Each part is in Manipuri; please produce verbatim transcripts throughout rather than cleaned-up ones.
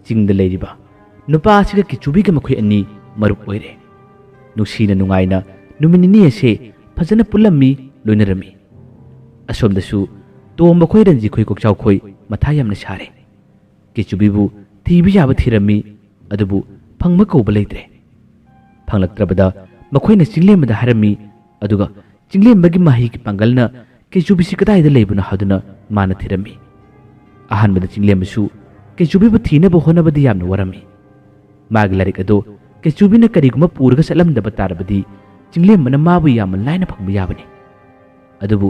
ꯆꯤꯡꯗ ꯂꯩꯔꯤꯕ ꯅꯨꯄꯥ ꯑꯁꯤꯒ ꯀꯦꯆꯨꯕꯤꯒ ꯃꯈꯣꯏ ꯑꯅꯤ ꯃꯔꯨꯞ ꯑꯣꯏꯔꯦ꯫ ꯅꯨꯡꯁꯤꯅ ꯅꯨꯡꯉꯥꯏꯅ ꯅꯨꯃꯤꯠ ꯅꯤꯅꯤ ꯑꯁꯦ ꯐꯖꯅ ꯄꯨꯜꯂꯝꯃꯤ, ꯂꯣꯏꯅꯔꯝꯃꯤ꯫ ꯑꯁꯣꯝꯗꯁꯨ ꯇꯣꯝꯕ ꯈꯣꯏ, ꯔꯟꯖꯤ ꯈꯣꯏ, ꯀꯣꯛꯆꯥꯎ ꯈꯣꯏ ꯃꯊꯥ ꯌꯥꯝꯅ ꯁꯥꯔꯦ꯫ ꯀꯦꯆꯨꯕꯤꯕꯨ ꯊꯤꯕ ꯌꯥꯕ ꯊꯤꯔꯝꯃꯤ, ꯑꯗꯨꯕꯨ ꯐꯪꯕ ꯀꯧꯕ ꯂꯩꯇ꯭ꯔꯦ꯫ ꯐꯪꯂꯛꯇ꯭ꯔꯕꯗ ꯃꯈꯣꯏꯅ ꯆꯤꯡꯂꯦꯝꯕꯗ ꯍꯥꯏꯔꯝꯃꯤ, ꯑꯗꯨꯒ ꯆꯤꯡꯂꯦꯝꯕꯒꯤ ꯃꯍꯩꯒꯤ ꯄꯥꯡꯒꯜꯅ ꯀꯦꯆꯨꯕꯤꯁꯤ ꯀꯗꯥꯏꯗ ꯂꯩꯕꯅꯣ ꯍꯥꯏꯗꯨꯅ ꯃꯥꯅ ꯊꯤꯔꯝꯃꯤ꯫ ꯑꯍꯥꯟꯕꯗ ꯆꯤꯡꯂꯦꯝꯕꯁꯨ ꯀꯦꯆꯨꯕꯤꯕꯨ ꯊꯤꯅꯕ ꯍꯣꯠꯅꯕꯗꯤ ꯌꯥꯝꯅ ꯋꯥꯔꯝꯃꯤ꯫ ꯃꯥꯒꯤ ꯂꯥꯏꯔꯤꯛ ꯑꯗꯨ ꯀꯦꯆꯨꯕꯤꯅ ꯀꯔꯤꯒꯨꯝꯕ ꯄꯨꯔꯒ ꯆꯠꯂꯝꯗꯕ ꯇꯥꯔꯕꯗꯤ ꯆꯤꯡꯂꯦꯝꯕꯅ ꯃꯥꯕꯨ ꯌꯥꯝꯅ ꯂꯥꯏꯅ ꯐꯪꯕ ꯌꯥꯕꯅꯤ꯫ ꯑꯗꯨꯕꯨ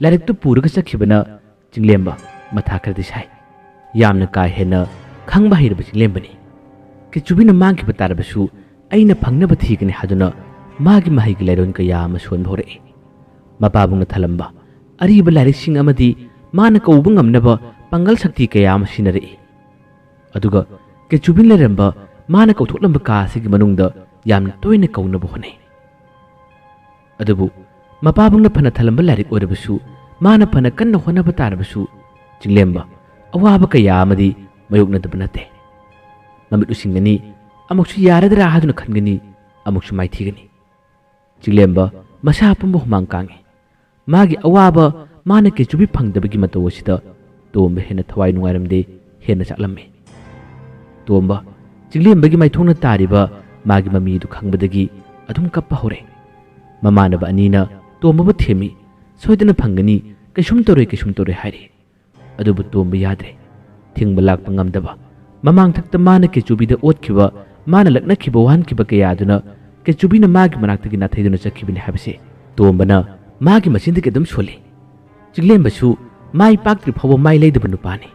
ꯂꯥꯏꯔꯤꯛꯇꯨ ꯄꯨꯔꯒ ꯆꯠꯈꯤꯕꯅ ꯆꯤꯡꯂꯦꯝꯕ ꯃꯊꯥ ꯈꯔꯗꯤ ꯁꯥꯏ꯫ ꯌꯥꯝꯅ ꯀꯥ ꯍꯦꯟꯅ ꯈꯪꯕ ꯍꯩꯔꯕ ꯆꯤꯡꯂꯦꯝꯕꯅꯤ꯫ ꯀꯦꯆꯨꯕꯤꯅ ꯃꯥꯡꯈꯤꯕ ꯇꯥꯔꯕꯁꯨ ꯑꯩꯅ ꯐꯪꯅꯕ ꯊꯤꯒꯅꯤ ꯍꯥꯏꯗꯨꯅ ꯃꯥꯒꯤ ꯃꯍꯩꯒꯤ ꯂꯥꯏꯔꯣꯟ ꯀꯌꯥ ꯑꯃ ꯁꯣꯟꯕ ꯍꯧꯔꯛꯏ꯫ ꯃꯄꯥꯕꯨꯡꯅ ꯊꯂꯝꯕ ꯑꯔꯤꯕ ꯂꯥꯏꯔꯤꯛꯁꯤꯡ ꯑꯃꯗꯤ ꯃꯥꯅ ꯀꯧꯕ ꯉꯝꯅꯕ ꯄꯥꯡꯒꯜ ꯁꯛꯇꯤ ꯀꯌꯥ ꯑꯃ ꯁꯤꯖꯤꯟꯅꯔꯛꯏ꯫ ꯑꯗꯨꯒ ꯀꯦꯆꯨꯕꯤꯅ ꯂꯩꯔꯝꯕ ꯃꯥꯅ ꯀꯧꯊꯣꯛꯂꯝꯕ ꯀꯥ ꯑꯁꯤꯒꯤ ꯃꯅꯨꯡꯗ ꯌꯥꯝꯅ ꯇꯣꯏꯅ ꯀꯧꯅꯕ ꯍꯣꯠꯅꯩ꯫ ꯑꯗꯨꯕꯨ ꯃꯄꯥꯕꯨꯡꯅ ꯐꯅ ꯊꯂꯝꯕ ꯂꯥꯏꯔꯤꯛ ꯑꯣꯏꯔꯕꯁꯨ, ꯃꯥꯅ ꯐꯅ ꯀꯟꯅ ꯍꯣꯠꯅꯕ ꯇꯥꯔꯕꯁꯨ, ꯆꯤꯡꯂꯦꯝꯕ ꯑꯋꯥꯕ ꯀꯌꯥ ꯑꯃꯗꯤ ꯃꯥꯌꯣꯛꯅꯗꯕ ꯅꯠꯇꯦ꯫ ꯃꯃꯤꯠ ꯎꯏꯁꯤꯟꯒꯅꯤ, ꯑꯃꯨꯛꯁꯨ ꯌꯥꯔꯗ꯭ꯔꯥ ꯍꯥꯏꯗꯨꯅ ꯈꯟꯒꯅꯤ, ꯑꯃꯨꯛꯁꯨ ꯃꯥꯏꯊꯤꯒꯅꯤ꯫ ꯆꯤꯡꯂꯦꯝꯕ ꯃꯁꯥ ꯄꯨꯝꯕ ꯍꯨꯃꯥꯡ ꯀꯥꯡꯉꯤ꯫ ꯃꯥꯒꯤ ꯑꯋꯥꯕ, ꯃꯥꯅ ꯀꯦꯆꯨꯕꯤ ꯐꯪꯗꯕꯒꯤ ꯃꯇꯧ ꯑꯁꯤꯗ ꯇꯣꯝꯕ ꯍꯦꯟꯅ ꯊꯋꯥꯏ ꯅꯨꯡꯉꯥꯏꯔꯝꯗꯦ, ꯍꯦꯟꯅ ꯆꯥꯛꯂꯝꯃꯤ꯫ ꯇꯣꯝꯕ ꯆꯤꯡꯂꯦꯝꯕꯒꯤ ꯃꯥꯏꯊꯣꯡꯅ ꯇꯥꯔꯤꯕ ꯃꯥꯒꯤ ꯃꯃꯤꯗꯨ ꯈꯪꯕꯗꯒꯤ ꯑꯗꯨꯝ ꯀꯞꯄ ꯍꯧꯔꯦ꯫ ꯃꯃꯥꯟꯅꯕ ꯑꯅꯤꯅ ꯇꯣꯝꯕꯕꯨ ꯊꯦꯝꯃꯤ, "ꯁꯣꯏꯗꯅ ꯐꯪꯒꯅꯤ, ꯀꯩꯁꯨꯝ ꯇꯧꯔꯣꯏ, ꯀꯩꯁꯨꯝ ꯇꯧꯔꯣꯏ" ꯍꯥꯏꯔꯤ꯫ ꯑꯗꯨꯕꯨ ꯇꯣꯝꯕ ꯌꯥꯗ꯭ꯔꯦ꯫ ꯊꯤꯡꯕ ꯂꯥꯛꯄ ꯉꯝꯗꯕ, ꯃꯃꯥꯡꯊꯛꯇ ꯃꯥꯅ ꯀꯦꯆꯨꯕꯤꯗ ꯑꯣꯠꯈꯤꯕ, ꯃꯥꯅ ꯂꯛꯅꯈꯤꯕ ꯋꯥꯍꯟꯈꯤꯕ ꯀꯌꯥꯗꯨꯅ ꯀꯦꯆꯨꯕꯤꯅ ꯃꯥꯒꯤ ꯃꯅꯥꯛꯇꯒꯤ ꯅꯥꯊꯩꯗꯨꯅ ꯆꯠꯈꯤꯕꯅꯤ ꯍꯥꯏꯕꯁꯦ ꯇꯣꯝꯕꯅ ꯃꯥꯒꯤ ꯃꯆꯤꯟꯗꯒꯤ ꯑꯗꯨꯝ ꯁꯣꯜꯂꯤ꯫ ꯆꯤꯡꯂꯦꯝꯕꯁꯨ ꯃꯥꯏ ꯄꯥꯛꯇ꯭ꯔꯤ ꯐꯥꯎꯕ ꯃꯥꯏ ꯂꯩꯗꯕ ꯅꯨꯄꯥꯅꯤ꯫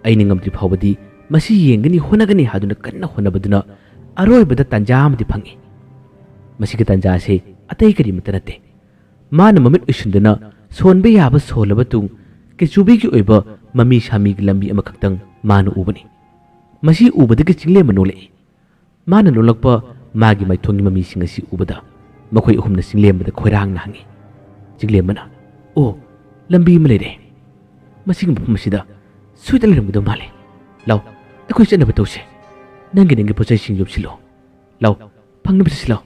ꯑꯩꯅ ꯉꯝꯗ꯭ꯔꯤ ꯐꯥꯎꯕꯗꯤ ꯃꯁꯤ ꯌꯦꯡꯒꯅꯤ, ꯍꯣꯠꯅꯒꯅꯤ ꯍꯥꯏꯗꯨꯅ ꯀꯟꯅ ꯍꯣꯠꯅꯕꯗꯨꯅ ꯑꯔꯣꯏꯕꯗ ꯇꯥꯟꯖꯥ ꯑꯃꯗꯤ ꯐꯪꯏ꯫ ꯃꯁꯤꯒꯤ ꯇꯥꯟꯖꯥ ꯑꯁꯤ ꯑꯇꯩ ꯀꯔꯤꯃꯠꯇ ꯅꯠꯇꯦ꯫ ꯃꯥꯅ ꯃꯃꯤꯠ ꯎꯏꯁꯤꯟꯗꯨꯅ ꯁꯣꯟꯕ ꯌꯥꯕ ꯁꯣꯜꯂꯕ ꯇꯨꯡ ꯀꯦꯆꯨꯕꯤꯒꯤ ꯑꯣꯏꯕ ꯃꯃꯤ ꯁꯥꯃꯤꯒꯤ ꯂꯝꯕꯤ ꯑꯃꯈꯛꯇꯪ ꯃꯥꯅ ꯎꯕꯅꯤ꯫ ꯃꯁꯤ ꯎꯕꯗꯒꯤ ꯆꯤꯡꯂꯦꯝꯕ ꯅꯣꯂꯛꯏ꯫ ꯃꯥꯅ ꯅꯣꯂꯛꯄ ꯃꯥꯒꯤ ꯃꯥꯏꯊꯣꯡꯒꯤ ꯃꯃꯤꯁꯤꯡ ꯑꯁꯤ ꯎꯕꯗ ꯃꯈꯣꯏ ꯑꯍꯨꯝꯅ ꯆꯤꯡꯂꯦꯝꯕꯗ ꯈꯣꯏꯔꯥꯡꯅ ꯍꯪꯉꯤ꯫ ꯆꯤꯡꯂꯦꯝꯕꯅ, "ꯑꯣ, ꯂꯝꯕꯤ ꯑꯃ ꯂꯩꯔꯦ꯫ ꯃꯁꯤꯒꯤ ꯃꯐꯝ ꯑꯁꯤꯗ ꯁꯣꯏꯗꯅ ꯂꯩꯔꯝꯒꯗꯕ ꯃꯥꯜꯂꯦ꯫ ꯂꯥꯎ, ꯑꯩꯈꯣꯏ ꯆꯠꯅꯕ ꯇꯧꯁꯦ꯫ ꯅꯪꯒꯤ ꯅꯪꯒꯤ ꯄꯣꯠ ꯆꯩꯁꯤꯡ ꯌꯣꯝꯁꯤꯜꯂꯣ꯫ ꯂꯥꯎ, ꯐꯪꯅꯕ ꯆꯠꯁꯤ ꯂꯥꯎ꯫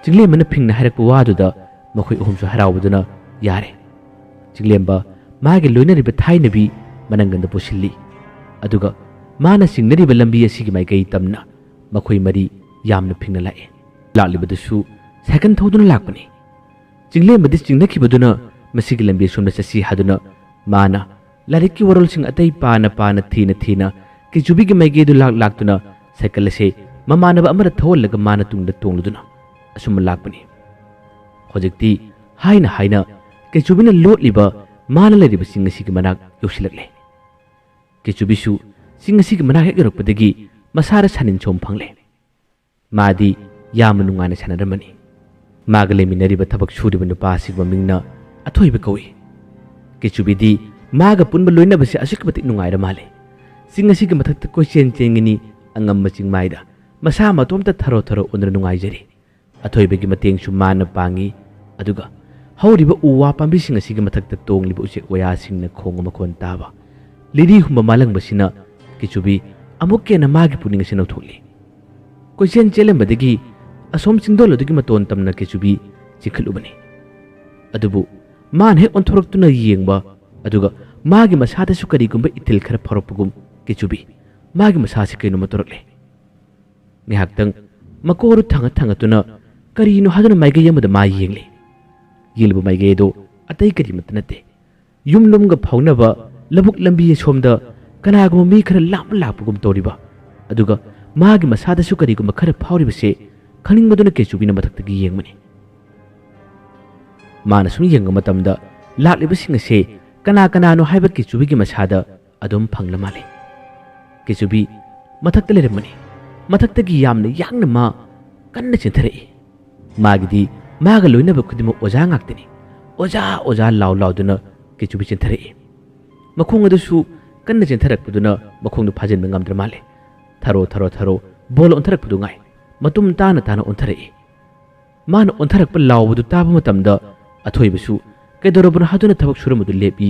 ꯆꯤꯡꯂꯦꯝꯕꯅ ꯐꯤꯡꯅ ꯍꯥꯏꯔꯛꯄ ꯋꯥꯗꯨꯗ ꯃꯈꯣꯏ ꯑꯍꯨꯝꯁꯨ ꯍꯔꯥꯎꯕꯗꯨꯅ ꯌꯥꯔꯦ꯫ ꯆꯤꯡꯂꯦꯝꯕ ꯃꯥꯒꯤ ꯂꯣꯏꯅꯔꯤꯕ ꯊꯥꯏꯅꯕꯤ ꯃꯅꯪꯒꯟꯗ ꯄꯨꯁꯤꯜꯂꯤ꯫ ꯑꯗꯨꯒ ꯃꯥꯅ ꯆꯤꯡꯅꯔꯤꯕ ꯂꯝꯕꯤ ꯑꯁꯤꯒꯤ ꯃꯥꯏꯀꯩ ꯇꯝꯅ ꯃꯈꯣꯏ ꯃꯔꯤ ꯌꯥꯝꯅ ꯐꯤꯡꯅ ꯂꯥꯛꯑꯦ꯫ ꯂꯥꯛꯂꯤꯕꯗꯨꯁꯨ ꯁꯥꯏꯀꯜ ꯊꯧꯗꯨꯅ ꯂꯥꯛꯄꯅꯤ꯫ ꯆꯤꯡꯂꯦꯝꯕꯗꯤ ꯆꯤꯡꯅꯈꯤꯕꯗꯨꯅ ꯃꯁꯤꯒꯤ ꯂꯝꯕꯤ ꯑꯁꯣꯝꯗ ꯆꯠꯁꯤ ꯍꯥꯏꯗꯨꯅ ꯃꯥꯅ ꯂꯥꯏꯔꯤꯛꯀꯤ ꯋꯥꯔꯣꯜꯁꯤꯡ ꯑꯇꯩ ꯄꯥꯅ ꯄꯥꯅ ꯊꯤꯅ ꯊꯤꯅ ꯀꯦꯆꯨꯕꯤꯒꯤ ꯃꯥꯏꯀꯩꯗꯨ ꯂꯥꯛ ꯂꯥꯛꯇꯨꯅ ꯁꯥꯏꯀꯜ ꯑꯁꯦ ꯃꯃꯥꯟꯅꯕ ꯑꯃꯗ ꯊꯧꯍꯜꯂꯒ ꯃꯥꯅ ꯇꯨꯡꯗ ꯇꯣꯡꯂꯗꯨꯅ ꯑꯁꯨꯝꯅ ꯂꯥꯛꯄꯅꯤ꯫ ꯍꯧꯖꯤꯛꯇꯤ ꯍꯥꯏꯅ ꯍꯥꯏꯅ ꯀꯦꯆꯨꯕꯤꯅ ꯂꯣꯠꯂꯤꯕ ꯃꯥꯅ ꯂꯩꯔꯤꯕ ꯆꯤꯡ ꯑꯁꯤꯒꯤ ꯃꯅꯥꯛ ꯌꯧꯁꯤꯜꯂꯛꯂꯦ꯫ ꯀꯦꯆꯨꯕꯤꯁꯨ ꯆꯤꯡ ꯑꯁꯤꯒꯤ ꯃꯅꯥꯛ ꯍꯦꯛ ꯌꯧꯔꯛꯄꯗꯒꯤ ꯃꯁꯥꯗ ꯁꯥꯅꯤꯟ ꯁꯣꯝ ꯐꯪꯂꯦ꯫ ꯃꯥꯗꯤ ꯌꯥꯝꯅ ꯅꯨꯡꯉꯥꯏꯅ ꯁꯥꯟꯅꯔꯝꯕꯅꯤ꯫ ꯃꯥꯒ ꯂꯩꯃꯤꯟꯅꯔꯤꯕ ꯊꯕꯛ ꯁꯨꯔꯤꯕ ꯅꯨꯄꯥ ꯑꯁꯤꯒꯤ ꯃꯃꯤꯡꯅ ꯑꯊꯣꯏꯕ ꯀꯧꯏ꯫ ꯀꯦꯆꯨꯕꯤꯗꯤ ꯃꯥꯒ ꯄꯨꯟꯕ ꯂꯣꯏꯅꯕꯁꯦ ꯑꯁꯨꯛꯀꯤ ꯃꯇꯤꯛ ꯅꯨꯡꯉꯥꯏꯔ ꯃꯥꯜꯂꯦ꯫ ꯆꯤꯡ ꯑꯁꯤꯒꯤ ꯃꯊꯛꯇ ꯀꯣꯏꯆꯦꯟ ꯆꯦꯟꯒꯅꯤ, ꯑꯉꯝꯕ ꯆꯤꯡꯃꯥꯏꯗ ꯃꯁꯥ ꯃꯇꯣꯝꯇ ꯊꯔꯣ ꯊꯔꯣ ꯑꯣꯟꯗꯨꯅ ꯅꯨꯡꯉꯥꯏꯖꯔꯤ꯫ ꯑꯊꯣꯏꯕꯒꯤ ꯃꯇꯦꯡꯁꯨ ꯃꯥꯅ ꯄꯥꯡꯉꯤ꯫ ꯑꯗꯨꯒ ꯍꯧꯔꯤꯕ ꯎ ꯋꯥ ꯄꯥꯝꯕꯤꯁꯤꯡ ꯑꯁꯤꯒꯤ ꯃꯊꯛꯇ ꯇꯣꯡꯂꯤꯕ ꯎꯆꯦꯛ ꯋꯥꯌꯥꯁꯤꯡꯅ ꯈꯣꯡꯕ ꯃꯈꯣꯟ ꯇꯥꯕ, ꯂꯤꯔꯤ ꯍꯨꯝꯕ ꯃꯥꯂꯪꯕꯁꯤꯅ ꯀꯦꯆꯨꯕꯤ ꯑꯃꯨꯛꯀ ꯍꯦꯟꯅ ꯃꯥꯒꯤ ꯄꯨꯛꯅꯤꯡ ꯑꯁꯤ ꯅꯧꯊꯣꯛꯂꯤ꯫ ꯀꯣꯏꯆꯦꯟ ꯆꯦꯜꯂꯝꯕꯗꯒꯤ ꯑꯁꯣꯝ ꯆꯤꯡꯗꯣꯜ ꯑꯗꯨꯒꯤ ꯃꯇꯣꯟ ꯇꯝꯅ ꯀꯦꯆꯨꯕꯤ ꯆꯤꯡꯈꯠꯂꯨꯕꯅꯤ꯫ ꯑꯗꯨꯕꯨ ꯃꯥꯅ ꯍꯦꯛ ꯑꯣꯟꯊꯣꯔꯛꯇꯨꯅ ꯌꯦꯡꯕ, ꯑꯗꯨꯒ ꯃꯥꯒꯤ ꯃꯁꯥꯗꯁꯨ ꯀꯔꯤꯒꯨꯝꯕ ꯏꯊꯤꯜ ꯈꯔ ꯐꯥꯎꯔꯛꯄꯒꯨꯝ ꯀꯦꯆꯨꯕꯤ ꯃꯥꯒꯤ ꯃꯁꯥꯁꯤ ꯀꯩꯅꯣꯝꯃ ꯇꯧꯔꯛꯂꯦ꯫ ꯉꯥꯏꯍꯥꯛꯇꯪ ꯃꯀꯣꯛ ꯑꯗꯨ ꯊꯥꯡꯒꯠ ꯊꯥꯡꯒꯠꯇꯨꯅ ꯀꯔꯤꯅꯣ ꯍꯥꯏꯗꯨꯅ ꯃꯥꯏꯀꯩ ꯑꯃꯗ ꯃꯥ ꯌꯦꯡꯂꯤ꯫ ꯌꯦꯡꯂꯤꯕ ꯃꯥꯏꯀꯩ ꯑꯗꯨ ꯑꯇꯩ ꯀꯔꯤꯃꯠꯇ ꯅꯠꯇꯦ, ꯌꯨꯝꯂꯣꯝꯒ ꯐꯥꯎꯅꯕ ꯂꯧꯕꯨꯛ ꯂꯝꯕꯤ ꯑꯁꯣꯝꯗ ꯀꯅꯥꯒꯨꯝꯕ ꯃꯤ ꯈꯔ ꯂꯥꯞꯅ ꯂꯥꯛꯄꯒꯨꯝ ꯇꯧꯔꯤꯕ, ꯑꯗꯨꯒ ꯃꯥꯒꯤ ꯃꯁꯥꯗꯁꯨ ꯀꯔꯤꯒꯨꯝꯕ ꯈꯔ ꯐꯥꯎꯔꯤꯕꯁꯦ ꯈꯪꯅꯤꯡꯕꯗꯨꯅ ꯀꯦꯆꯨꯕꯤꯅ ꯃꯊꯛꯇꯒꯤ ꯌꯦꯡꯕꯅꯤ꯫ ꯃꯥꯅ ꯁꯨꯝ ꯌꯦꯡꯕ ꯃꯇꯝꯗ ꯂꯥꯛꯂꯤꯕꯁꯤꯡ ꯑꯁꯦ ꯀꯅꯥ ꯀꯅꯥꯅꯣ ꯍꯥꯏꯕ ꯀꯦꯆꯨꯕꯤꯒꯤ ꯃꯁꯥꯗ ꯑꯗꯨꯝ ꯐꯪꯂ ꯃꯥꯜꯂꯦ꯫ ꯀꯦꯆꯨꯕꯤ ꯃꯊꯛꯇ ꯂꯩꯔꯝꯕꯅꯤ꯫ ꯃꯊꯛꯇꯒꯤ ꯌꯥꯝꯅ ꯌꯥꯡꯅ ꯃꯥ ꯀꯟꯅ ꯆꯦꯟꯊꯔꯛꯏ꯫ ꯃꯥꯒꯤꯗꯤ ꯃꯥꯒ ꯂꯣꯏꯅꯕ ꯈꯨꯗꯤꯡꯃꯛ ꯑꯣꯖꯥ ꯉꯥꯛꯇꯅꯤ꯫ "ꯑꯣꯖꯥ, ꯑꯣꯖꯥ" ꯂꯥꯎ ꯂꯥꯎꯗꯨꯅ ꯀꯦꯆꯨꯕꯤ ꯆꯦꯟꯊꯔꯛꯏ꯫ ꯃꯈꯣꯡ ꯑꯗꯨꯁꯨ ꯀꯟꯅ ꯆꯦꯟꯊꯔꯛꯄꯗꯨꯅ ꯃꯈꯣꯡꯗꯨ ꯐꯥꯖꯤꯟꯕ ꯉꯝꯗ꯭ꯔ ꯃꯥꯜꯂꯦ꯫ ꯊꯔꯣ ꯊꯔꯣ ꯊꯔꯣ ꯕꯣꯜ ꯑꯣꯟꯊꯔꯛꯄꯗꯨ ꯉꯥꯏ꯫ ꯃꯇꯨꯝ ꯇꯥꯅ ꯇꯥꯅ ꯑꯣꯟꯊꯔꯛꯏ꯫ ꯃꯥꯅ ꯑꯣꯟꯊꯔꯛꯄ ꯂꯥꯎꯕꯗꯨ ꯇꯥꯕ ꯃꯇꯝꯗ ꯑꯊꯣꯏꯕꯁꯨ ꯀꯩꯗꯧꯔꯕꯅꯣ ꯍꯥꯏꯗꯨꯅ ꯊꯕꯛ ꯁꯨꯔꯝꯕꯗꯨ ꯂꯦꯞꯄꯤ,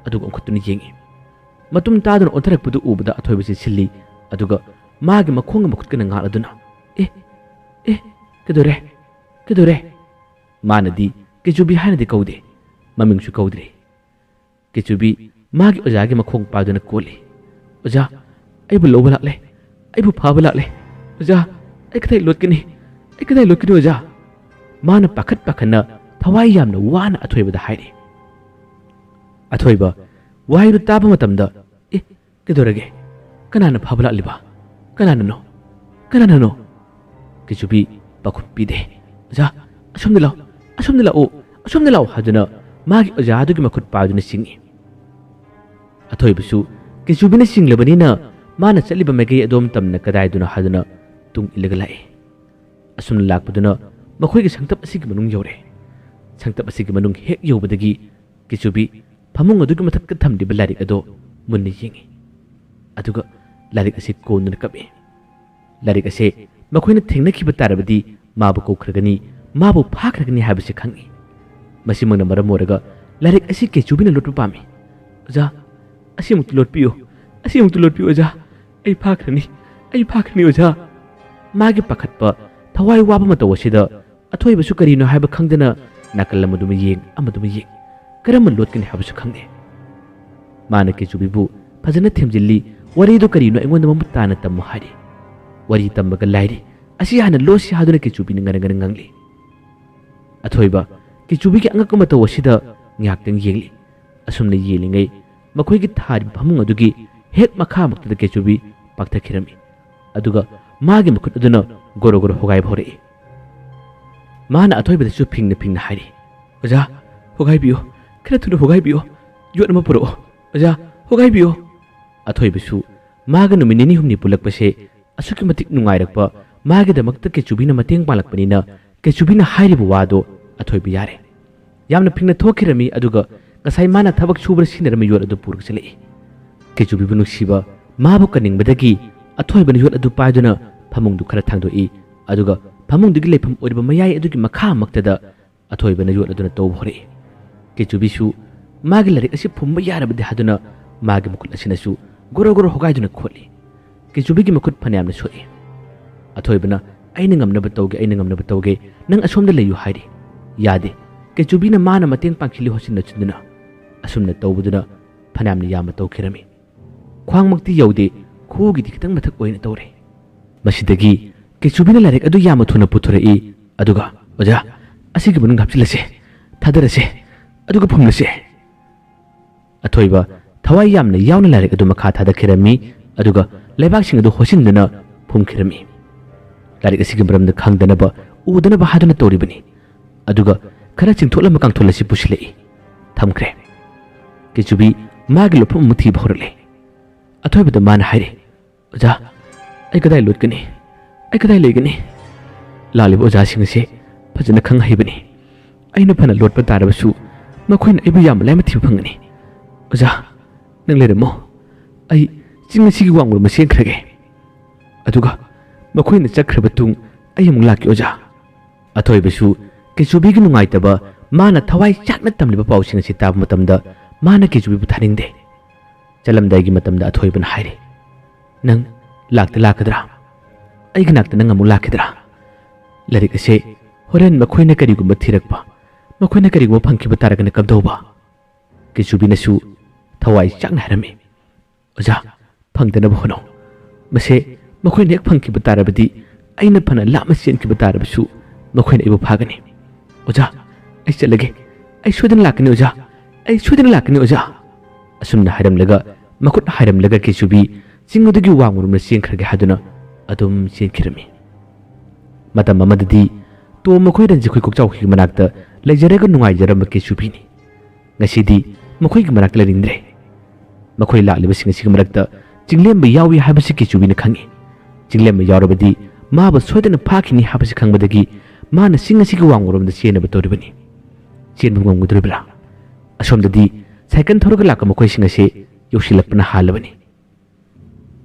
ꯑꯗꯨꯒ ꯑꯣꯟꯈꯠꯇꯨꯅ ꯌꯦꯡꯉꯤ꯫ ꯃꯇꯨꯝ ꯇꯥꯗꯨꯅ ꯑꯣꯟꯊꯔꯛꯄꯗꯨ ꯎꯕꯗ ꯑꯊꯣꯏꯕꯁꯤ ꯁꯤꯜꯂꯤ꯫ ꯑꯗꯨꯒ ꯃꯥꯒꯤ ꯃꯈꯣꯡꯒ ꯃꯈꯨꯠꯀꯅ ꯉꯥꯛꯂꯗꯨꯅ, "ꯑꯦ, ꯑꯦ, ꯀꯩꯗꯧꯔꯦ? ꯀꯩꯗꯧꯔꯦ?" ꯃꯥꯅꯗꯤ ꯀꯦꯆꯨꯕꯤ ꯍꯥꯏꯅꯗꯤ ꯀꯧꯗꯦ, ꯃꯃꯤꯡꯁꯨ ꯀꯧꯗ꯭ꯔꯤ꯫ ꯀꯦꯆꯨꯕꯤ ꯃꯥꯒꯤ ꯑꯣꯖꯥꯒꯤ ꯃꯈꯣꯡ ꯄꯥꯏꯗꯨꯅ ꯀꯣꯜꯂꯤ꯫ "ꯑꯣꯖꯥ, ꯑꯩꯕꯨ ꯂꯧꯕ ꯂꯥꯛꯂꯦ, ꯑꯩꯕꯨ ꯐꯥꯕ ꯂꯥꯛꯂꯦ꯫ ꯑꯣꯖꯥ, ꯑꯩ ꯀꯗꯥꯏ ꯂꯣꯠꯀꯅꯤ? ꯑꯩ ꯀꯗꯥꯏ ꯂꯣꯠꯀꯅꯤ, ꯑꯣꯖꯥ?" ꯃꯥꯅ ꯄꯥꯈꯠ ꯄꯥꯈꯠꯅ ꯊꯋꯥꯏ ꯌꯥꯝꯅ ꯋꯥꯅ ꯑꯊꯣꯏꯕꯗ ꯍꯥꯏꯔꯤ꯫ ꯑꯊꯣꯏꯕ ꯋꯥꯍꯩꯗꯨ ꯇꯥꯕ ꯃꯇꯝꯗ, "ꯑꯦ, ꯀꯩꯗꯧꯔꯒꯦ? ꯀꯅꯥꯅ ꯐꯥꯕ ꯂꯥꯛꯂꯤꯕ? ꯀꯅꯥꯅꯅꯣ? ꯀꯅꯥꯅꯅꯣ?" ꯀꯦꯆꯨꯕꯤ ꯄꯥꯎꯈꯨꯝ ꯄꯤꯗꯦ꯫ "ꯑꯣꯖꯥ, ꯑꯁꯣꯝꯗ ꯂꯥꯛꯑꯣ, ꯑꯁꯣꯝꯗ ꯂꯥꯛꯑꯣ, ꯑꯁꯣꯝꯗ ꯂꯥꯛꯑꯣ" ꯍꯥꯏꯗꯨꯅ ꯃꯥꯒꯤ ꯑꯣꯖꯥ ꯑꯗꯨꯒꯤ ꯃꯈꯨꯠ ꯄꯥꯏꯗꯨꯅ ꯆꯤꯡꯏ꯫ ꯑꯊꯣꯏꯕꯁꯨ ꯀꯦꯆꯨꯕꯤꯅ ꯆꯤꯡꯂꯕꯅꯤꯅ ꯃꯥꯅ ꯆꯠꯂꯤꯕ ꯃꯥꯏꯀꯩ ꯑꯗꯣꯝ ꯇꯝꯅ ꯀꯗꯥꯏꯗꯅꯣ ꯍꯥꯏꯗꯨꯅ ꯇꯨꯡ ꯏꯜꯂꯒ ꯂꯥꯛꯏ꯫ ꯑꯁꯨꯝꯅ ꯂꯥꯛꯄꯗꯨꯅ ꯃꯈꯣꯏꯒꯤ ꯁꯪꯇꯞ ꯑꯁꯤꯒꯤ ꯃꯅꯨꯡ ꯌꯧꯔꯦ꯫ ꯁꯪꯇꯞ ꯑꯁꯤꯒꯤ ꯃꯅꯨꯡ ꯍꯦꯛ ꯌꯧꯕꯗꯒꯤ ꯀꯦꯆꯨꯕꯤ ꯐꯃꯨꯡ ꯑꯗꯨꯒꯤ ꯃꯊꯛꯇ ꯊꯝꯂꯤꯕ ꯂꯥꯏꯔꯤꯛ ꯑꯗꯨ ꯃꯨꯟꯅ ꯌꯦꯡꯏ꯫ ꯑꯗꯨꯒ ꯂꯥꯏꯔꯤꯛ ꯑꯁꯤ ꯀꯣꯟꯗꯨꯅ ꯀꯞꯏ꯫ ꯂꯥꯏꯔꯤꯛ ꯑꯁꯤ ꯃꯈꯣꯏꯅ ꯊꯦꯡꯅꯈꯤꯕ ꯇꯥꯔꯕꯗꯤ ꯃꯥꯕꯨ ꯀꯧꯈ꯭ꯔꯒꯅꯤ, ꯃꯥꯕꯨ ꯐꯥꯈ꯭ꯔꯒꯅꯤ ꯍꯥꯏꯕꯁꯤ ꯈꯪꯏ꯫ ꯃꯁꯤꯃꯛꯅ ꯃꯔꯝ ꯑꯣꯏꯔꯒ ꯂꯥꯏꯔꯤꯛ ꯑꯁꯤ ꯀꯦꯆꯨꯕꯤꯅ ꯂꯣꯠꯄ ꯄꯥꯝꯃꯤ꯫ "ꯑꯣꯖꯥ, ꯑꯁꯤꯃꯨꯛꯇ ꯂꯣꯠꯄꯤꯌꯨ, ꯑꯁꯤꯃꯨꯛꯇ ꯂꯣꯠꯄꯤꯌꯨ, ꯑꯣꯖꯥ꯫ ꯑꯩ ꯐꯥꯈ꯭ꯔꯅꯤ, ꯑꯩ ꯐꯥꯈ꯭ꯔꯅꯤ, ꯑꯣꯖꯥ"꯫ ꯃꯥꯒꯤ ꯄꯥꯈꯠꯄ, ꯊꯋꯥꯏ ꯋꯥꯕ ꯃꯇꯧ ꯑꯁꯤꯗ ꯑꯊꯣꯏꯕꯁꯨ ꯀꯔꯤꯅꯣ ꯍꯥꯏꯕ ꯈꯪꯗꯅ ꯅꯥꯀꯜ ꯑꯃꯗꯨꯃ ꯌꯦꯡ, ꯑꯃꯗꯨꯃ ꯌꯦꯡ꯫ ꯀꯔꯝꯅ ꯂꯣꯠꯀꯅꯤ ꯍꯥꯏꯕꯁꯨ ꯈꯪꯗꯦ꯫ ꯃꯥꯅ ꯀꯦꯆꯨꯕꯤꯕꯨ ꯐꯖꯅ ꯊꯦꯝꯖꯤꯜꯂꯤ, ꯋꯥꯔꯤꯗꯨ ꯀꯔꯤꯅꯣ ꯑꯩꯉꯣꯟꯗ ꯃꯃꯨꯠ ꯇꯥꯅ ꯇꯝꯃꯨ ꯍꯥꯏꯔꯤ꯫ ꯋꯥꯔꯤ ꯇꯝꯕꯒ ꯂꯥꯏꯔꯤ, ꯑꯁꯤ ꯍꯥꯟꯅ ꯂꯣꯠꯁꯤ ꯍꯥꯏꯗꯨꯅ ꯀꯦꯆꯨꯕꯤꯅ ꯉꯔꯪ ꯉꯔꯪ ꯉꯥꯡꯂꯤ꯫ ꯑꯊꯣꯏꯕ ꯀꯦꯆꯨꯕꯤꯒꯤ ꯑꯉꯛꯄ ꯃꯇꯧ ꯑꯁꯤꯗ ꯉꯥꯏꯍꯥꯛꯇꯪ ꯌꯦꯡꯂꯤ꯫ ꯑꯁꯨꯝꯅ ꯌꯦꯡꯂꯤꯉꯩ ꯃꯈꯣꯏꯒꯤ ꯊꯥꯔꯤꯕ ꯐꯃꯨꯡ ꯑꯗꯨꯒꯤ ꯍꯦꯛ ꯃꯈꯥꯃꯛꯇꯗ ꯀꯦꯆꯨꯕꯤ ꯄꯥꯛꯊꯈꯤꯔꯝꯃꯤ꯫ ꯑꯗꯨꯒ ꯃꯥꯒꯤ ꯃꯈꯨꯠ ꯑꯗꯨꯅ ꯒꯣꯔꯣ ꯒꯣꯔꯣ ꯍꯣꯒꯥꯏꯕ ꯍꯧꯔꯛꯏ꯫ ꯃꯥꯅ ꯑꯊꯣꯏꯕꯗꯁꯨ ꯐꯤꯡꯅ ꯐꯤꯡꯅ ꯍꯥꯏꯔꯤ, "ꯑꯣꯖꯥ, ꯍꯣꯒꯥꯏꯕꯤꯌꯨ, ꯈꯔ ꯊꯨꯅ ꯍꯣꯒꯥꯏꯕꯤꯌꯨ, ꯌꯣꯠ ꯑꯃ ꯄꯨꯔꯛꯑꯣ, ꯑꯣꯖꯥ, ꯍꯣꯒꯥꯏꯕꯤꯌꯨ"꯫ ꯑꯊꯣꯏꯕꯁꯨ ꯃꯥꯒ ꯅꯨꯃꯤꯠ ꯅꯤꯅꯤ ꯍꯨꯝꯅꯤ ꯄꯨꯜꯂꯛꯄꯁꯦ ꯑꯁꯨꯛꯀꯤ ꯃꯇꯤꯛ ꯅꯨꯡꯉꯥꯏꯔꯛꯄ, ꯃꯥꯒꯤꯗꯃꯛꯇ ꯀꯦꯆꯨꯕꯤꯅ ꯃꯇꯦꯡ ꯄꯥꯡꯂꯛꯄꯅꯤꯅ ꯀꯦꯆꯨꯕꯤꯅ ꯍꯥꯏꯔꯤꯕ ꯋꯥꯗꯣ ꯑꯊꯣꯏꯕ ꯌꯥꯔꯦ꯫ ꯌꯥꯝꯅ ꯐꯤꯡꯅ ꯊꯣꯛꯈꯤꯔꯝꯃꯤ, ꯑꯗꯨꯒ ꯉꯁꯥꯏ ꯃꯥꯅ ꯊꯕꯛ ꯁꯨꯕꯗ ꯁꯤꯖꯤꯟꯅꯔꯝꯕ ꯌꯣꯠ ꯑꯗꯨ ꯄꯨꯔꯒ ꯆꯠꯂꯛꯏ꯫ ꯀꯦꯆꯨꯕꯤꯕꯨ ꯅꯨꯡꯁꯤꯕ, ꯃꯥꯕꯨ ꯀꯟꯅꯤꯡꯕꯗꯒꯤ ꯑꯊꯣꯏꯕꯅ ꯌꯣꯠ ꯑꯗꯨ ꯄꯥꯏꯗꯨꯅ ꯐꯃꯨꯡꯗꯨ ꯈꯔ ꯊꯥꯡꯗꯣꯛꯏ, ꯑꯗꯨꯒ ꯐꯃꯨꯡꯗꯨꯒꯤ ꯂꯩꯐꯝ ꯑꯣꯏꯔꯤꯕ ꯃꯌꯥꯏ ꯑꯗꯨꯒꯤ ꯃꯈꯥꯃꯛꯇꯗ ꯑꯊꯣꯏꯕꯅ ꯌꯣꯠ ꯑꯗꯨꯅ ꯇꯧꯕ ꯍꯧꯔꯛꯏ꯫ ꯀꯦꯆꯨꯕꯤꯁꯨ ꯃꯥꯒꯤ ꯂꯥꯏꯔꯤꯛ ꯑꯁꯤ ꯐꯨꯝꯕ ꯌꯥꯔꯕꯗꯤ ꯍꯥꯏꯗꯨꯅ ꯃꯥꯒꯤ ꯃꯈꯨꯠ ꯑꯁꯤꯅꯁꯨ ꯒꯣꯔꯣ ꯒꯣꯔꯣ ꯍꯣꯒꯥꯏꯗꯨꯅ ꯈꯣꯠꯂꯤ꯫ ꯀꯦꯆꯨꯕꯤꯒꯤ ꯃꯈꯨꯠ ꯐꯅꯌꯥꯝꯅ ꯁꯣꯛꯏ꯫ ꯑꯊꯣꯏꯕꯅ "ꯑꯩꯅ ꯉꯝꯅꯕ ꯇꯧꯒꯦ, ꯑꯩꯅ ꯉꯝꯅꯕ ꯇꯧꯒꯦ, ꯅꯪ ꯑꯁꯣꯝꯗ ꯂꯩꯌꯨ" ꯍꯥꯏꯔꯤ꯫ ꯌꯥꯗꯦ꯫ ꯀꯦꯆꯨꯕꯤꯅ ꯃꯥꯅ ꯃꯇꯦꯡ ꯄꯥꯡꯈꯤꯜꯂꯤ ꯍꯣꯠꯆꯤꯟꯅ ꯆꯤꯟꯗꯨꯅ꯫ ꯑꯁꯨꯝꯅ ꯇꯧꯕꯗꯨꯅ ꯐꯅꯌꯥꯝꯅ ꯌꯥꯝꯅ ꯇꯧꯈꯤꯔꯝꯃꯤ꯫ ꯈ꯭ꯋꯥꯡꯃꯛꯇꯤ ꯌꯧꯗꯦ, ꯈꯨꯒꯤꯗꯤ ꯈꯤꯇꯪ ꯃꯊꯛ ꯑꯣꯏꯅ ꯇꯧꯔꯦ꯫ ꯃꯁꯤꯗꯒꯤ ꯀꯦꯆꯨꯕꯤꯅ ꯂꯥꯏꯔꯤꯛ ꯑꯗꯨ ꯌꯥꯝꯅ ꯊꯨꯅ ꯄꯨꯊꯣꯔꯛꯏ, ꯑꯗꯨꯒ, "ꯑꯣꯖꯥ, ꯑꯁꯤꯒꯤ ꯃꯅꯨꯡꯗ ꯍꯥꯞꯆꯤꯜꯂꯁꯦ, ꯊꯥꯗꯔꯁꯦ, ꯑꯗꯨꯒ ꯐꯨꯝꯂꯁꯦ"꯫ ꯑꯊꯣꯏꯕ ꯊꯋꯥꯏ ꯌꯥꯝꯅ ꯌꯥꯎꯅ ꯂꯥꯏꯔꯤꯛ ꯑꯗꯨ ꯃꯈꯥ ꯊꯥꯗꯈꯤꯔꯝꯃꯤ, ꯑꯗꯨꯒ ꯂꯩꯕꯥꯛꯁꯤꯡ ꯑꯗꯨ ꯍꯣꯠꯆꯤꯟꯗꯨꯅ ꯐꯨꯝꯈꯤꯔꯝꯃꯤ꯫ ꯂꯥꯏꯔꯤꯛ ꯑꯁꯤꯒꯤ ꯃꯔꯝꯗ ꯈꯪꯗꯅꯕ, ꯎꯗꯅꯕ ꯍꯥꯏꯗꯨꯅ ꯇꯧꯔꯤꯕꯅꯤ꯫ ꯑꯗꯨꯒ ꯈꯔ ꯆꯤꯡꯊꯣꯛꯂꯝꯕ ꯀꯥꯡꯊꯣꯜ ꯑꯁꯤ ꯄꯨꯁꯤꯜꯂꯛꯏ꯫ ꯊꯝꯈ꯭ꯔꯦ꯫ ꯀꯦꯆꯨꯕꯤ ꯃꯥꯒꯤ ꯂꯣꯠꯐꯝ ꯑꯃꯨꯛ ꯊꯤꯕ ꯍꯧꯔꯛꯂꯦ꯫ ꯑꯊꯣꯏꯕꯗ ꯃꯥꯅ ꯍꯥꯏꯔꯦ, "ꯑꯣꯖꯥ, ꯑꯩ ꯀꯗꯥꯏ ꯂꯣꯠꯀꯅꯤ? ꯑꯩ ꯀꯗꯥꯏ ꯂꯩꯒꯅꯤ? ꯂꯥꯛꯂꯤꯕ ꯑꯣꯖꯥꯁꯤꯡ ꯑꯁꯦ ꯐꯖꯅ ꯈꯪ ꯍꯩꯕꯅꯤ꯫ ꯑꯩꯅ ꯐꯅ ꯂꯣꯠꯄ ꯇꯥꯔꯕꯁꯨ ꯃꯈꯣꯏꯅ ꯑꯩꯕꯨ ꯌꯥꯝꯅ ꯂꯥꯏꯅ ꯊꯤꯕ ꯐꯪꯒꯅꯤ꯫ ꯑꯣꯖꯥ, ꯅꯪ ꯂꯩꯔꯝꯃꯣ꯫ ꯑꯩ ꯆꯤꯡ ꯑꯁꯤꯒꯤ ꯋꯥꯡꯃ ꯔꯣꯝꯗ ꯆꯦꯟꯈ꯭ꯔꯒꯦ꯫ ꯑꯗꯨꯒ ꯃꯈꯣꯏꯅ ꯆꯠꯈ꯭ꯔꯕ ꯇꯨꯡ ꯑꯩ ꯑꯃꯨꯛ ꯂꯥꯛꯀꯦ, ꯑꯣꯖꯥ"꯫ ꯑꯊꯣꯏꯕꯁꯨ ꯀꯦꯆꯨꯕꯤꯒꯤ ꯅꯨꯡꯉꯥꯏꯇꯕ, ꯃꯥꯅ ꯊꯋꯥꯏ ꯆꯥꯛꯅ ꯇꯝꯂꯤꯕ ꯄꯥꯎꯁꯤꯡ ꯑꯁꯤ ꯇꯥꯕ ꯃꯇꯝꯗ ꯃꯥꯅ ꯀꯦꯆꯨꯕꯤꯕꯨ ꯊꯥꯅꯤꯡꯗꯦ꯫ ꯆꯠꯂꯝꯗꯥꯏꯒꯤ ꯃꯇꯝꯗ ꯑꯊꯣꯏꯕꯅ ꯍꯥꯏꯔꯤ, "ꯅꯪ ꯂꯥꯛꯇ ꯂꯥꯛꯀꯗ꯭ꯔꯥ? ꯑꯩꯒꯤ ꯅꯥꯛꯇ ꯅꯪ ꯑꯃꯨꯛ ꯂꯥꯛꯀꯗ꯭ꯔꯥ? ꯂꯥꯏꯔꯤꯛ ꯑꯁꯦ ꯍꯣꯔꯦꯟ ꯃꯈꯣꯏꯅ ꯀꯔꯤꯒꯨꯝꯕ ꯊꯤꯔꯛꯄ, ꯃꯈꯣꯏꯅ ꯀꯔꯤꯒꯨꯝꯕ ꯐꯪꯈꯤꯕ ꯇꯥꯔꯒꯅ ꯀꯝꯗꯧꯕ?" ꯀꯦꯆꯨꯕꯤꯅꯁꯨ ꯊꯋꯥꯏ ꯆꯥꯛꯅ ꯍꯥꯏꯔꯝꯃꯤ, "ꯑꯣꯖꯥ, ꯐꯪꯗꯅꯕ ꯍꯣꯠꯅꯧ꯫ ꯃꯁꯦ ꯃꯈꯣꯏꯅ ꯍꯦꯛ ꯐꯪꯈꯤꯕ ꯇꯥꯔꯕꯗꯤ, ꯑꯩꯅ ꯐꯅ ꯂꯥꯞꯅ ꯆꯦꯟꯈꯤꯕ ꯇꯥꯔꯕꯁꯨ ꯃꯈꯣꯏꯅ ꯑꯩꯕꯨ ꯐꯥꯒꯅꯤ꯫ ꯑꯣꯖꯥ, ꯑꯩ ꯆꯠꯂꯒꯦ꯫ ꯑꯩ ꯁꯣꯏꯗꯅ ꯂꯥꯛꯀꯅꯤ, ꯑꯣꯖꯥ꯫ ꯑꯩ ꯁꯣꯏꯗꯅ ꯂꯥꯛꯀꯅꯤ, ꯑꯣꯖꯥ"꯫ ꯑꯁꯨꯝꯅ ꯍꯥꯏꯔꯝꯂꯒ, ꯃꯈꯨꯠ ꯍꯥꯏꯔꯝꯂꯒ ꯀꯦꯆꯨꯕꯤ ꯆꯤꯡ ꯑꯗꯨꯒꯤ ꯋꯥꯡꯃꯔꯣꯝꯗ ꯆꯦꯟꯈ꯭ꯔꯒꯦ ꯍꯥꯏꯗꯨꯅ ꯑꯗꯨꯝ ꯆꯦꯟꯈꯤꯔꯝꯃꯤ꯫ ꯃꯇꯝ ꯑꯃꯗꯗꯤ ꯇꯣꯝ ꯃꯈꯣꯏ ꯔꯟꯖꯤꯈꯣꯏ ꯀꯣꯛꯆꯥꯎꯈꯤꯒꯤ ꯃꯅꯥꯛꯇ ꯂꯩꯖꯔꯒ ꯅꯨꯡꯉꯥꯏꯖꯔꯝꯕ ꯀꯦꯆꯨꯕꯤꯅꯤ꯫ ꯉꯁꯤꯗꯤ ꯃꯈꯣꯏꯒꯤ ꯃꯅꯥꯛꯇ ꯂꯩꯅꯤꯡꯗ꯭ꯔꯦ꯫ ꯃꯈꯣꯏ ꯂꯥꯛꯂꯤꯕꯁꯤꯡ ꯑꯁꯤꯒꯤ ꯃꯔꯛꯇ ꯆꯤꯡꯂꯦꯝꯕ ꯌꯥꯎꯏ ꯍꯥꯏꯕꯁꯤ ꯀꯦꯆꯨꯕꯤꯅ ꯈꯪꯏ꯫ ꯆꯤꯡꯂꯦꯝꯕ ꯌꯥꯎꯔꯕꯗꯤ ꯃꯥꯕꯨ ꯁꯣꯏꯗꯅ ꯐꯥꯈꯤꯅꯤ ꯍꯥꯏꯕꯁꯤ ꯈꯪꯕꯗꯒꯤ ꯃꯥꯅ ꯆꯤꯡ ꯑꯁꯤꯒꯤ ꯋꯥꯡꯃꯔꯣꯝꯗ ꯆꯦꯟꯅꯕ ꯇꯧꯔꯤꯕꯅꯤ꯫ ꯆꯦꯟꯕ ꯉꯝꯒꯗꯧꯔꯤꯕ꯭ꯔꯥ? ꯑꯁꯣꯝꯗꯗꯤ ꯁꯥꯏꯀꯜ ꯊꯧꯔꯒ ꯂꯥꯛꯄ ꯃꯈꯣꯏꯁꯤꯡ ꯑꯁꯤ ꯌꯧꯁꯤꯜꯂꯛꯄꯅ ꯍꯥꯜꯂꯕꯅꯤ꯫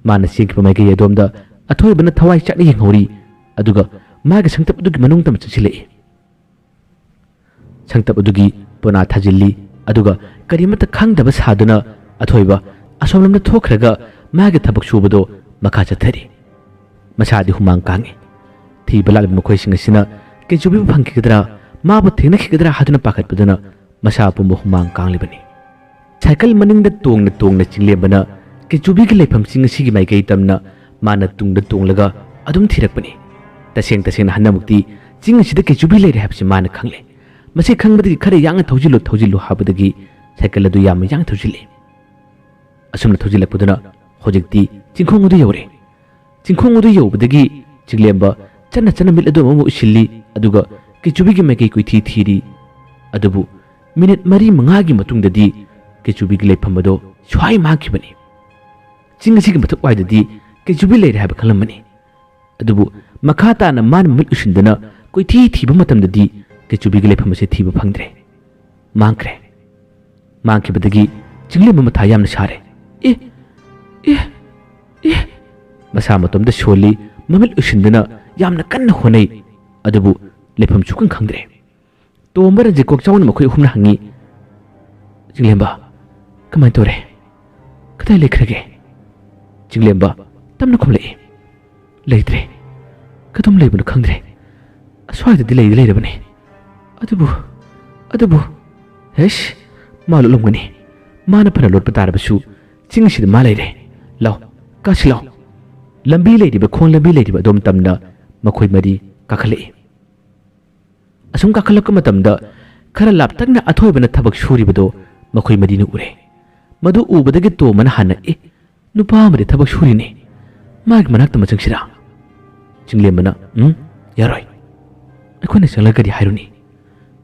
ꯃꯥꯅ ꯆꯦꯟꯈꯤꯕ ꯃꯥꯏꯀꯩ ꯑꯗꯣꯝꯗ ꯑꯊꯣꯏꯕꯅ ꯊꯋꯥꯏ ꯆꯥꯛꯅ ꯌꯦꯡꯍꯧꯔꯤ, ꯑꯗꯨꯒ ꯃꯥꯒꯤ ꯁꯪꯇꯞ ꯑꯗꯨꯒꯤ ꯃꯅꯨꯡ ꯇꯝꯅ ꯆꯪꯁꯤꯜꯂꯛꯏ꯫ ꯁꯪꯇꯞ ꯑꯗꯨꯒꯤ ꯄꯣꯅꯥ ꯊꯥꯖꯤꯜꯂꯤ, ꯑꯗꯨꯒ ꯀꯔꯤꯃꯠꯇ ꯈꯪꯗꯕ ꯁꯥꯗꯨꯅ ꯑꯊꯣꯏꯕ ꯑꯁꯣꯝꯂꯣꯝꯗ ꯊꯣꯛꯈ꯭ꯔꯒ ꯃꯥꯒꯤ ꯊꯕꯛ ꯁꯨꯕꯗꯣ ꯃꯈꯥ ꯆꯠꯊꯔꯤ꯫ ꯃꯁꯥꯗꯤ ꯍꯨꯃꯥꯡ ꯀꯥꯡꯉꯤ꯫ ꯊꯤꯕ ꯂꯥꯛꯂꯤꯕ ꯃꯈꯣꯏꯁꯤꯡ ꯑꯁꯤꯅ ꯀꯦꯆꯨꯕꯤꯕꯨ ꯐꯪꯈꯤꯒꯗ꯭ꯔꯥ, ꯃꯥꯕꯨ ꯊꯦꯡꯅꯈꯤꯒꯗ꯭ꯔꯥ ꯍꯥꯏꯗꯨꯅ ꯄꯥꯈꯠꯄꯗꯨꯅ ꯃꯁꯥ ꯄꯨꯝꯕ ꯍꯨꯃꯥꯡ ꯀꯥꯡꯂꯤꯕꯅꯤ꯫ ꯁꯥꯏꯀꯜ ꯃꯅꯤꯡꯗ ꯇꯣꯡꯅ ꯇꯣꯡꯅ ꯆꯤꯡꯂꯦꯝꯕꯅ ꯀꯦꯆꯨꯕꯤꯒꯤ ꯂꯩꯐꯝꯁꯤꯡ ꯑꯁꯤꯒꯤ ꯃꯥꯏꯀꯩ ꯇꯝꯅ ꯃꯥꯅ ꯇꯨꯡꯗ ꯇꯣꯡꯂꯒ ꯑꯗꯨꯝ ꯊꯤꯔꯛꯄꯅꯤ꯫ ꯇꯁꯦꯡ ꯇꯁꯦꯡꯅ ꯍꯟꯗꯛꯃꯨꯛꯇꯤ ꯆꯤꯡ ꯑꯁꯤꯗ ꯀꯦꯆꯨꯕꯤ ꯂꯩꯔꯦ ꯍꯥꯏꯕꯁꯤ ꯃꯥꯅ ꯈꯪꯂꯦ꯫ ꯃꯁꯤ ꯈꯪꯕꯗꯒꯤ "ꯈꯔ ꯌꯥꯡꯅ ꯊꯧꯖꯤꯜꯂꯨ, ꯊꯧꯖꯤꯜꯂꯨ" ꯍꯥꯏꯕꯗꯒꯤ ꯁꯥꯏꯀꯜ ꯑꯗꯨ ꯌꯥꯝꯅ ꯌꯥꯡꯅ ꯊꯧꯖꯤꯜꯂꯤ꯫ ꯑꯁꯨꯝꯅ ꯊꯧꯖꯤꯜꯂꯛꯄꯗꯨꯅ ꯍꯧꯖꯤꯛꯇꯤ ꯆꯤꯡꯈꯣꯡ ꯑꯗꯨ ꯌꯧꯔꯦ꯫ ꯆꯤꯡꯈꯣꯡ ꯑꯗꯨ ꯌꯧꯕꯗꯒꯤ ꯆꯤꯡꯂꯦꯝꯕ ꯆꯠꯅ ꯆꯠꯅ ꯃꯤꯠ ꯑꯗꯨ ꯑꯃꯨꯛ ꯎꯏꯁꯤꯜꯂꯤ, ꯑꯗꯨꯒ ꯀꯦꯆꯨꯕꯤꯒꯤ ꯃꯥꯏꯀꯩ ꯀꯣꯏꯊꯤ ꯊꯤꯔꯤ꯫ ꯑꯗꯨꯕꯨ ꯃꯤꯅꯤꯠ ꯃꯔꯤ ꯃꯉꯥꯒꯤ ꯃꯇꯨꯡꯗꯗꯤ ꯀꯦꯆꯨꯕꯤꯒꯤ ꯂꯩꯐꯝ ꯑꯗꯨ ꯁ꯭ꯋꯥꯏ ꯃꯥꯡꯈꯤꯕꯅꯤ꯫ ꯆꯤꯡ ꯑꯁꯤꯒꯤ ꯃꯊꯛ ꯋꯥꯏꯗꯗꯤ ꯀꯦꯆꯨꯕꯤ ꯂꯩꯔꯦ ꯍꯥꯏꯕ ꯈꯪꯂꯝꯃꯅꯤ꯫ ꯑꯗꯨꯕꯨ ꯃꯈꯥ ꯇꯥꯅ ꯃꯥꯅ ꯃꯃꯤꯠ ꯎꯏꯁꯤꯟꯗꯨꯅ ꯀꯣꯏꯊꯤ ꯊꯤꯕ ꯃꯇꯝꯗꯗꯤ ꯀꯦꯆꯨꯕꯤꯒꯤ ꯂꯩꯐꯝ ꯑꯁꯦ ꯊꯤꯕ ꯐꯪꯗ꯭ꯔꯦ꯫ ꯃꯥꯡꯈ꯭ꯔꯦ꯫ ꯃꯥꯡꯈꯤꯕꯗꯒꯤ ꯆꯤꯡꯂꯦꯝꯕ ꯃꯊꯥ ꯌꯥꯝꯅ ꯁꯥꯔꯦ꯫ "ꯑꯦ, ꯑꯦ, ꯑꯦ!" ꯃꯁꯥ ꯃꯇꯣꯝꯇ ꯁꯣꯜꯂꯤ, ꯃꯃꯤꯠ ꯎꯏꯁꯤꯟꯗꯨꯅ ꯌꯥꯝꯅ ꯀꯟꯅ ꯍꯣꯠꯅꯩ, ꯑꯗꯨꯕꯨ ꯂꯩꯐꯝ ꯁꯨꯈꯪ ꯈꯪꯗ꯭ꯔꯦ꯫ ꯇꯣꯝꯕ, ꯔꯟꯖꯤꯠ, ꯀꯣꯛꯆꯥꯎꯅ ꯃꯈꯣꯏ ꯑꯍꯨꯝꯅ ꯍꯪꯉꯤ, "ꯆꯤꯡꯂꯦꯝꯕ, ꯀꯃꯥꯏꯅ ꯇꯧꯔꯦ? ꯀꯗꯥꯏ ꯂꯩꯈ꯭ꯔꯒꯦ?" ꯆꯤꯡꯂꯦꯝꯕ ꯇꯞꯅ ꯈꯨꯝꯂꯛꯏ, "ꯂꯩꯇ꯭ꯔꯦ꯫ ꯀꯗꯣꯝ ꯂꯩꯕꯅꯣ ꯈꯪꯗ꯭ꯔꯦ꯫ ꯑꯁ꯭ꯋꯥꯏꯗꯗꯤ ꯂꯩꯗꯤ ꯂꯩꯔꯕꯅꯦ꯫ ꯑꯗꯨꯕꯨ, ꯑꯗꯨꯕꯨ, ꯍꯩꯁ, ꯃꯥ ꯂꯣꯠꯂꯝꯒꯅꯤ꯫ ꯃꯥꯅ ꯐꯅ ꯂꯣꯠꯄ ꯇꯥꯔꯕꯁꯨ ꯆꯤꯡꯁꯤꯗ ꯃꯥ ꯂꯩꯔꯦ꯫ ꯂꯥꯎ, ꯀꯥꯁꯤ ꯂꯥꯎ꯫" ꯂꯝꯕꯤ ꯂꯩꯔꯤꯕ, ꯈꯣꯡ ꯂꯝꯕꯤ ꯂꯩꯔꯤꯕ ꯑꯗꯣꯝ ꯇꯝꯅ ꯃꯈꯣꯏ ꯃꯔꯤ ꯀꯥꯈꯠꯂꯛꯏ꯫ ꯑꯁꯨꯝ ꯀꯥꯈꯠꯂꯛꯄ ꯃꯇꯝꯗ ꯈꯔ ꯂꯥꯞꯇꯛꯅ ꯑꯊꯣꯏꯕꯅ ꯊꯕꯛ ꯁꯨꯔꯤꯕꯗꯣ ꯃꯈꯣꯏ ꯃꯔꯤꯅ ꯎꯔꯦ꯫ ꯃꯗꯨ ꯎꯕꯗꯒꯤ ꯇꯣꯝꯕꯅ ꯍꯥꯟꯅ, "ꯑꯦ, ꯅꯨꯄꯥ ꯑꯃꯗꯤ ꯊꯕꯛ ꯁꯨꯔꯤꯅꯦ꯫ ꯃꯥꯒꯤ ꯃꯅꯥꯛꯇ ꯑꯃ ꯆꯪꯁꯤꯔꯥ?" ꯆꯤꯡꯂꯦꯝꯕꯅ, "ꯎꯝ, ꯌꯥꯔꯣꯏ꯫ ꯑꯩꯈꯣꯏꯅ ꯆꯪꯂꯒꯗꯤ ꯍꯥꯏꯔꯨꯅꯤ꯫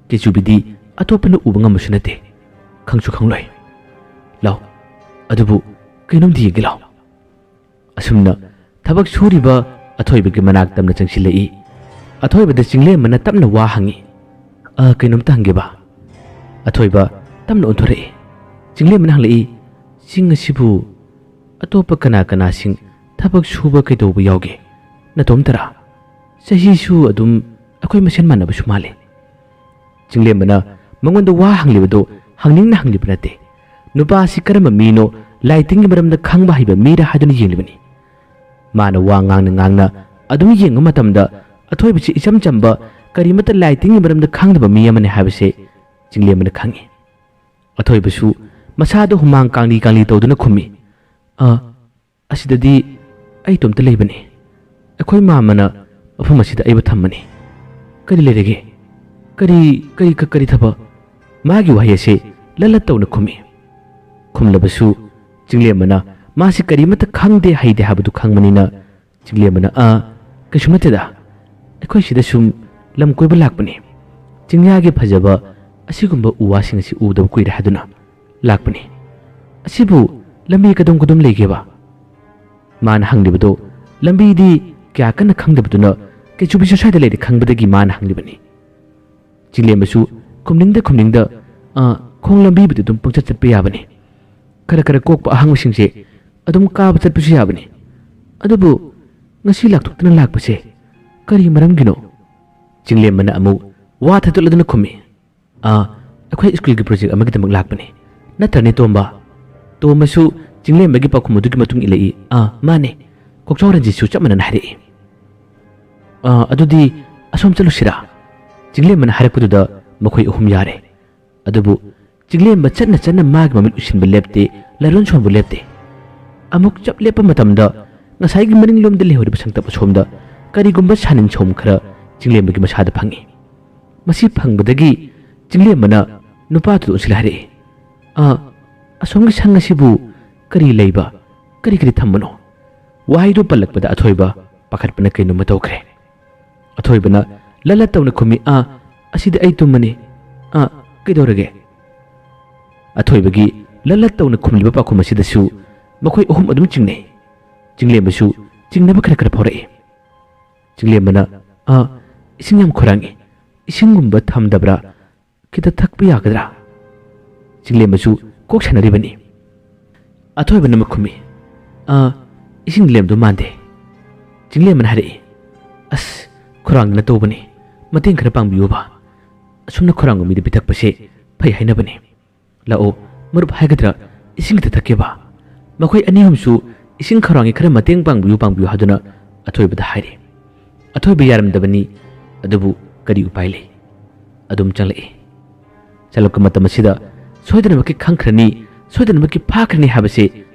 ꯀꯦꯆꯨꯕꯤꯗꯤ ꯑꯇꯣꯞꯄꯅ ꯎꯕ ꯉꯝꯕꯁꯨ ꯅꯠꯇꯦ꯫ ꯈꯪꯁꯨ ꯈꯪꯂꯣꯏ꯫ ꯂꯥꯎ, ꯑꯗꯨꯕꯨ ꯀꯩꯅꯣꯝꯗꯤ ꯌꯦꯡꯒꯦ ꯂꯥꯎ꯫" ꯑꯁꯨꯝꯅ ꯊꯕꯛ ꯁꯨꯔꯤꯕ ꯑꯊꯣꯏꯕꯒꯤ ꯃꯅꯥꯛ ꯇꯝꯅ ꯆꯪꯁꯤꯜꯂꯛꯏ꯫ ꯑꯊꯣꯏꯕꯗ ꯆꯤꯡꯂꯦꯝꯕꯅ ꯇꯞꯅ ꯋꯥ ꯍꯪꯉꯤ꯫ "ꯑ, ꯀꯩꯅꯣꯝꯇ ꯍꯪꯒꯦꯕ?" ꯑꯊꯣꯏꯕ ꯇꯞꯅ ꯑꯣꯟꯊꯣꯔꯛꯏ꯫ ꯆꯤꯡꯂꯦꯝꯕꯅ ꯍꯪꯂꯛꯏ, "ꯆꯤꯡ ꯑꯁꯤꯕꯨ ꯑꯇꯣꯞꯄ ꯀꯅꯥ ꯀꯅꯥꯁꯤꯡ ꯊꯕꯛ ꯁꯨꯕ ꯀꯩꯗꯧꯕ ꯌꯥꯎꯒꯦ? ꯅꯇꯣꯝꯇꯔꯥ? ꯆꯍꯤꯁꯨ ꯑꯗꯨꯝ ꯑꯩꯈꯣꯏ ꯃꯁꯦꯟ ꯃꯥꯟꯅꯕꯁꯨ ꯃꯥꯜꯂꯤ꯫" ꯆꯤꯡꯂꯦꯝꯕꯅ ꯃꯉꯣꯟꯗ ꯋꯥ ꯍꯪꯂꯤꯕꯗꯨ ꯍꯪꯅꯤꯡꯅ ꯍꯪꯂꯤꯕ ꯅꯠꯇꯦ꯫ ꯅꯨꯄꯥꯁꯤ ꯀꯔꯝꯕ ꯃꯤꯅꯣ, ꯂꯥꯏ ꯇꯤꯟꯒꯤ ꯃꯔꯝꯗ ꯈꯪꯕ ꯍꯩꯕ ꯃꯤꯔꯥ ꯍꯥꯏꯗꯨꯅ ꯌꯦꯡꯂꯤꯕꯅꯤ꯫ ꯃꯥꯅ ꯋꯥ ꯉꯥꯡꯅ ꯉꯥꯡꯅ ꯑꯗꯨꯝ ꯌꯦꯡꯕ ꯃꯇꯝꯗ ꯑꯊꯣꯏꯕꯁꯤ ꯏꯆꯝ ꯆꯝꯕ, ꯀꯔꯤꯃꯠꯇ ꯂꯥꯏ ꯇꯤꯟꯒꯤ ꯃꯔꯝꯗ ꯈꯪꯗꯕ ꯃꯤ ꯑꯃꯅꯤ ꯍꯥꯏꯕꯁꯦ ꯆꯤꯡꯂꯦꯝꯕꯅ ꯈꯪꯏ꯫ ꯑꯊꯣꯏꯕꯁꯨ ꯃꯁꯥꯗ ꯍꯨꯃꯥꯡ ꯀꯥꯡꯂꯤ ꯀꯥꯡꯂꯤ ꯇꯧꯗꯨꯅ ꯈꯨꯝꯃꯤ, "ꯑ, ꯑꯁꯤꯗꯗꯤ ꯑꯩ ꯏꯇꯣꯝꯇ ꯂꯩꯕꯅꯤ꯫ ꯑꯩꯈꯣꯏ ꯃꯥꯃꯅ ꯃꯐꯝ ꯑꯁꯤꯗ ꯑꯩꯕꯨ ꯊꯝꯕꯅꯤ꯫ ꯀꯔꯤ ꯂꯩꯔꯒꯦ? ꯀꯔꯤ, ꯀꯔꯤ, ꯀ-, ꯀꯔꯤ ꯊꯕꯛ?" ꯃꯥꯒꯤ ꯋꯥꯍꯩ ꯑꯁꯤ ꯂꯠ ꯂꯠ ꯇꯧꯅ ꯈꯨꯝꯃꯤ꯫ ꯈꯨꯝꯂꯕꯁꯨ ꯆꯤꯡꯂꯦꯝꯕꯅ ꯃꯥꯁꯤ ꯀꯔꯤꯃꯠꯇ ꯈꯪꯗꯦ ꯍꯩꯗꯦ ꯍꯥꯏꯕꯗꯨ ꯈꯪꯕꯅꯤꯅ ꯆꯤꯡꯂꯦꯝꯕꯅ, "ꯑ, ꯀꯩꯁꯨ ꯅꯠꯇꯦꯗ꯫ ꯑꯩꯈꯣꯏ ꯁꯤꯗ ꯁꯨꯝ ꯂꯝ ꯀꯣꯏꯕ ꯂꯥꯛꯄꯅꯤ꯫ ꯆꯤꯡꯌꯥꯒꯤ ꯐꯖꯕ ꯑꯁꯤꯒꯨꯝꯕ ꯎ ꯋꯥꯁꯤꯡ ꯑꯁꯤ ꯎꯗꯕ ꯀꯨꯏꯔꯦ ꯍꯥꯏꯗꯨꯅ ꯂꯥꯛꯄꯅꯤ꯫ ꯑꯁꯤꯕꯨ ꯂꯝꯕꯤ ꯀꯗꯣꯝ ꯀꯗꯣꯝ ꯂꯩꯒꯦꯕ?" ꯃꯥꯅ ꯍꯪꯂꯤꯕꯗꯣ ꯂꯝꯕꯤꯗꯤ ꯀꯌꯥ ꯀꯟꯅ ꯈꯪꯗꯕꯗꯨꯅ ꯀꯩꯁꯨ ꯕꯤꯁꯨ ꯁ꯭ꯋꯥꯏꯗ ꯂꯩꯔꯦ ꯈꯪꯕꯗꯒꯤ ꯃꯥꯅ ꯍꯪꯂꯤꯕꯅꯤ꯫ ꯆꯤꯡꯂꯦꯝꯕꯁꯨ ꯈꯨꯝꯅꯤꯡꯗ ꯈꯨꯝꯅꯤꯡꯗ, "ꯑ, ꯈꯣꯡ ꯂꯝꯕꯤꯕꯨꯗꯤ ꯑꯗꯨꯝ ꯄꯪꯆꯠ ꯆꯠꯄ ꯌꯥꯕꯅꯤ꯫ ꯈꯔ ꯈꯔ ꯀꯣꯛꯄ ꯑꯍꯥꯡꯕꯁꯤꯡꯁꯦ ꯑꯗꯨꯝ ꯀꯥꯕ ꯆꯠꯄꯁꯨ ꯌꯥꯕꯅꯤ꯫ ꯑꯗꯨꯕꯨ ꯉꯁꯤ ꯂꯥꯛꯊꯣꯛꯇꯅ ꯂꯥꯛꯄꯁꯦ ꯀꯔꯤ ꯃꯔꯝꯒꯤꯅꯣ?" ꯆꯤꯡꯂꯦꯝꯕꯅ ꯑꯃꯨꯛ ꯋꯥ ꯊꯠꯇꯣꯛꯂꯗꯨꯅ ꯈꯨꯝꯃꯤ, "ꯑ, ꯑꯩꯈꯣꯏ ꯁ꯭ꯀꯨꯜꯒꯤ ꯄ꯭ꯔꯣꯖꯦꯛ ꯑꯃꯒꯤꯗꯃꯛ ꯂꯥꯛꯄꯅꯤ꯫ ꯅꯠꯇ꯭ꯔꯅꯦ, ꯇꯣꯝꯕ?" ꯇꯣꯝꯕꯁꯨ ꯆꯤꯡꯂꯦꯝꯕꯒꯤ ꯄꯥꯎꯈꯨꯝ ꯑꯗꯨꯒꯤ ꯃꯇꯨꯡ ꯏꯜꯂꯛꯏ, "ꯑ, ꯃꯥꯅꯦ꯫ ꯀꯣꯛꯆꯥꯎ ꯔꯟꯖꯤꯠꯁꯨ ꯆꯞ ꯃꯥꯟꯅꯅ ꯍꯥꯏꯔꯛꯏ꯫ ꯑ, ꯑꯗꯨꯗꯤ ꯑꯁꯣꯝ ꯆꯠꯂꯨꯁꯤꯔꯥ?" ꯆꯤꯡꯂꯦꯝꯕꯅ ꯍꯥꯏꯔꯛꯄꯗꯨꯗ ꯃꯈꯣꯏ ꯑꯍꯨꯝ ꯌꯥꯔꯦ꯫ ꯑꯗꯨꯕꯨ ꯆꯤꯡꯂꯦꯝꯕ ꯆꯠꯅ ꯆꯠꯅ ꯃꯥꯒꯤ ꯃꯃꯤꯠ ꯎꯁꯤꯟꯕ ꯂꯦꯞꯇꯦ, ꯂꯥꯏꯔꯣꯟ ꯁꯣꯟꯕ ꯂꯦꯞꯇꯦ꯫ ꯑꯃꯨꯛ ꯆꯞ ꯂꯦꯞꯄ ꯃꯇꯝꯗ ꯉꯁꯥꯏꯒꯤ ꯃꯅꯤꯡꯂꯣꯝꯗ ꯂꯩꯍꯧꯔꯤꯕ ꯁꯪꯇꯞ ꯑꯁꯣꯝꯗ ꯀꯔꯤꯒꯨꯝꯕ ꯁꯥꯅꯤꯟ ꯁꯧꯝ ꯈꯔ ꯆꯤꯡꯂꯦꯝꯕꯒꯤ ꯃꯁꯥꯗ ꯐꯪꯏ꯫ ꯃꯁꯤ ꯐꯪꯕꯗꯒꯤ ꯆꯤꯡꯂꯦꯝꯕꯅ ꯅꯨꯄꯥꯗꯨꯗ ꯑꯣꯟꯁꯤꯜꯂ ꯍꯥꯏꯔꯛꯏ, "ꯑ, ꯑꯁꯣꯝꯒꯤ ꯁꯪ ꯑꯁꯤꯕꯨ ꯀꯔꯤ ꯂꯩꯕ, ꯀꯔꯤ ꯀꯔꯤ ꯊꯝꯕꯅꯣ?" ꯋꯥꯍꯩꯗꯨ ꯄꯜꯂꯛꯄꯗ ꯑꯊꯣꯏꯕ ꯄꯥꯈꯠꯄꯅ ꯀꯩꯅꯣꯝꯃ ꯇꯧꯈ꯭ꯔꯦ꯫ ꯑꯊꯣꯏꯕꯅ ꯂꯠ ꯂꯠ ꯇꯧꯅ ꯈꯨꯝꯃꯤ, "ꯑ, ꯑꯁꯤꯗꯤ ꯑꯩ ꯇꯨꯝꯃꯅꯤ꯫ ꯑ, ꯀꯩꯗꯧꯔꯒꯦ?" ꯑꯊꯣꯏꯕꯒꯤ ꯂꯠ ꯂꯠ ꯇꯧꯅ ꯈꯨꯝꯂꯤꯕ ꯄꯥꯎꯈꯨꯝ ꯑꯁꯤꯗꯁꯨ ꯃꯈꯣꯏ ꯑꯍꯨꯝ ꯑꯗꯨꯝ ꯆꯤꯡꯅꯩ꯫ ꯆꯤꯡꯂꯦꯝꯕꯁꯨ ꯆꯤꯡꯅꯕ ꯈꯔ ꯈꯔ ꯐꯥꯎꯔꯛꯏ꯫ ꯆꯤꯡꯂꯦꯝꯕꯅ, "ꯑ, ꯏꯁꯤꯡ ꯌꯥꯝ ꯈꯣꯏꯔꯥꯡꯏ, ꯏꯁꯤꯡꯒꯨꯝꯕ ꯊꯝꯗꯕ꯭ꯔꯥ? ꯈꯤꯇ ꯊꯛꯄ ꯌꯥꯒꯗ꯭ꯔꯥ?" ꯆꯤꯡꯂꯦꯝꯕꯁꯨ ꯀꯣꯛ ꯁꯥꯟꯅꯔꯤꯕꯅꯤ꯫ ꯑꯊꯣꯏꯕꯅ ꯑꯃꯨꯛ ꯈꯨꯝꯃꯤ, "ꯑ, ꯏꯁꯤꯡ ꯂꯦꯝꯗꯧ ꯃꯥꯟꯗꯦ꯫" ꯆꯤꯡꯂꯦꯝꯕꯅ ꯍꯥꯏꯔꯛꯏ, "ꯑꯁ, ꯈꯧꯔꯥꯡꯗꯅ ꯇꯧꯕꯅꯤ, ꯃꯇꯦꯡ ꯈꯔ ꯄꯥꯡꯕꯤꯌꯨꯕ꯫ ꯑꯁꯨꯝꯅ ꯈꯧꯔꯥꯡꯕ ꯃꯤꯗ ꯄꯤꯊꯛꯄꯁꯦ ꯐꯩ ꯍꯥꯏꯅꯕꯅꯤ꯫ ꯂꯥꯛꯑꯣ, ꯃꯔꯨꯞ ꯍꯥꯏꯒꯗ꯭ꯔꯥ, ꯏꯁꯤꯡ ꯈꯤꯇ ꯊꯛꯀꯦꯕ꯫ ꯃꯈꯣꯏ ꯑꯅꯤ ꯑꯍꯨꯝꯁꯨ ꯏꯁꯤꯡ ꯈꯧꯔꯥꯡꯉꯤ, ꯈꯔ ꯃꯇꯦꯡ ꯄꯥꯡꯕꯤꯌꯨ, ꯄꯥꯡꯕꯤꯌꯨ ꯍꯥꯏꯗꯨꯅ ꯑꯊꯣꯏꯕꯗ ꯍꯥꯏꯔꯦ꯫ ꯑꯊꯣꯏꯕ ꯌꯥꯔꯝꯗꯕꯅꯤ, ꯑꯗꯨꯕꯨ ꯀꯔꯤ ꯎꯄꯥꯏ ꯂꯩ? ꯑꯗꯨꯝ ꯆꯪꯂꯛꯏ꯫ ꯆꯪꯂꯛꯄ ꯃꯇꯝ ꯑꯁꯤꯗ ꯁꯣꯏꯗꯅꯃꯛꯀꯤ ꯈꯪꯈ꯭ꯔꯅꯤ, ꯁꯣꯏꯗꯅꯃꯛꯀꯤ ꯐꯥꯈ꯭ꯔꯅꯤ ꯍꯥꯏꯕꯁꯦ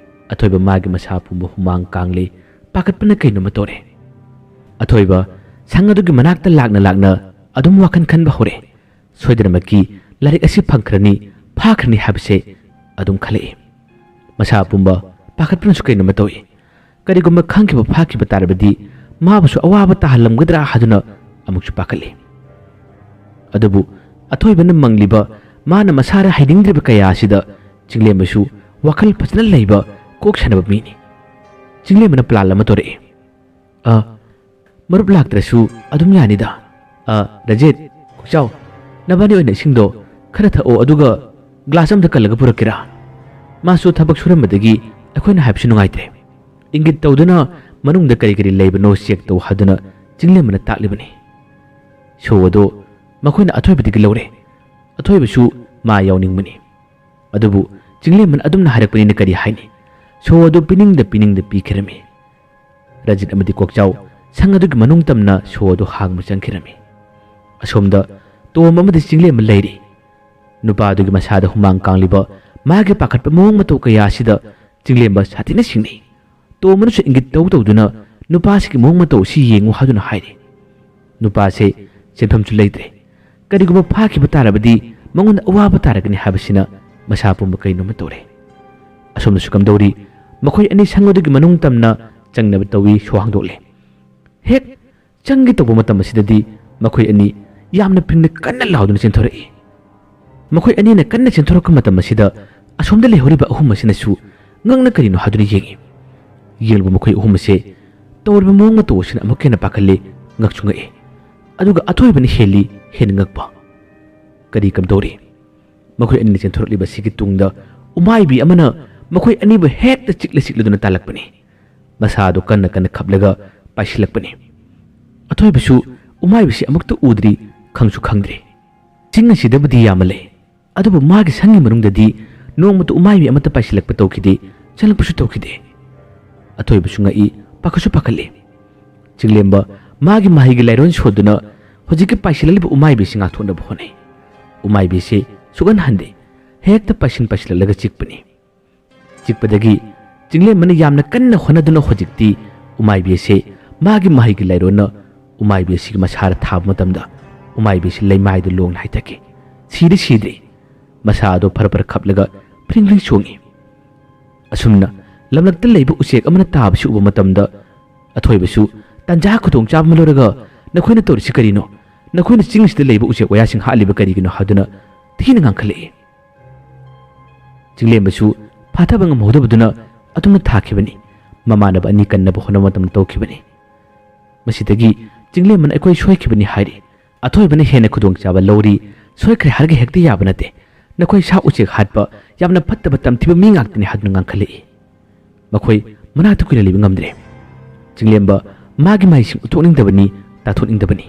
ꯑꯊꯣꯏꯕ ꯃꯥꯒꯤ ꯃꯁꯥ ꯄꯨꯝꯕ ꯍꯨꯃꯥꯡ ꯀꯥꯡꯂꯦ, ꯄꯥꯈꯠꯄꯅ ꯀꯩꯅꯣꯃ ꯇꯧꯔꯦ꯫ ꯑꯊꯣꯏꯕ ꯁꯪ ꯑꯗꯨꯒꯤ ꯃꯅꯥꯛꯇ ꯂꯥꯛꯅ ꯂꯥꯛꯅ ꯑꯗꯨꯝ ꯋꯥꯈꯜ ꯈꯟꯕ ꯍꯧꯔꯦ꯫ ꯁꯣꯏꯗꯅꯃꯛꯀꯤ ꯂꯥꯏꯔꯤꯛ ꯑꯁꯤ ꯐꯪꯈ꯭ꯔꯅꯤ, ꯐꯥꯈ꯭ꯔꯅꯤ ꯍꯥꯏꯕꯁꯦ ꯑꯗꯨꯝ ꯈꯜꯂꯛꯏ꯫ ꯃꯁꯥ ꯄꯨꯝꯕ ꯄꯥꯈꯠꯄꯅꯁꯨ ꯀꯩꯅꯣꯃ ꯇꯧꯏ꯫ ꯀꯔꯤꯒꯨꯝꯕ ꯈꯪꯈꯤꯕ ꯐꯥꯈꯤꯕ ꯇꯥꯔꯕꯗꯤ ꯃꯥꯕꯨꯁꯨ ꯑꯋꯥꯕ ꯇꯥꯍꯜꯂꯝꯒꯗ꯭ꯔꯥ ꯍꯥꯏꯗꯨꯅ ꯑꯃꯨꯛꯁꯨ ꯄꯥꯈꯠꯂꯤ꯫ ꯑꯗꯨꯕꯨ ꯑꯊꯣꯏꯕꯅ ꯃꯪꯂꯤꯕ, ꯃꯥꯅ ꯃꯁꯥꯗ ꯍꯩꯅꯤꯡꯗ꯭ꯔꯤꯕ ꯀꯌꯥ ꯑꯁꯤꯗ ꯆꯤꯡꯂꯦꯝꯕꯁꯨ ꯋꯥꯈꯜ ꯐꯖꯅ ꯂꯩꯕ, ꯀꯣꯛ ꯁꯥꯟꯅꯕ ꯃꯤꯅꯤ꯫ ꯆꯤꯡꯂꯦꯝꯕꯅ ꯄ꯭ꯂꯥꯟ ꯑꯃ ꯇꯧꯔꯛꯏ꯫ "ꯑ, ꯃꯔꯨꯞ ꯂꯥꯛꯇ꯭ꯔꯁꯨ ꯑꯗꯨꯝ ꯌꯥꯅꯤꯗ꯫ ꯑ, ꯔꯖꯤꯠ, ꯀꯣꯛꯆꯥꯎ, ꯅꯕꯥꯅꯤ ꯑꯣꯏꯅ ꯏꯁꯤꯡꯗꯣ ꯈꯔ ꯊꯛꯑꯣ, ꯑꯗꯨꯒ ꯒ꯭ꯂꯥꯁ ꯑꯃꯗ ꯀꯜꯂꯒ ꯄꯨꯔꯛꯀꯦꯔꯥ?" ꯃꯥꯁꯨ ꯊꯕꯛ ꯁꯨꯔꯝꯕꯗꯒꯤ ꯑꯩꯈꯣꯏꯅ ꯍꯥꯏꯕꯁꯨ ꯅꯨꯡꯉꯥꯏꯇ꯭ꯔꯦ꯫ ꯏꯪꯒꯤꯠ ꯇꯧꯗꯨꯅ ꯃꯅꯨꯡꯗ ꯀꯔꯤ ꯀꯔꯤ ꯂꯩꯕꯅꯣ ꯆꯦꯛ ꯇꯧ ꯍꯥꯏꯗꯨꯅ ꯆꯤꯡꯂꯦꯝꯕꯅ ꯇꯥꯛꯂꯤꯕꯅꯤ꯫ ꯁꯣ ꯑꯗꯨ ꯃꯈꯣꯏꯅ ꯑꯊꯣꯏꯕꯗꯒꯤ ꯂꯧꯔꯦ꯫ ꯑꯊꯣꯏꯕꯁꯨ ꯃꯥ ꯌꯥꯎꯅꯤꯡꯕꯅꯤ꯫ ꯑꯗꯨꯕꯨ ꯆꯤꯡꯂꯦꯝꯕꯅ ꯑꯗꯨꯝꯅ ꯍꯥꯏꯔꯛꯄꯅꯤꯅ ꯀꯔꯤ ꯍꯥꯏꯅꯤ? ꯁꯣ ꯑꯗꯨ ꯄꯤꯅꯤꯡꯗ ꯄꯤꯅꯤꯡꯗ ꯄꯤꯈꯤꯔꯝꯃꯤ꯫ ꯔꯖꯤꯠ ꯑꯃꯗꯤ ꯀꯣꯛꯆꯥꯎ ꯁꯪ ꯑꯗꯨꯒꯤ ꯃꯅꯨꯡ ꯇꯝꯅ ꯁꯣ ꯑꯗꯨ ꯍꯥꯡꯕ ꯆꯪꯈꯤꯔꯝꯃꯤ꯫ ꯑꯁꯣꯝꯗ ꯇꯣꯝ ꯑꯃꯗꯤ ꯆꯤꯡꯂꯦꯝꯕ ꯂꯩꯔꯤ꯫ ꯅꯨꯄꯥ ꯑꯗꯨꯒꯤ ꯃꯁꯥꯗ ꯍꯨꯃꯥꯡ ꯀꯥꯡꯂꯤꯕ ꯃꯥꯒꯤ ꯄꯥꯈꯠꯄ ꯃꯑꯣꯡ ꯃꯇꯧ ꯀꯌꯥ ꯑꯁꯤꯗ ꯆꯤꯡꯂꯦꯝꯕ ꯁꯥꯊꯤꯅ ꯁꯤꯡꯅꯩ꯫ ꯇꯣꯝ ꯑꯃꯅꯁꯨ ꯏꯪꯒꯤꯠ ꯇꯧ ꯇꯧꯗꯨꯅ ꯅꯨꯄꯥꯁꯤꯒꯤ ꯃꯑꯣꯡ ꯃꯇꯧ ꯑꯁꯤ ꯌꯦꯡꯉꯨ ꯍꯥꯏꯗꯨꯅ ꯍꯥꯏꯔꯤ꯫ ꯅꯨꯄꯥꯁꯦ ꯁꯦꯟꯐꯝꯁꯨ ꯂꯩꯇ꯭ꯔꯦ꯫ ꯀꯔꯤꯒꯨꯝꯕ ꯐꯥꯈꯤꯕ ꯇꯥꯔꯕꯗꯤ ꯃꯉꯣꯟꯗ ꯑꯋꯥꯕ ꯇꯥꯔꯒꯅꯤ ꯍꯥꯏꯕꯁꯤꯅ ꯃꯁꯥ ꯄꯨꯝꯕ ꯀꯩꯅꯣꯝꯃ ꯇꯧꯔꯦ꯫ ꯑꯁꯣꯝꯗꯁꯨ ꯀꯝꯗꯧꯔꯤ? ꯃꯈꯣꯏ ꯑꯅꯤ ꯁꯪ ꯑꯗꯨꯒꯤ ꯃꯅꯨꯡ ꯇꯝꯅ ꯆꯪꯅꯕ ꯇꯧꯏ, ꯁꯣ ꯍꯥꯡꯗꯣꯛꯂꯦ꯫ ꯍꯦꯛ ꯆꯪꯒꯦ ꯇꯧꯕ ꯃꯇꯝ ꯑꯁꯤꯗꯗꯤ ꯃꯈꯣꯏ ꯑꯅꯤ ꯌꯥꯝꯅ ꯐꯤꯡꯅ ꯀꯟꯅ ꯂꯥꯎꯗꯨꯅ ꯆꯦꯟꯊꯣꯔꯛꯏ꯫ ꯃꯈꯣꯏ ꯑꯅꯤꯅ ꯀꯟꯅ ꯆꯦꯟꯊꯣꯔꯛꯄ ꯃꯇꯝ ꯑꯁꯤꯗ ꯑꯁꯣꯝꯗ ꯂꯩꯍꯧꯔꯤꯕ ꯑꯍꯨꯝ ꯑꯁꯤꯅꯁꯨ ꯉꯛꯅ ꯀꯔꯤꯅꯣ ꯍꯥꯏꯗꯨꯅ ꯌꯦꯡꯏ꯫ ꯌꯦꯡꯂꯨꯕ ꯃꯈꯣꯏ ꯑꯍꯨꯝ ꯑꯁꯦ ꯇꯧꯔꯤꯕ ꯃꯑꯣꯡ ꯃꯇꯧ ꯑꯁꯤꯅ ꯑꯃꯨꯛꯀ ꯍꯦꯟꯅ ꯄꯥꯈꯠꯂꯦ, ꯉꯛꯁꯨ ꯉꯛꯏ꯫ ꯑꯗꯨꯒ ꯑꯊꯣꯏꯕꯅ ꯍꯦꯜꯂꯤ ꯍꯦꯟꯅ ꯉꯛꯄ꯫ ꯀꯔꯤ ꯀꯝꯗꯧꯔꯤ? ꯃꯈꯣꯏ ꯑꯅꯤꯅ ꯆꯦꯟꯊꯣꯔꯛꯂꯤꯕ ꯑꯁꯤꯒꯤ ꯇꯨꯡꯗ ꯎꯃꯥꯏꯕꯤ ꯑꯃꯅ ꯃꯈꯣꯏ ꯑꯅꯤꯕꯨ ꯍꯦꯛꯇ ꯆꯤꯛꯂ ꯆꯤꯛꯂꯗꯨꯅ ꯇꯥꯜꯂꯛꯄꯅꯤ꯫ ꯃꯁꯥꯗꯨ ꯀꯟꯅ ꯀꯟꯅ ꯈꯞꯂꯒ ꯄꯥꯏꯁꯤꯜꯂꯛꯄꯅꯤ꯫ ꯑꯊꯣꯏꯕꯁꯨ ꯎꯃꯥꯏꯕꯤꯁꯤ ꯑꯃꯨꯛꯇ ꯎꯗ꯭ꯔꯤ, ꯈꯪꯁꯨ ꯈꯪꯗ꯭ꯔꯤ꯫ ꯆꯤꯡ ꯑꯁꯤꯗꯕꯨꯗꯤ ꯌꯥꯝꯅ ꯂꯩ, ꯑꯗꯨꯕꯨ ꯃꯥꯒꯤ ꯁꯪꯒꯤ ꯃꯅꯨꯡꯗꯗꯤ ꯅꯣꯡꯃꯇ ꯎꯃꯥꯏꯕꯤ ꯑꯃꯠꯇ ꯄꯥꯏꯁꯤꯜꯂꯛꯄ ꯇꯧꯈꯤꯗꯦ, ꯆꯪꯂꯛꯄꯁꯨ ꯇꯧꯈꯤꯗꯦ꯫ ꯑꯊꯣꯏꯕꯁꯨ ꯉꯛꯏ, ꯄꯥꯈꯠꯁꯨ ꯄꯥꯈꯠꯂꯤ꯫ ꯆꯤꯡꯂꯦꯝꯕ ꯃꯥꯒꯤ ꯃꯍꯩꯒꯤ ꯂꯥꯏꯔꯣꯟ ꯁꯣꯟꯗꯨꯅ ꯍꯧꯖꯤꯛꯀꯤ ꯄꯥꯏꯁꯤꯜꯂꯛꯂꯤꯕ ꯎꯃꯥꯏꯕꯤꯁꯤ ꯉꯥꯛꯊꯣꯛꯅꯕ ꯍꯣꯠꯅꯩ꯫ ꯎꯃꯥꯏꯕꯤꯁꯤ ꯁꯨꯛꯍꯟ ꯍꯟꯗꯦ, ꯍꯦꯛꯇ ꯄꯥꯏꯁꯤꯟ ꯄꯥꯏꯁꯤꯜꯂꯛꯂꯒ ꯆꯤꯛꯄꯅꯤ꯫ ꯆꯤꯛꯄꯗꯒꯤ ꯆꯤꯡꯂꯦꯝꯕꯅ ꯌꯥꯝꯅ ꯀꯟꯅ ꯍꯣꯠꯅꯗꯨꯅ ꯍꯧꯖꯤꯛꯇꯤ ꯎꯃꯥꯏꯕꯤ ꯑꯁꯤ ꯃꯥꯒꯤ ꯃꯍꯩꯒꯤ ꯂꯥꯏꯔꯣꯟꯅ ꯎꯃꯥꯏꯕꯤ ꯑꯁꯤꯒꯤ ꯃꯁꯥꯗ ꯊꯥꯕ ꯃꯇꯝꯗ ꯎꯃꯥꯏꯕꯤ ꯑꯁꯤ ꯂꯩꯃꯥꯏꯗ ꯂꯣꯡꯅ ꯍꯥꯏꯊꯈꯤ꯫ ꯁꯤꯗꯤ ꯁꯤꯗ꯭ꯔꯤ꯫ ꯃꯁꯥ ꯑꯗꯨ ꯐꯔ ꯐꯔ ꯈꯞꯂꯒ ꯐ꯭ꯔꯤꯡ ꯐ꯭ꯔꯤꯡ ꯆꯣꯡꯏ꯫ ꯑꯁꯨꯝꯅ ꯂꯝꯂꯛꯇ ꯂꯩꯕ ꯎꯆꯦꯛ ꯑꯃꯅ ꯇꯥꯕꯁꯤ ꯎꯕ ꯃꯇꯝꯗ ꯑꯊꯣꯏꯕꯁꯨ ꯇꯥꯟꯖꯥ ꯈꯨꯗꯣꯡꯆꯥꯕ ꯑꯃ ꯂꯧꯔꯒ, "ꯅꯈꯣꯏꯅ ꯇꯧꯔꯤꯁꯤ ꯀꯔꯤꯅꯣ? ꯅꯈꯣꯏꯅ ꯆꯤꯡꯁꯤꯗ ꯂꯩꯕ ꯎꯆꯦꯛ ꯋꯥꯌꯥꯁꯤꯡ ꯍꯥꯠꯂꯤꯕ ꯀꯔꯤꯒꯤꯅꯣ?" ꯍꯥꯏꯗꯨꯅ ꯊꯤꯅ ꯉꯥꯡꯈꯠꯂꯛꯏ꯫ ꯆꯤꯡꯂꯦꯝꯕꯁꯨ ꯐꯥꯊꯕ ꯉꯝꯍꯧꯗꯕꯗꯨꯅ ꯑꯗꯨꯝꯅ ꯊꯥꯈꯤꯕꯅꯤ꯫ ꯃꯃꯥꯟꯅꯕ ꯑꯅꯤ ꯀꯟꯅꯕ ꯍꯣꯠꯅꯕ ꯃꯇꯝꯗ ꯇꯧꯈꯤꯕꯅꯤ꯫ ꯃꯁꯤꯗꯒꯤ ꯆꯤꯡꯂꯦꯝꯕꯅ "ꯑꯩꯈꯣꯏ ꯁꯣꯏꯈꯤꯕꯅꯤ" ꯍꯥꯏꯔꯤ꯫ "ꯑꯊꯣꯏꯕꯅ ꯍꯦꯟꯅ ꯈꯨꯗꯣꯡꯆꯥꯕ ꯂꯧꯔꯤ, ꯁꯣꯏꯈ꯭ꯔꯦ ꯍꯥꯏꯔꯒ ꯍꯦꯛꯇ ꯌꯥꯕ ꯅꯠꯇꯦ꯫ ꯅꯈꯣꯏ ꯁꯥ ꯎꯆꯦꯛ ꯍꯥꯠꯄ ꯌꯥꯝꯅ ꯐꯠꯇꯕ ꯇꯝꯊꯤꯕ ꯃꯤ ꯉꯥꯛꯇꯅꯤ" ꯍꯥꯏꯗꯨꯅ ꯉꯥꯡꯈꯠꯂꯛꯏ꯫ ꯃꯈꯣꯏ ꯃꯅꯥꯛꯇ ꯀꯨꯏꯅ ꯂꯩꯕ ꯉꯝꯗ꯭ꯔꯦ꯫ ꯆꯤꯡꯂꯦꯝꯕ ꯃꯥꯒꯤ ꯃꯍꯩꯁꯤꯡ ꯎꯠꯊꯣꯛꯅꯤꯡꯗꯕꯅꯤ, ꯇꯥꯊꯣꯛꯅꯤꯡꯗꯕꯅꯤ꯫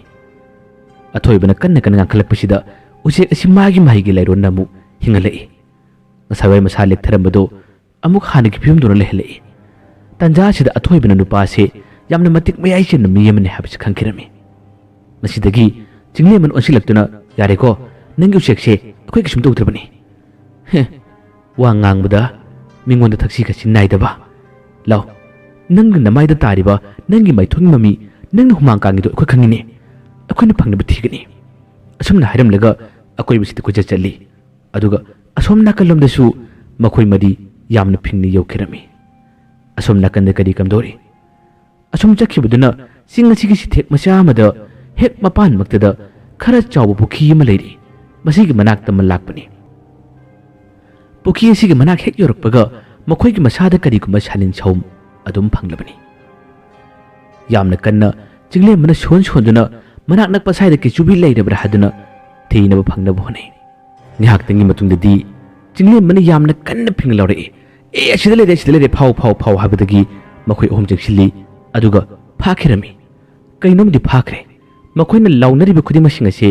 ꯑꯊꯣꯏꯕꯅ ꯀꯟꯅ ꯀꯟꯅ ꯉꯥꯡꯈꯠꯂꯛꯄꯁꯤꯗ ꯎꯆꯦꯛ ꯑꯁꯤ ꯃꯥꯒꯤ ꯃꯍꯩꯒꯤ ꯂꯥꯏꯔꯣꯟꯅ ꯑꯃꯨꯛ ꯍꯤꯡꯍꯜꯂꯛꯏ꯫ ꯉꯁꯥꯏꯋꯥꯏ ꯃꯁꯥ ꯂꯦꯛꯊꯔꯝꯕꯗꯣ ꯑꯃꯨꯛ ꯍꯥꯟꯅꯒꯤ ꯐꯤꯕꯝꯗꯧꯅ ꯂꯩꯍꯜꯂꯛꯏ꯫ ꯇꯥꯟꯖꯥ ꯑꯁꯤꯗ ꯑꯊꯣꯏꯕꯅ ꯅꯨꯄꯥ ꯑꯁꯤ ꯌꯥꯝꯅ ꯃꯇꯤꯛ ꯃꯌꯥꯏ ꯆꯦꯟꯕ ꯃꯤ ꯑꯃꯅꯤ ꯍꯥꯏꯕꯁꯤ ꯈꯪꯈꯤꯔꯝꯃꯤ꯫ ꯃꯁꯤꯗꯒꯤ ꯆꯤꯡꯂꯦꯝꯕꯅ ꯑꯣꯟꯁꯤꯜꯂꯛꯇꯨꯅ, "ꯌꯥꯔꯦꯀꯣ, ꯅꯪꯒꯤ ꯎꯆꯦꯛꯁꯦ ꯑꯩꯈꯣꯏ ꯀꯩꯁꯨꯝ ꯇꯧꯗ꯭ꯔꯕꯅꯤ꯫ ꯍꯦ, ꯋꯥ ꯉꯥꯡꯕꯗ ꯃꯤꯉꯣꯟꯗ ꯊꯛꯁꯤ ꯈꯥꯁꯤ ꯅꯥꯏꯗꯕ꯫ ꯂꯥꯎ, ꯅꯪꯒꯤ ꯅꯃꯥꯏꯗ ꯇꯥꯔꯤꯕ ꯅꯪꯒꯤ ꯃꯥꯏꯊꯣꯡꯒꯤ ꯃꯃꯤ, ꯅꯪꯅ ꯍꯨꯃꯥꯡ ꯀꯥꯡꯉꯤꯗꯣ ꯑꯩꯈꯣꯏ ꯈꯪꯉꯤꯅꯦ꯫ ꯑꯩꯈꯣꯏꯅ ꯐꯪꯅꯕ ꯊꯤꯒꯅꯤ"꯫ ꯑꯁꯨꯝꯅ ꯍꯥꯏꯔꯝꯂꯒ ꯑꯀꯣꯏꯕꯁꯤꯗ ꯀꯣꯏꯆꯠ ꯆꯠꯂꯤ꯫ ꯑꯗꯨꯒ ꯑꯁꯣꯝ ꯅꯥꯀꯜꯂꯣꯝꯗꯁꯨ ꯃꯈꯣꯏ ꯃꯔꯤ ꯌꯥꯝꯅ ꯐꯤꯡꯅ ꯌꯧꯈꯤꯔꯝꯃꯤ꯫ ꯑꯁꯣꯝ ꯅꯥꯀꯟꯗ ꯀꯔꯤ ꯀꯝꯗꯧꯔꯤ? ꯑꯁꯨꯝ ꯆꯠꯈꯤꯕꯗꯨꯅ ꯆꯤꯡ ꯑꯁꯤꯒꯤ ꯁꯤꯊꯦꯛ ꯃꯆꯥ ꯑꯃꯗ ꯍꯦꯛ ꯃꯄꯥꯟꯃꯛꯇꯗ ꯈꯔ ꯆꯥꯎꯕ ꯄꯨꯈ꯭ꯔꯤ ꯑꯃ ꯂꯩꯔꯤ꯫ ꯃꯁꯤꯒꯤ ꯃꯅꯥꯛꯇ ꯑꯃ ꯂꯥꯛꯄꯅꯤ꯫ ꯄꯨꯈ꯭ꯔꯤ ꯑꯁꯤꯒꯤ ꯃꯅꯥꯛ ꯍꯦꯛ ꯌꯧꯔꯛꯄꯒ ꯃꯈꯣꯏꯒꯤ ꯃꯁꯥꯗ ꯀꯔꯤꯒꯨꯝꯕ ꯁꯥꯅꯤꯟ ꯁꯧꯝ ꯑꯗꯨꯝ ꯐꯪꯂꯕꯅꯤ꯫ ꯌꯥꯝꯅ ꯀꯟꯅ ꯆꯤꯡꯂꯦꯝꯕꯅ ꯁꯣꯟ ꯁꯣꯟꯗꯨꯅ ꯃꯅꯥꯛ ꯅꯛꯄ ꯁ꯭ꯋꯥꯏꯗ ꯀꯦꯆꯨꯕꯤ ꯂꯩꯔꯕ꯭ꯔꯥ ꯍꯥꯏꯗꯨꯅ ꯊꯤꯅꯕ ꯐꯪꯅꯕ ꯍꯣꯠꯅꯩ꯫ ꯉꯥꯏꯍꯥꯛꯇꯪꯒꯤ ꯃꯇꯨꯡꯗꯗꯤ ꯆꯤꯡꯂꯦꯝꯕꯅ ꯌꯥꯝꯅ ꯀꯟꯅ ꯐꯤꯡ ꯂꯥꯎꯔꯛꯏ, "ꯑꯦ, ꯑꯁꯤꯗ ꯂꯩꯔꯦ, ꯑꯁꯤꯗ ꯂꯩꯔꯦ, ꯐꯥꯎ, ꯐꯥꯎ, ꯐꯥꯎ" ꯍꯥꯏꯕꯗꯒꯤ ꯃꯈꯣꯏ ꯑꯍꯨꯝ ꯆꯦꯛꯁꯤꯜꯂꯤ꯫ ꯑꯗꯨꯒ ꯐꯥꯈꯤꯔꯝꯃꯤ꯫ ꯀꯩꯅꯣꯝꯗꯤ ꯐꯥꯈ꯭ꯔꯦ꯫ ꯃꯈꯣꯏꯅ ꯂꯥꯎꯅꯔꯤꯕ ꯈꯨꯗꯤꯡꯃꯛꯁꯤꯡ ꯑꯁꯤ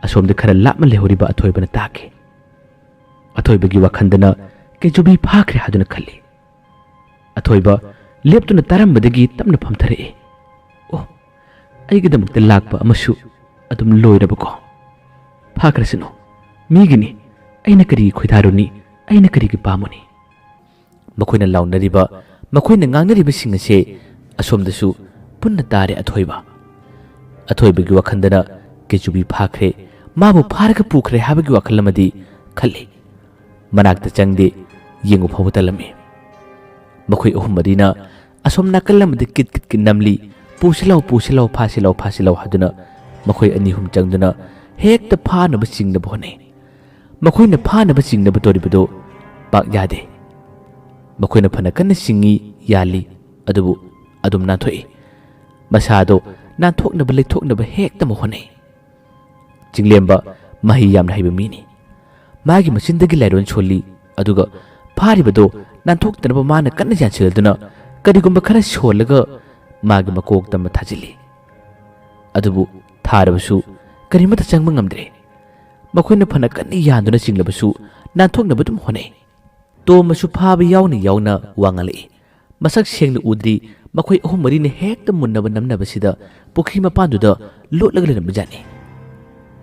ꯑꯁꯣꯝꯗ ꯈꯔ ꯂꯥꯞꯅ ꯂꯩꯍꯧꯔꯤꯕ ꯑꯊꯣꯏꯕꯅ ꯇꯥꯈꯤ꯫ ꯑꯊꯣꯏꯕꯒꯤ ꯋꯥꯈꯜꯗꯅ ꯀꯦꯆꯨꯕꯤ ꯐꯥꯈ꯭ꯔꯦ ꯍꯥꯏꯗꯨꯅ ꯈꯜꯂꯤ꯫ ꯑꯊꯣꯏꯕ ꯂꯦꯞꯇꯨꯅ ꯇꯥꯔꯝꯕꯗꯒꯤ ꯇꯞꯅ ꯐꯝꯊꯔꯛꯏ꯫ "ꯑꯣ, ꯑꯩꯒꯤꯗꯃꯛꯇ ꯂꯥꯛꯄ ꯑꯃꯁꯨ ꯑꯗꯨꯝ ꯂꯣꯏꯔꯕꯀꯣ? ꯐꯥꯈ꯭ꯔꯁꯅꯨ, ꯃꯤꯒꯤꯅꯤ꯫ ꯑꯩꯅ ꯀꯔꯤꯒꯤ ꯈꯣꯏꯗꯥꯔꯨꯅꯤ? ꯑꯩꯅ ꯀꯔꯤꯒꯤ ꯄꯥꯝꯃꯨꯅꯤ?" ꯃꯈꯣꯏꯅ ꯂꯥꯎꯅꯔꯤꯕ, ꯃꯈꯣꯏꯅ ꯉꯥꯡꯅꯔꯤꯕꯁꯤꯡ ꯑꯁꯦ ꯑꯁꯣꯝꯗꯁꯨ ꯄꯨꯟꯅ ꯇꯥꯔꯦ ꯑꯊꯣꯏꯕ꯫ ꯑꯊꯣꯏꯕꯒꯤ ꯋꯥꯈꯜꯗꯅ ꯀꯦꯆꯨꯕꯤ ꯐꯥꯈ꯭ꯔꯦ, ꯃꯥꯕꯨ ꯐꯥꯔꯒ ꯄꯨꯈ꯭ꯔꯦ ꯍꯥꯏꯕꯒꯤ ꯋꯥꯈꯜ ꯑꯃꯗꯤ ꯈꯜꯂꯤ꯫ ꯃꯅꯥꯛꯇ ꯆꯪꯗꯦ, ꯌꯦꯡꯕ ꯐꯥꯎꯕ ꯇꯜꯂꯝꯃꯤ꯫ ꯃꯈꯣꯏ ꯑꯍꯨꯝ ꯃꯔꯤꯅ ꯑꯁꯣꯝ ꯅꯥꯀꯜ ꯑꯃꯗ ꯀꯤꯠ ꯀꯤꯠ ꯀꯤꯠ ꯅꯝꯂꯤ, "ꯄꯨꯁꯤ ꯂꯥꯎ, ꯄꯨꯁꯤ ꯂꯥꯎ, ꯐꯥꯁꯤ ꯂꯥꯎ, ꯐꯥꯁꯤ ꯂꯥꯎ" ꯍꯥꯏꯗꯨꯅ ꯃꯈꯣꯏ ꯑꯅꯤ ꯑꯍꯨꯝ ꯆꯪꯗꯨꯅ ꯍꯦꯛꯇ ꯐꯥꯅꯕ ꯆꯤꯡꯅꯕ ꯍꯣꯠꯅꯩ꯫ ꯃꯈꯣꯏꯅ ꯐꯥꯅꯕ ꯆꯤꯡꯅꯕ ꯇꯧꯔꯤꯕꯗꯨ ꯄꯥꯛ ꯌꯥꯗꯦ꯫ ꯃꯈꯣꯏꯅ ꯐꯅ ꯀꯟꯅ ꯆꯤꯡꯏ, ꯌꯥꯜꯂꯤ, ꯑꯗꯨꯕꯨ ꯑꯗꯨꯝ ꯅꯥꯟꯊꯣꯛꯏ꯫ ꯃꯁꯥꯗꯣ ꯅꯥꯟꯊꯣꯛꯅꯕ ꯂꯩꯊꯣꯛꯅꯕ ꯍꯦꯛꯇ ꯑꯃꯨꯛ ꯍꯣꯠꯅꯩ꯫ ꯆꯤꯡꯂꯦꯝꯕ ꯃꯍꯩ ꯌꯥꯝꯅ ꯍꯩꯕ ꯃꯤꯅꯤ꯫ ꯃꯥꯒꯤ ꯃꯆꯤꯟꯗꯒꯤ ꯂꯥꯏꯔꯣꯟ ꯁꯣꯜꯂꯤ, ꯑꯗꯨꯒ ꯐꯥꯔꯤꯕꯗꯣ ꯅꯥꯟꯊꯣꯛꯇꯅꯕ ꯃꯥꯅ ꯀꯟꯅ ꯌꯥꯟꯁꯤꯜꯂꯗꯨꯅ ꯀꯔꯤꯒꯨꯝꯕ ꯈꯔ ꯁꯣꯜꯂꯒ ꯃꯥꯒꯤ ꯃꯀꯣꯛꯇ ꯑꯃ ꯊꯥꯖꯤꯜꯂꯤ꯫ ꯑꯗꯨꯕꯨ ꯊꯥꯔꯕꯁꯨ ꯀꯔꯤꯃꯠꯇ ꯆꯪꯕ ꯉꯝꯗ꯭ꯔꯦ꯫ ꯃꯈꯣꯏꯅ ꯐꯅ ꯀꯟꯅ ꯌꯥꯟꯗꯨꯅ ꯆꯤꯡꯂꯕꯁꯨ ꯅꯥꯟꯊꯣꯛꯅꯕ ꯑꯗꯨꯝ ꯍꯣꯠꯅꯩ꯫ ꯇꯣꯝꯕꯁꯨ ꯐꯥꯕ ꯌꯥꯎꯅ ꯌꯥꯎꯅ ꯋꯥ ꯉꯥꯡꯂꯛꯏ꯫ ꯃꯁꯛ ꯁꯦꯡꯅ ꯎꯗ꯭ꯔꯤ, ꯃꯈꯣꯏ ꯑꯍꯨꯝ ꯃꯔꯤꯅ ꯍꯦꯛꯇ ꯃꯨꯟꯅꯕ ꯅꯝꯅꯕꯁꯤꯗ ꯄꯨꯈ꯭ꯔꯤ ꯃꯄꯥꯟꯗꯨꯗ ꯂꯣꯠꯂꯒ ꯂꯩꯔꯝꯕꯖꯥꯠꯅꯤ꯫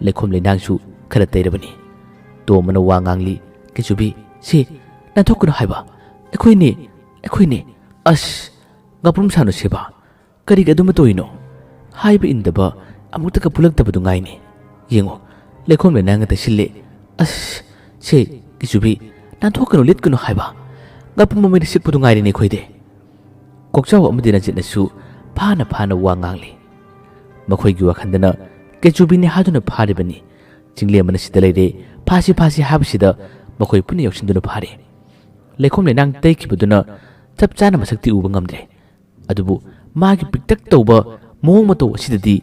ꯂꯩꯈꯣꯝ ꯂꯩꯅꯥꯡꯁꯨ ꯈꯔ ꯇꯩꯔꯕꯅꯤ꯫ ꯇꯣꯝꯕꯅ ꯋꯥ ꯉꯥꯡꯂꯤ, "ꯀꯩꯆꯨꯕꯤ, ꯁꯤ ꯅꯥꯟꯊꯣꯛꯀꯅꯨ ꯍꯥꯏꯕ꯫ ꯑꯩꯈꯣꯏꯅꯦ, ꯑꯩꯈꯣꯏꯅꯦ꯫ ꯑꯁ, ꯉꯥꯄ꯭ꯔꯨꯝ ꯁꯥꯅꯨꯁꯦꯕ꯫ ꯀꯔꯤꯒꯤ ꯑꯗꯨꯝꯕ ꯇꯧꯔꯤꯅꯣ? ꯍꯥꯏꯕ ꯏꯟꯗꯕ ꯑꯃꯨꯛꯇꯒ ꯄꯨꯜꯂꯛꯇꯕꯗꯨ ꯉꯥꯏꯅꯦ꯫ ꯌꯦꯡꯉꯣ, ꯂꯩꯈꯣꯝ ꯂꯩꯅꯥꯡꯒ ꯇꯩꯁꯤꯜꯂꯦ꯫ ꯑꯁ, ꯁꯦ, ꯀꯤꯆꯨꯕꯤ, ꯅꯥꯟꯊꯣꯛꯀꯅꯨ, ꯂꯤꯠꯀꯅꯨ ꯍꯥꯏꯕ꯫ ꯉꯥꯄ꯭ꯔꯨꯝ ꯃꯃꯩꯗ ꯁꯤꯛꯄꯗꯨ ꯉꯥꯏꯔꯦꯅꯦ ꯑꯩꯈꯣꯏꯗꯤ꯫" ꯀꯣꯛꯆꯥꯎ ꯑꯃꯗꯤ ꯔꯟꯖꯤꯠꯅꯁꯨ ꯐꯥꯅ ꯐꯥꯅ ꯋꯥ ꯉꯥꯡꯂꯤ꯫ ꯃꯈꯣꯏꯒꯤ ꯋꯥꯈꯜꯗꯅ ꯀꯦꯆꯨꯕꯤꯅꯤ ꯍꯥꯏꯗꯨꯅ ꯐꯥꯔꯤꯕꯅꯤ꯫ ꯆꯤꯡꯂꯦꯝꯕꯅ ꯁꯤꯗ ꯂꯩꯔꯦ, ꯐꯥꯁꯤ ꯐꯥꯁꯤ ꯍꯥꯏꯕꯁꯤꯗ ꯃꯈꯣꯏ ꯄꯨꯟꯅ ꯌꯥꯎꯁꯤꯟꯗꯨꯅ ꯐꯥꯔꯦ꯫ ꯂꯩꯈꯣꯝ ꯂꯩꯅꯥꯡ ꯇꯩꯈꯤꯕꯗꯨꯅ ꯆꯞ ꯆꯥꯅ ꯃꯁꯛꯇꯤ ꯎꯕ ꯉꯝꯗ꯭ꯔꯦ꯫ ꯑꯗꯨꯕꯨ ꯃꯥꯒꯤ ꯄꯤꯛꯇꯛ ꯇꯧꯕ ꯃꯑꯣꯡ ꯃꯇꯧ ꯑꯁꯤꯗꯗꯤ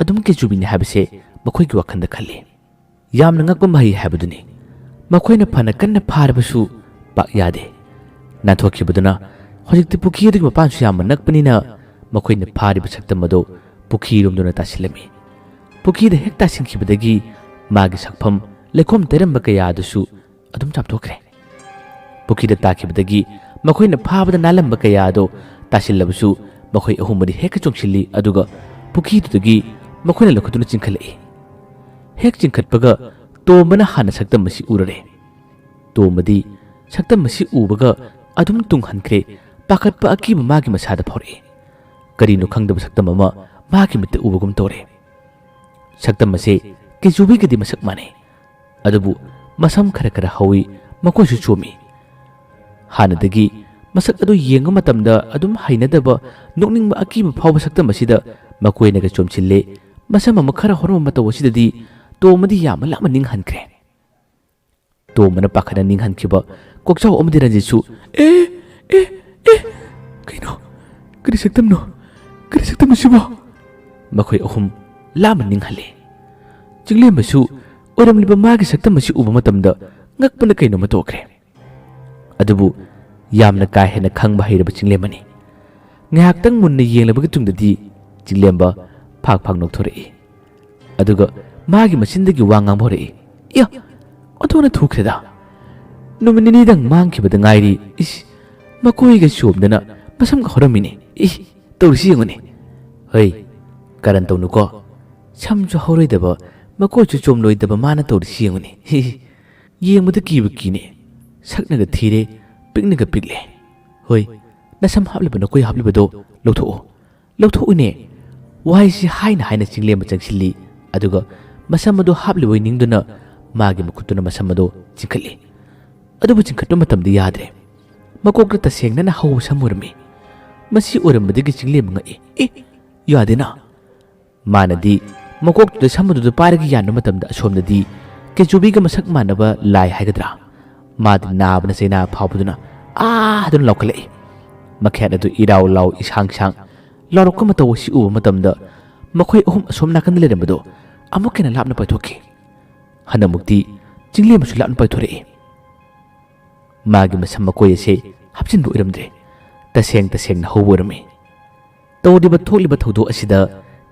ꯑꯗꯨꯝ ꯀꯦꯆꯨꯕꯤꯅꯤ ꯍꯥꯏꯕꯁꯦ ꯃꯈꯣꯏꯒꯤ ꯋꯥꯈꯜꯗ ꯈꯜꯂꯤ꯫ ꯌꯥꯝꯅ ꯉꯛꯄ ꯃꯍꯩ ꯍꯥꯏꯕꯗꯨꯅꯤ꯫ ꯃꯈꯣꯏꯅ ꯐꯅ ꯀꯟꯅ ꯐꯥꯔꯕꯁꯨ ꯄꯥꯛ ꯌꯥꯗꯦ꯫ ꯅꯥꯟꯊꯣꯛꯈꯤꯕꯗꯨꯅ ꯍꯧꯖꯤꯛꯇꯤ ꯄꯨꯈ꯭ꯔꯤ ꯑꯗꯨꯒꯤ ꯃꯄꯥꯟꯁꯨ ꯌꯥꯝꯅ ꯅꯛꯄꯅꯤꯅ ꯃꯈꯣꯏꯅ ꯐꯥꯔꯤꯕ ꯁꯛꯇꯝ ꯑꯗꯨ ꯄꯨꯈ꯭ꯔꯤꯔꯣꯝꯗꯨꯅ ꯇꯥꯁꯤꯜꯂꯝꯃꯤ꯫ ꯄꯨꯈ꯭ꯔꯤꯗ ꯍꯦꯛ ꯇꯥꯁꯤꯟꯈꯤꯕꯗꯒꯤ ꯃꯥꯒꯤ ꯁꯛꯐꯝ, ꯂꯩꯈꯣꯝ ꯇꯩꯔꯝꯕ ꯀꯌꯥ ꯑꯗꯨꯁꯨ ꯑꯗꯨꯝ ꯆꯥꯝꯊꯣꯛꯈ꯭ꯔꯦ꯫ ꯄꯨꯈ꯭ꯔꯤꯗ ꯇꯥꯈꯤꯕꯗꯒꯤ ꯃꯈꯣꯏꯅ ꯐꯥꯕꯗ ꯅꯥꯜꯂꯝꯕ ꯀꯌꯥ ꯑꯗꯣ ꯇꯥꯁꯤꯜꯂꯕꯁꯨ ꯃꯈꯣꯏ ꯑꯍꯨꯝ ꯃꯔꯤ ꯍꯦꯛꯇ ꯆꯣꯡꯁꯤꯜꯂꯤ, ꯑꯗꯨꯒ ꯄꯨꯈ꯭ꯔꯤꯗꯨꯗꯒꯤ ꯃꯈꯣꯏꯅ ꯂꯧꯈꯠꯇꯨꯅ ꯆꯤꯡꯈꯠꯂꯛꯏ꯫ ꯍꯦꯛ ꯆꯤꯡꯈꯠꯄꯒ ꯇꯣꯝꯕꯅ ꯍꯥꯟꯅ ꯁꯛꯇꯝ ꯑꯁꯤ ꯎꯔꯔꯦ꯫ ꯇꯣꯝꯕꯗꯤ ꯁꯛꯇꯝ ꯑꯁꯤ ꯎꯕꯒ ꯑꯗꯨꯝ ꯇꯨꯡꯍꯟꯈ꯭ꯔꯦ꯫ ꯄꯥꯈꯠꯄ ꯑꯀꯤꯕ ꯃꯥꯒꯤ ꯃꯁꯥꯗ ꯐꯥꯎꯔꯛꯏ꯫ ꯀꯔꯤꯅꯣ ꯈꯪꯗꯕ ꯁꯛꯇꯝ ꯑꯃ ꯃꯥꯒꯤ ꯃꯤꯠꯇ ꯎꯕꯒꯨꯝ ꯇꯧꯔꯦ꯫ ꯁꯛꯇꯝ ꯑꯁꯦ ꯀꯦꯖꯨꯕꯤꯒꯗꯤ ꯃꯁꯛ ꯃꯥꯟꯅꯩ, ꯑꯗꯨꯕꯨ ꯃꯁꯝ ꯈꯔ ꯈꯔ ꯍꯧꯏ, ꯃꯈꯣꯏꯁꯨ ꯆꯣꯝꯃꯤ꯫ ꯍꯥꯟꯅꯗꯒꯤ ꯃꯁꯛ ꯑꯗꯨ ꯌꯦꯡꯕ ꯃꯇꯝꯗ ꯑꯗꯨꯝ ꯍꯩꯅꯗꯕ, ꯅꯣꯛꯅꯤꯡꯕ, ꯑꯀꯤꯕ ꯐꯥꯎꯕ ꯁꯛꯇꯝ ꯑꯁꯤꯗ ꯃꯈꯣꯏꯅꯒ ꯆꯣꯝꯁꯤꯜꯂꯦ꯫ ꯃꯁꯝ ꯑꯃ ꯈꯔ ꯍꯧꯔꯝꯕ ꯃꯇꯧ ꯑꯁꯤꯗꯗꯤ ꯇꯣꯝꯕꯗꯤ ꯌꯥꯝꯅ ꯂꯥꯞꯅ ꯅꯤꯡꯍꯟꯈ꯭ꯔꯦ꯫ ꯇꯣꯝꯕꯅ ꯄꯥꯈꯠꯅ ꯅꯤꯡꯍꯟꯈꯤꯕ ꯀꯣꯛꯆꯥꯎ ꯑꯃꯗꯤ ꯔꯟꯖꯤꯠꯁꯨ, "ꯑꯦ, ꯑꯦ, ꯑꯦ, ꯀꯩꯅꯣ? ꯀꯔꯤ ꯁꯛꯇꯝꯅꯣ? ꯀꯔꯤ ꯁꯛꯇꯝꯅꯣ ꯁꯤꯕꯣ?" ꯃꯈꯣꯏ ꯑꯍꯨꯝ ꯂꯥꯞꯅ ꯅꯤꯡꯍꯜꯂꯦ꯫ ꯆꯤꯡꯂꯦꯝꯕꯁꯨ ꯑꯣꯏꯔꯝꯂꯤꯕ ꯃꯥꯒꯤ ꯁꯛꯇꯝ ꯑꯁꯤ ꯎꯕ ꯃꯇꯝꯗ ꯉꯛꯄꯅ ꯀꯩꯅꯣꯝꯃ ꯇꯧꯈ꯭ꯔꯦ꯫ ꯑꯗꯨꯕꯨ ꯌꯥꯝꯅ ꯀꯥ ꯍꯦꯟꯅ ꯈꯪꯕ ꯍꯩꯔꯕ ꯆꯤꯡꯂꯦꯝꯕꯅꯤ꯫ ꯉꯥꯏꯍꯥꯛꯇꯪ ꯃꯨꯟꯅ ꯌꯦꯡꯂꯕꯒꯤ ꯇꯨꯡꯗꯗꯤ ꯆꯤꯡꯂꯦꯝꯕ ꯐꯥꯛ ꯐꯥꯛ ꯅꯣꯛꯊꯣꯔꯛꯏ꯫ ꯑꯗꯨꯒ ꯃꯥꯒꯤ ꯃꯆꯤꯟꯗꯒꯤ ꯋꯥ ꯉꯥꯡꯕ ꯍꯧꯔꯛꯏ꯫ "ꯏꯌꯥ! ꯑꯣꯟꯊꯣꯛꯅ ꯊꯨꯈ꯭ꯔꯦꯗ꯫ ꯅꯨꯃꯤꯠ ꯅꯤꯅꯤꯗꯪ ꯃꯥꯡꯈꯤꯕꯗ ꯉꯥꯏꯔꯤ꯫ ꯏꯁ! ꯃꯀꯣꯏꯒ ꯆꯣꯝꯗꯅ ꯃꯁꯝꯒ ꯍꯧꯔꯝꯃꯤꯅꯦ꯫ ꯏ! ꯇꯧꯔꯤꯁꯤ ꯌꯦꯡꯉꯨꯅꯦ꯫ ꯍꯩ! ꯀꯔꯟ ꯇꯧꯅꯨꯀꯣ꯫ ꯁꯝꯁꯨ ꯍꯧꯔꯣꯏꯗꯕ, ꯃꯀꯣꯏꯁꯨ ꯆꯣꯝꯂꯣꯏꯗꯕ ꯃꯥꯅ ꯇꯧꯔꯤꯁꯤ ꯌꯦꯡꯉꯨꯅꯦ꯫ ꯍꯤ ꯍꯤ꯫ ꯌꯦꯡꯕꯗ ꯀꯤꯕꯨ ꯀꯤꯅꯦ꯫ ꯁꯛꯅꯒ ꯊꯤꯔꯦ, ꯄꯤꯛꯅꯒ ꯄꯤꯛꯂꯦ꯫ ꯍꯣꯏ, ꯅꯁꯝ ꯍꯥꯞꯂꯤꯕ, ꯅꯀꯣꯏ ꯍꯥꯞꯂꯤꯕꯗꯣ ꯂꯧꯊꯣꯛꯑꯣ꯫ ꯂꯧꯊꯣꯛꯎꯅꯦ!" ꯋꯥꯍꯩꯁꯤ ꯍꯥꯏꯅ ꯍꯥꯏꯅ ꯆꯤꯡꯂꯦꯝꯕ ꯆꯪꯁꯤꯜꯂꯤ꯫ ꯑꯗꯨꯒ ꯃꯁꯝ ꯑꯗꯨ ꯍꯥꯞꯂꯤꯕꯣꯏ ꯅꯤꯡꯗꯨꯅ ꯃꯥꯒꯤ ꯃꯈꯨꯠꯇꯨꯅ ꯃꯁꯝ ꯑꯗꯨ ꯆꯤꯡꯈꯠꯂꯤ꯫ ꯑꯗꯨꯕꯨ ꯆꯤꯡꯈꯠꯄ ꯃꯇꯝꯗ ꯌꯥꯗ꯭ꯔꯦ꯫ ꯃꯀꯣꯛꯇ ꯇꯁꯦꯡꯅꯅ ꯍꯧꯕ ꯁꯝ ꯑꯣꯏꯔꯝꯃꯤ꯫ ꯃꯁꯤ ꯑꯣꯏꯔꯝꯕꯗꯒꯤ ꯆꯤꯡꯂꯦꯝꯕ ꯉꯛꯏ꯫ "ꯑꯦ, ꯌꯥꯗꯦꯅ!" ꯃꯥꯅꯗꯤ ꯃꯀꯣꯛꯇꯨꯗ ꯁꯝ ꯑꯗꯨꯗ ꯄꯥꯏꯔꯒ ꯌꯥꯟꯕ ꯃꯇꯝꯗ ꯑꯁꯣꯝꯗꯗꯤ ꯀꯦꯆꯨꯕꯤꯒ ꯃꯁꯛ ꯃꯥꯟꯅꯕ ꯂꯥꯏ ꯍꯥꯏꯒꯗ꯭ꯔꯥ, ꯃꯥꯗꯤ ꯅꯥꯕꯅ ꯆꯩꯅꯥ ꯐꯥꯎꯕꯗꯨꯅ "ꯑꯥ!" ꯍꯥꯏꯗꯨꯅ ꯂꯥꯎꯈꯠꯂꯛꯏ꯫ ꯃꯈꯦꯠ ꯑꯗꯨ ꯏꯔꯥꯎ ꯂꯥꯎ ꯏꯁꯥꯡ ꯁꯥꯡ ꯂꯥꯎꯔꯛꯄ ꯃꯇꯧ ꯑꯁꯤ ꯎꯕ ꯃꯇꯝꯗ ꯃꯈꯣꯏ ꯑꯍꯨꯝ ꯑꯁꯣꯝ ꯅꯥꯀꯟꯗ ꯂꯩꯔꯝꯕꯗꯨ ꯑꯃꯨꯛ ꯍꯦꯟꯅ ꯂꯥꯞꯅ ꯄꯥꯏꯊꯣꯛꯈꯤ꯫ ꯍꯟꯗꯛꯃꯨꯛꯇꯤ ꯆꯤꯡꯂꯦꯝꯕꯁꯨ ꯂꯥꯞꯅ ꯄꯥꯏꯊꯣꯔꯛꯏ꯫ ꯃꯥꯒꯤ ꯃꯁꯝ ꯃꯀꯣꯏ ꯑꯁꯦ ꯍꯥꯞꯆꯤꯟꯕ ꯑꯣꯏꯔꯝꯗ꯭ꯔꯦ꯫ ꯇꯁꯦꯡ ꯇꯁꯦꯡꯅ ꯍꯧꯕ ꯑꯣꯏꯔꯝꯃꯤ꯫ ꯇꯧꯔꯤꯕ ꯊꯣꯛꯂꯤꯕ ꯊꯧꯗꯣꯛ ꯑꯁꯤꯗ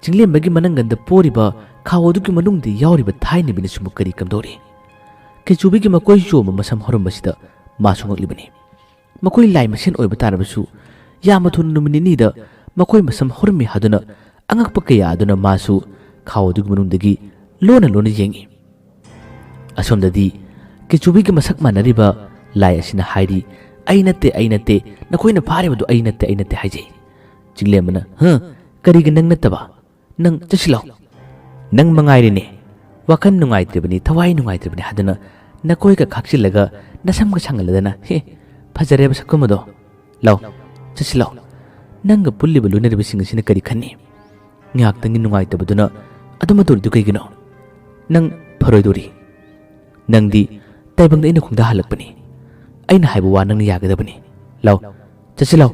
ꯆꯤꯡꯂꯦꯝꯕꯒꯤ ꯃꯅꯪꯒꯟꯗ ꯄꯣꯔꯤꯕ ꯈꯥꯎ ꯑꯗꯨꯒꯤ ꯃꯅꯨꯡꯗ ꯌꯥꯎꯔꯤꯕ ꯊꯥꯏꯅꯕꯤꯅꯁꯨ ꯑꯃꯨꯛ ꯀꯔꯤ ꯀꯝꯗꯧꯔꯤ? ꯀꯦꯆꯨꯕꯤꯒꯤ ꯃꯀꯣꯏ ꯆꯣꯝꯕ ꯃꯁꯝ ꯍꯧꯔꯝꯕꯁꯤꯗ ꯃꯥꯁꯨ ꯉꯛꯂꯤꯕꯅꯤ꯫ ꯃꯈꯣꯏ ꯂꯥꯏ ꯃꯁꯦꯟ ꯑꯣꯏꯕ ꯇꯥꯔꯕꯁꯨ ꯌꯥꯝꯅ ꯊꯨꯅ ꯅꯨꯃꯤꯠ ꯅꯤꯅꯤꯗ ꯃꯈꯣꯏ ꯃꯁꯝ ꯍꯧꯔꯝꯃꯤ ꯍꯥꯏꯗꯨꯅ ꯑꯉꯛꯄ ꯀꯌꯥ ꯑꯗꯨꯅ ꯃꯥꯁꯨ ꯈꯥꯎ ꯑꯗꯨꯒꯤ ꯃꯅꯨꯡꯗꯒꯤ ꯂꯣꯟꯅ ꯂꯣꯟꯅ ꯌꯦꯡꯏ꯫ ꯑꯁꯣꯝꯗꯗꯤ ꯀꯦꯆꯨꯕꯤꯒꯤ ꯃꯁꯛ ꯃꯥꯟꯅꯔꯤꯕ ꯂꯥꯏ ꯑꯁꯤꯅ ꯍꯥꯏꯔꯤ, "ꯑꯩ ꯅꯠꯇꯦ, ꯑꯩ ꯅꯠꯇꯦ, ꯅꯈꯣꯏꯅ ꯐꯥꯔꯤꯕꯗꯨ ꯑꯩ ꯅꯠꯇꯦ, ꯑꯩ ꯅꯠꯇꯦ" ꯍꯥꯏꯖꯩ꯫ ꯆꯤꯡꯂꯦꯝꯕꯅ, "ꯍ? ꯀꯔꯤꯒꯤ ꯅꯪ ꯅꯠꯇꯕ? ꯅꯪ ꯆꯠꯁꯤꯜꯂꯣ꯫ ꯅꯪ ꯃꯉꯥꯏꯔꯦꯅꯦ꯫ ꯋꯥꯈꯜ ꯅꯨꯡꯉꯥꯏꯇ꯭ꯔꯤꯕꯅꯤ, ꯊꯋꯥꯏ ꯅꯨꯡꯉꯥꯏꯇ꯭ꯔꯤꯕꯅꯤ ꯍꯥꯏꯗꯨꯅ ꯅꯀꯣꯏꯒ ꯈꯥꯛꯆꯤꯜꯂꯒ ꯅꯁꯝꯒ ꯁꯥꯡꯍꯜꯂꯗꯅ, ꯍꯦ, ꯐꯖꯔꯦꯕ ꯁꯛꯀꯨꯝ ꯑꯗꯣ꯫ ꯂꯥꯎ, ꯆꯠꯁꯤꯜꯂꯣ꯫ ꯅꯪꯒ ꯄꯨꯜꯂꯤꯕ ꯂꯣꯏꯅꯔꯤꯕꯁꯤꯡ ꯑꯁꯤꯅ ꯀꯔꯤ ꯈꯟꯅꯤ? ꯉꯥꯏꯍꯥꯛꯇꯪꯒꯤ ꯅꯨꯡꯉꯥꯏꯇꯕꯗꯨꯅ ꯑꯗꯨꯝ ꯇꯧꯔꯤꯗꯨ ꯀꯩꯒꯤꯅꯣ? ꯅꯪ ꯐꯔꯣꯏꯗꯧꯔꯤ꯫ ꯅꯪꯗꯤ ꯇꯥꯏꯕꯪꯗ ꯑꯩꯅ ꯈꯣꯡꯗꯥꯍꯜꯂꯛꯄꯅꯤ꯫ ꯑꯩꯅ ꯍꯥꯏꯕ ꯋꯥ ꯅꯪꯅ ꯌꯥꯒꯗꯕꯅꯤ꯫ ꯂꯥꯎ, ꯆꯠꯁꯤꯜꯂꯣ꯫"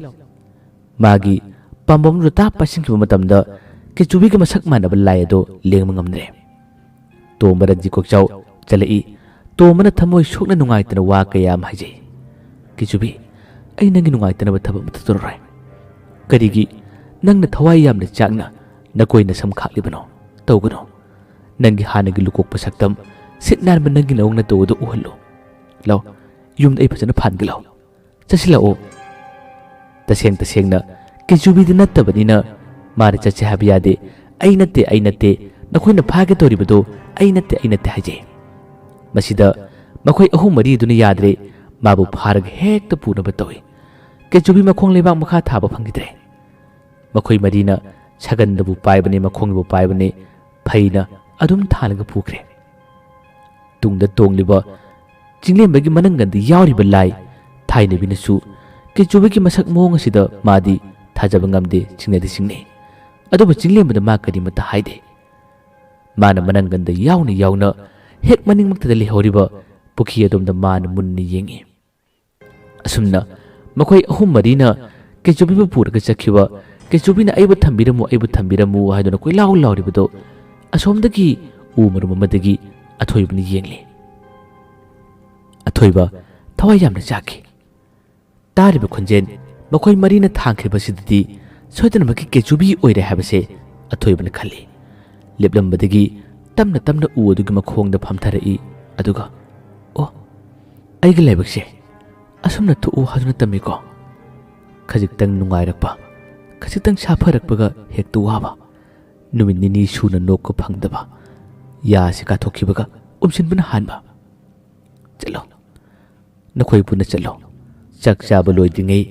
ꯃꯥꯒꯤ ꯄꯥꯝꯕꯣꯝꯗꯨꯗ ꯇꯥꯞ ꯄꯥꯏꯁꯤꯟꯈꯤꯕ ꯃꯇꯝꯗ ꯀꯦꯆꯨꯕꯤꯒ ꯃꯁꯛ ꯃꯥꯟꯅꯕ ꯂꯥꯏ ꯑꯗꯣ ꯂꯦꯡꯕ ꯉꯝꯗ꯭ꯔꯦ꯫ ꯇꯣꯝꯕ ꯔꯟꯖꯤꯠ ꯀꯣꯛꯆꯥꯎ ꯆꯠꯂꯛꯏ꯫ ꯇꯣꯝꯕꯅ ꯊꯃꯣꯏ ꯁꯣꯛꯅ ꯅꯨꯡꯉꯥꯏꯇꯅ ꯋꯥ ꯀꯌꯥ ꯑꯃ ꯍꯥꯏꯖꯩ꯫ "ꯀꯦꯆꯨꯕꯤ, ꯑꯩ ꯅꯪꯒꯤ ꯅꯨꯡꯉꯥꯏꯇꯅꯕ ꯊꯕꯛ ꯑꯃꯠꯇ ꯇꯧꯔꯔꯣꯏ꯫ ꯀꯔꯤꯒꯤ ꯅꯪꯅ ꯊꯋꯥꯏ ꯌꯥꯝꯅ ꯆꯥꯛꯅ ꯅꯀꯣꯏ ꯅꯁꯝ ꯈꯥꯛꯂꯤꯕꯅꯣ? ꯇꯧꯒꯅꯨ꯫ ꯅꯪꯒꯤ ꯍꯥꯟꯅꯒꯤ ꯂꯨꯀꯣꯛꯄ ꯁꯛꯇꯝ, ꯁꯤꯠ ꯅꯥꯟꯕ ꯅꯪꯒꯤ ꯅꯑꯣꯡ ꯅꯇꯧ ꯑꯗꯨ ꯎꯍꯜꯂꯨ꯫ ꯂꯥꯎ, ꯌꯨꯝꯗ ꯑꯩ ꯐꯖꯅ ꯐꯥꯟꯒꯦ ꯂꯥꯎ꯫ ꯆꯠꯁꯤꯜꯂꯛꯑꯣ꯫" ꯇꯁꯦꯡ ꯇꯁꯦꯡꯅ ꯀꯦꯆꯨꯕꯤꯗꯤ ꯅꯠꯇꯕꯅꯤꯅ ꯃꯥꯅ ꯆꯠꯁꯦ ꯍꯥꯏꯕ ꯌꯥꯗꯦ꯫ "ꯑꯩ ꯅꯠꯇꯦ, ꯑꯩ ꯅꯠꯇꯦ, ꯅꯈꯣꯏꯅ ꯐꯥꯒꯦ ꯇꯧꯔꯤꯕꯗꯣ ꯑꯩ ꯅꯠꯇꯦ, ꯑꯩ ꯅꯠꯇꯦ" ꯍꯥꯏꯖꯩ꯫ ꯃꯁꯤꯗ ꯃꯈꯣꯏ ꯑꯍꯨꯝ ꯃꯔꯤ ꯑꯗꯨꯅ ꯌꯥꯗ꯭ꯔꯦ, ꯃꯥꯕꯨ ꯐꯥꯔꯒ ꯍꯦꯛꯇ ꯄꯨꯅꯕ ꯇꯧꯏ꯫ ꯀꯦꯆꯨꯕꯤ ꯃꯈꯣꯡ ꯂꯩꯕꯥꯛ ꯃꯈꯥ ꯊꯥꯕ ꯐꯪꯈꯤꯗ꯭ꯔꯦ꯫ ꯃꯈꯣꯏ ꯃꯔꯤꯅ ꯁꯒꯟꯗꯕꯨ ꯄꯥꯏꯕꯅꯦ, ꯃꯈꯣꯡꯕꯨ ꯄꯥꯏꯕꯅꯦ, ꯐꯩꯅ ꯑꯗꯨꯝ ꯊꯥꯜꯂꯒ ꯄꯨꯈ꯭ꯔꯦ꯫ ꯇꯨꯡꯗ ꯇꯣꯡꯂꯤꯕ ꯆꯤꯡꯂꯦꯝꯕꯒꯤ ꯃꯅꯪꯒꯟꯗ ꯌꯥꯎꯔꯤꯕ ꯂꯥꯏ ꯊꯥꯏꯅꯕꯤꯅꯁꯨ ꯀꯦꯆꯨꯕꯤꯒꯤ ꯃꯁꯛ ꯃꯑꯣꯡ ꯑꯁꯤꯗ ꯃꯥꯗꯤ ꯊꯥꯖꯕ ꯉꯝꯗꯦ, ꯆꯤꯡꯅꯗꯤ ꯆꯤꯡꯅꯩ꯫ ꯑꯗꯨꯕꯨ ꯆꯤꯡꯂꯦꯝꯕꯗ ꯃꯥ ꯀꯔꯤꯃꯠꯇ ꯍꯥꯏꯗꯦ꯫ ꯃꯥꯅ ꯃꯅꯪꯒꯟꯗ ꯌꯥꯎꯅ ꯌꯥꯎꯅ ꯍꯦꯛ ꯃꯅꯤꯡꯃꯛꯇꯗ ꯂꯩꯍꯧꯔꯤꯕ ꯄꯨꯈ꯭ꯔꯤ ꯑꯗꯣꯝꯗ ꯃꯥꯅ ꯃꯨꯟꯅ ꯌꯦꯡꯏ꯫ ꯑꯁꯨꯝꯅ ꯃꯈꯣꯏ ꯑꯍꯨꯝ ꯃꯔꯤꯅ ꯀꯦꯆꯨꯕꯤꯕꯨ ꯄꯨꯔꯒ ꯆꯠꯈꯤꯕ, ꯀꯦꯆꯨꯕꯤꯅ "ꯑꯩꯕꯨ ꯊꯝꯕꯤꯔꯝꯃꯨ, ꯑꯩꯕꯨ ꯊꯝꯕꯤꯔꯝꯃꯨ" ꯍꯥꯏꯗꯨꯅ ꯀꯣꯏꯂꯥꯎ ꯂꯥꯎꯔꯤꯕꯗꯨ ꯑꯁꯣꯝꯗꯒꯤ ꯎ ꯃꯔꯨꯝ ꯑꯃꯗꯒꯤ ꯑꯊꯣꯏꯕꯅ ꯌꯦꯡꯂꯤ꯫ ꯑꯊꯣꯏꯕ ꯊꯋꯥꯏ ꯌꯥꯝꯅ ꯆꯥꯛꯈꯤ꯫ ꯇꯥꯔꯤꯕ ꯈꯣꯟꯖꯦꯜ ꯃꯈꯣꯏ ꯃꯔꯤꯅ ꯊꯥꯡꯈ꯭ꯔꯤꯕꯁꯤꯗꯗꯤ ꯁꯣꯏꯗꯅꯃꯛꯀꯤ ꯀꯦꯆꯨꯕꯤ ꯑꯣꯏꯔꯦ ꯍꯥꯏꯕꯁꯦ ꯑꯊꯣꯏꯕꯅ ꯈꯜꯂꯤ꯫ ꯂꯦꯞꯂꯝꯕꯗꯒꯤ ꯇꯞꯅ ꯇꯞꯅ ꯎ ꯑꯗꯨꯒꯤ ꯃꯈꯣꯡꯗ ꯐꯝꯊꯔꯛꯏ, ꯑꯗꯨꯒ ꯑꯩꯒꯤ ꯂꯥꯏꯕꯛꯁꯦ ꯑꯁꯨꯝꯅ ꯊꯣꯛꯎ ꯍꯥꯏꯗꯨꯅ ꯇꯝꯃꯤꯀꯣ꯫ ꯈꯖꯤꯛꯇꯪ ꯅꯨꯡꯉꯥꯏꯔꯛꯄ, ꯈꯖꯤꯛꯇꯪ ꯁꯥꯐꯔꯛꯄꯒ ꯍꯦꯛꯇ ꯋꯥꯕ꯫ ꯅꯨꯃꯤꯠ ꯅꯤꯅꯤ ꯁꯨꯅ ꯅꯣꯛꯄ ꯐꯪꯗꯕ, ꯌꯥꯁꯤ ꯀꯥꯊꯣꯛꯈꯤꯕꯒ ꯎꯝꯁꯤꯟꯕꯅ ꯍꯥꯟꯕ꯫ "ꯆꯠꯂꯣ, ꯅꯈꯣꯏ ꯄꯨꯟꯅ ꯆꯠꯂꯣ꯫ ꯆꯥꯛ ꯆꯥꯕ ꯂꯣꯏꯗ꯭ꯔꯤꯉꯩ,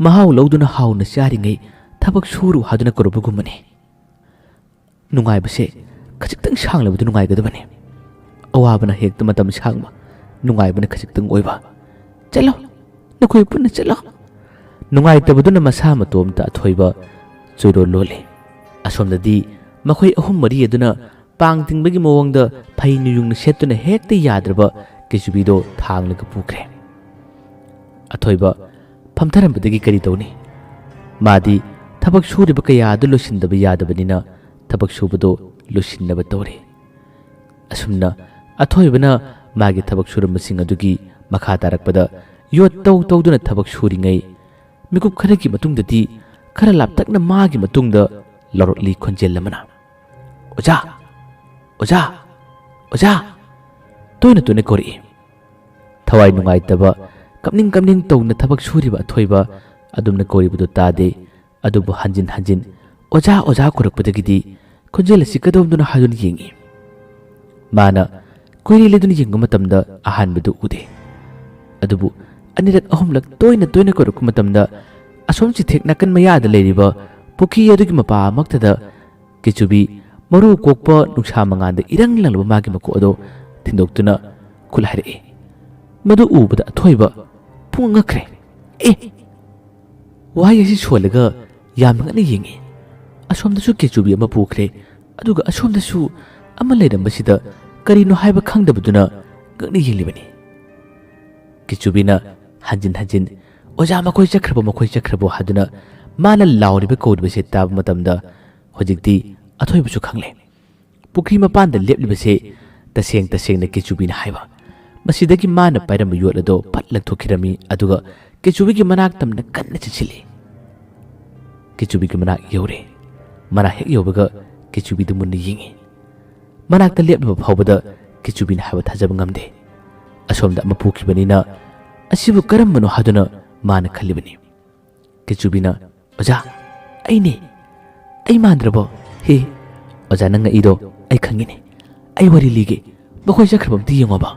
ꯃꯍꯥꯎ ꯂꯧꯗꯨꯅ ꯍꯥꯎꯅ ꯆꯥꯔꯤꯉꯩ ꯊꯕꯛ ꯁꯨꯔꯨ" ꯍꯥꯏꯗꯨꯅ ꯀꯧꯔꯛꯄꯒꯨꯝꯕꯅꯤ꯫ ꯅꯨꯡꯉꯥꯏꯕꯁꯦ ꯈꯖꯤꯛꯇꯪ ꯁꯥꯡꯂꯕꯗꯤ ꯅꯨꯡꯉꯥꯏꯒꯗꯕꯅꯤ꯫ ꯑꯋꯥꯕꯅ ꯍꯦꯛꯇ ꯃꯇꯝ ꯁꯥꯡꯕ, ꯅꯨꯡꯉꯥꯏꯕꯅ ꯈꯖꯤꯛꯇꯪ ꯑꯣꯏꯕ꯫ "ꯆꯠꯂꯣ, ꯅꯈꯣꯏ ꯄꯨꯟꯅ ꯆꯠꯂꯣ"꯫ ꯅꯨꯡꯉꯥꯏꯇꯕꯗꯨꯅ ꯃꯁꯥ ꯃꯇꯣꯝꯇ ꯑꯊꯣꯏꯕ ꯆꯣꯏꯔꯣꯜ ꯂꯣꯜꯂꯤ꯫ ꯑꯁꯣꯝꯗꯗꯤ ꯃꯈꯣꯏ ꯑꯍꯨꯝ ꯃꯔꯤ ꯑꯗꯨꯅ ꯄꯥꯡ ꯇꯤꯡꯕꯒꯤ ꯃꯑꯣꯡꯗ ꯐꯩ ꯅꯨꯌꯨꯡꯅ ꯁꯦꯠꯇꯨꯅ ꯍꯦꯛꯇ ꯌꯥꯗ꯭ꯔꯕ ꯀꯦꯆꯨꯕꯤꯗꯣ ꯊꯥꯡꯂꯒ ꯄꯨꯈ꯭ꯔꯦ꯫ ꯑꯊꯣꯏꯕ ꯐꯝꯊꯔꯝꯕꯗꯒꯤ ꯀꯔꯤ ꯇꯧꯅꯤ? ꯃꯥꯗꯤ ꯊꯕꯛ ꯁꯨꯔꯤꯕ ꯀꯌꯥ ꯑꯗꯨ ꯂꯣꯏꯁꯤꯟꯗꯕ ꯌꯥꯗꯕꯅꯤꯅ ꯊꯕꯛ ꯁꯨꯕꯗꯣ ꯂꯣꯏꯁꯤꯟꯅꯕ ꯇꯧꯔꯤ꯫ ꯑꯁꯨꯝꯅ ꯑꯊꯣꯏꯕꯅ ꯃꯥꯒꯤ ꯊꯕꯛ ꯁꯨꯔꯝꯕꯁꯤꯡ ꯑꯗꯨꯒꯤ ꯃꯈꯥ ꯇꯥꯔꯛꯄꯗ ꯌꯣꯠ ꯇꯧ ꯇꯧꯗꯨꯅ ꯊꯕꯛ ꯁꯨꯔꯤꯉꯩ, ꯃꯤꯀꯨꯞ ꯈꯔꯒꯤ ꯃꯇꯨꯡꯗꯗꯤ ꯈꯔ ꯂꯥꯞꯇꯛꯅ ꯃꯥꯒꯤ ꯃꯇꯨꯡꯗ ꯂꯥꯎꯔꯛꯂꯤ ꯈꯣꯟꯖꯦꯜ ꯑꯃꯅ, "ꯑꯣꯖꯥ! ꯑꯣꯖꯥ! ꯑꯣꯖꯥ!" ꯇꯣꯏꯅ ꯇꯣꯏꯅ ꯀꯧꯔꯛꯏ꯫ ꯊꯋꯥꯏ ꯅꯨꯡꯉꯥꯏꯇꯕ, ꯀꯞꯅꯤꯡ ꯀꯞꯅꯤꯡ ꯇꯧꯅ ꯊꯕꯛ ꯁꯨꯔꯤꯕ ꯑꯊꯣꯏꯕ ꯑꯗꯨꯝꯅ ꯀꯧꯔꯤꯕꯗꯨ ꯇꯥꯗꯦ꯫ ꯑꯗꯨꯕꯨ ꯍꯟꯖꯤꯟ ꯍꯟꯖꯤꯟ "ꯑꯣꯖꯥ, ꯑꯣꯖꯥ" ꯀꯧꯔꯛꯄꯗꯒꯤꯗꯤ ꯈꯣꯟꯖꯦꯜ ꯑꯁꯤ ꯀꯗꯣꯝꯗꯅꯣ ꯍꯥꯏꯗꯨꯅ ꯌꯦꯡꯏ꯫ ꯃꯥꯅ ꯀꯣꯏꯔꯦꯜ ꯑꯗꯨꯅ ꯌꯦꯡꯕ ꯃꯇꯝꯗ ꯑꯍꯥꯟꯕꯗꯨ ꯎꯗꯦ꯫ ꯑꯗꯨꯕꯨ ꯑꯅꯤꯔꯛ ꯑꯍꯨꯝꯂꯛ ꯇꯣꯏꯅ ꯇꯣꯏꯅ ꯀꯧꯔꯛꯄ ꯃꯇꯝꯗ ꯑꯁꯣꯝ ꯆꯤꯊꯦꯛ ꯅꯥꯀꯟ ꯃꯌꯥꯗ ꯂꯩꯔꯤꯕ ꯄꯨꯈ꯭ꯔꯤ ꯑꯗꯨꯒꯤ ꯃꯄꯥꯃꯛꯇꯗ ꯀꯦꯆꯨꯕꯤ ꯃꯔꯨ ꯀꯣꯛꯄ ꯅꯨꯡꯁꯥ ꯃꯉꯥꯜꯗ ꯏꯔꯪ ꯂꯪꯂꯕ ꯃꯥꯒꯤ ꯃꯀꯣꯛ ꯑꯗꯨ ꯊꯤꯟꯗꯣꯛꯇꯨꯅ ꯈꯨꯠ ꯍꯥꯏꯔꯛꯏ꯫ ꯃꯗꯨ ꯎꯕꯗ ꯑꯊꯣꯏꯕ ꯄꯨꯡꯉꯛ ꯉꯛꯈ꯭ꯔꯦ꯫ "ꯑꯦ!" ꯋꯥꯍꯩ ꯑꯁꯤ ꯁꯣꯜꯂꯒ ꯌꯥꯝꯅ ꯉꯛꯅ ꯌꯦꯡꯏ꯫ ꯑꯁꯣꯝꯗꯁꯨ ꯀꯦꯆꯨꯕꯤ ꯑꯃ ꯄꯨꯈ꯭ꯔꯦ, ꯑꯗꯨꯒ ꯑꯁꯣꯝꯗꯁꯨ ꯑꯃ ꯂꯩꯔꯝꯕꯁꯤꯗ ꯀꯔꯤꯅꯣ ꯍꯥꯏꯕ ꯈꯪꯗꯕꯗꯨꯅ ꯉꯛꯅ ꯌꯦꯡꯂꯤꯕꯅꯤ꯫ ꯀꯦꯆꯨꯕꯤꯅ ꯍꯟꯖꯤꯟ ꯍꯟꯖꯤꯟ, "ꯑꯣꯖꯥ, ꯃꯈꯣꯏ ꯆꯠꯈ꯭ꯔꯕꯣ, ꯃꯈꯣꯏ ꯆꯠꯈ꯭ꯔꯕꯣ?" ꯍꯥꯏꯗꯨꯅ ꯃꯥꯅ ꯂꯥꯎꯔꯤꯕ ꯀꯧꯔꯤꯕꯁꯦ ꯇꯥꯕ ꯃꯇꯝꯗ ꯍꯧꯖꯤꯛꯇꯤ ꯑꯊꯣꯏꯕꯁꯨ ꯈꯪꯂꯦ꯫ ꯄꯨꯈ꯭ꯔꯤ ꯃꯄꯥꯟꯗ ꯂꯦꯞꯂꯤꯕꯁꯦ ꯇꯁꯦꯡ ꯇꯁꯦꯡꯅ ꯀꯦꯆꯨꯕꯤꯅ ꯍꯥꯏꯕ꯫ ꯃꯁꯤꯗꯒꯤ ꯃꯥꯅ ꯄꯥꯏꯔꯝꯕ ꯌꯣꯠ ꯑꯗꯣ ꯐꯠ ꯂꯪꯊꯣꯛꯈꯤꯔꯝꯃꯤ, ꯑꯗꯨꯒ ꯀꯦꯆꯨꯕꯤꯒꯤ ꯃꯅꯥꯛ ꯇꯝꯅ ꯀꯟꯅ ꯆꯦꯟꯁꯤꯜꯂꯤ꯫ ꯀꯦꯆꯨꯕꯤꯒꯤ ꯃꯅꯥꯛ ꯌꯧꯔꯦ꯫ ꯃꯅꯥꯛ ꯍꯦꯛ ꯌꯧꯕꯒ ꯀꯦꯆꯨꯕꯤꯗꯨ ꯃꯨꯟꯅ ꯌꯦꯡꯏ꯫ ꯃꯅꯥꯛꯇ ꯂꯦꯞꯂꯕ ꯐꯥꯎꯕꯗ ꯀꯦꯆꯨꯕꯤꯅ ꯍꯥꯏꯕ ꯊꯥꯖꯕ ꯉꯝꯗꯦ꯫ ꯑꯁꯣꯝꯗ ꯑꯃ ꯄꯣꯛꯈꯤꯕꯅꯤꯅ, "ꯑꯁꯤꯕꯨ ꯀꯔꯝꯕꯅꯣ?" ꯍꯥꯏꯗꯨꯅ ꯃꯥꯅ ꯈꯜꯂꯤꯕꯅꯤ꯫ ꯀꯦꯆꯨꯕꯤꯅ, "ꯑꯣꯖꯥ, ꯑꯩꯅꯦ꯫ ꯑꯩ ꯃꯥꯟꯗ꯭ꯔꯕꯣ? ꯍꯦ, ꯑꯣꯖꯥ, ꯅꯪ ꯉꯛꯏꯗꯣ ꯑꯩ ꯈꯪꯉꯤꯅꯦ꯫ ꯑꯩ ꯋꯥꯔꯤ ꯂꯤꯒꯦ꯫ ꯃꯈꯣꯏ ꯆꯠꯈ꯭ꯔꯕ ꯑꯝꯇ ꯌꯦꯡꯉꯣꯕ꯫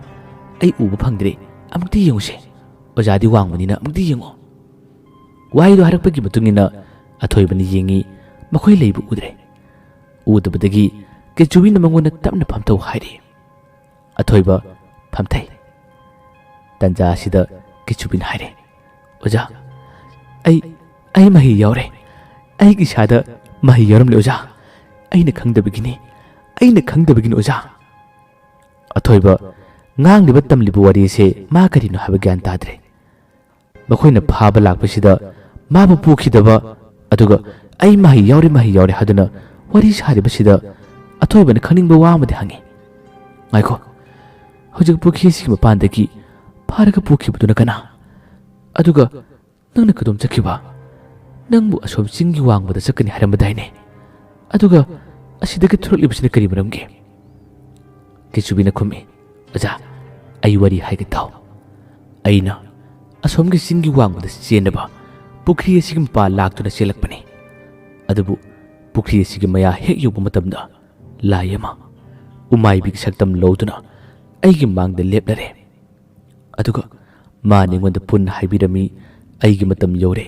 ꯑꯩ ꯎꯕ ꯐꯪꯗ꯭ꯔꯦ꯫ ꯑꯃꯨꯛꯇ ꯌꯦꯡꯉꯨꯁꯦ꯫ ꯑꯣꯖꯥꯗꯤ ꯋꯥꯡꯕꯅꯤꯅ ꯑꯃꯨꯛꯇ ꯌꯦꯡꯉꯣ꯫" ꯋꯥꯍꯩꯗꯣ ꯍꯥꯏꯔꯛꯄꯒꯤ ꯃꯇꯨꯡ ꯏꯟꯅ ꯑꯊꯣꯏꯕꯅ ꯌꯦꯡꯉꯤ꯫ ꯃꯈꯣꯏ ꯂꯩꯕ ꯎꯗ꯭ꯔꯦ꯫ ꯎꯗꯕꯗꯒꯤ ꯀꯦꯆꯨꯕꯤꯅ ꯃꯉꯣꯟꯗ ꯇꯞꯅ ꯐꯝꯊꯧ ꯍꯥꯏꯔꯤ꯫ ꯑꯊꯣꯏꯕ ꯐꯝꯊꯩ꯫ ꯇꯟꯖꯥ ꯑꯁꯤꯗ ꯀꯦꯆꯨꯕꯤꯅ ꯍꯥꯏꯔꯦ, "ꯑꯣꯖꯥ, ꯑꯩ, ꯑꯩ ꯃꯍꯩ ꯌꯥꯎꯔꯦ꯫ ꯑꯩꯒꯤ ꯏꯁꯥꯗ ꯃꯍꯩ ꯌꯥꯎꯔꯝꯂꯦ ꯑꯣꯖꯥ꯫ ꯑꯩꯅ ꯈꯪꯗꯕꯒꯤꯅꯤ꯫ ꯑꯩꯅ ꯈꯪꯗꯕꯒꯤꯅꯤ ꯑꯣꯖꯥ꯫" ꯑꯊꯣꯏꯕ ꯉꯥꯡꯂꯤꯕ ꯇꯝꯂꯤꯕ ꯋꯥꯔꯤ ꯑꯁꯦ ꯃꯥ ꯀꯔꯤꯅꯣ ꯍꯥꯏꯕ ꯒ꯭ꯌꯥꯟ ꯇꯥꯗ꯭ꯔꯦ꯫ ꯃꯈꯣꯏꯅ ꯐꯥꯕ ꯂꯥꯛꯄꯁꯤꯗ ꯃꯥꯕꯨ ꯄꯨꯈꯤꯗꯕ, ꯑꯗꯨꯒ "ꯑꯩ ꯃꯍꯩ ꯌꯥꯎꯔꯦ, ꯃꯍꯩ ꯌꯥꯎꯔꯦ" ꯍꯥꯏꯗꯨꯅ ꯋꯥꯔꯤ ꯁꯥꯔꯤꯕꯁꯤꯗ ꯑꯊꯣꯏꯕꯅ ꯈꯪꯅꯤꯡꯕ ꯋꯥ ꯑꯃꯗꯤ ꯍꯪꯉꯤ꯫ "ꯉꯥꯏꯈꯣ, ꯍꯧꯖꯤꯛ ꯄꯨꯈ꯭ꯔꯤ ꯑꯁꯤꯒꯤ ꯃꯄꯥꯟꯗꯒꯤ ꯐꯥꯔꯒ ꯄꯨꯈꯤꯕꯗꯨꯅ ꯀꯅꯥ? ꯑꯗꯨꯒ ꯅꯪꯅ ꯀꯗꯣꯝ ꯆꯠꯈꯤꯕ? ꯅꯪꯕꯨ ꯑꯁꯣꯝ ꯆꯤꯡꯒꯤ ꯋꯥꯡꯃꯗ ꯆꯠꯀꯅꯤ ꯍꯥꯏꯔꯝꯕꯗꯥꯏꯅꯦ? ꯑꯗꯨꯒ ꯑꯁꯤꯗꯒꯤ ꯊꯣꯔꯛꯂꯤꯕꯁꯤꯅ ꯀꯔꯤ ꯃꯔꯝꯒꯤ?" ꯀꯦꯆꯨꯕꯤꯅ ꯈꯨꯝꯃꯤ, "ꯑꯣꯖꯥ, ꯑꯩ ꯋꯥꯔꯤ ꯍꯥꯏꯒꯦ ꯇꯥꯎ꯫ ꯑꯩꯅ ꯑꯁꯣꯝꯒꯤ ꯆꯤꯡꯒꯤ ꯋꯥꯡꯃꯗ ꯆꯦꯟꯅꯕ ꯄꯨꯈ꯭ꯔꯤ ꯑꯁꯤꯒꯤ ꯃꯄꯥ ꯂꯥꯛꯇꯨꯅ ꯆꯦꯜꯂꯛꯄꯅꯤ꯫ ꯑꯗꯨꯕꯨ ꯄꯨꯈ꯭ꯔꯤ ꯑꯁꯤꯒꯤ ꯃꯌꯥ ꯍꯦꯛ ꯌꯧꯕ ꯃꯇꯝꯗ ꯂꯥꯏ ꯑꯃ ꯎꯃꯥꯏꯕꯤꯒꯤ ꯁꯛꯇꯝ ꯂꯧꯗꯨꯅ ꯑꯩꯒꯤ ꯃꯥꯡꯗ ꯂꯦꯞꯂꯔꯦ꯫ ꯑꯗꯨꯒ ꯃꯥꯅ ꯑꯩꯉꯣꯟꯗ ꯄꯨꯟꯅ ꯍꯥꯏꯕꯤꯔꯝꯃꯤ, 'ꯑꯩꯒꯤ ꯃꯇꯝ ꯌꯧꯔꯦ꯫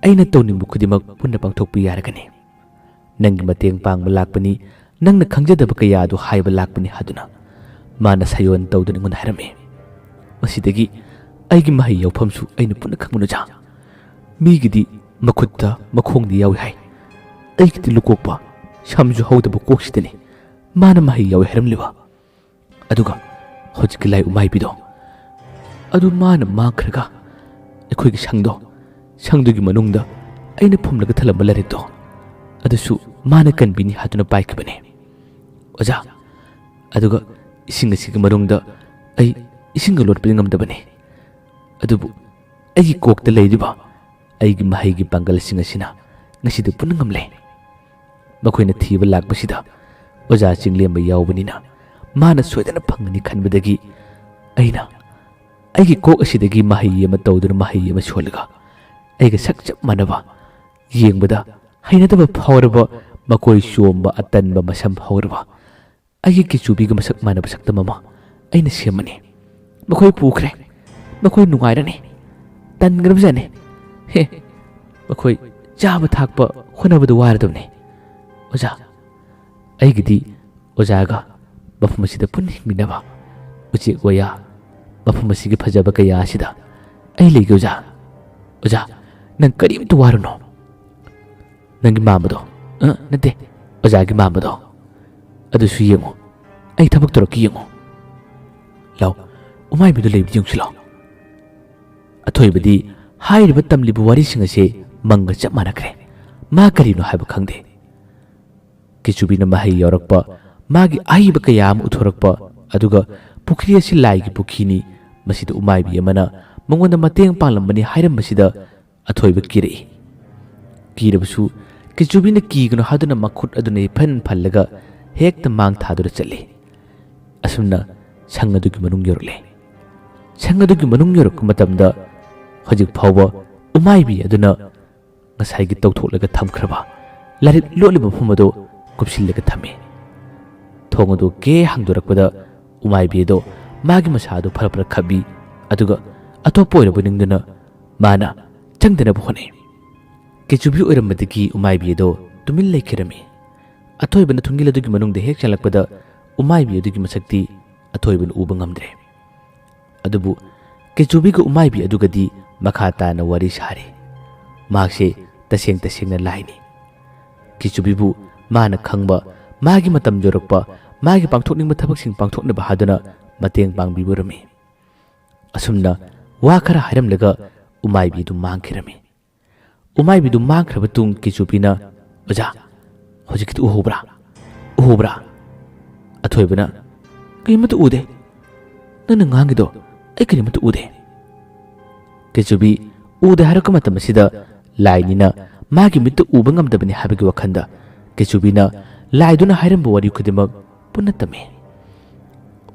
ꯑꯩꯅ ꯇꯧꯅꯤꯡꯕ ꯈꯨꯗꯤꯡꯃꯛ ꯄꯨꯟꯅ ꯄꯥꯡꯊꯣꯛꯄ ꯌꯥꯔꯒꯅꯤ꯫ ꯅꯪꯒꯤ ꯃꯇꯦꯡ ꯄꯥꯡꯕ ꯂꯥꯛꯄꯅꯤ, ꯅꯪꯅ ꯈꯪꯖꯗꯕ ꯀꯌꯥ ꯑꯗꯨ ꯍꯥꯏꯕ ꯂꯥꯛꯄꯅꯤ' ꯍꯥꯏꯗꯨꯅ ꯃꯥꯅ ꯁꯥꯌꯣꯟ ꯇꯧꯗꯨꯅ ꯑꯩꯉꯣꯟꯗ ꯍꯥꯏꯔꯝꯃꯤ꯫ ꯃꯁꯤꯗꯒꯤ ꯑꯩꯒꯤ ꯃꯍꯩ ꯌꯥꯎꯐꯝꯁꯨ ꯑꯩꯅ ꯄꯨꯟꯅ ꯈꯪꯕꯅ ꯑꯣꯖꯥ꯫ ꯃꯤꯒꯤꯗꯤ ꯃꯈꯨꯠꯇ ꯃꯈꯣꯡꯗꯤ ꯌꯥꯎꯏ ꯍꯥꯏ꯫ ꯑꯩꯒꯤꯗꯤ ꯂꯨꯀꯣꯛꯄ, ꯁꯝꯁꯨ ꯍꯧꯗꯕ ꯀꯣꯛꯁꯤꯗꯅꯤ ꯃꯥꯅ ꯃꯍꯩ ꯌꯥꯎꯏ ꯍꯥꯏꯔꯝꯂꯤꯕ꯫ ꯑꯗꯨꯒ ꯍꯧꯖꯤꯛꯀꯤ ꯂꯥꯏ ꯎꯃꯥꯏꯕꯤꯗꯣ, ꯑꯗꯨ ꯃꯥꯅ ꯃꯥꯡꯈ꯭ꯔꯒ ꯑꯩꯈꯣꯏꯒꯤ ꯁꯪꯗꯣ, ꯁꯪꯗꯨꯒꯤ ꯃꯅꯨꯡꯗ ꯑꯩꯅ ꯐꯨꯝꯂꯒ ꯊꯜꯂꯝꯕ ꯂꯥꯏꯔꯤꯛꯇꯣ, ꯑꯗꯨꯁꯨ ꯃꯥꯅ ꯀꯟꯕꯤꯅꯤ ꯍꯥꯏꯗꯨꯅ ꯄꯥꯏꯈꯤꯕꯅꯤ꯫ ꯑꯣꯖꯥ, ꯑꯗꯨꯒ ꯏꯁꯤꯡ ꯑꯁꯤꯒꯤ ꯃꯅꯨꯡꯗ ꯑꯩ ꯏꯁꯤꯡꯒ ꯂꯣꯠꯄꯗꯤ ꯉꯝꯗꯕꯅꯤ꯫ ꯑꯗꯨꯕꯨ ꯑꯩꯒꯤ ꯀꯣꯛꯇ ꯂꯩꯔꯤꯕ ꯑꯩꯒꯤ ꯃꯍꯩꯒꯤ ꯄꯥꯡꯒꯜꯁꯤꯡ ꯑꯁꯤꯅ ꯉꯁꯤꯗꯤ ꯄꯨꯟꯅ ꯉꯝꯂꯦ꯫ ꯃꯈꯣꯏꯅ ꯊꯤꯕ ꯂꯥꯛꯄꯁꯤꯗ ꯑꯣꯖꯥ ꯆꯤꯡꯂꯦꯝꯕ ꯌꯥꯎꯕꯅꯤꯅ ꯃꯥꯅ ꯁꯣꯏꯗꯅ ꯐꯪꯒꯅꯤ ꯈꯟꯕꯗꯒꯤ ꯑꯩꯅ ꯑꯩꯒꯤ ꯀꯣꯛ ꯑꯁꯤꯗꯒꯤ ꯃꯍꯩ ꯑꯃ ꯇꯧꯗꯨꯅ ꯃꯍꯩ ꯑꯃ ꯁꯣꯜꯂꯒ ꯑꯩꯒ ꯁꯛ ꯆꯞ ꯃꯥꯟꯅꯕ, ꯌꯦꯡꯕꯗ ꯍꯩꯅꯗꯕ ꯐꯥꯎꯔꯕ, ꯃꯀꯣꯏ ꯆꯣꯝꯕ ꯑꯇꯟꯕ ꯃꯁꯝ ꯍꯧꯔꯕ ꯑꯩꯒꯤ ꯀꯤꯆꯨꯕꯤꯒ ꯃꯁꯛ ꯃꯥꯟꯅꯕ ꯁꯛꯇꯝ ꯑꯃ ꯑꯩꯅ ꯁꯦꯝꯃꯅꯤ꯫ ꯃꯈꯣꯏ ꯄꯨꯈ꯭ꯔꯦ꯫ ꯃꯈꯣꯏ ꯅꯨꯡꯉꯥꯏꯔꯅꯤ꯫ ꯇꯟꯈ꯭ꯔꯕꯖꯥꯠꯅꯤ꯫ ꯍꯦ, ꯃꯈꯣꯏ ꯆꯥꯕ ꯊꯛꯄ ꯍꯣꯠꯅꯕꯗ ꯋꯥꯔꯗꯕꯅꯤ꯫ ꯑꯣꯖꯥ, ꯑꯩꯒꯤꯗꯤ ꯑꯣꯖꯥꯒ ꯃꯐꯝ ꯑꯁꯤꯗ ꯄꯨꯟꯅ ꯍꯤꯡꯃꯤꯟꯅꯕ, ꯎꯆꯦꯛ ꯋꯥꯌꯥ, ꯃꯐꯝ ꯑꯁꯤꯒꯤ ꯐꯖꯕ ꯀꯌꯥ ꯑꯁꯤꯗ ꯑꯩ ꯂꯩꯒꯦ ꯑꯣꯖꯥ꯫ ꯑꯣꯖꯥ, ꯅꯪ ꯀꯔꯤꯝꯇ ꯋꯥꯔꯨꯅꯣ꯫ ꯅꯪꯒꯤ ꯃꯥꯝꯕꯗꯣ, ꯑ, ꯅꯠꯇꯦ, ꯑꯣꯖꯥꯒꯤ ꯃꯥꯝꯕꯗꯣ, ꯑꯗꯨꯁꯨ ꯌꯦꯡꯉꯨ꯫ ꯑꯩ ꯊꯕꯛ ꯇꯧꯔꯛꯀꯦ ꯌꯦꯡꯉꯨ꯫ ꯂꯥꯎ, ꯎꯃꯥꯏꯕꯤꯗꯣ ꯂꯩꯕꯗꯤ ꯌꯦꯡꯁꯤ ꯂꯥꯎ꯫ ꯑꯊꯣꯏꯕꯗꯤ ꯍꯥꯏꯔꯤꯕ ꯇꯝꯂꯤꯕ ꯋꯥꯔꯤꯁꯤꯡ ꯑꯁꯦ ꯃꯪꯒ ꯆꯞ ꯃꯥꯟꯅꯈ꯭ꯔꯦ꯫ ꯃꯥ ꯀꯔꯤꯅꯣ ꯍꯥꯏꯕ ꯈꯪꯗꯦ꯫ ꯀꯤꯆꯨꯕꯤꯅ ꯃꯍꯩ ꯌꯥꯎꯔꯛꯄ, ꯃꯥꯒꯤ ꯑꯍꯩꯕ ꯀꯌꯥ ꯑꯃ ꯎꯠꯊꯣꯔꯛꯄ, ꯑꯗꯨꯒ ꯄꯨꯈ꯭ꯔꯤ ꯑꯁꯤ ꯂꯥꯏꯒꯤ ꯄꯨꯈ꯭ꯔꯤꯅꯤ, ꯃꯁꯤꯗ ꯎꯃꯥꯏꯕꯤ ꯑꯃꯅ ꯃꯉꯣꯟꯗ ꯃꯇꯦꯡ ꯄꯥꯡꯂꯝꯕꯅꯤ ꯍꯥꯏꯔꯝꯕꯁꯤꯗ ꯑꯊꯣꯏꯕ ꯀꯤꯔꯛꯏ꯫ ꯀꯤꯔꯕꯁꯨ ꯀꯤꯆꯨꯕꯤꯅ ꯀꯤꯒꯅꯨ ꯍꯥꯏꯗꯨꯅ ꯃꯈꯨꯠ ꯑꯗꯨꯅ ꯏꯐꯟ ꯐꯜꯂꯒ ꯍꯦꯛꯇ ꯃꯥꯡ ꯊꯥꯗꯨꯅ ꯆꯠꯂꯤ꯫ ꯑꯁꯨꯝꯅ ꯁꯪ ꯑꯗꯨꯒꯤ ꯃꯅꯨꯡ ꯌꯧꯔꯛꯂꯦ꯫ ꯁꯪ ꯑꯗꯨꯒꯤ ꯃꯅꯨꯡ ꯌꯧꯔꯛꯄ ꯃꯇꯝꯗ ꯍꯧꯖꯤꯛ ꯐꯥꯎꯕ ꯎꯃꯥꯏꯕꯤ ꯑꯗꯨꯅ ꯉꯁꯥꯏꯒꯤ ꯇꯧꯊꯣꯛꯂꯒ ꯊꯝꯈ꯭ꯔꯕ ꯂꯥꯏꯔꯤꯛ ꯂꯣꯠꯂꯤꯕ ꯃꯐꯝ ꯑꯗꯨ ꯀꯨꯞꯁꯤꯜꯂꯒ ꯊꯝꯃꯤ꯫ ꯊꯣꯡ ꯑꯗꯨ ꯀꯦ ꯍꯥꯡꯗꯣꯔꯛꯄꯗ ꯎꯃꯥꯏꯕꯤ ꯑꯗꯨ ꯃꯥꯒꯤ ꯃꯁꯥ ꯑꯗꯨ ꯐꯔ ꯐꯔ ꯈꯞꯄꯤ, ꯑꯗꯨꯒ ꯑꯇꯣꯞꯄ ꯑꯣꯏꯔꯕ ꯅꯤꯡꯗꯨꯅ ꯃꯥꯅ ꯆꯪꯗꯅꯕ ꯍꯣꯠꯅꯩ꯫ ꯀꯦꯆꯨꯕꯤ ꯑꯣꯏꯔꯝꯕꯗꯒꯤ ꯎꯃꯥꯏꯕꯤ ꯑꯗꯨ ꯇꯨꯃꯤꯟ ꯂꯩꯈꯤꯔꯝꯃꯤ꯫ ꯑꯊꯣꯏꯕꯅ ꯊꯨꯡꯒꯤꯜ ꯑꯗꯨꯒꯤ ꯃꯅꯨꯡꯗ ꯍꯦꯛ ꯆꯪꯂꯛꯄꯗ ꯎꯃꯥꯏꯕꯤ ꯑꯗꯨꯒꯤ ꯃꯁꯛꯇꯤ ꯑꯊꯣꯏꯕꯅ ꯎꯕ ꯉꯝꯗ꯭ꯔꯦ꯫ ꯑꯗꯨꯕꯨ ꯀꯦꯆꯨꯕꯤꯒ ꯎꯃꯥꯏꯕꯤ ꯑꯗꯨꯒꯗꯤ ꯃꯈꯥ ꯇꯥꯅ ꯋꯥꯔꯤ ꯁꯥꯔꯤ꯫ ꯃꯍꯥꯛꯁꯦ ꯇꯁꯦꯡ ꯇꯁꯦꯡꯅ ꯂꯥꯏꯅꯤ꯫ ꯀꯦꯆꯨꯕꯤꯕꯨ ꯃꯥꯅ ꯈꯪꯕ, ꯃꯥꯒꯤ ꯃꯇꯝ ꯌꯧꯔꯛꯄ, ꯃꯥꯒꯤ ꯄꯥꯡꯊꯣꯛꯅꯤꯡꯕ ꯊꯕꯛꯁꯤꯡ ꯄꯥꯡꯊꯣꯛꯅꯕ ꯍꯥꯏꯗꯨꯅ ꯃꯇꯦꯡ ꯄꯥꯡꯕꯤꯕ ꯑꯣꯏꯔꯝꯃꯤ꯫ ꯑꯁꯨꯝꯅ ꯋꯥ ꯈꯔ ꯍꯥꯏꯔꯝꯂꯒ ꯎꯃꯥꯏꯕꯤꯗꯨ ꯃꯥꯡꯈꯤꯔꯝꯃꯤ꯫ ꯎꯃꯥꯏꯕꯤꯗꯨ ꯃꯥꯡꯈ꯭ꯔꯕ ꯇꯨꯡ ꯀꯦꯆꯨꯕꯤꯅ, "ꯑꯣꯖꯥ, ꯍꯧꯖꯤꯛꯀꯤꯗꯨ ꯎꯍꯧꯕ꯭ꯔꯥ? ꯎꯍꯧꯕ꯭ꯔꯥ?" ꯑꯊꯣꯏꯕꯅ, "ꯀꯔꯤꯃꯠꯇ ꯎꯗꯦ꯫ ꯅꯪꯅ ꯉꯥꯡꯉꯤꯗꯣ ꯑꯩ ꯀꯔꯤꯃꯠꯇ ꯎꯗꯦ꯫" ꯀꯦꯆꯨꯕꯤ, "ꯎꯗꯦ ꯍꯥꯏꯔꯛꯄ ꯃꯇꯝ ꯑꯁꯤꯗ ꯂꯥꯏꯅꯤꯅ ꯃꯥꯒꯤ ꯃꯤꯠꯇ ꯎꯕ ꯉꯝꯗꯕꯅꯤ ꯍꯥꯏꯕꯒꯤ ꯋꯥꯈꯜꯗ ꯀꯦꯆꯨꯕꯤꯅ ꯂꯥꯏꯗꯨꯅ ꯍꯥꯏꯔꯝꯕ ꯋꯥꯔꯤ ꯈꯨꯗꯤꯡꯃꯛ ꯄꯨꯟꯅ ꯇꯝꯃꯤ꯫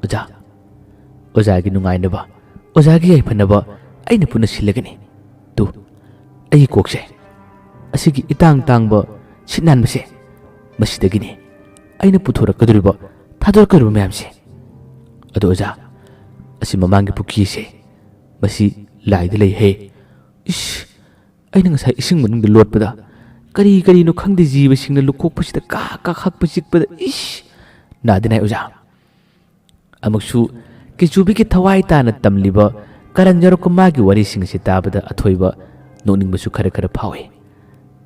ꯑꯣꯖꯥ, ꯑꯣꯖꯥꯒꯤ ꯅꯨꯡꯉꯥꯏꯅꯕ, ꯑꯣꯖꯥꯒꯤ ꯌꯥꯏꯐꯅꯕ ꯑꯩꯅ ꯄꯨꯟꯅ ꯁꯤꯜꯂꯒꯅꯤ꯫ ꯇꯨ, ꯑꯩꯒꯤ ꯀꯣꯛꯁꯦ, ꯑꯁꯤꯒꯤ ꯏꯇꯥꯡ ꯇꯥꯡꯕ ꯁꯤꯠ ꯅꯥꯟꯕꯁꯦ, ꯃꯁꯤꯗꯒꯤꯅꯤ ꯑꯩꯅ ꯄꯨꯊꯣꯔꯛꯀꯗꯧꯔꯤꯕ, ꯊꯥꯗꯣꯔꯛꯀꯗꯧꯔꯤꯕ ꯃꯌꯥꯝꯁꯦ꯫ ꯑꯗꯣ ꯑꯣꯖꯥ, ꯑꯁꯤ ꯃꯃꯥꯡꯒꯤ ꯄꯨꯈ꯭ꯔꯤꯁꯦ, ꯃꯁꯤ ꯂꯥꯏꯗ ꯂꯩꯍꯦ꯫ ꯏꯁ, ꯑꯩꯅ ꯉꯁꯥꯏ ꯏꯁꯤꯡ ꯃꯅꯨꯡꯗ ꯂꯣꯠꯄꯗ ꯀꯔꯤ ꯀꯔꯤꯅꯣ ꯈꯪꯗꯦ, ꯖꯤꯕꯁꯤꯡꯅ ꯂꯨꯀꯣꯛꯄꯁꯤꯗ ꯀꯥ ꯀꯥ ꯈꯛꯄ ꯆꯤꯛꯄꯗ, ꯏꯁ, ꯅꯥꯗꯦ ꯅꯥꯏ ꯑꯣꯖꯥ꯫ ꯑꯃꯨꯛꯁꯨ ꯀꯤꯆꯨꯕꯤꯒꯤ ꯊꯋꯥꯏ ꯇꯥꯅ ꯇꯝꯂꯤꯕ ꯀꯔꯟ ꯌꯥꯎꯔꯛꯄ ꯃꯥꯒꯤ ꯋꯥꯔꯤꯁꯤꯡ ꯑꯁꯤ ꯇꯥꯕꯗ ꯑꯊꯣꯏꯕ ꯅꯣꯛꯅꯤꯡꯕꯁꯨ ꯈꯔ ꯈꯔ ꯐꯥꯎꯏ꯫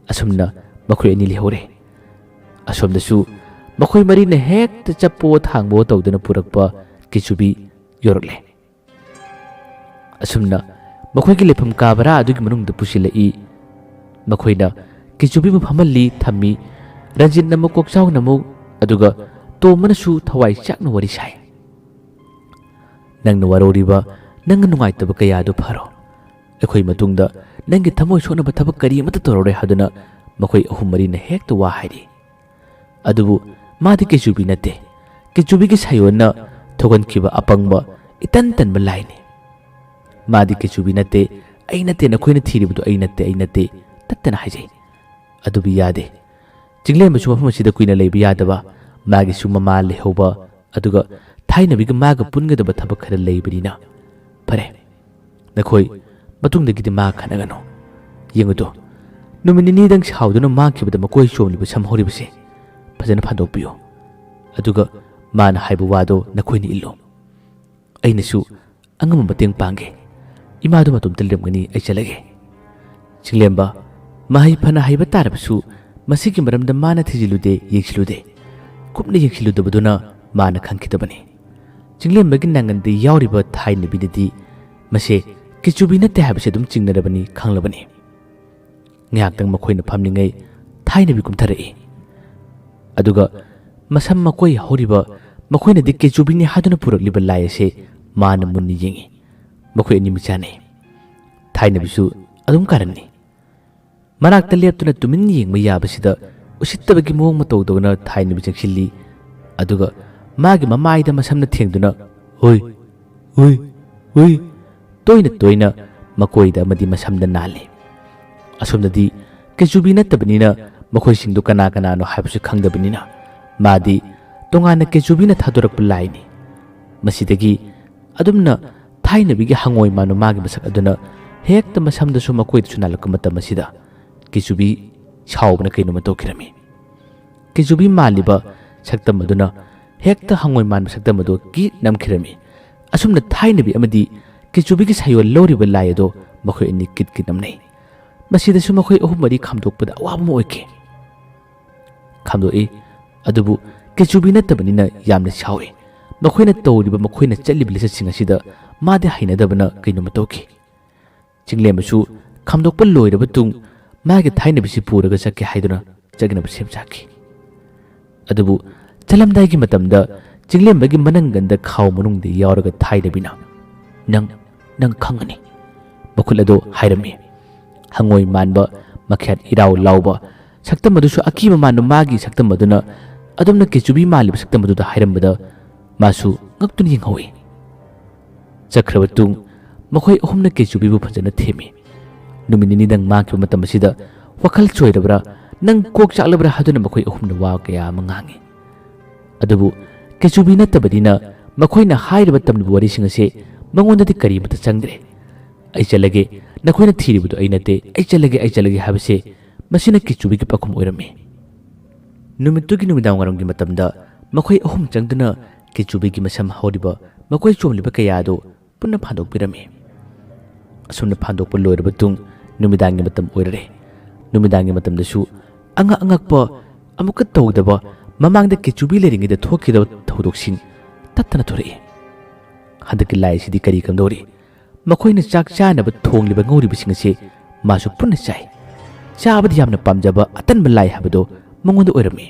ꯑꯁꯨꯝꯅ ꯃꯈꯣꯏ ꯑꯅꯤ ꯂꯩꯍꯧꯔꯦ꯫ ꯑꯁꯣꯝꯗꯁꯨ ꯃꯈꯣꯏ ꯃꯔꯤꯅ ꯍꯦꯛꯇ ꯆꯞꯄꯣ ꯊꯥꯡꯕꯣ ꯇꯧꯗꯨꯅ ꯄꯨꯔꯛꯄ ꯀꯤꯆꯨꯕꯤ ꯌꯧꯔꯛꯂꯦ꯫ ꯑꯁꯨꯝꯅ ꯃꯈꯣꯏꯒꯤ ꯂꯩꯐꯝ ꯀꯥ ꯚꯔꯥ ꯑꯗꯨꯒꯤ ꯃꯅꯨꯡꯗ ꯄꯨꯁꯤꯜꯂꯛꯏ꯫ ꯃꯈꯣꯏꯅ ꯀꯤꯆꯨꯕꯤꯕꯨ ꯐꯝꯍꯜꯂꯤ, ꯊꯝꯃꯤ꯫ ꯔꯟꯖꯤꯠꯅ ꯑꯃꯨꯛ ꯀꯣꯛꯆꯥꯎꯅ ꯑꯃꯨꯛ, ꯑꯗꯨꯒ ꯇꯣꯝꯕꯅꯁꯨ ꯊꯋꯥꯏ ꯆꯥꯛꯅ ꯋꯥꯔꯤ ꯁꯥꯏ꯫ "ꯅꯪꯅ ꯋꯥꯔꯧꯔꯤꯕ, ꯅꯪꯅ ꯅꯨꯡꯉꯥꯏꯇꯕ ꯀꯌꯥꯗꯨ ꯐꯔꯣ꯫ ꯑꯩꯈꯣꯏ ꯃꯇꯨꯡꯗ ꯅꯪꯒꯤ ꯊꯃꯣꯏ ꯁꯣꯛꯅꯕ ꯊꯕꯛ ꯀꯔꯤ ꯑꯃꯠꯇ ꯇꯧꯔꯔꯣꯏ" ꯍꯥꯏꯗꯨꯅ ꯃꯈꯣꯏ ꯑꯍꯨꯝ ꯃꯔꯤꯅ ꯍꯦꯛꯇ ꯋꯥ ꯍꯥꯏꯔꯤ꯫ ꯑꯗꯨꯕꯨ ꯃꯥꯗꯤ ꯀꯤꯆꯨꯕꯤ ꯅꯠꯇꯦ꯫ ꯀꯤꯆꯨꯕꯤꯒꯤ ꯁꯥꯌꯣꯟꯅ ꯊꯣꯛꯍꯟꯈꯤꯕ ꯑꯄꯪꯕ, ꯏꯇꯟ ꯇꯟꯕ ꯂꯥꯏꯅꯤ꯫ ꯃꯥꯗꯤ ꯀꯤꯆꯨꯕꯤ ꯅꯠꯇꯦ, "ꯑꯩ ꯅꯠꯇꯦ, ꯅꯈꯣꯏꯅ ꯊꯤꯔꯤꯕꯗꯨ ꯑꯩ ꯅꯠꯇꯦ, ꯑꯩ ꯅꯠꯇꯦ" ꯇꯠꯇꯅ ꯍꯥꯏꯖꯩ꯫ ꯑꯗꯨꯕꯨ ꯌꯥꯗꯦ꯫ ꯆꯤꯡꯂꯦꯝꯕꯁꯨ ꯃꯐꯝ ꯑꯁꯤꯗ ꯀꯨꯏꯅ ꯂꯩꯕ ꯌꯥꯗꯕ, ꯃꯥꯒꯤꯁꯨ ꯃꯃꯥ ꯂꯩꯍꯧꯕ, ꯑꯗꯨꯒ ꯊꯥꯏꯅꯕꯤꯒ ꯃꯥꯒ ꯄꯨꯟꯒꯗꯕ ꯊꯕꯛ ꯈꯔ ꯂꯩꯕꯅꯤꯅ꯫ ꯐꯔꯦ, ꯅꯈꯣꯏ ꯃꯇꯨꯡꯗꯒꯤꯗꯤ ꯃꯥ ꯈꯠꯅꯒꯅꯨ꯫ ꯌꯦꯡꯉꯨꯗꯣ, ꯅꯨꯃꯤꯠ ꯅꯤꯅꯤꯗꯪ ꯁꯥꯎꯗꯨꯅ ꯃꯥꯡꯈꯤꯕꯗ ꯃꯀꯣꯏ ꯆꯣꯝꯂꯤꯕ ꯁꯝ ꯍꯧꯔꯤꯕꯁꯦ ꯐꯖꯅ ꯐꯥꯟꯗꯣꯛꯄꯤꯌꯨ꯫ ꯑꯗꯨꯒ ꯃꯥꯅ ꯍꯥꯏꯕ ꯋꯥꯗꯣ ꯅꯈꯣꯏꯅ ꯏꯜꯂꯨ꯫ ꯑꯩꯅꯁꯨ ꯑꯉꯝꯕ ꯃꯇꯦꯡ ꯄꯥꯡꯒꯦ꯫ ꯏꯃꯥꯗꯨ ꯃꯇꯣꯝꯇ ꯂꯩꯔꯝꯒꯅꯤ, ꯑꯩ ꯆꯠꯂꯒꯦ꯫ ꯆꯤꯡꯂꯦꯝꯕ, ꯃꯍꯩ ꯐꯅ ꯍꯩꯕ ꯇꯥꯔꯕꯁꯨ ꯃꯁꯤꯒꯤ ꯃꯔꯝꯗ ꯃꯥꯅ ꯊꯤꯖꯤꯜꯂꯨꯗꯦ, ꯌꯦꯡꯁꯤꯜꯂꯨꯗꯦ꯫ ꯀꯨꯞꯅ ꯌꯦꯡꯁꯤꯜꯂꯨꯗꯕꯗꯨꯅ ꯃꯥꯅ ꯈꯪꯈꯤꯗꯕꯅꯤ꯫ ꯆꯤꯡꯂꯦꯝꯕꯒꯤ ꯅꯥꯉꯟꯗ ꯌꯥꯎꯔꯤꯕ ꯊꯥꯏꯅꯕꯤꯗꯗꯤ ꯃꯁꯦ ꯀꯤꯆꯨꯕꯤ ꯅꯠꯇꯦ ꯍꯥꯏꯕꯁꯤ ꯑꯗꯨꯝ ꯆꯤꯡꯅꯔꯕꯅꯤ, ꯈꯪꯂꯕꯅꯤ꯫ ꯉꯥꯏꯍꯥꯛꯇꯪ ꯃꯈꯣꯏꯅ ꯐꯝꯂꯤꯉꯩ ꯊꯥꯏꯅꯕꯤ ꯀꯨꯝꯊꯔꯛꯏ꯫ ꯑꯗꯨꯒ ꯃꯁꯝ ꯃꯀꯣꯏ ꯍꯧꯔꯤꯕ, ꯃꯈꯣꯏꯅꯗꯤ ꯀꯦꯆꯨꯕꯤꯅꯤ ꯍꯥꯏꯗꯨꯅ ꯄꯨꯔꯛꯂꯤꯕ ꯂꯥꯏ ꯑꯁꯦ ꯃꯥꯅ ꯃꯨꯟꯅ ꯌꯦꯡꯏ꯫ ꯃꯈꯣꯏ ꯑꯅꯤ ꯃꯤꯆꯥꯟꯅꯩ꯫ ꯊꯥꯏꯅꯕꯤꯁꯨ ꯑꯗꯨꯝ ꯀꯥꯔꯟꯅꯤ꯫ ꯃꯅꯥꯛꯇ ꯂꯦꯞꯇꯨꯅ ꯇꯨꯃꯤꯟ ꯌꯦꯡꯕ ꯌꯥꯕꯁꯤꯗ ꯎꯁꯤꯠꯇꯕꯒꯤ ꯃꯑꯣꯡ ꯃꯇꯧ ꯇꯧꯗꯨꯅ ꯊꯥꯏꯅꯕꯤ ꯆꯪꯁꯤꯜꯂꯤ꯫ ꯑꯗꯨꯒ ꯃꯥꯒꯤ ꯃꯃꯥꯏꯗ ꯃꯁꯝꯅ ꯊꯦꯡꯗꯨꯅ, "ꯍꯨꯏ, ꯍꯨꯏ, ꯍꯨꯏ" ꯇꯣꯏꯅ ꯇꯣꯏꯅ ꯃꯀꯣꯏꯗ ꯑꯃꯗꯤ ꯃꯁꯝꯗ ꯅꯥꯜꯂꯤ꯫ ꯑꯁꯣꯝꯗꯗꯤ ꯀꯦꯆꯨꯕꯤ ꯅꯠꯇꯕꯅꯤꯅ ꯃꯈꯣꯏꯁꯤꯡꯗꯨ ꯀꯅꯥ ꯀꯅꯥꯅꯣ ꯍꯥꯏꯕꯁꯨ ꯈꯪꯗꯕꯅꯤꯅ ꯃꯥꯗꯤ ꯇꯣꯉꯥꯟꯅ ꯀꯦꯆꯨꯕꯤꯅ ꯊꯥꯗꯣꯔꯛꯄ ꯂꯥꯏꯅꯤ꯫ ꯃꯁꯤꯗꯒꯤ ꯑꯗꯨꯝꯅ ꯊꯥꯏꯅꯕꯤꯒꯤ ꯍꯪꯉꯣꯏ ꯃꯥꯟꯕ ꯃꯥꯒꯤ ꯃꯁꯛ ꯑꯗꯨꯅ ꯍꯦꯛꯇ ꯃꯁꯝꯗꯁꯨ ꯃꯀꯣꯏꯗꯁꯨ ꯅꯥꯜꯂꯛꯄ ꯃꯇꯝ ꯑꯁꯤꯗ ꯀꯦꯆꯨꯕꯤ ꯁꯥꯎꯕꯅ ꯀꯩꯅꯣꯃ ꯇꯧꯈꯤꯔꯝꯃꯤ꯫ ꯀꯦꯆꯨꯕꯤ ꯃꯥꯜꯂꯤꯕ ꯁꯛꯇꯝ ꯑꯗꯨꯅ ꯍꯦꯛꯇ ꯍꯪꯉꯣꯏ ꯃꯥꯟꯕ ꯁꯛꯇꯝ ꯑꯗꯨ ꯀꯤꯠ ꯅꯝꯈꯤꯔꯝꯃꯤ꯫ ꯑꯁꯨꯝꯅ ꯊꯥꯏꯅꯕꯤ ꯑꯃꯗꯤ ꯀꯦꯆꯨꯕꯤꯒꯤ ꯁꯥꯌꯣꯜ ꯂꯧꯔꯤꯕ ꯂꯥꯏ ꯑꯗꯣ ꯃꯈꯣꯏ ꯑꯅꯤ ꯀꯤꯠ ꯀꯤꯠ ꯅꯝꯅꯩ꯫ ꯃꯁꯤꯗꯁꯨ ꯃꯈꯣꯏ ꯑꯍꯨꯝ ꯃꯔꯤ ꯈꯥꯝꯗꯣꯛꯄꯗ ꯑꯋꯥꯕ ꯑꯃ ꯑꯣꯏꯈꯤ꯫ ꯈꯥꯝꯗꯣꯛꯏ꯫ ꯑꯗꯨꯕꯨ ꯀꯦꯆꯨꯕꯤ ꯅꯠꯇꯕꯅꯤꯅ ꯌꯥꯝꯅ ꯁꯥꯎꯏ꯫ ꯃꯈꯣꯏꯅ ꯇꯧꯔꯤꯕ, ꯃꯈꯣꯏꯅ ꯆꯠꯂꯤꯕ ꯂꯤꯆꯠꯁꯤꯡ ꯑꯁꯤꯗ ꯃꯥꯗꯤ ꯍꯩꯅꯗꯕꯅ ꯀꯩꯅꯣꯝꯃ ꯇꯧꯈꯤ꯫ ꯆꯤꯡꯂꯦꯝꯕꯁꯨ ꯈꯥꯝꯗꯣꯛꯄ ꯂꯣꯏꯔꯕ ꯇꯨꯡ ꯃꯥꯒꯤ ꯊꯥꯏꯅꯕꯤꯁꯤ ꯄꯨꯔꯒ ꯆꯠꯀꯦ ꯍꯥꯏꯗꯨꯅ ꯆꯠꯅꯕ ꯁꯦꯝ ꯁꯥꯈꯤ꯫ ꯑꯗꯨꯕꯨ ꯆꯠꯂꯝꯗꯥꯏꯒꯤ ꯃꯇꯝꯗ ꯆꯤꯡꯂꯦꯝꯕꯒꯤ ꯃꯅꯪꯒꯟꯗ ꯈꯥꯎ ꯃꯅꯨꯡꯗ ꯌꯥꯎꯔꯒ ꯊꯥꯏꯅꯕꯤꯅ, "ꯅꯪ, ꯅꯪ ꯈꯪꯒꯅꯤ," ꯃꯈꯨꯠ ꯑꯗꯨ ꯍꯥꯏꯔꯝꯃꯤ꯫ ꯍꯪꯉꯣꯏ ꯃꯥꯟꯕ, ꯃꯈ꯭ꯌꯥꯠ ꯏꯔꯥꯎ ꯂꯥꯎꯕ ꯁꯛꯇꯝ ꯑꯗꯨꯁꯨ ꯑꯀꯤꯕ ꯃꯥꯟꯕ ꯃꯥꯒꯤ ꯁꯛꯇꯝ ꯑꯗꯨꯅ ꯑꯗꯨꯝꯅ ꯀꯦꯆꯨꯕꯤ ꯃꯥꯜꯂꯤꯕ ꯁꯛꯇꯝ ꯑꯗꯨꯗ ꯍꯥꯏꯔꯝꯕꯗ ꯃꯥꯁꯨ ꯉꯛꯇꯨꯅ ꯌꯦꯡꯍꯧꯏ꯫ ꯆꯠꯈ꯭ꯔꯕ ꯇꯨꯡ ꯃꯈꯣꯏ ꯑꯍꯨꯝꯅ ꯀꯦꯆꯨꯕꯤꯕꯨ ꯐꯖꯅ ꯊꯦꯝꯃꯤ꯫ ꯅꯨꯃꯤꯠ ꯅꯤꯅꯤꯗꯪ ꯃꯥꯡꯈꯤꯕ ꯃꯇꯝ ꯑꯁꯤꯗ ꯋꯥꯈꯜ ꯆꯣꯏꯔꯕ꯭ꯔꯥ, ꯅꯪ ꯀꯣꯛ ꯆꯥꯛꯂꯕ꯭ꯔꯥ ꯍꯥꯏꯗꯨꯅ ꯃꯈꯣꯏ ꯑꯍꯨꯝꯅ ꯋꯥ ꯀꯌꯥ ꯑꯃ ꯉꯥꯡꯉꯤ꯫ ꯑꯗꯨꯕꯨ ꯀꯦꯆꯨꯕꯤ ꯅꯠꯇꯕꯅꯤꯅ ꯃꯈꯣꯏꯅ ꯍꯥꯏꯔꯤꯕ ꯇꯝꯂꯤꯕ ꯋꯥꯔꯤꯁꯤꯡ ꯑꯁꯤ ꯃꯉꯣꯟꯗꯗꯤ ꯀꯔꯤꯃꯠꯇ ꯆꯪꯗ꯭ꯔꯦ꯫ "ꯑꯩ ꯆꯠꯂꯒꯦ, ꯅꯈꯣꯏꯅ ꯊꯤꯔꯤꯕꯗꯨ ꯑꯩ ꯅꯠꯇꯦ, ꯑꯩ ꯆꯠꯂꯒꯦ, ꯑꯩ ꯆꯠꯂꯒꯦ" ꯍꯥꯏꯕꯁꯦ ꯃꯁꯤꯅ ꯀꯦꯆꯨꯕꯤꯒꯤ ꯄꯥꯎꯈꯨꯝ ꯑꯣꯏꯔꯝꯃꯤ꯫ ꯅꯨꯃꯤꯠꯇꯨꯒꯤ ꯅꯨꯃꯤꯗꯥꯡ ꯋꯥꯏꯔꯝꯒꯤ ꯃꯇꯝꯗ ꯃꯈꯣꯏ ꯑꯍꯨꯝ ꯆꯪꯗꯨꯅ ꯀꯦꯆꯨꯕꯤꯒꯤ ꯃꯁꯝ ꯍꯧꯔꯤꯕ, ꯃꯀꯣꯏ ꯆꯣꯝꯂꯤꯕ ꯀꯌꯥ ꯑꯗꯨ ꯄꯨꯟꯅ ꯐꯥꯟꯗꯣꯛꯄꯤꯔꯝꯃꯤ꯫ ꯑꯁꯨꯝꯅ ꯐꯥꯟꯗꯣꯛꯄ ꯂꯣꯏꯔꯕ ꯇꯨꯡ ꯅꯨꯃꯤꯗꯥꯡꯒꯤ ꯃꯇꯝ ꯑꯣꯏꯔꯔꯦ꯫ ꯅꯨꯃꯤꯗꯥꯡꯒꯤ ꯃꯇꯝꯗꯁꯨ ꯑꯉꯛ ꯑꯉꯛꯄ, ꯑꯃꯨꯛꯀ ꯇꯧꯗꯕ, ꯃꯃꯥꯡꯗ ꯀꯦꯆꯨꯕꯤ ꯂꯩꯔꯤꯉꯩꯗ ꯊꯣꯛꯈꯤꯗꯕ ꯊꯧꯗꯣꯛꯁꯤꯡ ꯇꯠꯇꯅ ꯊꯣꯔꯛꯏ꯫ ꯍꯟꯗꯛꯀꯤ ꯂꯥꯏ ꯑꯁꯤꯗꯤ ꯀꯔꯤ ꯀꯝꯗꯧꯔꯤ? ꯃꯈꯣꯏꯅ ꯆꯥꯛ ꯆꯥꯅꯕ ꯊꯣꯡꯂꯤꯕ ꯉꯧꯔꯤꯕꯁꯤꯡ ꯑꯁꯤ ꯃꯥꯁꯨ ꯄꯨꯟꯅ ꯆꯥꯏ꯫ ꯆꯥꯕꯗ ꯌꯥꯝꯅ ꯄꯥꯝꯖꯕ ꯑꯇꯟꯕ ꯂꯥꯏ ꯍꯥꯏꯕꯗꯨ ꯃꯉꯣꯟꯗ ꯑꯣꯏꯔꯝꯃꯤ꯫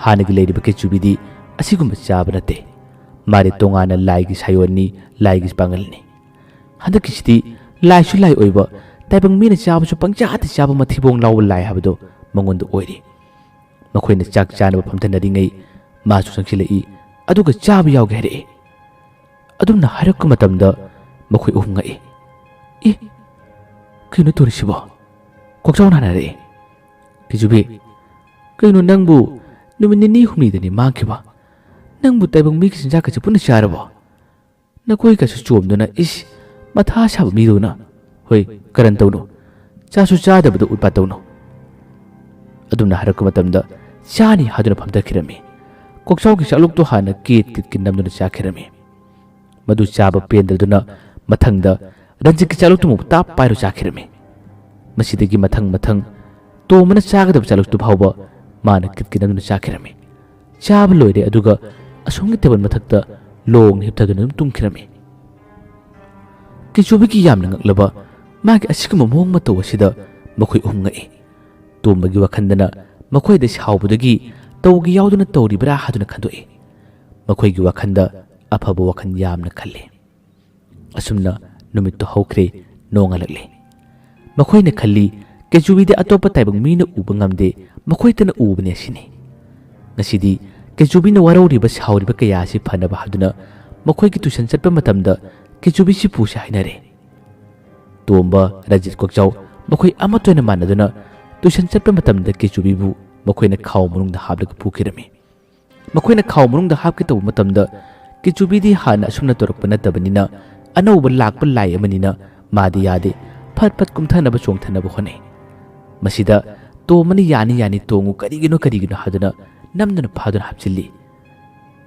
ꯍꯥꯟꯅꯒꯤ ꯂꯩꯔꯤꯕ ꯀꯦꯆꯨꯕꯤꯗꯤ ꯑꯁꯤꯒꯨꯝꯕ ꯆꯥꯕ ꯅꯠꯇꯦ꯫ ꯃꯥꯗꯤ ꯇꯣꯉꯥꯟꯅ ꯂꯥꯏꯒꯤ ꯁꯥꯌꯣꯟꯅꯤ, ꯂꯥꯏꯒꯤ ꯄꯥꯡꯒꯜꯅꯤ꯫ ꯍꯟꯗꯛꯀꯤꯁꯤꯗꯤ ꯂꯥꯏꯁꯨ ꯂꯥꯏ ꯑꯣꯏꯕ, ꯇꯥꯏꯕꯪ ꯃꯤꯅ ꯆꯥꯕꯁꯨ ꯄꯪꯆꯥꯗ ꯆꯥꯕ ꯃꯊꯤꯕꯣꯡ ꯂꯥꯎꯕ ꯂꯥꯏ ꯍꯥꯏꯕꯗꯨ ꯃꯉꯣꯟꯗ ꯑꯣꯏꯔꯤ꯫ ꯃꯈꯣꯏꯅ ꯆꯥꯛ ꯆꯥꯅꯕ ꯐꯝꯊꯅꯔꯤꯉꯩ ꯃꯥꯁꯨ ꯆꯪꯁꯤꯜꯂꯛꯏ, ꯑꯗꯨꯒ ꯆꯥꯕ ꯌꯥꯎꯒꯦ ꯍꯥꯏꯔꯛꯏ꯫ ꯑꯗꯨꯝꯅ ꯍꯥꯏꯔꯛꯄ ꯃꯇꯝꯗ ꯃꯈꯣꯏ ꯑꯍꯨꯝ ꯉꯛꯏ꯫ "ꯑꯦ, ꯀꯩꯅꯣ ꯇꯧꯔꯤꯁꯤꯕꯣ?" ꯀꯣꯛꯆꯥꯎꯅ ꯍꯥꯏꯔꯛꯏ꯫ "ꯀꯤꯖꯨꯕꯤ, ꯀꯩꯅꯣ ꯅꯪꯕꯨ ꯅꯨꯃꯤꯠ ꯅꯤꯅꯤ ꯍꯨꯝꯅꯤꯗꯅꯤ ꯃꯥꯡꯈꯤꯕ꯫ ꯅꯪꯕꯨ ꯇꯥꯏꯕꯪ ꯃꯤꯒꯤ ꯆꯤꯟꯖꯥꯛꯀꯁꯦ ꯄꯨꯟꯅ ꯆꯥꯔꯕꯣ? ꯅꯈꯣꯏꯒꯁꯨ ꯆꯣꯝꯗꯨꯅ, ꯏꯁ, ꯃꯊꯥ ꯁꯥꯕ ꯃꯤꯗꯧꯅ꯫ ꯍꯣꯏ, ꯀꯔꯟ ꯇꯧꯅꯨ꯫ ꯆꯥꯁꯨ ꯆꯥꯗꯕꯗ ꯎꯠꯄꯥ ꯇꯧꯅꯨ꯫" ꯑꯗꯨꯝꯅ ꯍꯥꯏꯔꯛꯄ ꯃꯇꯝꯗ ꯆꯥꯅꯤ ꯍꯥꯏꯗꯨꯅ ꯐꯝꯊꯈꯤꯔꯝꯃꯤ꯫ ꯀꯣꯛꯆꯥꯎꯒꯤ ꯆꯥꯛꯂꯨꯛꯇꯨ ꯍꯥꯟꯅ ꯀꯤꯠ ꯀꯤꯠ ꯀꯤꯠ ꯅꯝꯗꯨꯅ ꯆꯥꯈꯤꯔꯝꯃꯤ꯫ ꯃꯗꯨ ꯆꯥꯕ ꯄꯦꯟꯗꯗꯨꯅ ꯃꯊꯪꯗ ꯔꯟꯖꯤꯠꯀꯤ ꯆꯥꯛꯂꯨꯛꯇꯨꯃꯨꯛ ꯇꯥꯞ ꯄꯥꯏꯔꯨ ꯆꯥꯈꯤꯔꯝꯃꯤ꯫ ꯃꯁꯤꯗꯒꯤ ꯃꯊꯪ ꯃꯊꯪ ꯇꯣꯝꯕꯅ ꯆꯥꯒꯗꯕ ꯆꯥꯛꯂꯨꯛꯇꯨ ꯐꯥꯎꯕ ꯃꯥꯅ ꯀꯤꯠ ꯀꯤꯠ ꯅꯝꯗꯨꯅ ꯆꯥꯈꯤꯔꯝꯃꯤ꯫ ꯆꯥꯕ ꯂꯣꯏꯔꯦ, ꯑꯗꯨꯒ ꯑꯁꯣꯝꯒꯤ ꯇꯦꯕꯜ ꯃꯊꯛꯇ ꯂꯣꯡꯅ ꯍꯤꯞꯊꯗꯨꯅ ꯑꯗꯨꯝ ꯇꯨꯝꯈꯤꯔꯝꯃꯤ꯫ ꯀꯤꯆꯨꯕꯤꯒꯤ ꯌꯥꯝꯅ ꯉꯛꯂꯕ ꯃꯥꯒꯤ ꯑꯁꯤꯒꯨꯝꯕ ꯃꯑꯣꯡ ꯃꯇꯧ ꯑꯁꯤꯗ ꯃꯈꯣꯏ ꯑꯍꯨꯝ ꯉꯛꯏ꯫ ꯇꯣꯝꯕꯒꯤ ꯋꯥꯈꯜꯗꯅ ꯃꯈꯣꯏꯗ ꯁꯥꯎꯕꯗꯒꯤ ꯇꯧꯒꯦ ꯌꯥꯎꯗꯅ ꯇꯧꯔꯤꯕ꯭ꯔꯥ ꯍꯥꯏꯗꯨꯅ ꯈꯟꯗꯣꯛꯏ꯫ ꯃꯈꯣꯏꯒꯤ ꯋꯥꯈꯜꯗ ꯑꯐꯕ ꯋꯥꯈꯜ ꯌꯥꯝꯅ ꯈꯜꯂꯤ꯫ ꯑꯁꯨꯝꯅ ꯅꯨꯃꯤꯠꯇꯨ ꯍꯧꯈ꯭ꯔꯦ, ꯅꯣꯡꯉꯥꯜꯂꯛꯂꯦ꯫ ꯃꯈꯣꯏꯅ ꯈꯜꯂꯤ, ꯀꯦꯆꯨꯕꯤꯗꯤ ꯑꯇꯣꯞꯄ ꯇꯥꯏꯕꯪ ꯃꯤꯅ ꯎꯕ ꯉꯝꯗꯦ, ꯃꯈꯣꯏꯇꯅ ꯎꯕꯅꯦ ꯁꯤꯅꯤ꯫ ꯉꯁꯤꯗꯤ ꯀꯦꯆꯨꯕꯤꯅ ꯋꯥꯔꯧꯔꯤꯕ ꯁꯥꯎꯔꯤꯕ ꯀꯌꯥ ꯑꯁꯤ ꯐꯅꯕ ꯍꯥꯏꯗꯨꯅ ꯃꯈꯣꯏꯒꯤ ꯇꯨꯏꯁꯟ ꯆꯠꯄ ꯃꯇꯝꯗ ꯀꯦꯆꯨꯕꯤꯁꯤ ꯄꯨꯁꯤ ꯍꯥꯏꯅꯔꯦ꯫ ꯇꯣꯝꯕ, ꯔꯟꯖꯤꯠ, ꯀꯣꯛꯆꯥꯎ ꯃꯈꯣꯏ ꯑꯃꯠꯇ ꯑꯣꯏꯅ ꯃꯥꯟꯅꯗꯨꯅ ꯇꯨꯏꯁꯟ ꯆꯠꯄ ꯃꯇꯝꯗ ꯀꯦꯆꯨꯕꯤꯕꯨ ꯃꯈꯣꯏꯅ ꯈꯥꯎ ꯃꯅꯨꯡꯗ ꯍꯥꯞꯂꯒ ꯄꯨꯈꯤꯔꯝꯃꯤ꯫ ꯃꯈꯣꯏꯅ ꯈꯥꯎ ꯃꯅꯨꯡꯗ ꯍꯥꯞꯀꯦ ꯇꯧꯕ ꯃꯇꯝꯗ ꯀꯦꯆꯨꯕꯤꯗꯤ ꯍꯥꯟꯅ ꯑꯁꯨꯝꯅ ꯇꯧꯔꯛꯄ ꯅꯠꯇꯕꯅꯤꯅ ꯑꯅꯧꯕ ꯂꯥꯛꯄ ꯂꯥꯏ ꯑꯃꯅꯤꯅ ꯃꯥꯗꯤ ꯌꯥꯗꯦ꯫ ꯐꯠ ꯐꯠ ꯀꯨꯝꯊꯅꯕ ꯆꯣꯡꯊꯅꯕ ꯍꯣꯠꯅꯩ꯫ ꯃꯁꯤꯗ ꯇꯣꯝꯕꯅ "ꯌꯥꯅꯤ, ꯌꯥꯅꯤ, ꯇꯣꯡꯉꯨ, ꯀꯔꯤꯒꯤꯅꯣ, ꯀꯔꯤꯒꯤꯅꯣ?" ꯍꯥꯏꯗꯨꯅ ꯅꯝꯗꯨꯅ ꯐꯥꯗꯨꯅ ꯍꯥꯞꯆꯤꯜꯂꯤ꯫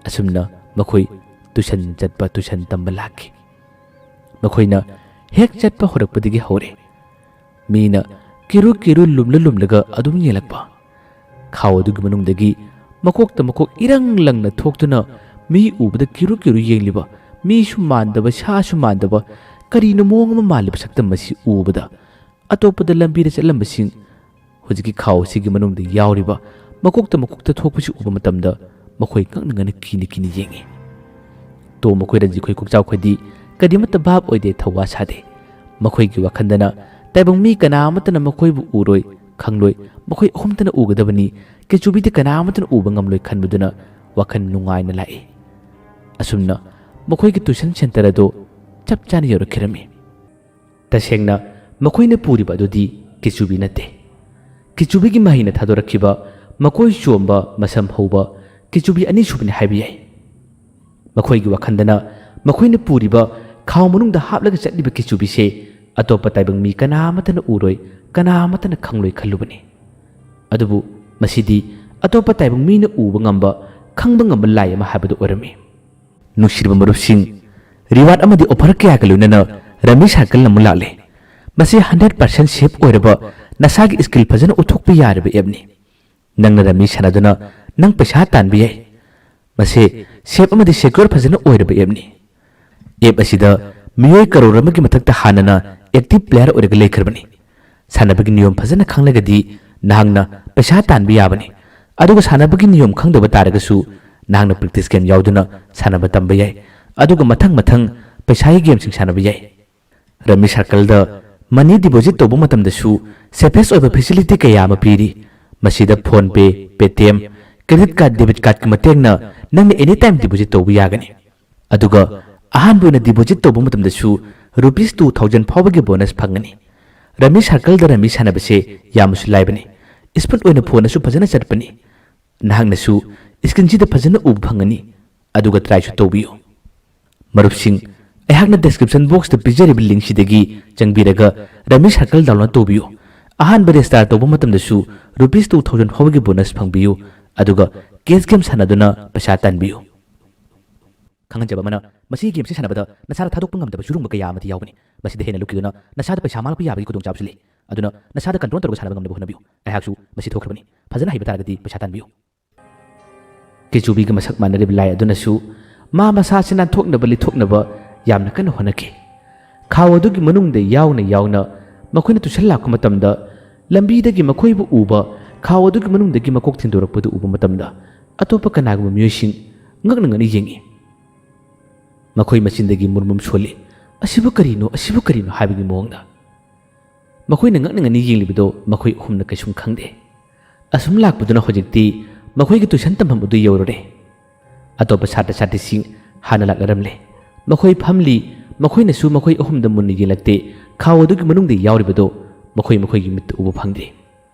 ꯑꯁꯨꯝꯅ ꯃꯈꯣꯏ ꯇꯨꯏꯁꯟ ꯆꯠꯄ, ꯇꯨꯏꯁꯟ ꯇꯝꯕ ꯂꯥꯛꯈꯤ꯫ ꯃꯈꯣꯏꯅ ꯍꯦꯛ ꯆꯠꯄ ꯍꯧꯔꯛꯄꯗꯒꯤ ꯍꯧꯔꯦ꯫ ꯃꯤꯅ ꯀꯤꯔꯨ ꯀꯤꯔꯨ ꯂꯨꯝꯂ ꯂꯨꯝꯂꯒ ꯑꯗꯨꯝ ꯌꯦꯡꯂꯛꯄ꯫ ꯈꯥꯎ ꯑꯗꯨꯒꯤ ꯃꯅꯨꯡꯗꯒꯤ ꯃꯀꯣꯛꯇ ꯃꯀꯣꯛ ꯏꯔꯪ ꯂꯪꯅ ꯊꯣꯛꯇꯨꯅ ꯃꯤ ꯎꯕꯗ ꯀꯤꯔꯨ ꯀꯤꯔꯨ ꯌꯦꯡꯂꯤꯕ, ꯃꯤꯁꯨ ꯃꯥꯟꯗꯕ, ꯁꯥꯁꯨ ꯃꯥꯟꯗꯕ, ꯀꯔꯤꯅꯣ ꯃꯑꯣꯡ ꯑꯃ ꯃꯥꯜꯂꯤꯕ ꯁꯛꯇꯝ ꯑꯁꯤ ꯎꯕꯗ, ꯑꯇꯣꯞꯄꯗ ꯂꯝꯕꯤꯗ ꯆꯠꯂꯝꯕꯁꯤꯡ ꯍꯧꯖꯤꯛꯀꯤ ꯈꯥꯎ ꯑꯁꯤꯒꯤ ꯃꯅꯨꯡꯗ ꯌꯥꯎꯔꯤꯕ ꯃꯀꯣꯛꯇ ꯃꯀꯣꯛꯇ ꯊꯣꯛꯄꯁꯤ ꯎꯕ ꯃꯇꯝꯗ ꯃꯈꯣꯏ ꯉꯛꯅ ꯉꯛꯅ ꯀꯤꯅ ꯀꯤꯅ ꯌꯦꯡꯉꯤ꯫ ꯇꯣꯝ ꯃꯈꯣꯏ, ꯔꯟꯖꯤꯠ ꯈꯣꯏ, ꯀꯣꯛꯆꯥꯎ ꯈꯣꯏꯗꯤ ꯀꯔꯤꯃꯠꯇ ꯚꯥꯞ ꯑꯣꯏꯗꯦ, ꯊꯧꯋꯥ ꯁꯥꯗꯦ꯫ ꯃꯈꯣꯏꯒꯤ ꯋꯥꯈꯜꯗꯅ ꯇꯥꯏꯕꯪ ꯃꯤ ꯀꯅꯥ ꯑꯃꯠꯇꯅ ꯃꯈꯣꯏꯕꯨ ꯎꯔꯣꯏ, ꯈꯪꯂꯣꯏ, ꯃꯈꯣꯏ ꯑꯍꯨꯝꯇꯅ ꯎꯒꯗꯕꯅꯤ, ꯀꯦꯆꯨꯕꯤꯗꯤ ꯀꯅꯥ ꯑꯃꯠꯇꯅ ꯎꯕ ꯉꯝꯂꯣꯏ ꯈꯟꯕꯗꯨꯅ ꯋꯥꯈꯜ ꯅꯨꯡꯉꯥꯏꯅ ꯂꯥꯛꯏ꯫ ꯑꯁꯨꯝꯅ ꯃꯈꯣꯏꯒꯤ ꯇꯨꯏꯁꯟ ꯁꯦꯟꯇꯔ ꯑꯗꯨ ꯆꯞ ꯆꯥꯅ ꯌꯧꯔꯛꯈꯤꯔꯝꯃꯤ꯫ ꯇꯁꯦꯡꯅ ꯃꯈꯣꯏꯅ ꯄꯨꯔꯤꯕ ꯑꯗꯨꯗꯤ ꯀꯤꯆꯨꯕꯤ ꯅꯠꯇꯦ꯫ ꯀꯤꯆꯨꯕꯤꯒꯤ ꯃꯍꯩꯅ ꯊꯥꯗꯣꯔꯛꯈꯤꯕ ꯃꯀꯣꯏ ꯆꯣꯝꯕ, ꯃꯁꯝ ꯍꯧꯕ ꯀꯤꯆꯨꯕꯤ ꯑꯅꯤꯁꯨꯕꯅꯤ ꯍꯥꯏꯕ ꯌꯥꯏ꯫ ꯃꯈꯣꯏꯒꯤ ꯋꯥꯈꯜꯗꯅ ꯃꯈꯣꯏꯅ ꯄꯨꯔꯤꯕ ꯈꯥꯎ ꯃꯅꯨꯡꯗ ꯍꯥꯞꯂꯒ ꯆꯠꯂꯤꯕ ꯀꯤꯆꯨꯕꯤꯁꯦ ꯑꯇꯣꯞꯄ ꯇꯥꯏꯕꯪ ꯃꯤ ꯀꯅꯥ ꯑꯃꯠꯇꯅ ꯎꯔꯣꯏ, ꯀꯅꯥ ꯑꯃꯠꯇꯅ ꯈꯪꯂꯣꯏ ꯈꯜꯂꯨꯕꯅꯤ꯫ ꯑꯗꯨꯕꯨ ꯃꯁꯤꯗꯤ ꯑꯇꯣꯞꯄ ꯇꯥꯏꯕꯪ ꯃꯤꯅ ꯎꯕ ꯉꯝꯕ, ꯈꯪꯕ ꯉꯝꯕ ꯂꯥꯏ ꯑꯃ ꯍꯥꯏꯕꯗꯨ ꯑꯣꯏꯔꯝꯃꯤ꯫ ꯅꯨꯡꯁꯤꯔꯕ ꯃꯔꯨꯞꯁꯤꯡ, reward ꯑꯃꯗꯤ offer ꯀꯌꯥꯒ ꯂꯣꯏꯅꯅ Rummy Circle ꯑꯃꯨꯛ ꯂꯥꯛꯂꯦ꯫ ꯃꯁꯤ hundred percent safe ꯑꯣꯏꯔꯕ, ꯅꯁꯥꯒꯤ skill ꯐꯖꯅ ꯎꯠꯊꯣꯛꯄ ꯌꯥꯔꯕ appꯅꯤ꯫ ꯅꯪꯅ Rummy ꯁꯥꯟꯅꯗꯨꯅ ꯅꯪ ꯄꯩꯁꯥ ꯇꯥꯟꯕ ꯌꯥꯏ꯫ ꯃꯁꯤ safe ꯑꯃꯗꯤ secure ꯐꯖꯅ ꯑꯣꯏꯔꯕ appꯅꯤ꯫ App ꯑꯁꯤꯗ ꯃꯤꯑꯣꯏ ꯀꯔꯣꯔ ꯑꯃꯒꯤ ꯃꯊꯛꯇ ꯍꯥꯟꯅꯅ active player ꯑꯣꯏꯔꯒ ꯂꯩꯈ꯭ꯔꯕꯅꯤ꯫ ꯁꯥꯟꯅꯕꯒꯤ ꯅꯤꯌꯣꯝ ꯐꯖꯅ ꯈꯪꯂꯒꯗꯤ ꯅꯍꯥꯛꯅ ꯄꯩꯁꯥ ꯇꯥꯟꯕ ꯌꯥꯕꯅꯤ꯫ ꯑꯗꯨꯒ ꯁꯥꯟꯅꯕꯒꯤ ꯅꯤꯌꯣꯝ ꯈꯪꯗꯕ ꯇꯥꯔꯒꯁꯨ ꯅꯍꯥꯛꯅ practice game ꯌꯥꯎꯗꯨꯅ ꯁꯥꯟꯅꯕ ꯇꯝꯕ ꯌꯥꯏ꯫ ꯑꯗꯨꯒ ꯃꯊꯪ ꯃꯊꯪ ꯄꯩꯁꯥꯒꯤ gameꯁꯤꯡ ꯁꯥꯟꯅꯕ ꯌꯥꯏ꯫ Rummy Circleꯗ money deposit ꯇꯧꯕ ꯃꯇꯝꯗꯁꯨ safest ꯑꯣꯏꯕ facility ꯀꯌꯥ ꯑꯃ ꯄꯤꯔꯤ꯫ ꯃꯁꯤꯗ PhonePe, Paytm, credit card, debit cardꯀꯤ ꯃꯇꯦꯡꯅ ꯅꯪꯅ anytime deposit ꯇꯧꯕ ꯌꯥꯒꯅꯤ꯫ ꯑꯗꯨꯒ ꯑꯍꯥꯟꯕ ꯑꯣꯏꯅ deposit ꯇꯧꯕ ꯃꯇꯝꯗꯁꯨ rupees two thousand ꯐꯥꯎꯕꯒꯤ bonus ꯐꯪꯒꯅꯤ꯫ Rummy Circleꯗ Rummy ꯁꯥꯟꯅꯕꯁꯦ ꯌꯥꯝꯅꯁꯨ ꯂꯥꯏꯕꯅꯤ꯫ Smooth ꯑꯣꯏꯅ phoneꯅꯁꯨ ꯐꯖꯅ ꯆꯠꯄꯅꯤ꯫ ꯅꯍꯥꯛꯅꯁꯨ screenꯁꯤꯗ ꯐꯖꯅ ꯎꯕ ꯐꯪꯒꯅꯤ꯫ ꯑꯗꯨꯒ tryꯁꯨ ꯇꯧꯕꯤꯌꯨ꯫ ꯃꯔꯨꯞꯁꯤꯡ, ꯑꯩꯍꯥꯛꯅ description boxꯇ ꯄꯤꯖꯔꯤꯕ linkꯁꯤꯗꯒꯤ ꯆꯪꯕꯤꯔꯒ Rummy Circle download ꯇꯧꯕꯤꯌꯨ꯫ ꯑꯍꯥꯟꯕ register ꯇꯧꯕ ꯃꯇꯝꯗꯁꯨ rupees two thousand ꯐꯥꯎꯕꯒꯤ bonus ꯐꯪꯕꯤꯌꯨ꯫ ꯑꯗꯨꯒ cash game ꯁꯥꯟꯅꯗꯨꯅ ꯄꯩꯁꯥ ꯇꯥꯟꯕꯤꯌꯨ꯫ ꯈꯪꯍꯟꯖꯕ ꯑꯃꯅ, ꯃꯁꯤꯒꯤ gameꯁꯤ ꯁꯥꯟꯅꯕꯗ ꯅꯁꯥꯗ ꯊꯥꯗꯣꯛꯄ ꯉꯝꯗꯕ ꯆꯨꯔꯨꯡꯕ ꯀꯌꯥ ꯑꯃꯗꯤ ꯌꯥꯎꯒꯅꯤ꯫ ꯃꯁꯤꯗ ꯍꯦꯟꯅ ꯂꯨꯞꯈꯤꯗꯨꯅ ꯅꯁꯥꯗ ꯄꯩꯁꯥ ꯃꯥꯡꯂꯛꯄ ꯌꯥꯕꯒꯤ ꯈꯨꯗꯣꯡꯆꯥꯕꯁꯨ ꯂꯩ꯫ ꯑꯗꯨꯅ ꯅꯁꯥꯗ control ꯇꯧꯔꯒ ꯁꯥꯟꯅꯕ ꯉꯝꯅꯕ ꯍꯣꯠꯅꯕꯤꯌꯨ꯫ ꯑꯩꯍꯥꯛꯁꯨ ꯃꯁꯤ ꯊꯣꯛꯈ꯭ꯔꯕꯅꯤ꯫ ꯐꯖꯅ ꯍꯩꯕ ꯇꯥꯔꯒꯗꯤ ꯄꯩꯁꯥ ꯇꯥꯟꯕꯤꯌꯨ꯫ ꯀꯤꯆꯨꯕꯤꯒ ꯃꯁꯛ ꯃꯥꯟꯅꯔꯤꯕ ꯂꯥꯏ ꯑꯗꯨꯅꯁꯨ ꯃꯥ ꯃꯁꯥꯁꯤ ꯅꯥꯟꯊꯣꯛꯅꯕ, ꯂꯤꯊꯣꯛꯅꯕ ꯌꯥꯝꯅ ꯀꯟꯅ ꯍꯣꯠꯅꯈꯤ꯫ ꯈꯥꯎ ꯑꯗꯨꯒꯤ ꯃꯅꯨꯡꯗ ꯌꯥꯎꯅ ꯌꯥꯎꯅ ꯃꯈꯣꯏꯅ ꯇꯨꯁꯟ ꯂꯥꯛꯄ ꯃꯇꯝꯗ, ꯂꯝꯕꯤꯗꯒꯤ ꯃꯈꯣꯏꯕꯨ ꯎꯕ, ꯈꯥꯎ ꯑꯗꯨꯒꯤ ꯃꯅꯨꯡꯗꯒꯤ ꯃꯀꯣꯛ ꯊꯤꯟꯗꯣꯔꯛꯄꯗꯨ ꯎꯕ ꯃꯇꯝꯗ, ꯑꯇꯣꯞꯄ ꯀꯅꯥꯒꯨꯝꯕ ꯃꯤꯑꯣꯏꯁꯤꯡ ꯉꯛꯅ ꯉꯛꯅ ꯌꯦꯡꯏ꯫ ꯃꯈꯣꯏ ꯃꯆꯤꯟꯗꯒꯤ ꯃꯨꯔꯃꯨꯝ ꯁꯣꯜꯂꯤ, "ꯑꯁꯤꯕꯨ ꯀꯔꯤꯅꯣ? ꯑꯁꯤꯕꯨ ꯀꯔꯤꯅꯣ?" ꯍꯥꯏꯕꯒꯤ ꯃꯑꯣꯡꯗ꯫ ꯃꯈꯣꯏꯅ ꯉꯛꯅ ꯉꯛꯅ ꯌꯦꯡꯂꯤꯕꯗꯨ ꯃꯈꯣꯏ ꯑꯍꯨꯝꯅ ꯀꯩꯁꯨꯝ ꯈꯪꯗꯦ꯫ ꯑꯁꯨꯝ ꯂꯥꯛꯄꯗꯨꯅ ꯍꯧꯖꯤꯛꯇꯤ ꯃꯈꯣꯏꯒꯤ ꯇꯨꯏꯁꯟ ꯇꯝꯐꯝ ꯑꯗꯨ ꯌꯧꯔꯨꯔꯦ꯫ ꯑꯇꯣꯞꯄ ꯁꯥꯇ꯭ꯔ ꯁꯥꯇ꯭ꯔꯤꯁꯤꯡ ꯍꯥꯟꯅ ꯂꯥꯛꯅꯔꯝꯂꯦ꯫ ꯃꯈꯣꯏ ꯐꯝꯂꯤ, ꯃꯈꯣꯏꯅꯁꯨ ꯃꯈꯣꯏ ꯑꯍꯨꯝꯗ ꯃꯨꯟꯅ ꯌꯦꯡꯂꯛꯇꯦ꯫ ꯈꯥꯎ ꯑꯗꯨꯒꯤ ꯃꯅꯨꯡꯗ ꯌꯥꯎꯔꯤꯕꯗꯨ ꯃꯈꯣꯏ ꯃꯈꯣꯏꯒꯤ ꯃꯤꯠꯇ ꯎꯕ ꯐꯪꯗꯦ꯫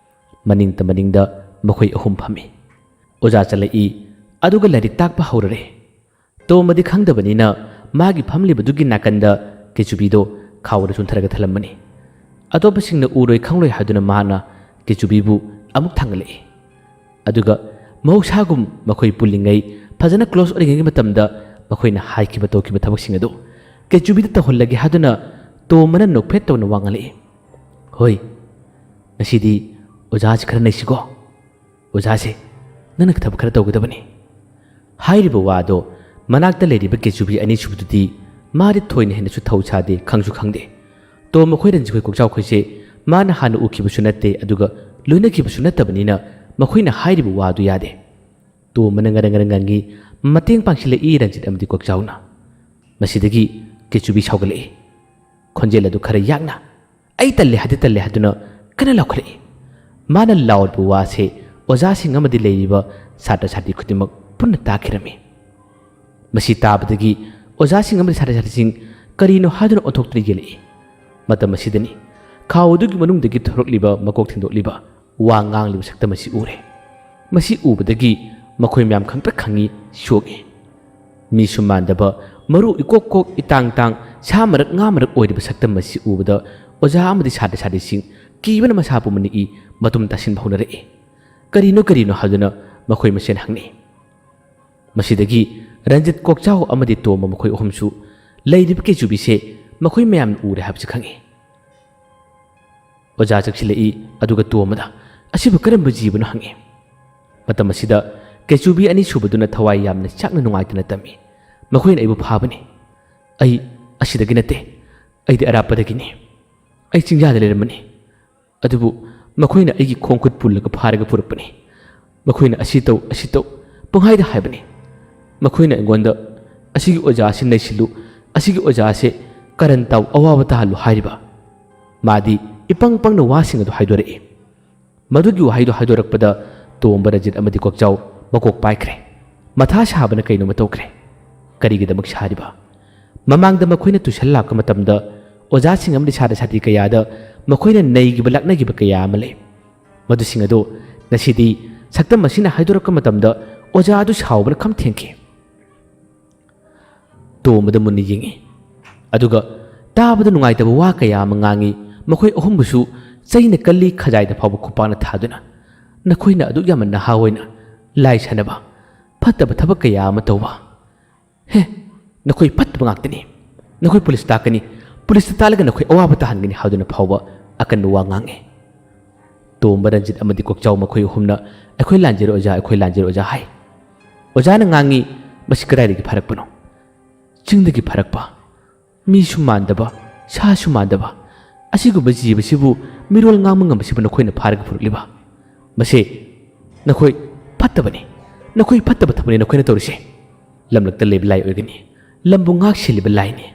ꯃꯅꯤꯡꯗ ꯃꯅꯤꯡꯗ ꯃꯈꯣꯏ ꯑꯍꯨꯝ ꯐꯝꯃꯤ꯫ ꯑꯣꯖꯥ ꯆꯠꯂꯛꯏ, ꯑꯗꯨꯒ ꯂꯥꯏꯔꯤꯛ ꯇꯥꯛꯄ ꯍꯧꯔꯔꯦ꯫ ꯇꯣꯝꯕꯗꯤ ꯈꯪꯗꯕꯅꯤꯅ ꯃꯥꯒꯤ ꯐꯝꯂꯤꯕꯗꯨꯒꯤ ꯅꯥꯀꯟꯗ ꯀꯦꯆꯨꯕꯤꯗꯣ ꯈꯥꯎꯗ ꯆꯣꯟꯊꯔꯒ ꯊꯝꯂꯝꯕꯅꯤ꯫ ꯑꯇꯣꯞꯄꯁꯤꯡꯅ ꯎꯔꯣꯏ ꯈꯪꯂꯣꯏ ꯍꯥꯏꯗꯨꯅ ꯃꯥꯅ ꯀꯦꯆꯨꯕꯤꯕꯨ ꯑꯃꯨꯛ ꯊꯥꯡꯒꯠꯂꯛꯏ꯫ ꯑꯗꯨꯒ ꯃꯍꯧꯁꯥꯒꯨꯝ ꯃꯈꯣꯏ ꯄꯨꯜꯂꯤꯉꯩ, ꯐꯖꯅ ꯀ꯭ꯂꯣꯁ ꯑꯣꯏꯔꯤꯉꯩꯒꯤ ꯃꯇꯝꯗ ꯃꯈꯣꯏꯅ ꯍꯥꯏꯈꯤꯕ ꯇꯧꯈꯤꯕ ꯊꯕꯛꯁꯤꯡ ꯑꯗꯨ ꯀꯦꯆꯨꯕꯤꯗ ꯇꯧꯍꯜꯂꯒꯦ ꯍꯥꯏꯗꯨꯅ ꯇꯣꯝꯕꯅ ꯅꯣꯛꯐꯦꯠ ꯇꯧꯅ ꯋꯥ ꯉꯥꯡꯂꯛꯏ꯫ "ꯍꯣꯏ, ꯉꯁꯤꯗꯤ ꯑꯣꯖꯥꯁꯤ ꯈꯔ ꯅꯩꯁꯤꯀꯣ꯫ ꯑꯣꯖꯥꯁꯦ, ꯅꯪꯅ ꯊꯕꯛ ꯈꯔ ꯇꯧꯒꯗꯕꯅꯤ꯫" ꯍꯥꯏꯔꯤꯕ ꯋꯥꯗꯣ ꯃꯅꯥꯛꯇ ꯂꯩꯔꯤꯕ ꯀꯦꯆꯨꯕꯤ ꯑꯅꯤꯁꯨꯕꯗꯨꯗꯤ ꯃꯥꯗꯤ ꯊꯣꯏꯅ ꯍꯦꯟꯅꯁꯨ ꯊꯧ ꯁꯥꯗꯦ, ꯈꯪꯁꯨ ꯈꯪꯗꯦ꯫ ꯇꯣꯝ ꯃꯈꯣꯏ ꯔꯟꯖꯤꯠꯈꯣꯏ ꯀꯣꯛꯆꯥꯎꯈꯣꯏꯁꯦ ꯃꯥꯅ ꯍꯥꯟꯅ ꯎꯈꯤꯕꯁꯨ ꯅꯠꯇꯦ, ꯑꯗꯨꯒ ꯂꯣꯏꯅꯈꯤꯕꯁꯨ ꯅꯠꯇꯕꯅꯤꯅ ꯃꯈꯣꯏꯅ ꯍꯥꯏꯔꯤꯕ ꯋꯥꯗꯨ ꯌꯥꯗꯦ꯫ ꯇꯣꯝꯕꯅ ꯉꯔꯪ ꯉꯔꯪ ꯉꯪꯉꯤ, ꯃꯇꯦꯡ ꯄꯥꯡꯁꯤꯜꯂꯛꯏ ꯔꯟꯖꯤꯠ ꯑꯃꯗꯤ ꯀꯣꯛꯆꯥꯎꯅ꯫ ꯃꯁꯤꯗꯒꯤ ꯀꯦꯆꯨꯕꯤ ꯁꯥꯎꯒꯠꯂꯛꯏ꯫ ꯈꯣꯟꯖꯦꯜ ꯑꯗꯨ ꯈꯔ ꯌꯥꯡꯅ, "ꯑꯩ ꯇꯜꯂꯦ ꯍꯥꯏꯗꯤ ꯇꯜꯂꯦ" ꯍꯥꯏꯗꯨꯅ ꯀꯟꯅ ꯂꯥꯎꯈꯠꯂꯛꯏ꯫ ꯃꯥꯅ ꯂꯥꯎꯔꯤꯕ ꯋꯥꯁꯦ ꯑꯣꯖꯥꯁꯤꯡ ꯑꯃꯗꯤ ꯂꯩꯔꯤꯕ ꯁꯥꯇ꯭ꯔ ꯁꯥꯇ꯭ꯔꯤ ꯈꯨꯗꯤꯡꯃꯛ ꯄꯨꯟꯅ ꯇꯥꯈꯤꯔꯝꯃꯤ꯫ ꯃꯁꯤ ꯇꯥꯕꯗꯒꯤ ꯑꯣꯖꯥꯁꯤꯡ ꯑꯃꯗꯤ ꯁꯥꯇ꯭ꯔ ꯁꯥꯇ꯭ꯔꯤꯁꯤꯡ ꯀꯔꯤꯅꯣ ꯍꯥꯏꯗꯨꯅ ꯑꯣꯟꯊꯣꯛꯇꯨꯅ ꯌꯦꯡꯂꯛꯏ꯫ ꯃꯇꯝ ꯑꯁꯤꯗꯅꯤ ꯈꯥꯎ ꯑꯗꯨꯒꯤ ꯃꯅꯨꯡꯗꯒꯤ ꯊꯣꯔꯛꯂꯤꯕ ꯃꯀꯣꯛ ꯊꯦꯡꯗꯣꯛꯂꯤꯕ ꯋꯥ ꯉꯥꯡꯂꯤꯕ ꯁꯛꯇꯝ ꯑꯁꯤ ꯎꯔꯦ꯫ ꯃꯁꯤ ꯎꯕꯗꯒꯤ ꯃꯈꯣꯏ ꯃꯌꯥꯝ ꯈꯪꯄ꯭ꯔꯦꯛ ꯈꯪꯉꯤ, ꯁꯣꯛꯏ꯫ ꯃꯤꯁꯨ ꯃꯥꯟꯗꯕ, ꯃꯔꯨ ꯏꯀꯣꯛ ꯀꯣꯛ ꯏꯇꯥꯡ ꯇꯥꯡ, ꯁꯥ ꯃꯔꯛ ꯉꯥ ꯃꯔꯛ ꯑꯣꯏꯔꯤꯕ ꯁꯛꯇꯝ ꯑꯁꯤ ꯎꯕꯗ ꯑꯣꯖꯥ ꯑꯃꯗꯤ ꯁꯥꯇ꯭ꯔ ꯁꯥꯇ꯭ꯔꯤꯁꯤꯡ ꯀꯤꯕꯅ ꯃꯁꯥ ꯄꯨꯝꯕ ꯅꯤꯛꯏ, ꯃꯇꯨꯝ ꯇꯥꯁꯤꯟꯕ ꯍꯧꯅꯔꯛꯏ꯫ "ꯀꯔꯤꯅꯣ, ꯀꯔꯤꯅꯣ?" ꯍꯥꯏꯗꯨꯅ ꯃꯈꯣꯏ ꯃꯁꯦꯟ ꯍꯪꯅꯩ꯫ ꯃꯁꯤꯗꯒꯤ ꯔꯟꯖꯤꯠ ꯀꯣꯛꯆꯥꯎ ꯑꯃꯗꯤ ꯇꯣꯝꯕ ꯃꯈꯣꯏ ꯑꯍꯨꯝꯁꯨ ꯂꯩꯔꯤꯕ ꯀꯦꯆꯨꯕꯤꯁꯦ ꯃꯈꯣꯏ ꯃꯌꯥꯝꯅ ꯎꯔꯦ ꯍꯥꯏꯕꯁꯤ ꯈꯪꯉꯤ꯫ ꯑꯣꯖꯥ ꯆꯪꯁꯤꯜꯂꯛꯏ, ꯑꯗꯨꯒ ꯇꯣꯝꯕꯗ, "ꯑꯁꯤꯕꯨ ꯀꯔꯝꯕ ꯖꯤꯕꯅꯣ?" ꯍꯪꯉꯤ꯫ ꯃꯇꯝ ꯑꯁꯤꯗ ꯀꯦꯆꯨꯕꯤ ꯑꯅꯤꯁꯨꯕꯗꯨꯅ ꯊꯋꯥꯏ ꯌꯥꯝꯅ ꯆꯥꯛꯅ ꯅꯨꯡꯉꯥꯏꯇꯅ ꯇꯝꯃꯤ, "ꯃꯈꯣꯏꯅ ꯑꯩꯕꯨ ꯐꯥꯕꯅꯤ꯫ ꯑꯩ ꯑꯁꯤꯗꯒꯤ ꯅꯠꯇꯦ, ꯑꯩꯗꯤ ꯑꯔꯥꯞꯄꯗꯒꯤꯅꯤ꯫ ꯑꯩ ꯆꯤꯡꯌꯥꯗ ꯂꯩꯔꯝꯕꯅꯤ꯫ ꯑꯗꯨꯕꯨ ꯃꯈꯣꯏꯅ ꯑꯩꯒꯤ ꯈꯣꯡ ꯈꯨꯠ ꯄꯨꯜꯂꯒ ꯐꯥꯔꯒ ꯄꯨꯔꯛꯄꯅꯤ꯫ ꯃꯈꯣꯏꯅ ꯑꯁꯤ ꯇꯧ, ꯑꯁꯤ ꯇꯧ ꯄꯪꯍꯥꯏꯗ ꯍꯥꯏꯕꯅꯤ꯫ ꯃꯈꯣꯏꯅ ꯑꯩꯉꯣꯟꯗ, 'ꯑꯁꯤꯒꯤ ꯑꯣꯖꯥ ꯑꯁꯤ ꯅꯩꯁꯤꯜꯂꯨ, ꯑꯁꯤꯒꯤ ꯑꯣꯖꯥ ꯑꯁꯦ ꯀꯔꯟ ꯇꯧ, ꯑꯋꯥꯕ ꯇꯥꯍꯜꯂꯨ' ꯍꯥꯏꯔꯤꯕ꯫ ꯃꯥꯗꯤ ꯏꯄꯪ ꯄꯪꯅ ꯋꯥꯁꯤꯡ ꯑꯗꯨ ꯍꯥꯏꯗꯣꯔꯛꯏ꯫ ꯃꯗꯨꯒꯤ ꯋꯥꯍꯩꯗꯨ ꯍꯥꯏꯗꯣꯔꯛꯄꯗ ꯇꯣꯝꯕ, ꯔꯖꯤꯠ ꯑꯃꯗꯤ ꯀꯣꯛꯆꯥꯎ ꯃꯀꯣꯛ ꯄꯥꯏꯈ꯭ꯔꯦ꯫ ꯃꯊꯥ ꯁꯥꯕꯅ ꯀꯩꯅꯣꯃ ꯇꯧꯈ꯭ꯔꯦ꯫ ꯀꯔꯤꯒꯤꯗꯃꯛ ꯁꯥꯔꯤꯕ? ꯃꯃꯥꯡꯗ ꯃꯈꯣꯏꯅ ꯇꯨꯏꯁꯟ ꯂꯥꯛꯄ ꯃꯇꯝꯗ ꯑꯣꯖꯥꯁꯤꯡ ꯑꯃꯗꯤ ꯁꯥꯇ꯭ꯔ ꯁꯥꯇ꯭ꯔꯤ ꯀꯌꯥꯗ ꯃꯈꯣꯏꯅ ꯅꯩꯈꯤꯕ ꯂꯥꯛꯅꯈꯤꯕ ꯀꯌꯥ ꯑꯃ ꯂꯩ꯫ ꯃꯗꯨꯁꯤꯡ ꯑꯗꯨ ꯉꯁꯤꯗꯤ ꯁꯛꯇꯝ ꯑꯁꯤꯅ ꯍꯥꯏꯗꯣꯔꯛꯄ ꯃꯇꯝꯗ ꯑꯣꯖꯥ ꯑꯗꯨ ꯁꯥꯎꯕꯅ ꯈꯝ ꯊꯦꯡꯈꯤ꯫ ꯇꯣꯝꯕꯗ ꯃꯨꯟꯅ ꯌꯦꯡꯉꯤ꯫ ꯑꯗꯨꯒ ꯇꯥꯕꯗ ꯅꯨꯡꯉꯥꯏꯇꯕ ꯋꯥ ꯀꯌꯥ ꯑꯃ ꯉꯥꯡꯉꯤ꯫ ꯃꯈꯣꯏ ꯑꯍꯨꯝꯕꯨꯁꯨ ꯆꯩꯅ ꯀꯜꯂꯤ, ꯈꯖꯥꯏꯗ ꯐꯥꯎꯕ ꯈꯨꯄꯥꯛꯅ ꯊꯥꯗꯨꯅ, "ꯅꯈꯣꯏꯅ ꯑꯗꯨꯛ ꯌꯥꯝꯅ ꯅꯍꯥ ꯑꯣꯏꯅ ꯂꯥꯏ ꯁꯥꯟꯅꯕ, ꯐꯠꯇꯕ ꯊꯕꯛ ꯀꯌꯥ ꯑꯃ ꯇꯧꯕ꯫ ꯍꯦ, ꯅꯈꯣꯏ ꯐꯠꯇꯕ ꯉꯥꯛꯇꯅꯤ꯫ ꯅꯈꯣꯏ ꯄꯨꯂꯤꯁ ꯇꯥꯛꯀꯅꯤ, ꯄꯨꯂꯤꯁꯇ ꯇꯥꯜꯂꯒ ꯅꯈꯣꯏ ꯑꯋꯥꯕ ꯇꯥꯍꯟꯒꯅꯤ" ꯍꯥꯏꯗꯨꯅ ꯐꯥꯎꯕ ꯑꯀꯟꯕ ꯋꯥ ꯉꯥꯡꯉꯤ꯫ ꯇꯣꯝꯕ, ꯔꯟꯖꯤꯠ ꯑꯃꯗꯤ ꯀꯣꯛꯆꯥꯎ ꯃꯈꯣꯏ ꯑꯍꯨꯝꯅ, "ꯑꯩꯈꯣꯏ ꯂꯥꯟꯖꯔꯦ ꯑꯣꯖꯥ, ꯑꯩꯈꯣꯏ ꯂꯥꯟꯖꯔꯦ ꯑꯣꯖꯥ" ꯍꯥꯏ꯫ ꯑꯣꯖꯥꯅ ꯉꯥꯡꯉꯤ, "ꯃꯁꯤ ꯀꯗꯥꯏꯗꯒꯤ ꯐꯥꯔꯛꯄꯅꯣ? ꯆꯤꯡꯗꯒꯤ ꯐꯥꯔꯛꯄ, ꯃꯤꯁꯨ ꯃꯥꯟꯗꯕ, ꯁꯥꯁꯨ ꯃꯥꯟꯗꯕ, ꯑꯁꯤꯒꯨꯝꯕ ꯖꯤꯕꯁꯤꯕꯨ ꯃꯤꯔꯣꯜ ꯉꯥꯡꯕ ꯉꯝꯕꯁꯤꯕꯨ ꯅꯈꯣꯏꯅ ꯐꯥꯔꯒ ꯄꯨꯔꯛꯂꯤꯕ? ꯃꯁꯤ ꯅꯈꯣꯏ ꯐꯠꯇꯕꯅꯤ, ꯅꯈꯣꯏ ꯐꯠꯇꯕ ꯊꯕꯛꯅꯤ ꯅꯈꯣꯏꯅ ꯇꯧꯔꯤꯁꯦ꯫ ꯂꯝꯂꯛꯇ ꯂꯩꯕ ꯂꯥꯏ ꯑꯣꯏꯒꯅꯤ, ꯂꯝꯕꯨ ꯉꯥꯛ ꯁꯦꯜꯂꯤꯕ ꯂꯥꯏꯅꯤ꯫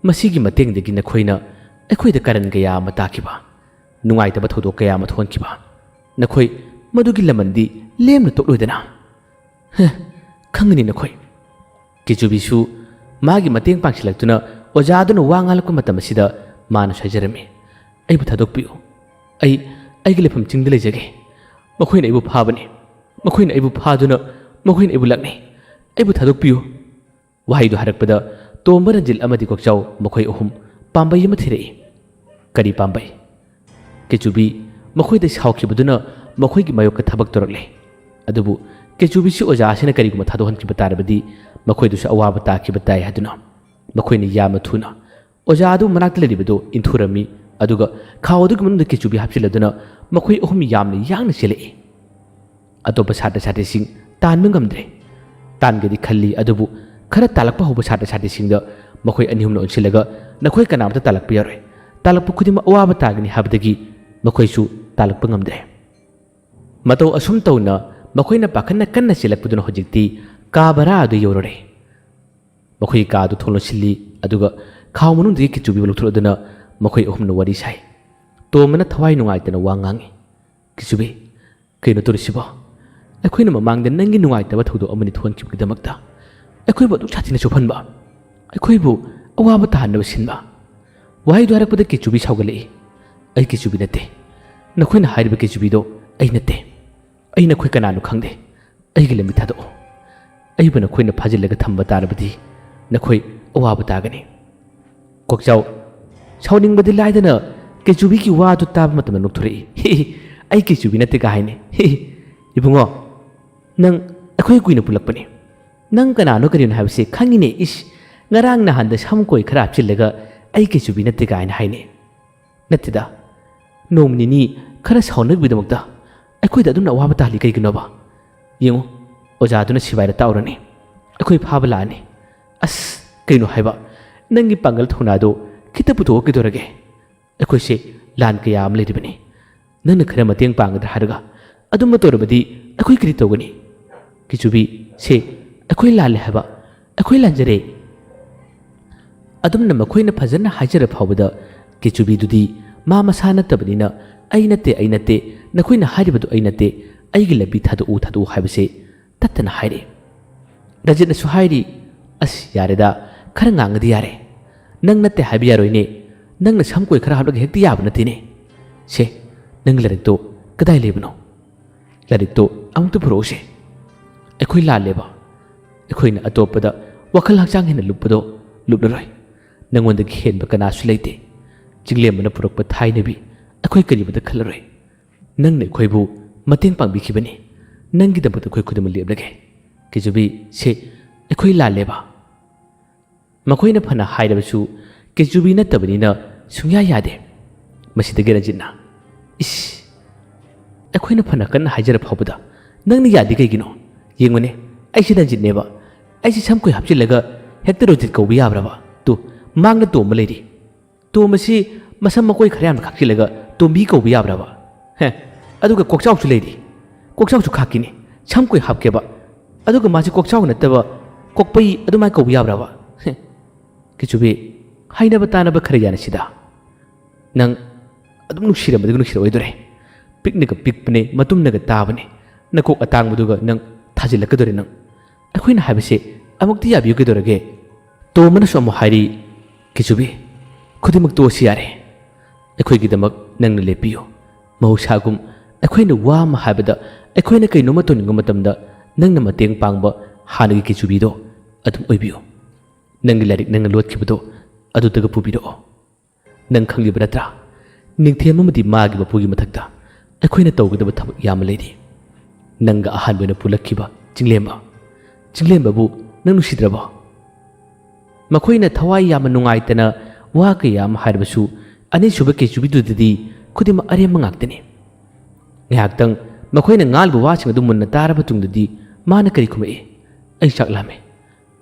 ꯃꯁꯤꯒꯤ ꯃꯇꯦꯡꯗꯒꯤ ꯅꯈꯣꯏꯅ ꯑꯩꯈꯣꯏꯗ ꯀꯥꯔꯟ ꯀꯌꯥ ꯑꯃ ꯇꯥꯈꯤꯕ, ꯅꯨꯡꯉꯥꯏꯇꯕ ꯊꯧꯗꯣꯛ ꯀꯌꯥ ꯑꯃ ꯊꯣꯛꯍꯟꯈꯤꯕ, ꯅꯈꯣꯏ ꯃꯗꯨꯒꯤ ꯂꯃꯟꯗꯤ ꯂꯦꯝꯅ ꯇꯣꯛꯂꯣꯏꯗꯅ? ꯍꯦ, ꯈꯪꯒꯅꯤ ꯅꯈꯣꯏ꯫" ꯀꯦꯆꯨꯕꯤꯁꯨ ꯃꯥꯒꯤ ꯃꯇꯦꯡ ꯄꯥꯡꯁꯤꯜꯂꯛꯇꯨꯅ ꯑꯣꯖꯥ ꯑꯗꯨꯅ ꯋꯥ ꯉꯥꯡꯂꯛꯄ ꯃꯇꯝ ꯑꯁꯤꯗ ꯃꯥꯅꯁꯨ ꯍꯥꯏꯖꯔꯝꯃꯤ, "ꯑꯩꯕꯨ ꯊꯥꯗꯣꯛꯄꯤꯌꯨ꯫ ꯑꯩ ꯑꯩꯒꯤ ꯂꯩꯐꯝ ꯆꯤꯡꯗ ꯂꯩꯖꯒꯦ꯫ ꯃꯈꯣꯏꯅ ꯑꯩꯕꯨ ꯐꯥꯕꯅꯤ꯫ ꯃꯈꯣꯏꯅ ꯑꯩꯕꯨ ꯐꯥꯗꯨꯅ ꯃꯈꯣꯏꯅ ꯑꯩꯕꯨ ꯂꯥꯛꯅꯩ꯫ ꯑꯩꯕꯨ ꯊꯥꯗꯣꯛꯄꯤꯌꯨ꯫" ꯋꯥꯍꯩꯗꯨ ꯍꯥꯏꯔꯛꯄꯗ ꯇꯣꯝꯕ, ꯔꯟꯖꯤꯠ ꯑꯃꯗꯤ ꯀꯣꯛꯆꯥꯎ ꯃꯈꯣꯏ ꯑꯍꯨꯝ ꯄꯥꯝꯕꯩ ꯑꯃ ꯊꯤꯔꯛꯏ꯫ "ꯀꯔꯤ ꯄꯥꯝꯕꯩ?" ꯀꯦꯆꯨꯕꯤ ꯃꯈꯣꯏꯗ ꯁꯥꯎꯈꯤꯕꯗꯨꯅ ꯃꯈꯣꯏꯒꯤ ꯃꯥꯌꯣꯛꯇ ꯊꯕꯛ ꯇꯧꯔꯛꯂꯦ꯫ ꯑꯗꯨꯕꯨ ꯀꯦꯆꯨꯕꯤꯁꯨ ꯑꯣꯖꯥ ꯑꯁꯤꯅ ꯀꯔꯤꯒꯨꯝꯕ ꯊꯥꯗꯣꯛꯍꯟꯈꯤꯕ ꯇꯥꯔꯕꯗꯤ ꯃꯈꯣꯏꯗꯁꯨ ꯑꯋꯥꯕ ꯇꯥꯈꯤꯕ ꯇꯥꯏ ꯍꯥꯏꯗꯨꯅ ꯃꯈꯣꯏꯅ ꯌꯥꯝꯅ ꯊꯨꯅ ꯑꯣꯖꯥ ꯑꯗꯨ ꯃꯅꯥꯛꯇ ꯂꯩꯔꯤꯕꯗꯨ ꯏꯟꯊꯨꯔꯝꯃꯤ꯫ ꯑꯗꯨꯒ ꯈꯥꯎ ꯑꯗꯨꯒꯤ ꯃꯅꯨꯡꯗ ꯀꯦꯆꯨꯕꯤ ꯍꯥꯞꯆꯤꯜꯂꯗꯨꯅ ꯃꯈꯣꯏ ꯑꯍꯨꯝ ꯌꯥꯝꯅ ꯌꯥꯡꯅ ꯆꯦꯜꯂꯛꯏ꯫ ꯑꯇꯣꯞꯄ ꯁꯥꯇ꯭ꯔ ꯁꯥꯇ꯭ꯔꯤꯁꯤꯡ ꯇꯥꯟꯕ ꯉꯝꯗ꯭ꯔꯦ꯫ ꯇꯥꯟꯒꯦꯗꯤ ꯈꯜꯂꯤ, ꯑꯗꯨꯕꯨ ꯈꯔ ꯇꯥꯜꯂꯛꯄ ꯍꯧꯕ ꯁꯥꯇ꯭ꯔ ꯁꯥꯇ꯭ꯔꯤꯁꯤꯡꯗ ꯃꯈꯣꯏ ꯑꯅꯤ ꯑꯍꯨꯝꯅ ꯑꯣꯟꯁꯤꯜꯂꯒ, "ꯅꯈꯣꯏ ꯀꯅꯥꯃꯠꯇ ꯇꯥꯜꯂꯛꯄ ꯌꯥꯔꯣꯏ꯫ ꯇꯥꯜꯂꯛꯄ ꯈꯨꯗꯤꯡꯃꯛ ꯑꯋꯥꯕ ꯇꯥꯒꯅꯤ" ꯍꯥꯏꯕꯗꯒꯤ ꯃꯈꯣꯏꯁꯨ ꯇꯥꯜꯂꯛꯄ ꯉꯝꯗ꯭ꯔꯦ꯫ ꯃꯇꯧ ꯑꯁꯨꯝ ꯇꯧꯅ ꯃꯈꯣꯏꯅ ꯄꯥꯈꯠꯅ ꯀꯟꯅ ꯆꯦꯜꯂꯛꯄꯗꯨꯅ ꯍꯧꯖꯤꯛꯇꯤ ꯀꯥ ꯚꯔꯥ ꯑꯗꯨ ꯌꯧꯔꯨꯔꯦ꯫ ꯃꯈꯣꯏꯒꯤ ꯀꯥ ꯑꯗꯨ ꯊꯣꯡ ꯂꯣꯟꯁꯤꯜꯂꯤ, ꯑꯗꯨꯒ ꯈꯥꯎ ꯃꯅꯨꯡꯗꯒꯤ ꯀꯦꯆꯨꯕꯤꯕꯨ ꯂꯧꯊꯣꯛꯂꯗꯨꯅ ꯃꯈꯣꯏ ꯑꯍꯨꯝꯅ ꯋꯥꯔꯤ ꯁꯥꯏ꯫ ꯇꯣꯝꯕꯅ ꯊꯋꯥꯏ ꯅꯨꯡꯉꯥꯏꯇꯅ ꯋꯥ ꯉꯥꯡꯉꯤ꯫ "ꯀꯦꯆꯨꯕꯤ, ꯀꯩꯅꯣ ꯇꯧꯔꯤꯁꯤꯕꯣ? ꯑꯩꯈꯣꯏꯅ ꯃꯃꯥꯡꯗ ꯅꯪꯒꯤ ꯅꯨꯡꯉꯥꯏꯇꯕ ꯊꯧꯗꯣꯛ ꯑꯃꯅꯤ ꯊꯣꯛꯍꯟꯈꯤꯕꯒꯤꯗꯃꯛꯇ ꯑꯩꯈꯣꯏꯕꯨ ꯑꯗꯨꯛ ꯁꯥꯊꯤꯅ ꯆꯣꯞꯍꯟꯕ? ꯑꯩꯈꯣꯏꯕꯨ ꯑꯋꯥꯕ ꯇꯥꯍꯟꯅꯕ ꯁꯤꯟꯕ꯫ ꯋꯥꯍꯩꯗꯨ ꯍꯥꯏꯔꯛꯄꯗ ꯀꯦꯆꯨꯕꯤ ꯁꯥꯎꯒꯠꯂꯛꯏ꯫ "ꯑꯩ ꯀꯦꯆꯨꯕꯤ ꯅꯠꯇꯦ꯫ ꯅꯈꯣꯏꯅ ꯍꯥꯏꯔꯤꯕ ꯀꯦꯆꯨꯕꯤꯗꯣ ꯑꯩ ꯅꯠꯇꯦ꯫ ꯑꯩ ꯅꯈꯣꯏ ꯀꯅꯥꯅꯣ ꯈꯪꯗꯦ꯫ ꯑꯩꯒꯤ ꯂꯝꯕꯤ ꯊꯥꯗꯣꯛꯑꯣ꯫ ꯑꯩꯕꯨ ꯅꯈꯣꯏꯅ ꯐꯥꯖꯤꯜꯂꯒ ꯊꯝꯕ ꯇꯥꯔꯕꯗꯤ ꯅꯈꯣꯏ ꯑꯋꯥꯕ ꯇꯥꯒꯅꯤ꯫" ꯀꯣꯛꯆꯥꯎ ꯁꯥꯎꯅꯤꯡꯕꯗꯤ ꯂꯥꯏꯗꯅ ꯀꯦꯆꯨꯕꯤꯒꯤ ꯋꯥꯗꯨ ꯇꯥꯕ ꯃꯇꯝꯗ ꯅꯣꯛꯊꯣꯔꯛꯏ꯫ "ꯑꯩ ꯀꯦꯆꯨꯕꯤ ꯅꯠꯇꯦꯒ ꯍꯥꯏꯅꯤ꯫ ꯏꯕꯨꯡꯉꯣ, ꯅꯪ ꯑꯩꯈꯣꯏ ꯀꯨꯏꯅ ꯄꯨꯜꯂꯛꯄꯅꯤ꯫ ꯅꯪ ꯀꯅꯥꯅꯣ ꯀꯔꯤꯅꯣ ꯍꯥꯏꯕꯁꯤ ꯈꯪꯉꯤꯅꯦ꯫ ꯏꯁ, ꯉꯔꯥꯡ ꯅꯍꯥꯟꯗ ꯁꯝ ꯀꯣꯏ ꯈꯔ ꯍꯥꯞꯆꯤꯜꯂꯒ ꯑꯩ ꯀꯦꯆꯨꯕꯤ ꯅꯠꯇꯦ ꯀꯥꯏꯅ ꯍꯥꯏꯅꯦ꯫ ꯅꯠꯇꯦꯗ, ꯅꯣꯡꯃ ꯅꯤꯅꯤ ꯈꯔ ꯁꯥꯎꯅꯕꯒꯤꯗꯃꯛꯇ ꯑꯩꯈꯣꯏꯗ ꯑꯗꯨꯝꯅ ꯑꯋꯥꯕ ꯇꯥꯍꯜꯂꯤ ꯀꯩꯒꯤꯅꯣꯕ? ꯌꯦꯡꯉꯨ, ꯑꯣꯖꯥꯗꯨꯅ ꯁꯤꯕꯥꯏꯗ ꯇꯥꯛꯎꯔꯅꯤ꯫ ꯑꯩꯈꯣꯏ ꯐꯥꯕ ꯂꯥꯛꯑꯅꯤ꯫ ꯑꯁ, ꯀꯩꯅꯣ ꯍꯥꯏꯕ? ꯅꯪꯒꯤ ꯄꯥꯡꯒꯜ ꯊꯧꯅꯥꯗꯣ ꯈꯤꯇ ꯄꯨꯊꯣꯛꯑꯣ ꯀꯩꯗꯧꯔꯒꯦ? ꯑꯩꯈꯣꯏꯁꯦ ꯂꯥꯟ ꯀꯌꯥ ꯑꯃ ꯂꯩꯔꯤꯕꯅꯤ꯫ ꯅꯪꯅ ꯈꯔ ꯃꯇꯦꯡ ꯄꯥꯡꯒꯗ꯭ꯔꯥ ꯍꯥꯏꯔꯒ ꯑꯗꯨꯝꯕ ꯇꯧꯔꯕꯗꯤ ꯑꯩꯈꯣꯏ ꯀꯔꯤ ꯇꯧꯒꯅꯤ?" ꯀꯦꯆꯨꯕꯤ, "ꯁꯦ, ꯑꯩꯈꯣꯏ ꯂꯥꯜꯂꯦ ꯍꯥꯏꯕ, ꯑꯩꯈꯣꯏ ꯂꯥꯟꯖꯔꯦ꯫" ꯑꯗꯨꯝꯅ ꯃꯈꯣꯏꯅ ꯐꯖꯅ ꯍꯥꯏꯖꯔ ꯐꯥꯎꯕꯗ ꯀꯦꯆꯨꯕꯤꯗꯨꯗꯤ ꯃꯥ ꯃꯁꯥ ꯅꯠꯇꯕꯅꯤꯅ "ꯑꯩ ꯅꯠꯇꯦ, ꯑꯩ ꯅꯠꯇꯦ, ꯅꯈꯣꯏꯅ ꯍꯥꯏꯔꯤꯕꯗꯨ ꯑꯩ ꯅꯠꯇꯦ, ꯑꯩꯒꯤ ꯂꯝꯕꯤ ꯊꯥꯗꯣꯛꯎ, ꯊꯥꯗꯣꯛꯎ" ꯍꯥꯏꯕꯁꯦ ꯇꯠꯇꯅ ꯍꯥꯏꯔꯤ꯫ ꯔꯖꯤꯠꯅꯁꯨ ꯍꯥꯏꯔꯤ, "ꯑꯁ, ꯌꯥꯔꯦꯗ, ꯈꯔ ꯉꯥꯡꯉꯗꯤ ꯌꯥꯔꯦ꯫ ꯅꯪ ꯅꯠꯇꯦ ꯍꯥꯏꯕ ꯌꯥꯔꯣꯏꯅꯦ꯫ ꯅꯪꯅ ꯁꯝ ꯀꯣꯏ ꯈꯔ ꯍꯥꯞꯂꯒ ꯍꯦꯛꯇ ꯌꯥꯕ ꯅꯠꯇꯦꯅꯦ꯫ ꯁꯦ, ꯅꯪ ꯂꯥꯏꯔꯤꯛꯇꯣ ꯀꯗꯥꯏ ꯂꯩꯕꯅꯣ? ꯂꯥꯏꯔꯤꯛꯇꯣ ꯑꯃꯨꯛꯇ ꯄꯨꯔꯛꯎꯁꯦ꯫ ꯑꯩꯈꯣꯏ ꯂꯥꯜꯂꯦꯕ꯫ ꯑꯩꯈꯣꯏꯅ ꯑꯇꯣꯞꯄꯗ ꯋꯥꯈꯜ ꯍꯛꯆꯥꯡ ꯍꯦꯟꯅ ꯂꯨꯞꯄꯗꯣ ꯂꯨꯞꯂꯔꯣꯏ꯫ ꯅꯪꯉꯣꯟꯗꯒꯤ ꯍꯦꯟꯕ ꯀꯅꯥꯁꯨ ꯂꯩꯇꯦ꯫ ꯆꯤꯡꯂꯦꯝꯕꯅ ꯄꯨꯔꯛꯄ ꯊꯥꯏꯅꯕꯤ ꯑꯩꯈꯣꯏ ꯀꯔꯤꯃꯇ ꯈꯜꯂꯔꯣꯏ꯫ ꯅꯪꯅ ꯑꯩꯈꯣꯏꯕꯨ ꯃꯇꯦꯡ ꯄꯥꯡꯕꯤꯈꯤꯕꯅꯤ꯫ ꯅꯪꯒꯤꯗꯃꯛꯇ ꯑꯩꯈꯣꯏ ꯈꯨꯗꯤꯡꯃꯛ ꯂꯦꯞꯂꯒꯦ꯫" ꯀꯦꯆꯨꯕꯤ, "ꯁꯦ, ꯑꯩꯈꯣꯏ ꯂꯥꯜꯂꯦꯕ꯫" ꯃꯈꯣꯏꯅ ꯐꯅ ꯍꯥꯏꯔꯕꯁꯨ ꯀꯦꯆꯨꯕꯤ ꯅꯠꯇꯕꯅꯤꯅ ꯁꯨꯡꯌꯥ ꯌꯥꯗꯦ꯫ ꯃꯁꯤꯗꯒꯤ ꯔꯟꯖꯤꯠꯅ, "ꯏꯁ, ꯑꯩꯈꯣꯏꯅ ꯐꯅ ꯀꯟꯅ ꯍꯥꯏꯖꯔ ꯐꯥꯎꯕꯗ ꯅꯪꯅ ꯌꯥꯗꯦ ꯀꯩꯒꯤꯅꯣ? ꯌꯦꯡꯉꯨꯅꯦ, ꯑꯩꯁꯦ ꯔꯟꯖꯤꯠꯅꯦꯕ꯫ ꯑꯩꯁꯦ ꯁꯝ ꯀꯣꯏ ꯍꯥꯞꯆꯤꯜꯂꯒ ꯍꯦꯛꯇ ꯔꯣꯖꯤꯠ ꯀꯧꯕ ꯌꯥꯕ꯭ꯔꯕ? ꯇꯨ, ꯃꯥꯡꯗ ꯇꯣꯝꯕ ꯂꯩꯔꯤ꯫ ꯇꯣꯝꯕꯁꯤ ꯃꯁꯝ ꯃꯀꯣꯏ ꯈꯔ ꯌꯥꯝꯅ ꯈꯥꯛꯆꯤꯜꯂꯒ ꯇꯣꯝꯕꯤ ꯀꯧꯕ ꯌꯥꯕ꯭ꯔꯕ? ꯍꯦ, ꯑꯗꯨꯒ ꯀꯣꯛꯆꯥꯎꯁꯨ ꯂꯩꯔꯤ꯫ ꯀꯣꯛꯆꯥꯎꯁꯨ ꯈꯥꯛꯀꯤꯅꯤ꯫ ꯁꯝ ꯀꯣꯏ ꯍꯥꯞꯀꯦꯕ꯫ ꯑꯗꯨꯒ ꯃꯥꯁꯤ ꯀꯣꯛꯆꯥꯎ ꯅꯠꯇꯕ ꯀꯣꯛꯄꯩ ꯑꯗꯨꯃꯥꯏꯅ ꯀꯧꯕ ꯌꯥꯕ꯭ꯔꯕ?" ꯍꯦ, ꯀꯤꯆꯨꯕꯤ, ꯍꯥꯏꯅꯕ ꯇꯥꯅꯕ ꯈꯔ ꯌꯥꯅꯁꯤꯗ꯫ ꯅꯪ ꯑꯗꯨꯝ ꯅꯨꯡꯁꯤꯔꯝꯕꯗꯨꯒ ꯅꯨꯡꯁꯤꯔꯛꯑꯣꯏꯗꯣꯔꯦ꯫ ꯄꯤꯛꯅꯒ ꯄꯤꯛꯄꯅꯦ, ꯃꯇꯨꯝꯅꯒ ꯇꯥꯕꯅꯦ꯫ ꯅꯀꯣꯛ ꯑꯇꯥꯡꯕꯗꯨꯒ ꯅꯪ ꯊꯥꯖꯤꯜꯂꯛꯀꯗꯣꯔꯦ ꯅꯪ꯫ ꯑꯩꯈꯣꯏꯅ ꯍꯥꯏꯕꯁꯦ ꯑꯃꯨꯛꯇꯤ ꯌꯥꯕꯤꯌꯨ ꯀꯩꯗꯧꯔꯒꯦ? ꯇꯣꯝꯕꯅꯁꯨ ꯑꯃꯨꯛ ꯍꯥꯏꯔꯤ, "ꯀꯤꯆꯨꯕꯤ, ꯈꯨꯗꯤꯡꯃꯛ ꯇꯣꯛꯑꯁꯤ ꯌꯥꯔꯦ꯫ ꯑꯩꯈꯣꯏꯒꯤꯗꯃꯛ ꯅꯪꯅ ꯂꯦꯞꯄꯤꯌꯨ꯫ ꯃꯍꯧꯁꯥꯒꯨꯝ ꯑꯩꯈꯣꯏꯅ ꯋꯥ ꯑꯃ ꯍꯥꯏꯕꯗ, ꯑꯩꯈꯣꯏꯅ ꯀꯩꯅꯣꯝꯃ ꯇꯧꯅꯤꯡꯕ ꯃꯇꯝꯗ ꯅꯪꯅ ꯃꯇꯦꯡ ꯄꯥꯡꯕ ꯍꯥꯟꯅꯒꯤ ꯀꯤꯆꯨꯕꯤꯗꯣ ꯑꯗꯨꯝ ꯑꯣꯏꯕꯤꯌꯨ꯫ ꯅꯪꯒꯤ ꯂꯥꯏꯔꯤꯛ ꯅꯪꯅ ꯂꯣꯠꯈꯤꯕꯗꯣ ꯑꯗꯨꯗꯒ ꯄꯨꯕꯤꯔꯛꯑꯣ꯫ ꯅꯪ ꯈꯪꯂꯤꯕ ꯅꯠꯇ꯭ꯔꯥ? ꯅꯤꯡꯊꯦꯝ ꯑꯃꯗꯤ ꯃꯥꯒꯤ ꯃꯄꯨꯒꯤ ꯃꯊꯛꯇ ꯑꯩꯈꯣꯏꯅ ꯇꯧꯒꯗꯕ ꯊꯕꯛ ꯌꯥꯝꯅ ꯂꯩꯔꯤ꯫ ꯅꯪꯒ ꯑꯍꯥꯟꯕ ꯑꯣꯏꯅ ꯄꯨꯜꯂꯛꯈꯤꯕ ꯆꯤꯡꯂꯦꯝꯕ, ꯆꯤꯡꯂꯦꯝꯕꯕꯨ ꯅꯪ ꯅꯨꯡꯁꯤꯗ꯭ꯔꯕꯣ?" ꯃꯈꯣꯏꯅ ꯊꯋꯥꯏ ꯌꯥꯝꯅ ꯅꯨꯡꯉꯥꯏꯇꯅ ꯋꯥ ꯀꯌꯥ ꯑꯃ ꯍꯥꯏꯔꯕꯁꯨ, ꯑꯅꯤꯁꯨꯕ ꯀꯦꯆꯨꯕꯤꯗꯨꯗꯗꯤ ꯈꯨꯗꯤꯡꯃꯛ ꯑꯔꯦꯝꯕ ꯉꯥꯛꯇꯅꯤ꯫ ꯉꯥꯏꯍꯥꯛꯇꯪ ꯃꯈꯣꯏꯅ ꯉꯥꯡꯂꯤꯕ ꯋꯥꯁꯤꯡ ꯑꯗꯨ ꯃꯨꯟꯅ ꯇꯥꯔꯕ ꯇꯨꯡꯗꯗꯤ ꯃꯥꯅ ꯀꯔꯤ ꯈꯨꯝꯃꯛꯏ? "ꯑꯩ ꯆꯥꯛ ꯂꯥꯝꯃꯦ꯫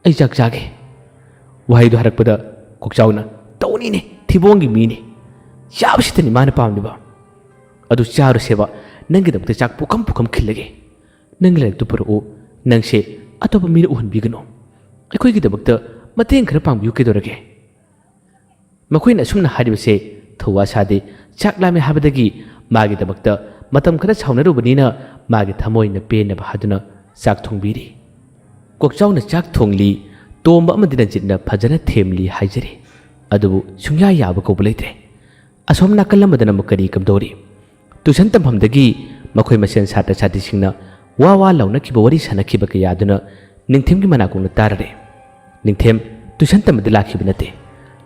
ꯑꯩ ꯆꯥꯛ ꯆꯥꯒꯦ꯫" ꯋꯥꯍꯩꯗꯨ ꯍꯥꯏꯔꯛꯄꯗ ꯀꯣꯛꯆꯥꯎꯅ, "ꯇꯧꯅꯤꯅꯦ, ꯊꯤꯕꯣꯡꯒꯤ ꯃꯤꯅꯤ꯫ ꯆꯥꯕꯁꯤꯇꯅꯤ ꯃꯥꯅ ꯄꯥꯝꯂꯤꯕ꯫ ꯑꯗꯨ ꯆꯥꯔꯨꯁꯦꯕ, ꯅꯪꯒꯤꯗꯃꯛꯇ ꯆꯥꯛ ꯄꯨꯈꯝ ꯄꯨꯈꯝ ꯈꯤꯜꯂꯒꯦ꯫ ꯅꯪꯒꯤ ꯂꯥꯏꯔꯤꯛꯇꯨ ꯄꯨꯔꯛꯎ, ꯅꯪꯁꯦ ꯑꯇꯣꯞꯄ ꯃꯤꯅ ꯎꯍꯟꯕꯤꯒꯅꯨ꯫ ꯑꯩꯈꯣꯏꯒꯤꯗꯃꯛꯇ ꯃꯇꯦꯡ ꯈꯔ ꯄꯥꯡꯕꯤꯌꯨ ꯀꯩꯗꯧꯔꯒꯦ?" ꯃꯈꯣꯏꯅ ꯑꯁꯨꯝꯅ ꯍꯥꯏꯔꯤꯕꯁꯦ ꯊꯧꯋꯥ ꯁꯥꯗꯦ꯫ ꯆꯥꯛ ꯂꯥꯝꯃꯦ ꯍꯥꯏꯕꯗꯒꯤ ꯃꯥꯒꯤꯗꯃꯛꯇ ꯃꯇꯝ ꯈꯔ ꯁꯥꯎꯅꯔꯨꯕꯅꯤꯅ ꯃꯥꯒꯤ ꯊꯃꯣꯏꯅ ꯄꯦꯟꯅꯕ ꯍꯥꯏꯗꯨꯅ ꯆꯥꯛ ꯊꯣꯡꯕꯤꯔꯤ꯫ ꯀꯣꯛꯆꯥꯎꯅ ꯆꯥꯛ ꯊꯣꯡꯂꯤ, ꯇꯣꯝꯕ ꯑꯃꯗꯤ ꯔꯟꯖꯤꯠꯅ ꯐꯖꯅ ꯊꯦꯝꯂꯤ ꯍꯥꯏꯖꯔꯤ꯫ ꯑꯗꯨꯕꯨ ꯁꯨꯡꯌꯥ ꯌꯥꯕ ꯀꯧꯕ ꯂꯩꯇ꯭ꯔꯦ꯫ ꯑꯁꯣꯝ ꯅꯥꯀꯜ ꯑꯃꯗꯅ ꯑꯃꯨꯛ ꯀꯔꯤ ꯀꯝꯗꯧꯔꯤ? ꯇ꯭ꯌꯨꯁꯟ ꯇꯝꯐꯝꯗꯒꯤ ꯃꯈꯣꯏ ꯃꯁꯦꯟ ꯁꯥꯇ꯭ꯔ ꯁꯥꯇ꯭ꯔꯤꯁꯤꯡꯅ ꯋꯥ ꯋꯥ ꯂꯥꯎꯅꯈꯤꯕ ꯋꯥꯔꯤ ꯁꯥꯟꯅꯈꯤꯕ ꯀꯌꯥꯗꯨꯅ ꯅꯤꯡꯊꯦꯝꯒꯤ ꯃꯅꯥꯀꯣꯡꯅ ꯇꯥꯔꯔꯦ꯫ ꯅꯤꯡꯊꯦꯝ ꯇ꯭ꯌꯨꯁꯟ ꯇꯝꯕꯗ ꯂꯥꯛꯈꯤꯕ ꯅꯠꯇꯦ꯫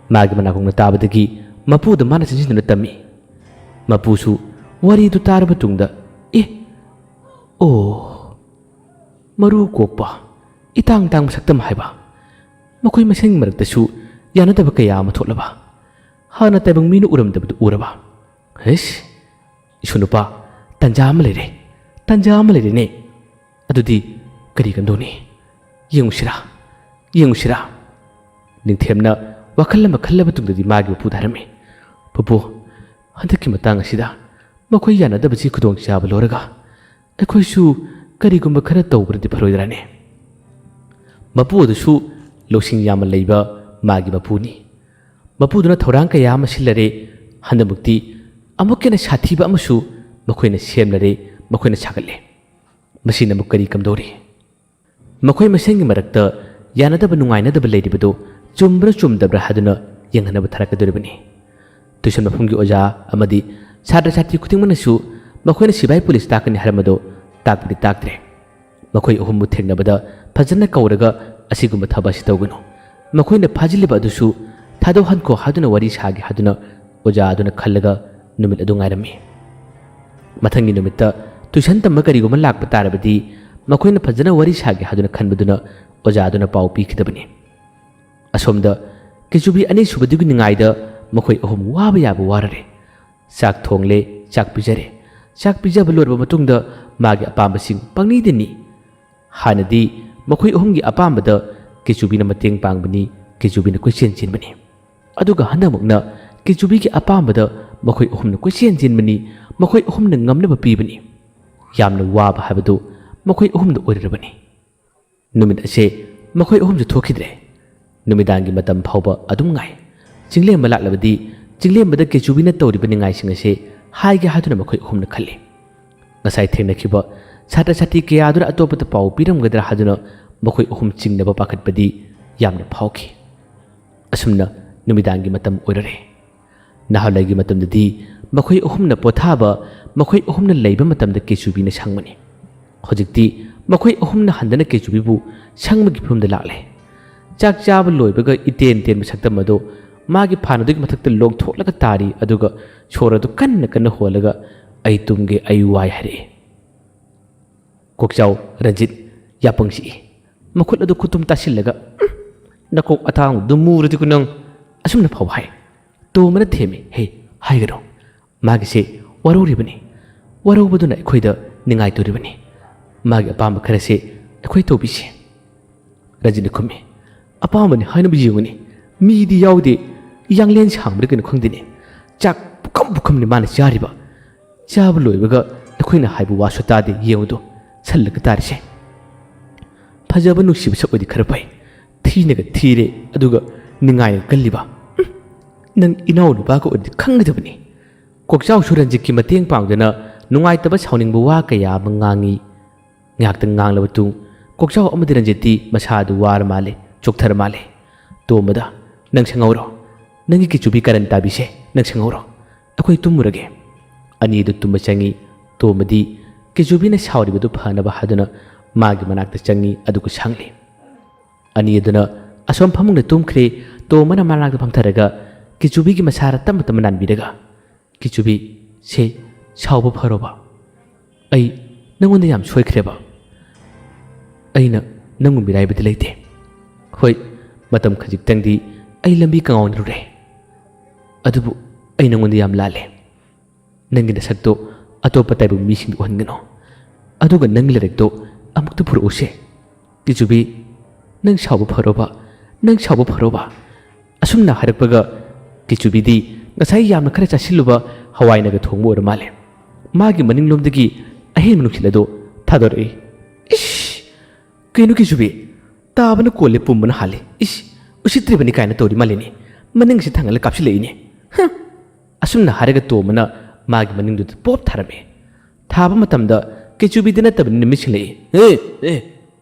ꯃꯥꯒꯤ ꯃꯅꯥꯀꯣꯡꯅ ꯇꯥꯕꯗꯒꯤ ꯃꯄꯨꯗ ꯃꯥꯅ ꯆꯪꯁꯤꯟꯗꯨꯅ ꯇꯝꯃꯤ꯫ ꯃꯄꯨꯁꯨ ꯋꯥꯔꯤꯗꯨ ꯇꯥꯔꯕ ꯇꯨꯡꯗ, "ꯑꯦ, ꯑꯣ, ꯃꯔꯨ ꯀꯣꯛꯄ, ꯏꯇꯥꯡ ꯇꯥꯡꯕ ꯁꯛꯇꯝ ꯍꯥꯏꯕ, ꯃꯈꯣꯏ ꯃꯁꯦꯟꯒꯤ ꯃꯔꯛꯇꯁꯨ ꯌꯥꯅꯗꯕ ꯀꯌꯥ ꯑꯃ ꯊꯣꯛꯂꯕ, ꯍꯥꯟꯅ ꯇꯥꯏꯕꯪ ꯃꯤꯅ ꯎꯔꯝꯗꯕꯗꯨ ꯎꯔꯕ, ꯍꯩꯁ, ꯏꯁꯨ ꯅꯨꯄꯥ, ꯇꯟꯖꯥ ꯑꯃ ꯂꯩꯔꯦ, ꯇꯟꯖꯥ ꯑꯃ ꯂꯩꯔꯦꯅꯦ꯫ ꯑꯗꯨꯗꯤ ꯀꯔꯤ ꯀꯝꯗꯧꯅꯤ? ꯌꯦꯡꯉꯨꯁꯤꯔꯥ? ꯌꯦꯡꯉꯨꯁꯤꯔꯥ?" ꯅꯤꯡꯊꯦꯝꯅ ꯋꯥꯈꯜ ꯑꯃ ꯈꯜꯂꯕ ꯇꯨꯡꯗꯗꯤ ꯃꯥꯒꯤ ꯃꯄꯨꯗ ꯍꯥꯏꯔꯝꯃꯤ, "ꯄꯨꯄꯨ, ꯍꯟꯗꯛꯀꯤ ꯃꯇꯥꯡ ꯑꯁꯤꯗ ꯃꯈꯣꯏ ꯌꯥꯅꯗꯕꯁꯤ ꯈꯨꯗꯣꯡꯆꯥꯕ ꯂꯧꯔꯒ ꯑꯩꯈꯣꯏꯁꯨ ꯀꯔꯤꯒꯨꯝꯕ ꯈꯔ ꯇꯧꯕꯅꯗꯤ ꯐꯔꯣꯏꯗ꯭ꯔꯥꯅꯦ?" ꯃꯄꯨ ꯑꯗꯨꯁꯨ ꯂꯧꯁꯤꯡ ꯌꯥꯝꯅ ꯂꯩꯕ ꯃꯥꯒꯤ ꯃꯄꯨꯅꯤ꯫ ꯃꯄꯨꯗꯨꯅ ꯊꯧꯔꯥꯡ ꯀꯌꯥ ꯑꯃ ꯁꯤꯜꯂꯔꯦ꯫ ꯍꯟꯗꯛꯃꯛꯇꯤ ꯑꯃꯨꯛꯀ ꯍꯦꯟꯅ ꯁꯥꯊꯤꯕ ꯑꯃꯁꯨ ꯃꯈꯣꯏꯅ ꯁꯦꯝꯂꯔꯦ, ꯃꯈꯣꯏꯅ ꯁꯥꯒꯠꯂꯦ꯫ ꯃꯁꯤꯅ ꯑꯃꯨꯛ ꯀꯔꯤ ꯀꯝꯗꯧꯔꯤ? ꯃꯈꯣꯏ ꯃꯁꯦꯟꯒꯤ ꯃꯔꯛꯇ ꯌꯥꯅꯗꯕ ꯅꯨꯡꯉꯥꯏꯅꯗꯕ ꯂꯩꯔꯤꯕꯗꯨ ꯆꯨꯝꯕ꯭ꯔꯥ ꯆꯨꯝꯗꯕ꯭ꯔꯥ ꯍꯥꯏꯗꯨꯅ ꯌꯦꯡꯍꯟꯅꯕ ꯊꯥꯔꯛꯀꯗꯧꯔꯤꯕꯅꯤ꯫ ꯇ꯭ꯌꯨꯁꯟ ꯃꯐꯝꯒꯤ ꯑꯣꯖꯥ ꯑꯃꯗꯤ ꯁꯥꯇ꯭ꯔ ꯁꯥꯇ꯭ꯔꯤ ꯈꯨꯗꯤꯡꯃꯛꯅꯁꯨ ꯃꯈꯣꯏꯅ ꯁꯤꯐꯥꯏ ꯄꯨꯂꯤꯁ ꯇꯥꯛꯀꯅꯤ ꯍꯥꯏꯔꯝꯕꯗꯨ ꯇꯥꯛꯄꯗꯤ ꯇꯥꯛꯇ꯭ꯔꯦ꯫ ꯃꯈꯣꯏ ꯑꯍꯨꯝꯕꯨ ꯊꯦꯡꯅꯕꯗ ꯐꯖꯅ ꯀꯧꯔꯒ ꯑꯁꯤꯒꯨꯝꯕ ꯊꯕꯛ ꯑꯁꯤ ꯇꯧꯒꯅꯨ, ꯃꯈꯣꯏꯅ ꯐꯥꯖꯤꯜꯂꯤꯕ ꯑꯗꯨꯁꯨ ꯊꯥꯗꯣꯛꯍꯟꯈꯣ ꯍꯥꯏꯗꯨꯅ ꯋꯥꯔꯤ ꯁꯥꯒꯦ ꯍꯥꯏꯗꯨꯅ ꯑꯣꯖꯥ ꯑꯗꯨꯅ ꯈꯜꯂꯒ ꯅꯨꯃꯤꯠ ꯑꯗꯨ ꯉꯥꯏꯔꯝꯃꯤ꯫ ꯃꯊꯪꯒꯤ ꯅꯨꯃꯤꯠꯇ ꯇ꯭ꯌꯨꯁꯟ ꯇꯝꯕ ꯀꯔꯤꯒꯨꯝꯕ ꯂꯥꯛꯄ ꯇꯥꯔꯕꯗꯤ ꯃꯈꯣꯏꯅ ꯐꯖꯅ ꯋꯥꯔꯤ ꯁꯥꯒꯦ ꯍꯥꯏꯗꯨꯅ ꯈꯟꯕꯗꯨꯅ ꯑꯣꯖꯥ ꯑꯗꯨꯅ ꯄꯥꯎ ꯄꯤꯈꯤꯗꯕꯅꯤ꯫ ꯑꯁꯣꯝꯗ ꯀꯦꯆꯨꯕꯤ ꯑꯅꯤꯁꯨꯕꯗꯨꯒꯤ ꯅꯤꯡꯉꯥꯏꯗ ꯃꯈꯣꯏ ꯑꯍꯨꯝ ꯋꯥꯕ ꯌꯥꯕ ꯋꯥꯔꯔꯦ꯫ ꯆꯥꯛ ꯊꯣꯡꯂꯦ, ꯆꯥꯛ ꯄꯤꯖꯔꯦ꯫ ꯆꯥꯛ ꯄꯤꯖꯕ ꯂꯣꯏꯔꯕ ꯃꯇꯨꯡꯗ ꯃꯥꯒꯤ ꯑꯄꯥꯝꯕꯁꯤꯡ ꯄꯪꯅꯤꯗ ꯅꯤ꯫ ꯍꯥꯟꯅꯗꯤ ꯃꯈꯣꯏ ꯑꯍꯨꯝꯒꯤ ꯑꯄꯥꯝꯕꯗ ꯀꯦꯆꯨꯕꯤꯅ ꯃꯇꯦꯡ ꯄꯥꯡꯕꯅꯤ, ꯀꯦꯆꯨꯕꯤꯅ ꯀꯣꯏꯆꯦꯟ ꯆꯦꯟꯕꯅꯤ꯫ ꯑꯗꯨꯒ ꯍꯟꯗꯛꯃꯛꯅ ꯀꯦꯆꯨꯕꯤꯒꯤ ꯑꯄꯥꯝꯕꯗ ꯃꯈꯣꯏ ꯑꯍꯨꯝꯅ ꯀꯣꯏꯆꯦꯟ ꯆꯦꯟꯕꯅꯤ, ꯃꯈꯣꯏ ꯑꯍꯨꯝꯅ ꯉꯝꯅꯕ ꯄꯤꯕꯅꯤ꯫ ꯌꯥꯝꯅ ꯋꯥꯕ ꯍꯥꯏꯕꯗꯨ ꯃꯈꯣꯏ ꯑꯍꯨꯝꯗ ꯑꯣꯏꯔꯔꯕꯅꯤ꯫ ꯅꯨꯃꯤꯠ ꯑꯁꯦ ꯃꯈꯣꯏ ꯑꯍꯨꯝꯁꯨ ꯊꯣꯛꯈꯤꯗ꯭ꯔꯦ꯫ ꯅꯨꯃꯤꯗꯥꯡꯒꯤ ꯃꯇꯝ ꯐꯥꯎꯕ ꯑꯗꯨꯝ ꯉꯥꯏ꯫ ꯆꯤꯡꯂꯦꯝꯕ ꯂꯥꯛꯂꯕꯗꯤ ꯆꯤꯡꯂꯦꯝꯕꯗ ꯀꯦꯆꯨꯕꯤꯅ ꯇꯧꯔꯤꯕ ꯅꯤꯡꯉꯥꯏꯁꯤꯡ ꯑꯁꯦ ꯍꯥꯏꯒꯦ ꯍꯥꯏꯗꯨꯅ ꯃꯈꯣꯏ ꯑꯍꯨꯝꯅ ꯈꯜꯂꯤ꯫ ꯉꯁꯥꯏ ꯊꯦꯡꯅꯈꯤꯕ ꯁꯥꯇ꯭ꯔ ꯁꯥꯇ꯭ꯔꯤ ꯀꯌꯥꯗꯨꯅ ꯑꯇꯣꯞꯄꯗ ꯄꯥꯎ ꯄꯤꯔꯝꯒꯗ꯭ꯔꯥ ꯍꯥꯏꯗꯨꯅ ꯃꯈꯣꯏ ꯑꯍꯨꯝ ꯆꯤꯡꯅꯕ ꯄꯥꯈꯠꯄꯗꯤ ꯌꯥꯝꯅ ꯐꯥꯎꯈꯤ꯫ ꯑꯁꯨꯝꯅ ꯅꯨꯃꯤꯗꯥꯡꯒꯤ ꯃꯇꯝ ꯑꯣꯏꯔꯔꯦ꯫ ꯅꯍꯥꯟꯋꯥꯏꯒꯤ ꯃꯇꯝꯗꯗꯤ ꯃꯈꯣꯏ ꯑꯍꯨꯝꯅ ꯄꯣꯊꯥꯕ, ꯃꯈꯣꯏ ꯑꯍꯨꯝꯅ ꯂꯩꯕ ꯃꯇꯝꯗ ꯀꯦꯆꯨꯕꯤꯅ ꯁꯪꯕꯅꯤ꯫ ꯍꯧꯖꯤꯛꯇꯤ ꯃꯈꯣꯏ ꯑꯍꯨꯝꯅ ꯍꯟꯗꯅ ꯀꯦꯆꯨꯕꯤꯕꯨ ꯁꯪꯕꯒꯤ ꯐꯤꯕꯝꯗ ꯂꯥꯛꯂꯦ꯫ ꯆꯥꯛ ꯆꯥꯕ ꯂꯣꯏꯕꯒ ꯏꯇꯦꯟ ꯇꯦꯟꯕ ꯁꯛꯇꯝ ꯑꯗꯨ ꯃꯥꯒꯤ ꯐꯥꯟ ꯑꯗꯨꯒꯤ ꯃꯊꯛꯇ ꯂꯣꯡꯊꯣꯛꯂꯒ ꯇꯥꯔꯤ, ꯑꯗꯨꯒ ꯁꯣꯔ ꯑꯗꯨ ꯀꯟꯅ ꯀꯟꯅ ꯍꯣꯜꯂꯒ "ꯑꯩ ꯇꯨꯝꯒꯦ, ꯑꯩ ꯋꯥꯏ" ꯍꯥꯏꯔꯛꯏ꯫ ꯀꯣꯛꯆꯥꯎ ꯔꯟꯖꯤꯠ ꯌꯥꯄꯪ ꯆꯤꯛꯏ꯫ ꯃꯈꯨꯠ ꯑꯗꯨ ꯈꯨꯇꯨꯝ ꯇꯥꯁꯤꯜꯂꯒ, "ꯎꯝ, ꯅꯀꯣꯛ ꯑꯇꯥꯡꯕꯗꯨ ꯃꯨꯔꯗꯤꯀꯣ ꯅꯪ!" ꯑꯁꯨꯝꯅ ꯐꯥꯎ ꯍꯥꯏ꯫ ꯇꯣꯝꯕꯅ ꯊꯦꯝꯃꯤ, "ꯍꯦ, ꯍꯥꯏꯒꯅꯨ꯫ ꯃꯥꯒꯤꯁꯦ ꯋꯥꯔꯧꯔꯤꯕꯅꯤ꯫ ꯋꯥꯔꯧꯕꯗꯨꯅ ꯑꯩꯈꯣꯏꯗ ꯅꯤꯡꯉꯥꯏ ꯇꯧꯔꯤꯕꯅꯤ꯫ ꯃꯥꯒꯤ ꯑꯄꯥꯝꯕ ꯈꯔꯁꯦ ꯑꯩꯈꯣꯏ ꯇꯧꯕꯤꯁꯤ꯫" ꯔꯟꯖꯤꯠꯅ ꯈꯨꯝꯃꯤ, "ꯑꯄꯥꯝꯕꯅꯤ ꯍꯥꯏꯅꯕ ꯌꯦꯡꯉꯨꯅꯦ, ꯃꯤꯗꯤ ꯌꯥꯎꯗꯦ, ꯌꯥꯡꯂꯦꯟ ꯁꯥꯡꯕ꯭ꯔꯥ ꯀꯩꯅꯣ ꯈꯪꯗꯦꯅꯦ꯫ ꯆꯥꯛ ꯄꯨꯈꯝ ꯄꯨꯈꯝꯅꯤ ꯃꯥꯅ ꯆꯥꯔꯤꯕ꯫ ꯆꯥꯕ ꯂꯣꯏꯕꯒ ꯑꯩꯈꯣꯏꯅ ꯍꯥꯏꯕ ꯋꯥꯁꯨ ꯇꯥꯗꯦ, ꯌꯦꯡꯉꯨꯗꯣ, ꯁꯜꯂꯒ ꯇꯥꯔꯤꯁꯦ꯫ ꯐꯖꯕ ꯅꯨꯡꯁꯤꯕ ꯁꯛ ꯑꯣꯏꯗꯤ ꯈꯔ ꯐꯩ, ꯊꯤꯅꯒ ꯊꯤꯔꯦ, ꯑꯗꯨꯒ ꯅꯤꯡꯉꯥꯏꯅ ꯀꯜꯂꯤꯕ꯫ ꯎꯝ, ꯅꯪ ꯏꯅꯥꯎ ꯅꯨꯄꯥꯒ ꯑꯣꯏꯔꯗꯤ ꯈꯪꯒꯗꯕꯅꯤ꯫" ꯀꯣꯛꯆꯥꯎꯁꯨ ꯔꯟꯖꯤꯠꯀꯤ ꯃꯇꯦꯡ ꯄꯥꯡꯗꯨꯅ ꯅꯨꯡꯉꯥꯏꯇꯕ ꯁꯥꯎꯅꯤꯡꯕ ꯋꯥ ꯀꯌꯥ ꯑꯃ ꯉꯥꯡꯉꯤ꯫ ꯉꯥꯏꯍꯥꯛꯇꯪ ꯉꯥꯡꯂꯕ ꯇꯨꯡ ꯀꯣꯛꯆꯥꯎ ꯑꯃꯗꯤ ꯔꯟꯖꯤꯠꯇꯤ ꯃꯁꯥ ꯑꯗꯨ ꯋꯥꯔ ꯃꯥꯜꯂꯦ, ꯆꯣꯛꯊꯔ ꯃꯥꯜꯂꯦ꯫ "ꯇꯣꯝꯕꯗ, ꯅꯪ ꯁꯪꯍꯧꯔꯣ꯫ ꯅꯪꯒꯤ ꯀꯤꯆꯨꯕꯤ ꯀꯔꯟ ꯇꯥꯕꯤꯁꯦ ꯅꯪ ꯁꯪꯍꯧꯔꯣ꯫ ꯑꯩꯈꯣꯏ ꯇꯨꯝꯃꯨꯔꯒꯦ꯫" ꯑꯅꯤꯗꯨ ꯇꯨꯝꯕ ꯆꯪꯉꯤ꯫ ꯇꯣꯝꯕꯗꯤ ꯀꯤꯆꯨꯕꯤꯅ ꯁꯥꯎꯔꯤꯕꯗꯨ ꯐꯅꯕ ꯍꯥꯏꯗꯨꯅ ꯃꯥꯒꯤ ꯃꯅꯥꯛꯇ ꯆꯪꯉꯤ, ꯑꯗꯨꯒ ꯁꯪꯂꯤ꯫ ꯑꯅꯤ ꯑꯗꯨꯅ ꯑꯁꯣꯝ ꯐꯃꯨꯡꯗ ꯇꯨꯝꯈ꯭ꯔꯦ꯫ ꯇꯣꯝꯕꯅ ꯃꯅꯥꯛꯇ ꯐꯝꯊꯔꯒ ꯀꯤꯆꯨꯕꯤꯒꯤ ꯃꯁꯥꯔ ꯇꯞꯅ ꯇꯞꯅ ꯅꯥꯟꯕꯤꯔꯒ, "ꯀꯤꯆꯨꯕꯤ, ꯁꯦ, ꯁꯥꯎꯕ ꯐꯔꯣꯕ꯫ ꯑꯩ ꯅꯪꯉꯣꯟꯗ ꯌꯥꯝ ꯁꯣꯏꯈ꯭ꯔꯦꯕ꯫ ꯑꯩꯅ ꯅꯪꯕꯨ ꯃꯤꯔꯥꯏꯕꯗꯤ ꯂꯩꯇꯦ꯫ ꯍꯣꯏ, ꯃꯇꯝ ꯈꯖꯤꯛꯇꯪꯗꯤ ꯑꯩ ꯂꯝꯕꯤ ꯀꯪꯉꯥꯎꯅꯔꯨꯔꯦ꯫ ꯑꯗꯨꯕꯨ ꯑꯩ ꯅꯪꯉꯣꯟꯗ ꯌꯥꯝ ꯂꯥꯜꯂꯦ꯫ ꯅꯪꯒꯤ ꯅꯁꯛꯇꯣ ꯑꯇꯣꯞꯄ ꯇꯥꯏꯕꯪ ꯃꯤꯁꯤꯡꯗ ꯎꯍꯟꯒꯅꯨ꯫ ꯑꯗꯨꯒ ꯅꯪꯒꯤ ꯂꯥꯏꯔꯤꯛꯇꯣ ꯑꯃꯨꯛꯇ ꯄꯨꯔꯛꯎꯁꯦ꯫ ꯀꯤꯆꯨꯕꯤ, ꯅꯪ ꯁꯥꯎꯕ ꯐꯔꯣꯕ, ꯅꯪ ꯁꯥꯎꯕ ꯐꯔꯣꯕ꯫" ꯑꯁꯨꯝꯅ ꯍꯥꯏꯔꯛꯄꯒ ꯀꯤꯆꯨꯕꯤꯗꯤ ꯉꯁꯥꯏ ꯌꯥꯝꯅ ꯈꯔ ꯆꯥꯁꯤꯜꯂꯨꯕ ꯍꯋꯥꯏꯅꯒ ꯊꯣꯡꯕ ꯑꯣꯏꯔ ꯃꯥꯜꯂꯦ꯫ ꯃꯥꯒꯤ ꯃꯅꯤꯡꯂꯣꯝꯗꯒꯤ ꯑꯍꯦꯟꯕ ꯅꯨꯡꯁꯤꯠ ꯑꯗꯣ ꯊꯥꯗꯣꯔꯛꯏ꯫ "ꯏꯁ! ꯀꯩꯅꯣ ꯀꯤꯆꯨꯕꯤ? ꯇꯥꯕꯅ ꯀꯣꯜꯂꯦ, ꯄꯨꯝꯕꯅ ꯍꯥꯜꯂꯦ꯫ ꯏꯁ! ꯎꯁꯤꯠꯇ꯭ꯔꯤꯕꯅꯤ" ꯀꯥꯏꯅ ꯇꯧꯔꯤ ꯃꯥꯜꯂꯤꯅꯦ꯫ ꯃꯅꯤꯡꯁꯤ ꯊꯥꯡꯒꯠꯂ ꯀꯥꯞꯁꯤꯜꯂꯛꯏꯅꯦ꯫ "ꯍ!" ꯑꯁꯨꯝꯅ ꯍꯥꯏꯔꯒ ꯇꯣꯝꯕꯅ ꯃꯥꯒꯤ ꯃꯅꯤꯡꯗꯨꯗ ꯄꯣꯞ ꯊꯥꯔꯝꯃꯤ꯫ ꯊꯥꯕ ꯃꯇꯝꯗ ꯀꯤꯆꯨꯕꯤꯗꯤ ꯅꯠꯇꯕꯅꯤꯅ ꯃꯤꯠꯁꯤꯡꯂꯛꯏ꯫ "ꯑꯦ! ꯑꯦ!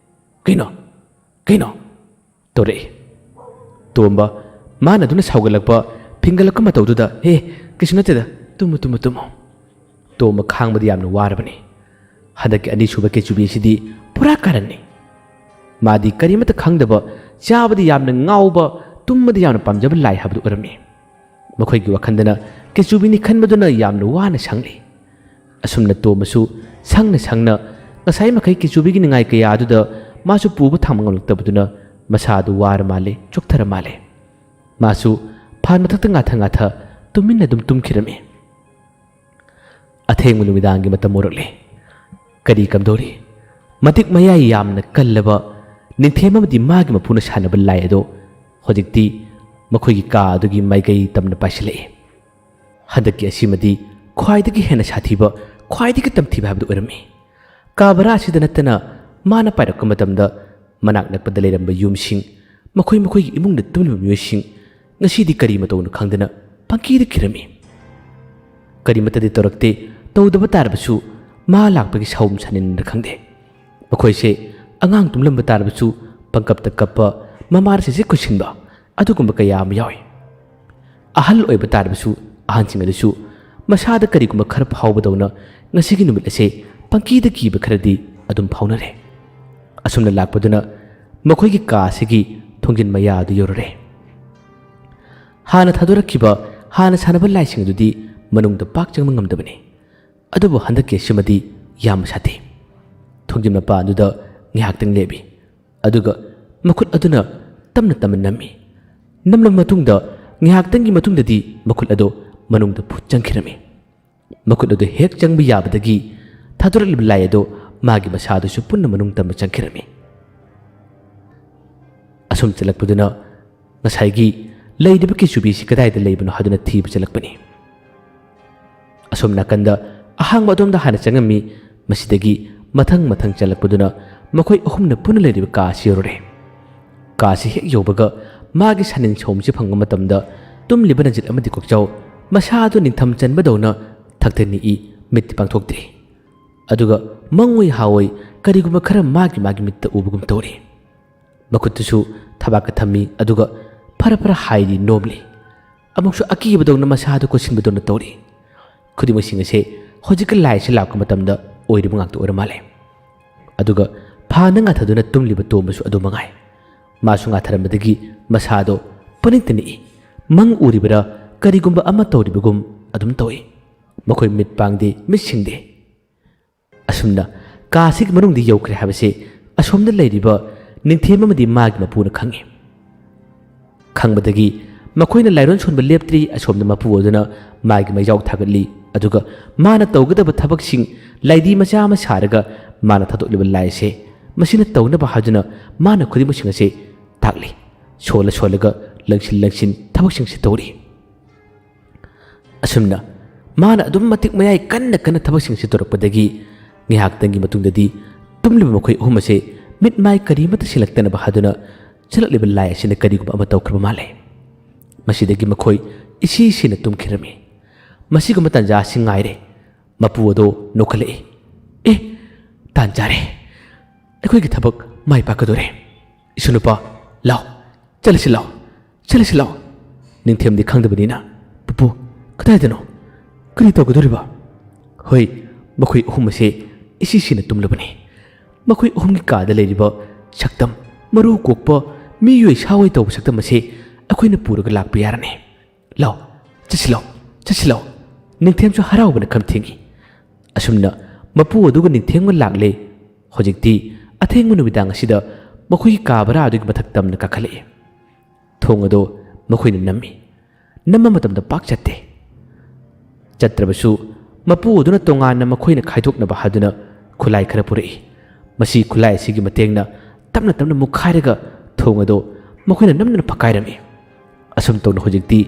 ꯀꯩꯅꯣ? ꯀꯩꯅꯣ?" ꯇꯧꯔꯛꯏ꯫ ꯇꯣꯝꯕ, ꯃꯥꯅ ꯑꯗꯨꯅ ꯁꯥꯎꯒꯠꯂꯛꯄ, ꯐꯤꯡꯒꯠꯂꯛꯄ ꯃꯇꯧꯗꯨꯗ, "ꯍꯦ, ꯀꯩꯁꯨ ꯅꯠꯇꯦꯗ, ꯇꯨꯝꯃꯨ, ꯇꯨꯝꯃꯨ, ꯇꯨꯝꯃꯨ꯫" ꯇꯣꯝꯕ ꯈꯥꯡꯕꯗꯤ ꯌꯥꯝꯅ ꯋꯥꯔꯕꯅꯤ꯫ ꯍꯟꯗꯛꯀꯤ ꯑꯅꯤꯁꯨꯕ ꯀꯦꯆꯨꯕꯤ ꯑꯁꯤꯗꯤ ꯄꯨꯔꯥ ꯀꯥꯔꯟꯅꯤ꯫ ꯃꯥꯗꯤ ꯀꯔꯤꯃꯠꯇ ꯈꯪꯗꯕ, ꯆꯥꯕꯗ ꯌꯥꯝꯅ ꯉꯥꯎꯕ, ꯇꯨꯝꯕꯗ ꯌꯥꯝꯅ ꯄꯥꯝꯖꯕ ꯂꯥꯏ ꯍꯥꯏꯕꯗꯨ ꯑꯣꯏꯔꯝꯃꯤ꯫ ꯃꯈꯣꯏꯒꯤ ꯋꯥꯈꯜꯗꯅ ꯀꯦꯆꯨꯕꯤꯅꯤ ꯈꯟꯕꯗꯨꯅ ꯌꯥꯝꯅ ꯋꯥꯅ ꯁꯪꯂꯤ꯫ ꯑꯁꯨꯝꯅ ꯇꯣꯝꯕꯁꯨ ꯁꯪꯅ ꯁꯪꯅ ꯉꯁꯥꯏ ꯃꯈꯩ ꯀꯦꯆꯨꯕꯤꯒꯤ ꯅꯤꯡꯉꯥꯏ ꯀꯌꯥ ꯑꯗꯨꯗ ꯃꯥꯁꯨ ꯄꯨꯕ ꯊꯥꯡꯕ ꯉꯝꯂꯛꯇꯕꯗꯨꯅ ꯃꯁꯥ ꯑꯗꯨ ꯋꯥꯔ ꯃꯥꯜꯂꯦ, ꯆꯣꯛꯊꯔ ꯃꯥꯜꯂꯦ꯫ ꯃꯥꯁꯨ ꯐꯥꯟ ꯃꯊꯛꯇ ꯉꯥꯊ ꯉꯥꯊ ꯇꯨꯃꯤꯟꯅ ꯑꯗꯨꯝ ꯇꯨꯝꯈꯤꯔꯝꯃꯤ꯫ ꯑꯊꯦꯡꯕ ꯅꯨꯃꯤꯗꯥꯡꯒꯤ ꯃꯇꯝ ꯑꯣꯏꯔꯛꯂꯦ꯫ ꯀꯔꯤ ꯀꯝꯗꯧꯔꯤ? ꯃꯇꯤꯛ ꯃꯌꯥꯏ ꯌꯥꯝꯅ ꯀꯜꯂꯕ ꯅꯤꯡꯊꯦꯝ ꯑꯃꯗꯤ ꯃꯥꯒꯤ ꯃꯄꯨꯅ ꯁꯥꯟꯅꯕ ꯂꯥꯏ ꯑꯗꯣ ꯍꯧꯖꯤꯛꯇꯤ ꯃꯈꯣꯏꯒꯤ ꯀꯥ ꯑꯗꯨꯒꯤ ꯃꯥꯏꯀꯩ ꯇꯝꯅ ꯄꯥꯏꯁꯤꯜꯂꯛꯏ꯫ ꯍꯟꯗꯛꯀꯤ ꯑꯁꯤꯃꯗꯤ ꯈ꯭ꯋꯥꯏꯗꯒꯤ ꯍꯦꯟꯅ ꯁꯥꯊꯤꯕ, ꯈ꯭ꯋꯥꯏꯗꯒꯤ ꯇꯝꯊꯤꯕ ꯍꯥꯏꯕꯗꯨ ꯑꯣꯏꯔꯝꯃꯤ꯫ ꯀꯥ ꯚꯔꯥ ꯑꯁꯤꯗ ꯅꯠꯇꯅ ꯃꯥꯅ ꯄꯥꯏꯔꯛꯄ ꯃꯇꯝꯗ ꯃꯅꯥꯛ ꯅꯛꯄꯗ ꯂꯩꯔꯝꯕ ꯌꯨꯝꯁꯤꯡ, ꯃꯈꯣꯏ ꯃꯈꯣꯏꯒꯤ ꯏꯃꯨꯡꯗ ꯇꯨꯝꯂꯤꯕ ꯃꯤꯑꯣꯏꯁꯤꯡ ꯉꯁꯤꯗꯤ ꯀꯔꯤ ꯃꯇꯧꯅꯣ ꯈꯪꯗꯅ ꯄꯪꯀꯤꯗ ꯀꯤꯔꯝꯃꯤ꯫ ꯀꯔꯤꯃꯠꯇꯗꯤ ꯇꯧꯔꯛꯇꯦ, ꯇꯧꯗꯕ ꯇꯥꯔꯕꯁꯨ ꯃꯥ ꯂꯥꯛꯄꯒꯤ ꯁꯥꯎꯝ ꯁꯥꯅꯤꯟꯅ ꯈꯪꯗꯦ꯫ ꯃꯈꯣꯏꯁꯦ ꯑꯉꯥꯡ ꯇꯨꯝꯂꯝꯕ ꯇꯥꯔꯕꯁꯨ ꯄꯪꯀꯞꯇ ꯀꯞꯄ, ꯃꯃꯥꯔꯁꯤꯁꯦ ꯀꯣꯏꯁꯤꯟꯕ, ꯑꯗꯨꯒꯨꯝꯕ ꯀꯌꯥ ꯑꯃ ꯌꯥꯎꯏ꯫ ꯑꯍꯜ ꯑꯣꯏꯕ ꯇꯥꯔꯕꯁꯨ ꯑꯍꯟꯁꯤꯡ ꯑꯗꯨꯁꯨ ꯃꯁꯥꯗ ꯀꯔꯤꯒꯨꯝꯕ ꯈꯔ ꯐꯥꯎꯕꯗꯧꯅ ꯉꯁꯤꯒꯤ ꯅꯨꯃꯤꯠ ꯑꯁꯦ ꯄꯪꯀꯤꯗ ꯀꯤꯕ ꯈꯔꯗꯤ ꯑꯗꯨꯝ ꯐꯥꯎꯅꯔꯦ꯫ ꯑꯁꯨꯝꯅ ꯂꯥꯛꯄꯗꯨꯅ ꯃꯈꯣꯏꯒꯤ ꯀꯥ ꯑꯁꯤꯒꯤ ꯊꯣꯡꯖꯤꯟ ꯃꯌꯥ ꯑꯗꯨ ꯌꯧꯔꯨꯔꯦ꯫ ꯍꯥꯟꯅ ꯊꯥꯗꯣꯔꯛꯈꯤꯕ ꯍꯥꯟꯅ ꯁꯥꯟꯅꯕ ꯂꯥꯏꯁꯤꯡ ꯑꯗꯨꯗꯤ ꯃꯅꯨꯡꯗ ꯄꯥꯛ ꯆꯪꯕ ꯉꯝꯗꯕꯅꯤ꯫ ꯑꯗꯨꯕꯨ ꯍꯟꯗꯛꯀꯤ ꯑꯁꯤꯃꯗꯤ ꯌꯥꯝ ꯁꯥꯊꯤ꯫ ꯊꯣꯡꯖꯤꯟ ꯃꯄꯥꯟꯗꯨꯗ ꯉꯥꯏꯍꯥꯛꯇꯪ ꯂꯦꯞꯄꯤ꯫ ꯑꯗꯨꯒ ꯃꯈꯨꯠ ꯑꯗꯨꯅ ꯇꯞꯅ ꯇꯞꯅ ꯅꯝꯃꯤ꯫ ꯅꯝꯂꯕ ꯃꯇꯨꯡꯗ ꯉꯥꯏꯍꯥꯛꯇꯪꯒꯤ ꯃꯇꯨꯡꯗꯗꯤ ꯃꯈꯨꯠ ꯑꯗꯨ ꯃꯅꯨꯡꯗ ꯐꯨꯠ ꯆꯪꯈꯤꯔꯝꯃꯤ꯫ ꯃꯈꯨꯠ ꯑꯗꯨ ꯍꯦꯛ ꯆꯪꯕ ꯌꯥꯕꯗꯒꯤ ꯊꯥꯗꯣꯔꯛꯂꯤꯕ ꯂꯥꯏ ꯑꯗꯨ ꯃꯥꯒꯤ ꯃꯁꯥꯗꯨꯁꯨ ꯄꯨꯟꯅ ꯃꯅꯨꯡ ꯇꯝꯅ ꯆꯪꯈꯤꯔꯝꯃꯤ꯫ ꯑꯁꯨꯝ ꯆꯠꯂꯛꯄꯗꯨꯅ ꯉꯁꯥꯏꯒꯤ ꯂꯩꯔꯤꯕ ꯀꯤꯆꯨꯕꯤꯁꯤ ꯀꯗꯥꯏꯗ ꯂꯩꯕꯅꯣ ꯍꯥꯏꯗꯨꯅ ꯊꯤꯕ ꯆꯠꯂꯛꯄꯅꯤ꯫ ꯑꯁꯣꯝ ꯅꯥꯀꯟꯗ ꯑꯍꯥꯡꯕ ꯑꯗꯣꯝꯗ ꯍꯥꯟꯅ ꯆꯪꯉꯝꯃꯤ꯫ ꯃꯁꯤꯗꯒꯤ ꯃꯊꯪ ꯃꯊꯪ ꯆꯠꯂꯛꯄꯗꯨꯅ ꯃꯈꯣꯏ ꯑꯍꯨꯝꯅ ꯄꯨꯟꯅ ꯂꯩꯔꯤꯕ ꯀꯥ ꯑꯁꯤ ꯌꯧꯔꯨꯔꯦ꯫ ꯀꯥ ꯑꯁꯤ ꯍꯦꯛ ꯌꯧꯕꯒ ꯃꯥꯒꯤ ꯁꯥꯅꯤꯟ ꯁꯧꯝꯁꯤ ꯐꯪꯕ ꯃꯇꯝꯗ ꯇꯨꯝꯂꯤꯕ ꯅꯖꯤꯠ ꯑꯃꯗꯤ ꯀꯣꯛꯆꯥꯎ ꯃꯁꯥꯗꯨ ꯅꯤꯡꯊꯝ ꯆꯟꯕꯗꯧꯅ ꯊꯛꯊ ꯅꯤꯛꯏ, ꯃꯤꯠꯇꯤ ꯄꯥꯡꯊꯣꯛꯇ꯭ꯔꯤ꯫ ꯑꯗꯨꯒ ꯃꯪꯑꯣꯏ ꯍꯥꯑꯣꯏ ꯀꯔꯤꯒꯨꯝꯕ ꯈꯔ ꯃꯥꯒꯤ ꯃꯥꯒꯤ ꯃꯤꯠꯇ ꯎꯕꯒꯨꯝ ꯇꯧꯔꯤ꯫ ꯃꯈꯨꯠꯇꯨꯁꯨ ꯊꯕꯥꯛꯇ ꯊꯝꯃꯤ, ꯑꯗꯨꯒ ꯐꯔ ꯐꯔ ꯍꯥꯏꯔꯤ, ꯅꯣꯝꯂꯤ꯫ ꯑꯃꯨꯛꯁꯨ ꯑꯀꯤꯕꯗꯧꯅ ꯃꯁꯥꯗꯨ ꯀꯣꯠꯁꯤꯟꯕꯗꯧꯅ ꯇꯧꯔꯤ꯫ ꯈꯨꯗꯤꯡꯃꯛꯁꯤꯡ ꯑꯁꯦ ꯍꯧꯖꯤꯛꯀ ꯂꯥꯏ ꯑꯁꯤ ꯂꯥꯛꯄ ꯃꯇꯝꯗ ꯑꯣꯏꯔꯤꯕ ꯉꯥꯛꯇ ꯑꯣꯏꯔ ꯃꯥꯜꯂꯦ꯫ ꯑꯗꯨꯒ ꯐꯥꯅ ꯉꯥꯊꯗꯨꯅ ꯇꯨꯝꯂꯤꯕ ꯇꯣꯝꯕꯁꯨ ꯑꯗꯨ ꯃꯉꯥꯏ꯫ ꯃꯥꯁꯨ ꯉꯥꯊꯔꯝꯕꯗꯒꯤ ꯃꯁꯥꯗꯣ ꯄꯅꯤꯛꯇ ꯅꯤꯛꯏ꯫ ꯃꯪ ꯎꯔꯤꯕꯔꯥ ꯀꯔꯤꯒꯨꯝꯕ ꯑꯃ ꯇꯧꯔꯤꯕꯒꯨꯝ ꯑꯗꯨꯝ ꯇꯧꯏ꯫ ꯃꯈꯣꯏ ꯃꯤꯠ ꯄꯥꯡꯗꯦ, ꯃꯤꯠ ꯁꯤꯡꯗꯦ꯫ ꯑꯁꯨꯝꯅ ꯀꯥ ꯑꯁꯤꯒꯤ ꯃꯅꯨꯡꯗ ꯌꯧꯈ꯭ꯔꯦ ꯍꯥꯏꯕꯁꯤ ꯑꯁꯣꯝꯗ ꯂꯩꯔꯤꯕ ꯅꯤꯡꯊꯦꯝ ꯑꯃꯗꯤ ꯃꯥꯒꯤ ꯃꯄꯨꯅ ꯈꯪꯏ꯫ ꯈꯪꯕꯗꯒꯤ ꯃꯈꯣꯏꯅ ꯂꯥꯏꯔꯣꯟ ꯁꯣꯟꯕ ꯂꯦꯞꯇ꯭ꯔꯤ꯫ ꯑꯁꯣꯝꯗ ꯃꯄꯨ ꯑꯗꯨꯅ ꯃꯥꯒꯤ ꯃꯩꯖꯥꯎ ꯊꯥꯒꯠꯂꯤ, ꯑꯗꯨꯒ ꯃꯥꯅ ꯇꯧꯒꯗꯕ ꯊꯕꯛꯁꯤꯡ ꯂꯥꯏꯗꯤ ꯃꯆꯥ ꯑꯃ ꯁꯥꯔꯒ ꯃꯥꯅ ꯊꯥꯗꯣꯛꯂꯤꯕ ꯂꯥꯏ ꯑꯁꯦ ꯃꯁꯤꯅ ꯇꯧꯅꯕ ꯍꯥꯏꯗꯨꯅ ꯃꯥꯅ ꯈꯨꯗꯤꯡꯃꯛꯁꯤꯡ ꯑꯁꯦ ꯇꯥꯛꯂꯤ꯫ ꯁꯣꯜꯂ ꯁꯣꯜꯂꯒ ꯂꯪꯁꯤꯟ ꯂꯪꯁꯤꯟ ꯊꯕꯛꯁꯤꯡꯁꯦ ꯇꯧꯔꯤ꯫ ꯑꯁꯨꯝꯅ ꯃꯥꯅ ꯑꯗꯨꯝ ꯃꯇꯤꯛ ꯃꯌꯥꯏ ꯀꯟꯅ ꯀꯟꯅ ꯊꯕꯛꯁꯤꯡꯁꯤ ꯇꯧꯔꯛꯄꯗꯒꯤ ꯉꯥꯏꯍꯥꯛꯇꯪꯒꯤ ꯃꯇꯨꯡꯗꯗꯤ ꯇꯨꯝꯂꯤꯕ ꯃꯈꯣꯏ ꯑꯍꯨꯝ ꯑꯁꯦ ꯃꯤꯠ ꯃꯥꯏ ꯀꯔꯤꯃꯠꯇ ꯁꯤꯜꯂꯛꯇꯅꯕ ꯍꯥꯏꯗꯨꯅ ꯆꯠꯂꯛꯂꯤꯕ ꯂꯥꯏ ꯑꯁꯤꯅ ꯀꯔꯤꯒꯨꯝꯕ ꯑꯃ ꯇꯧꯈ꯭ꯔꯕ ꯃꯥꯜꯂꯦ꯫ ꯃꯁꯤꯗꯒꯤ ꯃꯈꯣꯏ ꯏꯁꯤ ꯁꯤꯅ ꯇꯨꯝꯈꯤꯔꯝꯃꯤ꯫ ꯃꯁꯤꯒꯨꯝꯕ ꯇꯥꯟꯖꯥ ꯑꯁꯤ ꯉꯥꯏꯔꯦ꯫ ꯃꯄꯨ ꯑꯗꯣ ꯅꯣꯛꯈꯠꯂꯛꯏ꯫ "ꯑꯦ, ꯇꯥꯟ ꯆꯥꯔꯦ꯫ ꯑꯩꯈꯣꯏꯒꯤ ꯊꯕꯛ ꯃꯥꯏ ꯄꯥꯛꯀꯗꯣꯔꯦ꯫ ꯏꯁꯨ ꯅꯨꯄꯥ, ꯂꯥꯎ, ꯆꯠꯂꯁꯤ ꯂꯥꯎ꯫ "ꯆꯠꯂꯁꯤ ꯂꯥꯛꯑꯣ꯫" ꯅꯤꯡꯊꯦꯝꯗꯤ ꯈꯪꯗꯕꯅꯤꯅ, "ꯄꯨꯄꯨ, ꯀꯗꯥꯏꯗꯅꯣ? ꯀꯔꯤ ꯇꯧꯒꯗꯧꯔꯤꯕ?" "ꯍꯣꯏ, ꯃꯈꯣꯏ ꯑꯍꯨꯝ ꯑꯁꯦ ꯏꯁꯤꯁꯤꯅ ꯇꯨꯝꯂꯕꯅꯤ꯫ ꯃꯈꯣꯏ ꯑꯍꯨꯝꯒꯤ ꯀꯥꯗ ꯂꯩꯔꯤꯕ ꯁꯛꯇꯝ, ꯃꯔꯨ ꯀꯣꯛꯄ, ꯃꯤꯑꯣꯏ ꯁꯥꯑꯣꯏ ꯇꯧꯕ ꯁꯛꯇꯝ ꯑꯁꯤ ꯑꯩꯈꯣꯏꯅ ꯄꯨꯔꯒ ꯂꯥꯛꯄ ꯌꯥꯔꯅꯤ꯫ ꯂꯥꯎ, ꯆꯠꯁꯤ ꯂꯥꯎ, ꯆꯠꯁꯤ ꯂꯥꯎ꯫" ꯅꯤꯡꯊꯦꯝꯁꯨ ꯍꯔꯥꯎꯕꯅ ꯈꯝ ꯊꯦꯡꯏ꯫ ꯑꯁꯨꯝꯅ ꯃꯄꯨ ꯑꯗꯨꯒ ꯅꯤꯡꯊꯦꯝꯒ ꯂꯥꯛꯂꯦ꯫ ꯍꯧꯖꯤꯛꯇꯤ ꯑꯊꯦꯡꯕ ꯅꯨꯃꯤꯗꯥꯡ ꯑꯁꯤꯗ ꯃꯈꯣꯏꯒꯤ ꯀꯥ ꯚꯔꯥ ꯑꯗꯨꯒꯤ ꯃꯊꯛ ꯇꯝꯅ ꯀꯥꯈꯠꯂꯛꯏ꯫ ꯊꯣꯡ ꯑꯗꯨ ꯃꯈꯣꯏꯅ ꯅꯝꯃꯤ꯫ ꯅꯝꯕ ꯃꯇꯝꯗ ꯄꯥꯛ ꯆꯠꯇꯦ꯫ ꯆꯠꯇ꯭ꯔꯕꯁꯨ ꯃꯄꯨ ꯑꯗꯨꯅ ꯇꯣꯉꯥꯟꯅ ꯃꯈꯣꯏꯅ ꯈꯥꯏꯗꯣꯛꯅꯕ ꯍꯥꯏꯗꯨꯅ ꯈꯨꯠꯂꯥꯏ ꯈꯔ ꯄꯨꯔꯛꯏ꯫ ꯃꯁꯤ ꯈꯨꯠꯂꯥꯏ ꯑꯁꯤꯒꯤ ꯃꯇꯦꯡꯅ ꯇꯞꯅ ꯇꯞꯅ ꯃꯨꯛꯈꯥꯏꯔꯒ ꯊꯣꯡ ꯑꯗꯨ ꯃꯈꯣꯏꯅ ꯅꯝꯗꯨꯅ ꯐꯛꯀꯥꯏꯔꯝꯃꯤ꯫ ꯑꯁꯨꯝ ꯇꯧꯅ ꯍꯧꯖꯤꯛꯇꯤ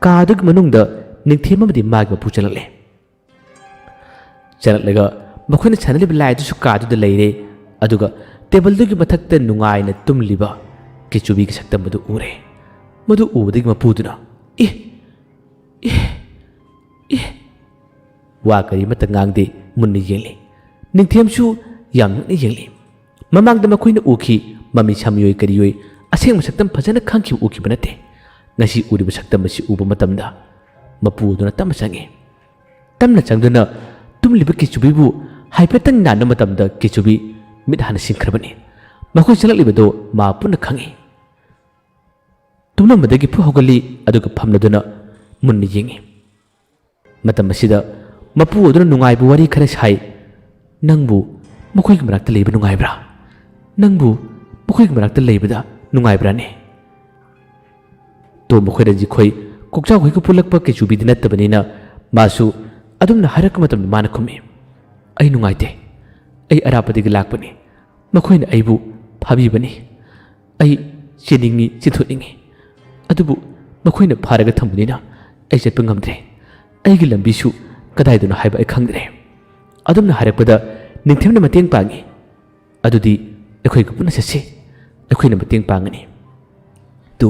ꯀꯥ ꯑꯗꯨꯒꯤ ꯃꯅꯨꯡꯗ ꯅꯤꯡꯊꯦꯝ ꯑꯃꯗꯤ ꯃꯥꯒꯤ ꯃꯄꯨ ꯆꯪꯂꯛꯂꯦ꯫ ꯆꯪꯂꯛꯂꯒ ꯃꯈꯣꯏꯅ ꯁꯥꯟꯅꯔꯤꯕ ꯂꯥꯏ ꯑꯗꯨꯁꯨ ꯀꯥꯗꯨꯗ ꯂꯩꯔꯦ꯫ ꯑꯗꯨꯒ ꯇꯦꯕꯜꯗꯨꯒꯤ ꯃꯊꯛꯇ ꯅꯨꯡꯉꯥꯏꯅ ꯇꯨꯝꯂꯤꯕ ꯀꯤꯆꯨꯕꯤꯒꯤ ꯁꯛꯇꯝ ꯑꯗꯨ ꯎꯔꯦ꯫ ꯃꯗꯨ ꯎꯕꯗꯒꯤ ꯃꯄꯨꯗꯨꯅ, "ꯏ, ꯏ, ꯏ!" ꯋꯥ ꯀꯔꯤꯃꯠꯇ ꯉꯥꯡꯗꯦ, ꯃꯨꯟꯅ ꯌꯦꯡꯂꯤ꯫ ꯅꯤꯡꯊꯦꯝꯁꯨ ꯌꯥꯝ ꯅꯛꯅ ꯌꯦꯡꯂꯤ꯫ ꯃꯃꯥꯡꯗ ꯃꯈꯣꯏꯅ ꯎꯈꯤ, ꯃꯃꯤ ꯁꯥꯃꯤꯑꯣꯏ ꯀꯔꯤꯑꯣꯏ ꯑꯁꯦꯡꯕ ꯁꯛꯇꯝ ꯐꯖꯅ ꯈꯪꯈꯤꯕ ꯎꯈꯤꯕ ꯅꯠꯇꯦ꯫ ꯉꯁꯤ ꯎꯔꯤꯕ ꯁꯛꯇꯝ ꯑꯁꯤ ꯎꯕ ꯃꯇꯝꯗ ꯃꯄꯨ ꯑꯗꯨꯅ ꯇꯞꯅ ꯆꯪꯏ꯫ ꯇꯞꯅ ꯆꯪꯗꯨꯅ ꯇꯨꯝꯂꯤꯕ ꯀꯤꯆꯨꯕꯤꯕꯨ ꯍꯥꯏꯐꯦꯠꯇꯪ ꯅꯥꯟꯕ ꯃꯇꯝꯗ ꯀꯤꯆꯨꯕꯤ ꯃꯤꯠ ꯍꯥꯟꯅ ꯁꯤꯡꯈ꯭ꯔꯕꯅꯤ꯫ ꯃꯈꯣꯏ ꯆꯪꯂꯛꯂꯤꯕꯗꯨ ꯃꯥ ꯄꯨꯟꯅ ꯈꯪꯏ꯫ ꯇꯨꯝꯂꯝꯕꯗꯒꯤ ꯐꯨꯛ ꯍꯧꯒꯠꯂꯤ, ꯑꯗꯨꯒ ꯐꯝꯂꯗꯨꯅ ꯃꯨꯟꯅ ꯌꯦꯡꯏ꯫ ꯃꯇꯝ ꯑꯁꯤꯗ ꯃꯄꯨ ꯑꯗꯨꯅ ꯅꯨꯡꯉꯥꯏꯕ ꯋꯥꯔꯤ ꯈꯔ ꯁꯥꯏ꯫ "ꯅꯪꯕꯨ ꯃꯈꯣꯏꯒꯤ ꯃꯅꯥꯛꯇ ꯂꯩꯕ ꯅꯨꯡꯉꯥꯏꯕ꯭ꯔꯥ? ꯅꯪꯕꯨ ꯃꯈꯣꯏꯒꯤ ꯃꯅꯥꯛꯇ ꯂꯩꯕꯗ ꯅꯨꯡꯉꯥꯏꯕ꯭ꯔꯥꯅꯦ?" ꯇꯣꯝꯕ ꯈꯣꯏꯔꯟꯖꯤ ꯈꯣꯏ ꯀꯣꯛꯆꯥꯎ ꯈꯣꯏꯒ ꯄꯨꯜꯂꯛꯄ ꯀꯤꯆꯨꯕꯤꯗꯤ ꯅꯠꯇꯕꯅꯤꯅ ꯃꯥꯁꯨ ꯑꯗꯨꯝꯅ ꯍꯥꯏꯔꯛꯄ ꯃꯇꯝꯗ ꯃꯥꯅ ꯈꯨꯝꯃꯤ, "ꯑꯩ ꯅꯨꯡꯉꯥꯏꯇꯦ꯫ ꯑꯩ ꯑꯔꯥꯞꯄꯗꯒꯤ ꯂꯥꯛꯄꯅꯤ꯫ ꯃꯈꯣꯏꯅ ꯑꯩꯕꯨ ꯐꯥꯕꯤꯕꯅꯤ꯫ ꯑꯩ ꯆꯦꯟꯅꯤꯡꯏ, ꯆꯦꯟꯊꯣꯛꯅꯤꯡꯏ꯫ ꯑꯗꯨꯕꯨ ꯃꯈꯣꯏꯅ ꯐꯥꯔꯒ ꯊꯝꯕꯅꯤꯅ ꯑꯩ ꯆꯠꯄ ꯉꯝꯗ꯭ꯔꯦ꯫ ꯑꯩꯒꯤ ꯂꯝꯕꯤꯁꯨ ꯀꯗꯥꯏꯗꯅꯣ ꯍꯥꯏꯕ ꯑꯩ ꯈꯪꯗ꯭ꯔꯦ꯫" ꯑꯗꯨꯝꯅ ꯍꯥꯏꯔꯛꯄꯗ ꯅꯤꯡꯊꯦꯝꯅ ꯃꯇꯦꯡ ꯄꯥꯡꯏ꯫ "ꯑꯗꯨꯗꯤ ꯑꯩꯈꯣꯏꯒ ꯄꯨꯟꯅ ꯆꯠꯁꯤ꯫ ꯑꯩꯈꯣꯏꯅ ꯃꯇꯦꯡ ꯄꯥꯡꯒꯅꯤ꯫ ꯇꯨ,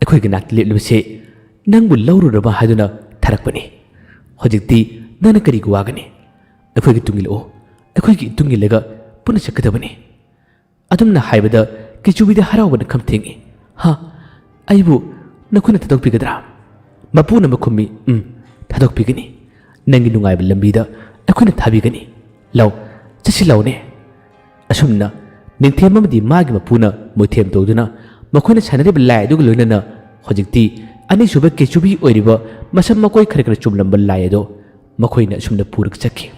ꯑꯩꯈꯣꯏꯒꯤ ꯅꯥꯛꯇ ꯂꯦꯞꯂꯤꯕꯁꯦ ꯅꯪꯕꯨ ꯂꯧꯔꯨꯅꯕ ꯍꯥꯏꯗꯨꯅ ꯊꯥꯔꯛꯄꯅꯤ꯫ ꯍꯧꯖꯤꯛꯇꯤ ꯅꯪꯅ ꯀꯔꯤꯒꯤ ꯋꯥꯒꯅꯤ? ꯑꯩꯈꯣꯏꯒꯤ ꯇꯨꯡ ꯏꯜꯂꯛꯑꯣ꯫ ꯑꯩꯈꯣꯏꯒꯤ ꯏꯇꯨꯡ ꯏꯜꯂꯒ ꯄꯨꯟꯅ ꯆꯠꯀꯗꯕꯅꯤ꯫" ꯑꯗꯨꯝꯅ ꯍꯥꯏꯕꯗ ꯀꯤꯆꯨꯕꯤꯗꯤ ꯍꯔꯥꯎꯕꯅ ꯈꯝ ꯊꯦꯡꯏ꯫ "ꯍꯥ? ꯑꯩꯕꯨ ꯅꯈꯣꯏꯅ ꯊꯥꯗꯣꯛꯄꯤꯒꯗ꯭ꯔꯥ?" ꯃꯄꯨꯅ ꯑꯃꯨꯛ ꯈꯨꯝꯃꯤ, "ꯎꯝ, ꯊꯥꯗꯣꯛꯄꯤꯒꯅꯤ꯫ ꯅꯪꯒꯤ ꯅꯨꯡꯉꯥꯏꯕ ꯂꯝꯕꯤꯗ ꯑꯩꯈꯣꯏꯅ ꯊꯥꯕꯤꯒꯅꯤ꯫ ꯂꯥꯎ, ꯆꯠꯁꯤ ꯂꯥꯎꯅꯦ꯫" ꯑꯁꯨꯝꯅ ꯅꯤꯡꯊꯦꯝ ꯑꯃꯗꯤ ꯃꯥꯒꯤ ꯃꯄꯨꯅ ꯃꯣꯏꯊꯦꯝ ꯇꯧꯗꯨꯅ ꯃꯈꯣꯏꯅ ꯁꯥꯟꯅꯔꯤꯕ ꯂꯥꯏ ꯑꯗꯨꯒ ꯂꯣꯏꯅꯅ ꯍꯧꯖꯤꯛꯇꯤ ꯑꯅꯤꯁꯨꯕ ꯀꯦꯆꯨꯕꯤ ꯑꯣꯏꯔꯤꯕ ꯃꯁꯝ ꯃꯀꯣꯏ ꯈꯔ ꯈꯔ ꯆꯨꯝꯂꯝꯕ ꯂꯥꯏ ꯑꯗꯣ ꯃꯈꯣꯏꯅ ꯑꯁꯨꯝꯅ ꯄꯨꯔꯒ ꯆꯠꯈꯤ꯫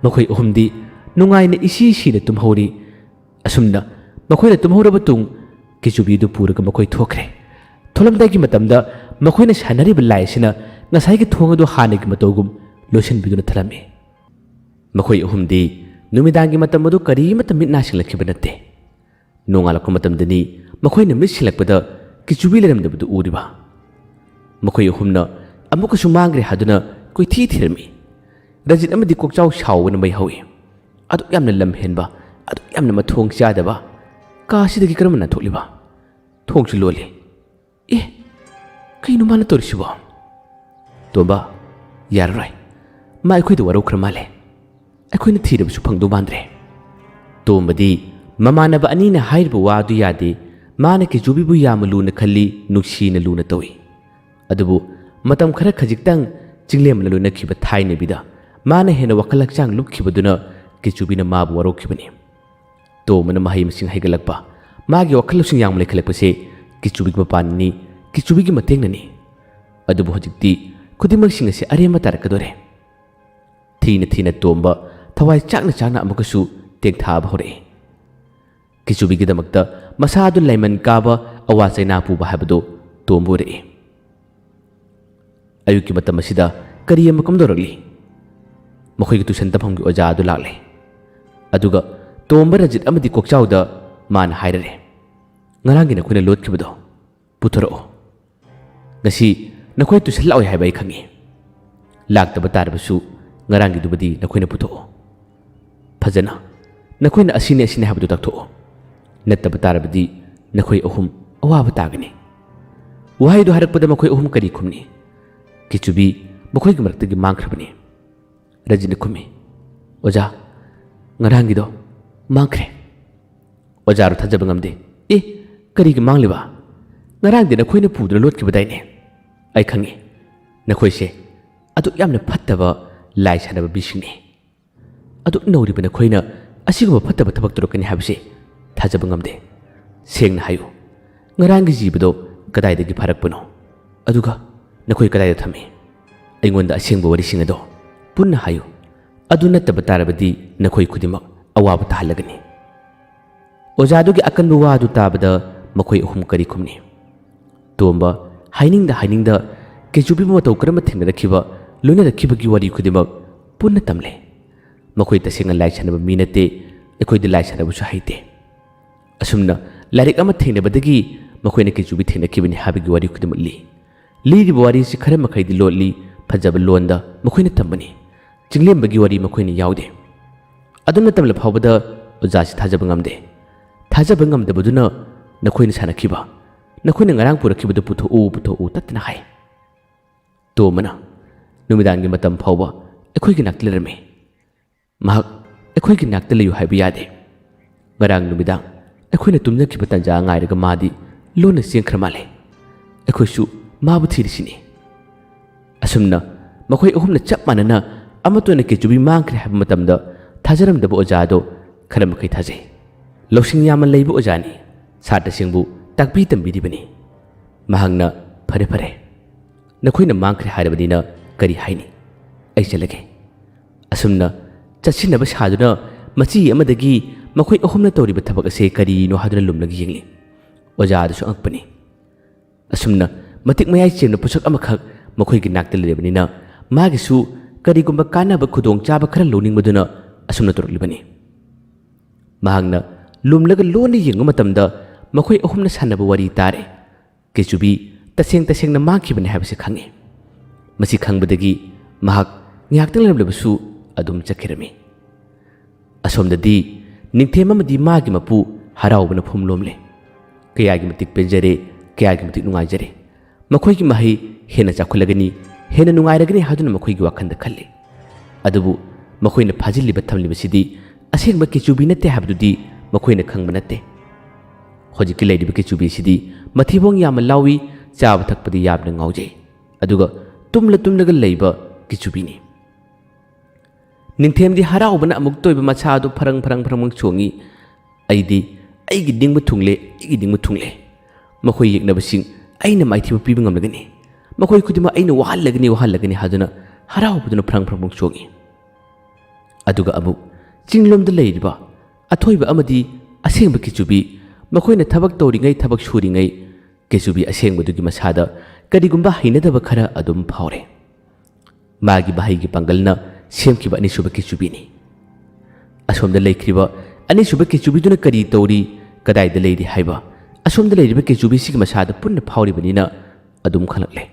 ꯃꯈꯣꯏ ꯑꯍꯨꯝꯗꯤ ꯅꯨꯡꯉꯥꯏꯅ ꯏꯁꯤ ꯁꯤꯅ ꯇꯨꯝꯍꯧꯔꯤ꯫ ꯑꯁꯨꯝꯅ ꯃꯈꯣꯏꯅ ꯇꯨꯝꯍꯧꯔꯕ ꯇꯨꯡ ꯀꯦꯆꯨꯕꯤꯗꯨ ꯄꯨꯔꯒ ꯃꯈꯣꯏ ꯊꯣꯛꯈ꯭ꯔꯦ꯫ ꯊꯣꯛꯂꯝꯗꯥꯏꯒꯤ ꯃꯇꯝꯗ ꯃꯈꯣꯏꯅ ꯁꯥꯟꯅꯔꯤꯕ ꯂꯥꯏ ꯑꯁꯤꯅ ꯉꯁꯥꯏꯒꯤ ꯊꯣꯡ ꯑꯗꯨ ꯍꯥꯟꯅꯒꯤ ꯃꯇꯧꯒꯨꯝ ꯂꯣꯏꯁꯤꯟꯕꯤꯗꯨꯅ ꯊꯝꯂꯝꯃꯤ꯫ ꯃꯈꯣꯏ ꯑꯍꯨꯝꯗꯤ ꯅꯨꯃꯤꯗꯥꯡꯒꯤ ꯃꯇꯝ ꯑꯗꯨ ꯀꯔꯤꯃꯠꯇ ꯃꯤꯠ ꯅꯥ ꯁꯤꯡꯂꯛꯈꯤꯕ ꯅꯠꯇꯦ꯫ ꯅꯣꯡꯉꯥꯜꯂꯛꯄ ꯃꯇꯝꯗꯅꯤ ꯃꯈꯣꯏꯅ ꯃꯤꯠ ꯁꯤꯡꯂꯛꯄꯗ ꯀꯤꯆꯨꯕꯤ ꯂꯩꯔꯝꯗꯕꯗꯨ ꯎꯔꯤꯕ꯫ ꯃꯈꯣꯏ ꯑꯍꯨꯝꯅ ꯑꯃꯨꯛꯀꯁꯨ ꯃꯥꯡꯈ꯭ꯔꯦ ꯍꯥꯏꯗꯨꯅ ꯀꯣꯏꯊꯤ ꯊꯤꯔꯝꯃꯤ꯫ ꯔꯖꯤꯠ ꯑꯃꯗꯤ ꯀꯣꯛꯆꯥꯎ ꯁꯥꯎꯕꯅ ꯃꯩ ꯍꯧꯏ꯫ ꯑꯗꯨꯛ ꯌꯥꯝꯅ ꯂꯝ ꯍꯦꯟꯕ, ꯑꯗꯨꯛ ꯌꯥꯝꯅ ꯃꯊꯣꯡ ꯆꯥꯗꯕ, ꯀꯥ ꯑꯁꯤꯗꯒꯤ ꯀꯔꯝꯅ ꯅꯥꯟꯊꯣꯛꯂꯤꯕ? ꯊꯣꯡꯁꯨ ꯂꯣꯜꯂꯤ꯫ ꯑꯦ, ꯀꯩꯅꯣ ꯃꯥꯅ ꯇꯧꯔꯤꯁꯤꯕꯣ? ꯇꯣꯝꯕ, ꯌꯥꯔꯔꯣꯏ꯫ ꯃꯥ ꯑꯩꯈꯣꯏꯗ ꯋꯥꯔꯧꯈ꯭ꯔ ꯃꯥꯜꯂꯦ꯫ ꯑꯩꯈꯣꯏꯅ ꯊꯤꯔꯕꯁꯨ ꯐꯪꯗꯧ ꯃꯥꯟꯗ꯭ꯔꯦ꯫ ꯇꯣꯝꯕꯗꯤ ꯃꯃꯥꯟꯅꯕ ꯑꯅꯤꯅ ꯍꯥꯏꯔꯤꯕ ꯋꯥ ꯑꯗꯨ ꯌꯥꯗꯦ꯫ ꯃꯥꯅ ꯀꯤꯆꯨꯕꯤꯕꯨ ꯌꯥꯝꯅ ꯂꯨꯅ ꯈꯜꯂꯤ, ꯅꯨꯡꯁꯤꯅ ꯂꯨꯅ ꯇꯧꯏ꯫ ꯑꯗꯨꯕꯨ ꯃꯇꯝ ꯈꯔ ꯈꯖꯤꯛꯇꯪ ꯆꯤꯡꯂꯦꯝꯕꯅ ꯂꯣꯏꯅꯈꯤꯕ ꯊꯥꯏꯅꯕꯤꯗ ꯃꯥꯅ ꯍꯦꯟꯅ ꯋꯥꯈꯜ ꯍꯛꯆꯥꯡ ꯂꯨꯞꯈꯤꯕꯗꯨꯅ ꯀꯤꯆꯨꯕꯤꯅ ꯃꯥꯕꯨ ꯋꯥꯔꯧꯈꯤꯕꯅꯤ꯫ ꯇꯣꯝꯕꯅ ꯃꯍꯩ ꯃꯁꯤꯡ ꯍꯩꯒꯠꯂꯛꯄ, ꯃꯥꯒꯤ ꯋꯥꯈꯜ ꯂꯧꯁꯤꯡ ꯌꯥꯝꯅ ꯂꯩꯈꯠꯂꯛꯄꯁꯦ ꯀꯤꯆꯨꯕꯤꯒꯤ ꯃꯄꯥꯟꯅꯤ, ꯀꯤꯆꯨꯕꯤꯒꯤ ꯃꯇꯦꯡꯅꯅꯤ꯫ ꯑꯗꯨꯕꯨ ꯍꯧꯖꯤꯛꯇꯤ ꯈꯨꯗꯤꯡꯃꯛꯁꯤꯡ ꯑꯁꯤ ꯑꯔꯦꯝꯕ ꯇꯥꯔꯛꯀꯗꯣꯔꯦ꯫ ꯊꯤꯅ ꯊꯤꯅ ꯇꯣꯝꯕ ꯊꯋꯥꯏ ꯆꯥꯛꯅ ꯆꯥꯛꯅ ꯑꯃꯨꯛꯀꯁꯨ ꯇꯦꯡꯊꯥꯕ ꯍꯧꯔꯛꯏ꯫ ꯀꯤꯆꯨꯕꯤꯒꯤꯗꯃꯛꯇ ꯃꯁꯥꯗꯨ ꯂꯥꯏꯃꯟ ꯀꯥꯕ, ꯑꯋꯥ ꯆꯩꯅꯥ ꯄꯨꯕ ꯍꯥꯏꯕꯗꯨ ꯇꯣꯝꯕ ꯎꯔꯛꯏ꯫ ꯑꯌꯨꯛꯀꯤ ꯃꯇꯝ ꯑꯁꯤꯗ ꯀꯔꯤ ꯑꯃ ꯀꯝꯗꯧꯔꯛꯂꯤ? ꯃꯈꯣꯏꯒꯤ ꯇꯨꯏꯁꯟ ꯇꯝꯐꯝꯒꯤ ꯑꯣꯖꯥ ꯑꯗꯨ ꯂꯥꯛꯂꯦ꯫ ꯑꯗꯨꯒ ꯇꯣꯝꯕ, ꯔꯖꯤꯠ ꯑꯃꯗꯤ ꯀꯣꯛꯆꯥꯎꯗ ꯃꯥꯅ ꯍꯥꯏꯔꯔꯦ, "ꯉꯔꯥꯡꯒꯤ ꯅꯈꯣꯏꯅ ꯂꯣꯠꯈꯤꯕꯗꯣ ꯄꯨꯊꯣꯔꯛꯑꯣ꯫ ꯉꯁꯤ ꯅꯈꯣꯏ ꯇꯨꯏꯁꯟ ꯂꯥꯛꯑꯣꯏ ꯍꯥꯏꯕ ꯑꯩ ꯈꯪꯉꯤ꯫ ꯂꯥꯛꯇꯕ ꯇꯥꯔꯕꯁꯨ ꯉꯔꯥꯡꯒꯤꯗꯨꯕꯨꯗꯤ ꯅꯈꯣꯏꯅ ꯄꯨꯊꯣꯛꯑꯣ꯫ ꯐꯖꯅ ꯅꯈꯣꯏꯅ ꯑꯁꯤꯅꯤ ꯑꯁꯤꯅꯤ ꯍꯥꯏꯕꯗꯨ ꯇꯥꯛꯊꯣꯛꯑꯣ꯫ ꯅꯠꯇꯕ ꯇꯥꯔꯕꯗꯤ ꯅꯈꯣꯏ ꯑꯍꯨꯝ ꯑꯋꯥꯕ ꯇꯥꯒꯅꯤ꯫" ꯋꯥꯍꯩꯗꯨ ꯍꯥꯏꯔꯛꯄꯗ ꯃꯈꯣꯏ ꯑꯍꯨꯝ ꯀꯔꯤ ꯈꯨꯝꯅꯤ? ꯀꯤꯆꯨꯕꯤ ꯃꯈꯣꯏꯒꯤ ꯃꯔꯛꯇꯒꯤ ꯃꯥꯡꯈ꯭ꯔꯕꯅꯤ꯫ ꯔꯖꯤꯠꯅ ꯈꯨꯝꯃꯤ, "ꯑꯣꯖꯥ, ꯉꯔꯥꯡꯒꯤꯗꯣ ꯃꯥꯡꯈ꯭ꯔꯦ꯫" ꯑꯣꯖꯥꯗꯨ ꯊꯥꯖꯕ ꯉꯝꯗꯦ꯫ "ꯑꯦ, ꯀꯔꯤꯒꯤ ꯃꯥꯡꯂꯤꯕ?" "ꯉꯔꯥꯡꯗꯤ ꯅꯈꯣꯏꯅ ꯄꯨꯗꯨꯅ ꯂꯣꯠꯈꯤꯕꯗꯥꯏꯅꯦ?" "ꯑꯩ ꯈꯪꯉꯤ, ꯅꯈꯣꯏꯁꯦ ꯑꯗꯨꯛ ꯌꯥꯝꯅ ꯐꯠꯇꯕ ꯂꯥꯏ ꯁꯥꯟꯅꯕ ꯃꯤꯁꯤꯡꯅꯤ꯫ ꯑꯗꯨꯛ ꯅꯧꯔꯤꯕ ꯅꯈꯣꯏꯅ ꯑꯁꯤꯒꯨꯝꯕ ꯐꯠꯇꯕ ꯊꯕꯛ ꯇꯧꯔꯛꯀꯅꯤ ꯍꯥꯏꯕꯁꯤ ꯊꯥꯖꯕ ꯉꯝꯗꯦ꯫ ꯁꯦꯡꯅ ꯍꯥꯏꯌꯨ, ꯉꯔꯥꯡꯒꯤ ꯖꯤꯕꯗꯣ ꯀꯗꯥꯏꯗꯒꯤ ꯐꯥꯔꯛꯄꯅꯣ? ꯑꯗꯨꯒ ꯅꯈꯣꯏ ꯀꯗꯥꯏꯗ ꯊꯝꯃꯤ? ꯑꯩꯉꯣꯟꯗ ꯑꯁꯦꯡꯕ ꯋꯥꯔꯤꯁꯤꯡ ꯑꯗꯣ ꯄꯨꯟꯅ ꯍꯥꯏꯌꯨ꯫ ꯑꯗꯨ ꯅꯠꯇꯕ ꯇꯥꯔꯕꯗꯤ ꯅꯈꯣꯏ ꯈꯨꯗꯤꯡꯃꯛ ꯑꯋꯥꯕ ꯇꯥꯍꯜꯂꯒꯅꯤ꯫" ꯑꯣꯖꯥꯗꯨꯒꯤ ꯑꯀꯟꯕ ꯋꯥ ꯑꯗꯨ ꯇꯥꯕꯗ ꯃꯈꯣꯏ ꯑꯍꯨꯝ ꯀꯔꯤ ꯈꯨꯝꯅꯤ? ꯇꯣꯝꯕ ꯍꯥꯏꯅꯤꯡꯗ ꯍꯥꯏꯅꯤꯡꯗ ꯀꯦꯆꯨꯕꯤꯕꯨ ꯃꯇꯧ ꯀꯔꯝꯅ ꯊꯦꯡꯅꯔꯛꯈꯤꯕ, ꯂꯣꯏꯅꯔꯛꯈꯤꯕꯒꯤ ꯋꯥꯔꯤ ꯈꯨꯗꯤꯡꯃꯛ ꯄꯨꯟꯅ ꯇꯝꯂꯦ꯫ "ꯃꯈꯣꯏ ꯇꯁꯦꯡꯅ ꯂꯥꯏ ꯁꯥꯟꯅꯕ ꯃꯤ ꯅꯠꯇꯦ, ꯑꯩꯈꯣꯏꯗꯤ ꯂꯥꯏ ꯁꯥꯟꯅꯕꯁꯨ ꯍꯩꯇꯦ꯫" ꯑꯁꯨꯝꯅ ꯂꯥꯏꯔꯤꯛ ꯑꯃ ꯊꯦꯡꯅꯕꯗꯒꯤ ꯃꯈꯣꯏꯅ ꯀꯦꯆꯨꯕꯤ ꯊꯦꯡꯅꯈꯤꯕꯅꯤ ꯍꯥꯏꯕꯒꯤ ꯋꯥꯔꯤ ꯈꯨꯗꯤꯡꯃꯛ ꯂꯤ꯫ ꯂꯤꯔꯤꯕ ꯋꯥꯔꯤꯁꯤ ꯈꯔ ꯃꯈꯩꯗꯤ ꯂꯣꯠꯂꯤ, ꯐꯖꯕ ꯂꯣꯟꯗ ꯃꯈꯣꯏꯅ ꯇꯝꯕꯅꯤ꯫ ꯆꯤꯡꯂꯦꯝꯕꯒꯤ ꯋꯥꯔꯤ ꯃꯈꯣꯏꯅ ꯌꯥꯎꯗꯦ꯫ ꯑꯗꯨꯝꯅ ꯇꯝꯂ ꯐꯥꯎꯕꯗ ꯑꯣꯖꯥꯁꯤ ꯊꯥꯖꯕ ꯉꯝꯗꯦ꯫ ꯊꯥꯖꯕ ꯉꯝꯗꯕꯗꯨꯅ ꯅꯈꯣꯏꯅ ꯁꯥꯟꯅꯈꯤꯕ, ꯅꯈꯣꯏꯅ ꯉꯔꯥꯡ ꯄꯨꯔꯛꯈꯤꯕꯗꯨ ꯄꯨꯊꯣꯛꯎ, ꯄꯨꯊꯣꯛꯎ ꯇꯠꯇꯅ ꯍꯥꯏ꯫ ꯇꯣꯝꯕꯅ ꯅꯨꯃꯤꯗꯥꯡꯒꯤ ꯃꯇꯝ ꯐꯥꯎꯕ ꯑꯩꯈꯣꯏꯒꯤ ꯅꯥꯛꯇ ꯂꯩꯔꯝꯃꯤ꯫ ꯃꯍꯥꯛ ꯑꯩꯈꯣꯏꯒꯤ ꯅꯥꯛꯇ ꯂꯩꯌꯨ ꯍꯥꯏꯕ ꯌꯥꯗꯦ꯫ ꯉꯔꯥꯡ ꯅꯨꯃꯤꯗꯥꯡ ꯑꯩꯈꯣꯏꯅ ꯇꯨꯝꯅꯈꯤꯕ ꯇꯥꯟꯖꯥ ꯉꯥꯏꯔꯒ ꯃꯥꯗꯤ ꯂꯣꯟꯅ ꯆꯦꯟꯈ꯭ꯔ ꯃꯥꯜꯂꯦ꯫ ꯑꯩꯈꯣꯏꯁꯨ ꯃꯥꯕꯨ ꯊꯤꯔꯤꯁꯤꯅꯤ꯫ ꯑꯁꯨꯝꯅ ꯃꯈꯣꯏ ꯑꯍꯨꯝꯅ ꯆꯞ ꯃꯥꯟꯅꯅ ꯑꯃꯠꯇ ꯑꯣꯏꯅ ꯀꯦꯆꯨꯕꯤ ꯃꯥꯡꯈ꯭ꯔꯦ ꯍꯥꯏꯕ ꯃꯇꯝꯗ ꯊꯥꯖꯔꯝꯗꯕ ꯑꯣꯖꯥ ꯑꯗꯣ ꯈꯔ ꯃꯈꯩ ꯊꯥꯖꯩ꯫ ꯂꯧꯁꯤꯡ ꯌꯥꯝꯅ ꯂꯩꯕ ꯑꯣꯖꯥꯅꯤ꯫ ꯁꯥꯇ꯭ꯔꯁꯤꯡꯕꯨ ꯇꯥꯛꯄꯤ ꯇꯝꯕꯤꯔꯤꯕꯅꯤ꯫ ꯃꯍꯥꯛꯅ, "ꯐꯔꯦ, ꯐꯔꯦ, ꯅꯈꯣꯏꯅ ꯃꯥꯡꯈ꯭ꯔꯦ ꯍꯥꯏꯔꯕꯅꯤꯅ ꯀꯔꯤ ꯍꯥꯏꯅꯤ? ꯑꯩ ꯆꯠꯂꯒꯦ꯫" ꯑꯁꯨꯝꯅ ꯆꯠꯁꯤꯟꯅꯕ ꯁꯥꯗꯨꯅ ꯃꯆꯤ ꯑꯃꯗꯒꯤ ꯃꯈꯣꯏ ꯑꯍꯨꯝꯅ ꯇꯧꯔꯤꯕ ꯊꯕꯛ ꯑꯁꯦ ꯀꯔꯤꯅꯣ ꯍꯥꯏꯗꯨꯅ ꯂꯨꯝꯂꯒ ꯌꯦꯡꯂꯤ꯫ ꯑꯣꯖꯥ ꯑꯗꯨꯁꯨ ꯑꯉꯛꯄꯅꯤ꯫ ꯑꯁꯨꯝꯅ ꯃꯇꯤꯛ ꯃꯌꯥꯏ ꯆꯦꯟꯕ ꯄꯣꯠꯁꯛ ꯑꯃꯈꯛ ꯃꯈꯣꯏꯒꯤ ꯅꯥꯛꯇ ꯂꯩꯔꯕꯅꯤꯅ ꯃꯥꯒꯤꯁꯨ ꯀꯔꯤꯒꯨꯝꯕ ꯀꯥꯟꯅꯕ ꯈꯨꯗꯣꯡꯆꯥꯕ ꯈꯔ ꯂꯧꯅꯤꯡꯕꯗꯨꯅ ꯑꯁꯨꯝꯅ ꯇꯧꯔꯛꯂꯤꯕꯅꯤ꯫ ꯃꯍꯥꯛꯅ ꯂꯨꯝꯂꯒ ꯂꯣꯟꯅ ꯌꯦꯡꯕ ꯃꯇꯝꯗ ꯃꯈꯣꯏ ꯑꯍꯨꯝꯅ ꯁꯥꯟꯅꯕ ꯋꯥꯔꯤ ꯇꯥꯔꯦ꯫ ꯀꯦꯆꯨꯕꯤ ꯇꯁꯦꯡ ꯇꯁꯦꯡꯅ ꯃꯥꯡꯈꯤꯕꯅꯤ ꯍꯥꯏꯕꯁꯤ ꯈꯪꯉꯤ꯫ ꯃꯁꯤ ꯈꯪꯕꯗꯒꯤ ꯃꯍꯥꯛ ꯉꯥꯏꯍꯥꯛꯇꯪ ꯂꯩꯔꯝꯂꯕꯁꯨ ꯑꯗꯨꯝ ꯆꯠꯈꯤꯔꯝꯃꯤ꯫ ꯑꯁꯣꯝꯗꯗꯤ ꯅꯤꯡꯊꯦꯝ ꯑꯃꯗꯤ ꯃꯥꯒꯤ ꯃꯄꯨ ꯍꯔꯥꯎꯕꯅ ꯐꯨꯝꯂꯣꯝꯂꯦ꯫ ꯀꯌꯥꯒꯤ ꯃꯇꯤꯛ ꯄꯦꯟꯖꯔꯦ, ꯀꯌꯥꯒꯤ ꯃꯇꯤꯛ ꯅꯨꯡꯉꯥꯏꯖꯔꯦ꯫ ꯃꯈꯣꯏꯒꯤ ꯃꯍꯩ ꯍꯦꯟꯅ ꯆꯥꯎꯈꯠꯂꯒꯅꯤ, ꯍꯦꯟꯅ ꯅꯨꯡꯉꯥꯏꯔꯒꯅꯤ ꯍꯥꯏꯗꯨꯅ ꯃꯈꯣꯏꯒꯤ ꯋꯥꯈꯜꯗ ꯈꯜꯂꯤ꯫ ꯑꯗꯨꯕꯨ ꯃꯈꯣꯏꯅ ꯐꯥꯖꯤꯜꯂꯤꯕ ꯊꯝꯂꯤꯕꯁꯤꯗꯤ ꯑꯁꯦꯡꯕ ꯀꯦꯆꯨꯕꯤ ꯅꯠꯇꯦ ꯍꯥꯏꯕꯗꯨꯗꯤ ꯃꯈꯣꯏꯅ ꯈꯪꯕ ꯅꯠꯇꯦ꯫ ꯍꯧꯖꯤꯛꯀꯤ ꯂꯩꯔꯤꯕ ꯀꯦꯆꯨꯕꯤꯁꯤꯗꯤ ꯃꯊꯤꯕꯣꯡ ꯌꯥꯝꯅ ꯂꯥꯎꯏ, ꯆꯥꯕ ꯊꯛꯄꯗꯤ ꯌꯥꯝꯅ ꯉꯥꯎꯖꯩ, ꯑꯗꯨꯒ ꯇꯨꯝꯂ ꯇꯨꯝꯂꯒ ꯂꯩꯕ ꯀꯦꯆꯨꯕꯤꯅꯤ꯫ ꯅꯤꯡꯊꯦꯝꯗꯤ ꯍꯔꯥꯎꯕꯅ ꯑꯃꯨꯛꯇ ꯑꯣꯏꯕ ꯃꯁꯥ ꯑꯗꯨ ꯐꯔꯪ ꯐꯔꯪ ꯐꯔꯪ ꯐꯔꯪ ꯆꯣꯡꯏ꯫ "ꯑꯩꯗꯤ ꯑꯩꯒꯤ ꯅꯤꯡꯕ ꯊꯨꯡꯂꯦ, ꯑꯩꯒꯤ ꯅꯤꯡꯕ ꯊꯨꯡꯂꯦ꯫ ꯃꯈꯣꯏ ꯌꯦꯛꯅꯕꯁꯤꯡ ꯑꯩꯅ ꯃꯥꯏꯊꯤꯕ ꯄꯤꯕ ꯉꯝꯂꯒꯅꯤ꯫ ꯃꯈꯣꯏ ꯈꯨꯗꯤꯡꯃꯛ ꯑꯩꯅ ꯋꯥꯍꯜꯂꯒꯅꯤ, ꯋꯥꯍꯜꯂꯒꯅꯤ" ꯍꯥꯏꯗꯨꯅ ꯍꯔꯥꯎꯕꯗꯨꯅ ꯐ꯭ꯔꯪ ꯐ꯭ꯔꯪ ꯐ꯭ꯔꯪ ꯆꯣꯡꯏ꯫ ꯑꯗꯨꯒ ꯑꯃꯨꯛ ꯆꯤꯡꯂꯣꯝꯗ ꯂꯩꯔꯤꯕ ꯑꯊꯣꯏꯕ ꯑꯃꯗꯤ ꯑꯁꯦꯡꯕ ꯀꯦꯆꯨꯕꯤ, ꯃꯈꯣꯏꯅ ꯊꯕꯛ ꯇꯧꯔꯤꯉꯩ, ꯊꯕꯛ ꯁꯨꯔꯤꯉꯩ, ꯀꯦꯆꯨꯕꯤ ꯑꯁꯦꯡꯕꯗꯨꯒꯤ ꯃꯁꯥꯗ ꯀꯔꯤꯒꯨꯝꯕ ꯍꯩꯅꯗꯕ ꯈꯔ ꯑꯗꯨꯝ ꯐꯥꯎꯔꯦ꯫ ꯃꯥꯒꯤ ꯃꯍꯩꯒꯤ ꯄꯥꯡꯒꯜꯅ ꯁꯦꯝꯈꯤꯕ ꯑꯅꯤꯁꯨꯕ ꯀꯦꯆꯨꯕꯤꯅꯤ꯫ ꯑꯁꯣꯝꯗ ꯂꯩꯈ꯭ꯔꯤꯕ ꯑꯅꯤꯁꯨꯕ ꯀꯦꯆꯨꯕꯤꯗꯨꯅ ꯀꯔꯤ ꯇꯧꯔꯤ, ꯀꯗꯥꯏꯗ ꯂꯩꯔꯤ ꯍꯥꯏꯕ ꯑꯁꯣꯝꯗ ꯂꯩꯔꯤꯕ ꯀꯦꯆꯨꯕꯤꯁꯤꯒꯤ ꯃꯁꯥꯗ ꯄꯨꯟꯅ ꯐꯥꯎꯔꯤꯕꯅꯤꯅ ꯑꯗꯨꯝ ꯈꯪꯂꯛꯂꯦ꯫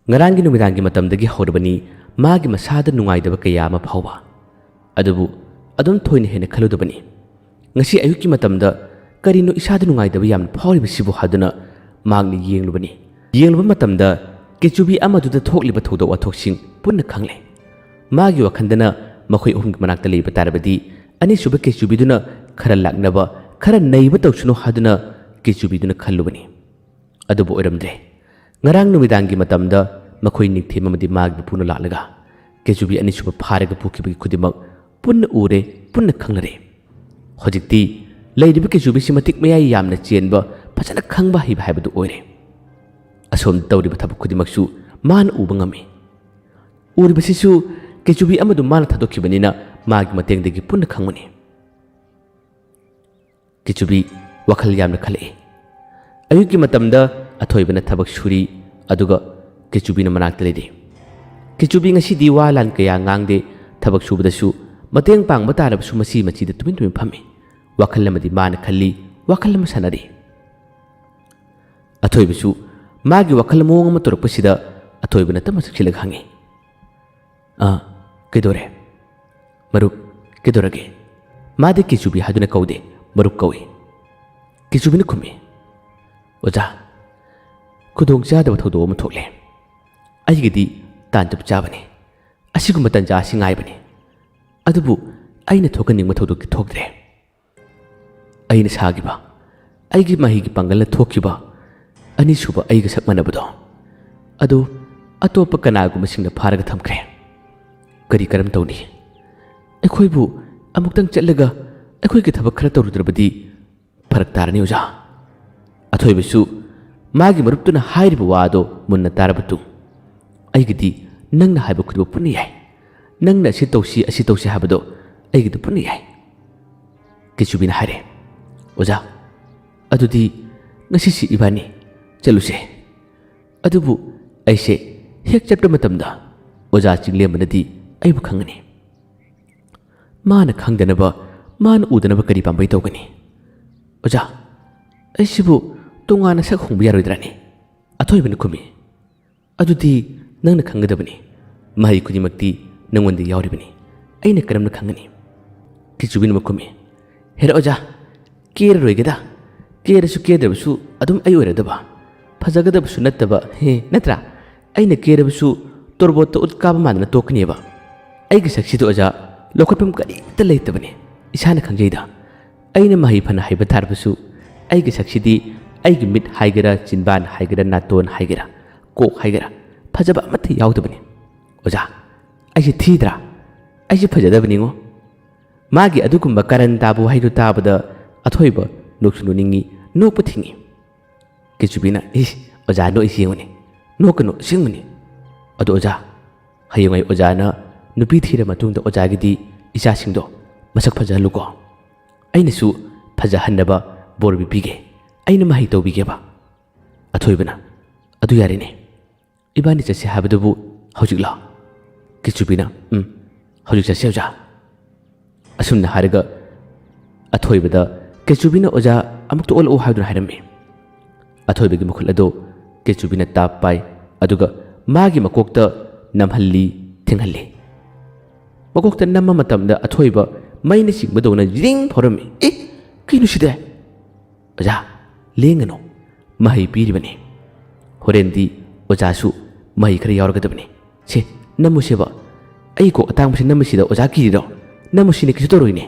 ꯉꯔꯥꯡꯒꯤ ꯅꯨꯃꯤꯗꯥꯡꯒꯤ ꯃꯇꯝꯗꯒꯤ ꯍꯧꯔꯕꯅꯤ ꯃꯥꯒꯤ ꯃꯁꯥꯗ ꯅꯨꯡꯉꯥꯏꯇꯕ ꯀꯌꯥ ꯑꯃ ꯐꯥꯎꯕ꯫ ꯑꯗꯨꯕꯨ ꯑꯗꯨꯝ ꯊꯣꯏꯅ ꯍꯦꯟꯅ ꯈꯜꯂꯨꯗꯕꯅꯤ꯫ ꯉꯁꯤ ꯑꯌꯨꯛꯀꯤ ꯃꯇꯝꯗ ꯀꯔꯤꯅꯣ ꯏꯁꯥꯗ ꯅꯨꯡꯉꯥꯏꯇꯕ ꯌꯥꯝꯅ ꯐꯥꯎꯔꯤꯕꯁꯤꯕꯨ ꯍꯥꯏꯗꯨꯅ ꯃꯍꯥꯛꯅ ꯌꯦꯡꯂꯨꯕꯅꯤ꯫ ꯌꯦꯡꯂꯨꯕ ꯃꯇꯝꯗ ꯀꯦꯆꯨꯕꯤ ꯑꯃꯗꯨꯗ ꯊꯣꯛꯂꯤꯕ ꯊꯧꯗꯣꯛ ꯋꯥꯊꯣꯛꯁꯤꯡ ꯄꯨꯟꯅ ꯈꯪꯂꯦ꯫ ꯃꯥꯒꯤ ꯋꯥꯈꯜꯗꯅ ꯃꯈꯣꯏ ꯑꯍꯨꯝꯒꯤ ꯃꯅꯥꯛꯇ ꯂꯩꯕ ꯇꯥꯔꯕꯗꯤ ꯑꯅꯤꯁꯨꯕ ꯀꯦꯆꯨꯕꯤꯗꯨꯅ ꯈꯔ ꯂꯥꯛꯅꯕ, ꯈꯔ ꯅꯩꯕ ꯇꯧꯁꯅꯨ ꯍꯥꯏꯗꯨꯅ ꯀꯦꯆꯨꯕꯤꯗꯨꯅ ꯈꯜꯂꯨꯕꯅꯤ꯫ ꯑꯗꯨꯕꯨ ꯑꯣꯏꯔꯝꯗ꯭ꯔꯦ꯫ ꯉꯔꯥꯡ ꯅꯨꯃꯤꯗꯥꯡꯒꯤ ꯃꯇꯝꯗ ꯃꯈꯣꯏ ꯅꯤꯡꯊꯦꯝ ꯑꯃꯗꯤ ꯃꯥꯒꯤ ꯃꯄꯨꯅ ꯂꯥꯛꯂꯒ ꯀꯦꯆꯨꯕꯤ ꯑꯅꯤꯁꯨꯕ ꯐꯥꯔꯒ ꯄꯨꯈꯤꯕꯒꯤ ꯈꯨꯗꯤꯡꯃꯛ ꯄꯨꯟꯅ ꯎꯔꯦ, ꯄꯨꯟꯅ ꯈꯪꯅꯔꯦ꯫ ꯍꯧꯖꯤꯛꯇꯤ ꯂꯩꯔꯤꯕ ꯀꯦꯆꯨꯕꯤꯁꯤ ꯃꯇꯤꯛ ꯃꯌꯥꯏ ꯌꯥꯝꯅ ꯆꯦꯟꯕ, ꯐꯖꯅ ꯈꯪꯕ ꯍꯩꯕ ꯍꯥꯏꯕꯗꯨ ꯑꯣꯏꯔꯦ꯫ ꯑꯁꯣꯝꯗ ꯇꯧꯔꯤꯕ ꯊꯕꯛ ꯈꯨꯗꯤꯡꯃꯛꯁꯨ ꯃꯥꯅ ꯎꯕ ꯉꯝꯃꯤ꯫ ꯎꯔꯤꯕꯁꯤꯁꯨ ꯀꯦꯆꯨꯕꯤ ꯑꯃꯗꯨ ꯃꯥꯅ ꯊꯥꯗꯣꯛꯈꯤꯕꯅꯤꯅ ꯃꯥꯒꯤ ꯃꯇꯦꯡꯗꯒꯤ ꯄꯨꯟꯅ ꯈꯪꯕꯅꯤ꯫ ꯀꯦꯆꯨꯕꯤ ꯋꯥꯈꯜ ꯌꯥꯝꯅ ꯈꯜꯂꯛꯏ꯫ ꯑꯌꯨꯛꯀꯤ ꯃꯇꯝꯗ ꯑꯊꯣꯏꯕꯅ ꯊꯕꯛ ꯁꯨꯔꯤ, ꯑꯗꯨꯒ ꯀꯦꯆꯨꯕꯤꯅ ꯃꯅꯥꯛꯇ ꯂꯩꯔꯤ꯫ ꯀꯦꯆꯨꯕꯤ ꯉꯁꯤꯗꯤ ꯋꯥ ꯂꯥꯟ ꯀꯌꯥ ꯉꯥꯡꯗꯦ, ꯊꯕꯛ ꯁꯨꯕꯗꯁꯨ ꯃꯇꯦꯡ ꯄꯥꯡꯕ ꯇꯥꯔꯕꯁꯨ ꯃꯆꯤ ꯃꯆꯤꯗ ꯇꯨꯃꯤꯟ ꯇꯨꯃꯤꯟ ꯐꯝꯃꯤ꯫ ꯋꯥꯈꯜ ꯑꯃꯗꯤ ꯃꯥꯅ ꯈꯜꯂꯤ, ꯋꯥꯈꯜ ꯑꯃ ꯁꯥꯟꯅꯔꯤ꯫ ꯑꯊꯣꯏꯕꯁꯨ ꯃꯥꯒꯤ ꯋꯥꯈꯜ ꯃꯑꯣꯡ ꯑꯃ ꯇꯧꯔꯛꯄꯁꯤꯗ ꯑꯊꯣꯏꯕꯅ ꯇꯞꯅ ꯆꯪꯁꯤꯜꯂꯒ ꯍꯪꯉꯤ, "ꯑꯥ, ꯀꯩꯗꯧꯔꯦ?" "ꯃꯔꯨꯞ, ꯀꯩꯗꯧꯔꯒꯦ?" ꯃꯥꯗꯤ ꯀꯦꯆꯨꯕꯤ ꯍꯥꯏꯗꯨꯅ ꯀꯧꯗꯦ, ꯃꯔꯨꯞ ꯀꯧꯏ꯫ ꯀꯦꯆꯨꯕꯤꯅ ꯈꯨꯝꯃꯤ, "ꯑꯣꯖꯥ, ꯈꯨꯗꯣꯡ ꯆꯥꯗꯕ ꯊꯧꯗꯣꯛ ꯑꯃ ꯊꯣꯛꯂꯦ꯫ ꯑꯩꯒꯤꯗꯤ ꯇꯥꯟ ꯆꯞ ꯆꯥꯕꯅꯤ꯫ ꯑꯁꯤꯒꯨꯝꯕ ꯇꯟꯖꯥ ꯑꯁꯤ ꯉꯥꯏꯕꯅꯤ꯫ ꯑꯗꯨꯕꯨ ꯑꯩꯅ ꯊꯣꯛꯍꯟꯅꯤꯡꯕ ꯊꯧꯗꯣꯛꯇꯤ ꯊꯣꯛꯇ꯭ꯔꯦ꯫ ꯑꯩꯅ ꯁꯥꯈꯤꯕ, ꯑꯩꯒꯤ ꯃꯍꯩꯒꯤ ꯄꯥꯡꯒꯜꯅ ꯊꯣꯛꯈꯤꯕ ꯑꯅꯤꯁꯨꯕ ꯑꯩꯒ ꯁꯛ ꯃꯥꯟꯅꯕꯗꯣ, ꯑꯗꯨ ꯑꯇꯣꯞꯄ ꯀꯅꯥꯒꯨꯝꯕꯁꯤꯡꯅ ꯐꯥꯔꯒ ꯊꯝꯈ꯭ꯔꯦ꯫ ꯀꯔꯤ ꯀꯔꯝ ꯇꯧꯅꯤ? ꯑꯩꯈꯣꯏꯕꯨ ꯑꯃꯨꯛꯇꯪ ꯆꯠꯂꯒ ꯑꯩꯈꯣꯏꯒꯤ ꯊꯕꯛ ꯈꯔ ꯇꯧꯔꯨꯗ꯭ꯔꯕꯗꯤ ꯐꯔꯛ ꯇꯥꯔꯅꯤ, ꯑꯣꯖꯥ꯫ ꯑꯊꯣꯏꯕꯁꯨ ꯃꯥꯒꯤ ꯃꯔꯨꯞꯇꯨꯅ ꯍꯥꯏꯔꯤꯕ ꯋꯥ ꯑꯗꯣ ꯃꯨꯟꯅ ꯇꯥꯔꯕ ꯇꯨꯡ, "ꯑꯩꯒꯤꯗꯤ ꯅꯪꯅ ꯍꯥꯏꯕ ꯈꯨꯗꯤꯡꯃꯛ ꯄꯨꯟꯅ ꯌꯥꯏ꯫ ꯅꯪꯅ ꯑꯁꯤ ꯇꯧꯁꯤ, ꯑꯁꯤ ꯇꯧꯁꯤ ꯍꯥꯏꯕꯗꯣ ꯑꯩꯒꯤꯗꯤ ꯄꯨꯟꯅ ꯌꯥꯏ꯫" ꯀꯦꯆꯨꯕꯤꯅ ꯍꯥꯏꯔꯦ, "ꯑꯣꯖꯥ, ꯑꯗꯨꯗꯤ ꯉꯁꯤꯁꯤ ꯏꯕꯥꯅꯤ ꯆꯠꯂꯨꯁꯦ꯫ ꯑꯗꯨꯕꯨ ꯑꯩꯁꯦ ꯍꯦꯛ ꯆꯠꯄ ꯃꯇꯝꯗ ꯑꯣꯖꯥ ꯆꯤꯡꯂꯦꯝꯕꯅꯗꯤ ꯑꯩꯕꯨ ꯈꯪꯒꯅꯤ꯫ ꯃꯥꯅ ꯈꯪꯗꯅꯕ, ꯃꯥꯅ ꯎꯗꯅꯕ ꯀꯔꯤ ꯄꯥꯝꯕꯩ ꯇꯧꯒꯅꯤ? ꯑꯣꯖꯥ, ꯑꯩꯁꯤꯕꯨ ꯇꯣꯉꯥꯟꯅ ꯁꯛ ꯍꯣꯡꯕ ꯌꯥꯔꯣꯏꯗ꯭ꯔꯅꯦ?" ꯑꯊꯣꯏꯕꯅ ꯈꯨꯝꯃꯤ, "ꯑꯗꯨꯗꯤ ꯅꯪꯅ ꯈꯪꯒꯗꯕꯅꯤ꯫ ꯃꯍꯩ ꯈꯨꯗꯤꯡꯃꯛꯇꯤ ꯅꯪꯉꯣꯟꯗ ꯌꯥꯎꯔꯤꯕꯅꯤ꯫ ꯑꯩꯅ ꯀꯔꯝꯅ ꯈꯪꯒꯅꯤ?" ꯀꯤꯆꯨꯕꯤꯅ ꯃꯈꯨꯝꯃꯤ, "ꯍꯦꯔꯥ ꯑꯣꯖꯥ, ꯀꯦꯔꯔꯣꯏꯒꯦꯗ꯫ ꯀꯦꯔꯁꯨ ꯀꯦꯗ꯭ꯔꯕꯁꯨ ꯑꯗꯨꯝ ꯑꯩ ꯑꯣꯏꯔꯗꯕ꯫ ꯐꯖꯒꯗꯕꯁꯨ ꯅꯠꯇꯕ, ꯍꯦ, ꯅꯠꯇ꯭ꯔꯥ? ꯑꯩꯅ ꯀꯦꯔꯕꯁꯨ ꯇꯣꯔꯕꯣꯠꯇ ꯎꯠ ꯀꯥꯕ ꯃꯥꯟꯗꯅ ꯇꯣꯛꯀꯅꯦꯕ꯫ ꯑꯩꯒꯤ ꯁꯛꯁꯤꯗ ꯑꯣꯖꯥ ꯂꯧꯈꯠꯐꯝ ꯀꯔꯤꯝꯇ ꯂꯩꯇꯕꯅꯤ꯫ ꯏꯁꯥꯅ ꯈꯪꯖꯩꯗ꯫ ꯑꯩꯅ ꯃꯍꯩ ꯐꯅ ꯍꯩꯕ ꯇꯥꯔꯕꯁꯨ ꯑꯩꯒꯤ ꯁꯛꯁꯤꯗꯤ ꯑꯩꯒꯤ ꯃꯤꯠ ꯍꯥꯏꯒꯦꯔꯥ, ꯆꯤꯟꯕꯥꯟ ꯍꯥꯏꯒꯦꯔꯥ, ꯅꯥꯇꯣꯟ ꯍꯥꯏꯒꯦꯔꯥ, ꯀꯣꯛ ꯍꯥꯏꯒꯦꯔꯥ, ꯐꯖꯕ ꯑꯃꯠꯇ ꯌꯥꯎꯗꯕꯅꯤ꯫ ꯑꯣꯖꯥ, ꯑꯩꯁꯦ ꯊꯤꯗ꯭ꯔꯥ? ꯑꯩꯁꯦ ꯐꯖꯗꯕꯅꯤꯉꯣ꯫" ꯃꯥꯒꯤ ꯑꯗꯨꯒꯨꯝꯕ ꯀꯔꯟ ꯇꯥꯕ ꯋꯥꯍꯩꯗꯨ ꯇꯥꯕꯗ ꯑꯊꯣꯏꯕ ꯅꯣꯛꯁꯨ ꯅꯣꯛꯅꯤꯡꯉꯤ, ꯅꯣꯛꯄ ꯊꯤꯡꯉꯤ꯫ ꯀꯦꯆꯨꯕꯤꯅ, "ꯏꯁ, ꯑꯣꯖꯥ ꯅꯣꯛꯏꯁꯤ ꯌꯦꯡꯉꯨꯅꯦ, ꯅꯣꯛꯀꯅꯨ, ꯑꯁꯦꯡꯕꯅꯤ꯫ ꯑꯗꯣ ꯑꯣꯖꯥ, ꯍꯌꯦꯡꯋꯥꯏ ꯑꯣꯖꯥꯅ ꯅꯨꯄꯤ ꯊꯤꯔ ꯃꯇꯨꯡꯗ ꯑꯣꯖꯥꯒꯤꯗꯤ ꯏꯆꯥꯁꯤꯡꯗꯣ ꯃꯁꯛ ꯐꯖꯍꯜꯂꯨꯀꯣ꯫ ꯑꯩꯅꯁꯨ ꯐꯖꯍꯟꯅꯕ ꯕꯣꯔ ꯄꯤꯕꯤꯒꯦ, ꯑꯩꯅ ꯃꯍꯩ ꯇꯧꯕꯤꯒꯦꯕ꯫" ꯑꯊꯣꯏꯕꯅ, "ꯑꯗꯨ ꯌꯥꯔꯦꯅꯦ, ꯏꯕꯥꯅꯤ ꯆꯠꯁꯦ ꯍꯥꯏꯕꯗꯨꯕꯨ ꯍꯧꯖꯤꯛꯂꯣ?" ꯀꯦꯆꯨꯕꯤꯅ, "ꯎꯝ, ꯍꯧꯖꯤꯛ ꯆꯠꯁꯦ ꯑꯣꯖꯥ꯫" ꯑꯁꯨꯝꯅ ꯍꯥꯏꯔꯒ ꯑꯊꯣꯏꯕꯗ ꯀꯦꯆꯨꯕꯤꯅ, "ꯑꯣꯖꯥ, ꯑꯃꯨꯛꯇ ꯑꯣꯜꯂꯛꯎ" ꯍꯥꯏꯗꯨꯅ ꯍꯥꯏꯔꯝꯃꯤ꯫ ꯑꯊꯣꯏꯕꯒꯤ ꯃꯈꯨꯠ ꯑꯗꯨ ꯀꯦꯆꯨꯕꯤꯅ ꯇꯥꯞ ꯄꯥꯏ, ꯑꯗꯨꯒ ꯃꯥꯒꯤ ꯃꯀꯣꯛꯇ ꯅꯝꯍꯜꯂꯤ, ꯊꯦꯡꯍꯜꯂꯤ꯫ ꯃꯀꯣꯛꯇ ꯅꯝꯕ ꯃꯇꯝꯗ ꯑꯊꯣꯏꯕ ꯃꯩꯅ ꯆꯤꯡꯕꯗꯧꯅ ꯖꯤꯡ ꯐꯥꯎꯔꯝꯃꯤ꯫ "ꯑꯦ, ꯀꯩꯅꯣ ꯁꯤꯗꯤ?" "ꯑꯣꯖꯥ, ꯂꯦꯡꯒꯅꯨ, ꯃꯍꯩ ꯄꯤꯔꯤꯕꯅꯤ꯫ ꯍꯣꯔꯦꯟꯗꯤ ꯑꯣꯖꯥꯁꯨ ꯃꯍꯩ ꯈꯔ ꯌꯥꯎꯔꯒꯗꯕꯅꯤ꯫ ꯁꯦ, ꯅꯝꯃꯨꯁꯦꯕ꯫ ꯑꯩ ꯀꯣꯛ ꯑꯇꯥꯡꯕꯁꯤ ꯅꯝꯕꯁꯤꯗ ꯑꯣꯖꯥ ꯀꯤꯔꯤꯔꯣ? ꯅꯝꯃꯨꯁꯤꯅꯦ, ꯀꯩꯁꯨ ꯇꯧꯔꯣꯏꯅꯦ꯫"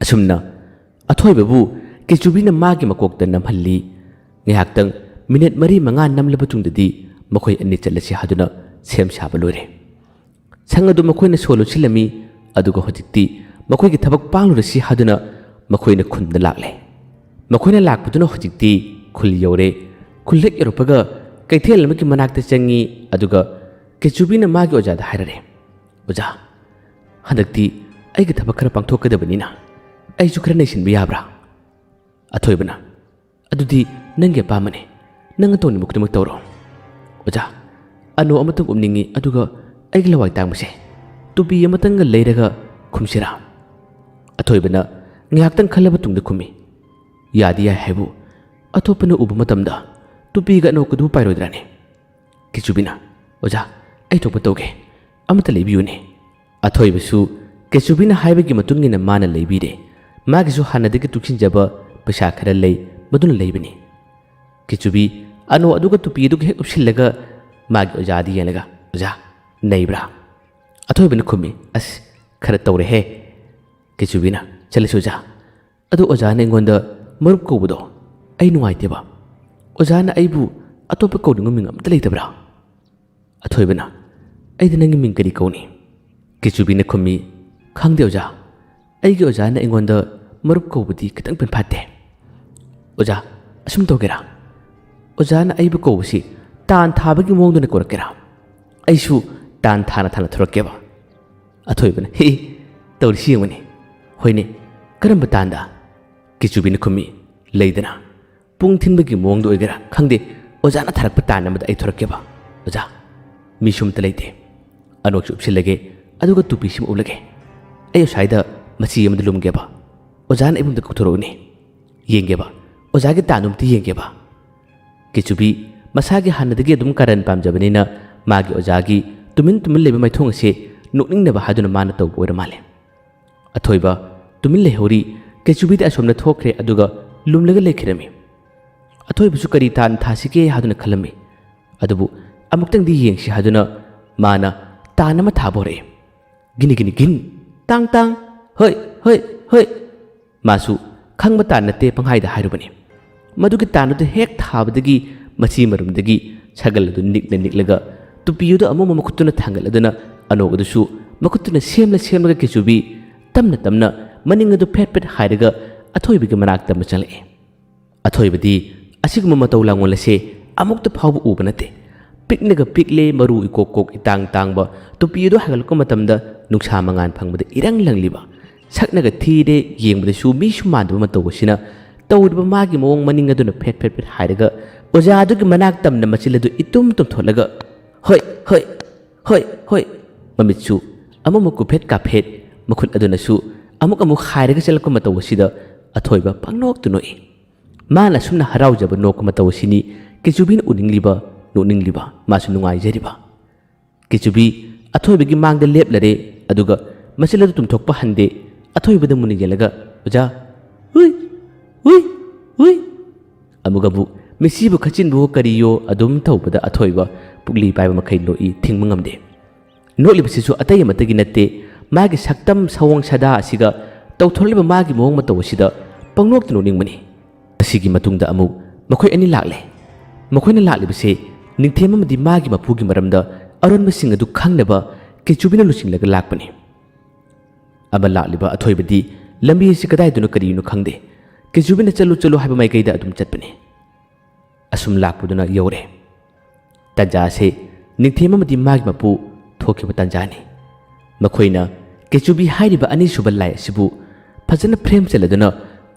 ꯑꯁꯨꯝꯅ ꯑꯊꯣꯏꯕꯕꯨ ꯀꯦꯆꯨꯕꯤꯅ ꯃꯥꯒꯤ ꯃꯀꯣꯛꯇ ꯅꯝꯍꯜꯂꯤ꯫ ꯉꯥꯏꯍꯥꯛꯇꯪ, ꯃꯤꯅꯤꯠ ꯃꯔꯤ ꯃꯉꯥ ꯅꯝꯂꯕ ꯇꯨꯡꯗꯗꯤ ꯃꯈꯣꯏ ꯑꯅꯤ ꯆꯠꯂꯁꯤ ꯍꯥꯏꯗꯨꯅ ꯁꯦꯝ ꯁꯥꯕ ꯂꯣꯏꯔꯦ꯫ ꯁꯪ ꯑꯗꯨ ꯃꯈꯣꯏꯅ ꯁꯣ ꯂꯣꯟꯁꯤꯜꯂꯝꯃꯤ, ꯑꯗꯨꯒ ꯍꯧꯖꯤꯛꯇꯤ ꯃꯈꯣꯏꯒꯤ ꯊꯕꯛ ꯄꯥꯡꯂꯨꯔꯁꯤ ꯍꯥꯏꯗꯨꯅ ꯃꯈꯣꯏꯅ ꯈꯨꯟꯗ ꯂꯥꯛꯂꯦ꯫ ꯃꯈꯣꯏꯅ ꯂꯥꯛꯄꯗꯨꯅ ꯍꯧꯖꯤꯛꯇꯤ ꯈꯨꯜ ꯌꯧꯔꯦ꯫ ꯈꯨꯜ ꯍꯦꯛ ꯌꯧꯔꯛꯄꯒ ꯀꯩꯊꯦꯜ ꯑꯃꯒꯤ ꯃꯅꯥꯛꯇ ꯆꯪꯉꯤ, ꯑꯗꯨꯒ ꯀꯦꯆꯨꯕꯤꯅ ꯃꯥꯒꯤ ꯑꯣꯖꯥꯗ ꯍꯥꯏꯔꯔꯦ, "ꯑꯣꯖꯥ, ꯍꯟꯗꯛꯇꯤ ꯑꯩꯒꯤ ꯊꯕꯛ ꯈꯔ ꯄꯥꯡꯊꯣꯛꯀꯗꯕꯅꯤꯅ ꯑꯩꯁꯨ ꯈꯔ ꯅꯩꯁꯤꯟꯕ ꯌꯥꯕ꯭ꯔꯥ?" ꯑꯊꯣꯏꯕꯅ, "ꯑꯗꯨꯗꯤ ꯅꯪꯒꯤ ꯑꯄꯥꯝꯕꯅꯤ, ꯅꯪꯅ ꯇꯧꯅꯤꯡꯕ ꯈꯨꯗꯤꯡꯃꯛ ꯇꯧꯔꯣ꯫ ꯑꯣꯖꯥ, ꯑꯅꯣ ꯑꯃꯇꯪ ꯎꯞꯅꯤꯡꯉꯤ, ꯑꯗꯨꯒ ꯑꯩꯒꯤ ꯂꯋꯥꯏ ꯇꯥꯡꯕꯁꯦ ꯇꯨꯄꯤ ꯑꯃꯇꯪꯒ ꯂꯩꯔꯒ ꯈꯨꯝꯁꯤꯔꯥ?" ꯑꯊꯣꯏꯕꯅ ꯉꯥꯏꯍꯥꯛꯇꯪ ꯈꯜꯂꯕ ꯇꯨꯡꯗ ꯈꯨꯝꯃꯤ, "ꯌꯥꯗꯤ ꯌꯥꯏ ꯍꯥꯏꯕꯨ, ꯑꯇꯣꯞꯄꯅ ꯎꯕ ꯃꯇꯝꯗ ꯇꯨꯄꯤꯒ ꯑꯅꯣꯛꯀꯗꯨ ꯄꯥꯏꯔꯣꯏꯗ꯭ꯔꯥꯅꯦ?" ꯀꯦꯆꯨꯕꯤꯅ, "ꯑꯣꯖꯥ, ꯑꯩ ꯊꯣꯛꯄ ꯇꯧꯒꯦ, ꯑꯃꯇ ꯂꯩꯕꯤꯌꯨꯅꯦ꯫" ꯑꯊꯣꯏꯕꯁꯨ ꯀꯦꯆꯨꯕꯤꯅ ꯍꯥꯏꯕꯒꯤ ꯃꯇꯨꯡ ꯏꯟꯅ ꯃꯥꯅ ꯂꯩꯕꯤꯔꯦ꯫ ꯃꯥꯒꯤꯁꯨ ꯍꯥꯟꯅꯗꯒꯤ ꯇꯨꯡꯁꯤꯟꯖꯕ ꯄꯩꯁꯥ ꯈꯔ ꯂꯩ, ꯃꯗꯨꯅ ꯂꯩꯕꯅꯤ꯫ ꯀꯦꯆꯨꯕꯤ ꯑꯅꯣ ꯑꯗꯨꯒ ꯇꯨꯄꯤ ꯑꯗꯨꯒ ꯍꯦꯛ ꯎꯞꯁꯤꯜꯂꯒ ꯃꯥꯒꯤ ꯑꯣꯖꯥꯗ ꯌꯦꯡꯂꯒ, "ꯑꯣꯖꯥ, ꯅꯩꯕ꯭ꯔꯥ?" ꯑꯊꯣꯏꯕꯅ ꯈꯨꯝꯃꯤ, "ꯑꯁ, ꯈꯔ ꯇꯧꯔꯦꯍꯦ꯫" ꯀꯦꯆꯨꯕꯤꯅ, "ꯆꯠꯂꯁꯤ ꯑꯣꯖꯥ꯫ ꯑꯗꯣ ꯑꯣꯖꯥꯅ ꯑꯩꯉꯣꯟꯗ ꯃꯔꯨꯞ ꯀꯧꯕꯗꯣ ꯑꯩ ꯅꯨꯡꯉꯥꯏꯇꯦꯕ꯫ ꯑꯣꯖꯥꯅ ꯑꯩꯕꯨ ꯑꯇꯣꯞꯄ ꯀꯧꯅꯤꯡꯕ ꯃꯤꯡ ꯑꯝꯇ ꯂꯩꯇꯕ꯭ꯔꯥ?" ꯑꯊꯣꯏꯕꯅ, "ꯑꯩꯗꯤ ꯅꯪꯒꯤ ꯃꯤꯡ ꯀꯔꯤ ꯀꯧꯅꯤ?" ꯀꯦꯆꯨꯕꯤꯅ ꯈꯨꯝꯃꯤ, "ꯈꯪꯗꯦ ꯑꯣꯖꯥ, ꯑꯩꯒꯤ ꯑꯣꯖꯥꯅ ꯑꯩꯉꯣꯟꯗ ꯃꯔꯨꯞ ꯀꯧꯕꯗꯤ ꯈꯤꯇꯪ ꯄꯦꯟꯐꯥꯠꯇꯦ꯫" "ꯑꯣꯖꯥ, ꯑꯁꯨꯝ ꯇꯧꯒꯦꯔꯥ? ꯑꯣꯖꯥꯅ ꯑꯩꯕꯨ ꯀꯧꯕꯁꯤ ꯇꯥꯟ ꯊꯥꯕꯒꯤ ꯃꯑꯣꯡꯗꯅ ꯀꯧꯔꯛꯀꯦꯔꯥ? ꯑꯩꯁꯨ ꯇꯥꯟ ꯊꯥꯅ ꯊꯥꯅ ꯊꯣꯔꯛꯀꯦꯕ꯫" ꯑꯊꯣꯏꯕꯅ, "ꯍꯤ, ꯇꯧꯔꯤꯁꯤ ꯌꯦꯡꯉꯨꯅꯦ꯫ ꯍꯣꯏꯅꯦ, ꯀꯔꯝꯕ ꯇꯥꯟꯗ?" ꯀꯦꯆꯨꯕꯤꯅ ꯈꯨꯝꯃꯤ, "ꯂꯩꯗꯅ, ꯄꯨꯡ ꯊꯤꯟꯕꯒꯤ ꯃꯑꯣꯡꯗ ꯑꯣꯏꯒꯦꯔꯥ ꯈꯪꯗꯦ, ꯑꯣꯖꯥꯅ ꯊꯥꯔꯛꯄ ꯇꯥꯟ ꯑꯃꯗ ꯑꯩ ꯊꯣꯔꯛꯀꯦꯕ꯫ ꯑꯣꯖꯥ, ꯃꯤꯁꯨ ꯑꯝꯇ ꯂꯩꯇꯦ꯫ ꯑꯅꯣꯛꯁꯨ ꯎꯞꯁꯤꯜꯂꯒꯦ, ꯑꯗꯨꯒ ꯇꯨꯄꯤꯁꯤꯃ ꯎꯞꯂꯒꯦ꯫ ꯑꯩ ꯑꯁ꯭ꯋꯥꯏꯗ ꯃꯆꯤ ꯑꯃꯗ ꯂꯨꯝꯒꯦꯕ꯫ ꯑꯣꯖꯥꯅ ꯑꯩꯕꯨ ꯑꯝꯇ ꯀꯧꯊꯣꯔꯛꯎꯅꯦ꯫ ꯌꯦꯡꯒꯦꯕ, ꯑꯣꯖꯥꯒꯤ ꯇꯥꯟꯗꯨ ꯑꯝꯇ ꯌꯦꯡꯒꯦꯕ꯫" ꯀꯦꯆꯨꯕꯤ ꯃꯁꯥꯒꯤ ꯍꯥꯟꯅꯗꯒꯤ ꯑꯗꯨꯝ ꯀꯥꯔꯟ ꯄꯥꯝꯖꯕꯅꯤꯅ ꯃꯥꯒꯤ ꯑꯣꯖꯥꯒꯤ ꯇꯨꯃꯤꯟ ꯇꯨꯃꯤꯟ ꯂꯩꯕ ꯃꯥꯏꯊꯣꯡ ꯑꯁꯤ ꯅꯣꯛꯅꯤꯡꯅꯕ ꯍꯥꯏꯗꯨꯅ ꯃꯥꯅ ꯇꯧꯕ ꯑꯣꯏꯔ ꯃꯥꯜꯂꯦ꯫ ꯑꯊꯣꯏꯕ ꯇꯨꯃꯤꯟ ꯂꯩꯍꯧꯔꯤ꯫ ꯀꯦꯆꯨꯕꯤꯗꯤ ꯑꯁꯣꯝꯗ ꯊꯣꯛꯈ꯭ꯔꯦ, ꯑꯗꯨꯒ ꯂꯨꯝꯂꯒ ꯂꯩꯈꯤꯔꯝꯃꯤ꯫ ꯑꯊꯣꯏꯕꯁꯨ ꯀꯔꯤ ꯇꯥꯟ ꯊꯥꯁꯤꯒꯦ ꯍꯥꯏꯗꯨꯅ ꯈꯜꯂꯝꯃꯤ꯫ ꯑꯗꯨꯕꯨ ꯑꯃꯨꯛꯇꯪꯗꯤ ꯌꯦꯡꯁꯤ ꯍꯥꯏꯗꯨꯅ ꯃꯥꯅ ꯇꯥꯟ ꯑꯃ ꯊꯥꯕ ꯍꯧꯔꯛꯏ꯫ ꯒꯤꯅꯤ ꯒꯤꯅꯤ ꯒꯤꯟ, ꯇꯥꯡ ꯇꯥꯡ, ꯍꯣꯏ, ꯍꯣꯏ, ꯍꯣꯏ꯫ ꯃꯥꯁꯨ ꯈꯪꯕ ꯇꯥꯟ ꯅꯠꯇꯦ, ꯄꯪꯍꯥꯏꯗ ꯍꯥꯏꯔꯨꯕꯅꯤ꯫ ꯃꯗꯨꯒꯤ ꯇꯥꯟ ꯑꯗꯨ ꯍꯦꯛ ꯊꯥꯕꯗꯒꯤ ꯃꯆꯤ ꯃꯔꯨꯝꯗꯒꯤ ꯁꯒꯜ ꯑꯗꯨ ꯅꯤꯛꯅ ꯅꯤꯛꯂꯒ ꯇꯨꯄꯤ ꯑꯗꯨ ꯑꯃꯨꯛ ꯃꯈꯨꯠꯇꯨꯅ ꯊꯥꯡꯒꯠꯂꯗꯨꯅ ꯑꯅꯣꯛ ꯑꯗꯨꯁꯨ ꯃꯈꯨꯠꯇꯨꯅ ꯁꯦꯝꯂ ꯁꯦꯝꯂꯒ ꯀꯦꯆꯨꯕꯤ ꯇꯞꯅ ꯇꯞꯅ ꯃꯅꯤꯡ ꯑꯗꯨ ꯐꯦꯠ ꯐꯦꯠ ꯍꯥꯏꯔꯒ ꯑꯊꯣꯏꯕꯒꯤ ꯃꯅꯥꯛꯇ ꯑꯃ ꯆꯪꯂꯛꯏ꯫ ꯑꯊꯣꯏꯕꯗꯤ ꯑꯁꯤꯒꯨꯝꯕ ꯃꯇꯧ ꯂꯥꯡꯑꯣꯜ ꯑꯁꯦ ꯑꯃꯨꯛꯇ ꯐꯥꯎꯕ ꯎꯕ ꯅꯠꯇꯦ꯫ ꯄꯤꯛꯅꯒ ꯄꯤꯛꯂꯦ, ꯃꯔꯨ ꯏꯀꯣꯛ ꯀꯣꯛ ꯏꯇꯥꯡ ꯇꯥꯡꯕ, ꯇꯨꯄꯤ ꯑꯗꯨ ꯍꯥꯏꯒꯠꯂꯛꯄ ꯃꯇꯝꯗ ꯅꯨꯡꯁꯥ ꯃꯉꯥꯜ ꯐꯪꯕꯗ ꯏꯔꯪ ꯂꯪꯂꯤꯕ, ꯁꯛꯅꯒ ꯊꯤꯔꯦ, ꯌꯦꯡꯕꯗꯁꯨ ꯃꯤꯁꯨ ꯃꯥꯟꯗꯕ ꯃꯇꯧ ꯑꯁꯤꯅ ꯇꯧꯔꯤꯕ ꯃꯥꯒꯤ ꯃꯑꯣꯡ ꯃꯅꯤꯡ ꯑꯗꯨꯅ ꯐꯦꯠ ꯐꯦꯠ ꯐꯦꯠ ꯍꯥꯏꯔꯒ ꯑꯣꯖꯥ ꯑꯗꯨꯒꯤ ꯃꯅꯥꯛ ꯇꯝꯅ ꯃꯆꯤꯜ ꯑꯗꯨ ꯏꯇꯨꯝ ꯇꯨꯝꯊꯣꯛꯂꯒ "ꯍꯣꯏ, ꯍꯣꯏ, ꯍꯣꯏ, ꯍꯣꯏ"꯫ ꯃꯃꯤꯠꯁꯨ ꯑꯃꯃꯨꯛ ꯀꯨꯐꯦꯠ ꯀꯥꯐꯦꯠ, ꯃꯈꯨꯠ ꯑꯗꯨꯅꯁꯨ ꯑꯃꯨꯛ ꯑꯃꯨꯛ ꯍꯥꯏꯔꯒ ꯆꯠꯂꯛꯄ ꯃꯇꯧ ꯑꯁꯤꯗ ꯑꯊꯣꯏꯕ ꯄꯪꯅꯣꯛꯇ ꯅꯣꯛꯏ꯫ ꯃꯥꯅ ꯑꯁꯨꯝꯅ ꯍꯔꯥꯎꯖꯕ ꯅꯣꯛꯄ ꯃꯇꯧ ꯑꯁꯤꯅꯤ ꯀꯦꯆꯨꯕꯤꯅ ꯎꯅꯤꯡꯂꯤꯕ, ꯅꯣꯛꯅꯤꯡꯂꯤꯕ, ꯃꯥꯁꯨ ꯅꯨꯡꯉꯥꯏꯖꯔꯤꯕ꯫ ꯀꯦꯆꯨꯕꯤ ꯑꯊꯣꯏꯕꯒꯤ ꯃꯥꯡꯗ ꯂꯦꯞꯂꯔꯦ, ꯑꯗꯨꯒ ꯃꯆꯤꯜ ꯑꯗꯨ ꯇꯨꯝꯊꯣꯛꯄ ꯍꯟꯗꯦ꯫ ꯑꯊꯣꯏꯕꯗ ꯃꯨꯟꯅ ꯌꯦꯡꯂꯒ, "ꯑꯣꯖꯥ, ꯍꯨꯏ, ꯍꯨꯏ, ꯍꯨꯏ"꯫ ꯑꯃꯨꯛ ꯑꯃꯨꯛ ꯃꯤꯠꯁꯤꯕꯨ ꯈꯠꯆꯤꯟꯕꯨ ꯀꯔꯤꯌꯣ ꯑꯗꯨꯝ ꯇꯧꯕꯗ ꯑꯊꯣꯏꯕ ꯄꯨꯛꯂꯤ ꯄꯥꯏꯕ ꯃꯈꯩ ꯅꯣꯛꯏ, ꯊꯤꯡꯕ ꯉꯝꯗꯦ꯫ ꯅꯣꯛꯂꯤꯕꯁꯤꯁꯨ ꯑꯇꯩ ꯑꯃꯠꯇꯒꯤ ꯅꯠꯇꯦ, ꯃꯥꯒꯤ ꯁꯛꯇꯝ ꯁꯑꯣꯡ ꯁꯥꯗꯥ ꯑꯁꯤꯒ ꯇꯧꯊꯣꯔꯛꯂꯤꯕ ꯃꯥꯒꯤ ꯃꯑꯣꯡ ꯃꯇꯧ ꯑꯁꯤꯗ ꯄꯪꯅꯣꯛꯇ ꯅꯣꯛꯅꯤꯡꯕꯅꯤ꯫ ꯑꯁꯤꯒꯤ ꯃꯇꯨꯡꯗ ꯑꯃꯨꯛ ꯃꯈꯣꯏ ꯑꯅꯤ ꯂꯥꯛꯂꯦ꯫ ꯃꯈꯣꯏꯅ ꯂꯥꯛꯂꯤꯕꯁꯦ ꯅꯤꯡꯊꯦꯝ ꯑꯃꯗꯤ ꯃꯥꯒꯤ ꯃꯄꯨꯒꯤ ꯃꯔꯝꯗ ꯑꯔꯣꯟꯕꯁꯤꯡ ꯑꯗꯨ ꯈꯪꯅꯕ ꯀꯦꯆꯨꯕꯤꯅ ꯂꯨꯆꯤꯡꯂꯒ ꯂꯥꯛꯄꯅꯤ꯫ ꯑꯃ ꯂꯥꯛꯂꯤꯕ ꯑꯊꯣꯏꯕꯗꯤ ꯂꯝꯕꯤ ꯑꯁꯤ ꯀꯗꯥꯏꯗꯅꯣ ꯀꯔꯤꯅꯣ ꯈꯪꯗꯦ, ꯀꯦꯆꯨꯕꯤꯅ "ꯆꯠꯂꯨ, ꯆꯠꯂꯨ" ꯍꯥꯏꯕ ꯃꯥꯏꯀꯩꯗ ꯑꯗꯨꯝ ꯆꯠꯄꯅꯤ꯫ ꯑꯁꯨꯝ ꯂꯥꯛꯄꯗꯨꯅ ꯌꯧꯔꯦ꯫ ꯇꯟꯖꯥ ꯑꯁꯤ ꯅꯤꯡꯊꯦꯝ ꯑꯃꯗꯤ ꯃꯥꯒꯤ ꯃꯄꯨ ꯊꯣꯛꯈꯤꯕ ꯇꯟꯖꯥꯅꯤ꯫ ꯃꯈꯣꯏꯅ ꯀꯦꯆꯨꯕꯤ ꯍꯥꯏꯔꯤꯕ ꯑꯅꯤꯁꯨꯕ ꯂꯥꯏ ꯑꯁꯤꯕꯨ ꯐꯖꯅ ꯐ꯭ꯔꯦꯝ ꯆꯜꯂꯗꯨꯅ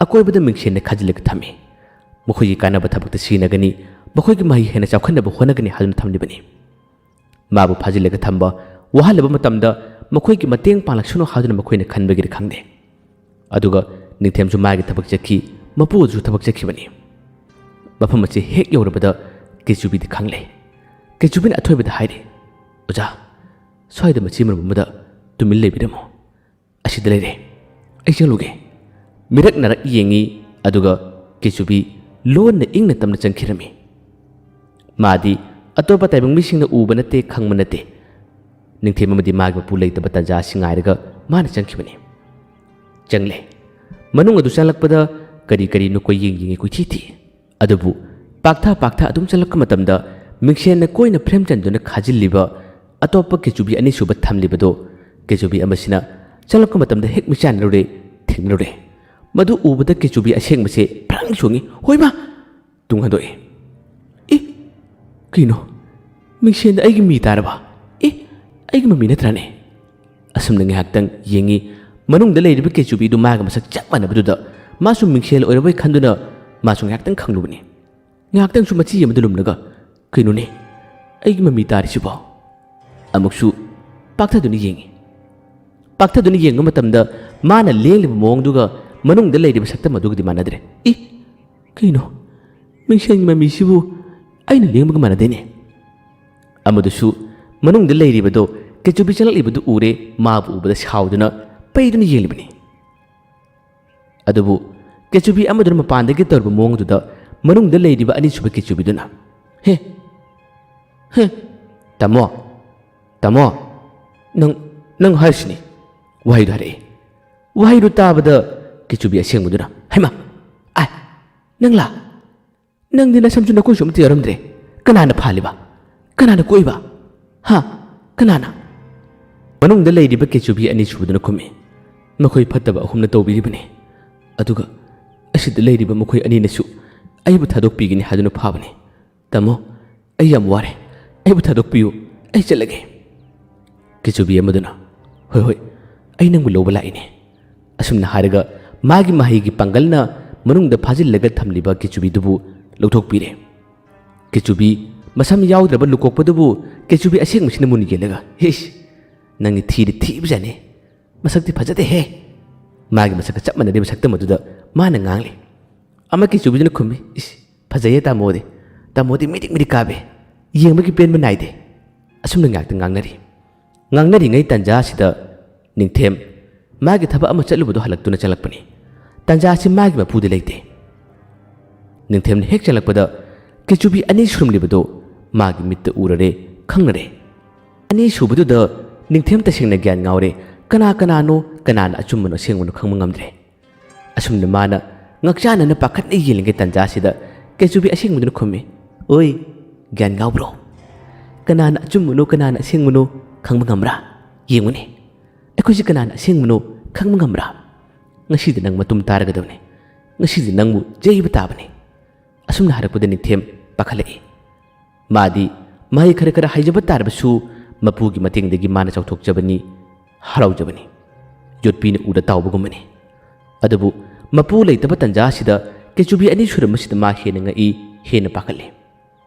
ꯑꯀꯣꯏꯕꯗ ꯃꯤꯡꯁꯦꯟꯅ ꯈꯥꯖꯤꯜꯂꯒ ꯊꯝꯃꯤ꯫ ꯃꯈꯣꯏꯒꯤ ꯀꯥꯟꯅꯕ ꯊꯕꯛꯇ ꯁꯤꯖꯤꯟꯅꯒꯅꯤ, ꯃꯈꯣꯏꯒꯤ ꯃꯍꯩ ꯍꯦꯟꯅ ꯆꯥꯎꯈꯠꯅꯕ ꯍꯣꯠꯅꯒꯅꯤ ꯍꯥꯏꯗꯨꯅ ꯊꯝꯂꯤꯕꯅꯤ꯫ ꯃꯥꯕꯨ ꯐꯥꯖꯤꯜꯂꯒ ꯊꯝꯕ, ꯋꯥꯍꯜꯂꯕ ꯃꯇꯝꯗ ꯃꯈꯣꯏꯒꯤ ꯃꯇꯦꯡ ꯄꯥꯡꯂꯛꯁꯅꯨ ꯍꯥꯏꯗꯨꯅ ꯃꯈꯣꯏꯅ ꯈꯟꯕꯒꯤꯔ ꯈꯪꯗꯦ꯫ ꯑꯗꯨꯒ ꯅꯤꯡꯊꯦꯝꯁꯨ ꯃꯥꯒꯤ ꯊꯕꯛ ꯆꯠꯈꯤ, ꯃꯄꯨ ꯑꯗꯨꯁꯨ ꯊꯕꯛ ꯆꯠꯈꯤꯕꯅꯤ꯫ ꯃꯐꯝ ꯑꯁꯤ ꯍꯦꯛ ꯌꯧꯔꯕꯗ ꯀꯦꯆꯨꯕꯤꯗꯤ ꯈꯪꯂꯦ꯫ ꯀꯦꯆꯨꯕꯤꯅ ꯑꯊꯣꯏꯕꯗ ꯍꯥꯏꯔꯦ, "ꯑꯣꯖꯥ, ꯁ꯭ꯋꯥꯏꯗ ꯃꯆꯤ ꯃꯔꯨꯝ ꯑꯃꯗ ꯇꯨꯃꯤꯟ ꯂꯩꯕꯤꯔꯝꯃꯨ꯫ ꯑꯁꯤꯗ ꯂꯩꯔꯦ꯫ ꯑꯩ ꯆꯪꯂꯨꯒꯦ"꯫ ꯃꯤꯔꯛ ꯅꯥꯔꯛ ꯌꯦꯡꯉꯤ, ꯑꯗꯨꯒ ꯀꯦꯆꯨꯕꯤ ꯂꯣꯟꯅ ꯏꯪꯅ ꯇꯞꯅ ꯆꯪꯈꯤꯔꯝꯃꯤ꯫ ꯃꯥꯗꯤ ꯑꯇꯣꯞꯄ ꯇꯥꯏꯕꯪ ꯃꯤꯁꯤꯡꯅ ꯎꯕ ꯅꯠꯇꯦ, ꯈꯪꯕ ꯅꯠꯇꯦ꯫ ꯅꯤꯡꯊꯦꯝ ꯑꯃꯗꯤ ꯃꯥꯒꯤ ꯃꯄꯨ ꯂꯩꯇꯕ ꯇꯟꯖꯥ ꯑꯁꯤ ꯉꯥꯏꯔꯒ ꯃꯥꯅ ꯆꯪꯈꯤꯕꯅꯤ꯫ ꯆꯪꯂꯦ꯫ ꯃꯅꯨꯡ ꯑꯗꯨ ꯆꯪꯂꯛꯄꯗ ꯀꯔꯤ ꯀꯔꯤꯅꯣ ꯀꯣꯏꯌꯦꯡ ꯌꯦꯡꯉꯤ, ꯀꯣꯏꯊꯤ ꯊꯤ꯫ ꯑꯗꯨꯕꯨ ꯄꯥꯛꯊ ꯄꯥꯛꯊ ꯑꯗꯨꯝ ꯆꯠꯂꯛꯄ ꯃꯇꯝꯗ ꯃꯤꯡꯁꯦꯜꯅ ꯀꯣꯏꯅ ꯐ꯭ꯔꯦꯝ ꯆꯟꯗꯨꯅ ꯈꯥꯖꯤꯜꯂꯤꯕ ꯑꯇꯣꯞꯄ ꯀꯦꯆꯨꯕꯤ ꯑꯅꯤꯁꯨꯕ ꯊꯝꯂꯤꯕꯗꯣ ꯀꯦꯆꯨꯕꯤ ꯑꯃꯁꯤꯅ ꯆꯪꯂꯛꯄ ꯃꯇꯝꯗ ꯍꯦꯛ ꯃꯤꯠꯆꯥꯟꯅꯔꯨꯔꯦ, ꯊꯦꯡꯅꯔꯨꯔꯦ꯫ ꯃꯗꯨ ꯎꯕꯗ ꯀꯦꯆꯨꯕꯤ ꯑꯁꯦꯡꯕꯁꯦ ꯐ꯭ꯔꯪ ꯆꯣꯡꯉꯤ꯫ "ꯍꯣꯏꯃꯥ!" ꯇꯨꯡ ꯍꯟꯗꯣꯛꯏ꯫ "ꯑꯦ, ꯀꯩꯅꯣ? ꯃꯤꯡꯁꯦꯟꯗ ꯑꯩꯒꯤ ꯃꯤ ꯇꯥꯔꯕ? ꯑꯦ, ꯑꯩꯒꯤ ꯃꯃꯤ ꯅꯠꯇ꯭ꯔꯥꯅꯦ?" ꯑꯁꯨꯝꯅ ꯉꯥꯏꯍꯥꯛꯇꯪ ꯌꯦꯡꯉꯤ꯫ ꯃꯅꯨꯡꯗ ꯂꯩꯔꯤꯕ ꯀꯦꯆꯨꯕꯤꯗꯨ ꯃꯥꯒ ꯃꯁꯛ ꯆꯞ ꯃꯥꯟꯅꯕꯗꯨꯗ ꯃꯥꯁꯨ ꯃꯤꯡꯁꯦꯜ ꯑꯣꯏꯔꯕꯣꯏ ꯈꯟꯗꯨꯅ ꯃꯥꯁꯨ ꯉꯥꯏꯍꯥꯛꯇꯪ ꯈꯪꯂꯨꯕꯅꯤ꯫ ꯉꯥꯏꯍꯥꯛꯇꯪꯁꯨ ꯃꯆꯤ ꯑꯃꯗ ꯂꯨꯝꯂꯒ, "ꯀꯩꯅꯣꯅꯦ, ꯑꯩꯒꯤ ꯃꯃꯤ ꯇꯥꯔꯤꯁꯤꯕꯣ?" ꯑꯃꯨꯛꯁꯨ ꯄꯥꯛꯊꯗꯨꯅ ꯌꯦꯡꯉꯤ꯫ ꯄꯥꯛꯊꯗꯨꯅ ꯌꯦꯡꯕ ꯃꯇꯝꯗ ꯃꯥꯅ ꯂꯦꯡꯂꯤꯕ ꯃꯑꯣꯡꯗꯨꯒ ꯃꯅꯨꯡꯗ ꯂꯩꯔꯤꯕ ꯁꯛꯇꯝ ꯑꯗꯨꯒꯗꯤ ꯃꯥꯟꯅꯗ꯭ꯔꯦ꯫ "ꯏ, ꯀꯩꯅꯣ? ꯃꯤꯡꯁꯦꯜꯒꯤ ꯃꯃꯤꯁꯤꯕꯨ ꯑꯩꯅ ꯂꯦꯡꯕꯒ ꯃꯥꯟꯅꯗꯦꯅꯦ?" ꯑꯃꯗꯨꯁꯨ ꯃꯅꯨꯡꯗ ꯂꯩꯔꯤꯕꯗꯣ ꯀꯦꯆꯨꯕꯤ ꯆꯪꯂꯛꯂꯤꯕꯗꯨ ꯎꯔꯦ, ꯃꯥꯕꯨ ꯎꯕꯗ ꯁꯥꯎꯗꯨꯅ ꯄꯩꯗꯨꯅ ꯌꯦꯡꯂꯤꯕꯅꯤ꯫ ꯑꯗꯨꯕꯨ ꯀꯦꯆꯨꯕꯤ ꯑꯃꯗꯨꯅ ꯃꯄꯥꯟꯗꯒꯤ ꯇꯧꯔꯤꯕ ꯃꯑꯣꯡꯗꯨꯗ ꯃꯅꯨꯡꯗ ꯂꯩꯔꯤꯕ ꯑꯅꯤꯁꯨꯕ ꯀꯦꯆꯨꯕꯤꯗꯨꯅ, "ꯍꯦ, ꯍꯦ, ꯇꯥꯃꯣ, ꯇꯥꯃꯣ, ꯅꯪ, ꯅꯪ ꯍꯥꯏꯔꯤꯁꯤꯅꯤ," ꯋꯥꯍꯩꯗꯨ ꯍꯥꯏꯔꯛꯏ꯫ ꯋꯥꯍꯩꯗꯨ ꯇꯥꯕꯗ ꯀꯦꯆꯨꯕꯤ ꯑꯁꯦꯡꯕꯗꯨꯅ, "ꯍꯩꯃꯥ! ꯑꯥꯏ, ꯅꯪꯂꯥ? ꯅꯪꯗꯤ ꯅꯁꯝꯁꯨ ꯅꯀꯣꯏꯁꯨ ꯑꯃꯠꯇ ꯌꯥꯎꯔꯝꯗ꯭ꯔꯦ꯫ ꯀꯅꯥꯅ ꯐꯥꯜꯂꯤꯕ? ꯀꯅꯥꯅ ꯀꯣꯛꯏꯕ? ꯍꯥ? ꯀꯅꯥꯅ?" ꯃꯅꯨꯡꯗ ꯂꯩꯔꯤꯕ ꯀꯦꯆꯨꯕꯤ ꯑꯅꯤꯁꯨꯕꯗꯨꯅ ꯈꯨꯝꯃꯤ, "ꯃꯈꯣꯏ ꯐꯠꯇꯕ ꯑꯍꯨꯝꯅ ꯇꯧꯕꯤꯔꯤꯕꯅꯤ꯫ ꯑꯗꯨꯒ ꯑꯁꯤꯗ ꯂꯩꯔꯤꯕ ꯃꯈꯣꯏ ꯑꯅꯤꯅꯁꯨ ꯑꯩꯕꯨ ꯊꯥꯗꯣꯛꯄꯤꯒꯅꯤ ꯍꯥꯏꯗꯨꯅ ꯐꯥꯕꯅꯤ꯫ ꯇꯥꯃꯣ, ꯑꯩ ꯌꯥꯝ ꯋꯥꯔꯦ꯫ ꯑꯩꯕꯨ ꯊꯥꯗꯣꯛꯄꯤꯌꯨ꯫ ꯑꯩ ꯆꯠꯂꯒꯦ꯫" ꯀꯦꯆꯨꯕꯤ ꯑꯃꯗꯨꯅ, "ꯍꯣꯏ, ꯍꯣꯏ, ꯑꯩ ꯅꯪꯕꯨ ꯂꯧꯕ ꯂꯥꯛꯏꯅꯦ꯫" ꯑꯁꯨꯝꯅ ꯍꯥꯏꯔꯒ ꯃꯥꯒꯤ ꯃꯍꯩꯒꯤ ꯄꯥꯡꯒꯜꯅ ꯃꯅꯨꯡꯗ ꯐꯥꯖꯤꯜꯂꯒ ꯊꯝꯂꯤꯕ ꯀꯦꯆꯨꯕꯤꯗꯨꯕꯨ ꯂꯧꯊꯣꯛꯄꯤꯔꯦ꯫ ꯀꯦꯆꯨꯕꯤ ꯃꯁꯝ ꯌꯥꯎꯗ꯭ꯔꯕ ꯂꯨꯀꯣꯛꯄꯗꯨꯕꯨ ꯀꯦꯆꯨꯕꯤ ꯑꯁꯦꯡꯕꯁꯤꯅ ꯃꯨꯟꯅ ꯌꯦꯡꯂꯒ, "ꯏꯁ, ꯅꯪꯗꯤ ꯊꯤꯗꯤ ꯊꯤꯕꯖꯥꯠꯅꯤ꯫ ꯃꯁꯛꯇꯤ ꯐꯖꯗꯦꯍꯦ꯫" ꯃꯥꯒꯤ ꯃꯁꯛꯀ ꯆꯞ ꯃꯥꯟꯅꯔꯤꯕ ꯁꯛꯇꯝ ꯑꯗꯨꯗ ꯃꯥꯅ ꯉꯥꯡꯂꯤ꯫ ꯑꯃ ꯀꯦꯆꯨꯕꯤꯗꯨꯅ ꯈꯨꯝꯃꯤ, "ꯏꯁ, ꯐꯖꯩꯌꯦ ꯇꯥꯃꯣꯗꯤ꯫ ꯇꯥꯃꯣꯗꯤ ꯃꯤꯗꯤꯛ ꯃꯤꯗꯤꯛ ꯀꯥꯕꯤ꯫ ꯌꯦꯡꯕꯒꯤ ꯄꯦꯟꯕ ꯅꯥꯏꯗꯦ꯫" ꯑꯁꯨꯝꯅ ꯉꯥꯏꯍꯥꯛꯇ ꯉꯥꯡꯅꯔꯤ꯫ ꯉꯥꯡꯅꯔꯤꯉꯩ ꯇꯥꯟꯖꯥ ꯑꯁꯤꯗ ꯅꯤꯡꯊꯦꯝ ꯃꯥꯒꯤ ꯊꯕꯛ ꯑꯃ ꯆꯠꯂꯨꯕꯗꯣ ꯍꯜꯂꯛꯇꯨꯅ ꯆꯪꯂꯛꯄꯅꯤ꯫ ꯇꯥꯟꯖꯥ ꯑꯁꯤ ꯃꯥꯒꯤ ꯃꯄꯨꯗꯤ ꯂꯩꯇꯦ꯫ ꯅꯤꯡꯊꯦꯝꯅ ꯍꯦꯛ ꯆꯪꯂꯛꯄꯗ ꯀꯦꯆꯨꯕꯤ ꯑꯅꯤ ꯁꯨꯔꯝꯂꯤꯕꯗꯣ ꯃꯥꯒꯤ ꯃꯤꯠꯇ ꯎꯔꯔꯦ, ꯈꯪꯅꯔꯦ꯫ ꯑꯅꯤꯁꯨꯕꯗꯨꯗ ꯅꯤꯡꯊꯦꯝ ꯇꯁꯦꯡꯅ ꯒ꯭ꯌꯥꯟ ꯉꯥꯎꯔꯦ꯫ ꯀꯅꯥ ꯀꯅꯥꯅꯣ, ꯀꯅꯥꯅ ꯑꯆꯨꯝꯕꯅꯣ ꯑꯁꯦꯡꯕꯅꯣ ꯈꯪꯕ ꯉꯝꯗ꯭ꯔꯦ꯫ ꯑꯁꯨꯝꯅ ꯃꯥꯅ ꯉꯛꯆꯥꯟꯅꯅ ꯄꯥꯈꯠꯅ ꯌꯦꯡꯂꯤꯉꯩ ꯇꯥꯟꯖꯥꯁꯤꯗ ꯀꯦꯆꯨꯕꯤ ꯑꯁꯦꯡꯕꯗꯨꯅ ꯈꯨꯝꯃꯤ, "ꯑꯣꯏ, ꯒ꯭ꯌꯥꯟ ꯉꯥꯎꯕ꯭ꯔꯣ? ꯀꯅꯥꯅ ꯑꯆꯨꯝꯕꯅꯣ, ꯀꯅꯥꯅ ꯑꯁꯦꯡꯕꯅꯣ ꯈꯪꯕ ꯉꯝꯕ꯭ꯔꯥ? ꯌꯦꯡꯉꯨꯅꯦ, ꯑꯩꯈꯣꯏꯁꯦ ꯀꯅꯥꯅ ꯑꯁꯦꯡꯕꯅꯣ ꯈꯪꯕ ꯉꯝꯕ꯭ꯔꯥ? ꯉꯁꯤꯗꯤ ꯅꯪ ꯃꯇꯨꯝ ꯇꯥꯔꯒꯗꯕꯅꯤ꯫ ꯉꯁꯤꯗꯤ ꯅꯪꯕꯨ ꯌꯩꯕ ꯇꯥꯕꯅꯤ꯫" ꯑꯁꯨꯝꯅ ꯍꯥꯏꯔꯛꯄꯗ ꯅꯤꯡꯊꯦꯝ ꯄꯥꯈꯠꯂꯛꯏ꯫ ꯃꯥꯗꯤ ꯃꯍꯩ ꯈꯔ ꯈꯔ ꯍꯩꯖꯕ ꯇꯥꯔꯕꯁꯨ ꯃꯄꯨꯒꯤ ꯃꯇꯦꯡꯗꯒꯤ ꯃꯥꯅ ꯆꯥꯎꯊꯣꯛꯆꯕꯅꯤ, ꯍꯔꯥꯎꯖꯕꯅꯤ꯫ ꯌꯣꯠꯄꯤꯅ ꯎꯗ ꯇꯥꯎꯕꯒꯨꯝꯕꯅꯤ꯫ ꯑꯗꯨꯕꯨ ꯃꯄꯨ ꯂꯩꯇꯕ ꯇꯥꯟꯖꯥ ꯑꯁꯤꯗ ꯀꯦꯆꯨꯕꯤ ꯑꯅꯤ ꯁꯨꯔꯝꯕꯁꯤꯗ ꯃꯥ ꯍꯦꯟꯅ ꯉꯛꯏ, ꯍꯦꯟꯅ ꯄꯥꯈꯠꯂꯤ꯫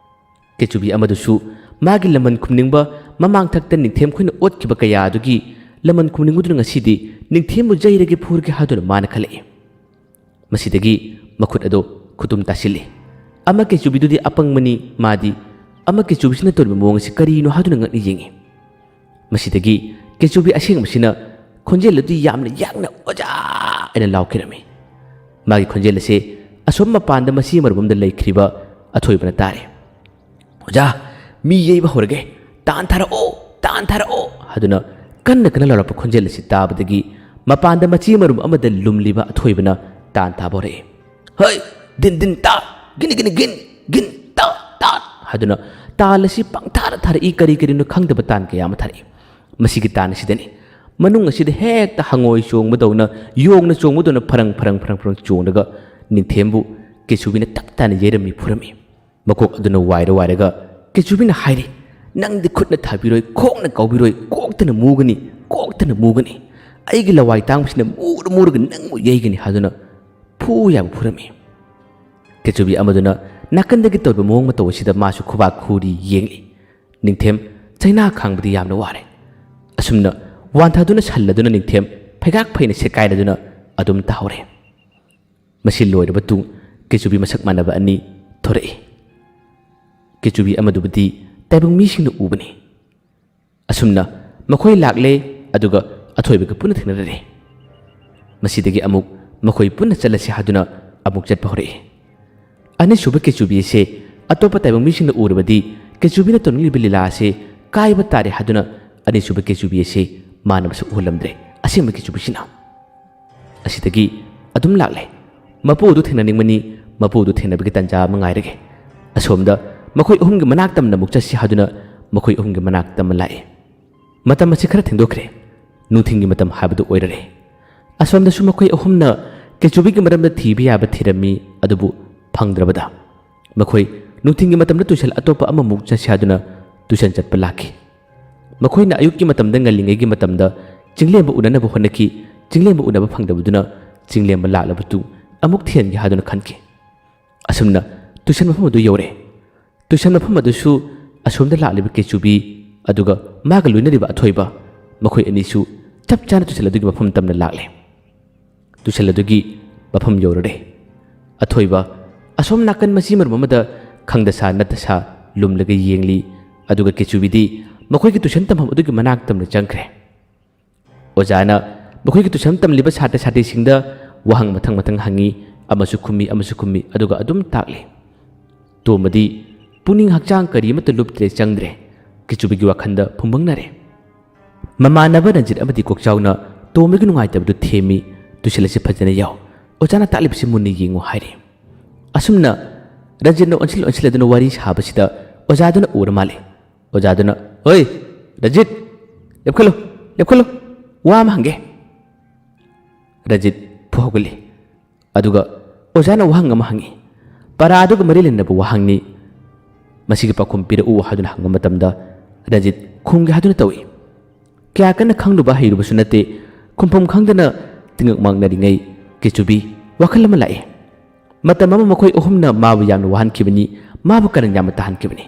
ꯀꯦꯆꯨꯕꯤ ꯑꯃꯗꯨꯁꯨ ꯃꯥꯒꯤ ꯂꯃꯟ ꯈꯨꯝꯅꯤꯡꯕ ꯃꯃꯥꯡꯊꯛꯇ ꯅꯤꯡꯊꯦꯝ ꯈꯣꯏꯅ ꯑꯣꯠꯈꯤꯕ ꯀꯌꯥ ꯑꯗꯨꯒꯤ ꯂꯃꯟ ꯈꯨꯝꯅꯤꯡꯕꯗꯨꯅ ꯉꯁꯤꯗꯤ ꯅꯤꯡꯊꯦꯝꯕꯨ ꯌꯩꯔꯒꯦ ꯐꯨꯔꯒꯦ ꯍꯥꯏꯗꯨꯅ ꯃꯥꯅ ꯈꯜꯂꯛꯏ꯫ ꯃꯁꯤꯗꯒꯤ ꯃꯈꯨꯠ ꯑꯗꯨ ꯈꯨꯇꯨꯝ ꯇꯥꯁꯤꯜꯂꯤ꯫ ꯑꯃ ꯀꯦꯆꯨꯕꯤꯗꯨꯗꯤ ꯑꯄꯪꯕꯅꯤ, ꯃꯥꯗꯤ ꯑꯃ ꯀꯦꯆꯨꯕꯤꯁꯤꯅ ꯇꯧꯔꯤꯕ ꯃꯑꯣꯡ ꯑꯁꯤ ꯀꯔꯤꯅꯣ ꯍꯥꯏꯗꯨꯅ ꯉꯛꯅ ꯌꯦꯡꯉꯤ꯫ ꯃꯁꯤꯗꯒꯤ ꯀꯦꯆꯨꯕꯤ ꯑꯁꯦꯡꯕꯁꯤꯅ ꯈꯣꯟꯖꯦꯜ ꯑꯗꯨ ꯌꯥꯝꯅ ꯌꯥꯡꯅ "ꯑꯣꯖꯥ!" ꯍꯥꯏꯅ ꯂꯥꯎꯈꯤꯔꯝꯃꯤ꯫ ꯃꯥꯒꯤ ꯈꯣꯟꯖꯦꯜ ꯑꯁꯤ ꯑꯁꯣꯝ ꯃꯄꯥꯟꯗ ꯃꯆꯤ ꯃꯔꯨꯝ ꯑꯃꯗ ꯂꯩꯈ꯭ꯔꯤꯕ ꯑꯊꯣꯏꯕꯅ ꯇꯥꯔꯦ꯫ "ꯑꯣꯖꯥ, ꯃꯤ ꯌꯩꯕ ꯍꯧꯔꯒꯦ, ꯇꯥꯟꯊꯔꯛꯑꯣ, ꯇꯥꯟꯊꯔꯛꯑꯣ" ꯍꯥꯏꯗꯨꯅ ꯀꯟꯅ ꯀꯟꯅ ꯂꯥꯎꯔꯛꯄ ꯈꯣꯟꯖꯦꯜ ꯑꯁꯤ ꯇꯥꯕꯗꯒꯤ ꯃꯄꯥꯟꯗ ꯃꯆꯤ ꯃꯔꯨꯝ ꯑꯃꯗ ꯂꯨꯝꯂꯤꯕ ꯑꯊꯣꯏꯕꯅ ꯇꯥꯟ ꯊꯥꯕ ꯍꯧꯔꯛꯏ꯫ "ꯍꯩ, ꯗꯤꯟ ꯗꯤꯟ ꯇꯥ, ꯒꯤꯅꯤ ꯒꯤꯅꯤ ꯒꯤꯟ, ꯒꯤꯟ ꯇꯥ ꯇꯥ" ꯍꯥꯏꯗꯨꯅ ꯇꯥꯟ ꯑꯁꯤ ꯄꯪꯊꯥꯗ ꯊꯥꯔꯛꯏ꯫ ꯀꯔꯤ ꯀꯔꯤꯅꯣ ꯈꯪꯗꯕ ꯇꯥꯟ ꯀꯌꯥ ꯑꯃ ꯊꯥꯔꯛꯏ꯫ ꯃꯁꯤꯒꯤ ꯇꯥꯟ ꯑꯁꯤꯗꯅꯤ ꯃꯅꯨꯡ ꯑꯁꯤꯗ ꯍꯦꯛꯇ ꯍꯪꯉꯣꯏ ꯆꯣꯡꯕꯗꯧꯅ, ꯌꯣꯡꯅ ꯆꯣꯡꯕꯗꯧꯅ ꯐꯔꯪ ꯐꯔꯪ ꯐꯔꯪ ꯐꯔꯪ ꯆꯣꯡꯂꯒ ꯅꯤꯡꯊꯦꯝꯕꯨ ꯀꯦꯆꯨꯕꯤꯅ ꯇꯞ ꯇꯥꯅ ꯌꯩꯔꯝꯃꯤ, ꯐꯨꯔꯝꯃꯤ꯫ ꯃꯀꯣꯛ ꯑꯗꯨꯅ ꯋꯥꯏꯔ ꯋꯥꯏꯔꯒ ꯀꯦꯆꯨꯕꯤꯅ ꯍꯥꯏꯔꯤ, "ꯅꯪꯗꯤ ꯈꯨꯠꯅ ꯊꯥꯕꯤꯔꯣꯏ, ꯈꯣꯡꯅ ꯀꯥꯎꯕꯤꯔꯣꯏ, ꯀꯣꯛꯇꯅ ꯃꯨꯒꯅꯤ, ꯀꯣꯛꯇꯅ ꯃꯨꯒꯅꯤ꯫ ꯑꯩꯒꯤ ꯂꯋꯥꯏ ꯇꯥꯡꯕꯁꯤꯅ ꯃꯨꯔ ꯃꯨꯔꯒ ꯅꯪꯕꯨ ꯌꯩꯒꯅꯤ" ꯍꯥꯏꯗꯨꯅ ꯐꯨ ꯌꯥꯕ ꯐꯨꯔꯝꯃꯤ꯫ ꯀꯦꯆꯨꯕꯤ ꯑꯃꯗꯨꯅ ꯅꯥꯀꯟꯗꯒꯤ ꯇꯧꯔꯤꯕ ꯃꯑꯣꯡ ꯃꯇꯧ ꯑꯁꯤꯗ ꯃꯥꯁꯨ ꯈꯨꯕꯥꯛ ꯈꯨꯔꯤ ꯌꯦꯡꯂꯤ꯫ ꯅꯤꯡꯊꯦꯝ ꯆꯩꯅꯥ ꯈꯥꯡꯕꯗꯤ ꯌꯥꯝꯅ ꯋꯥꯔꯦ꯫ ꯑꯁꯨꯝꯅ ꯋꯥꯟꯊꯗꯨꯅ ꯁꯜꯂꯗꯨꯅ ꯅꯤꯡꯊꯦꯝ ꯐꯩꯒꯥꯛ ꯐꯩꯅ ꯁꯦꯠꯀꯥꯏꯔꯗꯨꯅ ꯑꯗꯨꯝ ꯇꯥꯍꯧꯔꯦ꯫ ꯃꯁꯤ ꯂꯣꯏꯔꯕ ꯇꯨꯡ ꯀꯦꯆꯨꯕꯤ ꯃꯁꯛ ꯃꯥꯟꯅꯕ ꯑꯅꯤ ꯊꯣꯔꯛꯏ꯫ ꯀꯦꯆꯨꯕꯤ ꯑꯃꯗꯨꯕꯨꯗꯤ ꯇꯥꯏꯕꯪ ꯃꯤꯁꯤꯡꯅ ꯎꯕꯅꯤ꯫ ꯑꯁꯨꯝꯅ ꯃꯈꯣꯏ ꯂꯥꯛꯂꯦ, ꯑꯗꯨꯒ ꯑꯊꯣꯏꯕꯒ ꯄꯨꯟꯅ ꯊꯦꯡꯅꯔꯦ꯫ ꯃꯁꯤꯗꯒꯤ ꯑꯃꯨꯛ ꯃꯈꯣꯏ ꯄꯨꯟꯅ ꯆꯠꯂꯁꯤ ꯍꯥꯏꯗꯨꯅ ꯑꯃꯨꯛ ꯆꯠꯄ ꯍꯧꯔꯛꯏ꯫ ꯑꯅꯤꯁꯨꯕ ꯀꯦꯆꯨꯕꯤ ꯑꯁꯦ ꯑꯇꯣꯞꯄ ꯇꯥꯏꯕꯪ ꯃꯤꯁꯤꯡꯅ ꯎꯔꯕꯗꯤ ꯀꯦꯆꯨꯕꯤꯅ ꯇꯧꯅꯤꯡꯂꯤꯕ ꯂꯤꯂꯥ ꯑꯁꯦ ꯀꯥꯏꯕ ꯇꯥꯔꯦ ꯍꯥꯏꯗꯨꯅ ꯑꯅꯤꯁꯨꯕ ꯀꯦꯆꯨꯕꯤ ꯑꯁꯦ ꯃꯥꯅ ꯃꯁꯛ ꯎꯍꯜꯂꯝꯗ꯭ꯔꯦ꯫ ꯑꯁꯦꯡꯕ ꯀꯦꯆꯨꯕꯤꯁꯤꯅ ꯑꯁꯤꯗꯒꯤ ꯑꯗꯨꯝ ꯂꯥꯛꯂꯦ꯫ ꯃꯄꯨ ꯑꯗꯨ ꯊꯦꯡꯅꯅꯤꯡꯕꯅꯤ, ꯃꯄꯨ ꯑꯗꯨ ꯊꯦꯡꯅꯕꯒꯤ ꯇꯥꯟꯖꯥ ꯑꯃ ꯉꯥꯏꯔꯒꯦ꯫ ꯑꯁꯣꯝꯗ ꯃꯈꯣꯏ ꯑꯍꯨꯝꯒꯤ ꯃꯅꯥꯛ ꯇꯝꯅ ꯑꯃꯨꯛ ꯆꯠꯁꯤ ꯍꯥꯏꯗꯨꯅ ꯃꯈꯣꯏ ꯑꯍꯨꯝꯒꯤ ꯃꯅꯥꯛ ꯇꯝꯅ ꯂꯥꯛꯏ꯫ ꯃꯇꯝ ꯑꯁꯤ ꯈꯔ ꯊꯦꯡꯗꯣꯛꯈ꯭ꯔꯦ꯫ ꯅꯨꯡꯊꯤꯜꯒꯤ ꯃꯇꯝ ꯍꯥꯏꯕꯗꯨ ꯑꯣꯏꯔꯔꯦ꯫ ꯑꯁꯣꯝꯗꯁꯨ ꯃꯈꯣꯏ ꯑꯍꯨꯝꯅ ꯀꯦꯆꯨꯕꯤꯒꯤ ꯃꯔꯝꯗ ꯊꯤꯕ ꯌꯥꯕ ꯊꯤꯔꯝꯃꯤ, ꯑꯗꯨꯕꯨ ꯐꯪꯗ꯭ꯔꯕꯗ ꯃꯈꯣꯏ ꯅꯨꯡꯊꯤꯜꯒꯤ ꯃꯇꯝꯗ ꯇꯨꯏꯁꯟ ꯑꯇꯣꯞꯄ ꯑꯃꯃꯨꯛ ꯆꯠꯁꯤ ꯍꯥꯏꯗꯨꯅ ꯇꯨꯏꯁꯟ ꯆꯠꯄ ꯂꯥꯛꯈꯤ꯫ ꯃꯈꯣꯏꯅ ꯑꯌꯨꯛꯀꯤ ꯃꯇꯝꯗ ꯉꯜꯂꯤꯉꯩꯒꯤ ꯃꯇꯝꯗ ꯆꯤꯡꯂꯦꯝꯕ ꯎꯅꯅꯕ ꯍꯣꯠꯅꯈꯤ꯫ ꯆꯤꯡꯂꯦꯝꯕ ꯎꯅꯕ ꯐꯪꯗꯕꯗꯨꯅ ꯆꯤꯡꯂꯦꯝꯕ ꯂꯥꯛꯂꯕꯗꯨ ꯑꯃꯨꯛ ꯊꯤꯍꯟꯒꯦ ꯍꯥꯏꯗꯨꯅ ꯈꯟꯈꯤ꯫ ꯑꯁꯨꯝꯅ ꯇꯨꯏꯁꯟ ꯃꯐꯝ ꯑꯗꯨ ꯌꯧꯔꯦ꯫ ꯇꯨꯏꯁꯟ ꯃꯐꯝ ꯑꯗꯨꯁꯨ ꯑꯁꯣꯝꯗ ꯂꯥꯛꯂꯤꯕ ꯀꯦꯆꯨꯕꯤ ꯑꯗꯨꯒ ꯃꯥꯒ ꯂꯣꯏꯅꯔꯤꯕ ꯑꯊꯣꯏꯕ, ꯃꯈꯣꯏ ꯑꯅꯤꯁꯨ ꯆꯞ ꯆꯥꯅ ꯇꯨꯏꯁꯟ ꯑꯗꯨꯒꯤ ꯃꯐꯝ ꯇꯝꯅ ꯂꯥꯛꯂꯦ꯫ ꯇꯨꯏꯁꯟ ꯑꯗꯨꯒꯤ ꯃꯐꯝ ꯌꯧꯔꯔꯦ꯫ ꯑꯊꯣꯏꯕ ꯑꯁꯣꯝ ꯅꯥꯀꯟ ꯃꯆꯤ ꯃꯔꯨꯝ ꯑꯃꯗ ꯈꯪꯗ ꯁꯥ ꯅꯠꯇ ꯁꯥ ꯂꯨꯝꯂꯒ ꯌꯦꯡꯂꯤ꯫ ꯑꯗꯨꯒ ꯀꯦꯆꯨꯕꯤꯗꯤ ꯃꯈꯣꯏꯒꯤ ꯇꯨꯏꯁꯟ ꯇꯝꯐꯝ ꯑꯗꯨꯒꯤ ꯃꯅꯥꯛ ꯇꯝꯅ ꯆꯪꯈ꯭ꯔꯦ꯫ ꯑꯣꯖꯥꯅ ꯃꯈꯣꯏꯒꯤ ꯇꯨꯏꯁꯟ ꯇꯝꯂꯤꯕ ꯁꯥꯇ꯭ꯔ ꯁꯥꯇ꯭ꯔꯤꯁꯤꯡꯗ ꯋꯥꯍꯪ ꯃꯊꯪ ꯃꯊꯪ ꯍꯪꯉꯤ, ꯑꯃꯁꯨ ꯈꯨꯝꯃꯤ, ꯑꯃꯁꯨ ꯈꯨꯝꯃꯤ, ꯑꯗꯨꯒ ꯑꯗꯨꯝ ꯇꯥꯛꯂꯤ꯫ ꯇꯣꯝꯕꯗꯤ ꯄꯨꯛꯅꯤꯡ ꯍꯛꯆꯥꯡ ꯀꯔꯤ ꯑꯃꯠꯇ ꯂꯨꯞꯇ꯭ꯔꯦ, ꯆꯪꯗ꯭ꯔꯦ꯫ ꯀꯦꯆꯨꯕꯤꯒꯤ ꯋꯥꯈꯜꯗ ꯐꯨꯝꯕꯪꯅꯔꯦ꯫ ꯃꯃꯥꯟꯅꯕ ꯔꯟꯖꯤꯠ ꯑꯃꯗꯤ ꯀꯣꯛꯆꯥꯎꯅ ꯇꯣꯝꯕꯒꯤ ꯅꯨꯡꯉꯥꯏꯇꯕꯗꯨ ꯊꯦꯝꯃꯤ꯫ "ꯇꯨꯏꯁꯟ ꯑꯁꯤ ꯐꯖꯅ ꯌꯥꯎ, ꯑꯣꯖꯥꯅ ꯇꯥꯛꯂꯤꯕꯁꯤ ꯃꯨꯟꯅ ꯌꯦꯡꯉꯨ" ꯍꯥꯏꯔꯤ꯫ ꯑꯁꯨꯝꯅ ꯔꯟꯖꯤꯠꯅ ꯑꯣꯟꯁꯤꯜ ꯑꯣꯟꯁꯤꯜꯂꯗꯨꯅ ꯋꯥꯔꯤ ꯁꯥꯕꯁꯤꯗ ꯑꯣꯖꯥꯗꯨꯅ ꯎꯔ ꯃꯥꯜꯂꯦ꯫ ꯑꯣꯖꯥꯗꯨꯅ, "ꯑꯣꯏ ꯔꯟꯖꯤꯠ, ꯂꯦꯞꯈꯠꯂꯨ, ꯂꯦꯞꯈꯠꯂꯨ, ꯋꯥ ꯑꯃ ꯍꯪꯒꯦ"꯫ ꯔꯟꯖꯤꯠ ꯐꯨ ꯍꯧꯒꯠꯂꯤ꯫ ꯑꯗꯨꯒ ꯑꯣꯖꯥꯅ ꯋꯥꯍꯪ ꯑꯃ ꯍꯪꯉꯤ꯫ ꯄꯔꯥ ꯑꯗꯨꯒ ꯃꯔꯤ ꯂꯩꯅꯕ ꯋꯥꯍꯪꯅꯤ꯫ "ꯃꯁꯤꯒꯤ ꯄꯥꯎꯈꯨꯝ ꯄꯤꯔꯛꯎ" ꯍꯥꯏꯗꯨꯅ ꯍꯪꯕ ꯃꯇꯝꯗ ꯔꯟꯖꯤꯠ ꯈꯨꯝꯒꯦ ꯍꯥꯏꯗꯨꯅ ꯇꯧꯏ꯫ ꯀꯌꯥ ꯀꯟꯅ ꯈꯪꯂꯨꯕ ꯍꯩꯔꯨꯕꯁꯨ ꯅꯠꯇꯦ꯫ ꯈꯨꯝꯐꯝ ꯈꯪꯗꯅ ꯇꯤꯡꯉꯛ ꯃꯥꯡꯅꯔꯤꯉꯩ ꯀꯦꯆꯨꯕꯤ ꯋꯥꯈꯜ ꯑꯃ ꯂꯥꯛꯏ꯫ ꯃꯇꯝ ꯑꯃ ꯃꯈꯣꯏ ꯑꯍꯨꯝꯅ ꯃꯥꯕꯨ ꯌꯥꯝꯅ ꯋꯥꯍꯟꯈꯤꯕꯅꯤ, ꯃꯥꯕꯨ ꯀꯔꯟ ꯌꯥꯝꯅ ꯇꯥꯍꯟꯈꯤꯕꯅꯤ꯫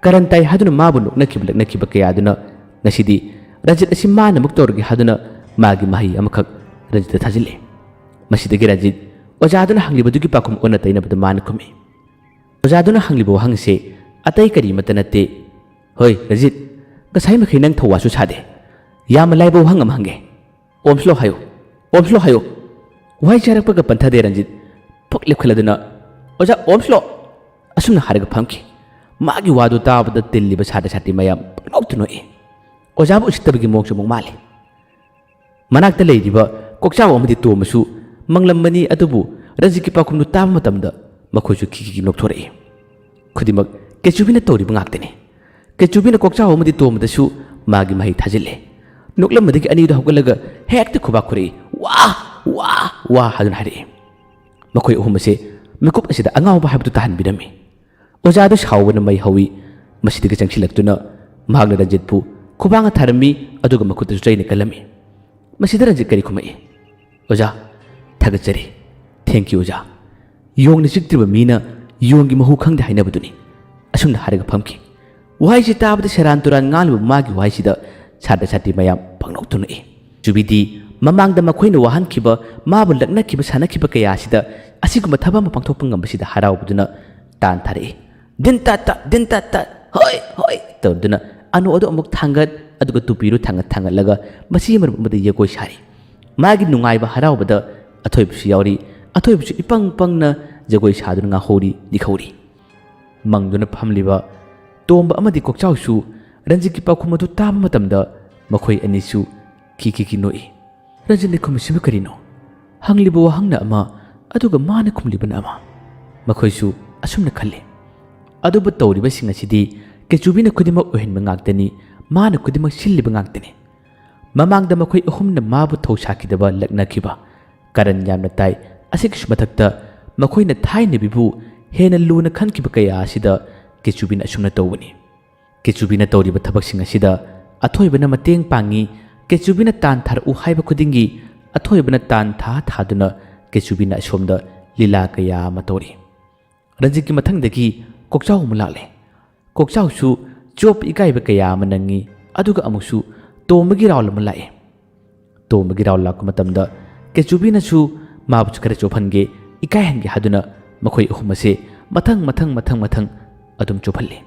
ꯀꯔꯟ ꯇꯥꯏ ꯍꯥꯏꯗꯨꯅ ꯃꯥꯕꯨ ꯅꯣꯛꯅꯈꯤꯕ ꯂꯛꯅꯈꯤꯕ ꯀꯌꯥꯗꯨꯅ ꯉꯁꯤꯗꯤ ꯔꯟꯖꯤꯠ ꯑꯁꯤ ꯃꯥꯅ ꯑꯃꯨꯛ ꯇꯧꯔꯒꯦ ꯍꯥꯏꯗꯨꯅ ꯃꯥꯒꯤ ꯃꯍꯩ ꯑꯃꯈꯛ ꯔꯟꯖꯤꯠꯇ ꯊꯥꯖꯤꯜꯂꯤ꯫ ꯃꯁꯤꯗꯒꯤ ꯔꯟꯖꯤꯠ ꯑꯣꯖꯥꯗꯨꯅ ꯍꯪꯂꯤꯕꯗꯨꯒꯤ ꯄꯥꯎꯈꯨꯝ ꯑꯣꯟꯅ ꯇꯩꯅꯕꯗ ꯃꯥꯅ ꯈꯨꯝꯃꯤ꯫ ꯑꯣꯖꯥꯗꯨꯅ ꯍꯪꯂꯤꯕ ꯋꯥꯍꯪꯁꯦ ꯑꯇꯩ ꯀꯔꯤꯃꯠꯇ ꯅꯠꯇꯦ꯫ "ꯍꯣꯏ ꯔꯟꯖꯤꯠ, ꯉꯁꯥꯏ ꯃꯈꯩ ꯅꯪ ꯊꯧꯋꯥꯁꯨ ꯁꯥꯗꯦ꯫ ꯌꯥꯝꯅ ꯂꯥꯏꯕ ꯋꯥꯍꯪ ꯑꯃ ꯍꯪꯒꯦ꯫ ꯑꯣꯝꯁꯂꯣ ꯍꯥꯏꯌꯨ, ꯑꯣꯝꯁꯂꯣ ꯍꯥꯏꯌꯨ"꯫ ꯋꯥꯍꯩ ꯆꯥꯔꯛꯄꯒ ꯄꯟꯊꯗꯦ ꯔꯟꯖꯤꯠ꯫ ꯐꯛ ꯂꯦꯞꯈꯠꯂꯗꯨꯅ, "ꯑꯣꯖꯥ, ꯑꯣꯝꯁꯂꯣ!" ꯑꯁꯨꯝꯅ ꯍꯥꯏꯔꯒ ꯐꯝꯈꯤ꯫ ꯃꯥꯒꯤ ꯋꯥꯗꯨ ꯇꯥꯕꯗ ꯇꯤꯜꯂꯤꯕ ꯁꯥꯇ꯭ꯔ ꯁꯥꯇ꯭ꯔꯤ ꯃꯌꯥꯝ ꯄꯪꯅꯣꯛꯇ ꯅꯣꯛꯏ꯫ ꯑꯣꯖꯥꯕꯨ ꯎꯁꯤꯠꯇꯕꯒꯤ ꯃꯑꯣꯡꯁꯨ ꯑꯃꯨꯛ ꯃꯥꯜꯂꯤ꯫ ꯃꯅꯥꯛꯇ ꯂꯩꯔꯤꯕ ꯀꯣꯛꯆꯥꯎ ꯑꯃꯗꯤ ꯇꯣꯝꯕꯁꯨ ꯃꯪꯂꯝꯕꯅꯤ, ꯑꯗꯨꯕꯨ ꯔꯟꯖꯤꯠꯀꯤ ꯄꯥꯎꯈꯨꯝꯗꯨ ꯇꯥꯕ ꯃꯇꯝꯗ ꯃꯈꯣꯏꯁꯨ ꯈꯤꯈꯤꯈꯤ ꯅꯣꯛꯊꯣꯔꯛꯏ꯫ ꯈꯨꯗꯤꯡꯃꯛ ꯀꯦꯆꯨꯕꯤꯅ ꯇꯧꯔꯤꯕ ꯉꯥꯛꯇꯅꯤ꯫ ꯀꯦꯆꯨꯕꯤꯅ ꯀꯣꯛꯆꯥꯎ ꯑꯃꯗꯤ ꯇꯣꯝꯕꯗꯁꯨ ꯃꯥꯒꯤ ꯃꯍꯩ ꯊꯥꯖꯤꯜꯂꯦ꯫ ꯅꯣꯛꯂꯝꯕꯗꯒꯤ ꯑꯅꯤꯗꯨ ꯍꯧꯒꯠꯂꯒ ꯍꯦꯛꯇ ꯈꯨꯕꯥꯛ ꯈꯨꯔꯛꯏ꯫ "ꯋꯥ! ꯋꯥ! ꯋꯥ!" ꯍꯥꯏꯗꯨꯅ ꯍꯥꯏꯔꯛꯏ꯫ ꯃꯈꯣꯏ ꯑꯍꯨꯝ ꯑꯁꯦ ꯃꯤꯀꯨꯞ ꯑꯁꯤꯗ ꯑꯉꯥꯎꯕ ꯍꯥꯏꯕꯗꯨ ꯇꯥꯍꯟꯕꯤꯔꯝꯃꯤ꯫ ꯑꯣꯖꯥꯗꯨ ꯁꯥꯎꯕꯅ ꯃꯩ ꯍꯧꯏ꯫ ꯃꯁꯤꯗꯒꯤ ꯆꯪꯁꯤꯜꯂꯛꯇꯨꯅ ꯃꯍꯥꯛꯅ ꯔꯟꯖꯤꯠꯄꯨ ꯈꯨꯕꯥꯛꯅ ꯊꯥꯔꯝꯃꯤ, ꯑꯗꯨꯒ ꯃꯈꯨꯠꯇꯁꯨ ꯆꯩꯅ ꯀꯜꯂꯝꯃꯤ꯫ ꯃꯁꯤꯗ ꯔꯟꯖꯤꯠ ꯀꯔꯤ ꯈꯨꯝꯃꯛꯏ? "ꯑꯣꯖꯥ, ꯊꯥꯒꯠꯆꯔꯤ꯫ Thank you, ꯑꯣꯖꯥ꯫ ꯌꯣꯡꯅ ꯆꯤꯛꯇ꯭ꯔꯤꯕ ꯃꯤꯅ ꯌꯣꯡꯒꯤ ꯃꯍꯨ ꯈꯪꯗꯦ ꯍꯥꯏꯅꯕꯗꯨꯅꯤ꯫" ꯑꯁꯨꯝꯅ ꯍꯥꯏꯔꯒ ꯐꯝꯈꯤ꯫ ꯋꯥꯍꯩꯁꯤ ꯇꯥꯕꯗ ꯁꯦꯔꯥꯟ ꯇꯨꯔꯥꯟ ꯉꯥꯡꯂꯤꯕ ꯃꯥꯒꯤ ꯋꯥꯍꯩꯁꯤꯗ ꯁꯥꯇ꯭ꯔ ꯁꯥꯇ꯭ꯔꯤ ꯃꯌꯥꯝ ꯄꯪꯅꯣꯛꯇ ꯅꯣꯛꯏ꯫ ꯀꯦꯆꯨꯕꯤꯗꯤ ꯃꯃꯥꯡꯗ ꯃꯈꯣꯏꯅ ꯋꯥꯍꯟꯈꯤꯕ, ꯃꯥꯕꯨ ꯂꯛꯅꯈꯤꯕ ꯁꯥꯟꯅꯈꯤꯕ ꯀꯌꯥ ꯑꯁꯤꯗ ꯑꯁꯤꯒꯨꯝꯕ ꯊꯕꯛ ꯑꯃ ꯄꯥꯡꯊꯣꯛꯄ ꯉꯝꯕꯁꯤꯗ ꯍꯔꯥꯎꯕꯗꯨꯅ ꯇꯥꯟ ꯊꯥꯔꯛꯏ꯫ "ꯗꯤꯟ ꯇꯥꯠ ꯇꯥꯠ, ꯗꯤꯟ ꯇꯥꯠ ꯇꯥꯠ, ꯍꯣꯏ, ꯍꯣꯏ" ꯇꯧꯗꯨꯅ ꯑꯅꯨ ꯑꯗꯨ ꯑꯃꯨꯛ ꯊꯥꯡꯒꯠ, ꯑꯗꯨꯒ ꯇꯨꯄꯤꯗꯨ ꯊꯥꯡꯒꯠ ꯊꯥꯡꯒꯠꯂꯒ ꯃꯁꯤ ꯃꯔꯨꯞ ꯑꯃꯗ ꯖꯒꯣꯏ ꯁꯥꯔꯤ꯫ ꯃꯥꯒꯤ ꯅꯨꯡꯉꯥꯏꯕ ꯍꯔꯥꯎꯕꯗ ꯑꯊꯣꯏꯕꯁꯨ ꯌꯥꯎꯔꯤ꯫ ꯑꯊꯣꯏꯕꯁꯨ ꯏꯄꯪ ꯄꯪꯅ ꯖꯒꯣꯏ ꯁꯥꯗꯨꯅ ꯉꯥꯍꯧꯔꯤ, ꯅꯤꯛꯍꯧꯔꯤ꯫ ꯃꯪꯗꯨꯅ ꯐꯝꯂꯤꯕ ꯇꯣꯝꯕ ꯑꯃꯗꯤ ꯀꯣꯛꯆꯥꯎꯁꯨ ꯔꯟꯖꯤꯠꯀꯤ ꯄꯥꯎꯈꯨꯝ ꯑꯗꯨ ꯇꯥꯕ ꯃꯇꯝꯗ ꯃꯈꯣꯏ ꯑꯅꯤꯁꯨ ꯈꯤꯈꯤꯈꯤ ꯅꯣꯛꯏ꯫ ꯔꯟꯖꯤꯠꯅ ꯈꯨꯝꯃꯤꯁꯤꯕꯨ ꯀꯔꯤꯅꯣ? ꯍꯪꯂꯤꯕ ꯋꯥꯍꯪꯅ ꯑꯃ, ꯑꯗꯨꯒ ꯃꯥꯅ ꯈꯨꯝꯂꯤꯕꯅ ꯑꯃ꯫ ꯃꯈꯣꯏꯁꯨ ꯑꯁꯨꯝꯅ ꯈꯜꯂꯤ꯫ ꯑꯗꯨꯕꯨ ꯇꯧꯔꯤꯕꯁꯤꯡ ꯑꯁꯤꯗꯤ ꯀꯦꯆꯨꯕꯤꯅ ꯈꯨꯗꯤꯡꯃꯛ ꯑꯣꯏꯍꯟꯕ ꯉꯥꯛꯇꯅꯤ, ꯃꯥꯅ ꯈꯨꯗꯤꯡꯃꯛ ꯁꯤꯜꯂꯤꯕ ꯉꯥꯛꯇꯅꯤ꯫ ꯃꯃꯥꯡꯗ ꯃꯈꯣꯏ ꯑꯍꯨꯝꯅ ꯃꯥꯕꯨ ꯊꯧꯁꯥꯈꯤꯗꯕ, ꯂꯛꯅꯈꯤꯕ, ꯀꯔꯟ ꯌꯥꯝꯅ ꯇꯥꯏ꯫ ꯑꯁꯤꯒꯤꯁꯨ ꯃꯊꯛꯇ ꯃꯈꯣꯏꯅ ꯊꯥꯏꯅꯕꯤꯕꯨ ꯍꯦꯟꯅ ꯂꯨꯅ ꯈꯟꯈꯤꯕ ꯀꯌꯥ ꯑꯁꯤꯗ ꯀꯦꯆꯨꯕꯤꯅ ꯑꯁꯨꯝꯅ ꯇꯧꯕꯅꯤ꯫ ꯀꯦꯆꯨꯕꯤꯅ ꯇꯧꯔꯤꯕ ꯊꯕꯛꯁꯤꯡ ꯑꯁꯤꯗ ꯑꯊꯣꯏꯕꯅ ꯃꯇꯦꯡ ꯄꯥꯡꯉꯤ꯫ ꯀꯦꯆꯨꯕꯤꯅ ꯇꯥꯟ ꯊꯥꯔꯛꯎ ꯍꯥꯏꯕ ꯈꯨꯗꯤꯡꯒꯤ ꯑꯊꯣꯏꯕꯅ ꯇꯥꯟ ꯊꯥ ꯊꯥꯗꯨꯅ ꯀꯦꯆꯨꯕꯤꯅ ꯑꯁꯣꯝꯗ ꯂꯤꯂꯥ ꯀꯌꯥ ꯑꯃ ꯇꯧꯔꯤ꯫ ꯔꯟꯖꯤꯠꯀꯤ ꯃꯊꯪꯗꯒꯤ ꯀꯣꯛꯆꯥꯎ ꯑꯃꯨꯛ ꯂꯥꯛꯂꯦ꯫ ꯀꯣꯛꯆꯥꯎꯁꯨ ꯆꯣꯞ ꯏꯀꯥꯏꯕ ꯀꯌꯥ ꯑꯃ ꯅꯪꯉꯤ꯫ ꯑꯗꯨꯒ ꯑꯃꯨꯛꯁꯨ ꯇꯣꯝꯕꯒꯤ ꯔꯥꯎꯜ ꯑꯃ ꯂꯥꯛꯑꯦ꯫ ꯇꯣꯝꯕꯒꯤ ꯔꯥꯎꯜ ꯂꯥꯛꯄ ꯃꯇꯝꯗ ꯀꯦꯆꯨꯕꯤꯅꯁꯨ ꯃꯥꯕꯨꯁꯨ ꯈꯔ ꯆꯣꯞꯍꯟꯒꯦ, ꯏꯀꯥꯏꯍꯟꯒꯦ ꯍꯥꯏꯗꯨꯅ ꯃꯈꯣꯏ ꯑꯍꯨꯝ ꯑꯁꯦ ꯃꯊꯪ ꯃꯊꯪ ꯃꯊꯪ ꯃꯊꯪ ꯑꯗꯨꯝ ꯆꯣꯞꯍꯜꯂꯤ꯫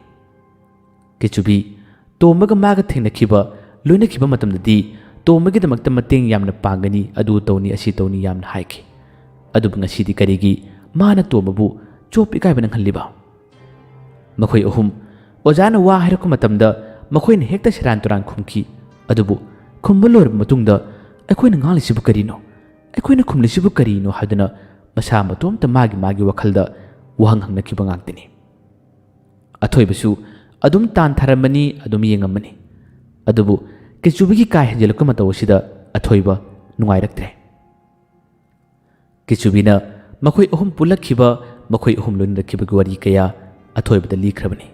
ꯀꯦꯆꯨꯕꯤ, ꯇꯣꯝꯕꯒ ꯃꯥꯒ ꯊꯦꯡꯅꯈꯤꯕ, ꯂꯣꯏꯅꯈꯤꯕ ꯃꯇꯝꯗꯗꯤ ꯇꯣꯝꯕꯒꯤꯗꯃꯛꯇ ꯃꯇꯦꯡ ꯌꯥꯝꯅ ꯄꯥꯡꯒꯅꯤ, ꯑꯗꯨ ꯇꯧꯅꯤ, ꯑꯁꯤ ꯇꯧꯅꯤ ꯌꯥꯝꯅ ꯍꯥꯏꯈꯤ꯫ ꯑꯗꯨꯕꯨ ꯉꯁꯤꯗꯤ ꯀꯔꯤꯒꯤ ꯃꯥꯅ ꯇꯣꯝꯕꯕꯨ ꯆꯣꯞ ꯏꯀꯥꯏꯕ ꯅꯪꯍꯜꯂꯤꯕ? ꯃꯈꯣꯏ ꯑꯍꯨꯝ ꯑꯣꯖꯥꯅ ꯋꯥ ꯍꯥꯏꯔꯛꯄ ꯃꯇꯝꯗ ꯃꯈꯣꯏꯅ ꯍꯦꯛꯇ ꯁꯦꯔꯥꯟ ꯇꯨꯔꯥꯟ ꯈꯨꯝꯈꯤ꯫ ꯑꯗꯨꯕꯨ ꯈꯨꯝꯕ ꯂꯣꯏꯔꯕ ꯃꯇꯨꯡꯗ ꯑꯩꯈꯣꯏꯅ ꯉꯥꯡꯂꯤꯁꯤꯕꯨ ꯀꯔꯤꯅꯣ? ꯑꯩꯈꯣꯏꯅ ꯈꯨꯝꯂꯤꯁꯤꯕꯨ ꯀꯔꯤꯅꯣ ꯍꯥꯏꯗꯨꯅ ꯃꯁꯥ ꯃꯇꯣꯝꯇ ꯃꯥꯒꯤ ꯃꯥꯒꯤ ꯋꯥꯈꯜꯗ ꯋꯥꯍꯪ ꯍꯪꯅꯈꯤꯕ ꯉꯥꯛꯇꯅꯤ꯫ ꯑꯊꯣꯏꯕꯁꯨ ꯑꯗꯨꯝ ꯇꯥꯟ ꯊꯥꯔꯝꯕꯅꯤ, ꯑꯗꯨꯝ ꯌꯦꯡꯉꯝꯕꯅꯤ꯫ ꯑꯗꯨꯕꯨ ꯀꯦꯆꯨꯕꯤꯒꯤ ꯀꯥ ꯍꯦꯟꯖꯤꯜꯂꯛꯄ ꯃꯇꯧ ꯑꯁꯤꯗ ꯑꯊꯣꯏꯕ ꯅꯨꯡꯉꯥꯏꯔꯛꯇ꯭ꯔꯦ꯫ ꯀꯦꯆꯨꯕꯤꯅ ꯃꯈꯣꯏ ꯑꯍꯨꯝ ꯄꯨꯜꯂꯛꯈꯤꯕ, ꯃꯈꯣꯏ ꯑꯍꯨꯝ ꯂꯣꯏꯅꯔꯛꯈꯤꯕꯒꯤ ꯋꯥꯔꯤ ꯀꯌꯥ ꯑꯊꯣꯏꯕꯗ ꯂꯤꯈ꯭ꯔꯕꯅꯤ꯫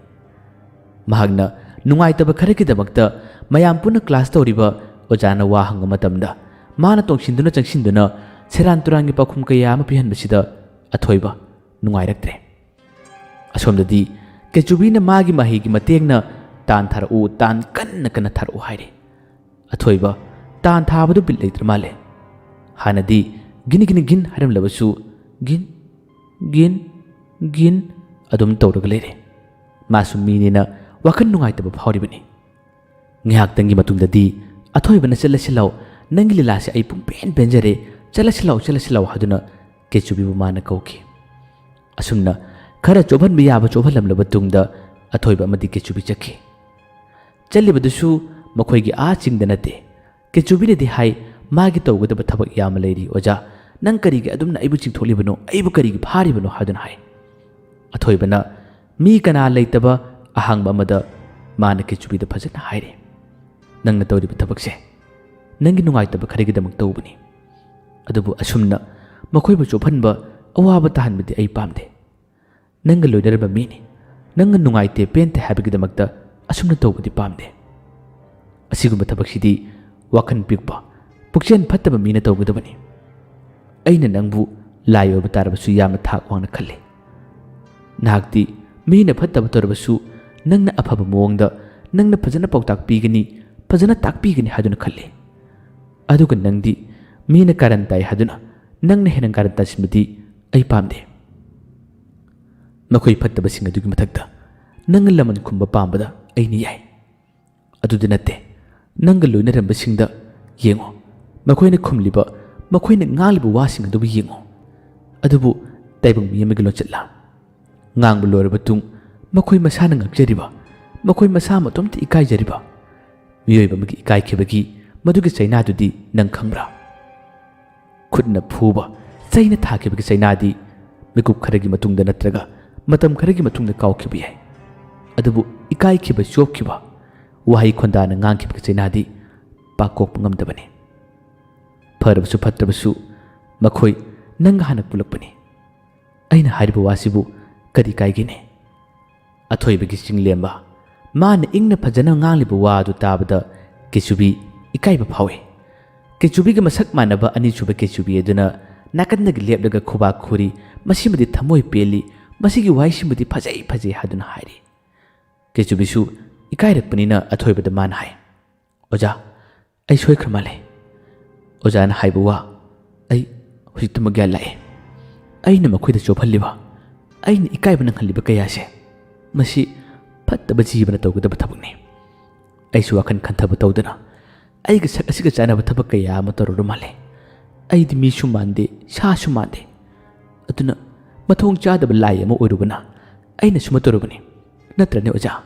ꯃꯍꯥꯛꯅ ꯅꯨꯡꯉꯥꯏꯇꯕ ꯈꯔꯒꯤꯗꯃꯛꯇ ꯃꯌꯥꯝ ꯄꯨꯟꯅ ꯀ꯭ꯂꯥꯁ ꯇꯧꯔꯤꯕ ꯑꯣꯖꯥꯅ ꯋꯥ ꯍꯪꯕ ꯃꯇꯝꯗ ꯃꯥꯅ ꯇꯣꯡꯁꯤꯟꯗꯨꯅ ꯆꯪꯁꯤꯟꯗꯨꯅ ꯁꯦꯔꯥꯟ ꯇꯨꯔꯥꯟꯒꯤ ꯄꯥꯎꯈꯨꯝ ꯀꯌꯥ ꯑꯃ ꯄꯤꯍꯟꯕꯁꯤꯗ ꯑꯊꯣꯏꯕ ꯅꯨꯡꯉꯥꯏꯔꯛꯇ꯭ꯔꯦ꯫ ꯑꯁꯣꯝꯗꯗꯤ ꯀꯦꯆꯨꯕꯤꯅ ꯃꯥꯒꯤ ꯃꯍꯩꯒꯤ ꯃꯇꯦꯡꯅ ꯇꯥꯟ ꯊꯥꯔꯛꯎ, ꯇꯥꯟ ꯀꯟꯅ ꯀꯟꯅ ꯊꯥꯔꯛꯎ ꯍꯥꯏꯔꯤ꯫ ꯑꯊꯣꯏꯕ ꯇꯥꯟ ꯊꯥꯕꯗꯨ ꯕꯤꯠ ꯂꯩꯇ꯭ꯔ ꯃꯥꯜꯂꯦ꯫ ꯍꯥꯟꯅꯗꯤ ꯒꯤꯟ ꯒꯤꯟ ꯒꯤꯟ ꯍꯥꯏꯔꯝꯂꯕꯁꯨ ꯒꯤꯟ ꯒꯤꯟ ꯒꯤꯟ ꯑꯗꯨꯝ ꯇꯧꯔꯒ ꯂꯩꯔꯦ꯫ ꯃꯥꯁꯨ ꯃꯤꯅꯤꯅ ꯋꯥꯈꯜ ꯅꯨꯡꯉꯥꯏꯇꯕ ꯐꯥꯎꯔꯤꯕꯅꯤ꯫ ꯉꯥꯏꯍꯥꯛꯇꯪꯒꯤ ꯃꯇꯨꯡꯗꯗꯤ ꯑꯊꯣꯏꯕꯅ "ꯆꯠꯂꯁꯤ ꯂꯥꯎ, ꯅꯪꯒꯤ ꯂꯤꯂꯥꯁꯦ ꯑꯩ ꯄꯨꯡꯄꯦꯟ ꯄꯦꯟꯖꯔꯦ, ꯆꯠꯂꯁꯤ ꯂꯥꯎ, ꯆꯠꯂꯁꯤ ꯂꯥꯎ" ꯍꯥꯏꯗꯨꯅ ꯀꯦꯆꯨꯕꯤꯕꯨ ꯃꯥꯅ ꯀꯧꯈꯤ꯫ ꯑꯁꯨꯝꯅ ꯈꯔ ꯆꯣꯞꯍꯟꯕ ꯌꯥꯕ ꯆꯣꯞꯍꯜꯂꯝꯂꯕ ꯇꯨꯡꯗ ꯑꯊꯣꯏꯕ ꯑꯃꯗꯤ ꯀꯦꯆꯨꯕꯤ ꯆꯠꯈꯤ꯫ ꯆꯠꯂꯤꯕꯗꯨꯁꯨ ꯃꯈꯣꯏꯒꯤ ꯑꯥ ꯆꯤꯡꯗ ꯅꯠꯇꯦ꯫ ꯀꯦꯆꯨꯕꯤꯅꯗꯤ ꯍꯥꯏ, "ꯃꯥꯒꯤ ꯇꯧꯒꯗꯕ ꯊꯕꯛ ꯌꯥꯝꯅ ꯂꯩꯔꯤ ꯑꯣꯖꯥ, ꯅꯪ ꯀꯔꯤꯒꯤ ꯑꯗꯨꯝꯅ ꯑꯩꯕꯨ ꯆꯤꯡꯊꯣꯛꯂꯤꯕꯅꯣ, ꯑꯩꯕꯨ ꯀꯔꯤꯒꯤ ꯐꯥꯔꯤꯕꯅꯣ?" ꯍꯥꯏꯗꯨꯅ ꯍꯥꯏ꯫ ꯑꯊꯣꯏꯕꯅ ꯃꯤ ꯀꯅꯥ ꯂꯩꯇꯕ ꯑꯍꯥꯡꯕ ꯑꯃꯗ ꯃꯥꯅ ꯀꯦꯆꯨꯕꯤꯗ ꯐꯖꯅ ꯍꯥꯏꯔꯦ, "ꯅꯪꯅ ꯇꯧꯔꯤꯕ ꯊꯕꯛꯁꯦ ꯅꯪꯒꯤ ꯅꯨꯡꯉꯥꯏꯇꯕ ꯈꯔꯒꯤꯗꯃꯛ ꯇꯧꯕꯅꯤ꯫ ꯑꯗꯨꯕꯨ ꯑꯁꯨꯝꯅ ꯃꯈꯣꯏꯕꯨ ꯆꯣꯞꯍꯟꯕ, ꯑꯋꯥꯕ ꯇꯥꯍꯟꯕꯗꯤ ꯑꯩ ꯄꯥꯝꯗꯦ꯫ ꯅꯪꯒ ꯂꯣꯏꯅꯔꯝꯕ ꯃꯤꯅꯤ, ꯅꯪꯅ ꯅꯨꯡꯉꯥꯏꯇꯦ ꯄꯦꯟꯗꯦ ꯍꯥꯏꯕꯒꯤꯗꯃꯛꯇ ꯑꯁꯨꯝꯅ ꯇꯧꯕꯗꯤ ꯄꯥꯝꯗꯦ꯫ ꯑꯁꯤꯒꯨꯝꯕ ꯊꯕꯛꯁꯤꯗꯤ ꯋꯥꯈꯜ ꯄꯤꯛꯄ, ꯄꯨꯛꯆꯦꯜ ꯐꯠꯇꯕ ꯃꯤꯅ ꯇꯧꯒꯗꯕꯅꯤ꯫ ꯑꯩꯅ ꯅꯪꯕꯨ ꯂꯥꯏ ꯑꯣꯏꯕ ꯇꯥꯔꯕꯁꯨ ꯌꯥꯝꯅ ꯊꯥꯛ ꯋꯥꯡꯅ ꯈꯜꯂꯤ꯫ ꯅꯍꯥꯛꯇꯤ ꯃꯤꯅ ꯐꯠꯇꯕ ꯇꯧꯔꯕꯁꯨ ꯅꯪꯅ ꯑꯐꯕ ꯃꯑꯣꯡꯗ, ꯅꯪꯅ ꯐꯖꯅ ꯄꯥꯎꯇꯥꯛ ꯄꯤꯒꯅꯤ, ꯐꯖꯅ ꯇꯥꯛꯄꯤꯒꯅꯤ ꯍꯥꯏꯗꯨꯅ ꯈꯜꯂꯤ꯫ ꯑꯗꯨꯒ ꯅꯪꯗꯤ ꯃꯤꯅ ꯀꯥꯔꯟ ꯇꯥꯏ ꯍꯥꯏꯗꯨꯅ ꯅꯪꯅ ꯍꯦꯟꯅ ꯀꯥꯔꯟ ꯇꯥꯁꯤꯟꯕꯗꯤ ꯑꯩ ꯄꯥꯝꯗꯦ꯫ ꯃꯈꯣꯏ ꯐꯠꯇꯕꯁꯤꯡ ꯑꯗꯨꯒꯤ ꯃꯊꯛꯇ ꯅꯪꯅ ꯂꯃꯟ ꯈꯨꯝꯕ ꯄꯥꯝꯕꯗ ꯑꯩꯅ ꯌꯥꯏ꯫ ꯑꯗꯨꯗ ꯅꯠꯇꯦ, ꯅꯪꯒ ꯂꯣꯏꯅꯔꯝꯕꯁꯤꯡꯗ ꯌꯦꯡꯉꯨ꯫ ꯃꯈꯣꯏꯅ ꯈꯨꯝꯂꯤꯕ, ꯃꯈꯣꯏꯅ ꯉꯥꯡꯂꯤꯕ ꯋꯥꯁꯤꯡ ꯑꯗꯨꯕꯨ ꯌꯦꯡꯉꯨ꯫ ꯑꯗꯨꯕꯨ ꯇꯥꯏꯕꯪ ꯃꯤ ꯑꯃꯒꯤ ꯂꯣꯟꯆꯠꯂ? ꯉꯥꯡꯕ ꯂꯣꯏꯔꯕ ꯇꯨꯡ ꯃꯈꯣꯏ ꯃꯁꯥꯅ ꯉꯛꯆꯔꯤꯕ, ꯃꯈꯣꯏ ꯃꯁꯥ ꯃꯇꯣꯝꯇ ꯏꯀꯥꯏꯖꯔꯤꯕ ꯃꯤꯑꯣꯏꯕ ꯑꯃꯒꯤ ꯏꯀꯥꯏꯈꯤꯕꯒꯤ ꯃꯗꯨꯒꯤ ꯆꯩꯅꯥꯗꯨꯗꯤ ꯅꯪ ꯈꯪꯕ꯭ꯔꯥ? ꯈꯨꯠꯅ ꯐꯨꯕ, ꯆꯩꯅ ꯊꯥꯈꯤꯕꯒꯤ ꯆꯩꯅꯥꯗꯤ ꯃꯤꯀꯨꯞ ꯈꯔꯒꯤ ꯃꯇꯨꯡꯗ ꯅꯠꯇ꯭ꯔꯒ ꯃꯇꯝ ꯈꯔꯒꯤ ꯃꯇꯨꯡꯗ ꯀꯥꯎꯈꯤꯕ ꯌꯥꯏ꯫ ꯑꯗꯨꯕꯨ ꯏꯀꯥꯏꯈꯤꯕ, ꯆꯣꯞꯈꯤꯕ, ꯋꯥꯍꯩ ꯈꯣꯟꯗꯥꯅ ꯉꯥꯡꯈꯤꯕꯒꯤ ꯆꯩꯅꯥꯗꯤ ꯄꯥꯛ ꯀꯣꯛꯄ ꯉꯝꯗꯕꯅꯤ꯫ ꯐꯔꯕꯁꯨ ꯐꯠꯇ꯭ꯔꯕꯁꯨ ꯃꯈꯣꯏ ꯅꯪꯒ ꯍꯥꯟꯅ ꯄꯨꯜꯂꯛꯄꯅꯤ꯫ ꯑꯩꯅ ꯍꯥꯏꯔꯤꯕ ꯋꯥꯁꯤꯕꯨ ꯀꯔꯤ ꯀꯥꯏꯒꯦꯅꯦ? ꯑꯊꯣꯏꯕꯒꯤ ꯆꯤꯡꯂꯦꯝꯕ, ꯃꯥꯅ ꯏꯪꯅ ꯐꯖꯅ ꯉꯥꯡꯂꯤꯕ ꯋꯥ ꯑꯗꯨ ꯇꯥꯕꯗ ꯀꯦꯆꯨꯕꯤ ꯏꯀꯥꯏꯕ ꯐꯥꯎꯏ꯫ ꯀꯦꯆꯨꯕꯤꯒ ꯃꯁꯛ ꯃꯥꯟꯅꯕ ꯑꯅꯤꯁꯨꯕ ꯀꯦꯆꯨꯕꯤ ꯑꯗꯨꯅ ꯅꯥꯀꯟꯗꯒꯤ ꯂꯦꯞꯂꯒ ꯈꯨꯕꯥꯛ ꯈꯨꯔꯤ, "ꯃꯁꯤꯃꯗꯤ ꯊꯃꯣꯏ ꯄꯦꯜꯂꯤ, ꯃꯁꯤꯒꯤ ꯋꯥꯍꯩꯁꯤꯃꯗꯤ ꯐꯖꯩ, ꯐꯖꯩ" ꯍꯥꯏꯗꯨꯅ ꯍꯥꯏꯔꯤ꯫ ꯀꯦꯆꯨꯕꯤꯁꯨ ꯏꯀꯥꯏꯔꯛꯄꯅꯤꯅ ꯑꯊꯣꯏꯕꯗ ꯃꯥꯅ ꯍꯥꯏ, "ꯑꯣꯖꯥ, ꯑꯩ ꯁꯣꯏꯈ꯭ꯔ ꯃꯥꯜꯂꯦ꯫ ꯑꯣꯖꯥꯅ ꯍꯥꯏꯕ ꯋꯥ ꯑꯩ ꯍꯧꯖꯤꯛꯇꯃꯛ ꯒ꯭ꯌꯥꯟ ꯂꯥꯛꯑꯦ꯫ ꯑꯩꯅ ꯃꯈꯣꯏꯗ ꯆꯣꯞꯍꯜꯂꯤꯕ, ꯑꯩꯅ ꯏꯀꯥꯏꯕ ꯅꯪꯍꯜꯂꯤꯕ ꯀꯌꯥꯁꯦ, ꯃꯁꯤ ꯐꯠꯇꯕ ꯖꯤꯕꯅ ꯇꯧꯒꯗꯕ ꯊꯕꯛꯅꯤ꯫ ꯑꯩꯁꯨ ꯋꯥꯈꯜ ꯈꯟꯊꯕ ꯇꯧꯗꯅ ꯑꯩꯒꯤ ꯁꯛ ꯑꯁꯤꯒ ꯆꯥꯟꯅꯕ ꯊꯕꯛ ꯀꯌꯥ ꯑꯃ ꯇꯧꯔꯨꯔ ꯃꯥꯜꯂꯦ꯫ ꯑꯩꯗꯤ ꯃꯤꯁꯨ ꯃꯥꯟꯗꯦ, ꯁꯥꯁꯨ ꯃꯥꯟꯗꯦ꯫ ꯑꯗꯨꯅ ꯃꯊꯣꯡ ꯆꯥꯗꯕ ꯂꯥꯏ ꯑꯃ ꯑꯣꯏꯔꯨꯕꯅ ꯑꯩꯅ ꯁꯨꯃ ꯇꯧꯔꯨꯕꯅꯤ꯫ ꯅꯠꯇ꯭ꯔꯅꯦ ꯑꯣꯖꯥ?"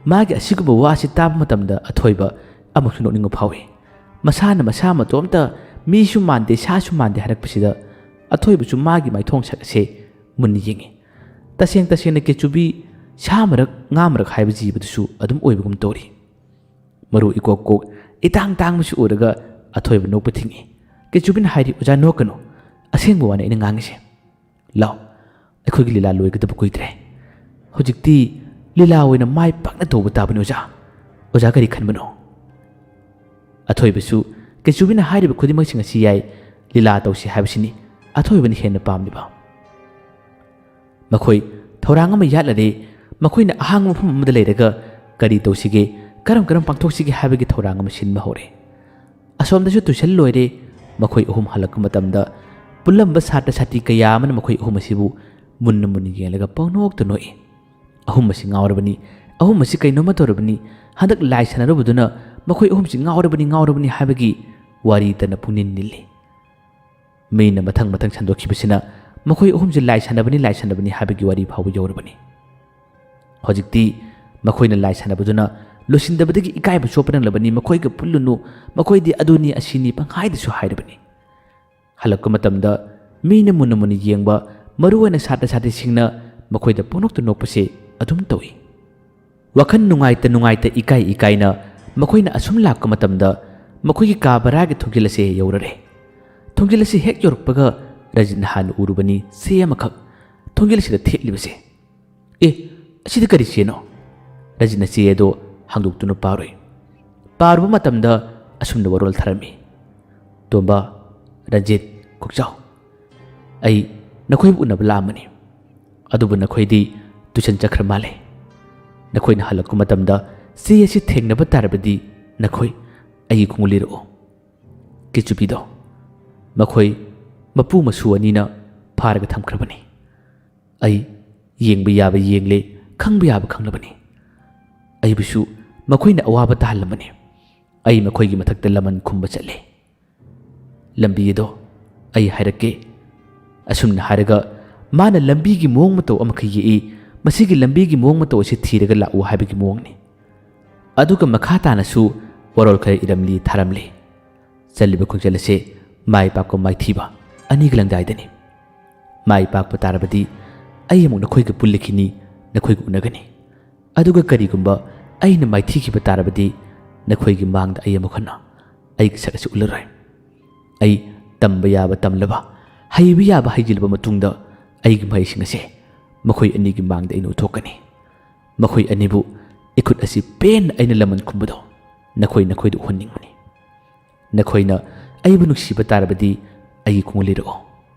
ꯃꯥꯒꯤ ꯑꯁꯤꯒꯨꯝꯕ ꯋꯥꯁꯤ ꯇꯥꯕ ꯃꯇꯝꯗ ꯑꯊꯣꯏꯕ ꯑꯃꯨꯛꯁꯨ ꯅꯣꯛꯅꯤꯡꯕ ꯐꯥꯎꯏ꯫ ꯃꯁꯥꯅ ꯃꯁꯥ ꯃꯇꯣꯝꯇ ꯃꯤꯁꯨ ꯃꯥꯟꯗꯦ, ꯁꯥꯁꯨ ꯃꯥꯟꯗꯦ ꯍꯥꯏꯔꯛꯄꯁꯤꯗ ꯑꯊꯣꯏꯕꯁꯨ ꯃꯥꯒꯤ ꯃꯥꯏꯊꯣꯡ ꯁꯛ ꯑꯁꯦ ꯃꯨꯟꯅ ꯌꯦꯡꯏ꯫ ꯇꯁꯦꯡ ꯇꯁꯦꯡꯅ ꯀꯦꯆꯨꯕꯤ ꯁꯥ ꯃꯔꯛ ꯉꯥ ꯃꯔꯛ ꯍꯥꯏꯕ ꯖꯤꯕꯗꯨꯁꯨ ꯑꯗꯨꯝ ꯑꯣꯏꯕꯒꯨꯝ ꯇꯧꯔꯤ꯫ ꯃꯔꯨ ꯏꯀꯣꯛ ꯀꯣꯛ, ꯏꯇꯥꯡ ꯇꯥꯡꯕꯁꯤ ꯎꯔꯒ ꯑꯊꯣꯏꯕ ꯅꯣꯛꯄ ꯊꯤꯡꯏ꯫ ꯀꯦꯆꯨꯕꯤꯅ ꯍꯥꯏꯔꯤ, "ꯑꯣꯖꯥ, ꯅꯣꯛꯀꯅꯨ꯫ ꯑꯁꯦꯡꯕ ꯋꯥꯅꯤ ꯑꯩꯅ ꯉꯥꯡꯉꯤꯁꯦ꯫ ꯂꯥꯎ, ꯑꯩꯈꯣꯏꯒꯤ ꯂꯤꯂꯥ ꯂꯣꯏꯒꯗꯕ ꯀꯨꯏꯗ꯭ꯔꯦ꯫ ꯍꯧꯖꯤꯛꯇꯤ ꯂꯤꯂꯥ ꯑꯣꯏꯅ ꯃꯥꯏ ꯄꯥꯛꯅ ꯇꯧꯕ ꯇꯥꯕꯅꯤ ꯑꯣꯖꯥ꯫ ꯑꯣꯖꯥ ꯀꯔꯤ ꯈꯟꯕꯅꯣ?" ꯑꯊꯣꯏꯕꯁꯨ ꯀꯦꯆꯨꯕꯤꯅ ꯍꯥꯏꯔꯤꯕ ꯈꯨꯗꯤꯡꯃꯛꯁꯤꯡ ꯑꯁꯤ ꯌꯥꯏ꯫ ꯂꯤꯂꯥ ꯇꯧꯁꯤ ꯍꯥꯏꯕꯁꯤꯅꯤ ꯑꯊꯣꯏꯕꯅ ꯍꯦꯟꯅ ꯄꯥꯝꯂꯤꯕ꯫ ꯃꯈꯣꯏ ꯊꯧꯔꯥꯡ ꯑꯃ ꯌꯥꯠꯂꯔꯦ꯫ ꯃꯈꯣꯏꯅ ꯑꯍꯥꯡꯕ ꯃꯐꯝ ꯑꯃꯗ ꯂꯩꯔꯒ ꯀꯔꯤ ꯇꯧꯁꯤꯒꯦ, ꯀꯔꯝ ꯀꯔꯝ ꯄꯥꯡꯊꯣꯛꯁꯤꯒꯦ ꯍꯥꯏꯕꯒꯤ ꯊꯧꯔꯥꯡ ꯑꯃ ꯁꯤꯟꯕ ꯍꯧꯔꯦ꯫ ꯑꯁꯣꯝꯗꯁꯨ ꯇꯨꯏꯁꯟ ꯂꯣꯏꯔꯦ꯫ ꯃꯈꯣꯏ ꯑꯍꯨꯝ ꯍꯜꯂꯛꯄ ꯃꯇꯝꯗ ꯄꯨꯜꯂꯝꯕ ꯁꯥꯇ꯭ꯔ ꯁꯥꯇ꯭ꯔꯤ ꯀꯌꯥ ꯑꯃꯅ ꯃꯈꯣꯏ ꯑꯍꯨꯝ ꯑꯁꯤꯕꯨ ꯃꯨꯟꯅ ꯃꯨꯟꯅ ꯌꯦꯡꯂꯒ ꯄꯪꯅꯣꯛꯇ ꯅꯣꯛꯏ꯫ "ꯑꯍꯨꯝ ꯑꯁꯤ ꯉꯥꯎꯔꯕꯅꯤ, ꯑꯍꯨꯝ ꯑꯁꯤ ꯀꯩꯅꯣꯝꯃ ꯇꯧꯔꯕꯅꯤ, ꯍꯟꯗꯛ ꯂꯥꯏ ꯁꯥꯟꯅꯔꯨꯕꯗꯨꯅ ꯃꯈꯣꯏ ꯑꯍꯨꯝꯁꯤ ꯉꯥꯎꯔꯕꯅꯤ, ꯉꯥꯎꯔꯕꯅꯤ" ꯍꯥꯏꯕꯒꯤ ꯋꯥꯔꯤꯇꯅ ꯄꯨꯛꯅꯤꯡ ꯅꯤꯜꯂꯤ꯫ ꯃꯤꯅ ꯃꯊꯪ ꯃꯊꯪ ꯁꯟꯗꯣꯛꯈꯤꯕꯁꯤꯅ ꯃꯈꯣꯏ ꯑꯍꯨꯝꯁꯤ ꯂꯥꯏ ꯁꯥꯟꯅꯕꯅꯤ, ꯂꯥꯏ ꯁꯥꯟꯅꯕꯅꯤ ꯍꯥꯏꯕꯒꯤ ꯋꯥꯔꯤ ꯐꯥꯎꯕ ꯌꯧꯔꯕꯅꯤ꯫ ꯍꯧꯖꯤꯛꯇꯤ ꯃꯈꯣꯏꯅ ꯂꯥꯏ ꯁꯥꯟꯅꯕꯗꯨꯅ ꯂꯣꯏꯁꯤꯟꯗꯕꯗꯒꯤ ꯏꯀꯥꯏꯕ ꯆꯣꯞꯄ ꯅꯪꯂꯕꯅꯤ꯫ ꯃꯈꯣꯏꯒ ꯄꯨꯜꯂꯨꯅꯨ, ꯃꯈꯣꯏꯗꯤ ꯑꯗꯨꯅꯤ ꯑꯁꯤꯅꯤ ꯄꯪꯍꯥꯏꯗꯁꯨ ꯍꯥꯏꯔꯕꯅꯤ꯫ ꯍꯜꯂꯛꯄ ꯃꯇꯝꯗ ꯃꯤꯅ ꯃꯨꯟꯅ ꯃꯨꯟꯅ ꯌꯦꯡꯕ, ꯃꯔꯨꯑꯣꯏꯅ ꯁꯥꯇ꯭ꯔ ꯁꯥꯇ꯭ꯔꯤꯁꯤꯡꯅ ꯃꯈꯣꯏꯗ ꯄꯣꯛꯅꯣꯛꯇ ꯅꯣꯛꯄꯁꯦ ꯑꯗꯨꯝ ꯇꯧꯏ꯫ ꯋꯥꯈꯜ ꯅꯨꯡꯉꯥꯏꯇ ꯅꯨꯡꯉꯥꯏꯇ, ꯏꯀꯥꯏ ꯏꯀꯥꯏꯅ ꯃꯈꯣꯏꯅ ꯑꯁꯨꯝ ꯂꯥꯛꯄ ꯃꯇꯝꯗ ꯃꯈꯣꯏꯒꯤ ꯀꯥ ꯚꯔꯥꯒꯤ ꯊꯣꯡꯖꯤꯜ ꯑꯁꯦ ꯌꯧꯔꯔꯦ꯫ ꯊꯣꯡꯖꯤꯜ ꯑꯁꯤ ꯍꯦꯛ ꯌꯧꯔꯛꯄꯒ ꯔꯖꯤꯠꯅ ꯍꯥꯟꯅ ꯎꯔꯨꯕꯅꯤ ꯆꯦ ꯑꯃꯈꯛ ꯊꯣꯡꯖꯤꯜ ꯑꯁꯤꯗ ꯊꯦꯠꯂꯤꯕꯁꯦ꯫ "ꯑꯦ, ꯑꯁꯤꯗ ꯀꯔꯤ ꯆꯦꯅꯣ?" ꯔꯖꯤꯠꯅ ꯆꯦ ꯑꯗꯣ ꯍꯥꯡꯗꯣꯛꯇꯨꯅ ꯄꯥꯔꯨꯏ꯫ ꯄꯥꯔꯨꯕ ꯃꯇꯝꯗ ꯑꯁꯨꯝꯅ ꯋꯥꯔꯣꯜ ꯊꯥꯔꯝꯃꯤ: "ꯇꯣꯝꯕ, ꯔꯟꯖꯤꯠ, ꯀꯣꯛꯆꯥꯎ, ꯑꯩ ꯅꯈꯣꯏꯕꯨ ꯎꯅꯕ ꯂꯥꯛꯑꯝꯕꯅꯤ꯫ ꯑꯗꯨꯕꯨ ꯅꯈꯣꯏꯗꯤ ꯇꯨꯏꯁꯟ ꯆꯠꯈ꯭ꯔ ꯃꯥꯜꯂꯦ꯫ ꯅꯈꯣꯏꯅ ꯍꯜꯂꯛꯄ ꯃꯇꯝꯗ ꯆꯦ ꯑꯁꯤ ꯊꯦꯡꯅꯕ ꯇꯥꯔꯕꯗꯤ ꯅꯈꯣꯏ ꯑꯩꯒꯤ ꯈꯣꯡꯎꯞ ꯂꯤꯔꯛꯑꯣ꯫" ꯀꯤꯆꯨꯕꯤꯗꯣ ꯃꯈꯣꯏ ꯃꯄꯨ ꯃꯁꯨ ꯑꯅꯤꯅ ꯐꯥꯔꯒ ꯊꯝꯈ꯭ꯔꯕꯅꯤ꯫ ꯑꯩ ꯌꯦꯡꯕ ꯌꯥꯕ ꯌꯦꯡꯂꯦ, ꯈꯪꯕ ꯌꯥꯕ ꯈꯪꯂꯕꯅꯤ꯫ ꯑꯩꯕꯨꯁꯨ ꯃꯈꯣꯏꯅ ꯑꯋꯥꯕ ꯇꯥꯍꯜꯂꯝꯕꯅꯤ꯫ ꯑꯩ ꯃꯈꯣꯏꯒꯤ ꯃꯊꯛꯇ ꯂꯃꯟ ꯈꯨꯝꯕ ꯆꯠꯂꯦ꯫ ꯂꯝꯕꯤ ꯑꯗꯣ ꯑꯩ ꯍꯥꯏꯔꯛꯀꯦ꯫ ꯑꯁꯨꯝꯅ ꯍꯥꯏꯔꯒ ꯃꯥꯅ ꯂꯝꯕꯤꯒꯤ ꯃꯑꯣꯡ ꯃꯇꯧ ꯑꯃꯈꯛ ꯌꯦꯛꯏ꯫ ꯃꯁꯤꯒꯤ ꯂꯝꯕꯤꯒꯤ ꯃꯑꯣꯡ ꯃꯇꯧ ꯑꯁꯤ ꯊꯤꯔꯒ ꯂꯥꯛꯎ ꯍꯥꯏꯕꯒꯤ ꯃꯑꯣꯡꯅꯤ꯫ ꯑꯗꯨꯒ ꯃꯈꯥ ꯇꯥꯅꯁꯨ ꯋꯥꯔꯣꯜ ꯈꯔ ꯏꯔꯝꯂꯤ ꯊꯥꯔꯝꯂꯤ꯫ ꯆꯠꯂꯤꯕ ꯈꯣꯡꯆꯠ ꯑꯁꯦ ꯃꯥꯏ ꯄꯥꯛꯄ ꯃꯥꯏꯊꯤꯕ ꯑꯅꯤꯒꯤ ꯂꯪꯗꯥꯏꯗꯅꯤ꯫ ꯃꯥꯏ ꯄꯥꯛꯄ ꯇꯥꯔꯕꯗꯤ ꯑꯩ ꯑꯃꯨꯛ ꯅꯈꯣꯏꯒ ꯄꯨꯜꯂꯛꯈꯤꯅꯤ, ꯅꯈꯣꯏꯒ ꯎꯅꯒꯅꯤ꯫ ꯑꯗꯨꯒ ꯀꯔꯤꯒꯨꯝꯕ ꯑꯩꯅ ꯃꯥꯏꯊꯤꯈꯤꯕ ꯇꯥꯔꯕꯗꯤ ꯅꯈꯣꯏꯒꯤ ꯃꯥꯡꯗ ꯑꯩ ꯑꯃꯨꯛ ꯍꯟꯅ ꯑꯩꯒꯤ ꯁꯛ ꯑꯁꯤ ꯎꯠꯂꯔꯣꯏ꯫ ꯑꯩ ꯇꯝꯕ ꯌꯥꯕ ꯇꯝꯂꯕ, ꯍꯩꯕ ꯌꯥꯕ ꯍꯩꯖꯤꯜꯂꯕ ꯃꯇꯨꯡꯗ ꯑꯩꯒꯤ ꯃꯍꯩꯁꯤꯡ ꯑꯁꯦ ꯃꯈꯣꯏ ꯑꯅꯤꯒꯤ ꯃꯥꯡꯗ ꯑꯩꯅ ꯎꯠꯊꯣꯛꯀꯅꯤ꯫ ꯃꯈꯣꯏ ꯑꯅꯤꯕꯨ ꯏꯈꯨꯠ ꯑꯁꯤ ꯄꯦꯟꯅ ꯑꯩꯅ ꯂꯃꯟ ꯈꯨꯝꯕꯗꯣ ꯅꯈꯣꯏ ꯅꯈꯣꯏꯗ ꯎꯍꯟꯅꯤꯡꯕꯅꯤ꯫ ꯅꯈꯣꯏꯅ ꯑꯩꯕꯨ ꯅꯨꯡꯁꯤꯕ ꯇꯥꯔꯕꯗꯤ ꯑꯩꯒꯤ ꯈꯣꯡꯎꯞ ꯂꯤꯔꯛꯑꯣ꯫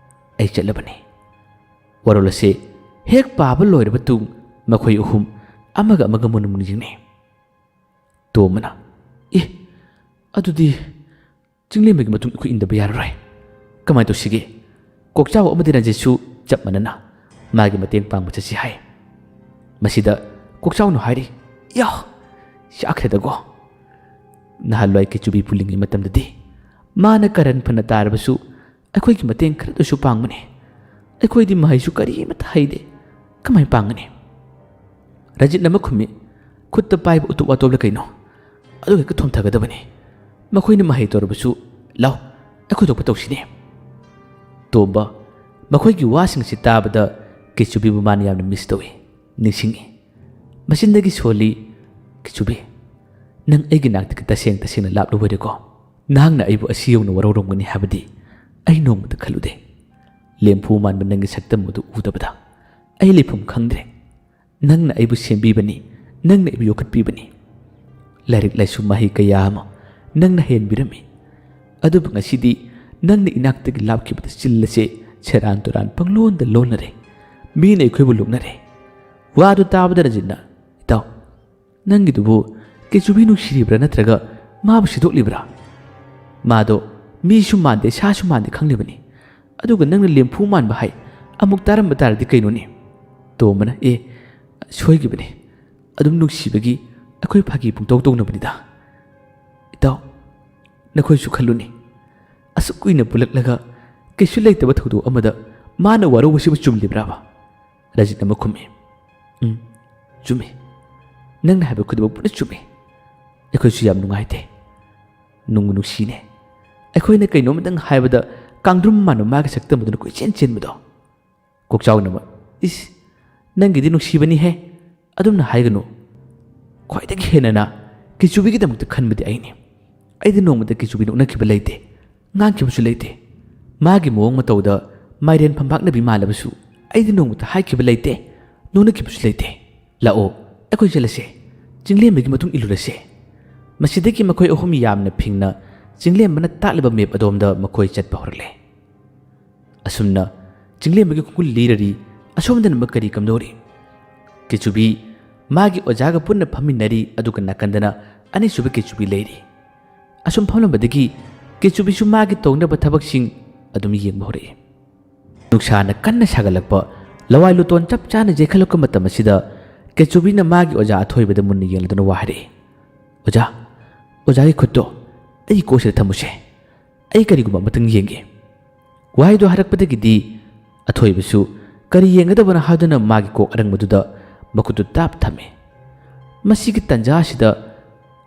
ꯑꯩ ꯆꯠꯂꯕꯅꯤ꯫ ꯋꯥꯔꯣꯜ ꯑꯁꯤ ꯍꯦꯛ ꯄꯥꯕ ꯂꯣꯏꯔꯕ ꯇꯨꯡ ꯃꯈꯣꯏ ꯑꯍꯨꯝ ꯑꯃꯒ ꯑꯃꯒ ꯃꯨꯟꯅ ꯃꯨꯟꯅ ꯌꯦꯡꯅꯩ꯫ ꯇꯣꯝꯕꯅ, "ꯑꯦ, ꯑꯗꯨꯗꯤ ꯆꯤꯡꯂꯦꯝꯕꯒꯤ ꯃꯇꯨꯡ ꯑꯩꯈꯣꯏ ꯏꯟꯗꯕ ꯌꯥꯔꯔꯣꯏ꯫ ꯀꯃꯥꯏꯅ ꯇꯧꯁꯤꯒꯦ? ꯀꯣꯛꯆꯥꯎ ꯑꯃꯗꯤ ꯔꯟꯖꯤꯠꯁꯨ ꯆꯞ ꯃꯥꯟꯅꯅ ꯃꯥꯒꯤ ꯃꯇꯦꯡ ꯄꯥꯡꯕ ꯆꯠꯁꯤ ꯍꯥꯏ꯫" ꯃꯁꯤꯗ ꯀꯣꯛꯆꯥꯎꯅ ꯍꯥꯏꯔꯤ, "ꯌꯥ, ꯌꯥꯈ꯭ꯔꯦꯗꯀꯣ꯫ ꯅꯍꯥꯟꯋꯥꯏ ꯀꯤꯆꯨꯕꯤ ꯄꯨꯜꯂꯤꯉꯩ ꯃꯇꯝꯗꯗꯤ ꯃꯥꯅ ꯀꯔꯟ ꯐꯅ ꯇꯥꯔꯕꯁꯨ ꯑꯩꯈꯣꯏꯒꯤ ꯃꯇꯦꯡ ꯈꯔꯗꯁꯨ ꯄꯥꯡꯕꯅꯤ꯫ ꯑꯩꯈꯣꯏꯗꯤ ꯃꯍꯩꯁꯨ ꯀꯔꯤꯃꯠꯇ ꯍꯩꯗꯦ꯫ ꯀꯃꯥꯏꯅ ꯄꯥꯡꯒꯅꯤ?" ꯔꯟꯖꯤꯠꯅ ꯑꯃ ꯈꯨꯝꯃꯤ, "ꯈꯨꯠꯇ ꯄꯥꯏꯕ ꯎꯇꯨꯞ ꯋꯥꯇꯣꯞꯂ ꯀꯩꯅꯣ? ꯑꯗꯨ ꯍꯦꯛꯇ ꯊꯣꯝꯊꯒꯗꯕꯅꯤ꯫ ꯃꯈꯣꯏꯅ ꯃꯍꯩ ꯇꯧꯔꯕꯁꯨ ꯂꯥꯎ, ꯑꯩꯈꯣꯏ ꯊꯣꯛꯄ ꯇꯧꯁꯤꯅꯦ꯫" ꯇꯣꯝꯕ, ꯃꯈꯣꯏꯒꯤ ꯋꯥꯁꯤꯡꯁꯤ ꯇꯥꯕꯗ ꯀꯦꯆꯨꯕꯤꯕꯨ ꯃꯥꯅ ꯌꯥꯝꯅ ꯃꯤꯁ ꯇꯧꯏ, ꯅꯤꯡꯁꯤꯡꯏ꯫ ꯃꯆꯤꯟꯗꯒꯤ ꯁꯣꯜꯂꯤ, "ꯀꯦꯆꯨꯕꯤ, ꯅꯪ ꯑꯩꯒꯤ ꯅꯥꯛꯇꯒꯤ ꯇꯁꯦꯡ ꯇꯁꯦꯡꯅ ꯂꯥꯞꯂꯨꯕꯩꯔꯦꯀꯣ꯫ ꯅꯍꯥꯛꯅ ꯑꯩꯕꯨ ꯑꯁꯤ ꯌꯧꯅ ꯋꯥꯔꯧꯔꯝꯒꯅꯤ ꯍꯥꯏꯕꯗꯤ ꯑꯩ ꯅꯣꯡꯃꯇ ꯈꯜꯂꯨꯗꯦ꯫ ꯂꯦꯝꯐꯨ ꯃꯥꯟꯕ ꯅꯪꯒꯤ ꯁꯛꯇꯝ ꯑꯗꯨ ꯎꯗꯕꯗ ꯑꯩ ꯂꯩꯐꯝ ꯈꯪꯗ꯭ꯔꯦ꯫ ꯅꯪꯅ ꯑꯩꯕꯨ ꯁꯦꯝꯕꯤꯕꯅꯤ, ꯅꯪꯅ ꯑꯩꯕꯨ ꯌꯣꯛꯈꯠꯄꯤꯕꯅꯤ꯫ ꯂꯥꯏꯔꯤꯛ ꯂꯥꯏꯁꯨ ꯃꯍꯩ ꯀꯌꯥ ꯑꯃ ꯅꯪꯅ ꯍꯩꯍꯟꯕꯤꯔꯝꯃꯤ꯫ ꯑꯗꯨꯕꯨ ꯉꯁꯤꯗꯤ ꯅꯪꯅ ꯏꯅꯥꯛꯇꯒꯤ ꯂꯥꯞꯈꯤꯕꯗ ꯆꯤꯜ ꯑꯁꯦ ꯁꯦꯔꯥꯟ ꯇꯨꯔꯥꯟ ꯄꯪꯂꯣꯟꯗ ꯂꯣꯟꯅꯔꯦ꯫ ꯃꯤꯅ ꯑꯩꯈꯣꯏꯕꯨ ꯂꯨꯛꯅꯔꯦ꯫" ꯋꯥꯗꯨ ꯇꯥꯕꯗ ꯔꯖꯤꯠꯅ, "ꯏꯇꯥꯎ, ꯅꯪꯒꯤꯗꯨꯕꯨ ꯀꯦꯆꯨꯕꯤ ꯅꯨꯡꯁꯤꯔꯤꯕ꯭ꯔꯥ ꯅꯠꯇ꯭ꯔꯒ ꯃꯥꯕꯨ ꯁꯤꯗꯣꯛꯂꯤꯕ꯭ꯔꯥ? ꯃꯥꯗꯣ ꯃꯤꯁꯨ ꯃꯥꯟꯗꯦ, ꯁꯥꯁꯨ ꯃꯥꯟꯗꯦ ꯈꯪꯂꯤꯕꯅꯤ꯫ ꯑꯗꯨꯒ ꯅꯪꯅ ꯂꯦꯝꯐꯨ ꯃꯥꯟꯕ ꯍꯥꯏ ꯑꯃꯨꯛ ꯇꯥꯔꯝꯕ ꯇꯥꯔꯗꯤ ꯀꯩꯅꯣꯅꯦ?" ꯇꯣꯝꯕꯅ, "ꯑꯦ, ꯁꯣꯏꯈꯤꯕꯅꯤ꯫ ꯑꯗꯨꯝ ꯅꯨꯡꯁꯤꯕꯒꯤ ꯑꯩꯈꯣꯏ ꯐꯥꯒꯤ ꯄꯨꯡꯇꯧ ꯇꯧꯅꯕꯅꯤꯗ꯫ ꯏꯇꯥꯎ, ꯅꯈꯣꯏꯁꯨ ꯈꯜꯂꯨꯅꯦ꯫ ꯑꯁꯨꯛ ꯀꯨꯏꯅ ꯄꯨꯜꯂꯛꯂꯒ ꯀꯩꯁꯨ ꯂꯩꯇꯕ ꯊꯧꯗꯣꯛ ꯑꯃꯗ ꯃꯥꯅ ꯋꯥꯔꯧꯕꯁꯤꯕꯨ ꯆꯨꯝꯂꯤꯕ꯭ꯔꯥꯕ?" ꯔꯖꯤꯠ ꯑꯃ ꯈꯨꯝꯃꯤ, "ꯎꯝ, ꯆꯨꯝꯃꯤ꯫ ꯅꯪꯅ ꯍꯥꯏꯕ ꯈꯨꯗꯤꯡꯃꯛ ꯄꯨꯟꯅ ꯆꯨꯝꯃꯤ꯫ ꯑꯩꯈꯣꯏꯁꯨ ꯌꯥꯝ ꯅꯨꯡꯉꯥꯏꯇꯦ꯫ ꯅꯨꯡꯕꯨ ꯅꯨꯡꯁꯤꯅꯦ꯫ ꯑꯩꯈꯣꯏꯅ ꯀꯩꯅꯣꯝꯇꯪ ꯍꯥꯏꯕꯗ ꯀꯥꯡꯗ꯭ꯔꯨꯝ ꯃꯥꯟꯕ ꯃꯥꯒꯤ ꯁꯛꯇꯝ ꯑꯗꯨꯅ ꯀꯣꯏꯆꯦꯟ ꯆꯦꯟꯕꯗꯣ꯫" ꯀꯣꯛꯆꯥꯎꯅꯕ, "ꯏꯁ, ꯅꯪꯒꯤꯗꯤ ꯅꯨꯡꯁꯤꯕꯅꯤꯍꯦ꯫ ꯑꯗꯨꯝꯅ ꯍꯥꯏꯒꯅꯨ꯫ ꯈ꯭ꯋꯥꯏꯗꯒꯤ ꯍꯦꯟꯅꯅ ꯀꯤꯆꯨꯕꯤꯒꯤꯗꯃꯛꯇ ꯈꯟꯕꯗꯤ ꯑꯩꯅꯤ꯫ ꯑꯩꯗꯤ ꯅꯣꯡꯃꯇ ꯀꯤꯆꯨꯕꯤ ꯅꯣꯛꯅꯈꯤꯕ ꯂꯩꯇꯦ, ꯉꯥꯡꯈꯤꯕꯁꯨ ꯂꯩꯇꯦ꯫ ꯃꯥꯒꯤ ꯃꯑꯣꯡ ꯃꯇꯧꯗ ꯃꯥꯏꯔꯦꯟ ꯐꯝꯕꯥꯛꯅꯕꯤ ꯃꯥꯜꯂꯕꯁꯨ ꯑꯩꯗꯤ ꯅꯣꯡꯃꯇ ꯍꯥꯏꯈꯤꯕ ꯂꯩꯇꯦ, ꯅꯣꯛꯅꯈꯤꯕꯁꯨ ꯂꯩꯇꯦ꯫ ꯂꯥꯛꯑꯣ, ꯑꯩꯈꯣꯏ ꯆꯠꯂꯁꯦ꯫ ꯆꯤꯡꯂꯦꯝꯕꯒꯤ ꯃꯇꯨꯡ ꯏꯜꯂꯨꯔꯁꯦ꯫" ꯃꯁꯤꯗꯒꯤ ꯃꯈꯣꯏ ꯑꯍꯨꯝ ꯌꯥꯝꯅ ꯐꯤꯡꯅ ꯆꯤꯡꯂꯦꯝꯕꯅ ꯇꯥꯛꯂꯤꯕ ꯃꯦꯞ ꯑꯗꯣꯝꯗ ꯃꯈꯣꯏ ꯆꯠꯄ ꯍꯧꯔꯛꯂꯦ꯫ ꯑꯁꯨꯝꯅ ꯆꯤꯡꯂꯦꯝꯕꯒꯤ ꯈꯣꯡꯒꯨꯜ ꯂꯤꯔꯔꯤ, ꯑꯁꯣꯝꯗꯅ ꯀꯔꯤ ꯀꯝꯗꯧꯔꯤ? ꯀꯦꯆꯨꯕꯤ ꯃꯥꯒꯤ ꯑꯣꯖꯥꯒ ꯄꯨꯟꯅ ꯐꯝꯃꯤꯟꯅꯔꯤ, ꯑꯗꯨꯒ ꯅꯥꯀꯟꯗꯅ ꯑꯅꯤꯁꯨꯕ ꯀꯦꯆꯨꯕꯤ ꯂꯩꯔꯤ꯫ ꯑꯁꯨꯝ ꯐꯝꯂꯝꯕꯗꯒꯤ ꯀꯦꯆꯨꯕꯤꯁꯨ ꯃꯥꯒꯤ ꯇꯧꯅꯕ ꯊꯕꯛꯁꯤꯡ ꯑꯗꯨꯝ ꯌꯦꯡꯕ ꯍꯧꯔꯛꯏ꯫ ꯅꯨꯡꯁꯥꯅ ꯀꯟꯅ ꯁꯥꯒꯠꯂꯛꯄ, ꯂꯋꯥꯏ ꯂꯨꯇꯣꯟ ꯆꯞ ꯆꯥꯅ ꯌꯩꯈꯠꯂꯛꯄ ꯃꯇꯝ ꯑꯁꯤꯗ ꯀꯦꯆꯨꯕꯤꯅ ꯃꯥꯒꯤ ꯑꯣꯖꯥ ꯑꯊꯣꯏꯕꯗ ꯃꯨꯟꯅ ꯌꯦꯡꯂꯗꯨꯅ ꯋꯥ ꯍꯥꯏꯔꯛꯏ, "ꯑꯣꯖꯥ, ꯑꯣꯖꯥꯒꯤ ꯈꯨꯠꯇꯣ ꯑꯩꯒꯤ ꯀꯣꯛꯁꯤꯗ ꯊꯝꯃꯨꯁꯦ꯫ ꯑꯩ ꯀꯔꯤꯒꯨꯝꯕ ꯑꯃꯇꯪ ꯌꯦꯡꯒꯦ꯫" ꯋꯥꯍꯩꯗꯣ ꯍꯥꯏꯔꯛꯄꯗꯒꯤꯗꯤ ꯑꯊꯣꯏꯕꯁꯨ ꯀꯔꯤ ꯌꯦꯡꯒꯗꯕꯅꯣ ꯍꯥꯏꯗꯨꯅ ꯃꯥꯒꯤ ꯀꯣꯛ ꯑꯔꯪꯕꯗꯨꯗ ꯃꯈꯨꯠꯇꯨ ꯇꯥꯞ ꯊꯝꯃꯤ꯫ ꯃꯁꯤꯒꯤ ꯇꯟꯖꯥ ꯑꯁꯤꯗ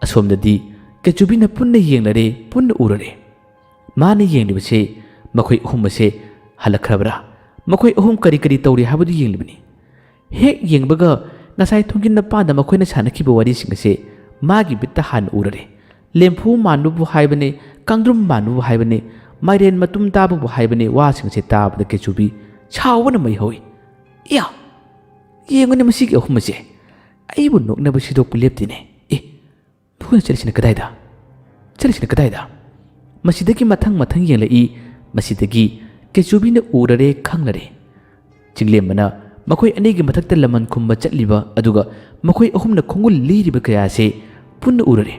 ꯑꯁꯣꯝꯗꯗꯤ ꯀꯦꯆꯨꯕꯤꯅ ꯄꯨꯟꯅ ꯌꯦꯡꯂꯔꯦ, ꯄꯨꯟꯅ ꯎꯔꯔꯦ꯫ ꯃꯥꯅ ꯌꯦꯡꯂꯤꯕꯁꯦ ꯃꯈꯣꯏ ꯑꯍꯨꯝ ꯑꯁꯦ ꯍꯜꯂꯛꯈ꯭ꯔꯕ꯭ꯔꯥ? ꯃꯈꯣꯏ ꯑꯍꯨꯝ ꯀꯔꯤ ꯀꯔꯤ ꯇꯧꯔꯤ ꯍꯥꯏꯕꯗꯨ ꯌꯦꯡꯂꯤꯕꯅꯤ꯫ ꯍꯦꯛ ꯌꯦꯡꯕꯒ ꯉꯁꯥꯏ ꯊꯣꯡꯖꯤꯟ ꯃꯄꯥꯟꯗ ꯃꯈꯣꯏꯅ ꯁꯥꯟꯅꯈꯤꯕ ꯋꯥꯔꯤꯁꯤꯡ ꯑꯁꯦ ꯃꯥꯒꯤ ꯃꯤꯠꯇ ꯍꯥꯟꯅ ꯎꯔꯔꯦ꯫ ꯂꯦꯝꯐꯨ ꯃꯥꯟꯕꯕꯨ ꯍꯥꯏꯕꯅꯦ, ꯀꯥꯡꯗ꯭ꯔꯨꯝ ꯃꯥꯟꯕꯕꯨ ꯍꯥꯏꯕꯅꯦ, ꯃꯥꯏꯔꯦꯟ ꯃꯇꯨꯝ ꯇꯥꯕꯕꯨ ꯍꯥꯏꯕꯅꯦ, ꯋꯥꯁꯤꯡ ꯑꯁꯦ ꯇꯥꯕꯗ ꯀꯦꯆꯨꯕꯤ ꯁꯥꯎꯕꯅ ꯃꯩ ꯍꯧꯏ꯫ "ꯏꯌꯥ! ꯌꯦꯡꯉꯨꯅꯦ ꯃꯁꯤꯒꯤ ꯑꯍꯨꯝ ꯑꯁꯦ꯫ ꯑꯩꯕꯨ ꯅꯣꯛꯅꯕ ꯁꯤꯗꯣꯛꯄ ꯂꯦꯞꯇꯦꯅꯦ꯫ ꯑꯦ, ꯃꯈꯣꯏꯅ ꯆꯠꯂꯤꯁꯤꯅ ꯀꯗꯥꯏꯗ? ꯆꯠꯂꯤꯁꯤꯅ ꯀꯗꯥꯏꯗ?" ꯃꯁꯤꯗꯒꯤ ꯃꯊꯪ ꯃꯊꯪ ꯌꯦꯡꯂꯛꯏ꯫ ꯃꯁꯤꯗꯒꯤ ꯀꯦꯆꯨꯕꯤꯅ ꯎꯔꯔꯦ, ꯈꯪꯂꯔꯦ꯫ ꯆꯤꯡꯂꯦꯝꯕꯅ ꯃꯈꯣꯏ ꯑꯅꯤꯒꯤ ꯃꯊꯛꯇ ꯂꯃꯟ ꯈꯨꯝꯕ ꯆꯠꯂꯤꯕ, ꯑꯗꯨꯒ ꯃꯈꯣꯏ ꯑꯍꯨꯝꯅ ꯈꯣꯡꯒꯨꯜ ꯂꯤꯔꯤꯕ ꯀꯌꯥꯁꯦ ꯄꯨꯟꯅ ꯎꯔꯔꯦ꯫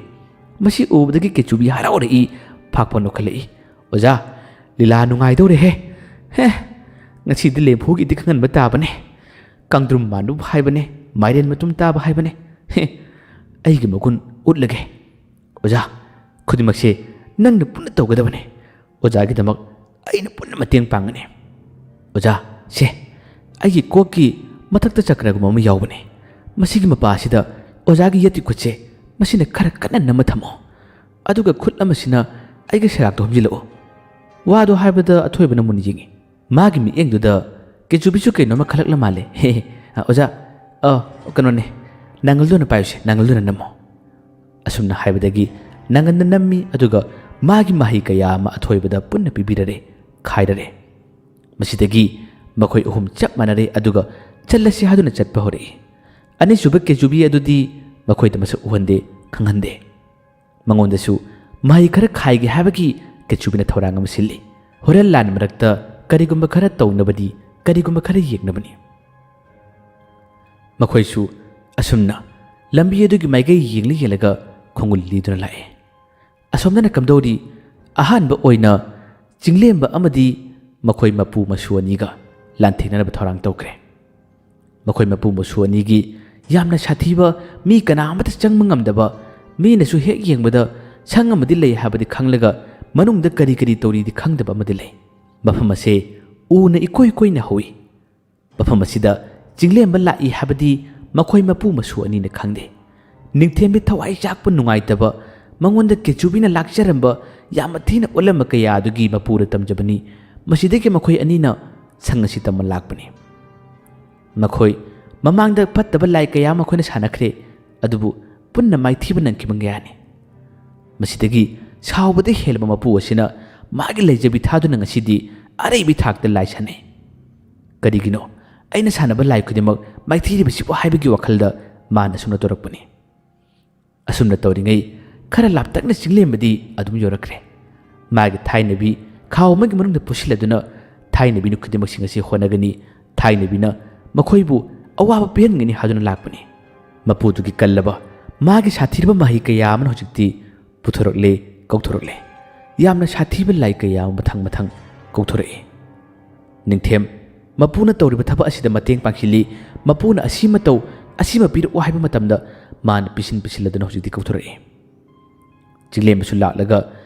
ꯃꯁꯤ ꯎꯕꯗꯒꯤ ꯀꯦꯆꯨꯕꯤ ꯍꯔꯥꯎꯔꯛꯏ, ꯐꯥꯛꯄ ꯅꯣꯛꯈꯠꯂꯛꯏ꯫ "ꯑꯣꯖꯥ, ꯂꯤꯂꯥ ꯅꯨꯡꯉꯥꯏꯗꯧꯔꯦꯍꯦ꯫ ꯍꯦ, ꯉꯁꯤꯗꯤ ꯂꯦꯝꯐꯨꯒꯤ ꯏꯗꯤꯛ ꯈꯪꯍꯟꯕ ꯇꯥꯕꯅꯦ꯫ ꯀꯥꯡꯗ꯭ꯔꯨꯝ ꯃꯥꯟꯕꯕꯨ ꯍꯥꯏꯕꯅꯦ, ꯃꯥꯏꯔꯦꯟ ꯃꯇꯨꯝ ꯇꯥꯕ ꯍꯥꯏꯕꯅꯦ꯫ ꯍꯦ, ꯑꯩꯒꯤ ꯃꯒꯨꯟ ꯎꯠꯂꯒꯦ꯫ ꯑꯣꯖꯥ, ꯈꯨꯗꯤꯡꯃꯛꯁꯦ ꯅꯪꯅ ꯄꯨꯟꯅ ꯇꯧꯒꯗꯕꯅꯦ꯫ ꯑꯣꯖꯥꯒꯤꯗꯃꯛ ꯑꯩꯅ ꯄꯨꯟꯅ ꯃꯇꯦꯡ ꯄꯥꯡꯒꯅꯤ꯫ ꯑꯣꯖꯥ, ꯁꯦ, ꯑꯩꯒꯤ ꯀꯣꯛꯀꯤ ꯃꯊꯛꯇ ꯆꯀ꯭ꯔꯒꯨꯝꯕ ꯑꯃ ꯌꯥꯎꯕꯅꯦ꯫ ꯃꯁꯤꯒꯤ ꯃꯄꯥ ꯑꯁꯤꯗ ꯑꯣꯖꯥꯒꯤ ꯌꯦꯠꯀꯤ ꯈꯨꯠꯁꯦ ꯃꯁꯤꯅ ꯈꯔ ꯀꯟꯅ ꯅꯝꯃ ꯊꯝꯃꯣ꯫ ꯑꯗꯨꯒ ꯈꯨꯠ ꯑꯃꯁꯤꯅ ꯑꯩꯒꯤ ꯁꯦꯔꯥꯛꯇ ꯍꯨꯝꯖꯤꯜꯂꯛꯎ꯫" ꯋꯥꯗꯣ ꯍꯥꯏꯕꯗ ꯑꯊꯣꯏꯕꯅ ꯃꯨꯟꯅ ꯌꯦꯡꯉꯤ꯫ ꯃꯥꯒꯤ ꯃꯤꯠꯌꯦꯡꯗꯨꯗ ꯀꯦꯆꯨꯕꯤꯁꯨ ꯀꯩꯅꯣꯝꯃ ꯈꯜꯂꯛꯂ ꯃꯥꯜꯂꯦ꯫ "ꯍꯦ, ꯍꯦ, ꯑ, ꯑꯣꯖꯥ, ꯑ, ꯀꯩꯅꯣꯅꯦ, ꯅꯥꯉꯜꯗꯨꯅ ꯄꯥꯏꯌꯨꯁꯦ, ꯅꯥꯉꯜꯗꯨꯅ ꯅꯝꯃꯣ꯫" ꯑꯁꯨꯝꯅ ꯍꯥꯏꯕꯗꯒꯤ ꯅꯥꯉꯟꯗ ꯅꯝꯃꯤ, ꯑꯗꯨꯒ ꯃꯥꯒꯤ ꯃꯍꯩ ꯀꯌꯥ ꯑꯃ ꯑꯊꯣꯏꯕꯗ ꯄꯨꯟꯅ ꯄꯤꯕꯤꯔꯔꯦ, ꯈꯥꯏꯔꯔꯦ꯫ ꯃꯁꯤꯗꯒꯤ ꯃꯈꯣꯏ ꯑꯍꯨꯝ ꯆꯞ ꯃꯥꯟꯅꯔꯦ, ꯑꯗꯨꯒ ꯆꯠꯂꯁꯤ ꯍꯥꯏꯗꯨꯅ ꯆꯠꯄ ꯍꯧꯔꯛꯏ꯫ ꯑꯅꯤꯁꯨꯕ ꯀꯦꯆꯨꯕꯤ ꯑꯗꯨꯗꯤ ꯃꯈꯣꯏꯗ ꯃꯁꯛ ꯎꯍꯟꯗꯦ, ꯈꯪꯍꯟꯗꯦ꯫ ꯃꯉꯣꯟꯗꯁꯨ ꯃꯍꯩ ꯈꯔ ꯈꯥꯏꯒꯦ ꯍꯥꯏꯕꯒꯤ ꯀꯦꯆꯨꯕꯤꯅ ꯊꯧꯔꯥꯡ ꯑꯃ ꯁꯤꯜꯂꯤ꯫ ꯍꯣꯔꯦꯟ ꯂꯥꯟ ꯃꯔꯛꯇ ꯀꯔꯤꯒꯨꯝꯕ ꯈꯔ ꯇꯧꯅꯕꯗꯤ, ꯀꯔꯤꯒꯨꯝꯕ ꯈꯔ ꯌꯦꯡꯅꯕꯅꯤ꯫ ꯃꯈꯣꯏꯁꯨ ꯑꯁꯨꯝꯅ ꯂꯝꯕꯤ ꯑꯗꯨꯒꯤ ꯃꯥꯏꯀꯩ ꯌꯦꯡꯂ ꯌꯦꯡꯂꯒ ꯈꯣꯡꯒꯨꯜ ꯂꯤꯗꯨꯅ ꯂꯥꯛꯑꯦ꯫ ꯑꯁꯣꯝꯗꯅ ꯀꯝꯗꯧꯔꯤ? ꯑꯍꯥꯟꯕ ꯑꯣꯏꯅ ꯆꯤꯡꯂꯦꯝꯕ ꯑꯃꯗꯤ ꯃꯈꯣꯏ ꯃꯄꯨ ꯃꯁꯨ ꯑꯅꯤꯒ ꯂꯥꯟꯊꯦꯡꯅꯅꯕ ꯊꯧꯔꯥꯡ ꯇꯧꯈ꯭ꯔꯦ꯫ ꯃꯈꯣꯏ ꯃꯄꯨ ꯃꯁꯨ ꯑꯅꯤꯒꯤ ꯌꯥꯝꯅ ꯁꯥꯊꯤꯕ, ꯃꯤ ꯀꯅꯥ ꯑꯃꯠꯇ ꯆꯪꯕ ꯉꯝꯗꯕ, ꯃꯤꯅꯁꯨ ꯍꯦꯛ ꯌꯦꯡꯕꯗ ꯁꯪ ꯑꯃꯗꯤ ꯂꯩ ꯍꯥꯏꯕꯗꯤ ꯈꯪꯂꯒ ꯃꯅꯨꯡꯗ ꯀꯔꯤ ꯀꯔꯤ ꯇꯧꯔꯤꯗꯤ ꯈꯪꯗꯕ ꯑꯃꯗꯤ ꯂꯩ꯫ ꯃꯐꯝ ꯑꯁꯦ ꯎꯅ ꯏꯀꯣꯏ ꯀꯣꯏꯅ ꯍꯧꯏ꯫ ꯃꯐꯝ ꯑꯁꯤꯗ ꯆꯤꯡꯂꯦꯝꯕ ꯂꯥꯛꯏ ꯍꯥꯏꯕꯗꯤ ꯃꯈꯣꯏ ꯃꯄꯨ ꯃꯁꯨ ꯑꯅꯤꯅ ꯈꯪꯗꯦ꯫ ꯅꯤꯡꯊꯦꯝꯕꯤ ꯊꯋꯥꯏ ꯆꯥꯛꯄ, ꯅꯨꯡꯉꯥꯏꯇꯕ, ꯃꯉꯣꯟꯗ ꯀꯦꯆꯨꯕꯤꯅ ꯂꯥꯛꯆꯔꯝꯕ ꯌꯥꯝꯅ ꯊꯤꯅ ꯑꯣꯜꯂꯝꯕ ꯀꯌꯥ ꯑꯗꯨꯒꯤ ꯃꯄꯨꯗ ꯇꯝꯖꯕꯅꯤ꯫ ꯃꯁꯤꯗꯒꯤ ꯃꯈꯣꯏ ꯑꯅꯤꯅ ꯁꯪ ꯑꯁꯤ ꯇꯝꯕ ꯂꯥꯛꯄꯅꯤ꯫ ꯃꯈꯣꯏ ꯃꯃꯥꯡꯗ ꯐꯠꯇꯕ ꯂꯥꯏ ꯀꯌꯥ ꯑꯃ ꯃꯈꯣꯏꯅ ꯁꯥꯟꯅꯈ꯭ꯔꯦ, ꯑꯗꯨꯕꯨ ꯄꯨꯟꯅ ꯃꯥꯏꯊꯤꯕ ꯅꯪꯈꯤꯕ ꯉꯌꯥꯅꯤ꯫ ꯃꯁꯤꯗꯒꯤ ꯁꯥꯎꯕꯗ ꯍꯦꯜꯂꯕ ꯃꯄꯨ ꯑꯁꯤꯅ ꯃꯥꯒꯤ ꯂꯩꯖꯕꯤ ꯊꯥꯗꯨꯅ ꯉꯁꯤꯗꯤ ꯑꯔꯩꯕꯤ ꯊꯥꯛꯇ ꯂꯥꯏ ꯁꯥꯟꯅꯩ꯫ "ꯀꯔꯤꯒꯤꯅꯣ ꯑꯩꯅ ꯁꯥꯟꯅꯕ ꯂꯥꯏ ꯈꯨꯗꯤꯡꯃꯛ ꯃꯥꯏꯊꯤꯔꯤꯕꯁꯤꯕꯨ?" ꯍꯥꯏꯕꯒꯤ ꯋꯥꯈꯜꯗ ꯃꯥꯅ ꯑꯁꯨꯝꯅ ꯇꯧꯔꯛꯄꯅꯤ꯫ ꯑꯁꯨꯝꯅ ꯇꯧꯔꯤꯉꯩ ꯈꯔ ꯂꯥꯞꯇꯛꯅ ꯆꯤꯡꯂꯦꯝꯕꯗꯤ ꯑꯗꯨꯝ ꯌꯧꯔꯛꯈ꯭ꯔꯦ꯫ ꯃꯥꯒꯤ ꯊꯥꯏꯅꯕꯤ ꯈꯥꯎ ꯑꯃꯒꯤ ꯃꯅꯨꯡꯗ ꯄꯨꯁꯤꯜꯂꯗꯨꯅ ꯊꯥꯏꯅꯕꯤꯅ ꯈꯨꯗꯤꯡꯃꯛꯁꯤꯡ ꯑꯁꯤ ꯍꯣꯠꯅꯒꯅꯤ, ꯊꯥꯏꯅꯕꯤꯅ ꯃꯈꯣꯏꯕꯨ ꯑꯋꯥꯕ ꯄꯤꯍꯟꯒꯅꯤ ꯍꯥꯏꯗꯨꯅ ꯂꯥꯛꯄꯅꯤ꯫ ꯃꯄꯨꯗꯨꯒꯤ ꯀꯜꯂꯕ, ꯃꯥꯒꯤ ꯁꯥꯊꯤꯔꯕ ꯃꯍꯩ ꯀꯌꯥ ꯑꯃꯅ ꯍꯧꯖꯤꯛꯇꯤ ꯄꯨꯊꯣꯔꯛꯂꯦ, ꯀꯧꯊꯣꯔꯛꯂꯦ꯫ ꯌꯥꯝꯅ ꯁꯥꯊꯤꯕ ꯂꯥꯏ ꯀꯌꯥ ꯑꯃ ꯃꯊꯪ ꯃꯊꯪ ꯀꯧꯊꯣꯔꯛꯏ꯫ ꯅꯤꯡꯊꯦꯝ ꯃꯄꯨꯅ ꯇꯧꯔꯤꯕ ꯊꯕꯛ ꯑꯁꯤꯗ ꯃꯇꯦꯡ ꯄꯥꯡꯁꯤꯜꯂꯤ꯫ ꯃꯄꯨꯅ ꯑꯁꯤꯃ ꯇꯧ, ꯑꯁꯤꯃ ꯄꯤꯔꯛꯎ ꯍꯥꯏꯕ ꯃꯇꯝꯗ ꯃꯥꯅ ꯄꯤꯁꯤꯟ ꯄꯤꯁꯤꯜꯂꯗꯨꯅ ꯍꯧꯖꯤꯛꯇꯤ ꯀꯧꯊꯣꯔꯛꯏ꯫ ꯆꯤꯡꯂꯦꯝꯕꯁꯨ ꯂꯥꯛꯂꯒ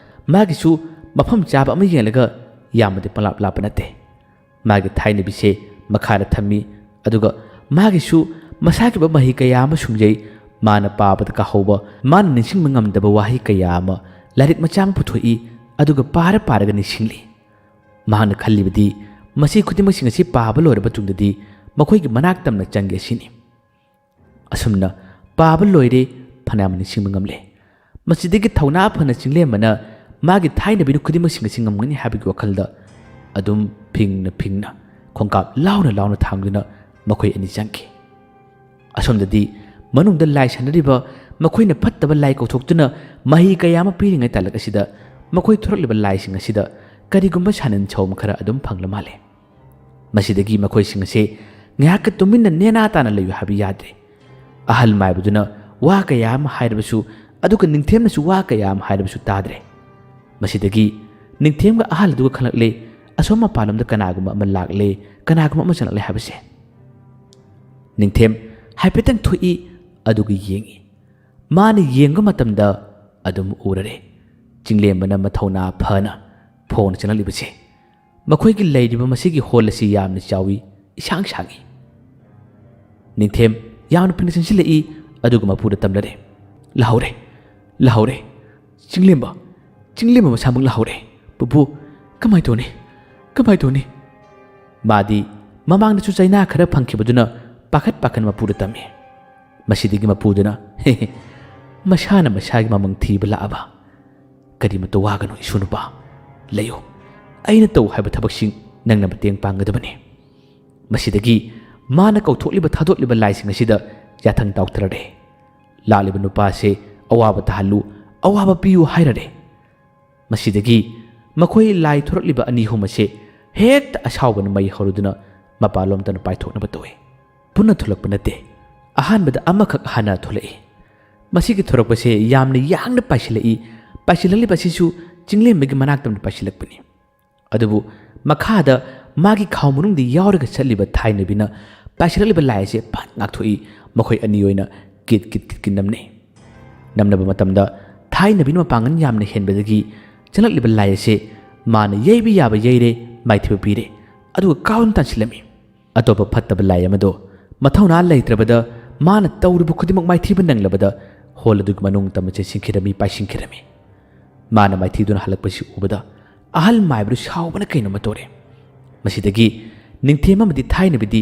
ꯃꯥꯒꯤꯁꯨ ꯃꯐꯝ ꯆꯥꯕ ꯑꯃ ꯌꯦꯡꯂꯒ ꯌꯥꯝꯅꯗꯤ ꯄꯪꯂꯥꯞ ꯂꯥꯞꯄ ꯅꯠꯇꯦ꯫ ꯃꯥꯒꯤ ꯊꯥꯏꯅꯕꯤꯁꯦ ꯃꯈꯥꯗ ꯊꯝꯃꯤ, ꯑꯗꯨꯒ ꯃꯥꯒꯤꯁꯨ ꯃꯁꯥꯒꯤ ꯑꯣꯏꯕ ꯃꯍꯩ ꯀꯌꯥ ꯑꯃ ꯁꯨꯡꯖꯩ꯫ ꯃꯥꯅ ꯄꯥꯕꯗ ꯀꯥꯍꯧꯕ, ꯃꯥꯅ ꯅꯤꯡꯁꯤꯡꯕ ꯉꯝꯗꯕ ꯋꯥꯍꯩ ꯀꯌꯥ ꯑꯃ ꯂꯥꯏꯔꯤꯛ ꯃꯆꯥ ꯑꯃ ꯄꯨꯊꯣꯛꯏ, ꯑꯗꯨꯒ ꯄꯥꯔ ꯄꯥꯔꯒ ꯅꯤꯡꯁꯤꯡꯂꯤ꯫ ꯃꯍꯥꯛꯅ ꯈꯜꯂꯤꯕꯗꯤ ꯃꯁꯤ ꯈꯨꯗꯤꯡꯃꯛꯁꯤꯡ ꯑꯁꯤ ꯄꯥꯕ ꯂꯣꯏꯔꯕ ꯇꯨꯡꯗꯗꯤ ꯃꯈꯣꯏꯒꯤ ꯃꯅꯥꯛ ꯇꯝꯅ ꯆꯪꯒꯦ ꯁꯤꯅꯤ꯫ ꯑꯁꯨꯝꯅ ꯄꯥꯕ ꯂꯣꯏꯔꯦ, ꯐꯅꯌꯥꯝ ꯅꯤꯡꯁꯤꯡꯕ ꯉꯝꯂꯦ꯫ ꯃꯁꯤꯗꯒꯤ ꯊꯧꯅꯥ ꯐꯅ ꯆꯤꯡꯂꯦꯝꯕꯅ ꯃꯥꯒꯤ ꯊꯥꯏꯅꯕꯤꯅ ꯈꯨꯗꯤꯡꯃꯛꯁꯤꯡ ꯑꯁꯤ ꯉꯝꯒꯅꯤ ꯍꯥꯏꯕꯒꯤ ꯋꯥꯈꯜꯗ ꯑꯗꯨꯝ ꯐꯤꯡꯅ ꯐꯤꯡꯅ, ꯈꯣꯡꯀꯥꯞ ꯂꯥꯎꯅ ꯂꯥꯎꯅ ꯊꯥꯡꯗꯨꯅ ꯃꯈꯣꯏ ꯑꯅꯤ ꯆꯪꯈꯤ꯫ ꯑꯁꯣꯝꯗꯗꯤ ꯃꯅꯨꯡꯗ ꯂꯥꯏ ꯁꯥꯟꯅꯔꯤꯕ ꯃꯈꯣꯏꯅ ꯐꯠꯇꯕ ꯂꯥꯏ ꯀꯧꯊꯣꯛꯇꯨꯅ ꯃꯍꯩ ꯀꯌꯥ ꯑꯃ ꯄꯤꯔꯤꯉꯩ ꯇꯥꯂꯛ ꯑꯁꯤꯗ ꯃꯈꯣꯏ ꯊꯣꯔꯛꯂꯤꯕ ꯂꯥꯏꯁꯤꯡ ꯑꯁꯤꯗ ꯀꯔꯤꯒꯨꯝꯕ ꯁꯥꯅꯤꯟ ꯁꯧꯝ ꯈꯔ ꯑꯗꯨꯝ ꯐꯪꯂ ꯃꯥꯜꯂꯦ꯫ ꯃꯁꯤꯗꯒꯤ ꯃꯈꯣꯏꯁꯤꯡ ꯑꯁꯤ ꯉꯥꯏꯍꯥꯛꯀ ꯇꯨꯃꯤꯟꯅ ꯅꯦꯅꯥ ꯇꯥꯅ ꯂꯩꯌꯨ ꯍꯥꯏꯕ ꯌꯥꯗ꯭ꯔꯦ꯫ ꯑꯍꯜ ꯃꯥꯏꯕꯗꯨꯅ ꯋꯥ ꯀꯌꯥ ꯑꯃ ꯍꯥꯏꯔꯕꯁꯨ, ꯑꯗꯨꯒ ꯅꯤꯡꯊꯦꯝꯅꯁꯨ ꯋꯥ ꯀꯌꯥ ꯑꯃ ꯍꯥꯏꯔꯕꯁꯨ ꯇꯥꯗ꯭ꯔꯦ꯫ ꯃꯁꯤꯗꯒꯤ ꯅꯤꯡꯊꯦꯝꯒ ꯑꯍꯜ ꯑꯗꯨꯒ ꯈꯪꯂꯛꯂꯦ, ꯑꯁꯣꯝ ꯃꯄꯥꯟꯂꯣꯝꯗ ꯀꯅꯥꯒꯨꯝꯕ ꯑꯃ ꯂꯥꯛꯂꯦ, ꯀꯅꯥꯒꯨꯝꯕ ꯑꯃ ꯆꯪꯂꯛꯂꯦ ꯍꯥꯏꯕꯁꯦ꯫ ꯅꯤꯡꯊꯦꯝ ꯍꯥꯏꯐꯦꯠꯇꯪ ꯊꯣꯛꯏ, ꯑꯗꯨꯒ ꯌꯦꯡꯏ꯫ ꯃꯥꯅ ꯌꯦꯡꯕ ꯃꯇꯝꯗ ꯑꯗꯨꯝ ꯎꯔꯔꯦ, ꯆꯤꯡꯂꯦꯝꯕꯅ ꯃꯊꯧꯅꯥ ꯐꯅ ꯐꯣꯡꯅ ꯆꯪꯂꯛꯂꯤꯕꯁꯦ꯫ ꯃꯈꯣꯏꯒꯤ ꯂꯩꯔꯤꯕ ꯃꯁꯤꯒꯤ ꯍꯣꯜ ꯑꯁꯤ ꯌꯥꯝꯅ ꯆꯥꯎꯏ, ꯏꯁꯥꯡ ꯁꯥꯡꯏ꯫ ꯅꯤꯡꯊꯦꯝ ꯌꯥꯝꯅ ꯐꯤꯡꯅ ꯆꯪꯁꯤꯜꯂꯛꯏ, ꯑꯗꯨꯒ ꯃꯄꯨꯗ ꯇꯝꯂꯔꯦ꯫ "ꯂꯥꯍꯧꯔꯦ, ꯂꯥꯍꯧꯔꯦ꯫ ꯆꯤꯡꯂꯦꯝꯕ, ꯆꯤꯡꯂꯦꯝꯕ ꯃꯁꯥꯃꯛ ꯂꯥꯍꯧꯔꯦ꯫ ꯄꯨꯄꯨ, ꯀꯃꯥꯏ ꯇꯧꯅꯤ? "ꯀꯃꯥꯏ ꯇꯧꯅꯤ?" ꯃꯥꯗꯤ ꯃꯃꯥꯡꯗꯁꯨ ꯆꯩꯅꯥ ꯈꯔ ꯐꯪꯈꯤꯕꯗꯨꯅ ꯄꯥꯈꯠ ꯄꯥꯈꯠ ꯃꯄꯨꯗ ꯇꯝꯃꯤ꯫ ꯃꯁꯤꯗꯒꯤ ꯃꯄꯨꯗꯨꯅ, "ꯍꯦ ꯍꯦ, ꯃꯁꯥꯅ ꯃꯁꯥꯒꯤ ꯃꯃꯪ ꯊꯤꯕ ꯂꯥꯛꯑꯕ? ꯀꯔꯤꯃꯠꯇ ꯋꯥꯒꯅꯨ ꯏꯁꯨ ꯅꯨꯄꯥ, ꯂꯩꯌꯨ꯫ ꯑꯩꯅ ꯇꯧ ꯍꯥꯏꯕ ꯊꯕꯛꯁꯤꯡ ꯅꯪꯅ ꯃꯇꯦꯡ ꯄꯥꯡꯒꯗꯕꯅꯤ꯫" ꯃꯁꯤꯗꯒꯤ ꯃꯥꯅ ꯀꯧꯊꯣꯛꯂꯤꯕ ꯊꯥꯗꯣꯛꯂꯤꯕ ꯂꯥꯏꯁꯤꯡ ꯑꯁꯤꯗ ꯌꯥꯊꯪ ꯇꯥꯎꯊꯔꯔꯦ꯫ ꯂꯥꯛꯂꯤꯕ ꯅꯨꯄꯥ ꯑꯁꯦ ꯑꯋꯥꯕ ꯇꯥꯍꯜꯂꯨ, ꯑꯋꯥꯕ ꯄꯤꯌꯨ ꯍꯥꯏꯔꯔꯦ꯫ ꯃꯁꯤꯗꯒꯤ ꯃꯈꯣꯏ ꯂꯥꯏ ꯊꯣꯔꯛꯂꯤꯕ ꯑꯅꯤ ꯑꯍꯨꯝ ꯑꯁꯦ ꯍꯦꯛꯇ ꯑꯁꯥꯎꯕꯅ ꯃꯩ ꯍꯧꯔꯗꯨꯅ ꯃꯄꯥꯟꯂꯣꯝꯗꯅ ꯄꯥꯏꯊꯣꯛꯅꯕ ꯇꯧꯏ꯫ ꯄꯨꯟꯅ ꯊꯣꯛꯂꯛꯄ ꯅꯠꯇꯦ, ꯑꯍꯥꯟꯕꯗ ꯑꯃꯈꯛ ꯍꯥꯟꯅ ꯊꯣꯛꯂꯛꯏ꯫ ꯃꯁꯤꯒꯤ ꯊꯣꯔꯛꯄꯁꯦ ꯌꯥꯝꯅ ꯌꯥꯡꯅ ꯄꯥꯏꯁꯤꯜꯂꯛꯏ꯫ ꯄꯥꯏꯁꯤꯜꯂꯛꯂꯤꯕ ꯑꯁꯤꯁꯨ ꯆꯤꯡꯂꯦꯝꯕꯒꯤ ꯃꯅꯥꯛꯇ ꯄꯥꯏꯁꯤꯜꯂꯛꯄꯅꯤ꯫ ꯑꯗꯨꯕꯨ ꯃꯈꯥꯗ ꯃꯥꯒꯤ ꯈꯥꯎ ꯃꯅꯨꯡꯗ ꯌꯥꯎꯔꯒ ꯆꯠꯂꯤꯕ ꯊꯥꯏꯅꯕꯤꯅ ꯄꯥꯏꯁꯤꯜꯂꯛꯂꯤꯕ ꯂꯥꯏ ꯑꯁꯦ ꯐꯠ ꯉꯥꯛꯊꯣꯛꯏ꯫ ꯃꯈꯣꯏ ꯑꯅꯤ ꯑꯣꯏꯅ ꯀꯤꯠ ꯀꯤꯠ ꯀꯤꯠ ꯀꯤꯠ ꯅꯝꯅꯩ꯫ ꯅꯝꯅꯕ ꯃꯇꯝꯗ ꯊꯥꯏꯅꯕꯤꯅ ꯃꯄꯥꯡꯒꯜ ꯌꯥꯝꯅ ꯍꯦꯟꯕꯗꯒꯤ ꯆꯪꯂꯛꯂꯤꯕ ꯂꯥꯏ ꯑꯁꯦ ꯃꯥꯅ ꯌꯩꯕ ꯌꯥꯕ ꯌꯩꯔꯦ, ꯃꯥꯏꯊꯤꯕ ꯄꯤꯔꯦ, ꯑꯗꯨꯒ ꯀꯥꯎꯗꯨꯅ ꯇꯥꯟꯁꯤꯜꯂꯝꯃꯤ꯫ ꯑꯇꯣꯞꯄ ꯐꯠꯇꯕ ꯂꯥꯏ ꯑꯃꯗꯣ ꯃꯊꯧꯅꯥ ꯂꯩꯇ꯭ꯔꯕꯗ ꯃꯥꯅ ꯇꯧꯔꯤꯕ ꯈꯨꯗꯤꯡꯃꯛ ꯃꯥꯏꯊꯤꯕ ꯅꯪꯂꯕꯗ ꯍꯣꯜ ꯑꯗꯨꯒꯤ ꯃꯅꯨꯡ ꯇꯝꯅ ꯆꯦꯟꯁꯤꯟꯈꯤꯔꯝꯃꯤ, ꯄꯥꯏꯁꯤꯟꯈꯤꯔꯝꯃꯤ꯫ ꯃꯥꯅ ꯃꯥꯏꯊꯤꯗꯨꯅ ꯍꯜꯂꯛꯄꯁꯤ ꯎꯕꯗ ꯑꯍꯜ ꯃꯥꯏꯕꯗꯨ ꯁꯥꯎꯕꯅ ꯀꯩꯅꯣꯝꯃ ꯇꯧꯔꯦ꯫ ꯃꯁꯤꯗꯒꯤ ꯅꯤꯡꯊꯦꯝ ꯑꯃꯗꯤ ꯊꯥꯏꯅꯕꯤꯗꯤ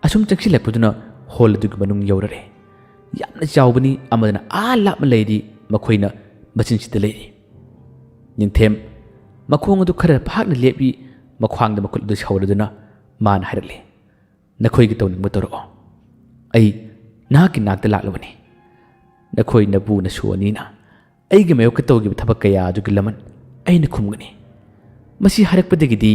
ꯑꯁꯨꯝ ꯆꯪꯁꯤꯜꯂꯛꯄꯗꯨꯅ ꯍꯣꯜ ꯑꯗꯨꯒꯤ ꯃꯅꯨꯡ ꯌꯧꯔꯔꯦ꯫ ꯌꯥꯝꯅ ꯆꯥꯎꯕꯅꯤ, ꯑꯃꯗꯅ ꯑꯥ ꯂꯥꯞꯅ ꯂꯩꯔꯤ, ꯃꯈꯣꯏꯅ ꯃꯆꯤꯟꯁꯤꯗ ꯂꯩꯔꯤ꯫ ꯅꯤꯡꯊꯦꯝ ꯃꯈꯣꯡ ꯑꯗꯨ ꯈꯔ ꯐꯥꯛꯅ ꯂꯦꯞꯄꯤ, ꯃꯈ꯭ꯋꯥꯡꯗ ꯃꯈꯨꯠ ꯑꯗꯨ ꯁꯧꯔꯗꯨꯅ ꯃꯥꯅ ꯍꯥꯏꯔꯛꯂꯤ, "ꯅꯈꯣꯏꯒꯤ ꯇꯧꯅꯤꯡꯕ ꯇꯧꯔꯛꯑꯣ꯫ ꯑꯩ ꯅꯍꯥꯛꯀꯤ ꯅꯥꯛꯇ ꯂꯥꯛꯂꯕꯅꯤ꯫ ꯅꯈꯣꯏ ꯅꯄꯨ ꯅꯁꯨ ꯑꯅꯤꯅ ꯑꯩꯒꯤ ꯃꯥꯌꯣꯛꯇ ꯇꯧꯈꯤꯕ ꯊꯕꯛ ꯀꯌꯥ ꯑꯗꯨꯒꯤ ꯂꯃꯟ ꯑꯩꯅ ꯈꯨꯝꯒꯅꯤ꯫" ꯃꯁꯤ ꯍꯥꯏꯔꯛꯄꯗꯒꯤꯗꯤ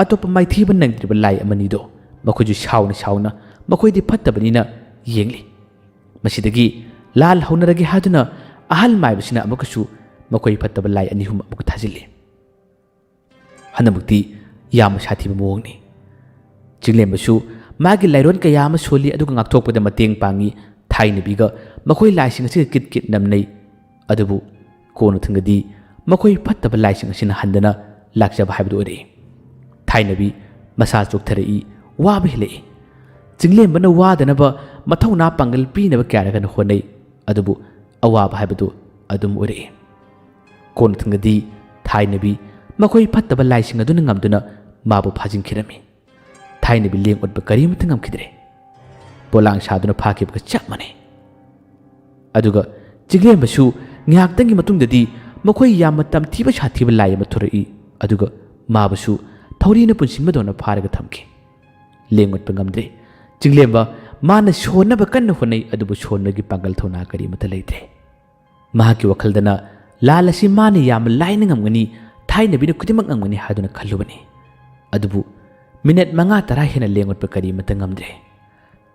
ꯑꯇꯣꯞꯄ ꯃꯥꯏꯊꯤꯕ ꯅꯪꯗ꯭ꯔꯤꯕ ꯂꯥꯏ ꯑꯃꯅꯤꯗꯣ ꯃꯈꯣꯏꯁꯨ ꯁꯥꯎꯅ ꯁꯥꯎꯅ ꯃꯈꯣꯏꯗꯤ ꯐꯠꯇꯕꯅꯤꯅ ꯌꯦꯡꯂꯤ꯫ ꯃꯁꯤꯗꯒꯤ ꯂꯥꯜ ꯍꯧꯅꯔꯒꯦ ꯍꯥꯏꯗꯨꯅ ꯑꯍꯜ ꯃꯥꯏꯕꯁꯤꯅ ꯑꯃꯨꯛꯀꯁꯨ ꯃꯈꯣꯏ ꯐꯠꯇꯕ ꯂꯥꯏ ꯑꯅꯤ ꯑꯍꯨꯝ ꯑꯃꯨꯛ ꯊꯥꯖꯤꯜꯂꯤ꯫ ꯍꯟꯗꯛꯃꯛꯇꯤ ꯌꯥꯝꯅ ꯁꯥꯊꯤꯕ ꯃꯑꯣꯡꯅꯤ꯫ ꯆꯤꯡꯂꯦꯝꯕꯁꯨ ꯃꯥꯒꯤ ꯂꯥꯏꯔꯣꯟ ꯀꯌꯥ ꯑꯃ ꯁꯣꯜꯂꯤ, ꯑꯗꯨꯒ ꯉꯥꯛꯊꯣꯛꯄꯗ ꯃꯇꯦꯡ ꯄꯥꯡꯉꯤ꯫ ꯊꯥꯏꯅꯕꯤꯒ ꯃꯈꯣꯏ ꯂꯥꯏꯁꯤꯡ ꯑꯁꯤꯒ ꯀꯤꯠ ꯀꯤꯠ ꯅꯝꯅꯩ꯫ ꯑꯗꯨꯕꯨ ꯀꯣꯟꯅꯊꯪꯗꯗꯤ ꯃꯈꯣꯏ ꯐꯠꯇꯕ ꯂꯥꯏꯁꯤꯡ ꯑꯁꯤꯅ ꯍꯟꯗꯅ ꯂꯥꯛꯆꯕ ꯍꯥꯏꯕꯗꯨ ꯑꯣꯏꯔꯛꯏ꯫ ꯊꯥꯏꯅꯕꯤ ꯃꯁꯥ ꯆꯣꯛꯊꯔꯛꯏ, ꯋꯥꯕ ꯍꯦꯜꯂꯛꯏ꯫ ꯆꯤꯡꯂꯦꯝꯕꯅ ꯋꯥꯗꯅꯕ ꯃꯊꯧꯅꯥ ꯄꯥꯡꯒꯜ ꯄꯤꯅꯕ ꯀꯌꯥꯔꯛ ꯍꯟꯅ ꯍꯣꯠꯅꯩ, ꯑꯗꯨꯕꯨ ꯑꯋꯥꯕ ꯍꯥꯏꯕꯗꯨ ꯑꯗꯨꯝ ꯑꯣꯏꯔꯛꯏ꯫ ꯀꯣꯟꯅꯊꯪꯗꯗꯤ ꯊꯥꯏꯅꯕꯤ ꯃꯈꯣꯏ ꯐꯠꯇꯕ ꯂꯥꯏꯁꯤꯡ ꯑꯗꯨꯅ ꯉꯝꯗꯨꯅ ꯃꯥꯕꯨ ꯐꯥꯖꯤꯟꯈꯤꯔꯝꯃꯤ꯫ ꯊꯥꯏꯅꯕꯤ ꯂꯦꯡ ꯑꯣꯠꯄ ꯀꯔꯤꯃꯠꯇ ꯉꯝꯈꯤꯗ꯭ꯔꯦ꯫ ꯄꯣꯂꯥꯡ ꯁꯥꯗꯨꯅ ꯐꯥꯈꯤꯕꯒ ꯆꯞ ꯃꯥꯟꯅꯩ꯫ ꯑꯗꯨꯒ ꯆꯤꯡꯂꯦꯝꯕꯁꯨ ꯉꯥꯏꯍꯥꯛꯇꯪꯒꯤ ꯃꯇꯨꯡꯗꯗꯤ ꯃꯈꯣꯏ ꯌꯥꯝꯅ ꯇꯝꯊꯤꯕ ꯁꯥꯊꯤꯕ ꯂꯥꯏ ꯑꯃ ꯊꯣꯔꯛꯏ꯫ ꯑꯗꯨꯒ ꯃꯥꯕꯨꯁꯨ ꯊꯧꯔꯤꯅ ꯄꯨꯟꯁꯤꯟꯕꯗꯧꯅ ꯐꯥꯔꯒ ꯊꯝꯈꯤ꯫ ꯂꯦꯡ ꯑꯣꯠꯄ ꯉꯝꯗ꯭ꯔꯦ꯫ ꯆꯤꯡꯂꯦꯝꯕ ꯃꯥꯅ ꯁꯣꯟꯅꯕ ꯀꯟꯅ ꯍꯣꯠꯅꯩ, ꯑꯗꯨꯕꯨ ꯁꯣꯟꯕꯒꯤ ꯄꯥꯡꯒꯜ ꯊꯧꯅꯥ ꯀꯔꯤꯃꯠꯇ ꯂꯩꯇ꯭ꯔꯦ꯫ ꯃꯍꯥꯛꯀꯤ ꯋꯥꯈꯜꯗꯅ ꯂꯥꯜ ꯑꯁꯤ ꯃꯥꯅ ꯌꯥꯝꯅ ꯂꯥꯏꯅ ꯉꯝꯒꯅꯤ, ꯊꯥꯏꯅꯕꯤꯅ ꯈꯨꯗꯤꯡꯃꯛ ꯉꯝꯒꯅꯤ ꯍꯥꯏꯗꯨꯅ ꯈꯜꯂꯨꯕꯅꯤ꯫ ꯑꯗꯨꯕꯨ ꯃꯤꯅꯠ ꯃꯉꯥ ꯇꯔꯥ ꯍꯦꯟꯅ ꯂꯦꯡ ꯑꯣꯠꯄ ꯀꯔꯤꯃꯠꯇ ꯉꯝꯗ꯭ꯔꯦ꯫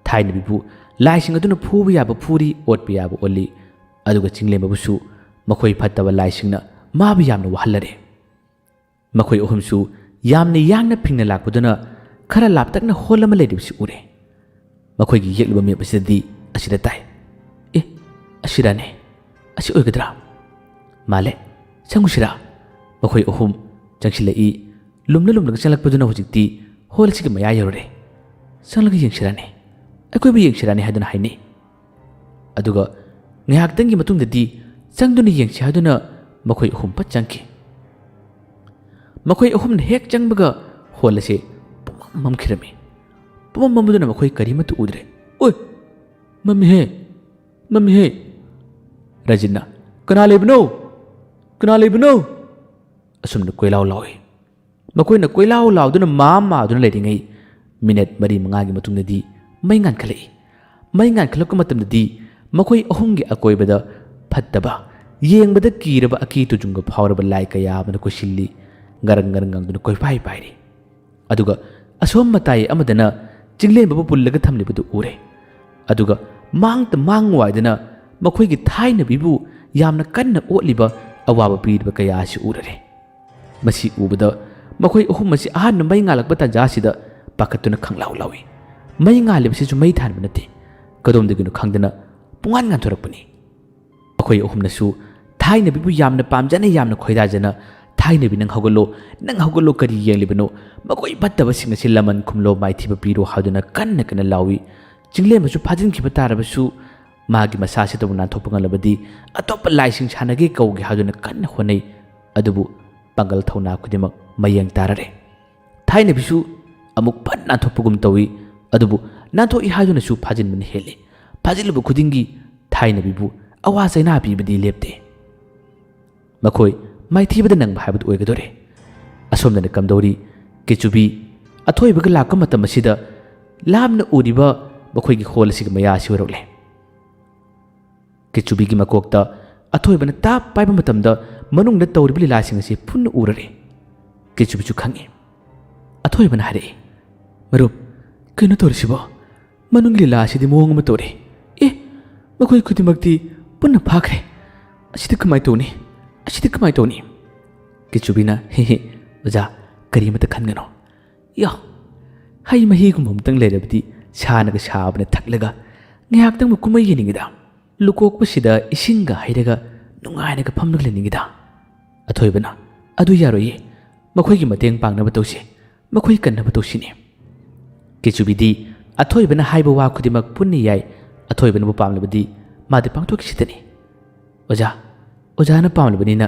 ꯊꯥꯏꯅꯕꯤꯕꯨ ꯂꯥꯏꯁꯤꯡ ꯑꯗꯨꯅ ꯐꯨꯕ ꯌꯥꯕ ꯐꯨꯔꯤ, ꯑꯣꯠꯄ ꯌꯥꯕ ꯑꯣꯠꯂꯤ, ꯑꯗꯨꯒ ꯆꯤꯡꯂꯦꯝꯕꯕꯨꯁꯨ ꯃꯈꯣꯏ ꯐꯠꯇꯕ ꯂꯥꯏꯁꯤꯡꯅ ꯃꯥꯕꯨ ꯌꯥꯝꯅ ꯋꯥꯍꯜꯂꯔꯦ꯫ ꯃꯈꯣꯏ ꯑꯍꯨꯝꯁꯨ ꯌꯥꯝꯅ ꯌꯥꯡꯅ ꯐꯤꯡꯅ ꯂꯥꯛꯄꯗꯨꯅ ꯈꯔ ꯂꯥꯞꯇꯛꯅ ꯍꯣꯜ ꯑꯃ ꯂꯩꯔꯤꯕꯁꯤ ꯎꯔꯦ꯫ ꯃꯈꯣꯏꯒꯤ ꯌꯦꯛꯂꯤꯕ ꯃꯦꯞ ꯑꯁꯤꯗꯗꯤ ꯑꯁꯤꯗ ꯇꯥꯏ꯫ "ꯑꯦ, ꯑꯁꯤꯔꯥꯅꯦ? ꯑꯁꯤ ꯑꯣꯏꯒꯗ꯭ꯔꯥ? ꯃꯥꯜꯂꯦ꯫ ꯆꯪꯉꯨꯁꯤꯔꯥ?" ꯃꯈꯣꯏ ꯑꯍꯨꯝ ꯆꯪꯁꯤꯜꯂꯛꯏ꯫ ꯂꯨꯝꯅ ꯂꯨꯝꯂꯒ ꯆꯪꯂꯛꯄꯗꯨꯅ ꯍꯧꯖꯤꯛꯇꯤ ꯍꯣꯜ ꯑꯁꯤꯒꯤ ꯃꯌꯥ ꯌꯧꯔꯨꯔꯦ꯫ "ꯆꯪꯂꯒ ꯌꯦꯡꯁꯤꯔꯥꯅꯦ? ꯑꯩꯈꯣꯏꯕꯨ ꯌꯦꯡꯁꯤꯔꯥꯅꯦ?" ꯍꯥꯏꯗꯨꯅ ꯍꯥꯏꯅꯩ꯫ ꯑꯗꯨꯒ ꯉꯥꯏꯍꯥꯛꯇꯪꯒꯤ ꯃꯇꯨꯡꯗꯗꯤ ꯆꯪꯗꯨꯅ ꯌꯦꯡꯁꯤ ꯍꯥꯏꯗꯨꯅ ꯃꯈꯣꯏ ꯑꯍꯨꯝ ꯐꯠ ꯆꯪꯈꯤ꯫ ꯃꯈꯣꯏ ꯑꯍꯨꯝꯅ ꯍꯦꯛ ꯆꯪꯕꯒ ꯍꯣꯜ ꯑꯁꯤ ꯄꯨꯝꯃꯝ ꯃꯝꯈꯤꯔꯝꯃꯤ꯫ ꯄꯨꯝꯃꯝ ꯃꯝꯕꯗꯨꯅ ꯃꯈꯣꯏ ꯀꯔꯤꯃꯠꯇ ꯎꯗ꯭ꯔꯦ꯫ "ꯑꯣꯏ! ꯃꯝꯃꯤꯍꯦ! ꯃꯝꯃꯤꯍꯦ!" ꯔꯖꯤꯠꯅ, "ꯀꯅꯥ ꯂꯩꯕꯅꯣ? ꯀꯅꯥ ꯂꯩꯕꯅꯣ?" ꯑꯁꯨꯝꯅ ꯀꯣꯏꯂꯥꯎ ꯂꯥꯎꯏ꯫ ꯃꯈꯣꯏꯅ ꯀꯣꯏꯂꯥꯎ ꯂꯥꯎꯗꯨꯅ ꯃꯥ ꯃꯥꯗꯨꯅ ꯂꯩꯔꯤꯉꯩ ꯃꯤꯅꯠ ꯃꯔꯤ ꯃꯉꯥꯒꯤ ꯃꯇꯨꯡꯗꯗꯤ ꯃꯩ ꯉꯥꯟꯈꯠꯂꯛꯏ꯫ ꯃꯩ ꯉꯥꯟꯈꯠꯂꯛꯄ ꯃꯇꯝꯗꯗꯤ ꯃꯈꯣꯏ ꯑꯍꯨꯝꯒꯤ ꯑꯀꯣꯏꯕꯗ ꯐꯠꯇꯕ, ꯌꯦꯡꯕꯗ ꯀꯤꯔꯕ ꯑꯀꯤ ꯇꯨꯖꯨꯡꯒ ꯐꯥꯎꯔꯕ ꯂꯥꯏ ꯀꯌꯥ ꯑꯃꯅ ꯀꯣꯏꯁꯤꯜꯂꯤ, ꯉꯔꯪ ꯉꯔꯪ ꯉꯪꯗꯨꯅ ꯀꯣꯏꯄꯥꯏ ꯄꯥꯏꯔꯤ꯫ ꯑꯗꯨꯒ ꯑꯁꯣꯝ ꯃꯇꯥꯏ ꯑꯃꯗꯅ ꯆꯤꯡꯂꯦꯝꯕꯕꯨ ꯄꯨꯜꯂꯒ ꯊꯝꯂꯤꯕꯗꯨ ꯎꯔꯦ꯫ ꯑꯗꯨꯒ ꯃꯥꯡꯇ ꯃꯥꯡ ꯋꯥꯏꯗꯅ ꯃꯈꯣꯏꯒꯤ ꯊꯥꯏꯅꯕꯤꯕꯨ ꯌꯥꯝꯅ ꯀꯟꯅ ꯑꯣꯠꯂꯤꯕ, ꯑꯋꯥꯕ ꯄꯤꯔꯤꯕ ꯀꯌꯥ ꯑꯁꯤ ꯎꯔꯔꯦ꯫ ꯃꯁꯤ ꯎꯕꯗ ꯃꯈꯣꯏ ꯑꯍꯨꯝ ꯑꯁꯤ ꯑꯍꯥꯟꯕ ꯃꯩ ꯉꯥꯜꯂꯛꯄ ꯇꯥꯟꯖꯥ ꯑꯁꯤꯗ ꯄꯥꯈꯠꯇꯨꯅ ꯈꯪꯂꯥꯎ ꯂꯥꯎꯏ꯫ ꯃꯩ ꯉꯥꯜꯂꯤꯕꯁꯤꯁꯨ ꯃꯩ ꯊꯥꯟꯕ ꯅꯠꯇꯦ, ꯀꯗꯣꯝꯗꯒꯤꯅꯣ ꯈꯪꯗꯅ ꯄꯨꯡꯉꯥꯟ ꯉꯥꯟꯊꯣꯔꯛꯄꯅꯤ꯫ ꯃꯈꯣꯏ ꯑꯍꯨꯝꯅꯁꯨ ꯊꯥꯏꯅꯕꯤꯕꯨ ꯌꯥꯝꯅ ꯄꯥꯝꯖꯅ, ꯌꯥꯝꯅ ꯈꯣꯏꯗꯥꯖꯅ, "ꯊꯥꯏꯅꯕꯤ, ꯅꯪ ꯍꯧꯒꯠꯂꯣ, ꯅꯪ ꯍꯧꯒꯠꯂꯣ, ꯀꯔꯤ ꯌꯦꯡꯂꯤꯕꯅꯣ? ꯃꯈꯣꯏ ꯐꯠꯇꯕꯁꯤꯡ ꯑꯁꯤ ꯂꯃꯟ ꯈꯨꯝꯂꯣ, ꯃꯥꯏꯊꯤꯕ ꯄꯤꯔꯣ" ꯍꯥꯏꯗꯨꯅ ꯀꯟꯅ ꯀꯟꯅ ꯂꯥꯎꯏ꯫ ꯆꯤꯡꯂꯦꯝꯕꯁꯨ ꯐꯥꯖꯤꯟꯈꯤꯕ ꯇꯥꯔꯕꯁꯨ ꯃꯥꯒꯤ ꯃꯁꯥꯁꯤꯗꯕꯨ ꯅꯥꯟꯊꯣꯛꯄ ꯉꯝꯂꯕꯗꯤ ꯑꯇꯣꯞꯄ ꯂꯥꯏꯁꯤꯡ ꯁꯥꯟꯅꯒꯦ ꯀꯧꯒꯦ ꯍꯥꯏꯗꯨꯅ ꯀꯟꯅ ꯍꯣꯠꯅꯩ꯫ ꯑꯗꯨꯕꯨ ꯄꯥꯡꯒꯜ ꯊꯧꯅꯥ ꯈꯨꯗꯤꯡꯃꯛ ꯃꯌꯦꯡ ꯇꯥꯔꯔꯦ꯫ ꯊꯥꯏꯅꯕꯤꯁꯨ ꯑꯃꯨꯛ ꯐꯠ ꯅꯥꯟꯊꯣꯛꯄꯒꯨꯝ ꯇꯧꯏ꯫ ꯑꯗꯨꯕꯨ ꯅꯥꯟꯊꯣꯛꯏ ꯍꯥꯏꯗꯨꯅꯁꯨ ꯐꯥꯖꯤꯟꯕꯅ ꯍꯦꯜꯂꯤ꯫ ꯐꯥꯖꯤꯜꯂꯨꯕ ꯈꯨꯗꯤꯡꯒꯤ ꯊꯥꯏꯅꯕꯤꯕꯨ ꯑꯋꯥ ꯆꯩꯅꯥ ꯄꯤꯕꯗꯤ ꯂꯦꯞꯇꯦ꯫ ꯃꯈꯣꯏ ꯃꯥꯏꯊꯤꯕꯗ ꯅꯪꯕ ꯍꯥꯏꯕꯗꯨ ꯑꯣꯏꯒꯗꯧꯔꯦ꯫ ꯑꯁꯣꯝꯗꯅ ꯀꯝꯗꯧꯔꯤ? ꯀꯦꯆꯨꯕꯤ ꯑꯊꯣꯏꯕꯒ ꯂꯥꯛꯄ ꯃꯇꯝ ꯑꯁꯤꯗ ꯂꯥꯞꯅ ꯎꯔꯤꯕ ꯃꯈꯣꯏꯒꯤ ꯍꯣꯜ ꯑꯁꯤꯒꯤ ꯃꯌꯥ ꯑꯁꯤ ꯑꯣꯏꯔꯛꯂꯦ꯫ ꯀꯦꯆꯨꯕꯤꯒꯤ ꯃꯀꯣꯛꯇ ꯑꯊꯣꯏꯕꯅ ꯇꯥꯞ ꯄꯥꯏꯕ ꯃꯇꯝꯗ ꯃꯅꯨꯡꯗ ꯇꯧꯔꯤꯕ ꯂꯤꯂꯥꯁꯤꯡ ꯑꯁꯤ ꯄꯨꯟꯅ ꯎꯔꯔꯦ꯫ ꯀꯦꯆꯨꯕꯤꯁꯨ ꯈꯪꯏ꯫ ꯑꯊꯣꯏꯕꯅ ꯍꯥꯏꯔꯛꯏ, "ꯃꯔꯨꯞ, ꯀꯩꯅꯣ ꯇꯧꯔꯤꯁꯤꯕꯣ? ꯃꯅꯨꯡꯒꯤ ꯂꯤꯂꯥ ꯑꯁꯤꯗꯤ ꯃꯑꯣꯡ ꯑꯃ ꯇꯧꯔꯦ꯫ ꯑꯦ, ꯃꯈꯣꯏ ꯈꯨꯗꯤꯡꯃꯛꯇꯤ ꯄꯨꯟꯅ ꯐꯥꯈ꯭ꯔꯦ꯫ ꯑꯁꯤꯗꯤ ꯀꯃꯥꯏꯅ ꯇꯧꯅꯤ? ꯑꯁꯤꯗꯤ ꯀꯃꯥꯏꯅ ꯇꯧꯅꯤ?" ꯀꯦꯆꯨꯕꯤꯅ, "ꯍꯦ ꯍꯦ, ꯑꯣꯖꯥ, ꯀꯔꯤꯃꯇ ꯈꯟꯒꯅꯣ꯫ ꯌꯥ, ꯍꯩ ꯃꯍꯤꯒꯨꯝꯕ ꯑꯃꯇꯪ ꯂꯩꯔꯕꯗꯤ ꯁꯥꯅꯒ ꯁꯥꯕꯅ ꯊꯛꯂꯒ ꯉꯥꯏꯍꯥꯛꯇꯪꯕꯨ ꯀꯨꯝꯍꯩ ꯌꯦꯡꯅꯤꯡꯉꯤꯗ꯫ ꯂꯨꯀꯣꯛꯄꯁꯤꯗ ꯏꯁꯤꯡꯒ ꯍꯩꯔꯒ ꯅꯨꯡꯉꯥꯏꯅꯒ ꯐꯝꯂꯒ ꯂꯩꯅꯤꯡꯉꯤꯗ꯫" ꯑꯊꯣꯏꯕꯅ, "ꯑꯗꯨ ꯌꯥꯔꯣꯏꯌꯦ꯫ ꯃꯈꯣꯏꯒꯤ ꯃꯇꯦꯡ ꯄꯥꯡꯅꯕ ꯇꯧꯁꯤ꯫ ꯃꯈꯣꯏ ꯀꯟꯅꯕ ꯇꯧꯁꯤꯅꯦ꯫" ꯀꯦꯆꯨꯕꯤꯗꯤ ꯑꯊꯣꯏꯕꯅ ꯍꯥꯏꯕ ꯋꯥ ꯈꯨꯗꯤꯡꯃꯛ ꯄꯨꯟꯅ ꯌꯥꯏ꯫ ꯑꯊꯣꯏꯕꯅꯕꯨ ꯄꯥꯝꯂꯕꯗꯤ ꯃꯥꯗꯤ ꯄꯥꯡꯊꯣꯛꯈꯤꯁꯤꯗꯅꯤ꯫ "ꯑꯣꯖꯥ, ꯑꯣꯖꯥꯅ ꯄꯥꯝꯂꯕꯅꯤꯅ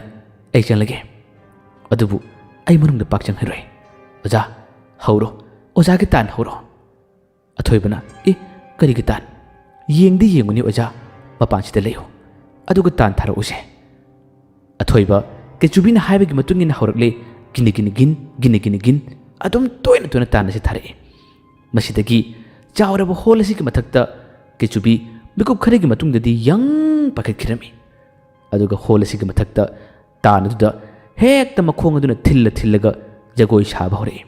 ꯑꯩ ꯆꯪꯂꯒꯦ꯫ ꯑꯗꯨꯕꯨ ꯑꯩ ꯃꯅꯨꯡꯗ ꯄꯥꯛ ꯆꯪꯍꯟꯂꯣꯏ꯫ ꯑꯣꯖꯥ, ꯍꯧꯔꯣ꯫ ꯑꯣꯖꯥꯒꯤ ꯇꯥꯟ ꯍꯧꯔꯣ꯫" ꯑꯊꯣꯏꯕꯅ, "ꯑꯦ, ꯀꯔꯤꯒꯤ ꯇꯥꯟ? ꯌꯦꯡꯗꯤ ꯌꯦꯡꯉꯨꯅꯦ ꯑꯣꯖꯥ, ꯃꯄꯥꯟꯁꯤꯗ ꯂꯩꯌꯨ꯫ ꯑꯗꯨꯒ ꯇꯥꯟ ꯊꯥꯔꯛꯎꯁꯦ꯫" ꯑꯊꯣꯏꯕ ꯀꯦꯆꯨꯕꯤꯅ ꯍꯥꯏꯕꯒꯤ ꯃꯇꯨꯡ ꯏꯟꯅ ꯍꯧꯔꯛꯂꯦ꯫ ꯒꯤꯅ ꯒꯤꯅ ꯒꯤꯟ, ꯒꯤꯅ ꯒꯤꯅ ꯒꯤꯟ꯫ ꯑꯗꯨꯝ ꯇꯣꯏꯅ ꯇꯣꯏꯅ ꯇꯥꯟ ꯑꯁꯤ ꯊꯥꯔꯛꯏ꯫ ꯃꯁꯤꯗꯒꯤ ꯆꯥꯎꯔꯕ ꯍꯣꯜ ꯑꯁꯤꯒꯤ ꯃꯊꯛꯇ ꯀꯦꯆꯨꯕꯤ ꯃꯤꯀꯨꯞ ꯈꯔꯒꯤ ꯃꯇꯨꯡꯗꯗꯤ ꯌꯪ ꯄꯥꯏꯈꯠꯈꯤꯔꯝꯃꯤ꯫ ꯑꯗꯨꯒ ꯍꯣꯜ ꯑꯁꯤꯒꯤ ꯃꯊꯛꯇ ꯇꯥꯟ ꯑꯗꯨꯗ ꯍꯦꯛꯇ ꯃꯈꯣꯡ ꯑꯗꯨꯅ ꯊꯤꯜꯂ ꯊꯤꯜꯂꯒ ꯖꯒꯣꯏ ꯁꯥꯕ ꯍꯧꯔꯛꯏ꯫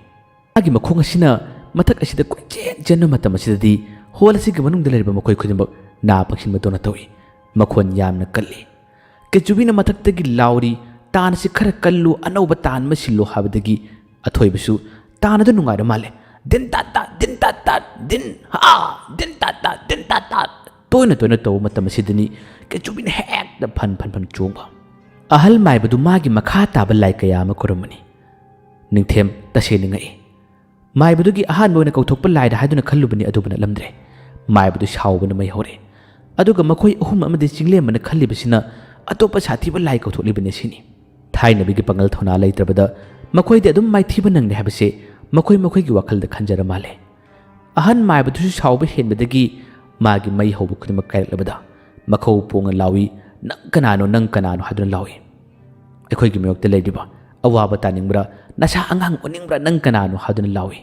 ꯃꯥꯒꯤ ꯃꯈꯣꯡ ꯑꯁꯤꯅ ꯃꯊꯛ ꯑꯁꯤꯗ ꯀꯣꯏꯆꯦꯟ ꯆꯦꯟꯕ ꯃꯇꯝ ꯑꯁꯤꯗꯗꯤ ꯍꯣꯜ ꯑꯁꯤꯒꯤ ꯃꯅꯨꯡꯗ ꯂꯩꯔꯤꯕ ꯃꯈꯣꯏ ꯈꯨꯗꯤꯡꯃꯛ ꯅꯥ ꯄꯪꯁꯤꯟꯕꯗꯧꯅ ꯇꯧꯏ꯫ ꯃꯈꯣꯟ ꯌꯥꯝꯅ ꯀꯜꯂꯤ꯫ ꯀꯦꯆꯨꯕꯤꯅ ꯃꯊꯛꯇꯒꯤ ꯂꯥꯎꯔꯤ, "ꯇꯥꯟ ꯑꯁꯤ ꯈꯔ ꯀꯜꯂꯨ, ꯑꯅꯧꯕ ꯇꯥꯟ ꯑꯃ ꯁꯤꯜꯂꯨ" ꯍꯥꯏꯕꯗꯒꯤ ꯑꯊꯣꯏꯕꯁꯨ ꯇꯥꯟ ꯑꯗꯨ ꯅꯨꯡꯉꯥꯏꯔ ꯃꯥꯜꯂꯦ꯫ "ꯗꯤꯟ ꯇꯥꯠ ꯇꯥꯠ, ꯗꯤꯟ ꯇꯥꯠ ꯇꯥꯠ, ꯗꯤꯟ ꯍꯥ, ꯗꯤꯟ ꯇꯥꯠ ꯇꯥꯠ, ꯗꯤꯟ ꯇꯥꯠ ꯇꯥꯠ" ꯇꯣꯏꯅ ꯇꯣꯏꯅ ꯇꯧꯕ ꯃꯇꯝ ꯑꯁꯤꯗꯅꯤ ꯀꯦꯆꯨꯕꯤꯅ ꯍꯦꯛꯇ ꯐꯟ ꯐꯟ ꯐꯟ ꯆꯣꯡꯕ꯫ ꯑꯍꯜ ꯃꯥꯏꯕꯗꯨ ꯃꯥꯒꯤ ꯃꯈꯥ ꯇꯥꯕ ꯂꯥꯏ ꯀꯌꯥ ꯑꯃ ꯈꯨꯔꯨꯝꯃꯅꯤ꯫ ꯅꯤꯡꯊꯦꯝ ꯇꯁꯦꯡꯅ ꯉꯛꯏ꯫ ꯃꯥꯏꯕꯗꯨꯒꯤ ꯑꯍꯥꯟꯕ ꯑꯣꯏꯅ ꯀꯧꯊꯣꯛꯄ ꯂꯥꯏꯗ ꯍꯥꯏꯗꯨꯅ ꯈꯜꯂꯨꯕꯅꯤ, ꯑꯗꯨꯕꯨ ꯅꯠꯂꯝꯗ꯭ꯔꯦ꯫ ꯃꯥꯏꯕꯗꯨ ꯁꯥꯎꯕꯅ ꯃꯩ ꯍꯧꯔꯦ꯫ ꯑꯗꯨꯒ ꯃꯈꯣꯏ ꯑꯍꯨꯝ ꯑꯃꯗꯤ ꯆꯤꯡꯂꯦꯝꯕꯅ ꯈꯜꯂꯤꯕꯁꯤꯅ ꯑꯇꯣꯞꯄ ꯁꯥꯊꯤꯕ ꯂꯥꯏ ꯀꯧꯊꯣꯛꯂꯤꯕꯅꯤ ꯁꯤꯅꯤ꯫ ꯊꯥꯏꯅꯕꯤꯒꯤ ꯄꯥꯡꯒꯜ ꯊꯧꯅꯥ ꯂꯩꯇ꯭ꯔꯕꯗ ꯃꯈꯣꯏꯗꯤ ꯑꯗꯨꯝ ꯃꯥꯏꯊꯤꯕ ꯅꯪꯂꯦ ꯍꯥꯏꯕꯁꯦ ꯃꯈꯣꯏ ꯃꯈꯣꯏꯒꯤ ꯋꯥꯈꯜꯗ ꯈꯟꯖꯔ ꯃꯥꯜꯂꯦ꯫ ꯑꯍꯟ ꯃꯥꯏꯕꯗꯨꯁꯨ ꯁꯥꯎꯕ ꯍꯦꯟꯕꯗꯒꯤ ꯃꯥꯒꯤ ꯃꯩ ꯍꯧꯕ ꯈꯨꯗꯤꯡꯃꯛ ꯀꯥꯏꯔꯛꯂꯕꯗ ꯃꯈꯧ ꯄꯣꯡꯅ ꯂꯥꯎꯏ, "ꯅꯪ ꯀꯅꯥꯅꯣ, ꯅꯪ ꯀꯅꯥꯅꯣ?" ꯍꯥꯏꯗꯨꯅ ꯂꯥꯎꯏ꯫ ꯑꯩꯈꯣꯏꯒꯤ ꯃꯥꯌꯣꯛꯇ ꯂꯩꯔꯤꯕ ꯑꯋꯥꯕ ꯇꯥꯅꯤꯡꯕ꯭ꯔꯥ, ꯅꯁꯥ ꯑꯉꯥꯡ ꯑꯣꯟꯅꯤꯡꯕ꯭ꯔꯥ, ꯅꯪ ꯀꯅꯥꯅꯣ ꯍꯥꯏꯗꯨꯅ ꯂꯥꯎꯏ꯫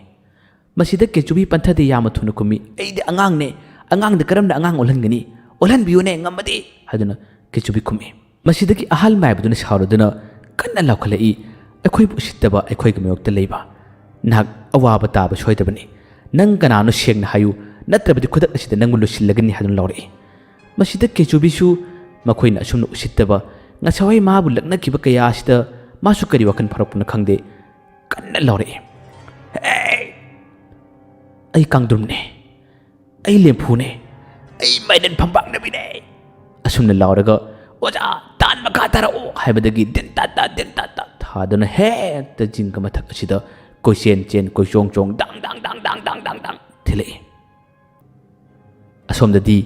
ꯃꯁꯤꯗ ꯀꯦꯆꯨꯕꯤ ꯄꯟꯊꯗꯦ ꯌꯥꯝꯅ ꯊꯨꯅ ꯈꯨꯝꯃꯤ, "ꯑꯩꯗꯤ ꯑꯉꯥꯡꯅꯦ, ꯑꯉꯥꯡꯗ ꯀꯔꯝꯅ ꯑꯉꯥꯡ ꯑꯣꯜꯍꯟꯒꯅꯤ? ꯑꯣꯜꯍꯟꯕꯤꯌꯨꯅꯦ, ꯉꯝꯃꯗꯤ!" ꯍꯥꯏꯗꯨꯅ ꯀꯦꯆꯨꯕꯤ ꯈꯨꯝꯃꯤ꯫ ꯃꯁꯤꯗꯒꯤ ꯑꯍꯜ ꯃꯥꯏꯕꯗꯨꯅ ꯁꯥꯎꯔꯗꯨꯅ ꯀꯟꯅ ꯂꯥꯎꯈꯠꯂꯛꯏ, "ꯑꯩꯈꯣꯏꯕꯨ ꯎꯁꯤꯠꯇꯕ ꯑꯩꯈꯣꯏꯒꯤ ꯃꯥꯌꯣꯛꯇ ꯂꯩꯕ ꯅꯍꯥꯛ ꯑꯋꯥꯕ ꯇꯥꯕ ꯁꯣꯏꯗꯕꯅꯤ꯫ ꯅꯪ ꯀꯅꯥꯅꯣ ꯁꯦꯡꯅ ꯍꯥꯏꯌꯨ, ꯅꯠꯇ꯭ꯔꯕꯗꯤ ꯈꯨꯗꯛ ꯑꯁꯤꯗ ꯅꯪꯕꯨ ꯂꯣꯏꯁꯤꯜꯂꯒꯅꯤ" ꯍꯥꯏꯗꯨꯅ ꯂꯥꯎꯔꯛꯏ꯫ ꯃꯁꯤꯗ ꯀꯦꯆꯨꯕꯤꯁꯨ ꯃꯈꯣꯏꯅ ꯑꯁꯨꯝꯅ ꯎꯁꯤꯠꯇꯕ, ꯉꯁꯥꯏꯋꯥꯏ ꯃꯥꯕꯨ ꯂꯛꯅꯈꯤꯕ ꯀꯌꯥ ꯑꯁꯤꯗ ꯃꯥꯁꯨ ꯀꯔꯤ ꯋꯥꯈꯜ ꯐꯥꯎꯔꯛꯄꯅꯣ ꯈꯪꯗꯦ, ꯀꯟꯅ ꯂꯥꯎꯔꯛꯏ, "ꯍꯦ! ꯑꯩ ꯀꯥꯡꯗ꯭ꯔꯨꯝꯅꯦ, ꯑꯩ ꯂꯦꯝꯐꯨꯅꯦ, ꯑꯩ ꯃꯥꯏꯔꯦꯟ ꯐꯝꯕꯥꯛꯅꯕꯤꯅꯦ!" ꯑꯁꯨꯝꯅ ꯂꯥꯎꯔꯒ, "ꯑꯣꯖꯥ, ꯇꯥꯟ ꯃꯈꯥ ꯇꯥꯔꯛꯑꯣ" ꯍꯥꯏꯕꯗꯒꯤ ꯗꯤꯟ ꯇꯥ ꯇꯥ, ꯗꯤꯟ ꯇꯥ ꯇꯥ ꯊꯥꯗꯨꯅ ꯍꯦꯛꯇ ꯖꯤꯡꯒ ꯃꯊꯛ ꯑꯁꯤꯗ ꯀꯣꯏꯆꯦꯟ ꯆꯦꯟ, ꯀꯣꯏꯆꯣꯡ ꯆꯣꯡ, ꯗꯥꯡ ꯗꯥꯡ ꯗꯥꯡ ꯗꯥꯡ ꯗꯥꯡ ꯗꯥꯡ ꯗꯥꯡ ꯊꯤꯜꯂꯛꯏ꯫ ꯑꯁꯣꯝꯗꯗꯤ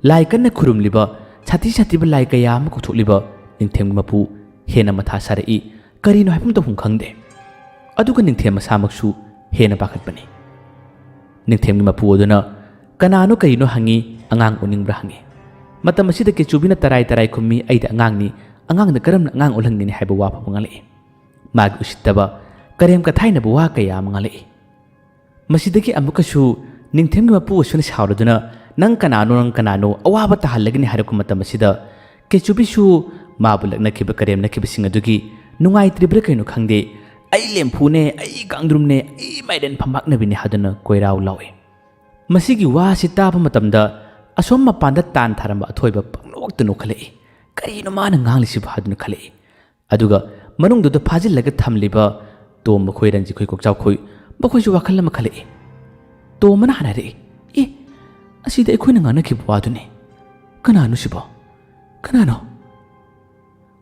ꯂꯥꯏ ꯀꯟꯅ ꯈꯨꯔꯨꯝꯂꯤꯕ, ꯁꯥꯊꯤ ꯁꯥꯊꯤꯕ ꯂꯥꯏ ꯀꯌꯥ ꯑꯃ ꯀꯧꯊꯣꯛꯂꯤꯕ ꯅꯤꯡꯊꯦꯝꯒꯤ ꯃꯄꯨ ꯍꯦꯟꯅ ꯃꯊꯥ ꯁꯥꯔꯛꯏ꯫ ꯀꯔꯤꯅꯣ ꯍꯥꯏꯐꯝ ꯇꯧꯐꯝ ꯈꯪꯗꯦ꯫ ꯑꯗꯨꯒ ꯅꯤꯡꯊꯦꯝ ꯃꯁꯥꯃꯛꯁꯨ ꯍꯦꯟꯅ ꯄꯥꯈꯠꯄꯅꯤ꯫ ꯅꯤꯡꯊꯦꯝꯒꯤ ꯃꯄꯨ ꯑꯗꯨꯅ, "ꯀꯅꯥꯅꯣ, ꯀꯔꯤꯅꯣ?" ꯍꯪꯉꯤ, "ꯑꯉꯥꯡ ꯑꯣꯟꯅꯤꯡꯕ꯭ꯔꯥ?" ꯍꯪꯉꯤ꯫ ꯃꯇꯝ ꯑꯁꯤꯗ ꯀꯦꯆꯨꯕꯤꯅ ꯇꯔꯥꯏ ꯇꯔꯥꯏ ꯈꯨꯝꯃꯤ, "ꯑꯩꯗꯤ ꯑꯉꯥꯡꯅꯤ, ꯑꯉꯥꯡꯗ ꯀꯔꯝꯅ ꯑꯉꯥꯡ ꯑꯣꯜꯍꯟꯒꯅꯤ?" ꯍꯥꯏꯕ ꯋꯥ ꯐꯥꯎꯕ ꯉꯥꯡꯂꯛꯏ꯫ ꯃꯥꯒꯤ ꯎꯁꯤꯠꯇꯕ, ꯀꯔꯦꯝ ꯀꯊꯥꯏꯅꯕ ꯋꯥ ꯀꯌꯥ ꯑꯃ ꯉꯥꯡꯂꯛꯏ꯫ ꯃꯁꯤꯗꯒꯤ ꯑꯃꯨꯛꯀꯁꯨ ꯅꯤꯡꯊꯦꯝꯒꯤ ꯃꯄꯨ ꯑꯁꯤꯅ ꯁꯥꯎꯔꯗꯨꯅ, "ꯅꯪ ꯀꯅꯥꯅꯣ, ꯅꯪ ꯀꯅꯥꯅꯣ? ꯑꯋꯥꯕ ꯇꯥꯍꯜꯂꯒꯅꯤ" ꯍꯥꯏꯔꯛꯄ ꯃꯇꯝ ꯑꯁꯤꯗ ꯀꯦꯆꯨꯕꯤꯁꯨ ꯃꯥꯕꯨ ꯂꯛꯅꯈꯤꯕ, ꯀꯔꯦꯝꯅꯈꯤꯕꯁꯤꯡ ꯑꯗꯨꯒꯤ ꯅꯨꯡꯉꯥꯏꯇ꯭ꯔꯤꯕ꯭ꯔꯥ ꯀꯩꯅꯣ ꯈꯪꯗꯦ, "ꯑꯩ ꯂꯦꯝꯐꯨꯅꯦ, ꯑꯩ ꯀꯥꯡꯗ꯭ꯔꯨꯝꯅꯦ, ꯑꯩ ꯃꯥꯏꯔꯦꯟ ꯐꯝꯕꯥꯛꯅꯕꯤꯅꯦ" ꯍꯥꯏꯗꯨꯅ ꯀꯣꯏꯔꯥꯎ ꯂꯥꯎꯏ꯫ ꯃꯁꯤꯒꯤ ꯋꯥ ꯑꯁꯤ ꯇꯥꯕ ꯃꯇꯝꯗ ꯑꯁꯣꯝ ꯃꯄꯥꯟꯗ ꯇꯥꯟ ꯊꯥꯔꯝꯕ ꯑꯊꯣꯏꯕ ꯄꯪꯅꯣꯛꯇ ꯅꯣꯛꯈꯠꯂꯛꯏ꯫ "ꯀꯔꯤꯅꯣ ꯃꯥꯅ ꯉꯥꯡꯂꯤꯁꯤꯕꯣ?" ꯍꯥꯏꯗꯨꯅ ꯈꯜꯂꯛꯏ꯫ ꯑꯗꯨꯒ ꯃꯅꯨꯡꯗꯨꯗ ꯐꯥꯖꯤꯜꯂꯒ ꯊꯝꯂꯤꯕ ꯇꯣꯝ ꯃꯈꯣꯏ, ꯔꯟꯖꯤꯠꯈꯣꯏ, ꯀꯣꯛꯆꯥꯎꯈꯣꯏ, ꯃꯈꯣꯏꯁꯨ ꯋꯥꯈꯜ ꯑꯃ ꯈꯜꯂꯛꯏ꯫ ꯇꯣꯝꯕꯅ ꯍꯥꯟꯅ ꯍꯥꯏꯔꯛꯏ, "ꯑꯦ, ꯑꯁꯤꯗꯤ ꯑꯩꯈꯣꯏꯅ ꯉꯥꯡꯅꯈꯤꯕ ꯋꯥꯗꯨꯅꯤ꯫ ꯀꯅꯥꯅꯣ ꯁꯤꯕꯣ? ꯀꯅꯥꯅꯣ?"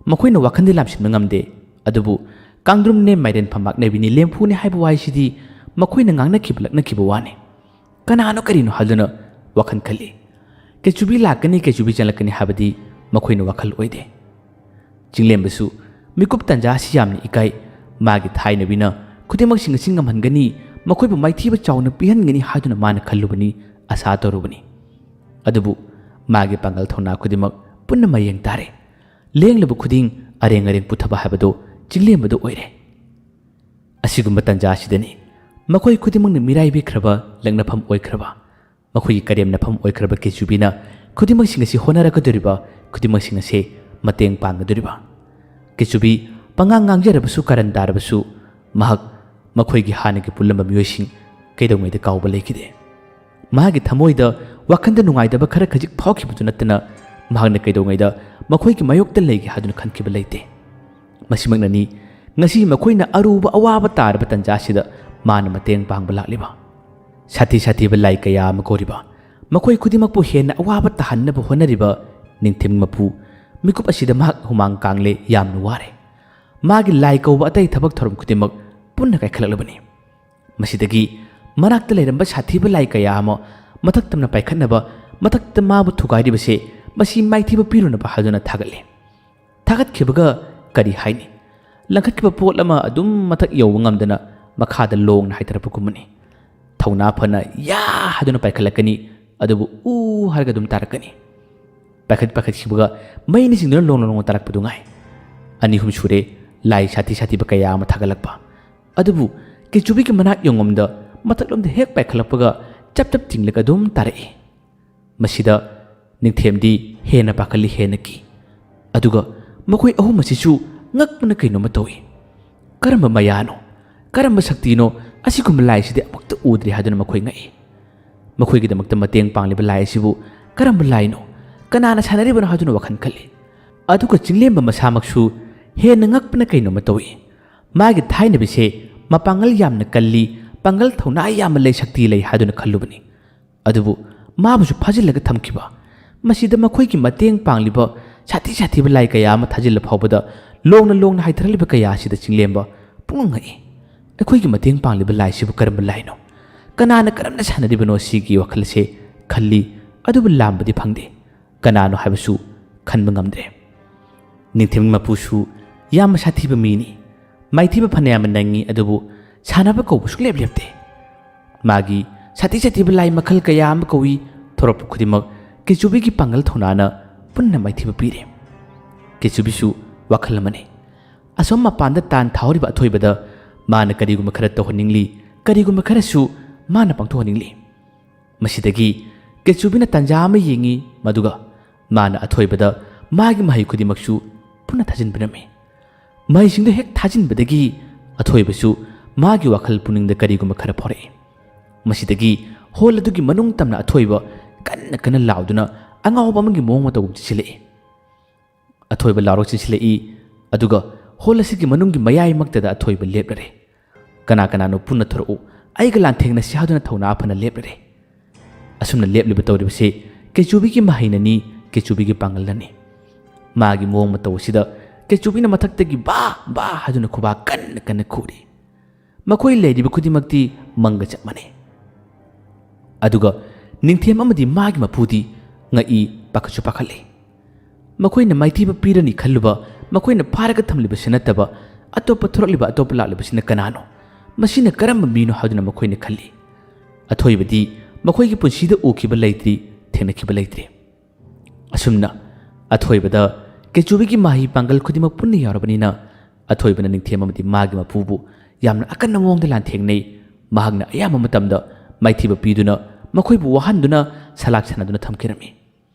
ꯃꯈꯣꯏꯅ ꯋꯥꯈꯜꯗꯤ ꯂꯥꯝꯁꯤꯟꯕ ꯉꯝꯗꯦ, ꯑꯗꯨꯕꯨ ꯀꯥꯡꯗ꯭ꯔꯨꯝꯅꯦ, ꯃꯥꯏꯔꯦꯟ ꯐꯝꯕꯥꯛꯅꯕꯤꯅꯤ, ꯂꯦꯝꯐꯨꯅꯦ ꯍꯥꯏꯕ ꯋꯥꯍꯩꯁꯤꯗꯤ ꯃꯈꯣꯏꯅ ꯉꯥꯡꯅꯈꯤꯕ, ꯂꯛꯅꯈꯤꯕ ꯋꯥꯅꯤ꯫ ꯀꯅꯥꯅꯣ, ꯀꯔꯤꯅꯣ ꯍꯥꯏꯗꯨꯅ ꯋꯥꯈꯜ ꯈꯜꯂꯤ꯫ ꯀꯦꯆꯨꯕꯤ ꯂꯥꯛꯀꯅꯤ, ꯀꯦꯆꯨꯕꯤ ꯆꯪꯂꯛꯀꯅꯤ ꯍꯥꯏꯕꯗꯤ ꯃꯈꯣꯏꯅ ꯋꯥꯈꯜ ꯑꯣꯏꯗꯦ꯫ ꯆꯤꯡꯂꯦꯝꯕꯁꯨ ꯃꯤꯀꯨꯞ ꯇꯟꯖꯥ ꯑꯁꯤ ꯌꯥꯝꯅ ꯏꯀꯥꯏ꯫ ꯃꯥꯒꯤ ꯊꯥꯏꯅꯕꯤꯅ ꯈꯨꯗꯤꯡꯃꯛꯁꯤꯡ ꯑꯁꯤ ꯉꯝꯍꯟꯒꯅꯤ, ꯃꯈꯣꯏꯕꯨ ꯃꯥꯏꯊꯤꯕ ꯆꯥꯎꯅ ꯄꯤꯍꯟꯒꯅꯤ ꯍꯥꯏꯗꯨꯅ ꯃꯥꯅ ꯈꯜꯂꯨꯕꯅꯤ, ꯑꯁꯥ ꯇꯧꯔꯨꯕꯅꯤ꯫ ꯑꯗꯨꯕꯨ ꯃꯥꯒꯤ ꯄꯥꯡꯒꯜ ꯊꯧꯅꯥ ꯈꯨꯗꯤꯡꯃꯛ ꯄꯨꯟꯅ ꯃꯌꯦꯡ ꯇꯥꯔꯦ꯫ ꯂꯦꯡꯂꯨꯕ ꯈꯨꯗꯤꯡ ꯑꯔꯦꯡ ꯑꯔꯦꯡ ꯄꯨꯊꯕ ꯍꯥꯏꯕꯗꯨ ꯆꯤꯡꯂꯦꯝꯕꯗꯨ ꯑꯣꯏꯔꯦ꯫ ꯑꯁꯤꯒꯨꯝꯕ ꯇꯟꯖꯥ ꯑꯁꯤꯗꯅꯤ ꯃꯈꯣꯏ ꯈꯨꯗꯤꯡꯃꯛꯅ ꯃꯤꯔꯥꯏꯕꯤꯈ꯭ꯔꯕ, ꯂꯛꯅꯐꯝ ꯑꯣꯏꯈ꯭ꯔꯕ, ꯃꯈꯣꯏꯒꯤ ꯀꯔꯦꯝꯅꯐꯝ ꯑꯣꯏꯈ꯭ꯔꯕ ꯀꯦꯆꯨꯕꯤꯅ ꯈꯨꯗꯤꯡꯃꯛꯁꯤꯡ ꯑꯁꯤ ꯍꯣꯠꯅꯔꯛꯀꯗꯧꯔꯤꯕ, ꯈꯨꯗꯤꯡꯃꯛꯁꯤꯡ ꯑꯁꯤ ꯃꯇꯦꯡ ꯄꯥꯡꯒꯗꯧꯔꯤꯕ꯫ ꯀꯦꯆꯨꯕꯤ ꯄꯉꯥꯡ ꯉꯥꯡꯖꯔꯕꯁꯨ, ꯀꯔꯟ ꯇꯥꯔꯕꯁꯨ, ꯃꯍꯥꯛ ꯃꯈꯣꯏꯒꯤ ꯍꯥꯟꯅꯒꯤ ꯄꯨꯜꯂꯝꯕ ꯃꯤꯑꯣꯏꯁꯤꯡ ꯀꯩꯗꯧꯉꯩꯗ ꯀꯥꯎꯕ ꯂꯩꯈꯤꯗꯦ꯫ ꯃꯍꯥꯛꯀꯤ ꯊꯃꯣꯏꯗ ꯋꯥꯈꯜꯗ ꯅꯨꯡꯉꯥꯏꯇꯕ ꯈꯔ ꯈꯖꯤꯛ ꯐꯥꯎꯈꯤꯕꯗꯨ ꯅꯠꯇꯅ, ꯃꯍꯥꯛꯅ ꯀꯩꯗꯧꯉꯩꯗ ꯃꯈꯣꯏꯒꯤ ꯃꯥꯌꯣꯛꯇ ꯂꯩꯒꯦ ꯍꯥꯏꯗꯨꯅ ꯈꯟꯈꯤꯕ ꯂꯩꯇꯦ꯫ ꯃꯁꯤꯃꯛꯅꯅꯤ ꯉꯁꯤ ꯃꯈꯣꯏꯅ ꯑꯔꯨꯕ ꯑꯋꯥꯕ ꯇꯥꯔꯕ ꯇꯟꯖꯥ ꯑꯁꯤꯗ ꯃꯥꯅ ꯃꯇꯦꯡ ꯄꯥꯡꯕ ꯂꯥꯛꯂꯤꯕ꯫ ꯁꯥꯊꯤ ꯁꯥꯊꯤꯕ ꯂꯥꯏ ꯀꯌꯥ ꯑꯃ ꯀꯧꯔꯤꯕ, ꯃꯈꯣꯏ ꯈꯨꯗꯤꯡꯃꯛꯄꯨ ꯍꯦꯟꯅ ꯑꯋꯥꯕ ꯇꯥꯍꯟꯅꯕ ꯍꯣꯠꯅꯔꯤꯕ ꯅꯤꯡꯊꯦꯝ ꯃꯄꯨ ꯃꯤꯀꯨꯞ ꯑꯁꯤꯗ ꯃꯍꯥꯛ ꯍꯨꯃꯥꯡ ꯀꯥꯡꯂꯦ, ꯌꯥꯝꯅ ꯋꯥꯔꯦ꯫ ꯃꯥꯒꯤ ꯂꯥꯏ ꯀꯧꯕ ꯑꯇꯩ ꯊꯕꯛ ꯊꯧꯔꯝ ꯈꯨꯗꯤꯡꯃꯛ ꯄꯨꯟꯅ ꯀꯥꯏꯈꯠꯂꯛꯂꯕꯅꯤ꯫ ꯃꯁꯤꯗꯒꯤ ꯃꯅꯥꯛꯇ ꯂꯩꯔꯝꯕ ꯁꯥꯊꯤꯕ ꯂꯥꯏ ꯀꯌꯥ ꯑꯃ ꯃꯊꯛ ꯇꯝꯅ ꯄꯥꯏꯈꯠꯅꯕ, ꯃꯊꯛꯇ ꯃꯥꯕꯨ ꯊꯨꯒꯥꯏꯔꯤꯕꯁꯦ ꯃꯁꯤ ꯃꯥꯏꯊꯤꯕ ꯄꯤꯔꯨꯅꯕ ꯍꯥꯏꯗꯨꯅ ꯊꯥꯒꯠꯂꯤ꯫ ꯊꯥꯒꯠꯈꯤꯕꯒ ꯀꯔꯤ ꯍꯥꯏꯅꯤ? ꯂꯪꯈꯠꯈꯤꯕ ꯄꯣꯠ ꯑꯃ ꯑꯗꯨꯝ ꯃꯊꯛ ꯌꯧꯕ ꯉꯝꯗꯅ ꯃꯈꯥꯗ ꯂꯣꯡꯅ ꯍꯥꯏꯊꯔꯛꯄꯒꯨꯝꯕꯅꯤ꯫ ꯊꯧꯅꯥ ꯐꯅ "ꯌꯥ!" ꯍꯥꯏꯗꯨꯅ ꯄꯥꯏꯈꯠꯂꯛꯀꯅꯤ, ꯑꯗꯨꯕꯨ "ꯎ" ꯍꯥꯏꯔꯒ ꯑꯗꯨꯝ ꯇꯥꯔꯛꯀꯅꯤ꯫ ꯄꯥꯏꯈꯠ ꯄꯥꯏꯈꯠꯈꯤꯕꯒ ꯃꯩꯅ ꯆꯤꯡꯗꯨꯅ ꯂꯣꯡꯅ ꯂꯣꯡꯅ ꯇꯥꯔꯛꯄꯗꯨ ꯉꯥꯏ꯫ ꯑꯅꯤ ꯑꯍꯨꯝ ꯁꯨꯔꯦ ꯂꯥꯏ ꯁꯥꯊꯤ ꯁꯥꯊꯤꯕ ꯀꯌꯥ ꯑꯃ ꯊꯥꯒꯠꯂꯛꯄ꯫ ꯑꯗꯨꯕꯨ ꯀꯦꯆꯨꯕꯤꯒꯤ ꯃꯅꯥꯛ ꯌꯧꯉꯝꯗ ꯃꯊꯛꯂꯣꯝꯗ ꯍꯦꯛ ꯄꯥꯏꯈꯠꯂꯛꯄꯒ ꯆꯞ ꯆꯞ ꯆꯤꯡꯂꯒ ꯑꯗꯨꯝ ꯇꯥꯔꯛꯏ꯫ ꯃꯁꯤꯗ ꯅꯤꯡꯊꯦꯝꯗꯤ ꯍꯦꯟꯅ ꯄꯥꯈꯠꯂꯤ, ꯍꯦꯟꯅ ꯀꯤ꯫ ꯑꯗꯨꯒ ꯃꯈꯣꯏ ꯑꯍꯨꯝ ꯑꯁꯤꯁꯨ ꯉꯛꯄꯅ ꯀꯩꯅꯣꯝꯃ ꯇꯧꯏ꯫ ꯀꯔꯝꯕ ꯃꯌꯥꯅꯣ, ꯀꯔꯝꯕ ꯁꯛꯇꯤꯅꯣ, ꯑꯁꯤꯒꯨꯝꯕ ꯂꯥꯏꯁꯤꯗꯤ ꯑꯃꯨꯛꯇ ꯎꯗ꯭ꯔꯤ ꯍꯥꯏꯗꯨꯅ ꯃꯈꯣꯏ ꯉꯛꯏ꯫ ꯃꯈꯣꯏꯒꯤꯗꯃꯛꯇ ꯃꯇꯦꯡ ꯄꯥꯡꯂꯤꯕ ꯂꯥꯏ ꯑꯁꯤꯕꯨ ꯀꯔꯝꯕ ꯂꯥꯏꯅꯣ, ꯀꯅꯥꯅ ꯁꯥꯟꯅꯔꯤꯕꯅꯣ ꯍꯥꯏꯗꯨꯅ ꯋꯥꯈꯜ ꯈꯜꯂꯤ꯫ ꯑꯗꯨꯒ ꯆꯤꯡꯂꯦꯝꯕ ꯃꯁꯥꯃꯛꯁꯨ ꯍꯦꯟꯅ ꯉꯛꯄꯅ ꯀꯩꯅꯣꯝꯃ ꯇꯧꯏ꯫ ꯃꯥꯒꯤ ꯊꯥꯏꯅꯕꯤꯁꯦ ꯃꯄꯥꯡꯒꯜ ꯌꯥꯝꯅ ꯀꯜꯂꯤ, ꯄꯥꯡꯒꯜ ꯊꯧꯅꯥ ꯌꯥꯝꯅ ꯂꯩ, ꯁꯛꯇꯤ ꯂꯩ ꯍꯥꯏꯗꯨꯅ ꯈꯜꯂꯨꯕꯅꯤ꯫ ꯑꯗꯨꯕꯨ ꯃꯥꯕꯨꯁꯨ ꯐꯥꯖꯤꯜꯂꯒ ꯊꯝꯈꯤꯕ꯫ ꯃꯁꯤꯗ ꯃꯈꯣꯏꯒꯤ ꯃꯇꯦꯡ ꯄꯥꯡꯂꯤꯕ ꯁꯥꯊꯤ ꯁꯥꯊꯤꯕ ꯂꯥꯏ ꯀꯌꯥ ꯑꯃ ꯊꯥꯖꯤꯜꯂ ꯐꯥꯎꯕꯗ ꯂꯣꯡꯅ ꯂꯣꯡꯅ ꯍꯥꯏꯊꯔꯛꯂꯤꯕ ꯀꯌꯥ ꯑꯁꯤꯗ ꯆꯤꯡꯂꯦꯝꯕ ꯄꯨꯡꯉꯛ ꯉꯛꯏ꯫ ꯑꯩꯈꯣꯏꯒꯤ ꯃꯇꯦꯡ ꯄꯥꯡꯂꯤꯕ ꯂꯥꯏꯁꯤꯕꯨ ꯀꯔꯝꯕ ꯂꯥꯏꯅꯣ? ꯀꯅꯥꯅ ꯀꯔꯝꯅ ꯁꯥꯟꯅꯔꯤꯕꯅꯣ? ꯁꯤꯒꯤ ꯋꯥꯈꯜꯁꯦ ꯈꯜꯂꯤ, ꯑꯗꯨꯕꯨ ꯂꯥꯝꯕꯗꯤ ꯐꯪꯗꯦ꯫ ꯀꯅꯥꯅꯣ ꯍꯥꯏꯕꯁꯨ ꯈꯟꯕ ꯉꯝꯗ꯭ꯔꯦ꯫ ꯅꯤꯡꯊꯦꯝ ꯃꯄꯨꯁꯨ ꯌꯥꯝꯅ ꯁꯥꯊꯤꯕ ꯃꯤꯅꯤ꯫ ꯃꯥꯏꯊꯤꯕ ꯐꯅꯌꯥꯝꯅ ꯅꯪꯉꯤ, ꯑꯗꯨꯕꯨ ꯁꯥꯟꯅꯕ ꯀꯧꯕ ꯁꯨꯡꯂꯦꯞ ꯂꯦꯞꯇꯦ꯫ ꯃꯥꯒꯤ ꯁꯥꯊꯤ ꯁꯥꯊꯤꯕ ꯂꯥꯏ ꯃꯈꯜ ꯀꯌꯥ ꯑꯃ ꯀꯧꯏ꯫ ꯊꯣꯔꯛꯄ ꯈꯨꯗꯤꯡꯃꯛ ꯀꯦꯆꯨꯕꯤꯒꯤ ꯄꯥꯡꯒꯜ ꯊꯧꯅꯥꯅ ꯄꯨꯟꯅ ꯃꯥꯏꯊꯤꯕ ꯄꯤꯔꯤ꯫ ꯀꯦꯆꯨꯕꯤꯁꯨ ꯋꯥꯈꯜ ꯑꯃꯅꯤ꯫ ꯑꯁꯣꯝ ꯃꯄꯥꯟꯗ ꯇꯥꯟ ꯊꯥꯍꯧꯔꯤꯕ ꯑꯊꯣꯏꯕꯗ ꯃꯥꯅ ꯀꯔꯤꯒꯨꯝꯕ ꯈꯔ ꯇꯧꯍꯟꯅꯤꯡꯂꯤ, ꯀꯔꯤꯒꯨꯝꯕ ꯈꯔꯁꯨ ꯃꯥꯅ ꯄꯥꯡꯊꯣꯛꯍꯟꯅꯤꯡꯂꯤ꯫ ꯃꯁꯤꯗꯒꯤ ꯀꯦꯆꯨꯕꯤꯅ ꯇꯥꯟꯖꯥ ꯑꯃ ꯌꯦꯡꯉꯤ, ꯃꯗꯨꯒ ꯃꯥꯅ ꯑꯊꯣꯏꯕꯗ ꯃꯥꯒꯤ ꯃꯍꯩ ꯈꯨꯗꯤꯡꯃꯛꯁꯨ ꯄꯨꯟꯅ ꯊꯥꯖꯤꯟꯕꯤꯔꯝꯃꯤ꯫ ꯃꯍꯩꯁꯤꯡꯗꯨ ꯍꯦꯛ ꯊꯥꯖꯤꯟꯕꯗꯒꯤ ꯑꯊꯣꯏꯕꯁꯨ ꯃꯥꯒꯤ ꯋꯥꯈꯜ ꯄꯨꯛꯅꯤꯡꯗ ꯀꯔꯤꯒꯨꯝꯕ ꯈꯔ ꯐꯥꯎꯔꯛꯏ꯫ ꯃꯁꯤꯗꯒꯤ ꯍꯣꯜ ꯑꯗꯨꯒꯤ ꯃꯅꯨꯡ ꯇꯝꯅ ꯑꯊꯣꯏꯕ ꯀꯟꯅ ꯀꯟꯅ ꯂꯥꯎꯗꯨꯅ ꯑꯉꯥꯎꯕ ꯑꯃꯒꯤ ꯃꯑꯣꯡ ꯃꯇꯧ ꯆꯦꯜꯁꯤꯜꯂꯛꯏ꯫ ꯑꯊꯣꯏꯕ ꯂꯥꯎꯔꯛ ꯆꯦꯟꯁꯤꯜꯂꯛꯏ꯫ ꯑꯗꯨꯒ ꯍꯣꯜ ꯑꯁꯤꯒꯤ ꯃꯅꯨꯡꯒꯤ ꯃꯌꯥꯏꯃꯛꯇꯗ ꯑꯊꯣꯏꯕ ꯂꯦꯞꯂꯔꯦ꯫ "ꯀꯅꯥ ꯀꯅꯥꯅꯣ, ꯄꯨꯟꯅ ꯊꯣꯔꯛꯎ, ꯑꯩꯒ ꯂꯥꯟꯊꯦꯡꯅꯁꯤ" ꯍꯥꯏꯗꯨꯅ ꯊꯧꯅꯥ ꯐꯅ ꯂꯦꯞꯂꯔꯦ꯫ ꯑꯁꯨꯝꯅ ꯂꯦꯞꯂꯤꯕ ꯇꯧꯔꯤꯕꯁꯤ ꯀꯦꯆꯨꯕꯤꯒꯤ ꯃꯍꯩꯅꯅꯤ, ꯀꯦꯆꯨꯕꯤꯒꯤ ꯄꯥꯡꯒꯜꯅꯅꯤ꯫ ꯃꯥꯒꯤ ꯃꯑꯣꯡ ꯃꯇꯧ ꯑꯁꯤꯗ ꯀꯦꯆꯨꯕꯤꯅ ꯃꯊꯛꯇꯒꯤ "ꯕꯥ! ꯕꯥ!" ꯍꯥꯏꯗꯨꯅ ꯈꯨꯕꯥꯛ ꯀꯟꯅ ꯀꯟꯅ ꯈꯨꯔꯤ꯫ ꯃꯈꯣꯏ ꯂꯩꯔꯤꯕ ꯈꯨꯗꯤꯡꯃꯛꯇꯤ ꯃꯪꯒ ꯆꯞ ꯃꯥꯟꯅꯩ꯫ ꯑꯗꯨꯒ ꯅꯤꯡꯊꯦꯝ ꯑꯃꯗꯤ ꯃꯥꯒꯤ ꯃꯄꯨꯗꯤ ꯉꯛꯏ, ꯄꯥꯈꯠꯁꯨ ꯄꯥꯈꯠꯂꯤ꯫ ꯃꯈꯣꯏꯅ ꯃꯥꯏꯊꯤꯕ ꯄꯤꯔꯅꯤ ꯈꯜꯂꯨꯕ, ꯃꯈꯣꯏꯅ ꯐꯥꯔꯒ ꯊꯝꯂꯤꯕꯁꯤ ꯅꯠꯇꯕ, ꯑꯇꯣꯞꯄ ꯊꯣꯔꯛꯂꯤꯕ, ꯑꯇꯣꯞꯄ ꯂꯥꯛꯂꯤꯕꯁꯤꯅ ꯀꯅꯥꯅꯣ? ꯃꯁꯤꯅ ꯀꯔꯝꯕ ꯃꯤꯅꯣ ꯍꯥꯏꯗꯨꯅ ꯃꯈꯣꯏꯅ ꯈꯜꯂꯤ꯫ ꯑꯊꯣꯏꯕꯗꯤ ꯃꯈꯣꯏꯒꯤ ꯄꯨꯟꯁꯤꯗ ꯎꯈꯤꯕ ꯂꯩꯇ꯭ꯔꯤ, ꯊꯦꯡꯅꯈꯤꯕ ꯂꯩꯇ꯭ꯔꯤ꯫ ꯑꯁꯨꯝꯅ ꯑꯊꯣꯏꯕꯗ ꯀꯦꯆꯨꯕꯤꯒꯤ ꯃꯍꯩ ꯄꯥꯡꯒꯜ ꯈꯨꯗꯤꯡꯃꯛ ꯄꯨꯟꯅ ꯌꯥꯎꯔꯕꯅꯤꯅ, ꯑꯊꯣꯏꯕꯅ ꯅꯤꯡꯊꯦꯝ ꯑꯃꯗꯤ ꯃꯥꯒꯤ ꯃꯄꯨꯕꯨ ꯌꯥꯝꯅ ꯑꯀꯟꯕ ꯃꯑꯣꯡꯗ ꯂꯥꯟꯊꯦꯡꯅꯩ꯫ ꯃꯍꯥꯛꯅ ꯑꯌꯥꯝꯕ ꯃꯇꯝꯗ ꯃꯥꯏꯊꯤꯕ ꯄꯤꯗꯨꯅ ꯃꯈꯣꯏꯕꯨ ꯋꯥꯍꯟꯗꯨꯅ ꯁꯂꯥꯛ ꯁꯥꯟꯅꯗꯨꯅ ꯊꯝꯈꯤꯔꯝꯃꯤ꯫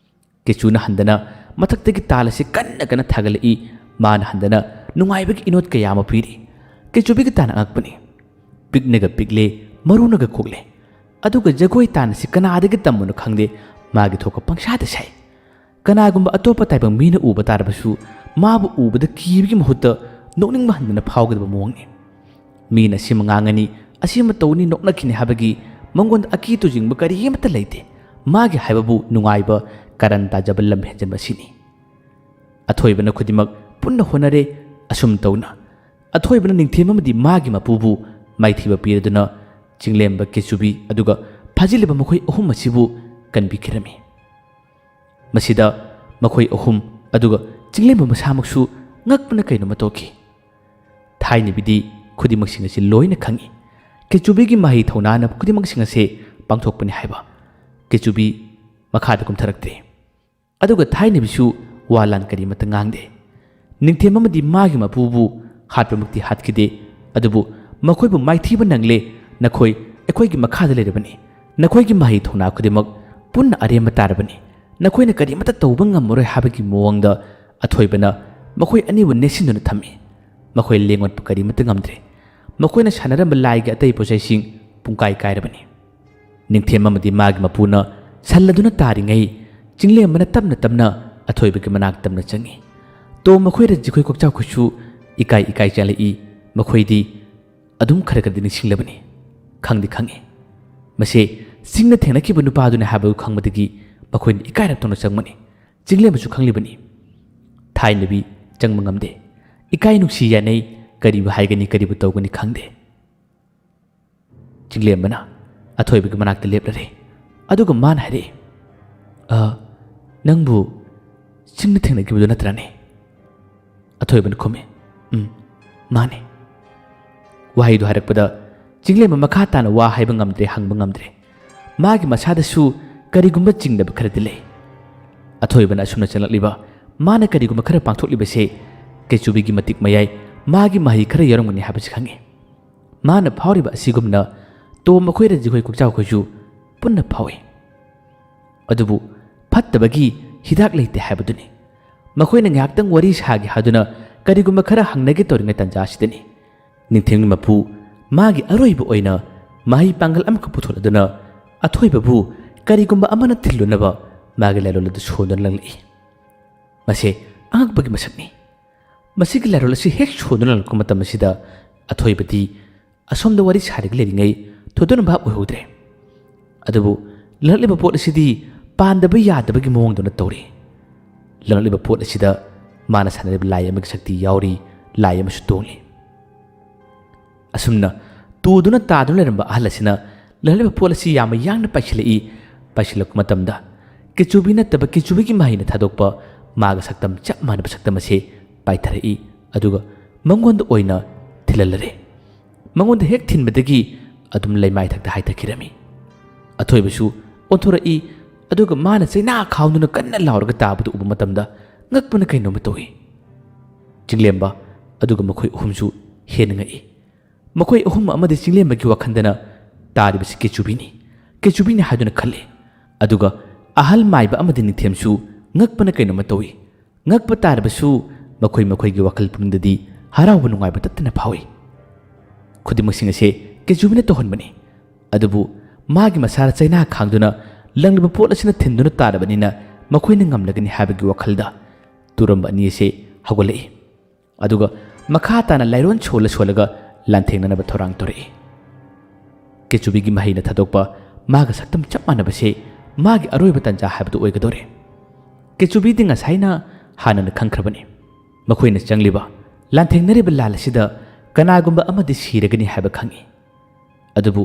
ꯀꯦꯆꯨꯅ ꯍꯟꯗꯅ ꯃꯊꯛꯇꯒꯤ ꯇꯥꯜ ꯑꯁꯤ ꯀꯟꯅ ꯀꯟꯅ ꯊꯥꯒꯠꯂꯛꯏ꯫ ꯃꯥꯅ ꯍꯟꯗꯅ ꯅꯨꯡꯉꯥꯏꯕꯒꯤ ꯏꯅꯣꯠ ꯀꯌꯥ ꯑꯃ ꯄꯤꯔꯤ꯫ ꯀꯦꯆꯨꯕꯤꯒꯤ ꯇꯥꯟ ꯑꯉꯛꯄꯅꯤ꯫ ꯄꯤꯛꯅꯒ ꯄꯤꯛꯂꯦ, ꯃꯔꯨꯅꯒ ꯀꯣꯛꯂꯦ꯫ ꯑꯗꯨꯒ ꯖꯒꯣꯏ ꯇꯥꯟ ꯑꯁꯤ ꯀꯅꯥꯗꯒꯤ ꯇꯝꯕꯅꯣ ꯈꯪꯗꯦ, ꯃꯥꯒꯤ ꯊꯣꯛꯄ ꯄꯪꯁꯥꯗ ꯁꯥꯏ꯫ ꯀꯅꯥꯒꯨꯝꯕ ꯑꯇꯣꯞꯄ ꯇꯥꯏꯕꯪ ꯃꯤꯅ ꯎꯕ ꯇꯥꯔꯕꯁꯨ ꯃꯥꯕꯨ ꯎꯕꯗ ꯀꯤꯕꯒꯤ ꯃꯍꯨꯠꯇ ꯅꯣꯛꯅꯤꯡꯕ ꯍꯟꯗꯅ ꯐꯥꯎꯒꯗꯕ ꯃꯑꯣꯡꯅꯤ꯫ ꯃꯤꯅ ꯑꯁꯤꯃ ꯉꯥꯡꯉꯅꯤ, ꯑꯁꯤꯃ ꯇꯧꯅꯤ, ꯅꯣꯛꯅꯈꯤꯅꯤ ꯍꯥꯏꯕꯒꯤ ꯃꯉꯣꯟꯗ ꯑꯀꯤ ꯇꯨꯖꯤꯡꯕ ꯀꯔꯤ ꯑꯃꯠꯇ ꯂꯩꯇꯦ꯫ ꯃꯥꯒꯤ ꯍꯥꯏꯕꯕꯨ ꯅꯨꯡꯉꯥꯏꯕ, ꯀꯥꯔꯟ ꯇꯥꯖꯕ ꯂꯝ ꯍꯦꯟꯖꯟꯕ ꯑꯁꯤꯅꯤ꯫ ꯑꯊꯣꯏꯕꯅ ꯈꯨꯗꯤꯡꯃꯛ ꯄꯨꯟꯅ ꯍꯣꯠꯅꯔꯦ꯫ ꯑꯁꯨꯝ ꯇꯧꯅ ꯑꯊꯣꯏꯕꯅ ꯅꯤꯡꯊꯦꯝ ꯑꯃꯗꯤ ꯃꯥꯒꯤ ꯃꯄꯨꯕꯨ ꯃꯥꯏꯊꯤꯕ ꯄꯤꯔꯗꯨꯅ ꯆꯤꯡꯂꯦꯝꯕ ꯀꯦꯆꯨꯕꯤ ꯑꯗꯨꯒ ꯐꯥꯖꯤꯜꯂꯤꯕ ꯃꯈꯣꯏ ꯑꯍꯨꯝ ꯑꯁꯤꯕꯨ ꯀꯟꯕꯤꯈꯤꯔꯝꯃꯤ꯫ ꯃꯁꯤꯗ ꯃꯈꯣꯏ ꯑꯍꯨꯝ ꯑꯗꯨꯒ ꯆꯤꯡꯂꯦꯝꯕ ꯃꯁꯥꯃꯛꯁꯨ ꯉꯛꯄꯅ ꯀꯩꯅꯣꯃ ꯇꯧꯈꯤ꯫ ꯊꯥꯏꯅꯕꯤꯗꯤ ꯈꯨꯗꯤꯡꯃꯛꯁꯤꯡ ꯑꯁꯤ ꯂꯣꯏꯅ ꯈꯪꯏ꯫ ꯀꯦꯆꯨꯕꯤꯒꯤ ꯃꯍꯩ ꯊꯧꯅꯥꯅ ꯈꯨꯗꯤꯡꯃꯛꯁꯤꯡ ꯑꯁꯤ ꯄꯥꯡꯊꯣꯛꯄꯅꯤ ꯍꯥꯏꯕ꯫ ꯀꯦꯆꯨꯕꯤ ꯃꯈꯥꯗ ꯀꯨꯝꯊꯔꯛꯇ꯭ꯔꯦ꯫ ꯑꯗꯨꯒ ꯊꯥꯏꯅꯕꯤꯁꯨ ꯋꯥ ꯂꯥꯟ ꯀꯔꯤꯃꯠꯇ ꯉꯥꯡꯗꯦ꯫ ꯅꯤꯡꯊꯦꯝ ꯑꯃꯗꯤ ꯃꯥꯒꯤ ꯃꯄꯨꯕꯨ ꯍꯥꯠꯄꯃꯛꯇꯤ ꯍꯥꯠꯈꯤꯗꯦ, ꯑꯗꯨꯕꯨ ꯃꯈꯣꯏꯕꯨ ꯃꯥꯏꯊꯤꯕ ꯅꯪꯂꯦ, ꯅꯈꯣꯏ ꯑꯩꯈꯣꯏꯒꯤ ꯃꯈꯥꯗ ꯂꯩꯔꯕꯅꯤ, ꯅꯈꯣꯏꯒꯤ ꯃꯍꯩ ꯊꯧꯅꯥ ꯈꯨꯗꯤꯡꯃꯛ ꯄꯨꯟꯅ ꯑꯔꯦꯝꯕ ꯇꯥꯔꯕꯅꯤ, ꯅꯈꯣꯏꯅ ꯀꯔꯤꯃꯠꯇ ꯇꯧꯕ ꯉꯝꯃꯔꯣꯏ ꯍꯥꯏꯕꯒꯤ ꯃꯑꯣꯡꯗ ꯑꯊꯣꯏꯕꯅ ꯃꯈꯣꯏ ꯑꯅꯤꯕꯨ ꯅꯦꯠꯁꯤꯟꯗꯨꯅ ꯊꯝꯃꯤ꯫ ꯃꯈꯣꯏ ꯂꯦꯡ ꯑꯣꯠꯄ ꯀꯔꯤꯃꯠꯇ ꯉꯝꯗ꯭ꯔꯦ꯫ ꯃꯈꯣꯏꯅ ꯁꯥꯟꯅꯔꯝꯕ ꯂꯥꯏꯒꯤ ꯑꯇꯩ ꯄꯣꯠꯆꯩꯁꯤꯡ ꯄꯨꯡꯀꯥꯏ ꯀꯥꯏꯔꯕꯅꯤ꯫ ꯅꯤꯡꯊꯦꯝ ꯑꯃꯗꯤ ꯃꯥꯒꯤ ꯃꯄꯨꯅ ꯁꯜꯂꯗꯨꯅ ꯇꯥꯔꯤꯉꯩ, ꯆꯤꯡꯂꯦꯝꯕꯅ ꯇꯞꯅ ꯇꯞꯅ ꯑꯊꯣꯏꯕꯒꯤ ꯃꯅꯥꯛ ꯇꯞꯅ ꯆꯪꯏ꯫ ꯇꯣꯝ ꯃꯈꯣꯏ ꯔꯖꯤꯈꯣꯏ ꯀꯣꯛꯆꯥꯎꯈꯣꯏꯁꯨ ꯏꯀꯥꯏ ꯏꯀꯥꯏ ꯆꯦꯜꯂꯛꯏ꯫ ꯃꯈꯣꯏꯗꯤ ꯑꯗꯨꯝ ꯈꯔ ꯈꯔꯗꯤ ꯅꯤꯡꯁꯤꯡꯂꯕꯅꯤ꯫ ꯈꯪꯗꯤ ꯈꯪꯏ꯫ ꯃꯁꯦ ꯆꯤꯡꯅ ꯊꯦꯡꯅꯈꯤꯕ ꯅꯨꯄꯥꯗꯨꯅꯤ ꯍꯥꯏꯕꯗꯨ ꯈꯪꯕꯗꯒꯤ ꯃꯈꯣꯏꯅ ꯏꯀꯥꯏꯔꯛꯇꯨꯅ ꯆꯪꯕꯅꯤ꯫ ꯆꯤꯡꯂꯦꯝꯕꯁꯨ ꯈꯪꯂꯤꯕꯅꯤ꯫ ꯊꯥꯏꯅꯕꯤ ꯆꯪꯕ ꯉꯝꯗꯦ꯫ ꯏꯀꯥꯏ ꯅꯨꯡꯁꯤ ꯌꯥꯅꯩ꯫ ꯀꯔꯤꯕꯨ ꯍꯥꯏꯒꯅꯤ, ꯀꯔꯤꯕꯨ ꯇꯧꯒꯅꯤ ꯈꯪꯗꯦ꯫ ꯆꯤꯡꯂꯦꯝꯕꯅ ꯑꯊꯣꯏꯕꯒꯤ ꯃꯅꯥꯛꯇ ꯂꯦꯞꯂꯔꯦ꯫ ꯑꯗꯨꯒ ꯃꯥꯅ ꯍꯥꯏꯔꯛꯏ, "ꯑ, ꯅꯪꯕꯨ ꯆꯤꯡꯗ ꯊꯦꯡꯅꯈꯤꯕꯗꯨ ꯅꯠꯇ꯭ꯔꯅꯦ?" ꯑꯊꯣꯏꯕꯅ ꯈꯨꯝꯃꯤ, "ꯎꯝ, ꯃꯥꯅꯦ꯫" ꯋꯥꯍꯩꯗꯨ ꯍꯥꯏꯔꯛꯄꯗ ꯆꯤꯡꯂꯦꯝꯕ ꯃꯈꯥ ꯇꯥꯅ ꯋꯥ ꯍꯥꯏꯕ ꯉꯝꯗ꯭ꯔꯦ, ꯍꯪꯕ ꯉꯝꯗ꯭ꯔꯦ꯫ ꯃꯥꯒꯤ ꯃꯁꯥꯗꯁꯨ ꯀꯔꯤꯒꯨꯝꯕ ꯆꯤꯡꯅꯕ ꯈꯔꯗꯤ ꯂꯩ꯫ ꯑꯊꯣꯏꯕꯅ ꯑꯁꯨꯝꯅ ꯆꯪꯂꯛꯂꯤꯕ, ꯃꯥꯅ ꯀꯔꯤꯒꯨꯝꯕ ꯈꯔ ꯄꯥꯡꯊꯣꯛꯂꯤꯕꯁꯦ ꯀꯦꯆꯨꯕꯤꯒꯤ ꯃꯇꯤꯛ ꯃꯌꯥꯏ, ꯃꯥꯒꯤ ꯃꯍꯩ ꯈꯔ ꯌꯥꯎꯔꯝꯒꯅꯤ ꯍꯥꯏꯕꯁꯤ ꯈꯪꯏ꯫ ꯃꯥꯅ ꯐꯥꯎꯔꯤꯕ ꯑꯁꯤꯒꯨꯝꯅ ꯇꯣꯝ ꯃꯈꯣꯏ ꯔꯖꯤꯈꯣꯏ ꯀꯣꯛꯆꯥꯎꯈꯣꯏꯁꯨ ꯄꯨꯟꯅ ꯐꯥꯎꯏ꯫ ꯑꯗꯨꯕꯨ ꯐꯠꯇꯕꯒꯤ ꯍꯤꯗꯥꯛ ꯂꯩꯇꯦ ꯍꯥꯏꯕꯗꯨꯅꯤ꯫ ꯃꯈꯣꯏꯅ ꯉꯥꯏꯍꯥꯛꯇꯪ ꯋꯥꯔꯤ ꯁꯥꯒꯦ ꯍꯥꯏꯗꯨꯅ ꯀꯔꯤꯒꯨꯝꯕ ꯈꯔ ꯍꯪꯅꯒꯦ ꯇꯧꯔꯤꯉꯩ ꯇꯥꯟꯖꯥ ꯑꯁꯤꯗꯅꯤ ꯅꯤꯡꯊꯦꯝꯒꯤ ꯃꯄꯨ ꯃꯥꯒꯤ ꯑꯔꯣꯏꯕ ꯑꯣꯏꯅ ꯃꯍꯩ ꯄꯥꯡꯒꯜ ꯑꯃꯈꯛ ꯄꯨꯊꯣꯛꯂꯗꯨꯅ ꯑꯊꯣꯏꯕꯕꯨ ꯀꯔꯤꯒꯨꯝꯕ ꯑꯃꯅ ꯊꯤꯜꯂꯨꯅꯕ ꯃꯥꯒꯤ ꯂꯥꯏꯂꯣꯜ ꯑꯗꯨ ꯁꯣꯟꯗꯨꯅ ꯂꯪꯂꯛꯏ꯫ ꯃꯁꯦ ꯑꯉꯛꯄꯒꯤ ꯃꯁꯛꯅꯤ꯫ ꯃꯁꯤꯒꯤ ꯂꯥꯏꯔꯣꯜ ꯑꯁꯤ ꯍꯦꯛ ꯁꯣꯟꯗꯨꯅ ꯂꯪꯂꯛꯄ ꯃꯇꯝ ꯑꯁꯤꯗ ꯑꯊꯣꯏꯕꯗꯤ ꯑꯁꯣꯝꯗ ꯋꯥꯔꯤ ꯁꯥꯔꯒ ꯂꯩꯔꯤꯉꯩ ꯊꯣꯏꯗꯣꯛꯅ ꯚꯥꯞ ꯑꯣꯏꯍꯧꯗ꯭ꯔꯦ꯫ ꯑꯗꯨꯕꯨ ꯂꯪꯂꯛꯂꯤꯕ ꯄꯣꯠ ꯑꯁꯤꯗꯤ ꯄꯥꯟꯗꯕ ꯌꯥꯗꯕꯒꯤ ꯃꯑꯣꯡꯗꯧꯅ ꯇꯧꯔꯤ꯫ ꯂꯪꯂꯛꯂꯤꯕ ꯄꯣꯠ ꯑꯁꯤꯗ ꯃꯥꯅ ꯁꯥꯟꯅꯔꯤꯕ ꯂꯥꯏ ꯑꯃꯒꯤ ꯁꯛꯇꯤ ꯌꯥꯎꯔꯤ, ꯂꯥꯏ ꯑꯃꯁꯨ ꯇꯣꯡꯂꯤ꯫ ꯑꯁꯨꯝꯅ ꯇꯨꯗꯨꯅ ꯇꯥꯗꯨꯅ ꯂꯩꯔꯝꯕ ꯑꯍꯜ ꯑꯁꯤꯅ ꯂꯪꯂꯛꯂꯤꯕ ꯄꯣꯠ ꯑꯁꯤ ꯌꯥꯝꯅ ꯌꯥꯡꯅ ꯄꯥꯏꯁꯤꯜꯂꯛꯏ꯫ ꯄꯥꯏꯁꯤꯜꯂꯛꯄ ꯃꯇꯝꯗ ꯀꯦꯆꯨꯕꯤ ꯅꯠꯇꯕ ꯀꯦꯆꯨꯕꯤꯒꯤ ꯃꯍꯩꯅ ꯊꯥꯗꯣꯛꯄ ꯃꯥꯒ ꯁꯛꯇꯝ ꯆꯞ ꯃꯥꯟꯅꯕ ꯁꯛꯇꯝ ꯑꯁꯤ ꯄꯥꯏꯊꯔꯛꯏ, ꯑꯗꯨꯒ ꯃꯉꯣꯟꯗ ꯑꯣꯏꯅ ꯊꯤꯜꯍꯜꯂꯔꯦ꯫ ꯃꯉꯣꯟꯗ ꯍꯦꯛ ꯊꯤꯟꯕꯗꯒꯤ ꯑꯗꯨꯝ ꯂꯩꯃꯥꯏ ꯊꯛꯇ ꯍꯥꯏꯊꯈꯤꯔꯝꯃꯤ꯫ ꯑꯊꯣꯏꯕꯁꯨ ꯑꯣꯟꯊꯣꯔꯛꯏ꯫ ꯑꯗꯨꯒ ꯃꯥꯅ ꯆꯩꯅꯥ ꯈꯥꯡꯗꯨꯅ ꯀꯟꯅ ꯂꯥꯎꯔꯒ ꯇꯥꯕꯗꯨ ꯎꯕ ꯃꯇꯝꯗ ꯉꯛꯄꯅ ꯀꯩꯅꯣꯝꯃ ꯇꯧꯏ꯫ ꯆꯤꯡꯂꯦꯝꯕ ꯑꯗꯨꯒ ꯃꯈꯣꯏ ꯑꯍꯨꯝꯁꯨ ꯍꯦꯟꯅ ꯉꯛꯏ꯫ ꯃꯈꯣꯏ ꯑꯍꯨꯝ ꯑꯃꯗꯤ ꯆꯤꯡꯂꯦꯝꯕꯒꯤ ꯋꯥꯈꯜꯗꯅ ꯇꯥꯔꯤꯕꯁꯤ ꯀꯦꯆꯨꯕꯤꯅꯤ, ꯀꯦꯆꯨꯕꯤꯅꯤ ꯍꯥꯏꯗꯨꯅ ꯈꯜꯂꯤ꯫ ꯑꯗꯨꯒ ꯑꯍꯜ ꯃꯥꯏꯕ ꯑꯃꯗꯤ ꯅꯤꯡꯊꯦꯝꯁꯨ ꯉꯛꯄꯅ ꯀꯩꯅꯣꯝꯃ ꯇꯧꯏ꯫ ꯉꯛꯄ ꯇꯥꯔꯕꯁꯨ ꯃꯈꯣꯏ ꯃꯈꯣꯏꯒꯤ ꯋꯥꯈꯜ ꯄꯨꯛꯅꯤꯡꯗꯗꯤ ꯍꯔꯥꯎꯕ ꯅꯨꯡꯉꯥꯏꯕ ꯇꯠꯇꯅ ꯐꯥꯎꯏ꯫ ꯈꯨꯗꯤꯡꯃꯛꯁꯤꯡ ꯑꯁꯦ ꯀꯦꯆꯨꯕꯤꯅ ꯇꯧꯍꯟꯕꯅꯤ꯫ ꯑꯗꯨꯕꯨ ꯃꯥꯒꯤ ꯃꯁꯥꯗ ꯆꯩꯅꯥ ꯈꯥꯡꯗꯨꯅ ꯂꯪꯂꯤꯕ ꯄꯣꯠ ꯑꯁꯤꯅ ꯊꯤꯟꯗꯨꯅ ꯇꯥꯔꯕꯅꯤꯅ ꯃꯈꯣꯏꯅ ꯉꯝꯂꯒꯅꯤ ꯍꯥꯏꯕꯒꯤ ꯋꯥꯈꯜꯗ ꯇꯨꯔꯝꯕ ꯑꯅꯤ ꯑꯁꯦ ꯍꯧꯒꯠꯂꯛꯏ꯫ ꯑꯗꯨꯒ ꯃꯈꯥ ꯇꯥꯅ ꯂꯥꯏꯔꯣꯟ ꯁꯣꯜꯂ ꯁꯣꯜꯂꯒ ꯂꯥꯟꯊꯦꯡꯅꯅꯕ ꯊꯧꯔꯥꯡ ꯇꯧꯔꯛꯏ꯫ ꯀꯦꯆꯨꯕꯤꯒꯤ ꯃꯍꯩꯅ ꯊꯥꯗꯣꯛꯄ ꯃꯥꯒ ꯁꯛꯇꯝ ꯆꯞ ꯃꯥꯟꯅꯕꯁꯦ ꯃꯥꯒꯤ ꯑꯔꯣꯏꯕ ꯇꯟꯖꯥ ꯍꯥꯏꯕꯗꯨ ꯑꯣꯏꯒꯗꯧꯔꯦ꯫ ꯀꯦꯆꯨꯕꯤꯗꯤ ꯉꯁꯥꯏꯅ ꯍꯥꯟꯅꯅ ꯈꯪꯈ꯭ꯔꯕꯅꯤ꯫ ꯃꯈꯣꯏꯅ ꯆꯪꯂꯤꯕ, ꯂꯥꯟꯊꯦꯡꯅꯔꯤꯕ ꯂꯥꯟ ꯑꯁꯤꯗ ꯀꯅꯥꯒꯨꯝꯕ ꯑꯃꯗꯤ ꯁꯤꯔꯒꯅꯤ ꯍꯥꯏꯕ ꯈꯪꯏ꯫ ꯑꯗꯨꯕꯨ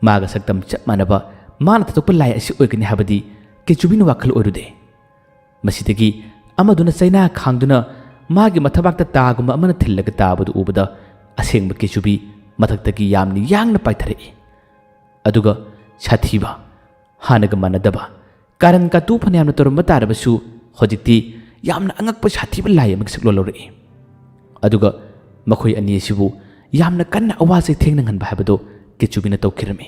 ꯃꯥꯒ ꯁꯛꯇꯝ ꯆꯞ ꯃꯥꯟꯅꯕ ꯃꯥꯅ ꯊꯥꯗꯣꯛꯄ ꯂꯥꯏ ꯑꯁꯤ ꯑꯣꯏꯒꯅꯤ ꯍꯥꯏꯕꯗꯤ ꯀꯦꯆꯨꯕꯤꯅ ꯋꯥꯈꯜ ꯑꯣꯏꯔꯨꯗꯦ꯫ ꯃꯁꯤꯗꯒꯤ ꯑꯃꯗꯨꯅ ꯆꯩꯅꯥ ꯈꯥꯡꯗꯨꯅ ꯃꯥꯒꯤ ꯃꯊꯕꯥꯛꯇ ꯇꯥꯒꯨꯝꯕ ꯑꯃꯅ ꯊꯤꯜꯂꯒ ꯇꯥꯕꯗꯨ ꯎꯕꯗ ꯑꯁꯦꯡꯕ ꯀꯦꯆꯨꯕꯤ ꯃꯊꯛꯇꯒꯤ ꯌꯥꯝꯅ ꯌꯥꯡꯅ ꯄꯥꯏꯊꯔꯛꯏ꯫ ꯑꯗꯨꯒ ꯁꯥꯊꯤꯕ, ꯍꯥꯟꯅꯒ ꯃꯥꯟꯅꯗꯕ, ꯀꯥꯔꯟ ꯀꯥꯇꯨ ꯐꯅꯌꯥꯝꯅ ꯇꯧꯔꯝꯕ ꯇꯥꯔꯕꯁꯨ ꯍꯧꯖꯤꯛꯇꯤ ꯌꯥꯝꯅ ꯑꯉꯛꯄ ꯁꯥꯊꯤꯕ ꯂꯥꯏ ꯑꯃꯒꯤ ꯁꯛꯂꯣꯟ ꯂꯧꯔꯛꯏ꯫ ꯑꯗꯨꯒ ꯃꯈꯣꯏ ꯑꯅꯤ ꯑꯁꯤꯕꯨ ꯌꯥꯝꯅ ꯀꯟꯅ ꯑꯋꯥ ꯆꯩꯊꯦꯡ ꯅꯪꯍꯟꯕ ꯍꯥꯏꯕꯗꯨ ꯀꯦꯆꯨꯕꯤꯅ ꯇꯧꯈꯤꯔꯝꯃꯤ꯫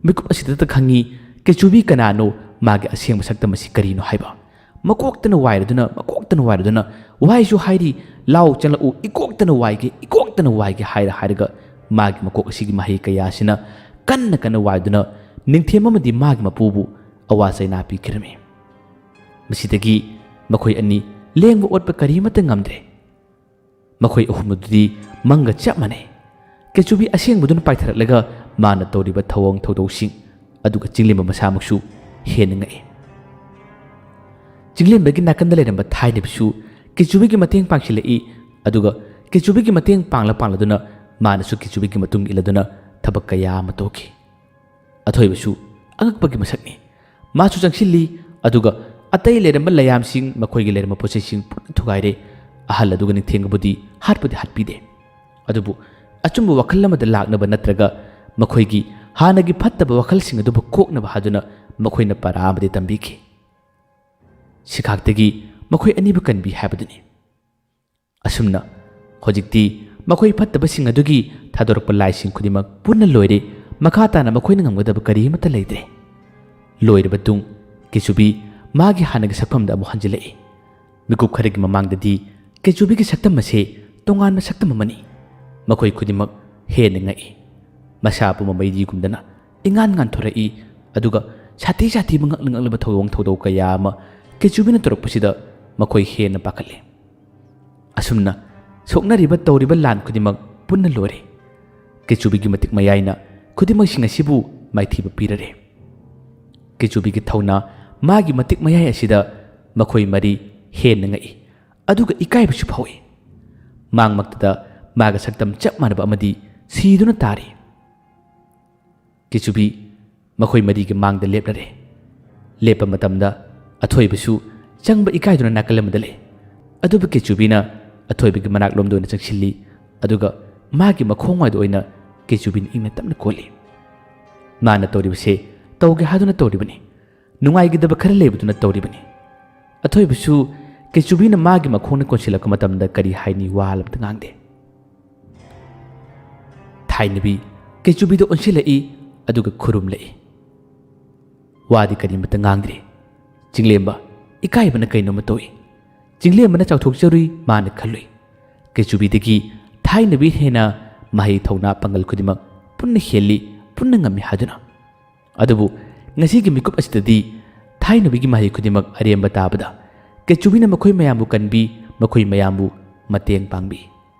ꯃꯤꯀꯨꯞ ꯑꯁꯤꯗꯇ ꯈꯪꯉꯤ ꯀꯦꯆꯨꯕꯤ ꯀꯅꯥꯅꯣ, ꯃꯥꯒꯤ ꯑꯁꯦꯡꯕ ꯁꯛꯇꯝ ꯑꯁꯤ ꯀꯔꯤꯅꯣ ꯍꯥꯏꯕ꯫ ꯃꯀꯣꯛꯇꯅ ꯋꯥꯏꯔꯗꯨꯅ, ꯃꯀꯣꯛꯇꯅ ꯋꯥꯏꯔꯗꯨꯅ, ꯋꯥꯏꯁꯨ ꯍꯥꯏꯔꯤ, "ꯂꯥꯎ ꯆꯪꯂꯛꯎ, ꯏꯀꯣꯛꯇꯅ ꯋꯥꯏꯒꯦ, ꯏꯀꯣꯛꯇꯅ ꯋꯥꯏꯒꯦ" ꯍꯥꯏꯔ ꯍꯥꯏꯔꯒ ꯃꯥꯒꯤ ꯃꯀꯣꯛ ꯑꯁꯤꯒꯤ ꯃꯍꯩ ꯀꯌꯥ ꯑꯁꯤꯅ ꯀꯟꯅ ꯀꯟꯅ ꯋꯥꯏꯗꯨꯅ ꯅꯤꯡꯊꯦꯝ ꯑꯃꯗꯤ ꯃꯥꯒꯤ ꯃꯄꯨꯕꯨ ꯑꯋꯥ ꯆꯩꯅꯥ ꯄꯤꯈꯤꯔꯝꯃꯤ꯫ ꯃꯁꯤꯗꯒꯤ ꯃꯈꯣꯏ ꯑꯅꯤ ꯂꯦꯡꯕ ꯑꯣꯠꯄ ꯀꯔꯤꯃꯠꯇ ꯉꯝꯗ꯭ꯔꯦ꯫ ꯃꯈꯣꯏ ꯑꯍꯨꯝ ꯑꯗꯨꯗꯤ ꯃꯪꯒ ꯆꯞ ꯃꯥꯟꯅꯩ꯫ ꯀꯦꯆꯨꯕꯤ ꯑꯁꯦꯡꯕꯗꯨꯅ ꯄꯥꯏꯊꯔꯛꯂꯒ ꯃꯥꯅ ꯇꯧꯔꯤꯕ ꯊꯧꯑꯣꯡ ꯊꯧꯗꯧꯁꯤꯡ ꯑꯗꯨꯒ ꯆꯤꯡꯂꯦꯝꯕ ꯃꯁꯥꯃꯛꯁꯨ ꯍꯦꯟꯅ ꯉꯛꯏ꯫ ꯆꯤꯡꯂꯦꯝꯕꯒꯤ ꯅꯥꯀꯟꯗ ꯂꯩꯔꯝꯕ ꯊꯥꯏꯅꯕꯤꯁꯨ ꯀꯦꯆꯨꯕꯤꯒꯤ ꯃꯇꯦꯡ ꯄꯥꯡꯁꯤꯜꯂꯛꯏ꯫ ꯑꯗꯨꯒ ꯀꯦꯆꯨꯕꯤꯒꯤ ꯃꯇꯦꯡ ꯄꯥꯡꯂ ꯄꯥꯡꯂꯗꯨꯅ ꯃꯥꯅꯁꯨ ꯀꯦꯆꯨꯕꯤꯒꯤ ꯃꯇꯨꯡ ꯏꯜꯂꯗꯨꯅ ꯊꯕꯛ ꯀꯌꯥ ꯑꯃ ꯇꯧꯈꯤ꯫ ꯑꯊꯣꯏꯕꯁꯨ ꯑꯉꯛꯄꯒꯤ ꯃꯁꯛꯅꯤ꯫ ꯃꯥꯁꯨ ꯆꯪꯁꯤꯜꯂꯤ꯫ ꯑꯗꯨꯒ ꯑꯇꯩ ꯂꯩꯔꯝꯕ ꯂꯩꯌꯥꯝꯁꯤꯡ, ꯃꯈꯣꯏꯒꯤ ꯂꯩꯔꯝꯕ ꯄꯣꯠꯆꯩꯁꯤꯡ ꯄꯨꯟꯅ ꯊꯨꯒꯥꯏꯔꯦ꯫ ꯑꯍꯜ ꯑꯗꯨꯒ ꯅꯤꯡꯊꯦꯡꯒꯕꯨꯗꯤ ꯍꯥꯠꯄꯗꯤ ꯍꯥꯠꯄꯤꯗꯦ꯫ ꯑꯗꯨꯕꯨ ꯑꯆꯨꯝꯕ ꯋꯥꯈꯜ ꯑꯃꯗ ꯂꯥꯛꯅꯕ ꯅꯠꯇ꯭ꯔꯒ ꯃꯈꯣꯏꯒꯤ ꯍꯥꯟꯅꯒꯤ ꯐꯠꯇꯕ ꯋꯥꯈꯜꯁꯤꯡ ꯑꯗꯨꯕꯨ ꯀꯣꯛꯅꯕ ꯍꯥꯏꯗꯨꯅ ꯃꯈꯣꯏꯅ ꯄꯔꯥ ꯑꯃꯗꯤ ꯇꯝꯕꯤꯈꯤ꯫ ꯁꯤꯈꯥꯛꯇꯒꯤ ꯃꯈꯣꯏ ꯑꯅꯤꯕꯨ ꯀꯟꯕꯤ ꯍꯥꯏꯕꯗꯨꯅꯤ꯫ ꯑꯁꯨꯝꯅ ꯍꯧꯖꯤꯛꯇꯤ ꯃꯈꯣꯏ ꯐꯠꯇꯕꯁꯤꯡ ꯑꯗꯨꯒꯤ ꯊꯥꯗꯣꯔꯛꯄ ꯂꯥꯏꯁꯤꯡ ꯈꯨꯗꯤꯡꯃꯛ ꯄꯨꯟꯅ ꯂꯣꯏꯔꯦ꯫ ꯃꯈꯥ ꯇꯥꯅ ꯃꯈꯣꯏꯅ ꯉꯝꯒꯗꯕ ꯀꯔꯤ ꯑꯃꯠꯇ ꯂꯩꯇ꯭ꯔꯦ꯫ ꯂꯣꯏꯔꯕ ꯇꯨꯡ ꯀꯦꯆꯨꯕꯤ ꯃꯥꯒꯤ ꯍꯥꯟꯅꯒꯤ ꯁꯛꯐꯝꯗ ꯑꯃꯨꯛ ꯍꯟꯖꯤꯜꯂꯛꯏ꯫ ꯃꯤꯀꯨꯞ ꯈꯔꯒꯤ ꯃꯃꯥꯡꯗꯗꯤ ꯀꯦꯆꯨꯕꯤꯒꯤ ꯁꯛꯇꯝ ꯑꯁꯦ ꯇꯣꯉꯥꯟꯕ ꯁꯛꯇꯝ ꯑꯃꯅꯤ꯫ ꯃꯈꯣꯏ ꯈꯨꯗꯤꯡꯃꯛ ꯍꯦꯟꯅ ꯉꯛꯏ꯫ ꯃꯁꯥ ꯄꯨꯝꯕ ꯃꯩꯔꯤꯒꯨꯝꯗꯅ ꯏꯉꯥꯟ ꯉꯥꯟꯊꯣꯔꯛꯏ꯫ ꯑꯗꯨꯒ ꯁꯥꯊꯤ ꯁꯥꯊꯤꯕ ꯉꯛꯂ ꯉꯛꯂꯕ ꯊꯧꯑꯣꯡ ꯊꯧꯗꯧ ꯀꯌꯥ ꯑꯃ ꯀꯦꯆꯨꯕꯤꯅ ꯇꯧꯔꯛꯄꯁꯤꯗ ꯃꯈꯣꯏ ꯍꯦꯟꯅ ꯄꯥꯈꯠꯂꯤ꯫ ꯑꯁꯨꯝꯅ ꯁꯣꯛꯅꯔꯤꯕ ꯇꯧꯔꯤꯕ ꯂꯥꯟ ꯈꯨꯗꯤꯡꯃꯛ ꯄꯨꯟꯅ ꯂꯣꯏꯔꯦ꯫ ꯀꯦꯆꯨꯕꯤꯒꯤ ꯃꯇꯤꯛ ꯃꯌꯥꯏꯅ ꯈꯨꯗꯤꯡꯃꯛꯁꯤꯡ ꯑꯁꯤꯕꯨ ꯃꯥꯏꯊꯤꯕ ꯄꯤꯔꯔꯦ꯫ ꯀꯦꯆꯨꯕꯤꯒꯤ ꯊꯧꯅꯥ, ꯃꯥꯒꯤ ꯃꯇꯤꯛ ꯃꯌꯥꯏ ꯑꯁꯤꯗ ꯃꯈꯣꯏ ꯃꯔꯤ ꯍꯦꯟꯅ ꯉꯛꯏ, ꯑꯗꯨꯒ ꯏꯀꯥꯏꯕꯁꯨ ꯐꯥꯎꯏ꯫ ꯃꯥꯡꯃꯛꯇꯗ ꯃꯥꯒ ꯁꯛꯇꯝ ꯆꯞ ꯃꯥꯟꯅꯕ ꯑꯃꯗꯤ ꯁꯤꯗꯨꯅ ꯇꯥꯔꯤ꯫ ꯀꯦꯆꯨꯕꯤ ꯃꯈꯣꯏ ꯃꯔꯤꯒꯤ ꯃꯥꯡꯗ ꯂꯦꯞꯂꯔꯦ꯫ ꯂꯦꯞꯄ ꯃꯇꯝꯗ ꯑꯊꯣꯏꯕꯁꯨ ꯆꯪꯕ ꯏꯀꯥꯏꯗꯨꯅ ꯅꯥꯀꯜ ꯑꯃꯗ ꯂꯩ꯫ ꯑꯗꯨꯕꯨ ꯀꯦꯆꯨꯕꯤꯅ ꯑꯊꯣꯏꯕꯒꯤ ꯃꯅꯥꯛꯂꯣꯝꯗ ꯑꯣꯏꯅ ꯆꯪꯁꯤꯜꯂꯤ, ꯑꯗꯨꯒ ꯃꯥꯒꯤ ꯃꯈꯣꯡꯋꯥꯏꯗ ꯑꯣꯏꯅ ꯀꯦꯆꯨꯕꯤꯅ ꯏꯪꯅ ꯇꯞꯅ ꯀꯣꯜꯂꯤ꯫ ꯃꯥꯅ ꯇꯧꯔꯤꯕꯁꯦ ꯇꯧꯒꯦ ꯍꯥꯏꯗꯨꯅ ꯇꯧꯔꯤꯕꯅꯤ, ꯅꯨꯡꯉꯥꯏꯒꯗꯕ ꯈꯔ ꯂꯩꯕꯗꯨꯅ ꯇꯧꯔꯤꯕꯅꯤ꯫ ꯑꯊꯣꯏꯕꯁꯨ ꯀꯦꯆꯨꯕꯤꯅ ꯃꯥꯒꯤ ꯃꯈꯣꯡꯗ ꯀꯣꯟꯁꯤꯜꯂꯛꯄ ꯃꯇꯝꯗ ꯀꯔꯤ ꯍꯥꯏꯅꯤ, ꯋꯥ ꯑꯃꯇ ꯉꯥꯡꯗꯦ꯫ ꯊꯥꯏꯅꯕꯤ ꯀꯦꯆꯨꯕꯤꯗ ꯑꯣꯟꯁꯤꯜꯂꯛꯏ, ꯑꯗꯨꯒ ꯈꯨꯔꯨꯝꯂꯛꯏ꯫ ꯋꯥꯗꯤ ꯀꯔꯤꯃꯠꯇ ꯉꯥꯡꯗ꯭ꯔꯤ꯫ ꯆꯤꯡꯂꯦꯝꯕ ꯏꯀꯥꯏꯕꯅ ꯀꯩꯅꯣꯝꯃ ꯇꯧꯏ꯫ ꯆꯤꯡꯂꯦꯝꯕꯅ ꯆꯥꯎꯊꯣꯛꯆꯔꯨꯏ, ꯃꯥꯅ ꯈꯜꯂꯨꯏ, ꯀꯦꯆꯨꯕꯤꯗꯒꯤ ꯊꯥꯏꯅꯕꯤ ꯍꯦꯟꯅ ꯃꯍꯩ ꯊꯧꯅꯥ ꯄꯥꯡꯒꯜ ꯈꯨꯗꯤꯡꯃꯛ ꯄꯨꯟꯅ ꯍꯦꯜꯂꯤ, ꯄꯨꯟꯅ ꯉꯝꯃꯤ ꯍꯥꯏꯗꯨꯅ꯫ ꯑꯗꯨꯕꯨ ꯉꯁꯤꯒꯤ ꯃꯤꯀꯨꯞ ꯑꯁꯤꯗꯗꯤ ꯊꯥꯏꯅꯕꯤꯒꯤ ꯃꯍꯩ ꯈꯨꯗꯤꯡꯃꯛ ꯑꯔꯦꯝꯕ ꯇꯥꯕꯗ ꯀꯦꯆꯨꯕꯤꯅ ꯃꯈꯣꯏ ꯃꯌꯥꯝꯕꯨ ꯀꯟꯕꯤ, ꯃꯈꯣꯏ ꯃꯌꯥꯝꯕꯨ ꯃꯇꯦꯡ ꯄꯥꯡꯕꯤ꯫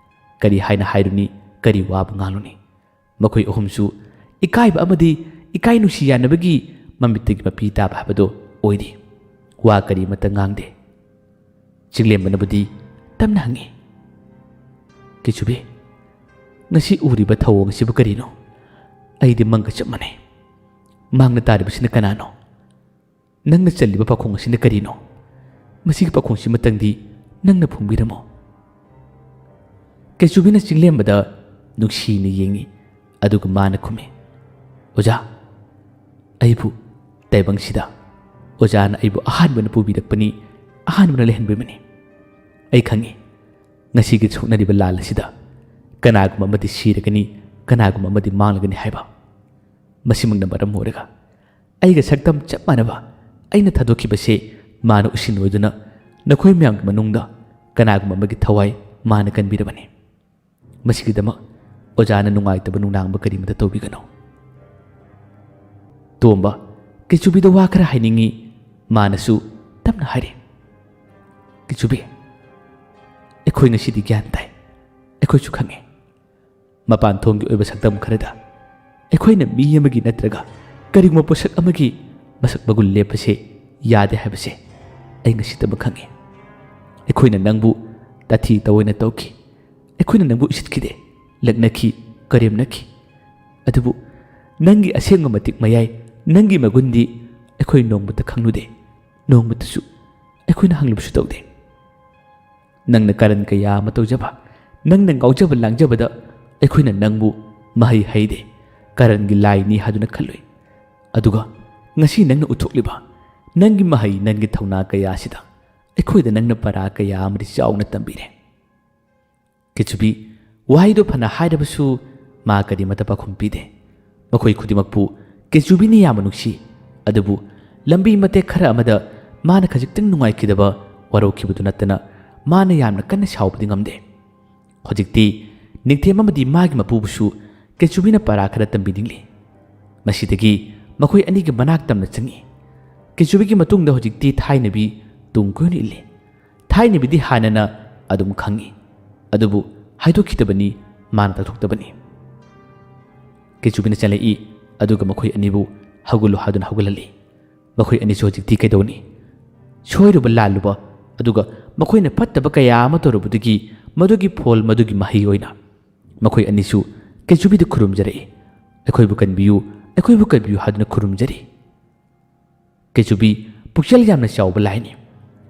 ꯀꯔꯤ ꯍꯥꯏꯅ ꯍꯥꯏꯔꯨꯅꯤ, ꯀꯔꯤ ꯋꯥꯕꯨ ꯉꯥꯡꯂꯨꯅꯤ? ꯃꯈꯣꯏ ꯑꯍꯨꯝꯁꯨ ꯏꯀꯥꯏꯕ ꯑꯃꯗꯤ ꯏꯀꯥꯏ ꯅꯨꯡꯁꯤ ꯌꯥꯅꯕꯒꯤ ꯃꯃꯤꯠꯇꯒꯤ ꯃꯄꯤ ꯇꯥꯕ ꯍꯥꯏꯕꯗꯨ ꯑꯣꯏꯔꯤ꯫ ꯋꯥ ꯀꯔꯤꯃꯠꯇ ꯉꯥꯡꯗꯦ꯫ ꯆꯤꯡꯂꯦꯝꯕꯅꯕꯨꯗꯤ ꯇꯞꯅ ꯍꯪꯉꯤ, "ꯀꯦꯆꯨꯕꯤ, ꯉꯁꯤ ꯎꯔꯤꯕ ꯊꯧꯑꯣꯡ ꯑꯁꯤꯕꯨ ꯀꯔꯤꯅꯣ? ꯑꯩꯗꯤ ꯃꯪꯒ ꯆꯞ ꯃꯥꯟꯅꯩ꯫ ꯃꯥꯡꯗ ꯇꯥꯔꯤꯕꯁꯤꯅ ꯀꯅꯥꯅꯣ? ꯅꯪꯅ ꯆꯜꯂꯤꯕ ꯄꯥꯈꯣꯡ ꯑꯁꯤꯅ ꯀꯔꯤꯅꯣ? ꯃꯁꯤꯒꯤ ꯄꯥꯈꯣꯡꯁꯤꯃꯇꯪꯗꯤ ꯅꯪꯅ ꯐꯣꯡꯕꯤꯔꯝꯃꯣ꯫" ꯀꯦꯆꯨꯕꯤꯅ ꯆꯤꯡꯂꯦꯝꯕꯗ ꯅꯨꯡꯁꯤꯅ ꯌꯦꯡꯉꯤ꯫ ꯑꯗꯨꯒ ꯃꯥꯅ ꯈꯨꯝꯃꯤ, "ꯑꯣꯖꯥ, ꯑꯩꯕꯨ ꯇꯥꯏꯕꯪꯁꯤꯗ ꯑꯣꯖꯥꯅ ꯑꯩꯕꯨ ꯑꯍꯥꯟꯕꯅ ꯄꯨꯕꯤꯔꯛꯄꯅꯤ, ꯑꯍꯥꯟꯕꯅ ꯂꯩꯍꯟꯕꯤꯕꯅꯤ꯫ ꯑꯩ ꯈꯪꯏ, ꯉꯁꯤꯒꯤ ꯁꯣꯛꯅꯔꯤꯕ ꯂꯥꯟ ꯑꯁꯤꯗ ꯀꯅꯥꯒꯨꯝꯕ ꯑꯃꯗꯤ ꯁꯤꯔꯒꯅꯤ, ꯀꯅꯥꯒꯨꯝꯕ ꯑꯃꯗꯤ ꯃꯥꯡꯂꯒꯅꯤ ꯍꯥꯏꯕ꯫ ꯃꯁꯤꯃꯛꯅ ꯃꯔꯝ ꯑꯣꯏꯔꯒ ꯑꯩꯒ ꯁꯛꯇꯝ ꯆꯞ ꯃꯥꯟꯅꯕ ꯑꯩꯅ ꯊꯥꯗꯣꯛꯈꯤꯕꯁꯦ ꯃꯥꯅ ꯎꯁꯤꯟ ꯑꯣꯏꯗꯨꯅ ꯅꯈꯣꯏ ꯃꯌꯥꯝꯒꯤ ꯃꯅꯨꯡꯗ ꯀꯅꯥꯒꯨꯝꯕ ꯑꯃꯒꯤ ꯊꯋꯥꯏ ꯃꯥꯅ ꯀꯟꯕꯤꯔꯕꯅꯤ꯫ ꯃꯁꯤꯒꯤꯗꯃꯛ ꯑꯣꯖꯥꯅ ꯅꯨꯡꯉꯥꯏꯇꯕ ꯅꯨꯡꯅꯥꯡꯕ ꯀꯔꯤꯃꯇ ꯇꯧꯕꯤꯒꯅꯨ꯫" ꯇꯣꯝꯕ, ꯀꯦꯆꯨꯕꯤꯗ ꯋꯥ ꯈꯔ ꯍꯥꯏꯅꯤꯡꯏ꯫ ꯃꯥꯅꯁꯨ ꯇꯞꯅ ꯍꯥꯏꯔꯤ, "ꯀꯦꯆꯨꯕꯤ, ꯑꯩꯈꯣꯏ ꯉꯁꯤꯗꯤ ꯒ꯭ꯌꯥꯟ ꯇꯥꯏ꯫ ꯑꯩꯈꯣꯏꯁꯨ ꯈꯪꯉꯦ꯫ ꯃꯄꯥꯟ ꯊꯣꯡꯒꯤ ꯑꯣꯏꯕ ꯁꯛꯇꯝ ꯈꯔꯗ ꯑꯩꯈꯣꯏꯅ ꯃꯤ ꯑꯃꯒꯤ ꯅꯠꯇ꯭ꯔꯒ ꯀꯔꯤꯒꯨꯝꯕ ꯄꯣꯠꯁꯛ ꯑꯃꯒꯤ ꯃꯁꯛ ꯃꯒꯨꯟ ꯂꯦꯞꯄꯁꯦ ꯌꯥꯗꯦ ꯍꯥꯏꯕꯁꯦ ꯑꯩ ꯉꯁꯤꯇꯃꯛ ꯈꯪꯉꯤ꯫ ꯑꯩꯈꯣꯏꯅ ꯅꯪꯕꯨ ꯇꯥꯊꯤ ꯇꯑꯣꯏꯅ ꯇꯧꯈꯤ꯫ ꯑꯩꯈꯣꯏꯅ ꯅꯪꯕꯨ ꯎꯁꯤꯠꯈꯤꯗꯦ, ꯂꯛꯅꯈꯤ, ꯀꯔꯦꯝꯅꯈꯤ꯫ ꯑꯗꯨꯕꯨ ꯅꯪꯒꯤ ꯑꯁꯦꯡꯕ ꯃꯇꯤꯛ ꯃꯌꯥꯏ, ꯅꯪꯒꯤ ꯃꯒꯨꯟꯗꯤ ꯑꯩꯈꯣꯏ ꯅꯣꯡꯃꯇ ꯈꯪꯂꯨꯗꯦ, ꯅꯣꯡꯃꯇꯁꯨ ꯑꯩꯈꯣꯏꯅ ꯍꯪꯂꯨꯕꯁꯨ ꯇꯧꯗꯦ꯫ ꯅꯪꯅ ꯀꯔꯟ ꯀꯌꯥ ꯑꯃ ꯇꯧꯖꯕ, ꯅꯪꯅ ꯉꯥꯎꯖꯕ ꯂꯥꯡꯖꯕꯗ ꯑꯩꯈꯣꯏꯅ ꯅꯪꯕꯨ ꯃꯍꯩ ꯍꯩꯗꯦ, ꯀꯔꯟꯒꯤ ꯂꯥꯏꯅꯤ ꯍꯥꯏꯗꯨꯅ ꯈꯜꯂꯨꯏ꯫ ꯑꯗꯨꯒ ꯉꯁꯤ ꯅꯪꯅ ꯎꯠꯊꯣꯛꯂꯤꯕ ꯅꯪꯒꯤ ꯃꯍꯩ, ꯅꯪꯒꯤ ꯊꯧꯅꯥ ꯀꯌꯥ ꯑꯁꯤꯗ ꯑꯩꯈꯣꯏꯗ ꯅꯪꯅ ꯄꯔꯥ ꯀꯌꯥ ꯑꯃꯗꯤ ꯆꯥꯎꯅ ꯇꯝꯕꯤꯔꯦ꯫" ꯀꯦꯆꯨꯕꯤ ꯋꯥꯍꯩꯗꯣ ꯐꯅ ꯍꯥꯏꯔꯕꯁꯨ ꯃꯥ ꯀꯔꯤꯃꯇ ꯄꯥꯎꯈꯨꯝ ꯄꯤꯗꯦ꯫ ꯃꯈꯣꯏ ꯈꯨꯗꯤꯡꯃꯛꯄꯨ ꯀꯦꯆꯨꯕꯤꯅ ꯌꯥꯝꯅ ꯅꯨꯡꯁꯤ, ꯑꯗꯨꯕꯨ ꯂꯝꯕꯤ ꯃꯇꯦꯛ ꯈꯔ ꯑꯃꯗ ꯃꯥꯅ ꯈꯖꯤꯛꯇꯪ ꯅꯨꯡꯉꯥꯏꯈꯤꯗꯕ, ꯋꯥꯔꯧꯈꯤꯕꯗꯨ ꯅꯠꯇꯅ ꯃꯥꯅ ꯌꯥꯝꯅ ꯀꯟꯅ ꯁꯥꯎꯕꯗꯤ ꯉꯝꯗꯦ꯫ ꯍꯧꯖꯤꯛꯇꯤ ꯅꯤꯡꯊꯦꯝ ꯑꯃꯗꯤ ꯃꯥꯒꯤ ꯃꯄꯨꯕꯨꯁꯨ ꯀꯦꯆꯨꯕꯤꯅ ꯄꯔꯥ ꯈꯔ ꯇꯝꯕꯤꯅꯤꯡꯂꯤ꯫ ꯃꯁꯤꯗꯒꯤ ꯃꯈꯣꯏ ꯑꯅꯤꯒꯤ ꯃꯅꯥꯛ ꯇꯝꯅ ꯆꯪꯏ꯫ ꯀꯦꯆꯨꯕꯤꯒꯤ ꯃꯇꯨꯡꯗ ꯍꯧꯖꯤꯛꯇꯤ ꯊꯥꯏꯅꯕꯤ ꯇꯨꯡ ꯀꯣꯏꯅ ꯏꯜꯂꯤ꯫ ꯊꯥꯏꯅꯕꯤꯗꯤ ꯍꯥꯟꯅꯅ ꯑꯗꯨꯝ ꯈꯪꯏ, ꯑꯗꯨꯕꯨ ꯍꯥꯏꯗꯣꯛꯈꯤꯗꯕꯅꯤ, ꯃꯥꯅ ꯇꯧꯊꯣꯛꯇꯕꯅꯤ꯫ ꯀꯦꯆꯨꯕꯤꯅ ꯆꯦꯜꯂꯛꯏ, ꯑꯗꯨꯒ ꯃꯈꯣꯏ ꯑꯅꯤꯕꯨ ꯍꯧꯒꯠꯂꯨ ꯍꯥꯏꯗꯨꯅ ꯍꯧꯒꯠꯍꯜꯂꯤ꯫ ꯃꯈꯣꯏ ꯑꯅꯤꯁꯨ ꯍꯧꯖꯤꯛꯇꯤ ꯀꯩꯗꯧꯅꯤ? ꯁꯣꯏꯔꯨꯕ ꯂꯥꯜꯂꯨꯕ, ꯑꯗꯨꯒ ꯃꯈꯣꯏꯅ ꯐꯠꯇꯕ ꯀꯌꯥ ꯑꯃ ꯇꯧꯔꯨꯕꯗꯨꯒꯤ ꯃꯗꯨꯒꯤ ꯐꯣꯜ, ꯃꯗꯨꯒꯤ ꯃꯍꯩ ꯑꯣꯏꯅ ꯃꯈꯣꯏ ꯑꯅꯤꯁꯨ ꯀꯦꯆꯨꯕꯤꯗ ꯈꯨꯔꯨꯝꯖꯔꯛꯏ꯫ "ꯑꯩꯈꯣꯏꯕꯨ ꯀꯟꯕꯤꯌꯨ, ꯑꯩꯈꯣꯏꯕꯨ ꯀꯟꯕꯤꯌꯨ" ꯍꯥꯏꯗꯨꯅ ꯈꯨꯔꯨꯝꯖꯔꯤ꯫ ꯀꯦꯆꯨꯕꯤ ꯄꯨꯛꯆꯦꯜ ꯌꯥꯝꯅ ꯆꯥꯎꯕ ꯂꯥꯏꯅꯤ꯫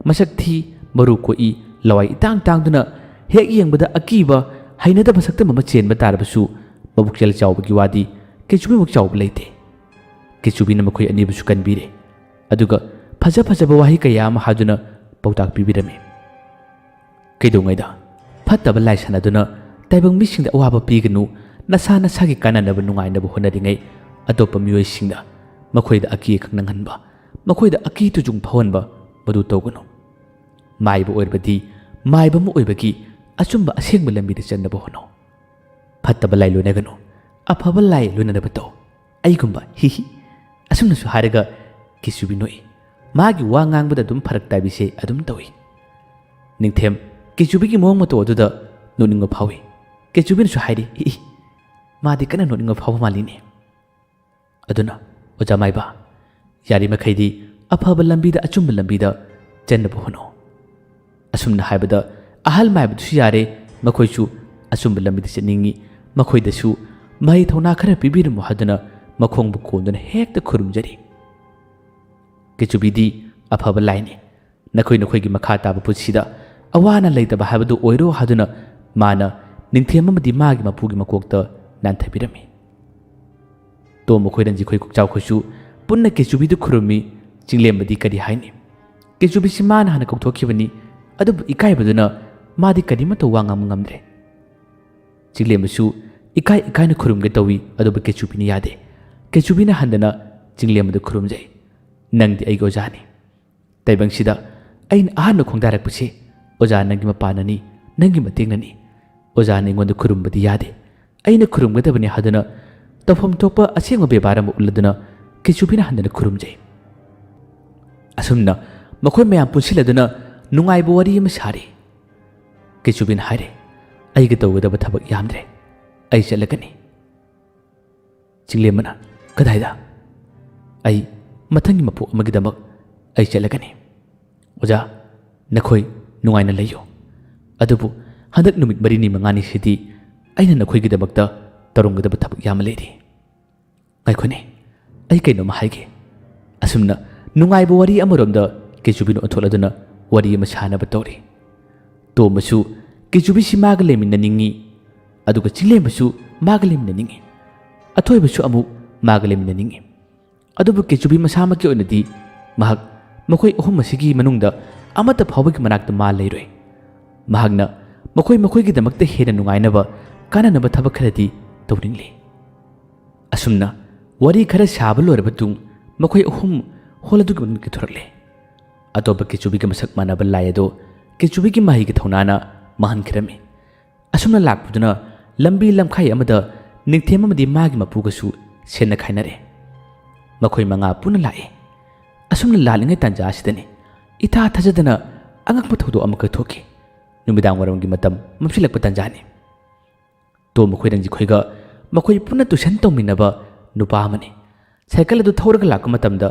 ꯃꯁꯛ ꯊꯤ, ꯃꯔꯨ ꯀꯣꯛꯏ, ꯂꯋꯥꯏ ꯏꯇꯥꯡ ꯇꯥꯡꯗꯨꯅ ꯍꯦꯛ ꯌꯦꯡꯕꯗ ꯑꯀꯤꯕ ꯍꯩꯅꯗꯕ ꯁꯛꯇꯝ ꯑꯃ ꯆꯦꯟꯕ ꯇꯥꯔꯕꯁꯨ, ꯃꯕꯨꯛꯆꯦꯜ ꯆꯥꯎꯕꯒꯤ ꯋꯥꯗꯤ ꯀꯦꯆꯨꯕꯤꯃꯨꯛ ꯆꯥꯎꯕ ꯂꯩꯇꯦ꯫ ꯀꯦꯆꯨꯕꯤꯅ ꯃꯈꯣꯏ ꯑꯅꯤꯕꯨꯁꯨ ꯀꯟꯕꯤꯔꯦ, ꯑꯗꯨꯒ ꯐꯖ ꯐꯖꯕ ꯋꯥꯍꯩ ꯀꯌꯥ ꯑꯃ ꯍꯥꯏꯗꯨꯅ ꯄꯥꯎꯇꯥꯛ ꯄꯤꯕꯤꯔꯝꯃꯤ꯫ "ꯀꯩꯗꯧꯉꯩꯗ ꯐꯠꯇꯕ ꯂꯥꯏ ꯁꯥꯟꯅꯗꯨꯅ ꯇꯥꯏꯕꯪ ꯃꯤꯁꯤꯡꯗ ꯑꯋꯥꯕ ꯄꯤꯒꯅꯨ, ꯅꯁꯥ ꯅꯁꯥꯒꯤ ꯀꯥꯟꯅꯅꯕ ꯅꯨꯡꯉꯥꯏꯅꯕ ꯍꯣꯠꯅꯔꯤꯉꯩ ꯑꯇꯣꯞꯄ ꯃꯤꯑꯣꯏꯁꯤꯡꯗ ꯃꯈꯣꯏꯗ ꯑꯀꯤ ꯑꯈꯪ ꯅꯪꯍꯟꯕ, ꯃꯈꯣꯏꯗ ꯑꯀꯤ ꯇꯨꯖꯨꯡ ꯐꯥꯎꯍꯟꯕ ꯃꯗꯨ ꯇꯧꯒꯅꯨ꯫ ꯃꯥꯏꯕ ꯑꯣꯏꯔꯕꯗꯤ ꯃꯥꯏꯕ ꯑꯃ ꯑꯣꯏꯕꯒꯤ ꯑꯆꯨꯝꯕ ꯑꯁꯦꯡꯕ ꯂꯝꯕꯤꯗ ꯆꯠꯅꯕ ꯍꯣꯠꯅꯧ꯫ ꯐꯠꯇꯕ ꯂꯥꯏ ꯂꯣꯏꯅꯒꯅꯨ, ꯑꯐꯕ ꯂꯥꯏ ꯂꯣꯏꯅꯅꯕ ꯇꯧ꯫ ꯑꯩꯒꯨꯝꯕ, ꯍꯤ ꯍꯤ꯫" ꯑꯁꯨꯝꯅꯁꯨ ꯍꯥꯏꯔꯒ ꯀꯦꯆꯨꯕꯤ ꯅꯣꯛꯏ꯫ ꯃꯥꯒꯤ ꯋꯥ ꯉꯥꯡꯕꯗ ꯑꯗꯨꯝ ꯐꯔꯛ ꯇꯥꯕꯤꯁꯦ ꯑꯗꯨꯝ ꯇꯧꯏ꯫ ꯅꯤꯡꯊꯦꯝ ꯀꯦꯆꯨꯕꯤꯒꯤ ꯃꯑꯣꯡ ꯃꯇꯧ ꯑꯗꯨꯗ ꯅꯣꯛꯅꯤꯡꯕ ꯐꯥꯎꯏ꯫ ꯀꯦꯆꯨꯕꯤꯅꯁꯨ ꯍꯥꯏꯔꯤ, "ꯏ, ꯏ, ꯃꯥꯗꯤ ꯀꯟꯅ ꯅꯣꯛꯅꯤꯡꯕ ꯐꯥꯎꯕ ꯃꯥꯜꯂꯤꯅꯦ꯫" ꯑꯗꯨꯅ, ꯑꯣꯖꯥ ꯃꯥꯏꯕ, ꯌꯥꯔꯤꯃꯈꯩꯗꯤ ꯑꯐꯕ ꯂꯝꯕꯤꯗ, ꯑꯆꯨꯝꯕ ꯂꯝꯕꯤꯗ ꯆꯠꯅꯕ ꯍꯣꯠꯅꯧ꯫ ꯑꯁꯨꯝꯅ ꯍꯥꯏꯕꯗ ꯑꯍꯜ ꯃꯥꯏꯕꯗꯨꯁꯨ ꯌꯥꯔꯦ, ꯃꯈꯣꯏꯁꯨ ꯑꯆꯨꯝꯕ ꯂꯝꯕꯤꯗ ꯆꯠꯅꯤꯡꯏ꯫ ꯃꯈꯣꯏꯗꯁꯨ ꯃꯍꯩ ꯊꯧꯅꯥ ꯈꯔ ꯄꯤꯕꯤꯔꯝꯃꯨ ꯍꯥꯏꯗꯨꯅ ꯃꯈꯣꯡꯕꯨ ꯀꯣꯟꯗꯨꯅ ꯍꯦꯛꯇ ꯈꯨꯔꯨꯝꯖꯔꯤ꯫ ꯀꯦꯆꯨꯕꯤꯗꯤ ꯑꯐꯕ ꯂꯥꯏꯅꯤ, ꯅꯈꯣꯏ ꯅꯈꯣꯏꯒꯤ ꯃꯈꯥ ꯇꯥꯕ ꯄꯨꯟꯁꯤꯗ ꯑꯋꯥ ꯑꯅꯥ ꯂꯩꯇꯕ ꯍꯥꯏꯕꯗꯨ ꯑꯣꯏꯔꯣ ꯍꯥꯏꯗꯨꯅ ꯃꯥꯅ ꯅꯤꯡꯊꯦꯝ ꯑꯃꯗꯤ ꯃꯥꯒꯤ ꯃꯄꯨꯒꯤ ꯃꯀꯣꯛꯇ ꯅꯥꯟꯊꯕꯤꯔꯝꯃꯤ꯫ ꯇꯣꯝ ꯃꯈꯣꯏ, ꯔꯟꯖꯤꯈꯣꯏ, ꯀꯣꯛꯆꯥꯎꯈꯣꯏꯁꯨ ꯄꯨꯟꯅ ꯀꯦꯆꯨꯕꯤꯗꯨ ꯈꯨꯔꯨꯝꯃꯤ꯫ ꯆꯤꯡꯂꯦꯝꯕꯗꯤ ꯀꯔꯤ ꯍꯥꯏꯅꯤ? ꯀꯦꯆꯨꯕꯤꯁꯤ ꯃꯥꯅ ꯍꯥꯟꯅ ꯀꯧꯊꯣꯛꯈꯤꯕꯅꯤ, ꯑꯗꯨꯕꯨ ꯏꯀꯥꯏꯕꯗꯨꯅ ꯃꯥꯗꯤ ꯀꯔꯤꯃꯠꯇ ꯋꯥ ꯉꯥꯡꯕ ꯉꯝꯗ꯭ꯔꯦ꯫ ꯆꯤꯡꯂꯦꯝꯕꯁꯨ ꯏꯀꯥꯏ ꯏꯀꯥꯏꯅ ꯈꯨꯔꯨꯝꯒꯦ ꯇꯧꯏ, ꯑꯗꯨꯕꯨ ꯀꯦꯆꯨꯕꯤꯅ ꯌꯥꯗꯦ꯫ ꯀꯦꯆꯨꯕꯤꯅ ꯍꯟꯗꯅ ꯆꯤꯡꯂꯦꯝꯕꯗ ꯈꯨꯔꯨꯝꯖꯩ꯫ "ꯅꯪꯗꯤ ꯑꯩꯒꯤ ꯑꯣꯖꯥꯅꯤ꯫ ꯇꯥꯏꯕꯪꯁꯤꯗ ꯑꯩꯅ ꯑꯍꯥꯟꯕ ꯈꯣꯡꯗꯥꯔꯛꯄꯁꯦ ꯑꯣꯖꯥ ꯅꯪꯒꯤ ꯃꯄꯥꯟꯅꯅꯤ, ꯅꯪꯒꯤ ꯃꯇꯦꯡꯅꯅꯤ꯫ ꯑꯣꯖꯥꯅ ꯑꯩꯉꯣꯟꯗ ꯈꯨꯔꯨꯝꯕꯗꯤ ꯌꯥꯗꯦ꯫ ꯑꯩꯅ ꯈꯨꯔꯨꯝꯒꯗꯕꯅꯤ" ꯍꯥꯏꯗꯨꯅ ꯇꯧꯐꯝ ꯊꯣꯛꯄ ꯑꯁꯦꯡꯕ ꯕꯦꯕꯥꯔ ꯑꯃ ꯎꯠꯂꯗꯨꯅ ꯀꯦꯆꯨꯕꯤꯅ ꯍꯟꯗꯅ ꯈꯨꯔꯨꯝꯖꯩ꯫ ꯑꯁꯨꯝꯅ ꯃꯈꯣꯏ ꯃꯌꯥꯝ ꯄꯨꯟꯁꯤꯜꯂꯗꯨꯅ ꯅꯨꯡꯉꯥꯏꯕ ꯋꯥꯔꯤ ꯑꯃ ꯁꯥꯔꯤ꯫ ꯀꯦꯆꯨꯕꯤꯅ ꯍꯥꯏꯔꯦ, "ꯑꯩꯒ ꯇꯧꯒꯗꯕ ꯊꯕꯛ ꯌꯥꯝꯗ꯭ꯔꯦ, ꯑꯩ ꯆꯠꯂꯒꯅꯤ꯫" ꯆꯤꯡꯂꯦꯝꯕꯅ, "ꯀꯗꯥꯏꯗ?" "ꯑꯩ ꯃꯊꯪꯒꯤ ꯃꯄꯣꯛ ꯑꯃꯒꯤꯗꯃꯛ ꯑꯩ ꯆꯠꯂꯒꯅꯤ꯫" "ꯑꯣꯖꯥ, ꯅꯈꯣꯏ ꯅꯨꯡꯉꯥꯏꯅ ꯂꯩꯌꯨ꯫ ꯑꯗꯨꯕꯨ ꯍꯟꯗꯛ ꯅꯨꯃꯤꯠ ꯃꯔꯤꯅꯤ ꯃꯉꯥꯅꯤꯁꯤꯗꯤ ꯑꯩꯅ ꯅꯈꯣꯏꯒꯤꯗꯃꯛꯇ ꯇꯧꯔꯝꯒꯗꯕ ꯊꯕꯛ ꯌꯥꯝꯅ ꯂꯩꯔꯤ꯫" "ꯉꯥꯏꯈꯣꯅꯦ, ꯑꯩ ꯀꯩꯅꯣꯝꯃ ꯍꯥꯏꯒꯦ꯫" ꯑꯁꯨꯝꯅ ꯅꯨꯡꯉꯥꯏꯕ ꯋꯥꯔꯤ ꯑꯃꯔꯣꯝꯗ ꯀꯦꯆꯨꯕꯤꯅ ꯑꯣꯟꯊꯣꯛꯂꯗꯨꯅ ꯋꯥꯔꯤ ꯑꯃ ꯁꯥꯅꯕ ꯇꯧꯔꯤ꯫ ꯇꯣꯝꯕꯁꯨ ꯀꯦꯆꯨꯕꯤꯁꯤ ꯃꯥꯒ ꯂꯩꯃꯤꯟꯅꯅꯤꯡꯉꯤ, ꯑꯗꯨꯒ ꯆꯤꯡꯂꯦꯝꯕꯁꯨ ꯃꯥꯒ ꯂꯩꯃꯤꯟꯅꯅꯤꯡꯏ꯫ ꯑꯊꯣꯏꯕꯁꯨ ꯑꯃꯨꯛ ꯃꯥꯒ ꯂꯩꯃꯤꯟꯅꯅꯤꯡꯏ꯫ ꯑꯗꯨꯕꯨ ꯀꯦꯆꯨꯕꯤ ꯃꯁꯥꯃꯛꯀꯤ ꯑꯣꯏꯅꯗꯤ ꯃꯍꯥꯛ ꯃꯈꯣꯏ ꯑꯍꯨꯝ ꯑꯁꯤꯒꯤ ꯃꯅꯨꯡꯗ ꯑꯃꯠꯇ ꯐꯥꯎꯕꯒꯤ ꯃꯅꯥꯛꯇ ꯃꯥ ꯂꯩꯔꯣꯏ꯫ ꯃꯍꯥꯛꯅ ꯃꯈꯣꯏ ꯃꯈꯣꯏꯒꯤꯗꯃꯛꯇ ꯍꯦꯟꯅ ꯅꯨꯡꯉꯥꯏꯅꯕ, ꯀꯥꯟꯅꯅꯕ ꯊꯕꯛ ꯈꯔꯗꯤ ꯇꯧꯅꯤꯡꯂꯤ꯫ ꯑꯁꯨꯝꯅ ꯋꯥꯔꯤ ꯈꯔ ꯁꯥꯕ ꯂꯣꯏꯔꯕ ꯇꯨꯡ ꯃꯈꯣꯏ ꯑꯍꯨꯝ ꯍꯣꯜ ꯑꯗꯨꯒꯤ ꯃꯅꯨꯡꯗꯒꯤ ꯊꯣꯔꯛꯂꯦ꯫ ꯑꯇꯣꯞꯄ ꯀꯦꯆꯨꯕꯤꯒ ꯃꯁꯛ ꯃꯥꯟꯅꯕ ꯂꯥꯏ ꯑꯗꯨ ꯀꯦꯆꯨꯕꯤꯒꯤ ꯃꯍꯩꯒꯤ ꯊꯧꯅꯥꯅ ꯃꯥꯡꯍꯟꯈꯤꯔꯝꯃꯤ꯫ ꯑꯁꯨꯝꯅ ꯂꯥꯛꯄꯗꯨꯅ ꯂꯝꯕꯤ ꯂꯝꯈꯥꯏ ꯑꯃꯗ ꯅꯤꯡꯊꯦꯝ ꯑꯃꯗꯤ ꯃꯥꯒꯤ ꯃꯄꯨꯒꯁꯨ ꯁꯦꯟꯅ ꯈꯥꯏꯅꯔꯦ꯫ ꯃꯈꯣꯏ ꯃꯉꯥ ꯄꯨꯟꯅ ꯂꯥꯛꯏ꯫ ꯑꯁꯨꯝꯅ ꯂꯥꯛꯂꯤꯉꯩ ꯇꯥꯟꯖꯥ ꯑꯁꯤꯗꯅꯤ ꯏꯊꯥ ꯊꯥꯖꯗꯅ ꯑꯉꯛꯄ ꯊꯧꯗꯣꯛ ꯑꯃꯈꯛ ꯊꯣꯛꯈꯤ꯫ ꯅꯨꯃꯤꯗꯥꯡ ꯋꯥꯏꯔꯝꯒꯤ ꯃꯇꯝ ꯃꯝꯁꯤꯜꯂꯛꯄ ꯇꯥꯟꯖꯥꯅꯤ꯫ ꯇꯣꯝ ꯃꯈꯣꯏ ꯔꯟꯖꯤꯠꯈꯣꯏꯒ ꯃꯈꯣꯏ ꯄꯨꯟꯅ ꯇꯨꯏꯁꯟ ꯇꯧꯃꯤꯟꯅꯕ ꯅꯨꯄꯥ ꯑꯃꯅꯤ꯫ ꯁꯥꯏꯀꯜ ꯑꯗꯨ ꯊꯧꯔꯒ ꯂꯥꯛꯄ ꯃꯇꯝꯗ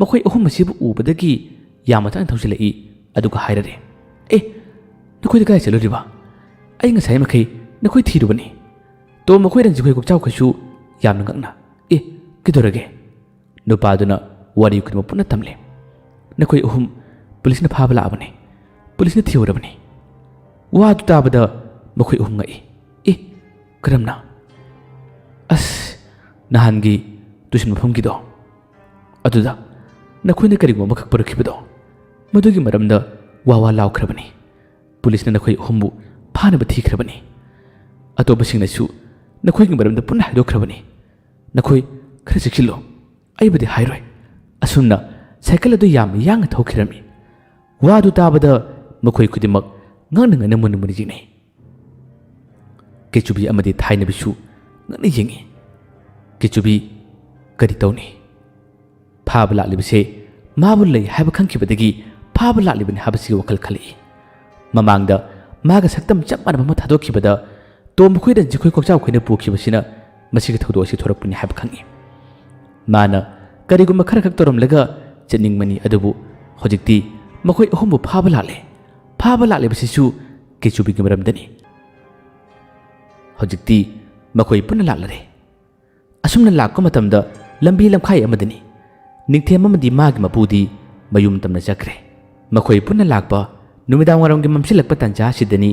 ꯃꯈꯣꯏ ꯑꯍꯨꯝ ꯑꯁꯤꯕꯨ ꯎꯕꯗꯒꯤ ꯌꯥꯝꯅ ꯇꯥꯡꯅ ꯊꯧꯖꯤꯜꯂꯛꯏ, ꯑꯗꯨꯒ ꯍꯥꯏꯔꯔꯦ, "ꯑꯦ, ꯅꯈꯣꯏꯗꯤ ꯀꯗꯥꯏ ꯆꯠꯂꯨꯔꯤꯕ? ꯑꯩ ꯉꯁꯥꯏ ꯃꯈꯩ ꯅꯈꯣꯏ ꯊꯤꯔꯨꯕꯅꯤ꯫" ꯇꯣꯝ ꯃꯈꯣꯏ ꯔꯟꯖꯤꯠꯈꯣꯏ ꯀꯣꯛꯆꯥꯎꯈꯣꯏꯁꯨ ꯌꯥꯝꯅ ꯉꯛꯅ, "ꯑꯦ, ꯀꯩꯗꯧꯔꯒꯦ?" ꯅꯨꯄꯥꯗꯨꯅ ꯋꯥꯔꯤ ꯈꯨꯗꯤꯡꯃꯛ ꯄꯨꯟꯅ ꯇꯝꯂꯦ꯫ "ꯅꯈꯣꯏ ꯑꯍꯨꯝ ꯄꯨꯂꯤꯁꯅ ꯐꯥꯕ ꯂꯥꯛꯑꯕꯅꯤ꯫ ꯄꯨꯂꯤꯁꯅ ꯊꯤꯍꯧꯔꯕꯅꯤ꯫" ꯋꯥꯗꯨ ꯇꯥꯕꯗ ꯃꯈꯣꯏ ꯑꯍꯨꯝ ꯉꯛꯏ꯫ "ꯑꯦ, ꯀꯔꯝꯅ?" "ꯑꯁ, ꯅꯍꯥꯟꯒꯤ ꯇꯨꯏꯁꯟ ꯃꯐꯝꯒꯤꯗꯣ, ꯑꯗꯨꯗ ꯅꯈꯣꯏꯅ ꯀꯔꯤꯒꯨꯝꯕ ꯑꯃꯈꯛ ꯄꯨꯔꯛꯈꯤꯕꯗꯣ, ꯃꯗꯨꯒꯤ ꯃꯔꯝꯗ ꯋꯥ ꯋꯥ ꯂꯥꯎꯈ꯭ꯔꯕꯅꯤ꯫ ꯄꯨꯂꯤꯁꯅ ꯅꯈꯣꯏ ꯑꯍꯨꯝꯕꯨ ꯐꯥꯅꯕ ꯊꯤꯈ꯭ꯔꯕꯅꯤ꯫ ꯑꯇꯣꯞꯄꯁꯤꯡꯅꯁꯨ ꯅꯈꯣꯏꯒꯤ ꯃꯔꯝꯗ ꯄꯨꯟꯅ ꯍꯥꯏꯗꯣꯛꯈ꯭ꯔꯕꯅꯤ꯫ ꯅꯈꯣꯏ ꯈꯔ ꯆꯦꯛꯁꯤꯜꯂꯨ꯫ ꯑꯩꯕꯨꯗꯤ ꯍꯥꯏꯔꯣꯏ꯫" ꯑꯁꯨꯝꯅ ꯁꯥꯏꯀꯜ ꯑꯗꯨ ꯌꯥꯝꯅ ꯌꯥꯡꯅ ꯊꯧꯈꯤꯔꯝꯃꯤ꯫ ꯋꯥꯗꯨ ꯇꯥꯕꯗ ꯃꯈꯣꯏ ꯈꯨꯗꯤꯡꯃꯛ ꯉꯛꯅ ꯉꯛꯅ ꯃꯨꯟꯅ ꯃꯨꯟꯅ ꯌꯦꯡꯅꯩ꯫ ꯀꯦꯆꯨꯕꯤ ꯑꯃꯗꯤ ꯊꯥꯏꯅꯕꯤꯁꯨ ꯉꯛꯅ ꯌꯦꯡꯏ꯫ ꯀꯦꯆꯨꯕꯤ ꯀꯔꯤ ꯇꯧꯅꯤ? ꯐꯥꯕ ꯂꯥꯛꯂꯤꯕꯁꯦ ꯃꯥꯕꯨ ꯂꯩ ꯍꯥꯏꯕ ꯈꯪꯈꯤꯕꯗꯒꯤ ꯐꯥꯕ ꯂꯥꯛꯂꯤꯕꯅꯤ ꯍꯥꯏꯕꯁꯤꯒꯤ ꯋꯥꯈꯜ ꯈꯜꯂꯛꯏ꯫ ꯃꯃꯥꯡꯗ ꯃꯥꯒ ꯁꯛꯇꯝ ꯆꯞ ꯃꯥꯟꯅꯕ ꯑꯃ ꯊꯥꯗꯣꯛꯈꯤꯕꯗ ꯇꯣꯝ ꯃꯈꯣꯏ ꯔꯟꯖꯤꯠꯈꯣꯏ ꯀꯣꯛꯆꯥꯎꯈꯣꯏꯅ ꯄꯨꯈꯤꯕꯁꯤꯅ ꯃꯁꯤꯒꯤ ꯊꯧꯗꯣꯛ ꯑꯁꯤ ꯊꯣꯔꯛꯄꯅꯤ ꯍꯥꯏꯕ ꯈꯪꯏ꯫ ꯃꯥꯅ ꯀꯔꯤꯒꯨꯝꯕ ꯈꯔ ꯈꯛ ꯇꯧꯔꯝꯂꯒ ꯆꯠꯅꯤꯡꯕꯅꯤ, ꯑꯗꯨꯕꯨ ꯍꯧꯖꯤꯛꯇꯤ ꯃꯈꯣꯏ ꯑꯍꯨꯝꯕꯨ ꯐꯥꯕ ꯂꯥꯛꯂꯦ꯫ ꯐꯥꯕ ꯂꯥꯛꯂꯤꯕꯁꯤꯁꯨ ꯀꯦꯆꯨꯕꯤꯒꯤ ꯃꯔꯝꯗꯅꯤ꯫ ꯍꯧꯖꯤꯛꯇꯤ ꯃꯈꯣꯏ ꯄꯨꯟꯅ ꯂꯥꯛꯂꯔꯦ꯫ ꯑꯁꯨꯝꯅ ꯂꯥꯛꯄ ꯃꯇꯝꯗ ꯂꯝꯕꯤ ꯂꯝꯈꯥꯏ ꯑꯃꯗꯅꯤ꯫ ꯅꯤꯡꯊꯦꯝ ꯑꯃꯗꯤ ꯃꯥꯒꯤ ꯃꯄꯨꯗꯤ ꯃꯌꯨꯝ ꯇꯝꯅ ꯆꯠꯈ꯭ꯔꯦ꯫ ꯃꯈꯣꯏ ꯄꯨꯟꯅ ꯂꯥꯛꯄ ꯅꯨꯃꯤꯗꯥꯡ ꯋꯥꯏꯔꯝꯒꯤ ꯃꯝꯁꯤꯜꯂꯛꯄ ꯇꯥꯟꯖꯥ ꯑꯁꯤꯗꯅꯤ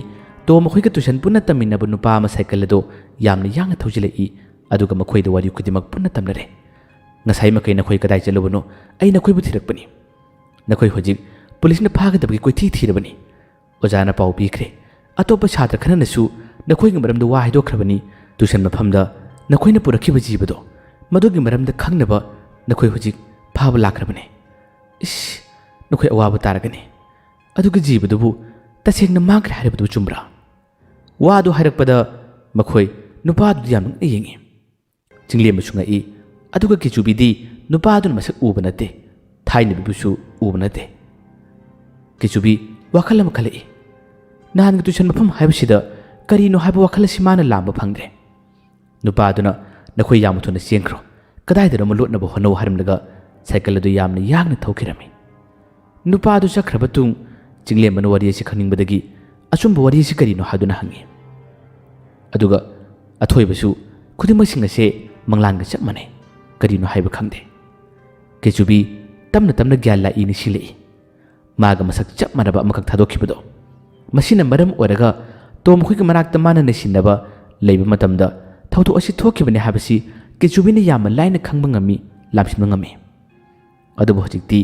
ꯇꯣꯝ ꯃꯈꯣꯏꯒ ꯇꯨꯏꯁꯟ ꯄꯨꯟꯅ ꯇꯝꯃꯤꯟꯅꯕ ꯅꯨꯄꯥ ꯑꯃ ꯁꯥꯏꯀꯜ ꯑꯗꯨ ꯌꯥꯝꯅ ꯌꯥꯡꯅ ꯊꯧꯖꯤꯜꯂꯛꯏ, ꯑꯗꯨꯒ ꯃꯈꯣꯏꯗ ꯋꯥꯔꯤ ꯈꯨꯗꯤꯡꯃꯛ ꯄꯨꯟꯅ ꯇꯝꯅꯔꯦ꯫ "ꯉꯁꯥꯏ ꯃꯈꯩ ꯅꯈꯣꯏ ꯀꯗꯥꯏ ꯆꯠꯂꯨꯕꯅꯣ? ꯑꯩ ꯅꯈꯣꯏꯕꯨ ꯊꯤꯔꯛꯄꯅꯤ꯫ ꯅꯈꯣꯏ ꯍꯧꯖꯤꯛ ꯄꯨꯂꯤꯁꯅ ꯐꯥꯒꯗꯕꯒꯤ ꯀꯣꯏꯊꯤ ꯊꯤꯔꯕꯅꯤ꯫ ꯑꯣꯖꯥꯅ ꯄꯥꯎ ꯄꯤꯈ꯭ꯔꯦ꯫ ꯑꯇꯣꯞꯄ ꯁꯥꯇ꯭ꯔ ꯈꯔꯅꯁꯨ ꯅꯈꯣꯏꯒꯤ ꯃꯔꯝꯗ ꯋꯥ ꯍꯥꯏꯗꯣꯛꯈ꯭ꯔꯕꯅꯤ꯫ ꯇꯨꯏꯁꯟ ꯃꯐꯝꯗ ꯅꯈꯣꯏꯅ ꯄꯨꯔꯛꯈꯤꯕ ꯖꯤꯕꯗꯣ, ꯃꯗꯨꯒꯤ ꯃꯔꯝꯗ ꯈꯪꯅꯕ ꯅꯈꯣꯏ ꯍꯧꯖꯤꯛ ꯐꯥꯕ ꯂꯥꯛꯈ꯭ꯔꯕꯅꯤ꯫ ꯏꯁ, ꯅꯈꯣꯏ ꯑꯋꯥꯕ ꯇꯥꯔꯒꯅꯤ꯫ ꯑꯗꯨꯒ ꯖꯤꯕꯗꯨꯕꯨ ꯇꯁꯦꯡꯅ ꯃꯥꯡꯈ꯭ꯔꯦ ꯍꯥꯏꯔꯤꯕꯗꯨ ꯆꯨꯝꯕ꯭ꯔꯥ?" ꯋꯥꯗꯨ ꯍꯥꯏꯔꯛꯄꯗ ꯃꯈꯣꯏ ꯅꯨꯄꯥꯗꯨꯗ ꯌꯥꯝ ꯅꯣꯛꯅ ꯌꯦꯡꯉꯤ꯫ ꯆꯤꯡꯂꯦꯝꯕꯁꯨ ꯉꯛꯏ꯫ ꯑꯗꯨꯒ ꯀꯦꯆꯨꯕꯤꯗꯤ ꯅꯨꯄꯥꯗꯨꯅ ꯃꯁꯛ ꯎꯕ ꯅꯠꯇꯦ, ꯊꯥꯏꯅꯕꯤꯕꯨꯁꯨ ꯎꯕ ꯅꯠꯇꯦ꯫ ꯀꯦꯆꯨꯕꯤ ꯋꯥꯈꯜ ꯑꯃ ꯈꯜꯂꯛꯏ꯫ ꯅꯍꯥꯟꯒꯤ ꯇꯨꯏꯁꯟ ꯃꯐꯝ ꯍꯥꯏꯕꯁꯤꯗ ꯀꯔꯤꯅꯣ ꯍꯥꯏꯕ ꯋꯥꯈꯜ ꯑꯁꯤ ꯃꯥꯅ ꯂꯥꯝꯕ ꯐꯪꯗ꯭ꯔꯦ꯫ ꯅꯨꯄꯥꯗꯨꯅ "ꯅꯈꯣꯏ ꯌꯥꯝꯅ ꯊꯨꯅ ꯆꯦꯟꯈ꯭ꯔꯣ, ꯀꯗꯥꯏꯗꯅꯣ ꯑꯃ ꯂꯣꯠꯅꯕ ꯍꯣꯠꯅꯧ" ꯍꯥꯏꯔꯝꯂꯒ ꯁꯥꯏꯀꯜ ꯑꯗꯨ ꯌꯥꯝꯅ ꯌꯥꯡꯅ ꯊꯧꯈꯤꯔꯝꯃꯤ꯫ ꯅꯨꯄꯥ ꯑꯗꯨ ꯆꯠꯈ꯭ꯔꯕ ꯇꯨꯡ ꯆꯤꯡꯂꯦꯝꯕꯅ ꯋꯥꯔꯤ ꯑꯁꯤ ꯈꯪꯅꯤꯡꯕꯗꯒꯤ ꯑꯆꯨꯝꯕ ꯋꯥꯔꯤ ꯑꯁꯤ ꯀꯔꯤꯅꯣ ꯍꯥꯏꯗꯨꯅ ꯍꯪꯉꯤ꯫ ꯑꯗꯨꯒ ꯑꯊꯣꯏꯕꯁꯨ ꯈꯨꯗꯤꯡꯃꯛꯁꯤꯡ ꯑꯁꯦ ꯃꯪꯂꯥꯟꯒ ꯆꯞ ꯃꯥꯟꯅꯩ, ꯀꯔꯤꯅꯣ ꯍꯥꯏꯕ ꯈꯪꯗꯦ꯫ ꯀꯦꯆꯨꯕꯤ ꯇꯞꯅ ꯇꯞꯅ ꯒ꯭ꯌꯥꯟ ꯂꯥꯛꯏ ꯅꯤꯡꯁꯤꯡꯂꯛꯏ꯫ ꯃꯥꯒ ꯃꯁꯛ ꯆꯞ ꯃꯥꯟꯅꯕ ꯑꯃꯈꯛ ꯊꯥꯗꯣꯛꯈꯤꯕꯗꯣ꯫ ꯃꯁꯤꯅ ꯃꯔꯝ ꯑꯣꯏꯔꯒ ꯇꯣꯝ ꯃꯈꯣꯏꯒꯤ ꯃꯅꯥꯛꯇ ꯃꯥꯅ ꯅꯩꯁꯤꯟꯅꯕ ꯂꯩꯕ ꯃꯇꯝꯗ ꯊꯧꯗꯣꯛ ꯑꯁꯤ ꯊꯣꯛꯈꯤꯕꯅꯤ ꯍꯥꯏꯕꯁꯤ ꯀꯦꯆꯨꯕꯤꯅ ꯌꯥꯝꯅ ꯂꯥꯏꯅ ꯈꯪꯕ ꯉꯝꯃꯤ, ꯂꯥꯝꯁꯤꯟꯕ ꯉꯝꯃꯤ꯫ ꯑꯗꯨꯕꯨ ꯍꯧꯖꯤꯛꯇꯤ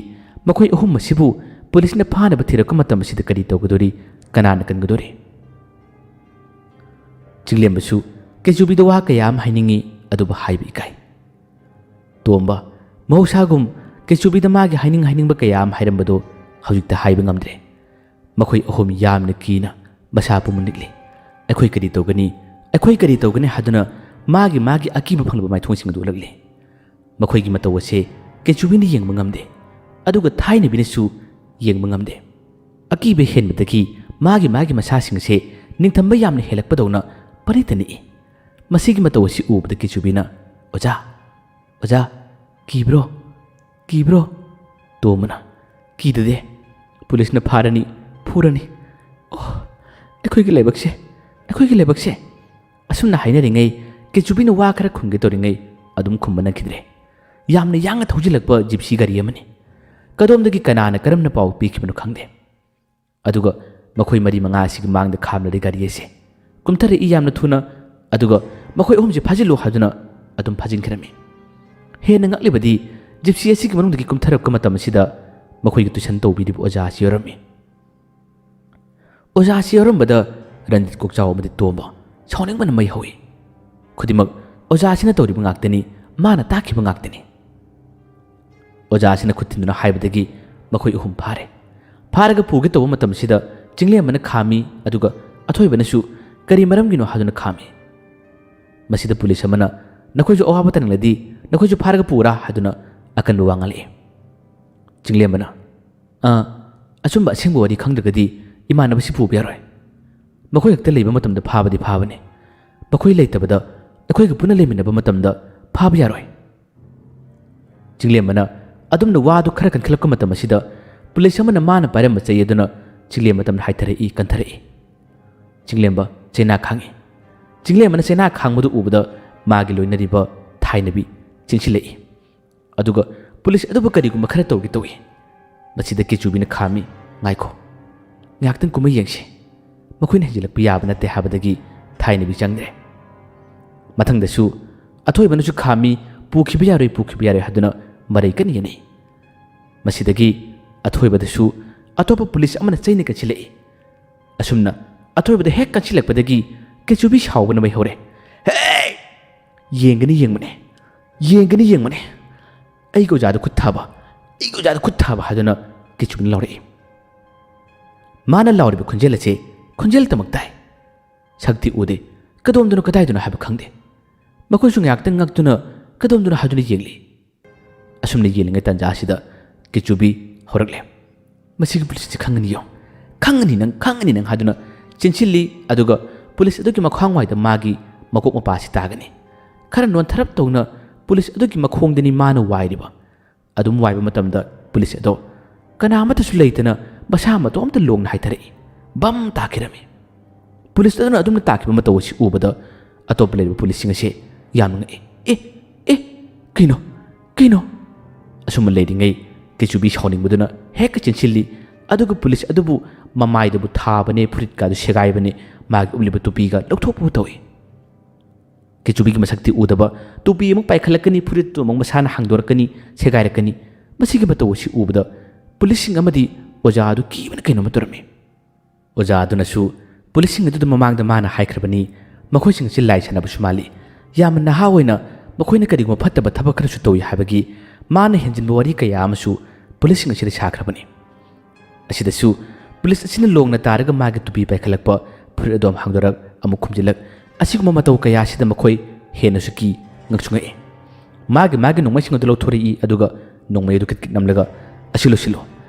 ꯃꯈꯣꯏ ꯑꯍꯨꯝ ꯑꯁꯤꯕꯨ ꯄꯨꯂꯤꯁꯅ ꯐꯥꯅꯕ ꯊꯤꯔꯛꯄ ꯃꯇꯝ ꯑꯁꯤꯗ ꯀꯔꯤ ꯇꯧꯒꯗꯣꯔꯤ? ꯀꯅꯥꯅ ꯀꯟꯒꯗꯣꯔꯤ? ꯆꯤꯡꯂꯦꯝꯕꯁꯨ ꯀꯦꯆꯨꯕꯤꯗ ꯋꯥ ꯀꯌꯥ ꯑꯃ ꯍꯥꯏꯅꯤꯡꯏ, ꯑꯗꯨꯕꯨ ꯍꯥꯏꯕ ꯏꯀꯥꯏ꯫ ꯇꯣꯝꯕ ꯃꯍꯧꯁꯥꯒꯨꯝ ꯀꯦꯆꯨꯕꯤꯗ ꯃꯥꯒꯤ ꯍꯥꯏꯅꯤꯡ ꯍꯥꯏꯅꯤꯡꯕ ꯀꯌꯥ ꯑꯃ ꯍꯥꯏꯔꯝꯕꯗꯨ ꯍꯧꯖꯤꯛꯇ ꯍꯥꯏꯕ ꯉꯝꯗ꯭ꯔꯦ꯫ ꯃꯈꯣꯏ ꯑꯍꯨꯝ ꯌꯥꯝꯅ ꯀꯤꯅ ꯃꯁꯥ ꯄꯨꯝꯅ ꯅꯤꯛꯂꯤ꯫ "ꯑꯩꯈꯣꯏ ꯀꯔꯤ ꯇꯧꯒꯅꯤ? ꯑꯩꯈꯣꯏ ꯀꯔꯤ ꯇꯧꯒꯅꯤ?" ꯍꯥꯏꯗꯨꯅ ꯃꯥꯒꯤ ꯃꯥꯒꯤ ꯑꯀꯤꯕ ꯐꯪꯂꯕ ꯃꯥꯏꯊꯣꯡꯁꯤꯡ ꯑꯗꯨ ꯎꯠꯂꯛꯂꯤ꯫ ꯃꯈꯣꯏꯒꯤ ꯃꯇꯧ ꯑꯁꯦ ꯀꯦꯆꯨꯕꯤꯅ ꯌꯦꯡꯕ ꯉꯝꯗꯦ, ꯑꯗꯨꯒ ꯊꯥꯏꯅꯕꯤꯅꯁꯨ ꯌꯦꯡꯕ ꯉꯝꯗꯦ꯫ ꯑꯀꯤꯕ ꯍꯦꯟꯕꯗꯒꯤ ꯃꯥꯒꯤ ꯃꯥꯒꯤ ꯃꯁꯥꯁꯤꯡ ꯑꯁꯦ ꯅꯤꯡꯊꯝꯕ ꯌꯥꯝꯅ ꯍꯦꯜꯂꯛꯄꯗꯧꯅ ꯄꯔꯤꯇ ꯅꯤꯛꯏ꯫ ꯃꯁꯤꯒꯤ ꯃꯇꯧ ꯑꯁꯤ ꯎꯕꯗ ꯀꯦꯆꯨꯕꯤꯅ, "ꯑꯣꯖꯥ, ꯑꯣꯖꯥ, ꯀꯤꯕ꯭ꯔꯣ? ꯀꯤꯕ꯭ꯔꯣ?" ꯇꯣꯝꯕꯅ, "ꯀꯤꯗꯗꯦ꯫ ꯄꯨꯂꯤꯁꯅ ꯐꯥꯔꯅꯤ, ꯐꯨꯔꯅꯤ꯫ ꯑꯣ, ꯑꯩꯈꯣꯏꯒꯤ ꯂꯥꯏꯕꯛꯁꯦ, ꯑꯩꯈꯣꯏꯒꯤ ꯂꯥꯏꯕꯛꯁꯦ!" ꯑꯁꯨꯝꯅ ꯍꯥꯏꯅꯔꯤꯉꯩ ꯀꯦꯆꯨꯕꯤꯅ ꯋꯥ ꯈꯔ ꯈꯨꯝꯒꯦ ꯇꯧꯔꯤꯉꯩ ꯑꯗꯨꯝ ꯈꯨꯝꯕ ꯅꯪꯈꯤꯗ꯭ꯔꯦ꯫ ꯌꯥꯝꯅ ꯌꯥꯡꯅ ꯊꯧꯖꯤꯜꯂꯛꯄ ꯖꯤꯞꯁꯤ ꯒꯥꯔꯤ ꯑꯃꯅꯤ꯫ ꯀꯗꯣꯝꯗꯒꯤ ꯀꯅꯥꯅ ꯀꯔꯝꯅ ꯄꯥꯎ ꯄꯤꯈꯤꯕꯅꯣ ꯈꯪꯗꯦ꯫ ꯑꯗꯨꯒ ꯃꯈꯣꯏ ꯃꯔꯤ ꯃꯉꯥ ꯑꯁꯤꯒꯤ ꯃꯥꯡꯗ ꯈꯥꯝꯂꯔꯦ ꯒꯥꯔꯤ ꯑꯁꯦ꯫ ꯀꯨꯝꯊꯔꯛꯏ ꯌꯥꯝꯅ ꯊꯨꯅ, ꯑꯗꯨꯒ ꯃꯈꯣꯏ ꯑꯍꯨꯝꯁꯦ ꯐꯥꯖꯤꯜꯂꯨ ꯍꯥꯏꯗꯨꯅ ꯑꯗꯨꯝ ꯐꯥꯖꯤꯟꯈ꯭ꯔꯝꯃꯤ꯫ ꯍꯦꯟꯅ ꯉꯛꯂꯤꯕꯗꯤ ꯖꯤꯞꯁꯤ ꯑꯁꯤꯒꯤ ꯃꯅꯨꯡꯗꯒꯤ ꯀꯨꯝꯊꯔꯛꯄ ꯃꯇꯝ ꯑꯁꯤꯗ ꯃꯈꯣꯏꯒꯤ ꯇꯨꯏꯁꯟ ꯇꯧꯕꯤꯔꯤꯕ ꯑꯣꯖꯥ ꯑꯁꯤ ꯌꯥꯎꯔꯝꯃꯤ꯫ ꯑꯣꯖꯥ ꯑꯁꯤ ꯌꯥꯎꯔꯝꯕꯗ ꯔꯟꯖꯤꯠ ꯀꯣꯛꯆꯥꯎ ꯑꯃꯗꯤ ꯇꯣꯝꯕ ꯁꯥꯎꯅꯤꯡꯕꯅ ꯃꯩ ꯍꯧꯏ꯫ ꯈꯨꯗꯤꯡꯃꯛ ꯑꯣꯖꯥ ꯑꯁꯤꯅ ꯇꯧꯔꯤꯕ ꯉꯥꯛꯇꯅꯤ, ꯃꯥꯅ ꯇꯥꯛꯈꯤꯕ ꯉꯥꯛꯇꯅꯤ꯫ ꯑꯣꯖꯥ ꯑꯁꯤꯅ ꯈꯨꯠ ꯊꯤꯟꯗꯨꯅ ꯍꯥꯏꯕꯗꯒꯤ ꯃꯈꯣꯏ ꯑꯍꯨꯝ ꯐꯥꯔꯦ꯫ ꯐꯥꯔꯒ ꯄꯨꯒꯦ ꯇꯧꯕ ꯃꯇꯝꯁꯤꯗ ꯆꯤꯡꯂꯦꯝꯕꯅ ꯈꯥꯝꯃꯤ, ꯑꯗꯨꯒ ꯑꯊꯣꯏꯕꯅꯁꯨ ꯀꯔꯤ ꯃꯔꯝꯒꯤꯅꯣ ꯍꯥꯏꯗꯨꯅ ꯈꯥꯝꯃꯤ꯫ ꯃꯁꯤꯗ ꯄꯨꯂꯤꯁ ꯑꯃꯅ "ꯅꯈꯣꯏꯁꯨ ꯑꯋꯥꯕ ꯇꯥꯅꯤꯡꯂꯗꯤ ꯅꯈꯣꯏꯁꯨ ꯐꯥꯔꯒ ꯄꯨꯔꯥ" ꯍꯥꯏꯗꯨꯅ ꯑꯀꯟꯕ ꯋꯥ ꯉꯥꯡꯂꯛꯏ꯫ ꯆꯤꯡꯂꯦꯝꯕꯅ, "ꯑ, ꯑꯆꯨꯝꯕ ꯑꯁꯦꯡꯕ ꯋꯥꯔꯤ ꯈꯪꯗ꯭ꯔꯒꯗꯤ ꯏꯃꯥꯟꯅꯕꯁꯤ ꯄꯨꯕ ꯌꯥꯔꯣꯏ꯫ ꯃꯈꯣꯏ ꯈꯛꯇ ꯂꯩꯕ ꯃꯇꯝꯗ ꯐꯥꯕꯗꯤ ꯐꯥꯕꯅꯤ꯫ ꯃꯈꯣꯏ ꯂꯩꯇꯕꯗ ꯑꯩꯈꯣꯏꯒ ꯄꯨꯟꯅ ꯂꯩꯃꯤꯟꯅꯕ ꯃꯇꯝꯗ ꯐꯥꯕ ꯌꯥꯔꯣꯏ꯫" ꯆꯤꯡꯂꯦꯝꯕꯅ ꯑꯗꯨꯝꯅ ꯋꯥꯗꯨ ꯈꯔ ꯀꯟꯈꯠꯂꯛꯄ ꯃꯇꯝ ꯑꯁꯤꯗ ꯄꯨꯂꯤꯁ ꯑꯃꯅ ꯃꯥꯅ ꯄꯥꯏꯔꯝꯕ ꯆꯩ ꯑꯗꯨꯅ ꯆꯤꯡꯂꯦꯝꯕ ꯇꯝꯅ ꯍꯥꯏꯊꯔꯛꯏ, ꯀꯟꯊꯔꯛꯏ꯫ ꯆꯤꯡꯂꯦꯝꯕ ꯆꯩꯅꯥ ꯈꯥꯡꯉꯤ꯫ ꯆꯤꯡꯂꯦꯝꯕꯅ ꯆꯩꯅꯥ ꯈꯥꯡꯕꯗꯨ ꯎꯕꯗ ꯃꯥꯒꯤ ꯂꯣꯏꯅꯔꯤꯕ ꯊꯥꯏꯅꯕꯤ ꯆꯦꯟꯁꯤꯜꯂꯛꯏ꯫ ꯑꯗꯨꯒ ꯄꯨꯂꯤꯁ ꯑꯗꯨꯕꯨ ꯀꯔꯤꯒꯨꯝꯕ ꯈꯔ ꯇꯧꯒꯦ ꯇꯧꯏ꯫ ꯃꯁꯤꯗ ꯀꯦꯆꯨꯕꯤꯅ ꯈꯥꯝꯃꯤ, "ꯉꯥꯏꯈꯣ, ꯉꯥꯏꯍꯥꯛꯇꯪ ꯀꯨꯝꯃ ꯌꯦꯡꯁꯤ꯫ ꯃꯈꯣꯏꯅ ꯍꯦꯟꯖꯤꯜꯂꯛꯄ ꯌꯥꯕ ꯅꯠꯇꯦ" ꯍꯥꯏꯕꯗꯒꯤ ꯊꯥꯏꯅꯕꯤ ꯆꯪꯗ꯭ꯔꯦ꯫ ꯃꯊꯪꯗꯁꯨ ꯑꯊꯣꯏꯕꯅꯁꯨ ꯈꯥꯝꯃꯤ, "ꯄꯨꯈꯤꯕ ꯌꯥꯔꯣꯏ, ꯄꯨꯈꯤꯕ ꯌꯥꯔꯣꯏ" ꯍꯥꯏꯗꯨꯅ ꯃꯔꯩ ꯀꯟꯅ ꯌꯦꯟꯅꯩ꯫ ꯃꯁꯤꯗꯒꯤ ꯑꯊꯣꯏꯕꯗꯁꯨ ꯑꯇꯣꯞꯄ ꯄꯨꯂꯤꯁ ꯑꯃꯅ ꯆꯩꯅ ꯀꯟꯁꯤꯜꯂꯛꯏ꯫ ꯑꯁꯨꯝꯅ ꯑꯊꯣꯏꯕꯗ ꯍꯦꯛ ꯀꯟꯁꯤꯜꯂꯛꯄꯗꯒꯤ ꯀꯦꯆꯨꯕꯤ ꯁꯥꯎꯕꯅ ꯃꯩ ꯍꯧꯔꯦ꯫ "ꯍꯦ! ꯌꯦꯡꯒꯅꯤ ꯌꯦꯡꯕꯅꯦ, ꯌꯦꯡꯒꯅꯤ ꯌꯦꯡꯕꯅꯦ꯫ ꯑꯩꯒꯤ ꯑꯣꯖꯥꯗ ꯈꯨꯠ ꯊꯥꯕ, ꯑꯩꯒꯤ ꯑꯣꯖꯥꯗ ꯈꯨꯠ ꯊꯥꯕ" ꯍꯥꯏꯗꯨꯅ ꯀꯦꯆꯨꯕꯤꯅ ꯂꯥꯎꯔꯛꯏ꯫ ꯃꯥꯅ ꯂꯥꯎꯔꯤꯕ ꯈꯣꯟꯖꯦꯜ ꯑꯁꯦ ꯈꯣꯟꯖꯦꯜꯇꯃꯛ ꯇꯥꯏ꯫ ꯁꯛꯇꯤ ꯎꯗꯦ, ꯀꯗꯣꯝꯗꯅꯣ ꯀꯗꯥꯏꯗꯅꯣ ꯍꯥꯏꯕ ꯈꯪꯗꯦ꯫ ꯃꯈꯣꯏꯁꯨ ꯉꯥꯏꯍꯥꯛꯇꯪ ꯉꯛꯇꯨꯅ ꯀꯗꯣꯝꯗꯅꯣ ꯍꯥꯏꯗꯨꯅ ꯌꯦꯡꯂꯤ꯫ ꯑꯁꯨꯝꯅ ꯌꯦꯡꯂꯤꯉꯩ ꯇꯥꯟꯖꯥ ꯑꯁꯤꯗ ꯀꯦꯆꯨꯕꯤ ꯍꯧꯔꯛꯂꯦ꯫ "ꯃꯁꯤꯒꯤ ꯄꯨꯂꯤꯁꯁꯤ ꯈꯪꯒꯅꯤ ꯌꯦꯡꯉꯨ, ꯈꯪꯒꯅꯤ ꯅꯪ, ꯈꯪꯒꯅꯤ ꯅꯪ" ꯍꯥꯏꯗꯨꯅ ꯆꯦꯟꯁꯤꯜꯂꯤ꯫ ꯑꯗꯨꯒ ꯄꯨꯂꯤꯁ ꯑꯗꯨꯒꯤ ꯃꯈ꯭ꯋꯥꯡ ꯋꯥꯏꯗ ꯃꯥꯒꯤ ꯃꯀꯣꯛ ꯃꯄꯥ ꯑꯁꯤ ꯇꯥꯒꯅꯤ꯫ ꯈꯔ ꯅꯣꯟꯊꯔꯞ ꯇꯧꯅ ꯄꯨꯂꯤꯁ ꯑꯗꯨꯒꯤ ꯃꯈꯣꯡꯗꯅꯤ ꯃꯥꯅ ꯋꯥꯏꯔꯤꯕ꯫ ꯑꯗꯨꯝ ꯋꯥꯏꯕ ꯃꯇꯝꯗ ꯄꯨꯂꯤꯁ ꯑꯗꯣ ꯀꯅꯥ ꯑꯃꯠꯇꯁꯨ ꯂꯩꯇꯅ ꯃꯁꯥ ꯃꯇꯣꯝꯇ ꯂꯣꯡꯅ ꯍꯥꯏꯊꯔꯛꯏ꯫ ꯕꯝ ꯇꯥꯈꯤꯔꯝꯃꯤ꯫ ꯄꯨꯂꯤꯁ ꯑꯗꯨꯅ ꯑꯗꯨꯝꯅ ꯇꯥꯈꯤꯕ ꯃꯇꯧ ꯑꯁꯤ ꯎꯕꯗ ꯑꯇꯣꯞꯄ ꯂꯩꯔꯤꯕ ꯄꯨꯂꯤꯁꯁꯤꯡ ꯑꯁꯤ ꯌꯥꯝꯅ ꯉꯛꯏ꯫ "ꯑꯦ, ꯑꯦ, ꯀꯩꯅꯣ, ꯀꯩꯅꯣ?" ꯑꯁꯨꯝꯅ ꯂꯩꯔꯤꯉꯩ ꯀꯦꯆꯨꯕꯤ ꯁꯥꯎꯅꯤꯡꯕꯗꯨꯅ ꯍꯦꯛꯇ ꯆꯦꯟꯁꯤꯜꯂꯤ꯫ ꯑꯗꯨꯒ ꯄꯨꯂꯤꯁ ꯑꯗꯨꯕꯨ ꯃꯃꯥꯏꯗꯨꯕꯨ ꯊꯥꯕꯅꯦ, ꯐꯨꯔꯤꯠꯀꯥꯗꯨ ꯁꯦꯒꯥꯏꯕꯅꯦ, ꯃꯥꯒꯤ ꯎꯞꯂꯤꯕ ꯇꯨꯄꯤꯒ ꯂꯧꯊꯣꯛꯄꯕꯨ ꯇꯧꯏ꯫ ꯀꯦꯆꯨꯕꯤꯒꯤ ꯃꯁꯛꯇꯤ ꯎꯗꯕ, ꯇꯨꯄꯤ ꯑꯃꯨꯛ ꯄꯥꯏꯈꯠꯂꯛꯀꯅꯤ, ꯐꯨꯔꯤꯠꯇꯨ ꯑꯃꯨꯛ ꯃꯁꯥꯅ ꯍꯥꯡꯗꯣꯔꯛꯀꯅꯤ, ꯁꯦꯒꯥꯏꯔꯛꯀꯅꯤ꯫ ꯃꯁꯤꯒꯤ ꯃꯇꯧ ꯑꯁꯤ ꯎꯕꯗ ꯄꯨꯂꯤꯁꯁꯤꯡ ꯑꯃꯗꯤ ꯑꯣꯖꯥ ꯑꯗꯨ ꯀꯤꯕꯅ ꯀꯩꯅꯣꯝꯃ ꯇꯧꯔꯝꯃꯤ꯫ ꯑꯣꯖꯥ ꯑꯗꯨꯅꯁꯨ ꯄꯨꯂꯤꯁꯁꯤꯡ ꯑꯗꯨꯗ ꯃꯃꯥꯡꯗ ꯃꯥꯅ ꯍꯥꯏꯈ꯭ꯔꯕꯅꯤ, ꯃꯈꯣꯏꯁꯤꯡ ꯑꯁꯤ ꯂꯥꯏ ꯁꯥꯟꯅꯕꯁꯨ ꯃꯥꯜꯂꯤ꯫ ꯌꯥꯝꯅ ꯅꯍꯥ ꯑꯣꯏꯅ ꯃꯈꯣꯏꯅ ꯀꯔꯤꯒꯨꯝꯕ ꯐꯠꯇꯕ ꯊꯕꯛ ꯈꯔꯁꯨ ꯇꯧꯏ ꯍꯥꯏꯕꯒꯤ ꯃꯥꯅ ꯍꯦꯟꯖꯤꯟꯕ ꯋꯥꯔꯤ ꯀꯌꯥ ꯑꯃꯁꯨ ꯄꯨꯂꯤꯁꯁꯤꯡ ꯑꯁꯤꯗ ꯁꯥꯈ꯭ꯔꯕꯅꯤ꯫ ꯑꯁꯤꯗꯁꯨ ꯄꯨꯂꯤꯁ ꯑꯁꯤꯅ ꯂꯣꯡꯅ ꯇꯥꯔꯒ ꯃꯥꯒꯤ ꯇꯨꯄꯤ ꯄꯥꯏꯈꯠꯂꯛꯄ, ꯐꯨꯔꯤꯠ ꯑꯗꯨ ꯑꯃꯨꯛ ꯍꯥꯡꯗꯣꯔꯛ, ꯑꯃꯨꯛ ꯈꯨꯝꯖꯤꯜꯂꯛ, ꯑꯁꯤꯒꯨꯝꯕ ꯃꯇꯧ ꯀꯌꯥ ꯑꯁꯤꯗ ꯃꯈꯣꯏ ꯍꯦꯟꯅꯁꯨ ꯀꯤ, ꯉꯛꯁꯨ ꯉꯛꯏ꯫ ꯃꯥꯒꯤ ꯃꯥꯒꯤ ꯅꯣꯡꯃꯩꯁꯤꯡ ꯑꯗꯨ ꯂꯧꯊꯣꯔꯛꯏ, ꯑꯗꯨꯒ ꯅꯣꯡꯃꯩ ꯑꯗꯨ ꯀꯤꯠ ꯀꯤꯠ ꯅꯝꯂꯒ, "ꯑꯁꯤ ꯂꯣꯏꯁꯤꯜꯂꯣ,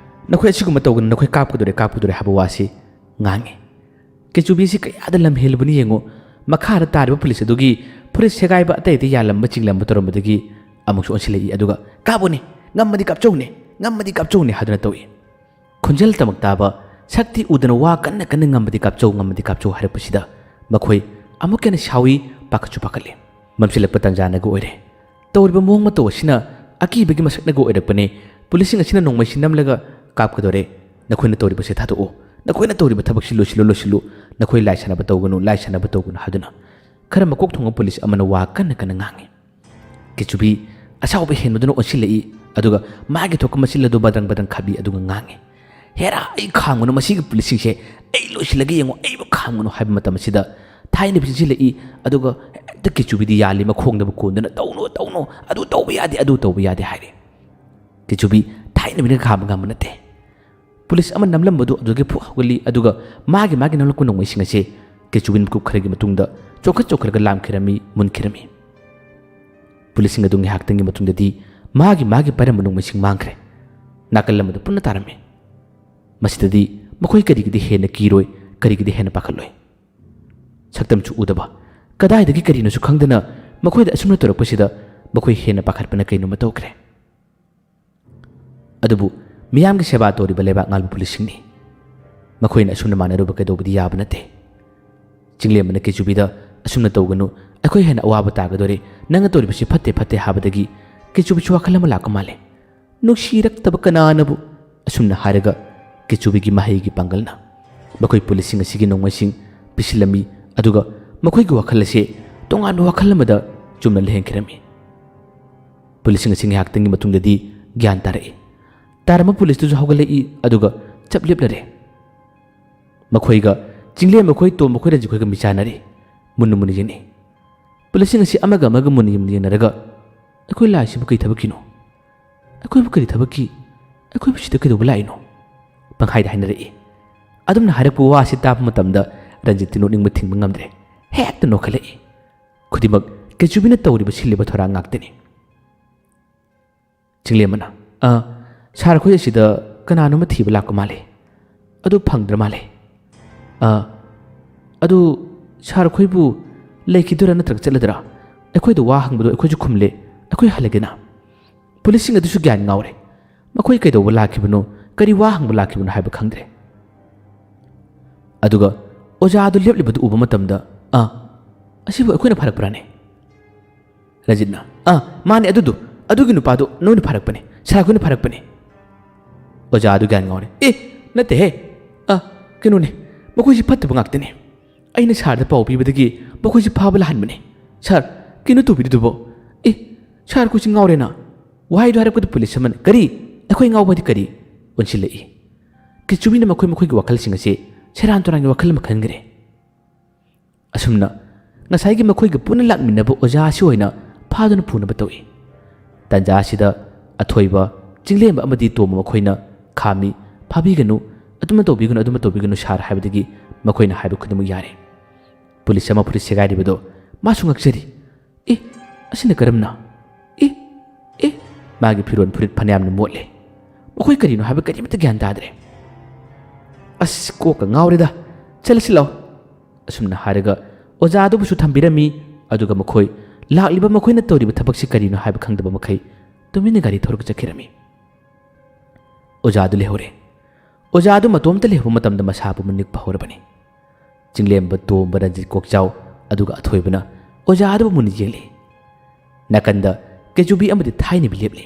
ꯅꯈꯣꯏ ꯑꯁꯤꯒꯨꯝꯕ ꯇꯧꯒꯅꯨ, ꯅꯈꯣꯏ ꯀꯥꯞꯀꯗꯧꯔꯦ, ꯀꯥꯞꯀꯗꯧꯔꯦ" ꯍꯥꯏꯕ ꯋꯥꯁꯤ ꯉꯥꯡꯉꯤ꯫ ꯀꯦꯆꯨꯕꯤꯁꯤ ꯀꯌꯥꯗ ꯂꯝ ꯍꯦꯜꯂꯕꯅꯤ ꯌꯦꯡꯉꯨ꯫ ꯃꯈꯥꯗ ꯇꯥꯔꯤꯕ ꯄꯨꯂꯤꯁ ꯑꯗꯨꯒꯤ ꯐꯨꯔꯤꯠ ꯁꯦꯒꯥꯏꯕ ꯑꯇꯩ ꯑꯇꯩ ꯌꯥꯜꯂꯝꯕ ꯆꯤꯡꯂꯝꯕ ꯇꯧꯔꯝꯕꯗꯒꯤ ꯑꯃꯨꯛꯁꯨ ꯑꯣꯟꯁꯤꯜꯂꯛꯏ, ꯑꯗꯨꯒ "ꯀꯥꯞꯄꯨꯅꯦ, ꯉꯝꯃꯗꯤ ꯀꯥꯞꯆꯧꯅꯦ, ꯉꯝꯃꯗꯤ ꯀꯥꯞꯆꯧꯅꯦ" ꯍꯥꯏꯗꯨꯅ ꯇꯧꯏ꯫ ꯈꯣꯟꯖꯦꯜ ꯇꯃꯛ ꯇꯥꯕ, ꯁꯛꯇꯤ ꯎꯗꯅ ꯋꯥ ꯀꯟꯅ ꯀꯟꯅ "ꯉꯝꯃꯗꯤ ꯀꯥꯞꯆꯧ, ꯉꯝꯃꯗꯤ ꯀꯥꯞꯆꯧ" ꯍꯥꯏꯔꯛꯄꯁꯤꯗ ꯃꯈꯣꯏ ꯑꯃꯨꯛꯀ ꯍꯦꯟꯅ ꯁꯥꯎꯏ, ꯄꯥꯈꯠꯁꯨ ꯄꯥꯈꯠꯂꯤ꯫ ꯃꯝꯁꯤꯜꯂꯛꯄ ꯇꯥꯟꯖꯥꯅꯒ ꯑꯣꯏꯔꯦ꯫ ꯇꯧꯔꯤꯕ ꯃꯑꯣꯡ ꯃꯇꯧ ꯑꯁꯤꯅ ꯑꯀꯤꯕꯒꯤ ꯃꯁꯛꯅꯒ ꯑꯣꯏꯔꯛꯄꯅꯦ꯫ ꯄꯨꯂꯤꯁꯁꯤꯡ ꯑꯁꯤꯅ ꯅꯣꯡꯃꯩꯁꯤ ꯅꯝꯂꯒ "ꯀꯥꯞꯀꯗꯧꯔꯦ, ꯅꯈꯣꯏꯅ ꯇꯧꯔꯤꯕꯁꯦ ꯊꯥꯗꯣꯛꯑꯣ, ꯅꯈꯣꯏꯅ ꯇꯧꯔꯤꯕ ꯊꯕꯛꯁꯤ ꯂꯣꯏꯁꯤꯜꯂꯨ, ꯂꯣꯏꯁꯤꯜꯂꯨ, ꯅꯈꯣꯏ ꯂꯥꯏ ꯁꯥꯟꯅꯕ ꯇꯧꯒꯅꯨ, ꯂꯥꯏ ꯁꯥꯟꯅꯕ ꯇꯧꯒꯅꯨ" ꯍꯥꯏꯗꯨꯅ ꯈꯔ ꯃꯀꯣꯛ ꯊꯣꯡꯕ ꯄꯨꯂꯤꯁ ꯑꯃꯅ ꯋꯥ ꯀꯟꯅ ꯀꯟꯅ ꯉꯥꯡꯉꯤ꯫ ꯀꯦꯆꯨꯕꯤ ꯑꯁꯥꯎꯕ ꯍꯦꯟꯕꯗꯨꯅ ꯑꯣꯟꯁꯤꯜꯂꯛꯏ, ꯑꯗꯨꯒ ꯃꯥꯒꯤ ꯊꯣꯛꯄ ꯃꯆꯤꯜ ꯑꯗꯨ ꯕꯗ꯭ꯔꯪ ꯕꯗ꯭ꯔꯪ ꯈꯥꯞꯂꯤ, ꯑꯗꯨꯒ ꯉꯥꯡꯉꯤ, "ꯍꯦꯔꯥ, ꯑꯩ ꯈꯥꯝꯒꯅꯨ, ꯃꯁꯤꯒꯤ ꯄꯨꯂꯤꯁꯁꯤꯡꯁꯦ ꯑꯩ ꯂꯣꯏꯁꯤꯜꯂꯒꯦ ꯌꯦꯡꯉꯣ, ꯑꯩꯕꯨ ꯈꯥꯝꯒꯅꯨ" ꯍꯥꯏꯕ ꯃꯇꯝ ꯑꯁꯤꯗ ꯊꯥꯏꯅꯕꯤ ꯆꯦꯟꯁꯤꯜꯂꯛꯏ, ꯑꯗꯨꯒ ꯍꯦꯛꯇ ꯀꯦꯆꯨꯕꯤꯗꯤ ꯌꯥꯜꯂꯤ, ꯃꯈꯣꯡꯗꯕꯨ ꯀꯣꯟꯗꯨꯅ, "ꯇꯧꯅꯨ, ꯇꯧꯅꯨ, ꯑꯗꯨ ꯇꯧꯕ ꯌꯥꯗꯦ, ꯑꯗꯨ ꯇꯧꯕ ꯌꯥꯗꯦ" ꯍꯥꯏꯔꯤ꯫ ꯀꯦꯆꯨꯕꯤ ꯊꯥꯏꯅꯕꯤꯅ ꯈꯥꯝꯕ ꯉꯝꯕ ꯅꯠꯇꯦ꯫ ꯄꯨꯂꯤꯁ ꯑꯃ ꯅꯝꯂꯝꯕꯗꯨ ꯑꯗꯨꯗꯒꯤ ꯐꯨꯛ ꯍꯧꯒꯠꯂꯤ, ꯑꯗꯨꯒ ꯃꯥꯒꯤ ꯃꯥꯒꯤ ꯅꯝꯂꯛꯄ ꯅꯣꯡꯃꯩꯁꯤꯡ ꯑꯁꯦ ꯀꯦꯆꯨꯕꯤꯅ ꯃꯤꯀꯨꯞ ꯈꯔꯒꯤ ꯃꯇꯨꯡꯗ ꯆꯣꯡꯈꯠ ꯆꯣꯡꯈꯠꯂꯒ ꯂꯥꯝꯈꯤꯔꯝꯃꯤ, ꯃꯨꯟꯈꯤꯔꯝꯃꯤ꯫ ꯄꯨꯂꯤꯁꯁꯤꯡ ꯑꯗꯨ ꯉꯥꯏꯍꯥꯛꯇꯪꯒꯤ ꯃꯇꯨꯡꯗꯗꯤ ꯃꯥꯒꯤ ꯃꯥꯒꯤ ꯄꯥꯏꯔꯝꯕ ꯅꯣꯡꯃꯩꯁꯤꯡ ꯃꯥꯡꯈ꯭ꯔꯦ꯫ ꯅꯥꯀꯜ ꯑꯃꯗ ꯄꯨꯟꯅ ꯇꯥꯔꯝꯃꯤ꯫ ꯃꯁꯤꯗꯗꯤ ꯃꯈꯣꯏ ꯀꯔꯤꯒꯤꯗꯤ ꯍꯦꯟꯅ ꯀꯤꯔꯣꯏ, ꯀꯔꯤꯒꯤꯗꯤ ꯍꯦꯟꯅ ꯄꯥꯈꯠꯂꯣꯏ꯫ ꯁꯛꯇꯝꯁꯨ ꯎꯗꯕ, ꯀꯗꯥꯏꯗꯒꯤ ꯀꯔꯤꯅꯣꯁꯨ ꯈꯪꯗꯅ ꯃꯈꯣꯏꯗ ꯑꯁꯨꯝꯅ ꯇꯧꯔꯛꯄꯁꯤꯗ ꯃꯈꯣꯏ ꯍꯦꯟꯅ ꯄꯥꯈꯠꯄꯅ ꯀꯩꯅꯣꯝꯃ ꯇꯧꯈ꯭ꯔꯦ꯫ ꯑꯗꯨꯕꯨ ꯃꯤꯌꯥꯝꯒꯤ ꯁꯦꯕꯥ ꯇꯧꯔꯤꯕ ꯂꯩꯕꯥꯛ ꯉꯥꯛꯄ ꯄꯨꯂꯤꯁꯁꯤꯡꯅꯤ꯫ ꯃꯈꯣꯏꯅ ꯑꯁꯨꯝꯅ ꯃꯥꯟꯅꯔꯨꯕ ꯀꯩꯗꯧꯕꯗꯤ ꯌꯥꯕ ꯅꯠꯇꯦ꯫ ꯆꯤꯡꯂꯦꯝꯕꯅ ꯀꯦꯆꯨꯕꯤꯗ "ꯑꯁꯨꯝꯅ ꯇꯧꯒꯅꯨ, ꯑꯩꯈꯣꯏ ꯍꯦꯟꯅ ꯑꯋꯥꯕ ꯇꯥꯒꯗꯣꯔꯦ, ꯅꯪꯅ ꯇꯧꯔꯤꯕꯁꯤ ꯐꯠꯇꯦ, ꯐꯠꯇꯦ" ꯍꯥꯏꯕꯗꯒꯤ ꯀꯦꯆꯨꯕꯤꯁꯨ ꯋꯥꯈꯜ ꯑꯃ ꯂꯥꯛꯄ ꯃꯥꯜꯂꯦ꯫ "ꯅꯨꯡꯁꯤꯔꯛꯇꯕ ꯀꯅꯥꯅꯕꯨ?" ꯑꯁꯨꯝꯅ ꯍꯥꯏꯔꯒ ꯀꯦꯆꯨꯕꯤꯒꯤ ꯃꯍꯩꯒꯤ ꯄꯥꯡꯒꯜꯅ ꯃꯈꯣꯏ ꯄꯨꯂꯤꯁꯁꯤꯡ ꯑꯁꯤꯒꯤ ꯅꯣꯡꯃꯩꯁꯤꯡ ꯄꯤꯁꯤꯜꯂꯝꯃꯤ, ꯑꯗꯨꯒ ꯃꯈꯣꯏꯒꯤ ꯋꯥꯈꯜ ꯑꯁꯤ ꯇꯣꯉꯥꯟꯕ ꯋꯥꯈꯜ ꯑꯃꯗ ꯆꯨꯝꯅ ꯂꯩꯍꯟꯈꯤꯔꯝꯃꯤ꯫ ꯄꯨꯂꯤꯁꯁꯤꯡ ꯑꯁꯤ ꯉꯥꯏꯍꯥꯛꯇꯪꯒꯤ ꯃꯇꯨꯡꯗꯗꯤ ꯒ꯭ꯌꯥꯟ ꯇꯥꯔꯛꯏ꯫ ꯇꯥꯔꯝꯕ ꯄꯨꯂꯤꯁꯇꯨꯁꯨ ꯍꯧꯒꯠꯂꯛꯏ, ꯑꯗꯨꯒ ꯆꯞ ꯂꯦꯞꯂꯔꯦ꯫ ꯃꯈꯣꯏꯒ ꯆꯤꯡꯂꯦꯝꯕ ꯈꯣꯏ, ꯇꯣꯝꯕ ꯈꯣꯏ, ꯔꯟꯖꯤꯠ ꯈꯣꯏꯒ ꯃꯤꯆꯥꯟꯅꯔꯦ꯫ ꯃꯨꯟꯅ ꯃꯨꯟꯅ ꯌꯦꯡꯅꯩ꯫ ꯄꯨꯂꯤꯁꯁꯤꯡ ꯑꯁꯤ ꯑꯃꯒ ꯑꯃꯒ ꯃꯨꯟꯅ ꯌꯦꯡꯅꯔꯒ, "ꯑꯩꯈꯣꯏ ꯂꯥꯛꯏꯁꯤꯕꯨ ꯀꯔꯤ ꯊꯕꯛꯀꯤꯅꯣ? ꯑꯩꯈꯣꯏꯕꯨ ꯀꯔꯤ ꯊꯕꯛꯀꯤ? ꯑꯩꯈꯣꯏꯕꯨ ꯁꯤꯗ ꯀꯩꯗꯧꯕ ꯂꯥꯛꯏꯅꯣ?" ꯄꯪꯍꯥꯏꯗ ꯍꯥꯏꯅꯔꯛꯏ꯫ ꯑꯗꯨꯝꯅ ꯍꯥꯏꯔꯛꯄ ꯋꯥꯁꯤ ꯇꯥꯕ ꯃꯇꯝꯗ ꯔꯟꯖꯤꯠꯇꯤ ꯅꯣꯛꯅꯤꯡꯕ ꯊꯤꯡꯕ ꯉꯝꯗ꯭ꯔꯦ꯫ ꯍꯦꯛꯇ ꯅꯣꯛꯈꯠꯂꯛꯏ꯫ ꯈꯨꯗꯤꯡꯃꯛ ꯀꯦꯆꯨꯕꯤꯅ ꯇꯧꯔꯤꯕ ꯁꯤꯜꯂꯤꯕ ꯊꯧꯔꯥꯡ ꯉꯥꯛꯇꯅꯤ꯫ ꯆꯤꯡꯂꯦꯝꯕꯅ, "ꯑ, ꯁꯥꯔ, ꯑꯩꯈꯣꯏ ꯑꯁꯤꯗ ꯀꯅꯥꯅꯣꯝꯃ ꯊꯤꯕ ꯂꯥꯛꯄ ꯃꯥꯜꯂꯦ꯫ ꯑꯗꯨ ꯐꯪꯗ꯭ꯔ ꯃꯥꯜꯂꯦ꯫ ꯑ, ꯑꯗꯨ ꯁꯥꯔ, ꯑꯩꯈꯣꯏꯕꯨ ꯂꯩꯈꯤꯗꯣꯏꯔꯥ ꯅꯠꯇ꯭ꯔꯒ ꯆꯠꯂꯗꯣꯏꯔꯥ? ꯑꯩꯈꯣꯏꯗ ꯋꯥ ꯍꯪꯕꯗꯣ ꯑꯩꯈꯣꯏꯁꯨ ꯈꯨꯝꯂꯦ, ꯑꯩꯈꯣꯏ ꯍꯜꯂꯒꯦꯅ?" ꯄꯨꯂꯤꯁꯁꯤꯡ ꯑꯗꯨꯁꯨ ꯒ꯭ꯌꯥꯟ ꯉꯥꯎꯔꯦ꯫ ꯃꯈꯣꯏ ꯀꯩꯗꯧꯕ ꯂꯥꯛꯈꯤꯕꯅꯣ, ꯀꯔꯤ ꯋꯥ ꯍꯪꯕ ꯂꯥꯛꯈꯤꯕꯅꯣ ꯍꯥꯏꯕ ꯈꯪꯗ꯭ꯔꯦ꯫ ꯑꯗꯨꯒ ꯑꯣꯖꯥ ꯑꯗꯨ ꯂꯦꯞꯂꯤꯕꯗꯨ ꯎꯕ ꯃꯇꯝꯗ, "ꯑ, ꯑꯁꯤꯕꯨ ꯑꯩꯈꯣꯏꯅ ꯐꯥꯔꯛꯄ꯭ꯔꯥꯅꯦ?" ꯔꯖꯤꯠꯅ, "ꯑ, ꯃꯥꯅꯦ, ꯑꯗꯨꯗꯣ, ꯑꯗꯨꯒꯤ ꯅꯨꯄꯥꯗꯣ ꯅꯣꯏꯅ ꯐꯥꯔꯛꯄꯅꯦ, ꯁꯥꯔ ꯑꯩꯈꯣꯏꯅ ꯐꯥꯔꯛꯄꯅꯦ꯫" ꯑꯣꯖꯥ ꯑꯗꯨ ꯒ꯭ꯌꯥꯟ ꯉꯥꯎꯔꯦ꯫ "ꯑꯦ, ꯅꯠꯇꯦꯍꯦ, ꯑ, ꯀꯩꯅꯣꯅꯦ, ꯃꯈꯣꯏꯁꯤ ꯐꯠꯇꯕ ꯉꯥꯛꯇꯅꯦ꯫ ꯑꯩꯅ ꯁꯥꯔꯗ ꯄꯥꯎ ꯄꯤꯕꯗꯒꯤ ꯃꯈꯣꯏꯁꯤ ꯐꯥꯕ ꯂꯥꯛꯍꯟꯕꯅꯦ꯫ ꯁꯥꯔ, ꯀꯩꯅꯣ ꯇꯧꯕꯤꯔꯤꯗꯨꯕꯣ? ꯑꯦ, ꯁꯥꯔ, ꯑꯩꯈꯣꯏꯁꯤ ꯉꯥꯎꯔꯦꯅ?" ꯋꯥꯍꯩꯗꯨ ꯍꯥꯏꯔꯛꯄꯗ ꯄꯨꯂꯤꯁ ꯑꯃꯅ, "ꯀꯔꯤ? ꯑꯩꯈꯣꯏ ꯉꯥꯎꯕꯗꯤ ꯀꯔꯤ?" ꯑꯣꯟꯁꯤꯜꯂꯛꯏ꯫ ꯀꯦꯆꯨꯕꯤꯅ ꯃꯈꯣꯏ ꯃꯈꯣꯏꯒꯤ ꯋꯥꯈꯜꯁꯤꯡ ꯑꯁꯤ ꯁꯦꯔꯥꯟ ꯇꯨꯔꯥꯟꯒꯤ ꯋꯥꯈꯜ ꯑꯃ ꯈꯟꯈ꯭ꯔꯦ꯫ ꯑꯁꯨꯝꯅ ꯉꯁꯥꯏꯒꯤ ꯃꯈꯣꯏꯒ ꯄꯨꯟꯅ ꯂꯥꯛꯃꯤꯟꯅꯕ ꯑꯣꯖꯥ ꯑꯁꯤ ꯑꯣꯏꯅ ꯐꯥꯗꯨꯅ ꯄꯨꯅꯕ ꯇꯧꯏ꯫ ꯇꯥꯟꯖꯥ ꯑꯁꯤꯗ ꯑꯊꯣꯏꯕ, ꯆꯤꯡꯂꯦꯝꯕ ꯑꯃꯗꯤ ꯇꯣꯝꯕ ꯃꯈꯣꯏꯅ ꯈꯥꯝꯃꯤ꯫ "ꯐꯥꯕꯤꯒꯅꯨ, ꯑꯗꯨꯝꯅ ꯇꯧꯕꯤꯒꯅꯨ, ꯑꯗꯨꯝꯅ ꯇꯧꯕꯤꯒꯅꯨ ꯁꯥꯔ" ꯍꯥꯏꯕꯗꯒꯤ ꯃꯈꯣꯏꯅ ꯍꯥꯏꯕ ꯈꯨꯗꯤꯡꯃꯛ ꯌꯥꯔꯦ꯫ ꯄꯨꯂꯤꯁ ꯑꯃ ꯐꯨꯔꯤꯠ ꯁꯦꯒꯥꯏꯔꯤꯕꯗꯣ ꯃꯥꯁꯨ ꯉꯛꯆꯔꯤ꯫ "ꯑꯦ, ꯑꯁꯤꯅ ꯀꯔꯝꯅ? ꯑꯦ, ꯑꯦ!" ꯃꯥꯒꯤ ꯐꯤꯔꯣꯜ ꯐꯨꯔꯤꯠ ꯐꯅꯌꯥꯝꯅ ꯃꯣꯠꯂꯦ꯫ ꯃꯈꯣꯏ ꯀꯔꯤꯅꯣ ꯍꯥꯏꯕ ꯀꯔꯤꯃꯠꯇ ꯒ꯭ꯌꯥꯟ ꯇꯥꯗ꯭ꯔꯦ꯫ "ꯑꯁ, ꯀꯣꯛꯀ ꯉꯥꯎꯔꯦꯗ꯫ ꯆꯠꯂꯁꯤ ꯂꯥꯎ꯫" ꯑꯁꯨꯝꯅ ꯍꯥꯏꯔꯒ ꯑꯣꯖꯥ ꯑꯗꯨꯕꯨꯁꯨ ꯊꯝꯕꯤꯔꯝꯃꯤ꯫ ꯑꯗꯨꯒ ꯃꯈꯣꯏ, ꯂꯥꯛꯂꯤꯕ ꯃꯈꯣꯏꯅ ꯇꯧꯔꯤꯕ ꯊꯕꯛꯁꯤ ꯀꯔꯤꯅꯣ ꯍꯥꯏꯕ ꯈꯪꯗꯕ ꯃꯈꯩ ꯇꯨꯃꯤꯟꯅ ꯒꯥꯔꯤ ꯊꯧꯔꯒ ꯆꯠꯈꯤꯔꯝꯃꯤ꯫ ꯑꯣꯖꯥ ꯑꯗꯨ ꯂꯩꯍꯧꯔꯦ꯫ ꯑꯣꯖꯥ ꯑꯗꯨ ꯃꯇꯣꯝꯇ ꯂꯩꯍꯧꯕ ꯃꯇꯝꯗ ꯃꯁꯥ ꯄꯨꯝꯕ ꯅꯤꯛꯄ ꯍꯧꯔꯕꯅꯤ꯫ ꯆꯤꯡꯂꯦꯝꯕ, ꯇꯣꯝꯕ, ꯔꯟꯖꯤꯠ, ꯀꯣꯛꯆꯥꯎ, ꯑꯗꯨꯒ ꯑꯊꯣꯏꯕꯅ ꯑꯣꯖꯥ ꯑꯗꯨꯕꯨ ꯃꯨꯟꯅ ꯌꯦꯡꯂꯤ꯫ ꯅꯥꯀꯟꯗ ꯀꯦꯆꯨꯕꯤ ꯑꯃꯗꯤ ꯊꯥꯏꯅꯕꯤ ꯂꯦꯞꯂꯤ꯫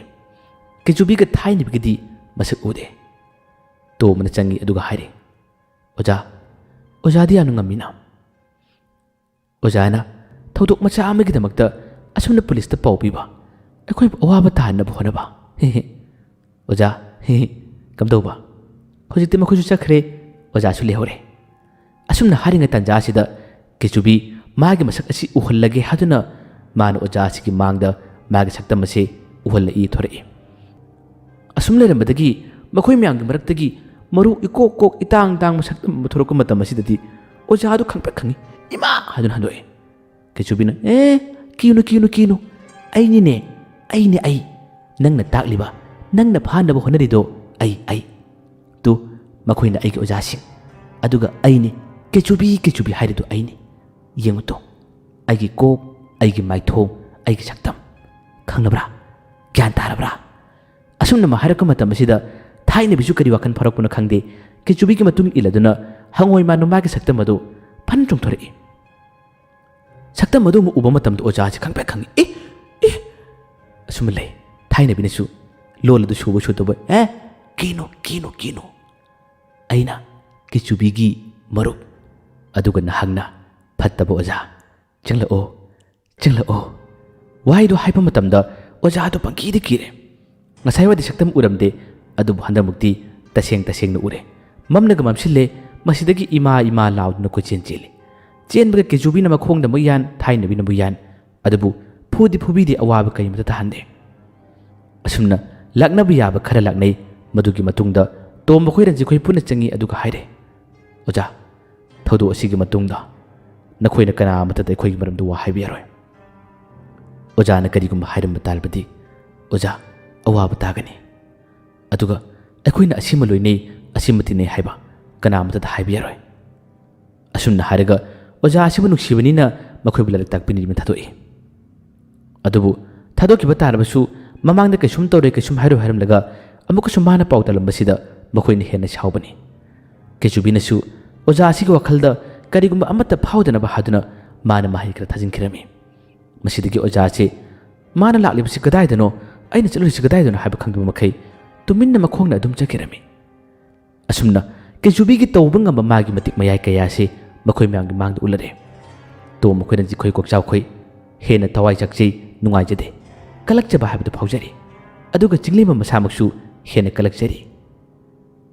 ꯀꯦꯆꯨꯕꯤꯒ ꯊꯥꯏꯅꯕꯤꯒꯗꯤ ꯃꯁꯛ ꯎꯗꯦ꯫ ꯇꯣꯝꯕꯅ ꯆꯪꯉꯤ ꯑꯗꯨꯒ ꯍꯥꯏꯔꯦ, "ꯑꯣꯖꯥ, ꯑꯣꯖꯥꯗꯤ ꯌꯥꯝꯅ ꯉꯝꯃꯤꯅ꯫ ꯑꯣꯖꯥꯅ ꯊꯧꯗꯣꯛ ꯃꯆꯥ ꯑꯃꯒꯤꯗꯃꯛꯇ ꯑꯁꯨꯝꯅ ꯄꯨꯂꯤꯁꯇ ꯄꯥꯎ ꯄꯤꯕ, ꯑꯩꯈꯣꯏꯕꯨ ꯑꯋꯥꯕ ꯇꯥꯍꯟꯅꯕ ꯍꯣꯠꯅꯕ꯫ ꯍꯦ ꯍꯦ꯫ ꯑꯣꯖꯥ, ꯍꯦ ꯍꯦ, ꯀꯝꯗꯧꯕ? ꯍꯧꯖꯤꯛꯇꯤ ꯃꯈꯣꯏꯁꯨ ꯆꯠꯈ꯭ꯔꯦ, ꯑꯣꯖꯥꯁꯨ ꯂꯩꯍꯧꯔꯦ"꯫ ꯑꯁꯨꯝꯅ ꯍꯥꯏꯔꯤꯉꯩ ꯇꯥꯟꯖꯥ ꯑꯁꯤꯗ ꯀꯦꯆꯨꯕꯤ ꯃꯥꯒꯤ ꯃꯁꯛ ꯑꯁꯤ ꯎꯍꯜꯂꯒꯦ ꯍꯥꯏꯗꯨꯅ ꯃꯥꯅ ꯑꯣꯖꯥ ꯑꯁꯤꯒꯤ ꯃꯥꯡꯗ ꯃꯥꯒꯤ ꯁꯛꯇꯝ ꯑꯁꯤ ꯎꯍꯜꯂꯛꯏ ꯊꯣꯔꯛꯏ꯫ ꯑꯁꯨꯝ ꯂꯩꯔꯝꯕꯗꯒꯤ ꯃꯈꯣꯏ ꯃꯌꯥꯝꯒꯤ ꯃꯔꯛꯇꯒꯤ ꯃꯔꯨ ꯏꯀꯣꯛ ꯀꯣꯛ ꯏꯇꯥꯡ ꯇꯥꯡꯕ ꯁꯛꯇꯝ ꯑꯃ ꯊꯣꯔꯛꯄ ꯃꯇꯝ ꯑꯁꯤꯗꯗꯤ ꯑꯣꯖꯥꯗꯨ ꯈꯪꯄ꯭ꯔꯦꯛ ꯈꯪꯉꯤ꯫ "ꯏꯃꯥ!" ꯍꯥꯏꯗꯨꯅ ꯍꯟꯗꯣꯛꯑꯦ꯫ ꯀꯦꯆꯨꯕꯤꯅ, "ꯑꯦ, ꯀꯤꯅꯨ, ꯀꯤꯅꯨ, ꯀꯤꯅꯨ꯫ ꯑꯩꯅꯤꯅꯦ, ꯑꯩꯅꯦ, ꯑꯩ꯫ ꯅꯪꯅ ꯇꯥꯛꯂꯤꯕ, ꯅꯪꯅ ꯐꯥꯅꯕ ꯍꯣꯠꯅꯔꯤꯗꯣ ꯑꯩ, ꯑꯩ꯫ ꯇꯨ, ꯃꯈꯣꯏꯅ ꯑꯩꯒꯤ ꯑꯣꯖꯥꯁꯤꯡ꯫ ꯑꯗꯨꯒ ꯑꯩꯅꯤ, ꯀꯦꯆꯨꯕꯤ, ꯀꯦꯆꯨꯕꯤ ꯍꯥꯏꯔꯤꯗꯣ ꯑꯩꯅꯤ꯫ ꯌꯦꯡꯉꯨ ꯇꯨ, ꯑꯩꯒꯤ ꯀꯣꯛ, ꯑꯩꯒꯤ ꯃꯥꯏꯊꯣꯡ, ꯑꯩꯒꯤ ꯁꯛꯇꯝ꯫ ꯈꯪꯂꯕ꯭ꯔꯥ? ꯒ꯭ꯌꯥꯟ ꯇꯥꯔꯕ꯭ꯔꯥ?" ꯑꯁꯨꯝꯅ ꯃꯥ ꯍꯥꯏꯔꯛꯄ ꯃꯇꯝ ꯑꯁꯤꯗ ꯊꯥꯏꯅꯕꯤꯁꯨ ꯀꯔꯤ ꯋꯥꯈꯜ ꯐꯥꯎꯔꯛꯄꯅꯣ ꯈꯪꯗꯦ, ꯀꯦꯆꯨꯕꯤꯒꯤ ꯃꯇꯨꯡ ꯏꯜꯂꯗꯨꯅ ꯍꯪꯉꯣꯏ ꯃꯥꯟꯕ ꯃꯥꯒꯤ ꯁꯛꯇꯝ ꯑꯗꯨ ꯐꯟ ꯆꯣꯡꯊꯣꯔꯛꯏ꯫ ꯁꯛꯇꯝ ꯑꯗꯨ ꯑꯃꯨꯛ ꯎꯕ ꯃꯇꯝꯗ ꯑꯣꯖꯥꯁꯤ ꯈꯪꯄ꯭ꯔꯦꯛ ꯈꯪꯉꯤ꯫ "ꯑꯦ, ꯑꯦ!" ꯑꯁꯨꯝꯅ ꯂꯩ꯫ ꯊꯥꯏꯅꯕꯤꯅꯁꯨ ꯂꯣꯜ ꯑꯗꯨ ꯁꯨꯕ ꯁꯨꯗꯕ, "ꯑꯦ, ꯀꯤꯅꯣ, ꯀꯤꯅꯣ, ꯀꯤꯅꯣ꯫ ꯑꯩꯅ ꯀꯤꯆꯨꯕꯤꯒꯤ ꯃꯔꯨꯞ, ꯑꯗꯨꯒ ꯅꯍꯥꯛꯅ ꯐꯠꯇꯕ ꯑꯣꯖꯥ꯫ ꯆꯪꯂꯛꯑꯣ, ꯆꯪꯂꯛꯑꯣ"꯫ ꯋꯥꯍꯩꯗꯨ ꯍꯥꯏꯕ ꯃꯇꯝꯗ ꯑꯣꯖꯥꯗꯨ ꯄꯪꯀꯤꯗ ꯀꯤꯔꯦ꯫ ꯉꯁꯥꯏ ꯋꯥꯏꯗꯤ ꯁꯛꯇꯝ ꯎꯔꯝꯗꯦ, ꯑꯗꯨꯕꯨ ꯍꯟꯗꯛꯃꯨꯛꯇꯤ ꯇꯁꯦꯡ ꯇꯁꯦꯡꯅ ꯎꯔꯦ꯫ ꯃꯝꯅꯒ ꯃꯝꯁꯤꯜꯂꯦ, ꯃꯁꯤꯗꯒꯤ ꯏꯃꯥ ꯏꯃꯥ ꯂꯥꯎꯗꯨꯅ ꯀꯣꯏꯆꯦꯟ ꯆꯦꯜꯂꯤ꯫ ꯆꯦꯟꯕꯒ ꯀꯦꯖꯨꯕꯤꯅ ꯃꯈꯣꯡꯗ ꯑꯃꯨꯛ ꯌꯥꯟ, ꯊꯥꯏꯅꯕꯤꯅ ꯑꯃꯨꯛ ꯌꯥꯟ, ꯑꯗꯨꯕꯨ ꯐꯨꯗꯤ ꯐꯨꯕꯤꯗꯦ, ꯑꯋꯥꯕ ꯀꯔꯤꯃꯇ ꯇꯥꯍꯟꯗꯦ꯫ ꯑꯁꯨꯝꯅ ꯂꯥꯛꯅꯕ ꯌꯥꯕ ꯈꯔ ꯂꯥꯛꯅꯩ꯫ ꯃꯗꯨꯒꯤ ꯃꯇꯨꯡꯗ ꯇꯣꯝꯕ ꯈꯣꯏ, ꯔꯟꯖꯤꯠ ꯈꯣꯏ ꯄꯨꯟꯅ ꯆꯪꯉꯤ, ꯑꯗꯨꯒ ꯍꯥꯏꯔꯦ, "ꯑꯣꯖꯥ, ꯊꯧꯗꯣꯛ ꯑꯁꯤꯒꯤ ꯃꯇꯨꯡꯗ ꯅꯈꯣꯏꯅ ꯀꯅꯥ ꯑꯃꯠꯇꯗ ꯑꯩꯈꯣꯏꯒꯤ ꯃꯔꯝꯗ ꯋꯥ ꯍꯥꯏꯕ ꯌꯥꯔꯣꯏ꯫ ꯑꯣꯖꯥꯅ ꯀꯔꯤꯒꯨꯝꯕ ꯍꯥꯏꯔꯝꯕ ꯇꯥꯔꯕꯗꯤ ꯑꯣꯖꯥ ꯑꯋꯥꯕ ꯇꯥꯒꯅꯤ꯫ ꯑꯗꯨꯒ ꯑꯩꯈꯣꯏꯅ ꯑꯁꯤꯃ ꯂꯣꯏꯅꯩ, ꯑꯁꯤꯃ ꯇꯤꯟꯅꯩ ꯍꯥꯏꯕ ꯀꯅꯥ ꯑꯃꯠꯇꯗ ꯍꯥꯏꯕ ꯌꯥꯔꯣꯏ"꯫ ꯑꯁꯨꯝꯅ ꯍꯥꯏꯔꯒ ꯑꯣꯖꯥ ꯑꯁꯤꯕꯨ ꯅꯨꯡꯁꯤꯕꯅꯤꯅ ꯃꯈꯣꯏꯕꯨ ꯂꯥꯏꯔꯤꯛ ꯇꯥꯛꯄꯤꯅꯤꯅ ꯊꯥꯗꯣꯛꯏ꯫ ꯑꯗꯨꯕꯨ ꯊꯥꯗꯣꯛꯈꯤꯕ ꯇꯥꯔꯕꯁꯨ ꯃꯃꯥꯡꯗ ꯀꯩꯁꯨꯝ ꯇꯧꯔꯣꯏ, ꯀꯩꯁꯨꯝ ꯍꯥꯏꯔꯣꯏ ꯍꯥꯏꯔꯝꯂꯒ ꯑꯃꯨꯛꯀꯁꯨ ꯃꯥꯅ ꯄꯥꯎ ꯇꯥꯜꯂꯝꯕꯁꯤꯗ ꯃꯈꯣꯏꯅ ꯍꯦꯟꯅ ꯁꯥꯎꯕꯅꯤ꯫ ꯀꯦꯆꯨꯕꯤꯅꯁꯨ ꯑꯣꯖꯥ ꯑꯁꯤꯒꯤ ꯋꯥꯈꯜꯗ ꯀꯔꯤꯒꯨꯝꯕ ꯑꯃꯠꯇ ꯐꯥꯎꯗꯅꯕ ꯍꯥꯏꯗꯨꯅ ꯃꯥꯅ ꯃꯍꯩ ꯈꯔ ꯊꯥꯖꯤꯟꯈꯤꯔꯝꯃꯤ꯫ ꯃꯁꯤꯗꯒꯤ ꯑꯣꯖꯥ ꯑꯁꯤ ꯃꯥꯅ ꯂꯥꯛꯂꯤꯕꯁꯤ ꯀꯗꯥꯏꯗꯅꯣ, ꯑꯩꯅ ꯆꯠꯂꯨꯔꯤꯁꯤ ꯀꯗꯥꯏꯗꯅꯣ ꯍꯥꯏꯕ ꯈꯪꯗꯕ ꯃꯈꯩ ꯇꯨꯃꯤꯟꯅ ꯃꯈꯣꯡꯅ ꯑꯗꯨꯝ ꯆꯠꯈꯤꯔꯝꯃꯤ꯫ ꯑꯁꯨꯝꯅ ꯀꯦꯆꯨꯕꯤꯒꯤ ꯇꯧꯕ ꯉꯝꯕ ꯃꯥꯒꯤ ꯃꯇꯤꯛ ꯃꯌꯥꯏ ꯀꯌꯥ ꯑꯁꯤ ꯃꯈꯣꯏ ꯃꯌꯥꯝꯒꯤ ꯃꯥꯡꯗ ꯎꯠꯂꯔꯦ꯫ ꯇꯣꯝ ꯃꯈꯣꯏꯅ ꯖꯤꯈꯣꯏ ꯀꯣꯛꯆꯥꯎꯈꯣꯏ ꯍꯦꯟꯅ ꯊꯋꯥꯏ ꯆꯥꯛꯆꯩ, ꯅꯨꯡꯉꯥꯏꯖꯗꯦ꯫ ꯀꯂꯛꯆꯕ ꯍꯥꯏꯕꯗꯨ ꯐꯥꯎꯖꯔꯤ꯫ ꯑꯗꯨꯒ ꯆꯤꯡꯂꯦꯝꯕ ꯃꯁꯥꯃꯛꯁꯨ ꯍꯦꯟꯅ ꯀꯂꯛꯆꯔꯤ꯫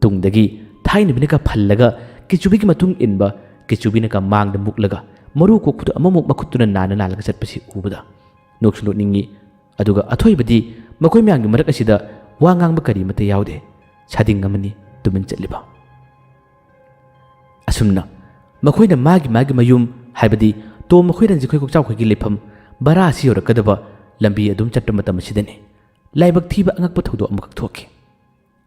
ꯇꯨꯡꯗꯒꯤ ꯊꯥꯏꯅꯕꯤꯅꯒ ꯐꯜꯂꯒ ꯀꯦꯆꯨꯕꯤꯒꯤ ꯃꯇꯨꯡ ꯏꯟꯕ, ꯀꯦꯆꯨꯕꯤꯅꯒ ꯃꯥꯡꯗ ꯃꯨꯛꯂꯒ ꯃꯔꯨ ꯀꯣꯛꯄꯗꯨ ꯑꯃꯃꯨꯛ ꯃꯈꯨꯠꯇꯨꯅ ꯅꯥꯟꯅ ꯅꯥꯜꯂꯒ ꯆꯠꯄꯁꯤ ꯎꯕꯗ ꯅꯣꯛꯁꯨ ꯅꯣꯛꯅꯤꯡꯉꯤ꯫ ꯑꯗꯨꯒ ꯑꯊꯣꯏꯕꯗꯤ ꯃꯈꯣꯏ ꯃꯌꯥꯝꯒꯤ ꯃꯔꯛ ꯑꯁꯤꯗ ꯋꯥ ꯉꯥꯡꯕ ꯀꯔꯤꯃꯠꯇ ꯌꯥꯎꯗꯦ꯫ ꯁꯥꯗꯤꯡ ꯑꯃꯅꯤ ꯇꯨꯃꯤꯟ ꯆꯠꯂꯤꯕ꯫ ꯑꯁꯨꯝꯅ ꯃꯈꯣꯏꯅ ꯃꯥꯒꯤ ꯃꯥꯒꯤ ꯃꯌꯨꯝ, ꯍꯥꯏꯕꯗꯤ ꯇꯣꯝ ꯃꯈꯣꯏ ꯔꯟꯖꯤꯈꯣꯏ ꯀꯣꯛꯆꯥꯎꯈꯣꯏꯒꯤ ꯂꯩꯐꯝ ꯕꯔꯥ ꯑꯁꯤ ꯌꯧꯔꯛꯀꯗꯕ ꯂꯝꯕꯤ ꯑꯗꯨꯝ ꯆꯠꯄ ꯃꯇꯝ ꯑꯁꯤꯗꯅꯤ ꯂꯥꯏꯕꯛ ꯊꯤꯕ ꯑꯉꯛꯄ ꯊꯧꯗꯣꯛ ꯑꯃꯈꯛ ꯊꯣꯛꯈꯤ꯫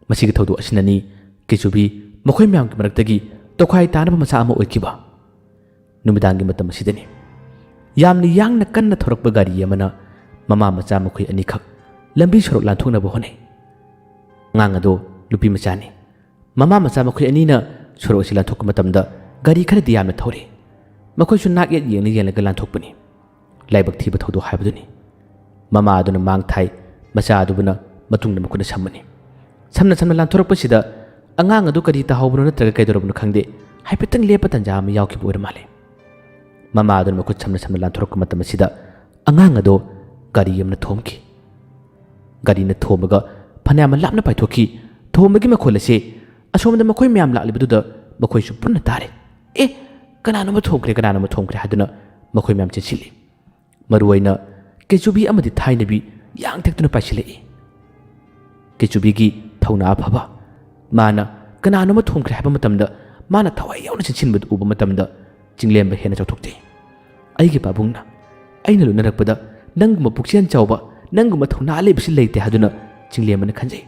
ꯃꯁꯤꯒꯤ ꯊꯧꯗꯣꯛ ꯑꯁꯤꯅꯅꯤ ꯀꯦꯆꯨꯕꯤ ꯃꯈꯣꯏ ꯃꯌꯥꯝꯒꯤ ꯃꯔꯛꯇꯒꯤ ꯇꯣꯈꯥꯏ ꯇꯥꯅꯕ ꯃꯆꯥ ꯑꯃ ꯑꯣꯏꯈꯤꯕ꯫ ꯅꯨꯃꯤꯗꯥꯡꯒꯤ ꯃꯇꯝ ꯑꯁꯤꯗꯅꯤ ꯌꯥꯝꯅ ꯌꯥꯡꯅ ꯀꯟꯅ ꯊꯧꯔꯛꯄ ꯒꯥꯔꯤ ꯑꯃꯅ ꯃꯃꯥ ꯃꯆꯥ ꯃꯈꯣꯏ ꯑꯅꯤꯈꯛ ꯂꯝꯕꯤ ꯁꯣꯔꯣꯛ ꯂꯥꯟꯊꯣꯛꯅꯕ ꯍꯣꯠꯅꯩ꯫ ꯑꯉꯥꯡ ꯑꯗꯣ ꯅꯨꯄꯤ ꯃꯆꯥꯅꯤ꯫ ꯃꯃꯥ ꯃꯆꯥ ꯃꯈꯣꯏ ꯑꯅꯤꯅ ꯁꯣꯔꯣꯛ ꯑꯁꯤ ꯂꯥꯟꯊꯣꯛꯄ ꯃꯇꯝꯗ ꯒꯥꯔꯤ ꯈꯔꯗꯤ ꯌꯥꯝꯅ ꯊꯧꯔꯤ꯫ ꯃꯈꯣꯏꯁꯨ ꯅꯥꯛ ꯌꯦꯠ ꯌꯦꯡꯂ ꯌꯦꯡꯂꯒ ꯂꯥꯟꯊꯣꯛꯄꯅꯤ꯫ ꯂꯥꯏꯕꯛ ꯊꯤꯕ ꯊꯧꯗꯣꯛ ꯍꯥꯏꯕꯗꯨꯅꯤ꯫ ꯃꯃꯥ ꯑꯗꯨꯅ ꯃꯥꯡ ꯊꯥꯏ, ꯃꯆꯥ ꯑꯗꯨꯕꯨꯅ ꯃꯇꯨꯡꯗ ꯃꯈꯨꯠꯅ ꯁꯝꯃꯅꯤ꯫ ꯁꯝꯅ ꯁꯝꯅ ꯂꯥꯟꯊꯣꯔꯛꯄꯁꯤꯗ ꯑꯉꯥꯡ ꯑꯗꯨ ꯀꯔꯤ ꯇꯥꯍꯧꯕꯅꯣ ꯅꯠꯇ꯭ꯔꯒ ꯀꯩꯗꯧꯔꯕꯅꯣ ꯈꯪꯗꯦ, ꯍꯥꯏꯐꯦꯠꯇꯪ ꯂꯦꯞꯄ ꯇꯟꯖꯥ ꯑꯃ ꯌꯥꯎꯈꯤꯕ ꯑꯣꯏꯔ ꯃꯥꯜꯂꯦ꯫ ꯃꯃꯥ ꯑꯗꯨꯅ ꯃꯈꯨꯠ ꯁꯝꯅ ꯁꯝꯅ ꯂꯥꯟꯊꯣꯔꯛꯄ ꯃꯇꯝ ꯑꯁꯤꯗ ꯑꯉꯥꯡ ꯑꯗꯣ ꯒꯥꯔꯤ ꯑꯃꯅ ꯊꯣꯝꯈꯤ꯫ ꯒꯥꯔꯤꯅ ꯊꯣꯝꯃꯒ ꯐꯅꯌꯥꯝ ꯂꯥꯞꯅ ꯄꯥꯏꯊꯣꯛꯈꯤ꯫ ꯊꯣꯝꯕꯒꯤ ꯃꯈꯣꯜ ꯑꯁꯤ ꯑꯁꯣꯝꯗ ꯃꯈꯣꯏ ꯃꯌꯥꯝ ꯂꯥꯛꯂꯤꯕꯗꯨꯗ ꯃꯈꯣꯏꯁꯨ ꯄꯨꯟꯅ ꯇꯥꯔꯦ꯫ "ꯑꯦ, ꯀꯅꯥꯅꯣꯃ ꯊꯣꯝꯈ꯭ꯔꯦ, ꯀꯅꯥꯅꯣꯃ ꯊꯣꯝꯈ꯭ꯔꯦ" ꯍꯥꯏꯗꯨꯅ ꯃꯈꯣꯏ ꯃꯌꯥꯝ ꯆꯦꯟꯁꯤꯜꯂꯤ꯫ ꯃꯔꯨꯑꯣꯏꯅ ꯀꯦꯆꯨꯕꯤ ꯑꯃꯗꯤ ꯊꯥꯏꯅꯕꯤ ꯌꯥꯡ ꯊꯦꯛꯇꯨꯅ ꯄꯥꯏꯁꯤꯜꯂꯛꯏ꯫ ꯀꯦꯆꯨꯕꯤꯒꯤ ꯊꯧꯅꯥ ꯑꯐꯕ, ꯃꯥꯅ ꯀꯅꯥꯅꯣꯃ ꯊꯣꯝꯈ꯭ꯔꯦ ꯍꯥꯏꯕ ꯃꯇꯝꯗ ꯃꯥꯅ ꯊꯋꯥꯏ ꯌꯥꯎꯅ ꯆꯦꯟꯁꯤꯟꯕꯗꯨ ꯎꯕ ꯃꯇꯝꯗ ꯆꯤꯡꯂꯦꯝꯕ ꯍꯦꯟꯅ ꯆꯥꯎꯊꯣꯛꯆꯩ꯫ "ꯑꯩꯒꯤ ꯄꯥꯕꯨꯡꯅ ꯑꯩꯅ ꯂꯣꯏꯅꯔꯛꯄꯗ ꯅꯪꯒꯨꯝꯕ ꯄꯨꯛꯆꯦꯜ ꯆꯥꯎꯕ, ꯅꯪꯒꯨꯝꯕ ꯊꯧꯅꯥ ꯂꯩꯕꯁꯤ ꯂꯩꯇꯦ" ꯍꯥꯏꯗꯨꯅ ꯆꯤꯡꯂꯦꯝꯕꯅ ꯈꯟꯖꯩ꯫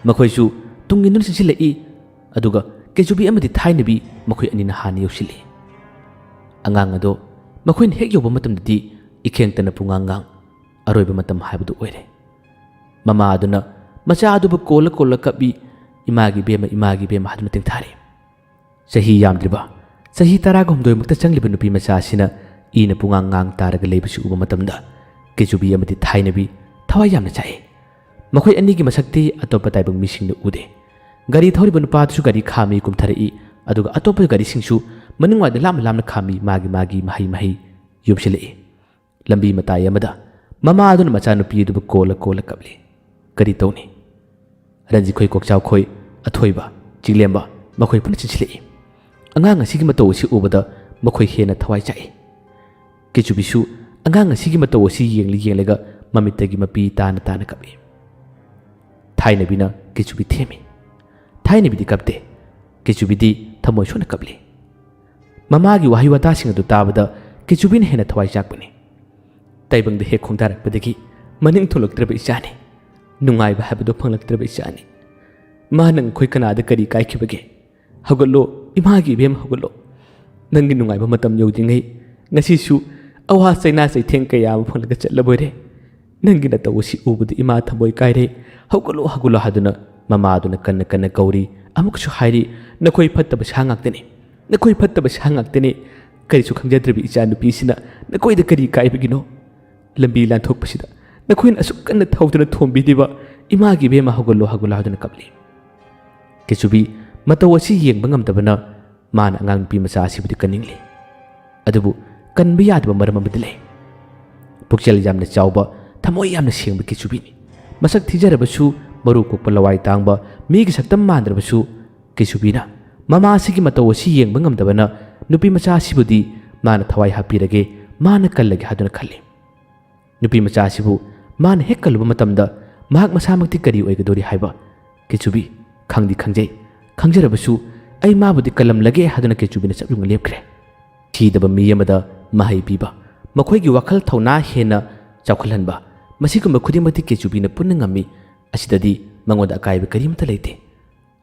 ꯃꯈꯣꯏꯁꯨ ꯇꯨꯡ ꯏꯟꯗꯨꯅ ꯆꯦꯟꯁꯤꯜꯂꯛꯏ꯫ ꯑꯗꯨꯒ ꯀꯦꯆꯨꯕꯤ ꯑꯃꯗꯤ ꯊꯥꯏꯅꯕꯤ ꯃꯈꯣꯏ ꯑꯅꯤꯅ ꯍꯥꯟꯅ ꯌꯧꯁꯤꯜꯂꯤ꯫ ꯑꯉꯥꯡ ꯑꯗꯣ ꯃꯈꯣꯏꯅ ꯍꯦꯛ ꯌꯧꯕ ꯃꯇꯝꯗꯗꯤ ꯏꯈꯦꯡꯇꯅ ꯄꯨꯡꯉꯥꯡ ꯉꯥꯡ, ꯑꯔꯣꯏꯕ ꯃꯇꯝ ꯍꯥꯏꯕꯗꯨ ꯑꯣꯏꯔꯦ꯫ ꯃꯃꯥ ꯑꯗꯨꯅ ꯃꯆꯥ ꯑꯗꯨꯕꯨ ꯀꯣꯜꯂ ꯀꯣꯜꯂ ꯀꯞꯄꯤ, "ꯏꯃꯥꯒꯤ ꯏꯕꯦꯝꯃ, ꯏꯃꯥꯒꯤ ꯏꯕꯦꯝꯃ" ꯍꯥꯏꯗꯨꯅ ꯇꯦꯡꯊꯥꯔꯤ꯫ ꯆꯍꯤ ꯌꯥꯝꯗ꯭ꯔꯤꯕ, ꯆꯍꯤ ꯇꯔꯥꯒꯍꯨꯝꯗꯣꯏ ꯃꯨꯛꯇ ꯆꯪꯂꯤꯕ ꯅꯨꯄꯤ ꯃꯆꯥ ꯑꯁꯤꯅ ꯏꯅ ꯄꯨꯡꯉꯥꯡ ꯉꯥꯡ ꯇꯥꯔꯒ ꯂꯩꯕꯁꯤ ꯎꯕ ꯃꯇꯝꯗ ꯀꯦꯆꯨꯕꯤ ꯑꯃꯗꯤ ꯊꯥꯏꯅꯕꯤ ꯊꯋꯥꯏ ꯌꯥꯝꯅ ꯆꯥꯛꯏ꯫ ꯃꯈꯣꯏ ꯑꯅꯤꯒꯤ ꯃꯁꯛꯇꯤ ꯑꯇꯣꯞꯄ ꯇꯥꯏꯕꯪ ꯃꯤꯁꯤꯡꯅ ꯎꯗꯦ꯫ ꯒꯥꯔꯤ ꯊꯧꯔꯤꯕ ꯅꯨꯄꯥꯗꯨꯁꯨ ꯒꯥꯔꯤ ꯈꯥꯝꯃꯤ, ꯀꯨꯝꯊꯔꯛꯏ꯫ ꯑꯗꯨꯒ ꯑꯇꯣꯞꯄ ꯒꯥꯔꯤꯁꯤꯡꯁꯨ ꯃꯅꯤꯡꯋꯥꯏꯗ ꯂꯥꯞꯅ ꯂꯥꯞꯅ ꯈꯥꯝꯃꯤ, ꯃꯥꯒꯤ ꯃꯥꯒꯤ ꯃꯍꯩ ꯃꯍꯩ ꯌꯣꯝꯁꯤꯜꯂꯛꯏ꯫ ꯂꯝꯕꯤ ꯃꯇꯥꯏ ꯑꯃꯗ ꯃꯃꯥ ꯑꯗꯨꯅ ꯃꯆꯥꯅꯨꯄꯤ ꯑꯗꯨꯕꯨ ꯀꯣꯜꯂ ꯀꯣꯜꯂ ꯀꯞꯂꯤ꯫ ꯀꯔꯤ ꯇꯧꯅꯤ? ꯔꯟꯖꯤꯠꯈꯣꯏ, ꯀꯣꯛꯆꯥꯎꯈꯣꯏ, ꯑꯊꯣꯏꯕ, ꯆꯤꯡꯂꯦꯝꯕ, ꯃꯈꯣꯏ ꯄꯨꯟꯅ ꯆꯦꯟꯁꯤꯜꯂꯛꯏ꯫ ꯑꯉꯥꯡ ꯑꯁꯤꯒꯤ ꯃꯇꯧ ꯑꯁꯤ ꯎꯕꯗ ꯃꯈꯣꯏ ꯍꯦꯟꯅ ꯊꯋꯥꯏ ꯆꯥꯛꯏ꯫ ꯀꯦꯆꯨꯕꯤꯁꯨ ꯑꯉꯥꯡ ꯑꯁꯤꯒꯤ ꯃꯇꯧ ꯑꯁꯤ ꯌꯦꯡꯂ ꯌꯦꯡꯂꯒ ꯃꯃꯤꯠꯇꯒꯤ ꯃꯄꯤ ꯇꯥꯅ ꯇꯥꯅ ꯀꯞꯏ꯫ ꯊꯥꯏꯅꯕꯤꯅ ꯀꯦꯆꯨꯕꯤ ꯊꯦꯝꯃꯤ꯫ ꯊꯥꯏꯅꯕꯤꯗꯤ ꯀꯞꯇꯦ꯫ ꯀꯦꯆꯨꯕꯤꯗꯤ ꯊꯃꯣꯏ ꯁꯣꯛꯅ ꯀꯞꯂꯤ꯫ ꯃꯃꯥꯒꯤ ꯋꯥꯍꯩ ꯋꯥꯇꯥꯁꯤꯡ ꯑꯗꯨ ꯇꯥꯕꯗ ꯀꯦꯆꯨꯕꯤꯅ ꯍꯦꯟꯅ ꯊꯋꯥꯏ ꯆꯥꯛꯄꯅꯤ꯫ ꯇꯥꯏꯕꯪꯗ ꯍꯦꯛ ꯈꯣꯡꯗꯥꯔꯛꯄꯗꯒꯤ ꯃꯅꯤꯡ ꯊꯨꯡꯂꯛꯇ꯭ꯔꯕ ꯏꯆꯥꯅꯤ꯫ ꯅꯨꯡꯉꯥꯏꯕ ꯍꯥꯏꯕꯗꯨ ꯐꯪꯂꯛꯇ꯭ꯔꯕ ꯏꯆꯥꯅꯤ꯫ ꯃꯥꯅ ꯑꯩꯈꯣꯏ ꯀꯅꯥꯗ ꯀꯔꯤ ꯀꯥꯏꯈꯤꯕꯒꯦ? ꯍꯧꯒꯠꯂꯣ, ꯏꯃꯥꯒꯤ ꯏꯕꯦꯝ, ꯍꯧꯒꯠꯂꯣ꯫ ꯅꯪꯒꯤ ꯅꯨꯡꯉꯥꯏꯕ ꯃꯇꯝ ꯌꯧꯗ꯭ꯔꯤꯉꯩ ꯉꯁꯤꯁꯨ ꯑꯋꯥ ꯆꯩꯅꯥ ꯆꯩꯊꯦꯡ ꯀꯌꯥ ꯑꯃ ꯐꯪꯂꯒ ꯆꯠꯂꯕꯣꯏꯔꯦ꯫ ꯅꯪꯒꯤ ꯅꯇꯧ ꯑꯁꯤ ꯎꯕꯗ ꯏꯃꯥ ꯊꯃꯣꯏ ꯀꯥꯏꯔꯦ꯫ ꯍꯧꯒꯠꯂꯣ, ꯍꯧꯒꯠꯂꯣ ꯍꯥꯏꯗꯨꯅ ꯃꯃꯥꯗꯨꯅ ꯀꯟꯅ ꯀꯟꯅ ꯀꯧꯔꯤ꯫ ꯑꯃꯨꯛꯀꯁꯨ ꯍꯥꯏꯔꯤ, "ꯅꯈꯣꯏ ꯐꯠꯇꯕ ꯁꯥ ꯉꯥꯛꯇꯅꯤ꯫ ꯅꯈꯣꯏ ꯐꯠꯇꯕ ꯁꯥ ꯉꯥꯛꯇꯅꯤ꯫ ꯀꯔꯤꯁꯨ ꯈꯪꯖꯗ꯭ꯔꯕꯤ ꯏꯆꯥ ꯅꯨꯄꯤꯁꯤꯅ ꯅꯈꯣꯏꯗ ꯀꯔꯤ ꯀꯥꯏꯕꯒꯤꯅꯣ? ꯂꯝꯕꯤ ꯂꯥꯟꯊꯣꯛꯄꯁꯤꯗ ꯅꯈꯣꯏꯅ ꯑꯁꯨꯛ ꯀꯟꯅ ꯊꯧꯗꯨꯅ ꯊꯣꯝꯕꯤꯔꯤꯕ ꯏꯃꯥꯒꯤ ꯏꯕꯦꯝꯃ, ꯍꯧꯒꯠꯂꯣ, ꯍꯧꯒꯠꯂꯣ" ꯍꯥꯏꯗꯨꯅ ꯀꯞꯂꯤ꯫ ꯀꯦꯆꯨꯕꯤ ꯃꯇꯧ ꯑꯁꯤ ꯌꯦꯡꯕ ꯉꯝꯗꯕꯅ ꯃꯥꯅ ꯑꯉꯥꯡ ꯅꯨꯄꯤ ꯃꯆꯥ ꯑꯁꯤꯕꯨꯗꯤ ꯀꯟꯅꯤꯡꯂꯤ꯫ ꯑꯗꯨꯕꯨ ꯀꯟꯕ ꯌꯥꯗꯕ ꯃꯔꯝ ꯑꯃꯗꯤ ꯂꯩ꯫ ꯄꯨꯛꯆꯦꯜ ꯌꯥꯝꯅ ꯆꯥꯎꯕ, ꯊꯃꯣꯏ ꯌꯥꯝꯅ ꯁꯦꯡꯕ ꯀꯦꯆꯨꯕꯤꯅꯤ꯫ ꯃꯁꯛ ꯊꯤꯖꯔꯕꯁꯨ ꯃꯔꯨ ꯀꯣꯛꯄ, ꯂꯋꯥꯏ ꯇꯥꯡꯕ, ꯃꯤꯒꯤ ꯁꯛꯇꯝ ꯃꯥꯟꯗ꯭ꯔꯕꯁꯨ ꯀꯦꯆꯨꯕꯤꯅ ꯃꯃꯥ ꯑꯁꯤꯒꯤ ꯃꯇꯧ ꯑꯁꯤ ꯌꯦꯡꯕ ꯉꯝꯗꯕꯅ ꯅꯨꯄꯤ ꯃꯆꯥ ꯑꯁꯤꯕꯨꯗꯤ ꯃꯥꯅ ꯊꯋꯥꯏ ꯍꯥꯞꯄꯤꯔꯒꯦ, ꯃꯥꯅ ꯀꯜꯂꯒꯦ ꯍꯥꯏꯗꯨꯅ ꯈꯜꯂꯤ꯫ ꯅꯨꯄꯤ ꯃꯆꯥ ꯑꯁꯤꯕꯨ ꯃꯥꯅ ꯍꯦꯛ ꯀꯜꯂꯨꯕ ꯃꯇꯝꯗ ꯃꯍꯥꯛ ꯃꯁꯥꯃꯛꯇꯤ ꯀꯔꯤ ꯑꯣꯏꯒꯗꯧꯔꯤ ꯍꯥꯏꯕ ꯀꯦꯆꯨꯕꯤ ꯈꯪꯗꯤ ꯈꯪꯖꯩ꯫ ꯈꯪꯖꯔꯕꯁꯨ ꯑꯩ ꯃꯥꯕꯨꯗꯤ ꯀꯜꯂꯝꯂꯒꯦ ꯍꯥꯏꯗꯨꯅ ꯀꯦꯆꯨꯕꯤꯅ ꯆꯞ ꯌꯨꯡꯅ ꯂꯦꯞꯈ꯭ꯔꯦ꯫ ꯊꯤꯗꯕ ꯃꯤ ꯑꯃꯗ ꯃꯍꯩ ꯄꯤꯕ, ꯃꯈꯣꯏꯒꯤ ꯋꯥꯈꯜ ꯊꯧꯅꯥ ꯍꯦꯟꯅ ꯆꯥꯎꯈꯠꯍꯟꯕ, ꯃꯁꯤꯒꯨꯝꯕ ꯈꯨꯗꯤꯡꯃꯛꯇꯤ ꯀꯦꯆꯨꯕꯤꯅ ꯄꯨꯟꯅ ꯉꯝꯃꯤ꯫ ꯑꯁꯤꯗꯗꯤ ꯃꯉꯣꯟꯗ ꯑꯀꯥꯏꯕ ꯀꯔꯤꯃꯠꯇ ꯂꯩꯇꯦ꯫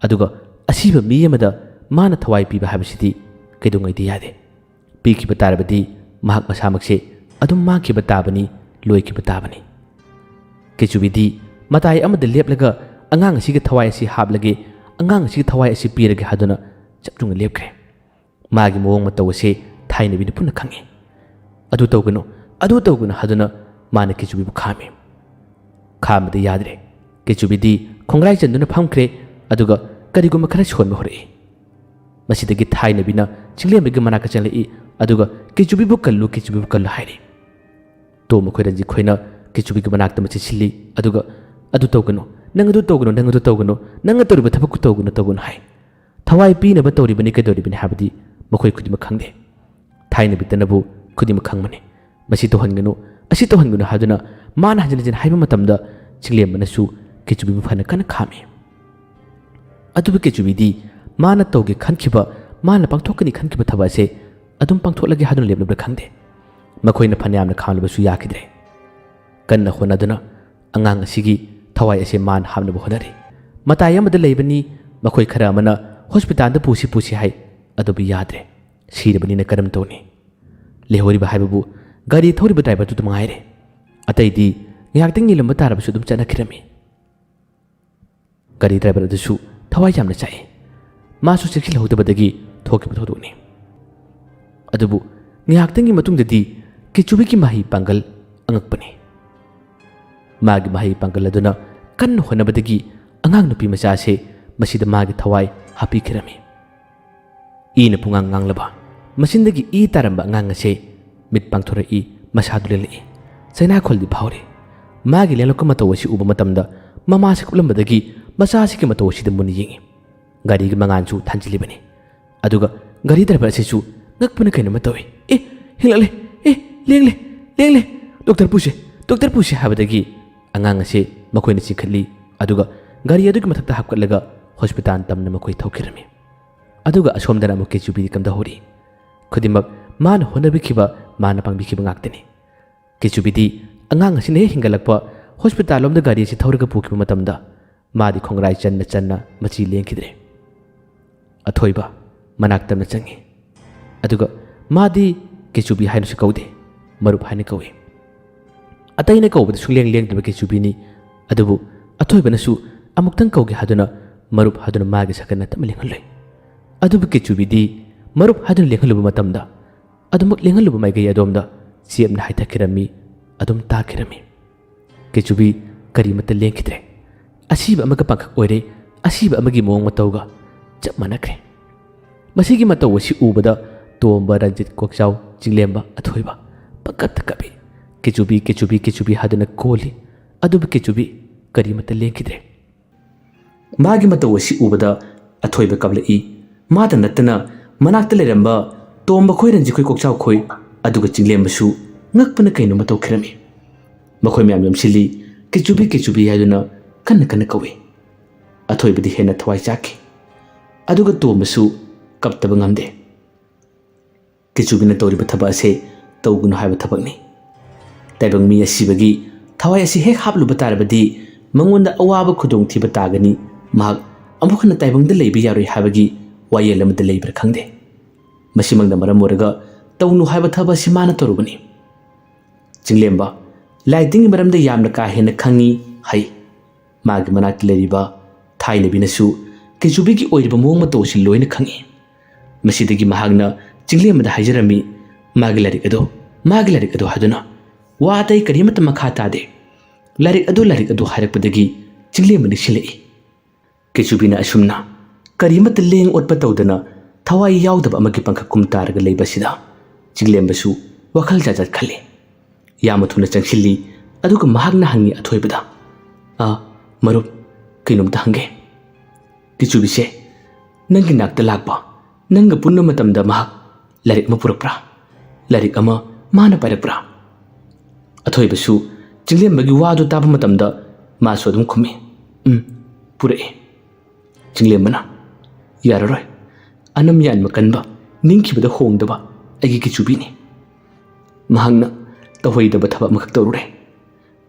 ꯑꯗꯨꯒ ꯑꯁꯤꯕ ꯃꯤ ꯑꯃꯗ ꯃꯥꯅ ꯊꯋꯥꯏ ꯄꯤꯕ ꯍꯥꯏꯕꯁꯤꯗꯤ ꯀꯩꯗꯧꯉꯩꯗ ꯌꯥꯗꯦ꯫ ꯄꯤꯈꯤꯕ ꯇꯥꯔꯕꯗꯤ ꯃꯍꯥꯛ ꯃꯁꯥꯃꯛꯁꯦ ꯑꯗꯨꯝ ꯃꯥꯡꯈꯤꯕ ꯇꯥꯕꯅꯤ, ꯂꯣꯏꯈꯤꯕ ꯇꯥꯕꯅꯤ꯫ ꯀꯦꯆꯨꯕꯤꯗꯤ ꯃꯇꯥꯏ ꯑꯃꯗ ꯂꯦꯞꯂꯒ ꯑꯉꯥꯡ ꯑꯁꯤꯒꯤ ꯊꯋꯥꯏ ꯑꯁꯤ ꯍꯥꯞꯂꯒꯦ, ꯑꯉꯥꯡ ꯑꯁꯤꯒꯤ ꯊꯋꯥꯏ ꯑꯁꯤ ꯄꯤꯔꯒꯦ ꯍꯥꯏꯗꯨꯅ ꯆꯞ ꯌꯨꯡꯅ ꯂꯦꯞꯈ꯭ꯔꯦ꯫ ꯃꯥꯒꯤ ꯃꯑꯣꯡ ꯃꯇꯧ ꯑꯁꯤ ꯊꯥꯏꯅꯕꯤꯅ ꯄꯨꯟꯅ ꯈꯪꯏ꯫ "ꯑꯗꯨ ꯇꯧꯒꯅꯨ, ꯑꯗꯨ ꯇꯧꯒꯅꯨ" ꯍꯥꯏꯗꯨꯅ ꯃꯥꯅ ꯀꯦꯆꯨꯕꯤꯕꯨ ꯈꯥꯝꯃꯤ꯫ ꯈꯥꯝꯕꯗ ꯌꯥꯗ꯭ꯔꯦ꯫ ꯀꯦꯆꯨꯕꯤꯗꯤ ꯈꯣꯡꯒ꯭ꯔꯥꯏ ꯆꯟꯗꯨꯅ ꯐꯝꯈ꯭ꯔꯦ꯫ ꯑꯗꯨꯒ ꯀꯔꯤꯒꯨꯝꯕ ꯈꯔ ꯁꯣꯟꯕ ꯍꯧꯔꯛꯏ꯫ ꯃꯁꯤꯗꯒꯤ ꯊꯥꯏꯅꯕꯤꯅ ꯆꯤꯡꯂꯦꯝꯕꯒꯤ ꯃꯅꯥꯛꯇ ꯆꯪꯂꯛꯏ, ꯑꯗꯨꯒ "ꯀꯦꯆꯨꯕꯤꯕꯨ ꯀꯜꯂꯨ, ꯀꯦꯆꯨꯕꯤꯕꯨ ꯀꯜꯂꯨ" ꯍꯥꯏꯔꯤ꯫ ꯇꯣꯝ ꯃꯈꯣꯏ ꯔꯟꯖꯤꯠ ꯈꯣꯏꯅ ꯀꯦꯆꯨꯕꯤꯒꯤ ꯃꯅꯥꯛꯇ ꯑꯃ ꯆꯦꯟꯁꯤꯜꯂꯤ, ꯑꯗꯨꯒ "ꯑꯗꯨ ꯇꯧꯒꯅꯨ, ꯅꯪ ꯑꯗꯨ ꯇꯧꯒꯅꯨ, ꯅꯪ ꯑꯗꯨ ꯇꯧꯒꯅꯨ, ꯅꯪꯅ ꯇꯧꯔꯤꯕ ꯊꯕꯛꯇꯨ ꯇꯧꯒꯅꯨ, ꯇꯧꯒꯅꯨ" ꯍꯥꯏ꯫ ꯊꯋꯥꯏ ꯄꯤꯅꯕ ꯇꯧꯔꯤꯕꯅꯤ, ꯀꯩꯗꯧꯔꯤꯕꯅꯤ ꯍꯥꯏꯕꯗꯤ ꯃꯈꯣꯏ ꯈꯨꯗꯤꯡꯃꯛ ꯈꯪꯗꯦ꯫ ꯊꯥꯏꯅꯕꯤꯇꯅꯕꯨ ꯈꯨꯗꯤꯡꯃꯛ ꯈꯪꯕꯅꯤ꯫ "ꯃꯁꯤ ꯇꯧꯍꯟꯒꯅꯨ, ꯑꯁꯤ ꯇꯧꯍꯟꯒꯅꯨ" ꯍꯥꯏꯗꯨꯅ ꯃꯥꯅ ꯍꯟꯖꯤꯟ ꯍꯟꯖꯤꯟ ꯍꯥꯏꯕ ꯃꯇꯝꯗ ꯆꯤꯡꯂꯦꯝꯕꯅꯁꯨ ꯀꯦꯆꯨꯕꯤꯕꯨ ꯐꯅ ꯀꯟꯅ ꯈꯥꯝꯃꯤ꯫ ꯑꯗꯨꯕꯨ ꯀꯦꯆꯨꯕꯤꯗꯤ ꯃꯥꯅ ꯇꯧꯒꯦ ꯈꯟꯈꯤꯕ, ꯃꯥꯅ ꯄꯥꯡꯊꯣꯛꯀꯅꯤ ꯈꯟꯈꯤꯕ ꯊꯕꯛ ꯑꯁꯦ ꯑꯗꯨꯝ ꯄꯥꯡꯊꯣꯛꯂꯒꯦ ꯍꯥꯏꯗꯨꯅ ꯂꯦꯞꯂꯕ꯭ꯔꯥ ꯈꯪꯗꯦ꯫ ꯃꯈꯣꯏꯅ ꯐꯅꯌꯥꯝꯅ ꯈꯥꯝꯂꯕꯁꯨ ꯌꯥꯈꯤꯗ꯭ꯔꯦ꯫ ꯀꯟꯅ ꯍꯣꯠꯅꯗꯨꯅ ꯑꯉꯥꯡ ꯑꯁꯤꯒꯤ ꯊꯋꯥꯏ ꯑꯁꯦ ꯃꯥꯅ ꯍꯥꯞꯅꯕ ꯍꯣꯠꯅꯔꯤ꯫ ꯃꯇꯥꯏ ꯑꯃꯗ ꯂꯩꯕꯅꯤ, ꯃꯈꯣꯏ ꯈꯔ ꯑꯃꯅ ꯍꯣꯁꯄꯤꯇꯥꯜꯗ ꯄꯨꯁꯤ ꯄꯨꯁꯤ ꯍꯥꯏ, ꯑꯗꯨꯕꯨ ꯌꯥꯗ꯭ꯔꯦ꯫ ꯁꯤꯔꯕꯅꯤꯅ ꯀꯔꯝ ꯇꯧꯅꯤ? ꯂꯩꯍꯧꯔꯤꯕ ꯍꯥꯏꯕꯕꯨ ꯒꯥꯔꯤ ꯊꯧꯔꯤꯕ ꯗ꯭ꯔꯥꯏꯚꯔꯗꯨꯗ ꯃꯉꯥꯏꯔꯦ꯫ ꯑꯇꯩꯗꯤ ꯉꯥꯏꯍꯥꯛꯇꯪ ꯌꯦꯡꯂꯝꯕ ꯇꯥꯔꯕꯁꯨ ꯑꯗꯨꯝ ꯆꯠꯅꯈꯤꯔꯝꯃꯤ꯫ ꯒꯥꯔꯤ ꯗ꯭ꯔꯥꯏꯚꯔ ꯑꯗꯨꯁꯨ ꯊꯋꯥꯏ ꯌꯥꯝꯅ ꯆꯥꯛꯏ꯫ ꯃꯥꯁꯨ ꯆꯦꯛꯁꯤꯜꯍꯧꯗꯕꯗꯒꯤ ꯊꯣꯛꯈꯤꯕ ꯊꯧꯗꯣꯛꯅꯤ꯫ ꯑꯗꯨꯕꯨ ꯉꯥꯏꯍꯥꯛꯇꯪꯒꯤ ꯃꯇꯨꯡꯗꯗꯤ ꯀꯤꯆꯨꯕꯤꯒꯤ ꯃꯍꯩ ꯄꯥꯡꯒꯜ ꯑꯉꯛꯄꯅꯤ꯫ ꯃꯥꯒꯤ ꯃꯍꯩ ꯄꯥꯡꯒꯜ ꯑꯗꯨꯅ ꯀꯟꯅ ꯍꯣꯠꯅꯕꯗꯒꯤ ꯑꯉꯥꯡ ꯅꯨꯄꯤ ꯃꯆꯥ ꯑꯁꯤ ꯃꯁꯤꯗ ꯃꯥꯒꯤ ꯊꯋꯥꯏ ꯍꯥꯞꯄꯤꯈꯤꯔꯝꯃꯤ꯫ ꯏꯅ ꯄꯨꯡꯉꯥꯡ ꯉꯥꯡꯂꯕ, ꯃꯆꯤꯟꯗꯒꯤ ꯏ ꯇꯥꯔꯝꯕ ꯑꯉꯥꯡ ꯑꯁꯤ ꯃꯤꯠ ꯄꯥꯡꯊꯣꯔꯛꯏ, ꯃꯁꯥꯗꯨ ꯂꯦꯡꯂꯛꯏ꯫ ꯆꯩꯅꯥꯈꯣꯜꯗꯤ ꯐꯥꯎꯔꯤ꯫ ꯃꯥꯒꯤ ꯂꯦꯡꯂꯛꯄ ꯃꯇꯧ ꯑꯁꯤ ꯎꯕ ꯃꯇꯝꯗ ꯃꯃꯥꯁꯤ ꯀꯨꯞꯂꯝꯕꯗꯒꯤ ꯃꯆꯥꯁꯤꯒꯤ ꯃꯇꯧ ꯑꯁꯤꯗ ꯃꯨꯟꯅ ꯌꯦꯡꯏ꯫ ꯒꯥꯔꯤꯒꯤ ꯃꯉꯥꯜꯁꯨ ꯊꯥꯟꯖꯤꯜꯂꯤꯕꯅꯤ꯫ ꯑꯗꯨꯒ ꯒꯥꯔꯤ ꯗ꯭ꯔꯥꯏꯚꯔ ꯑꯁꯤꯁꯨ ꯉꯛꯄꯅ ꯀꯩꯅꯣꯝꯃ ꯇꯧꯏ꯫ "ꯑꯦ, ꯍꯦꯟꯒꯠꯂꯦ! ꯑꯦ, ꯂꯦꯡꯂꯦ! ꯂꯦꯡꯂꯦ! ꯗꯣꯛꯇꯔ ꯄꯨꯁꯦ! ꯗꯣꯛꯇꯔ ꯄꯨꯁꯦ!" ꯍꯥꯏꯕꯗꯒꯤ ꯑꯉꯥꯡ ꯑꯁꯤ ꯃꯈꯣꯏꯅ ꯆꯤꯡꯈꯠꯂꯤ꯫ ꯑꯗꯨꯒ ꯒꯥꯔꯤ ꯑꯗꯨꯒꯤ ꯃꯊꯛꯇ ꯍꯥꯞꯀꯠꯂꯒ ꯍꯣꯁꯄꯤꯇꯥꯜ ꯇꯝꯅ ꯃꯈꯣꯏ ꯊꯧꯈꯤꯔꯝꯃꯤ꯫ ꯑꯗꯨꯒ ꯑꯁꯣꯝꯗꯅ ꯑꯃꯨꯛ ꯀꯦꯆꯨꯕꯤꯗꯤ ꯀꯝꯗꯧꯍꯧꯔꯤ? ꯈꯨꯗꯤꯡꯃꯛ ꯃꯥꯅ ꯍꯣꯠꯅꯕꯤꯈꯤꯕ, ꯃꯥꯅ ꯄꯥꯡꯕꯤꯈꯤꯕ ꯉꯥꯛꯇꯅꯤ꯫ ꯀꯦꯆꯨꯕꯤꯗꯤ ꯑꯉꯥꯡ ꯑꯁꯤꯅ ꯍꯦꯛ ꯍꯤꯡꯒꯠꯂꯛꯄ ꯍꯣꯁꯄꯤꯇꯥꯜ ꯂꯣꯝꯗ ꯒꯥꯔꯤ ꯑꯁꯤ ꯊꯧꯔꯒ ꯄꯨꯈꯤꯕ ꯃꯇꯝꯗ ꯃꯥꯗꯤ ꯈꯣꯡꯒ꯭ꯔꯥꯏ ꯆꯟꯅ ꯆꯟꯅ ꯃꯆꯤ ꯂꯦꯡꯈꯤꯗ꯭ꯔꯦ꯫ ꯑꯊꯣꯏꯕ ꯃꯅꯥꯛ ꯇꯝꯅ ꯆꯪꯉꯤ꯫ ꯑꯗꯨꯒ ꯃꯥꯗꯤ ꯀꯦꯆꯨꯕꯤ ꯍꯥꯏꯅꯁꯨ ꯀꯧꯗꯦ, ꯃꯔꯨꯞ ꯍꯥꯏꯅ ꯀꯧꯏ꯫ ꯑꯇꯩꯅ ꯀꯧꯕꯗ ꯁꯨꯡꯂꯦꯡ ꯂꯦꯡꯗꯕ ꯀꯦꯆꯨꯕꯤꯅꯤ꯫ ꯑꯗꯨꯕꯨ ꯑꯊꯣꯏꯕꯅꯁꯨ ꯑꯃꯨꯛꯇꯪ ꯀꯧꯒꯦ ꯍꯥꯏꯗꯨꯅ ꯃꯔꯨꯞ ꯍꯥꯏꯗꯨꯅ ꯃꯥꯒꯤ ꯁꯛꯀꯟꯅ ꯇꯞꯅ ꯂꯦꯡꯍꯜꯂꯨꯏ꯫ ꯑꯗꯨꯕꯨ ꯀꯦꯆꯨꯕꯤꯗꯤ ꯃꯔꯨꯞ ꯍꯥꯏꯗꯨꯅ ꯂꯦꯡꯍꯜꯂꯨꯕ ꯃꯇꯝꯗ ꯑꯗꯨꯃꯛ ꯂꯦꯡꯍꯜꯂꯨꯕ ꯃꯥꯏꯀꯩ ꯑꯗꯣꯝꯗ ꯆꯦꯞꯅ ꯍꯥꯏꯊꯈꯤꯔꯝꯃꯤ, ꯑꯗꯨꯝ ꯇꯥꯈꯤꯔꯝꯃꯤ꯫ ꯀꯦꯆꯨꯕꯤ ꯀꯔꯤꯃꯠꯇ ꯂꯦꯡꯈꯤꯗ꯭ꯔꯦ꯫ ꯑꯁꯤꯕ ꯑꯃꯒ ꯄꯥꯡꯈꯛ ꯑꯣꯏꯔꯦ, ꯑꯁꯤꯕ ꯑꯃꯒꯤ ꯃꯑꯣꯡ ꯃꯇꯧꯒ ꯆꯞ ꯃꯥꯟꯅꯈ꯭ꯔꯦ꯫ ꯃꯁꯤꯒꯤ ꯃꯇꯧ ꯑꯁꯤ ꯎꯕꯗ ꯇꯣꯝꯕ, ꯔꯟꯖꯤꯠ, ꯀꯣꯛꯆꯥꯎ, ꯆꯤꯡꯂꯦꯝꯕ, ꯑꯊꯣꯏꯕ ꯄꯪꯀꯞꯇ ꯀꯞꯄꯤ꯫ "ꯀꯦꯆꯨꯕꯤ, ꯀꯦꯆꯨꯕꯤ, ꯀꯦꯆꯨꯕꯤ" ꯍꯥꯏꯗꯨꯅ ꯀꯣꯜꯂꯤ꯫ ꯑꯗꯨꯕꯨ ꯀꯦꯆꯨꯕꯤ ꯀꯔꯤꯃꯠꯇ ꯂꯦꯡꯈꯤꯗ꯭ꯔꯦ꯫ ꯃꯥꯒꯤ ꯃꯇꯧ ꯑꯁꯤ ꯎꯕꯗ ꯑꯊꯣꯏꯕ ꯀꯞꯂꯛꯏ꯫ ꯃꯥꯗ ꯅꯠꯇꯅ ꯃꯅꯥꯛꯇ ꯂꯩꯔꯝꯕ ꯇꯣꯝꯕ ꯈꯣꯏ, ꯔꯟꯖꯤꯠ ꯈꯣꯏ, ꯀꯣꯛꯆꯥꯎ ꯈꯣꯏ, ꯑꯗꯨꯒ ꯆꯤꯡꯂꯦꯝꯕꯁꯨ ꯉꯛꯄꯅ ꯀꯩꯅꯣꯝꯃ ꯇꯧꯈꯤꯔꯝꯃꯤ꯫ ꯃꯈꯣꯏ ꯃꯌꯥꯝ ꯌꯣꯝꯁꯤꯜꯂꯤ꯫ "ꯀꯦꯆꯨꯕꯤ, ꯀꯦꯆꯨꯕꯤ" ꯍꯥꯏꯗꯨꯅ ꯀꯟꯅ ꯀꯟꯅ ꯀꯧꯏ꯫ ꯑꯊꯣꯏꯕꯗꯤ ꯍꯦꯟꯅ ꯊꯋꯥꯏ ꯆꯥꯛꯈꯤ꯫ ꯑꯗꯨꯒ ꯇꯣꯝꯕꯁꯨ ꯀꯞꯇꯕ ꯉꯝꯗꯦ꯫ ꯀꯦꯆꯨꯕꯤꯅ ꯇꯧꯔꯤꯕ ꯊꯕꯛ ꯑꯁꯦ ꯇꯧꯒꯅꯨ ꯍꯥꯏꯕ ꯊꯕꯛꯅꯤ꯫ ꯇꯥꯏꯕꯪ ꯃꯤ ꯑꯁꯤꯕꯒꯤ ꯊꯋꯥꯏ ꯑꯁꯤ ꯍꯦꯛ ꯍꯥꯞꯂꯨꯕ ꯇꯥꯔꯕꯗꯤ ꯃꯉꯣꯟꯗ ꯑꯋꯥꯕ ꯈꯨꯗꯣꯡꯊꯤꯕ ꯇꯥꯒꯅꯤ꯫ ꯃꯍꯥꯛ ꯑꯃꯨꯛ ꯍꯟꯅ ꯇꯥꯏꯕꯪꯗ ꯂꯩꯕ ꯌꯥꯔꯣꯏ ꯍꯥꯏꯕꯒꯤ ꯋꯥꯌꯦꯜ ꯑꯃꯗ ꯂꯩꯕ꯭ꯔꯥ ꯈꯪꯗꯦ꯫ ꯃꯁꯤꯃꯛꯅ ꯃꯔꯝ ꯑꯣꯏꯔꯒ ꯇꯧꯅꯨ ꯍꯥꯏꯕ ꯊꯕꯛ ꯑꯁꯤ ꯃꯥꯅ ꯇꯧꯔꯨꯕꯅꯤ꯫ ꯆꯤꯡꯂꯦꯝꯕ ꯂꯥꯏ ꯇꯤꯟꯒꯤ ꯃꯔꯝꯗ ꯌꯥꯝꯅ ꯀꯥ ꯍꯦꯟꯅ ꯈꯪꯉꯤ ꯍꯥꯏ꯫ ꯃꯥꯒꯤ ꯃꯅꯥꯛꯇ ꯂꯩꯔꯤꯕ ꯊꯥꯏꯅꯕꯤꯅꯁꯨ ꯀꯦꯆꯨꯕꯤꯒꯤ ꯑꯣꯏꯔꯤꯕ ꯃꯑꯣꯡ ꯃꯇꯧ ꯑꯁꯤ ꯂꯣꯏꯅ ꯈꯪꯉꯤ꯫ ꯃꯁꯤꯗꯒꯤ ꯃꯍꯥꯛꯅ ꯆꯤꯡꯂꯦꯝꯕꯗ ꯍꯥꯏꯖꯔꯝꯃꯤ, "ꯃꯥꯒꯤ ꯂꯥꯏꯔꯤꯛ ꯑꯗꯣ, ꯃꯥꯒꯤ ꯂꯥꯏꯔꯤꯛ ꯑꯗꯣ" ꯍꯥꯏꯗꯨꯅ꯫ ꯋꯥ ꯑꯇꯩ ꯀꯔꯤꯃꯠꯇ ꯃꯈꯥ ꯇꯥꯗꯦ꯫ ꯂꯥꯏꯔꯤꯛ ꯑꯗꯨ, ꯂꯥꯏꯔꯤꯛ ꯑꯗꯨ ꯍꯥꯏꯔꯛꯄꯗꯒꯤ ꯆꯤꯡꯂꯦꯝꯕ ꯅꯤꯡꯁꯤꯡꯂꯛꯏ꯫ ꯀꯦꯆꯨꯕꯤꯅ ꯑꯁꯨꯝꯅ ꯀꯔꯤꯃꯠꯇ ꯂꯦꯡ ꯑꯣꯠꯄ ꯇꯧꯗꯅ ꯊꯋꯥꯏ ꯌꯥꯎꯗꯕ ꯑꯃꯒꯤ ꯄꯪꯈꯛ ꯀꯨꯝ ꯇꯥꯔꯒ ꯂꯩꯕ ꯑꯁꯤꯗ ꯆꯤꯡꯂꯦꯝꯕꯁꯨ ꯋꯥꯈꯜ ꯖꯥꯠ ꯖꯥꯠ ꯈꯜꯂꯤ꯫ ꯌꯥꯝꯅ ꯊꯨꯅ ꯆꯪꯁꯤꯜꯂꯤ꯫ ꯑꯗꯨꯒ ꯃꯍꯥꯛꯅ ꯍꯪꯉꯤ ꯑꯊꯣꯏꯕꯗ, "ꯑ, ꯃꯔꯨꯞ, ꯀꯩꯅꯣꯝꯇ ꯍꯪꯒꯦ?" ꯀꯤꯆꯨꯕꯤꯁꯦ ꯅꯪꯒꯤ ꯅꯥꯛꯇ ꯂꯥꯛꯄ, ꯅꯪꯒ ꯄꯨꯟꯕ ꯃꯇꯝꯗ ꯃꯍꯥꯛ ꯂꯥꯏꯔꯤꯛ ꯑꯃ ꯄꯨꯔꯛꯄ꯭ꯔꯥ? ꯂꯥꯏꯔꯤꯛ ꯑꯃ ꯃꯥꯅ ꯄꯥꯏꯔꯛꯄ꯭ꯔꯥ? ꯑꯊꯣꯏꯕꯁꯨ ꯆꯤꯡꯂꯦꯝꯕꯒꯤ ꯋꯥꯗꯨ ꯇꯥꯕ ꯃꯇꯝꯗ ꯃꯥꯁꯨ ꯑꯗꯨꯝ ꯈꯨꯝꯃꯤ, "ꯎꯝ, ꯄꯨꯔꯛꯑꯦ꯫" ꯆꯤꯡꯂꯦꯝꯕꯅ, "ꯌꯥꯔꯔꯣꯏ꯫ ꯑꯅꯝ ꯌꯥꯟꯕ ꯀꯟꯕ, ꯅꯤꯡꯈꯤꯕꯗ ꯍꯣꯡꯗꯕ ꯑꯩꯒꯤ ꯀꯤꯆꯨꯕꯤꯅꯤ꯫ ꯃꯍꯥꯛꯅ ꯇꯧꯍꯩꯗꯕ ꯊꯕꯛ ꯑꯃꯈꯛ ꯇꯧꯔꯨꯔꯦ꯫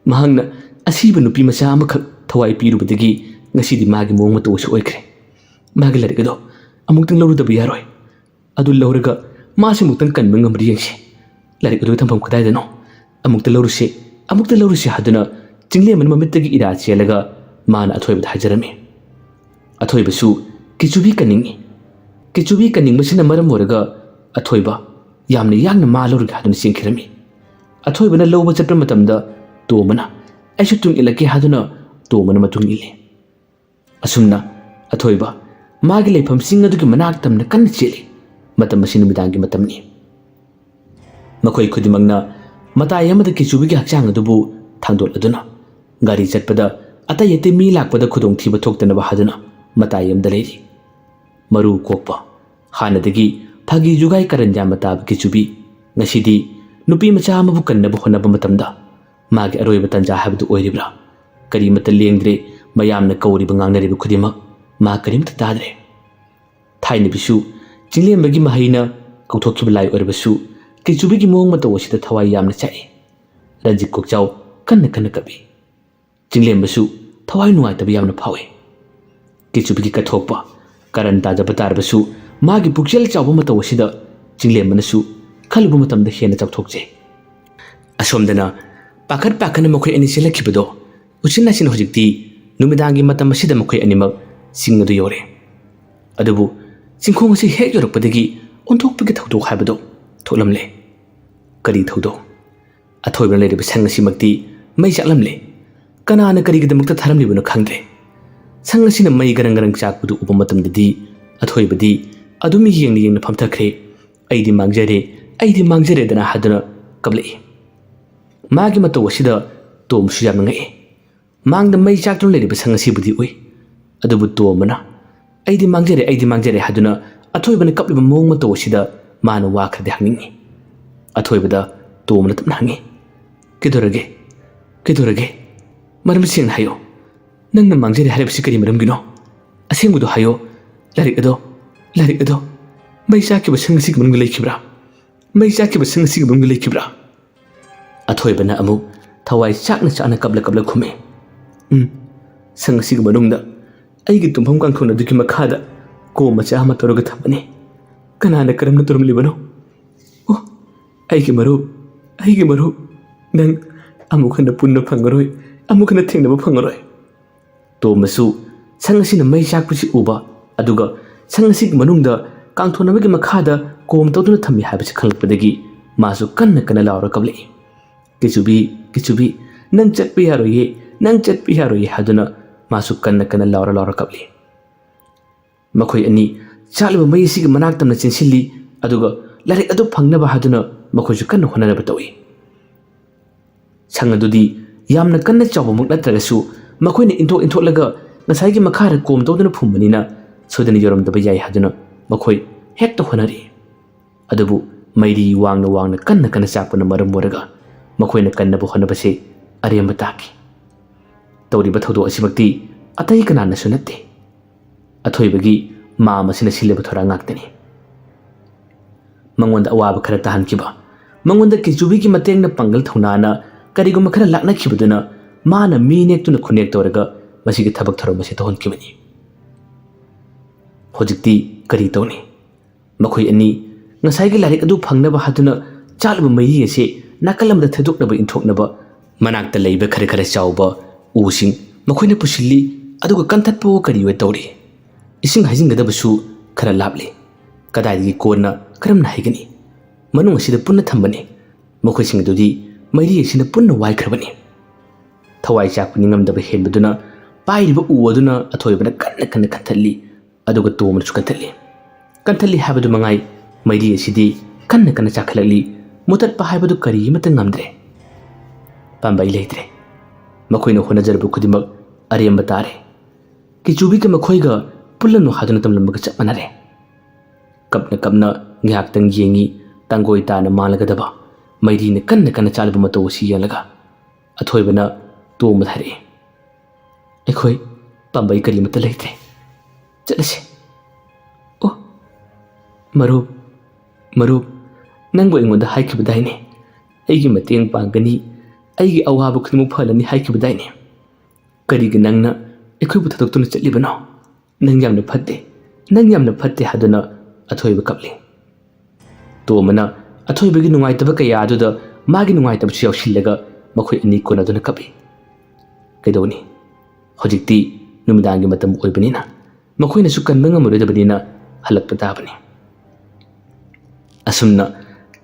ꯃꯍꯥꯛꯅ ꯑꯁꯤꯕ ꯅꯨꯄꯤ ꯃꯆꯥ ꯑꯃꯈꯛ ꯊꯋꯥꯏ ꯄꯤꯔꯨꯕꯗꯒꯤ ꯉꯁꯤꯗꯤ ꯃꯥꯒꯤ ꯃꯑꯣꯡ ꯃꯇꯧ ꯑꯁꯤ ꯑꯣꯏꯈ꯭ꯔꯦ꯫ ꯃꯥꯒꯤ ꯂꯥꯏꯔꯤꯛ ꯑꯗꯣ ꯑꯃꯨꯛꯇꯪ ꯂꯧꯔꯨꯗꯕ ꯌꯥꯔꯣꯏ꯫ ꯑꯗꯨ ꯂꯧꯔꯒ ꯃꯥꯁꯤ ꯑꯃꯨꯛꯇꯪ ꯀꯟꯕ ꯉꯝꯕ꯭ꯔꯥ ꯌꯦꯡꯁꯤ꯫ ꯂꯥꯏꯔꯤꯛ ꯑꯗꯨ ꯊꯝꯐꯝ ꯀꯗꯥꯏꯗꯅꯣ? ꯑꯃꯨꯛꯇ ꯂꯧꯔꯨꯁꯤ, ꯑꯃꯨꯛꯇ ꯂꯧꯔꯨꯁꯤ" ꯍꯥꯏꯗꯨꯅ ꯆꯤꯡꯂꯦꯝꯕꯅ ꯃꯃꯤꯠꯇꯒꯤ ꯏꯔꯥ ꯆꯦꯜꯂꯒ ꯃꯥꯅ ꯑꯊꯣꯏꯕꯗ ꯍꯥꯏꯖꯔꯝꯃꯤ꯫ ꯑꯊꯣꯏꯕꯁꯨ ꯀꯤꯆꯨꯕꯤ ꯀꯟꯅꯤꯡꯏ꯫ ꯀꯤꯆꯨꯕꯤ ꯀꯟꯅꯤꯡꯕꯁꯤꯅ ꯃꯔꯝ ꯑꯣꯏꯔꯒ ꯑꯊꯣꯏꯕ ꯌꯥꯝꯅ ꯌꯥꯡꯅ ꯃꯥ ꯂꯧꯔꯒꯦ ꯍꯥꯏꯗꯨꯅ ꯆꯦꯟꯈꯤꯔꯝꯃꯤ꯫ ꯑꯊꯣꯏꯕꯅ ꯂꯧꯕ ꯆꯠꯄ ꯃꯇꯝꯗ ꯇꯣꯝꯕꯅ, "ꯑꯩꯁꯨ ꯇꯨꯡ ꯏꯜꯂꯛꯀꯦ" ꯍꯥꯏꯗꯨꯅ ꯇꯣꯝꯕꯅ ꯃꯇꯨꯡ ꯏꯜꯂꯤ꯫ ꯑꯁꯨꯝꯅ ꯑꯊꯣꯏꯕ ꯃꯥꯒꯤ ꯂꯩꯐꯝꯁꯤꯡ ꯑꯗꯨꯒꯤ ꯃꯅꯥꯛ ꯇꯝꯅ ꯀꯟꯅ ꯆꯦꯜꯂꯤ꯫ ꯃꯇꯝ ꯑꯁꯤ ꯅꯨꯃꯤꯗꯥꯡꯒꯤ ꯃꯇꯝꯅꯤ꯫ ꯃꯈꯣꯏ ꯈꯨꯗꯤꯡꯃꯛꯅ ꯃꯇꯥꯏ ꯑꯃꯗ ꯀꯤꯆꯨꯕꯤꯒꯤ ꯍꯛꯆꯥꯡ ꯑꯗꯨꯕꯨ ꯊꯥꯡꯗꯣꯛꯂꯗꯨꯅ, ꯒꯥꯔꯤ ꯆꯠꯄꯗ ꯑꯇꯩ ꯑꯇꯩ ꯃꯤ ꯂꯥꯛꯄꯗ ꯈꯨꯗꯣꯡꯊꯤꯕ ꯊꯣꯛꯇꯅꯕ ꯍꯥꯏꯗꯨꯅ ꯃꯇꯥꯏ ꯑꯃꯗ ꯂꯩꯔꯤ꯫ ꯃꯔꯨ ꯀꯣꯛꯄ, ꯍꯥꯟꯅꯗꯒꯤ ꯐꯥꯒꯤ ꯖꯨꯒꯥꯏ ꯀꯔꯟ ꯌꯥꯝꯅ ꯇꯥꯕ ꯀꯤꯆꯨꯕꯤ ꯉꯁꯤꯗꯤ ꯅꯨꯄꯤ ꯃꯆꯥ ꯑꯃꯕꯨ ꯀꯟꯅꯕ ꯍꯣꯠꯅꯕ ꯃꯇꯝꯗ ꯃꯥꯒꯤ ꯑꯔꯣꯏꯕ ꯇꯥꯟꯖꯥ ꯍꯥꯏꯕꯗꯨ ꯑꯣꯏꯔꯤꯕ꯭ꯔꯥ? ꯀꯔꯤꯃꯠꯇ ꯂꯦꯡꯗ꯭ꯔꯦ ꯃꯌꯥꯝꯅ ꯀꯧꯔꯤꯕ ꯉꯥꯡꯅꯔꯤꯕ ꯈꯨꯗꯤꯡꯃꯛ ꯃꯥ ꯀꯔꯤꯃꯠꯇ ꯇꯥꯗ꯭ꯔꯦ꯫ ꯊꯥꯏꯅꯕꯤꯁꯨ ꯆꯤꯡꯂꯦꯝꯕꯒꯤ ꯃꯍꯩꯅ ꯀꯧꯊꯣꯛꯈꯤꯕ ꯂꯥꯏ ꯑꯣꯏꯔꯕꯁꯨ ꯀꯤꯆꯨꯕꯤꯒꯤ ꯃꯑꯣꯡ ꯃꯇꯧ ꯑꯁꯤꯗ ꯊꯋꯥꯏ ꯌꯥꯝꯅ ꯆꯥꯛꯏ꯫ ꯔꯟꯖꯤꯠ ꯀꯣꯛꯆꯥꯎ ꯀꯟꯅ ꯀꯟꯅ ꯀꯞꯏ꯫ ꯆꯤꯡꯂꯦꯝꯕꯁꯨ ꯊꯋꯥꯏ ꯅꯨꯡꯉꯥꯏꯇꯕ ꯌꯥꯝꯅ ꯐꯥꯎꯏ꯫ ꯀꯤꯆꯨꯕꯤꯒꯤ ꯀꯠꯊꯣꯛꯄ ꯀꯔꯟ ꯇꯥꯖꯕ ꯇꯥꯔꯕꯁꯨ ꯃꯥꯒꯤ ꯄꯨꯛꯆꯦꯜ ꯆꯥꯎꯕ ꯃꯇꯧ ꯑꯁꯤꯗ ꯆꯤꯡꯂꯦꯝꯕꯅꯁꯨ ꯈꯜꯂꯨꯕ ꯃꯇꯝꯗ ꯍꯦꯟꯅ ꯆꯥꯎꯊꯣꯛꯆꯩ꯫ ꯑꯁꯣꯝꯗꯅ ꯄꯥꯈꯠ ꯄꯥꯈꯠꯅ ꯃꯈꯣꯏ ꯑꯅꯤ ꯆꯦꯜꯂꯛꯈꯤꯕꯗꯣ ꯎꯆꯤꯟ ꯅꯥꯆꯤꯟ ꯍꯧꯖꯤꯛꯇꯤ ꯅꯨꯃꯤꯗꯥꯡꯒꯤ ꯃꯇꯝ ꯑꯁꯤꯗ ꯃꯈꯣꯏ ꯑꯅꯤꯃꯛ ꯆꯤꯡ ꯑꯗꯨ ꯌꯧꯔꯦ꯫ ꯑꯗꯨꯕꯨ ꯆꯤꯡꯈꯣꯡ ꯑꯁꯤ ꯍꯦꯛ ꯌꯧꯔꯛꯄꯗꯒꯤ ꯑꯣꯟꯊꯣꯛꯄꯒꯤ ꯊꯧꯗꯣꯛ ꯍꯥꯏꯕꯗꯨ ꯊꯣꯛꯂꯝꯂꯦ꯫ ꯀꯔꯤ ꯊꯧꯗꯣꯛ? ꯑꯊꯣꯏꯕꯅ ꯂꯩꯔꯤꯕ ꯁꯪ ꯑꯁꯤꯃꯛꯇꯤ ꯃꯩ ꯆꯥꯛꯂꯝꯂꯦ꯫ ꯀꯅꯥꯅ ꯀꯔꯤꯒꯤꯗꯃꯛꯇ ꯊꯥꯔꯝꯂꯤꯕꯅꯣ ꯈꯪꯗ꯭ꯔꯦ꯫ ꯁꯪ ꯑꯁꯤꯅ ꯃꯩ ꯒꯔꯪ ꯒꯔꯪ ꯆꯥꯛꯄꯗꯨ ꯎꯕ ꯃꯇꯝꯗꯗꯤ ꯑꯊꯣꯏꯕꯗꯤ ꯑꯗꯨꯝ ꯌꯦꯡꯅ ꯌꯦꯡꯅ ꯐꯝꯊꯈ꯭ꯔꯦ꯫ "ꯑꯩꯗꯤ ꯃꯥꯡꯖꯔꯦ, ꯑꯩꯗꯤ ꯃꯥꯡꯖꯔꯦꯗꯅ" ꯍꯥꯏꯗꯨꯅ ꯀꯞꯂꯛꯏ꯫ ꯃꯥꯒꯤ ꯃꯇꯧ ꯑꯁꯤꯗ ꯇꯣꯝꯁꯨ ꯌꯥꯝꯅ ꯉꯛꯏ꯫ ꯃꯥꯡꯗ ꯃꯩ ꯆꯥꯛꯇꯨꯅ ꯂꯩꯔꯤꯕ ꯁꯪ ꯑꯁꯤꯕꯨꯗꯤ ꯎꯏ, ꯑꯗꯨꯕꯨ ꯇꯣꯝꯕꯅ "ꯑꯩꯗꯤ ꯃꯥꯡꯖꯔꯦ, ꯑꯩꯗꯤ ꯃꯥꯡꯖꯔꯦ" ꯍꯥꯏꯗꯨꯅ ꯑꯊꯣꯏꯕꯅ ꯀꯞꯂꯤꯕ ꯃꯑꯣꯡ ꯃꯇꯧ ꯑꯁꯤꯗ ꯃꯥꯅ ꯋꯥ ꯈꯔꯗꯤ ꯍꯪꯅꯤꯡꯏ꯫ ꯑꯊꯣꯏꯕꯗ ꯇꯣꯝꯕꯅ ꯇꯞꯅ ꯍꯪꯉꯤ, "ꯀꯩꯗꯧꯔꯒꯦ? ꯀꯩꯗꯧꯔꯒꯦ? ꯃꯔꯝ ꯁꯦꯡꯅ ꯍꯥꯏꯌꯣ꯫ ꯅꯪꯅ ꯃꯥꯡꯖꯔꯦ ꯍꯥꯏꯔꯤꯕꯁꯤ ꯀꯔꯤ ꯃꯔꯝꯒꯤꯅꯣ? ꯑꯁꯦꯡꯕꯗꯣ ꯍꯥꯏꯌꯣ꯫ ꯂꯥꯏꯔꯤꯛ ꯑꯗꯣ, ꯂꯥꯏꯔꯤꯛ ꯑꯗꯣ ꯃꯩ ꯆꯥꯛꯈꯤꯕ ꯁꯪ ꯑꯁꯤꯒꯤ ꯃꯅꯨꯡꯗ ꯂꯩꯈꯤꯕ꯭ꯔꯥ? ꯃꯩ ꯆꯥꯛꯈꯤꯕ ꯁꯪ ꯑꯁꯤꯒꯤ ꯃꯅꯨꯡꯗ ꯂꯩꯈꯤꯕ꯭ꯔꯥ?" ꯑꯊꯣꯏꯕꯅ ꯑꯃꯨꯛ ꯊꯋꯥꯏ ꯆꯥꯛꯅ ꯆꯥꯛꯅ ꯀꯞꯂ ꯀꯞꯂ ꯈꯨꯝꯃꯤ, "ꯎꯝ, ꯁꯪ ꯑꯁꯤꯒꯤ ꯃꯅꯨꯡꯗ ꯑꯩꯒꯤ ꯇꯨꯝꯐꯝ ꯀꯥꯡꯊꯣꯟ ꯑꯗꯨꯒꯤ ꯃꯈꯥꯗ ꯀꯣꯝ ꯃꯆꯥ ꯑꯃ ꯇꯧꯔꯒ ꯊꯝꯕꯅꯤ꯫ ꯀꯅꯥꯅ ꯀꯔꯝꯅ ꯇꯧꯔꯝꯂꯤꯕꯅꯣ? ꯑꯣ, ꯑꯩꯒꯤ ꯃꯔꯨꯞ, ꯑꯩꯒꯤ ꯃꯔꯨꯞ, ꯅꯪ ꯑꯃꯨꯛ ꯍꯟꯅ ꯄꯨꯟꯕ ꯐꯪꯉꯔꯣꯏ, ꯑꯃꯨꯛ ꯍꯟꯅ ꯊꯦꯡꯅꯕ ꯐꯪꯉꯔꯣꯏ꯫" ꯇꯣꯝꯕꯁꯨ ꯁꯪ ꯑꯁꯤꯅ ꯃꯩ ꯆꯥꯛꯄꯁꯤ ꯎꯕ, ꯑꯗꯨꯒ ꯁꯪ ꯑꯁꯤꯒꯤ ꯃꯅꯨꯡꯗ ꯀꯥꯡꯊꯣꯟ ꯑꯃꯒꯤ ꯃꯈꯥꯗ ꯀꯣꯝ ꯇꯧꯗꯨꯅ ꯊꯝꯃꯤ ꯍꯥꯏꯕꯁꯤ ꯈꯪꯂꯛꯄꯗꯒꯤ ꯃꯥꯁꯨ ꯀꯟꯅ ꯀꯟꯅ ꯂꯥꯎꯔ ꯀꯞꯂꯛꯏ꯫ "ꯀꯤꯆꯨꯕꯤ, ꯀꯤꯆꯨꯕꯤ, ꯅꯪ ꯆꯠꯄ ꯌꯥꯔꯣꯏꯌꯦ, ꯅꯪ ꯆꯠꯄ ꯌꯥꯔꯣꯏꯌꯦ" ꯍꯥꯏꯗꯨꯅ ꯃꯥꯁꯨ ꯀꯟꯅ ꯀꯟꯅ ꯂꯥꯎꯔ ꯂꯥꯎꯔ ꯀꯞꯂꯤ꯫ ꯃꯈꯣꯏ ꯑꯅꯤ ꯆꯥꯛꯂꯤꯕ ꯃꯩ ꯑꯁꯤꯒꯤ ꯃꯅꯥꯛ ꯇꯝꯅ ꯆꯦꯟꯁꯤꯜꯂꯤ, ꯑꯗꯨꯒ ꯂꯥꯏꯔꯤꯛ ꯑꯗꯨ ꯐꯪꯅꯕ ꯍꯥꯏꯗꯨꯅ ꯃꯈꯣꯏꯁꯨ ꯀꯟꯅ ꯍꯣꯠꯅꯅꯕ ꯇꯧꯏ꯫ ꯁꯪ ꯑꯗꯨꯗꯤ ꯌꯥꯝꯅ ꯀꯟꯅ ꯆꯥꯎꯕꯃꯛ ꯅꯠꯇ꯭ꯔꯒꯁꯨ, ꯃꯈꯣꯏꯅ ꯏꯟꯊꯣꯛ ꯏꯟꯊꯣꯛꯂꯒ ꯉꯁꯥꯏꯒꯤ ꯃꯈꯥꯗ ꯀꯣꯝ ꯇꯧꯗꯨꯅ ꯐꯨꯝꯕꯅꯤꯅ ꯁꯣꯏꯗꯅ ꯌꯧꯔꯝꯗꯕ ꯌꯥꯏ ꯍꯥꯏꯗꯨꯅ ꯃꯈꯣꯏ ꯍꯦꯛꯇ ꯍꯣꯠꯅꯔꯤ꯫ ꯑꯗꯨꯕꯨ ꯃꯩꯔꯤ ꯋꯥꯡꯅ ꯋꯥꯡꯅ ꯀꯟꯅ ꯀꯟꯅ ꯆꯥꯛꯄꯅ ꯃꯔꯝ ꯑꯣꯏꯔꯒ ꯃꯈꯣꯏꯅ ꯀꯟꯅꯕ ꯍꯣꯠꯅꯕꯁꯦ ꯑꯔꯦꯝꯕ ꯇꯥꯈꯤ꯫ ꯇꯧꯔꯤꯕ ꯊꯧꯗꯣꯛ ꯑꯁꯤꯃꯛꯇꯤ ꯑꯇꯩ ꯀꯅꯥꯅꯁꯨ ꯅꯠꯇꯦ, ꯑꯊꯣꯏꯕꯒꯤ ꯃꯥꯝ ꯑꯁꯤꯅ ꯁꯤꯜꯂꯤꯕ ꯊꯧꯔꯥꯡ ꯉꯥꯛꯇꯅꯤ꯫ ꯃꯉꯣꯟꯗ ꯑꯋꯥꯕ ꯈꯔ ꯇꯥꯍꯟꯈꯤꯕ, ꯃꯉꯣꯟꯗ ꯀꯤꯆꯨꯕꯤꯒꯤ ꯃꯇꯦꯡꯅ ꯄꯥꯡꯒꯜ ꯊꯧꯅꯥꯅ ꯀꯔꯤꯒꯨꯝꯕ ꯈꯔ ꯂꯥꯛꯅꯈꯤꯕꯗꯨꯅ ꯃꯥꯅ ꯃꯤ ꯅꯦꯛꯇꯨꯅ ꯈꯨꯅꯦꯛ ꯇꯧꯔꯒ ꯃꯁꯤꯒꯤ ꯊꯕꯛ ꯊꯧꯔꯝ ꯑꯁꯤ ꯇꯧꯍꯟꯈꯤꯕꯅꯤ꯫ ꯍꯧꯖꯤꯛꯇꯤ ꯀꯔꯤ ꯇꯧꯅꯤ? ꯃꯈꯣꯏ ꯑꯅꯤ ꯉꯁꯥꯏꯒꯤ ꯂꯥꯏꯔꯤꯛ ꯑꯗꯨ ꯐꯪꯅꯕ ꯍꯥꯏꯗꯨꯅ ꯆꯥꯛꯂꯤꯕ ꯃꯩꯔꯤ ꯑꯁꯤ ꯅꯥꯀꯜ ꯑꯃꯗ ꯊꯦꯗꯣꯛꯅꯕ ꯏꯟꯊꯣꯛꯅꯕ ꯃꯅꯥꯛꯇ ꯂꯩꯕ ꯈꯔ ꯈꯔ ꯆꯥꯎꯕ ꯎꯁꯤꯡ ꯃꯈꯣꯏꯅ ꯄꯨꯁꯤꯜꯂꯤ, ꯑꯗꯨꯒ ꯀꯟꯊꯠꯄ ꯀꯔꯤ ꯑꯣꯏ ꯇꯧꯔꯤ꯫ ꯏꯁꯤꯡ ꯍꯩꯖꯤꯟꯒꯗꯕꯁꯨ ꯈꯔ ꯂꯥꯞꯂꯤ꯫ ꯀꯗꯥꯏꯗꯒꯤ ꯀꯣꯟꯅ ꯀꯔꯝꯅ ꯍꯩꯒꯅꯤ? ꯃꯅꯨꯡ ꯑꯁꯤꯗ ꯄꯨꯟꯅ ꯊꯝꯕꯅꯤ꯫ ꯃꯈꯣꯏꯁꯤꯡ ꯑꯗꯨꯗꯤ ꯃꯩꯔꯤ ꯑꯁꯤꯅ ꯄꯨꯟꯅ ꯋꯥꯏꯈ꯭ꯔꯕꯅꯤ꯫ ꯊꯋꯥꯏ ꯆꯥꯛꯄ ꯅꯤꯡꯉꯝꯗꯕ ꯍꯦꯟꯕꯗꯨꯅ ꯄꯥꯏꯔꯤꯕ ꯎ ꯑꯗꯨꯅ ꯑꯊꯣꯏꯕꯅ ꯀꯟꯅ ꯀꯟꯅ ꯀꯟꯊꯠꯂꯤ, ꯑꯗꯨꯒ ꯇꯣꯝꯕꯅꯁꯨ ꯀꯟꯊꯠꯂꯤ꯫ ꯀꯟꯊꯠꯂꯤ ꯍꯥꯏꯕꯗꯨ ꯃꯉꯥꯏ, ꯃꯩꯔꯤ ꯑꯁꯤꯗꯤ ꯀꯟꯅ ꯀꯟꯅ ꯆꯥꯛꯈꯠꯂꯛꯂꯤ꯫ ꯃꯨꯊꯠꯄ ꯍꯥꯏꯕꯗꯨ ꯀꯔꯤ ꯑꯃꯠꯇ ꯉꯝꯗ꯭ꯔꯦ꯫ ꯄꯥꯝꯕꯩ ꯂꯩꯇ꯭ꯔꯦ꯫ ꯃꯈꯣꯏꯅ ꯍꯣꯠꯅꯖꯔꯕ ꯈꯨꯗꯤꯡꯃꯛ ꯑꯔꯦꯝꯕ ꯇꯥꯔꯦ꯫ ꯀꯤꯆꯨꯕꯤꯒ ꯃꯈꯣꯏꯒ ꯄꯨꯜꯂꯅꯨ ꯍꯥꯏꯗꯨꯅ ꯇꯝꯂꯝꯕꯒ ꯆꯞ ꯃꯥꯟꯅꯔꯦ꯫ ꯀꯞꯅ ꯀꯞꯅ ꯉꯥꯏꯍꯥꯛꯇꯪ ꯌꯦꯡꯉꯤ, ꯇꯥꯡꯒꯣꯏ ꯇꯥꯅ ꯃꯥꯡꯂꯒꯗꯕ ꯃꯩꯔꯤꯅ ꯀꯟꯅ ꯀꯟꯅ ꯆꯥꯛꯂꯤꯕ ꯃꯇꯧ ꯑꯁꯤ ꯌꯦꯡꯂꯒ ꯑꯊꯣꯏꯕꯅ ꯇꯣꯝꯕꯗ ꯍꯥꯏꯔꯛꯏ, "ꯑꯩꯈꯣꯏ ꯄꯥꯝꯕꯩ ꯀꯔꯤꯃꯠꯇ ꯂꯩꯇ꯭ꯔꯦ, ꯆꯠꯂꯁꯤ꯫" "ꯑꯣ, ꯃꯔꯨꯞ, ꯃꯔꯨꯞ, ꯅꯪꯕꯨ ꯑꯩꯉꯣꯟꯗ ꯍꯥꯏꯈꯤꯕꯗꯥꯏꯅꯦ, ꯑꯩꯒꯤ ꯃꯇꯦꯡ ꯄꯥꯡꯒꯅꯤ, ꯑꯩꯒꯤ ꯑꯋꯥꯕ ꯈꯨꯗꯤꯡꯃꯛ ꯐꯍꯜꯂꯅꯤ ꯍꯥꯏꯈꯤꯕꯗꯥꯏꯅꯦ? ꯀꯔꯤꯒꯤ ꯅꯪꯅ ꯑꯩꯈꯣꯏꯕꯨ ꯊꯥꯗꯣꯛꯇꯨꯅ ꯆꯠꯂꯤꯕꯅꯣ? ꯅꯪ ꯌꯥꯝꯅ ꯐꯠꯇꯦ, ꯅꯪ ꯌꯥꯝꯅ ꯐꯠꯇꯦ" ꯍꯥꯏꯗꯨꯅ ꯑꯊꯣꯏꯕ ꯀꯞꯂꯤ꯫ ꯇꯣꯝꯕꯅ ꯑꯊꯣꯏꯕꯒꯤ ꯅꯨꯡꯉꯥꯏꯇꯕ ꯀꯌꯥ ꯑꯗꯨꯗ ꯃꯥꯒꯤ ꯅꯨꯡꯉꯥꯏꯇꯕꯁꯨ ꯌꯥꯎꯁꯤꯜꯂꯒ ꯃꯈꯣꯏ ꯑꯅꯤ ꯀꯣꯟꯅꯗꯨꯅ ꯀꯞꯏ꯫ ꯀꯩꯗꯧꯅꯤ? ꯍꯧꯖꯤꯛꯇꯤ ꯅꯨꯃꯤꯗꯥꯡꯒꯤ ꯃꯇꯝ ꯑꯣꯏꯕꯅꯤꯅ ꯃꯈꯣꯏꯅꯁꯨ ꯀꯟꯕ ꯉꯝꯃꯔꯣꯏꯗꯕꯅꯤꯅ ꯍꯜꯂꯛꯄ ꯇꯥꯕꯅꯤ꯫ ꯑꯁꯨꯝꯅ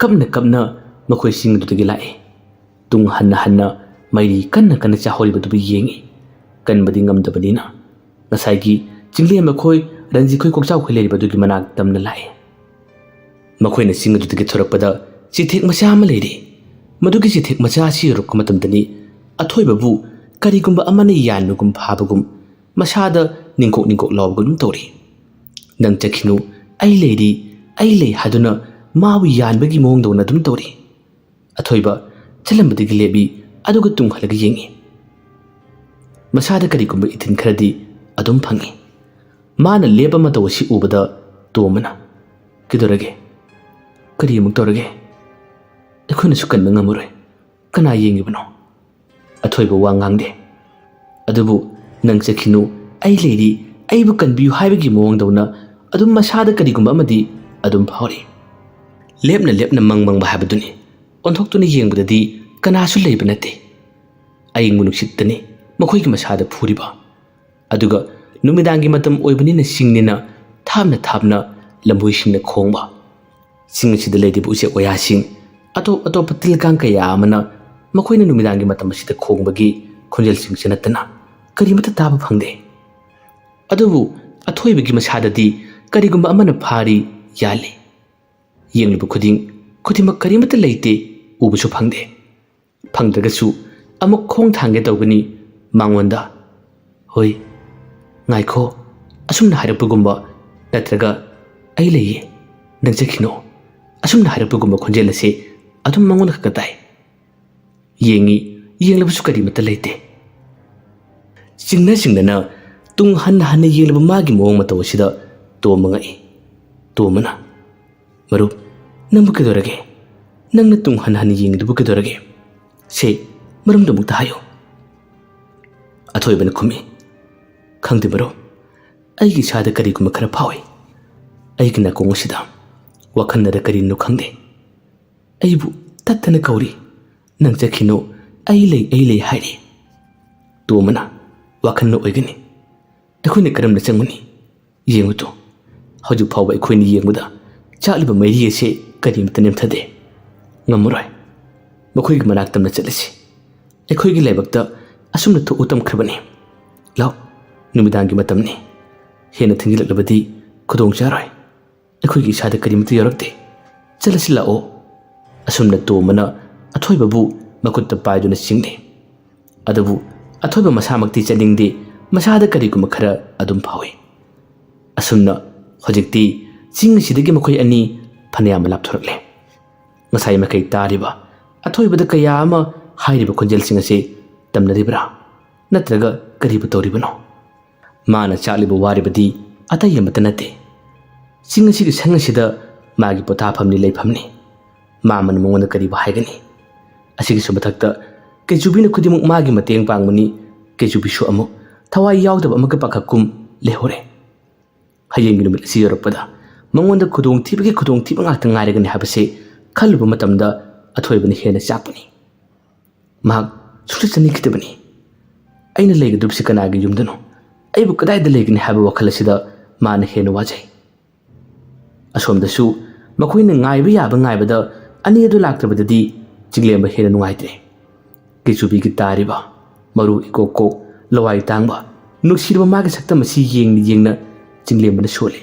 ꯀꯞꯅ ꯀꯞꯅ ꯃꯈꯣꯏ ꯆꯤꯡ ꯑꯗꯨꯗꯒꯤ ꯂꯥꯛꯏ꯫ ꯇꯨꯡ ꯍꯟꯅ ꯍꯟꯅ ꯃꯩꯔꯤ ꯀꯟꯅ ꯀꯟꯅ ꯆꯥꯍꯧꯔꯤꯕꯗꯨꯕꯨ ꯌꯦꯡꯏ꯫ ꯀꯟꯕꯗꯤ ꯉꯝꯗꯕꯅꯤꯅ ꯉꯁꯥꯏꯒꯤ ꯆꯤꯡꯂꯦꯝꯕ ꯈꯣꯏ, ꯔꯟꯖꯤ ꯈꯣꯏ, ꯀꯣꯛꯆꯥꯎ ꯈꯣꯏ ꯂꯩꯔꯤꯕ ꯑꯗꯨꯒꯤ ꯃꯅꯥꯛ ꯇꯝꯅ ꯂꯥꯛꯏ꯫ ꯃꯈꯣꯏꯅ ꯆꯤꯡ ꯑꯗꯨꯗꯒꯤ ꯊꯣꯔꯛꯄꯗ ꯆꯤꯊꯦꯛ ꯃꯆꯥ ꯑꯃ ꯂꯩꯔꯤ꯫ ꯃꯗꯨꯒꯤ ꯆꯤꯊꯦꯛ ꯃꯆꯥ ꯑꯁꯤ ꯌꯧꯔꯛꯄ ꯃꯇꯝꯗꯅꯤ ꯑꯊꯣꯏꯕꯕꯨ ꯀꯔꯤꯒꯨꯝꯕ ꯑꯃꯅ ꯌꯥꯟꯕꯒꯨꯝ ꯐꯥꯕꯒꯨꯝ, ꯃꯁꯥꯗ ꯅꯤꯡꯀꯣꯛ ꯅꯤꯡꯀꯣꯛ ꯂꯥꯎꯕꯒꯨꯝ ꯇꯧꯔꯤ꯫ "ꯅꯪ ꯆꯠꯈꯤꯅꯨ, ꯑꯩ ꯂꯩꯔꯤ, ꯑꯩ ꯂꯩ" ꯍꯥꯏꯗꯨꯅ ꯃꯥꯕꯨ ꯌꯥꯟꯕꯒꯤ ꯃꯑꯣꯡꯗꯧꯅ ꯑꯗꯨꯝ ꯇꯧꯔꯤ꯫ ꯑꯊꯣꯏꯕ ꯆꯠꯂꯝꯕꯗꯒꯤ ꯂꯦꯞꯄꯤ, ꯑꯗꯨꯒ ꯇꯨꯡ ꯍꯜꯂꯒ ꯌꯦꯡꯉꯤ꯫ ꯃꯁꯥꯗ ꯀꯔꯤꯒꯨꯝꯕ ꯏꯊꯤꯟ ꯈꯔꯗꯤ ꯑꯗꯨꯝ ꯐꯪꯉꯤ꯫ ꯃꯥꯅ ꯂꯦꯞꯄ ꯃꯇꯧ ꯑꯁꯤ ꯎꯕꯗ ꯇꯣꯝꯕꯅ, "ꯀꯩꯗꯧꯔꯒꯦ? ꯀꯔꯤ ꯑꯃꯨꯛ ꯇꯧꯔꯒꯦ? ꯑꯩꯈꯣꯏꯅꯁꯨ ꯀꯟꯕ ꯉꯝꯃꯔꯣꯏ꯫ ꯀꯅꯥ ꯌꯦꯡꯉꯤꯕꯅꯣ?" ꯑꯊꯣꯏꯕ ꯋꯥ ꯉꯥꯡꯗꯦ꯫ ꯑꯗꯨꯕꯨ "ꯅꯪ ꯆꯠꯈꯤꯅꯨ, ꯑꯩ ꯂꯩꯔꯤ, ꯑꯩꯕꯨ ꯀꯟꯕꯤꯌꯨ" ꯍꯥꯏꯕꯒꯤ ꯃꯑꯣꯡꯗꯧꯅ ꯑꯗꯨꯝ ꯃꯁꯥꯗ ꯀꯔꯤꯒꯨꯝꯕ ꯑꯃꯗꯤ ꯑꯗꯨꯝ ꯐꯥꯎꯔꯤ꯫ ꯂꯦꯞꯅ ꯂꯦꯞꯅ ꯃꯪ ꯃꯪꯕ ꯍꯥꯏꯕꯗꯨꯅꯤ꯫ ꯑꯣꯟꯊꯣꯛꯇꯨꯅ ꯌꯦꯡꯕꯗꯗꯤ ꯀꯅꯥꯁꯨ ꯂꯩꯕ ꯅꯠꯇꯦ꯫ ꯑꯏꯪꯕ ꯅꯨꯡꯁꯤꯠꯇꯅꯤ ꯃꯈꯣꯏꯒꯤ ꯃꯁꯥꯗ ꯐꯨꯔꯤꯕ꯫ ꯑꯗꯨꯒ ꯅꯨꯃꯤꯗꯥꯡꯒꯤ ꯃꯇꯝ ꯑꯣꯏꯕꯅꯤꯅ ꯆꯤꯡꯅꯤꯅ ꯊꯥꯞꯅ ꯊꯥꯞꯅ ꯂꯝꯕꯣꯏꯁꯤꯡꯅ ꯈꯣꯡꯕ꯫ ꯆꯤꯡ ꯑꯁꯤꯗ ꯂꯩꯔꯤꯕ ꯎꯆꯦꯛ ꯋꯥꯌꯥꯁꯤꯡ, ꯑꯇꯣꯞ ꯑꯇꯣꯞꯄ ꯇꯤꯜ ꯀꯥꯡ ꯀꯌꯥ ꯑꯃꯅ ꯃꯈꯣꯏꯅ ꯅꯨꯃꯤꯗꯥꯡꯒꯤ ꯃꯇꯝ ꯑꯁꯤꯗ ꯈꯣꯡꯕꯒꯤ ꯈꯣꯟꯖꯦꯜꯁꯤꯡꯁꯤ ꯅꯠꯇꯅ ꯀꯔꯤꯃꯠꯇ ꯇꯥꯕ ꯐꯪꯗꯦ꯫ ꯑꯗꯨꯕꯨ ꯑꯊꯣꯏꯕꯒꯤ ꯃꯁꯥꯗꯗꯤ ꯀꯔꯤꯒꯨꯝꯕ ꯑꯃꯅ ꯐꯥꯔꯤ ꯌꯥꯜꯂꯤ꯫ ꯌꯦꯡꯂꯨꯕ ꯈꯨꯗꯤꯡ ꯈꯨꯗꯤꯡꯃꯛ ꯀꯔꯤꯃꯠꯇ ꯂꯩꯇꯦ, ꯎꯕꯁꯨ ꯐꯪꯗꯦ꯫ ꯐꯪꯗ꯭ꯔꯒꯁꯨ ꯑꯃꯨꯛ ꯈꯣꯡ ꯊꯥꯡꯒꯦ ꯇꯧꯒꯅꯤ ꯃꯉꯣꯟꯗ꯫ "ꯍꯣꯏ, ꯉꯥꯏꯈꯣ" ꯑꯁꯨꯝꯅ ꯍꯥꯏꯔꯛꯄꯒꯨꯝꯕ, ꯅꯠꯇ꯭ꯔꯒ "ꯑꯩ ꯂꯩꯌꯦ, ꯅꯪ ꯆꯠꯈꯤꯅꯣ" ꯑꯁꯨꯝꯅ ꯍꯥꯏꯔꯛꯄꯒꯨꯝꯕ ꯈꯣꯟꯖꯦꯜ ꯑꯁꯤ ꯑꯗꯨꯝ ꯃꯉꯣꯟꯗ ꯈꯛꯇ ꯇꯥꯏ꯫ ꯌꯦꯡꯉꯤ, ꯌꯦꯡꯂꯕꯁꯨ ꯀꯔꯤꯃꯠꯇ ꯂꯩꯇꯦ꯫ ꯆꯤꯡꯅ ꯆꯤꯡꯅꯅ ꯇꯨꯡ ꯍꯟꯅ ꯍꯟꯅ ꯌꯦꯡꯂꯕ ꯃꯥꯒꯤ ꯃꯑꯣꯡ ꯃꯇꯧ ꯑꯁꯤꯗ ꯇꯣꯝꯕ ꯉꯛꯏ꯫ ꯇꯣꯝꯕꯅ, "ꯃꯔꯨꯞ, ꯅꯪꯕꯨ ꯀꯩꯗꯧꯔꯒꯦ? ꯅꯪꯅ ꯇꯨꯡ ꯍꯟ ꯍꯟ ꯌꯦꯡꯉꯤꯗꯨꯕꯨ ꯀꯩꯗꯧꯔꯒꯦ? ꯁꯦ, ꯃꯔꯝꯗꯨ ꯑꯃꯨꯛꯇ ꯍꯥꯏꯌꯨ꯫" ꯑꯊꯣꯏꯕꯅ ꯈꯨꯝꯃꯤ, "ꯈꯪꯗꯦ ꯃꯔꯨꯞ, ꯑꯩꯒꯤ ꯏꯁꯥꯗ ꯀꯔꯤꯒꯨꯝꯕ ꯈꯔ ꯐꯥꯎꯏ꯫ ꯑꯩꯒꯤ ꯅꯥꯀꯣꯡ ꯑꯁꯤꯗ ꯋꯥꯈꯜꯅꯔ ꯀꯔꯤꯅꯣ ꯈꯪꯗꯦ, ꯑꯩꯕꯨ ꯇꯠꯇꯅ ꯀꯧꯔꯤ꯫ 'ꯅꯪ ꯆꯠꯈꯤꯅꯨ, ꯑꯩ ꯂꯩ, ꯑꯩ ꯂꯩ' ꯍꯥꯏꯔꯤ꯫" ꯇꯣꯝꯕꯅ, "ꯋꯥꯈꯜꯅ ꯑꯣꯏꯒꯅꯤ꯫ ꯑꯩꯈꯣꯏꯅ ꯀꯔꯝꯅ ꯆꯪꯒꯅꯤ? ꯌꯦꯡꯉꯨ ꯇꯨ, ꯍꯧꯖꯤꯛ ꯐꯥꯎꯕ ꯑꯩꯈꯣꯏꯅ ꯌꯦꯡꯕꯗ ꯆꯥꯛꯂꯤꯕ ꯃꯩꯔꯤ ꯑꯁꯦ ꯀꯔꯤꯃꯠꯇ ꯅꯦꯝꯊꯗꯦ꯫ ꯉꯝꯃꯔꯣꯏ꯫ ꯃꯈꯣꯏꯒꯤ ꯃꯅꯥꯛ ꯇꯝꯅ ꯆꯠꯂꯁꯤ꯫ ꯑꯩꯈꯣꯏꯒꯤ ꯂꯥꯏꯕꯛꯇ ꯑꯁꯨꯝꯅ ꯊꯣꯛꯎ ꯇꯝꯈ꯭ꯔꯕꯅꯤ꯫" "ꯂꯥꯛ, ꯅꯨꯃꯤꯗꯥꯡꯒꯤ ꯃꯇꯝꯅꯤ꯫ ꯍꯦꯟꯅ ꯊꯦꯡꯖꯤꯜꯂꯛꯂꯕꯗꯤ ꯈꯨꯗꯣꯡ ꯆꯥꯔꯣꯏ꯫ ꯑꯩꯈꯣꯏꯒꯤ ꯏꯁꯥꯗ ꯀꯔꯤꯃꯠꯇ ꯌꯥꯎꯔꯛꯇꯦ꯫ ꯆꯠꯂꯁꯤ ꯂꯥꯛꯑꯣ"꯫ ꯑꯁꯨꯝꯅ ꯇꯣꯝꯕꯅ ꯑꯊꯣꯏꯕꯕꯨ ꯃꯈꯨꯠꯇ ꯄꯥꯏꯗꯨꯅ ꯆꯤꯡꯂꯤ꯫ ꯑꯗꯨꯕꯨ ꯑꯊꯣꯏꯕ ꯃꯁꯥꯃꯛꯇꯤ ꯆꯠꯅꯤꯡꯗꯦ, ꯃꯁꯥꯗ ꯀꯔꯤꯒꯨꯝꯕ ꯈꯔ ꯑꯗꯨꯝ ꯐꯥꯎꯏ꯫ ꯑꯁꯨꯝꯅ ꯍꯧꯖꯤꯛꯇꯤ ꯆꯤꯡ ꯑꯁꯤꯗꯒꯤ ꯃꯈꯣꯏ ꯑꯅꯤ ꯐꯅꯌꯥꯝ ꯂꯥꯞꯊꯣꯔꯛꯂꯦ꯫ ꯉꯁꯥꯏ ꯃꯈꯩ ꯇꯥꯔꯤꯕ ꯑꯊꯣꯏꯕꯗ ꯀꯌꯥ ꯑꯃ ꯍꯥꯏꯔꯤꯕ ꯈꯣꯟꯖꯦꯜꯁꯤꯡ ꯑꯁꯤ ꯇꯝꯅꯔꯤꯕ꯭ꯔꯥ? ꯅꯠꯇ꯭ꯔꯒ ꯀꯔꯤꯕꯨ ꯇꯧꯔꯤꯕꯅꯣ? ꯃꯥꯅ ꯆꯥꯛꯂꯤꯕ ꯋꯥꯔꯤꯕꯗꯤ ꯑꯇꯩ ꯑꯃꯠꯇ ꯅꯠꯇꯦ꯫ ꯆꯤꯡ ꯑꯁꯤꯒꯤ ꯁꯪ ꯑꯁꯤꯗ ꯃꯥꯒꯤ ꯄꯣꯊꯥꯐꯝꯅꯤ, ꯂꯩꯐꯝꯅꯤ꯫ ꯃꯥꯃꯅ ꯃꯉꯣꯟꯗ ꯀꯔꯤꯕꯨ ꯍꯥꯏꯒꯅꯤ? ꯑꯁꯤꯒꯤꯁꯨ ꯃꯊꯛꯇ ꯀꯩꯆꯨꯕꯤꯅ ꯈꯨꯗꯤꯡꯃꯛ ꯃꯥꯒꯤ ꯃꯇꯦꯡ ꯄꯥꯡꯕꯅꯤ꯫ ꯀꯩꯆꯨꯕꯤꯁꯨ ꯑꯃꯨꯛ ꯊꯋꯥꯏ ꯌꯥꯎꯗꯕ ꯑꯃꯒ ꯄꯥꯈꯛꯀꯨꯝ ꯂꯩꯍꯧꯔꯦ꯫ ꯍꯌꯦꯡꯒꯤ ꯅꯨꯃꯤꯠ ꯑꯁꯤ ꯌꯧꯔꯛꯄꯗ ꯃꯉꯣꯟꯗ ꯈꯨꯗꯣꯡꯊꯤꯕꯒꯤ ꯈꯨꯗꯣꯡꯊꯤꯕ ꯉꯥꯛꯇ ꯉꯥꯏꯔꯒꯅꯤ ꯍꯥꯏꯕꯁꯤ ꯈꯜꯂꯨꯕ ꯃꯇꯝꯗ ꯑꯊꯣꯏꯕꯅ ꯍꯦꯟꯅ ꯆꯥꯛꯄꯅꯤ꯫ ꯃꯍꯥꯛ ꯁꯨꯡꯆꯠ ꯆꯠꯅꯤꯡꯈꯤꯗꯕꯅꯤ꯫ "ꯑꯩꯅ ꯂꯩꯒꯗꯧꯔꯤꯕꯁꯤ ꯀꯅꯥꯒꯤ ꯌꯨꯝꯗꯅꯣ? ꯑꯩꯕꯨ ꯀꯗꯥꯏꯗ ꯂꯩꯒꯅꯤ?" ꯍꯥꯏꯕ ꯋꯥꯈꯜ ꯑꯁꯤꯗ ꯃꯥꯅ ꯍꯦꯟꯅ ꯋꯥꯖꯩ꯫ ꯑꯁꯣꯝꯗꯁꯨ ꯃꯈꯣꯏꯅ ꯉꯥꯏꯕ ꯌꯥꯕ ꯉꯥꯏꯕꯗ ꯑꯅꯤ ꯑꯗꯨ ꯂꯥꯛꯇ꯭ꯔꯕꯗꯗꯤ ꯆꯤꯡꯂꯦꯝꯕ ꯍꯦꯟꯅ ꯅꯨꯡꯉꯥꯏꯇ꯭ꯔꯦ꯫ ꯀꯩꯆꯨꯕꯤꯒꯤ ꯇꯥꯔꯤꯕ ꯃꯔꯨ ꯏꯀꯣꯛ ꯀꯣꯛ, ꯂꯋꯥꯏ ꯇꯥꯡꯕ, ꯅꯨꯡꯁꯤꯔꯕ ꯃꯥꯒꯤ ꯁꯛꯇꯝ ꯑꯁꯤ ꯌꯦꯡꯅ ꯌꯦꯡꯅ ꯆꯤꯡꯂꯦꯝꯕꯅ ꯁꯣꯜꯂꯤ꯫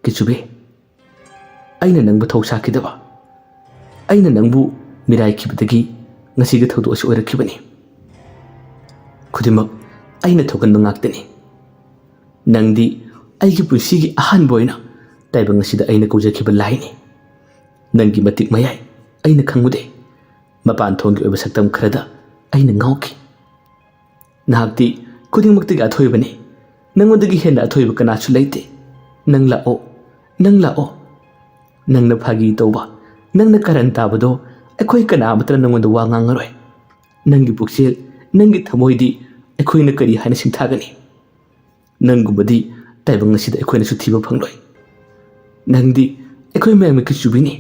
"ꯀꯩꯆꯨꯕꯤ, ꯑꯩꯅ ꯅꯪꯕꯨ ꯊꯧꯁꯥꯈꯤꯗꯕ, ꯑꯩꯅ ꯅꯪꯕꯨ ꯃꯤꯔꯥꯏꯈꯤꯕꯗꯒꯤ ꯉꯁꯤꯒꯤ ꯊꯧꯗꯣꯛ ꯑꯁꯤ ꯑꯣꯏꯔꯛꯈꯤꯕꯅꯤ꯫ ꯈꯨꯗꯤꯡꯃꯛ ꯑꯩꯅ ꯊꯣꯛꯍꯟꯕ ꯉꯥꯛꯇꯅꯤ꯫ ꯅꯪꯗꯤ ꯑꯩꯒꯤ ꯄꯨꯟꯁꯤꯒꯤ ꯑꯍꯥꯟꯕ ꯑꯣꯏꯅ ꯇꯥꯏꯕꯪ ꯑꯁꯤꯗ ꯑꯩꯅ ꯀꯧꯖꯈꯤꯕ ꯂꯥꯏꯅꯤ꯫ ꯅꯪꯒꯤ ꯃꯇꯤꯛ ꯃꯌꯥꯏ ꯑꯩꯅ ꯈꯪꯉꯨꯗꯦ꯫ ꯃꯄꯥꯟ ꯊꯣꯡꯒꯤ ꯑꯣꯏꯕ ꯁꯛꯇꯝ ꯈꯔꯗ ꯑꯩꯅ ꯉꯥꯎꯈꯤ꯫ ꯅꯍꯥꯛꯇꯤ ꯈꯨꯗꯤꯡꯃꯛꯇꯒꯤ ꯑꯊꯣꯏꯕꯅꯤ꯫ ꯅꯪꯉꯣꯟꯗꯒꯤ ꯍꯦꯟꯅ ꯑꯊꯣꯏꯕ ꯀꯅꯥꯁꯨ ꯂꯩꯇꯦ꯫ ꯅꯪ ꯂꯥꯛꯑꯣ, ꯅꯪ ꯂꯥꯛꯑꯣ꯫ ꯅꯪꯅ ꯐꯥꯒꯤ ꯇꯧꯕ, ꯅꯪꯅ ꯀꯥꯔꯟ ꯇꯥꯕꯗꯣ ꯑꯩꯈꯣꯏ ꯀꯅꯥ ꯑꯃꯠꯇꯅ ꯅꯪꯉꯣꯟꯗ ꯋꯥ ꯉꯥꯡꯉꯔꯣꯏ꯫ ꯅꯪꯒꯤ ꯄꯨꯛꯆꯦꯜ, ꯅꯪꯒꯤ ꯊꯃꯣꯏꯗꯤ ꯑꯩꯈꯣꯏꯅ ꯀꯔꯤ ꯍꯥꯏꯅ ꯁꯤꯡꯊꯥꯒꯅꯤ? ꯅꯪꯒꯨꯝꯕꯗꯤ ꯇꯥꯏꯕꯪ ꯑꯁꯤꯗ ꯑꯩꯈꯣꯏꯅꯁꯨ ꯊꯤꯕ ꯐꯪꯂꯣꯏ꯫ ꯅꯪꯗꯤ ꯑꯩꯈꯣꯏ ꯃꯌꯥꯝꯒꯤ ꯀꯩꯆꯨꯕꯤꯅꯤ,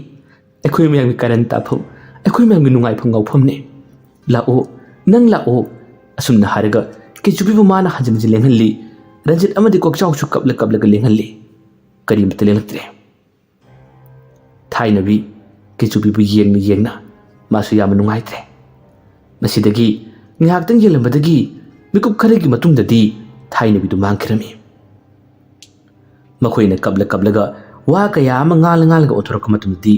ꯑꯩꯈꯣꯏ ꯃꯌꯥꯝꯒꯤ ꯀꯥꯔꯟ ꯇꯥꯐꯝ, ꯑꯩꯈꯣꯏ ꯃꯌꯥꯝꯒꯤ ꯅꯨꯡꯉꯥꯏꯐꯝ ꯉꯥꯎꯐꯝꯅꯤ꯫ ꯂꯥꯛꯑꯣ, ꯅꯪ ꯂꯥꯛꯑꯣ"꯫ ꯑꯁꯨꯝꯅ ꯍꯥꯏꯔꯒ ꯀꯩꯆꯨꯕꯤꯕꯨ ꯃꯥꯅ ꯍꯟꯖꯤꯟ ꯍꯟꯖꯤꯟ ꯂꯦꯡꯍꯜꯂꯤ꯫ ꯔꯟꯖꯤꯠ ꯑꯃꯗꯤ ꯀꯣꯛꯆꯥꯎꯁꯨ ꯀꯞꯂ ꯀꯞꯂꯒ ꯂꯦꯡꯍꯜꯂꯤ꯫ ꯀꯔꯤꯃꯠꯇ ꯂꯦꯡꯂꯛꯇ꯭ꯔꯦ꯫ ꯊꯥꯏꯅꯕꯤ ꯀꯩꯆꯨꯕꯤꯕꯨ ꯌꯦꯡꯅ ꯌꯦꯡꯅ ꯃꯥꯁꯨ ꯌꯥꯝꯅ ꯅꯨꯡꯉꯥꯏꯇ꯭ꯔꯦ꯫ ꯃꯁꯤꯗꯒꯤ ꯉꯥꯏꯍꯥꯛꯇꯪ ꯌꯦꯡꯂꯝꯕꯗꯒꯤ ꯃꯤꯀꯨꯞ ꯈꯔꯒꯤ ꯃꯇꯨꯡꯗꯗꯤ ꯊꯥꯏꯅꯕꯤꯗꯨ ꯃꯥꯡꯈꯤꯔꯝꯃꯤ꯫ ꯃꯈꯣꯏꯅ ꯀꯞꯂ ꯀꯞꯂꯒ ꯋꯥ ꯀꯌꯥ ꯑꯃ ꯉꯥꯡꯂ ꯉꯥꯡꯂꯒ ꯑꯣꯟꯊꯣꯔꯛꯄ ꯃꯇꯝꯗꯗꯤ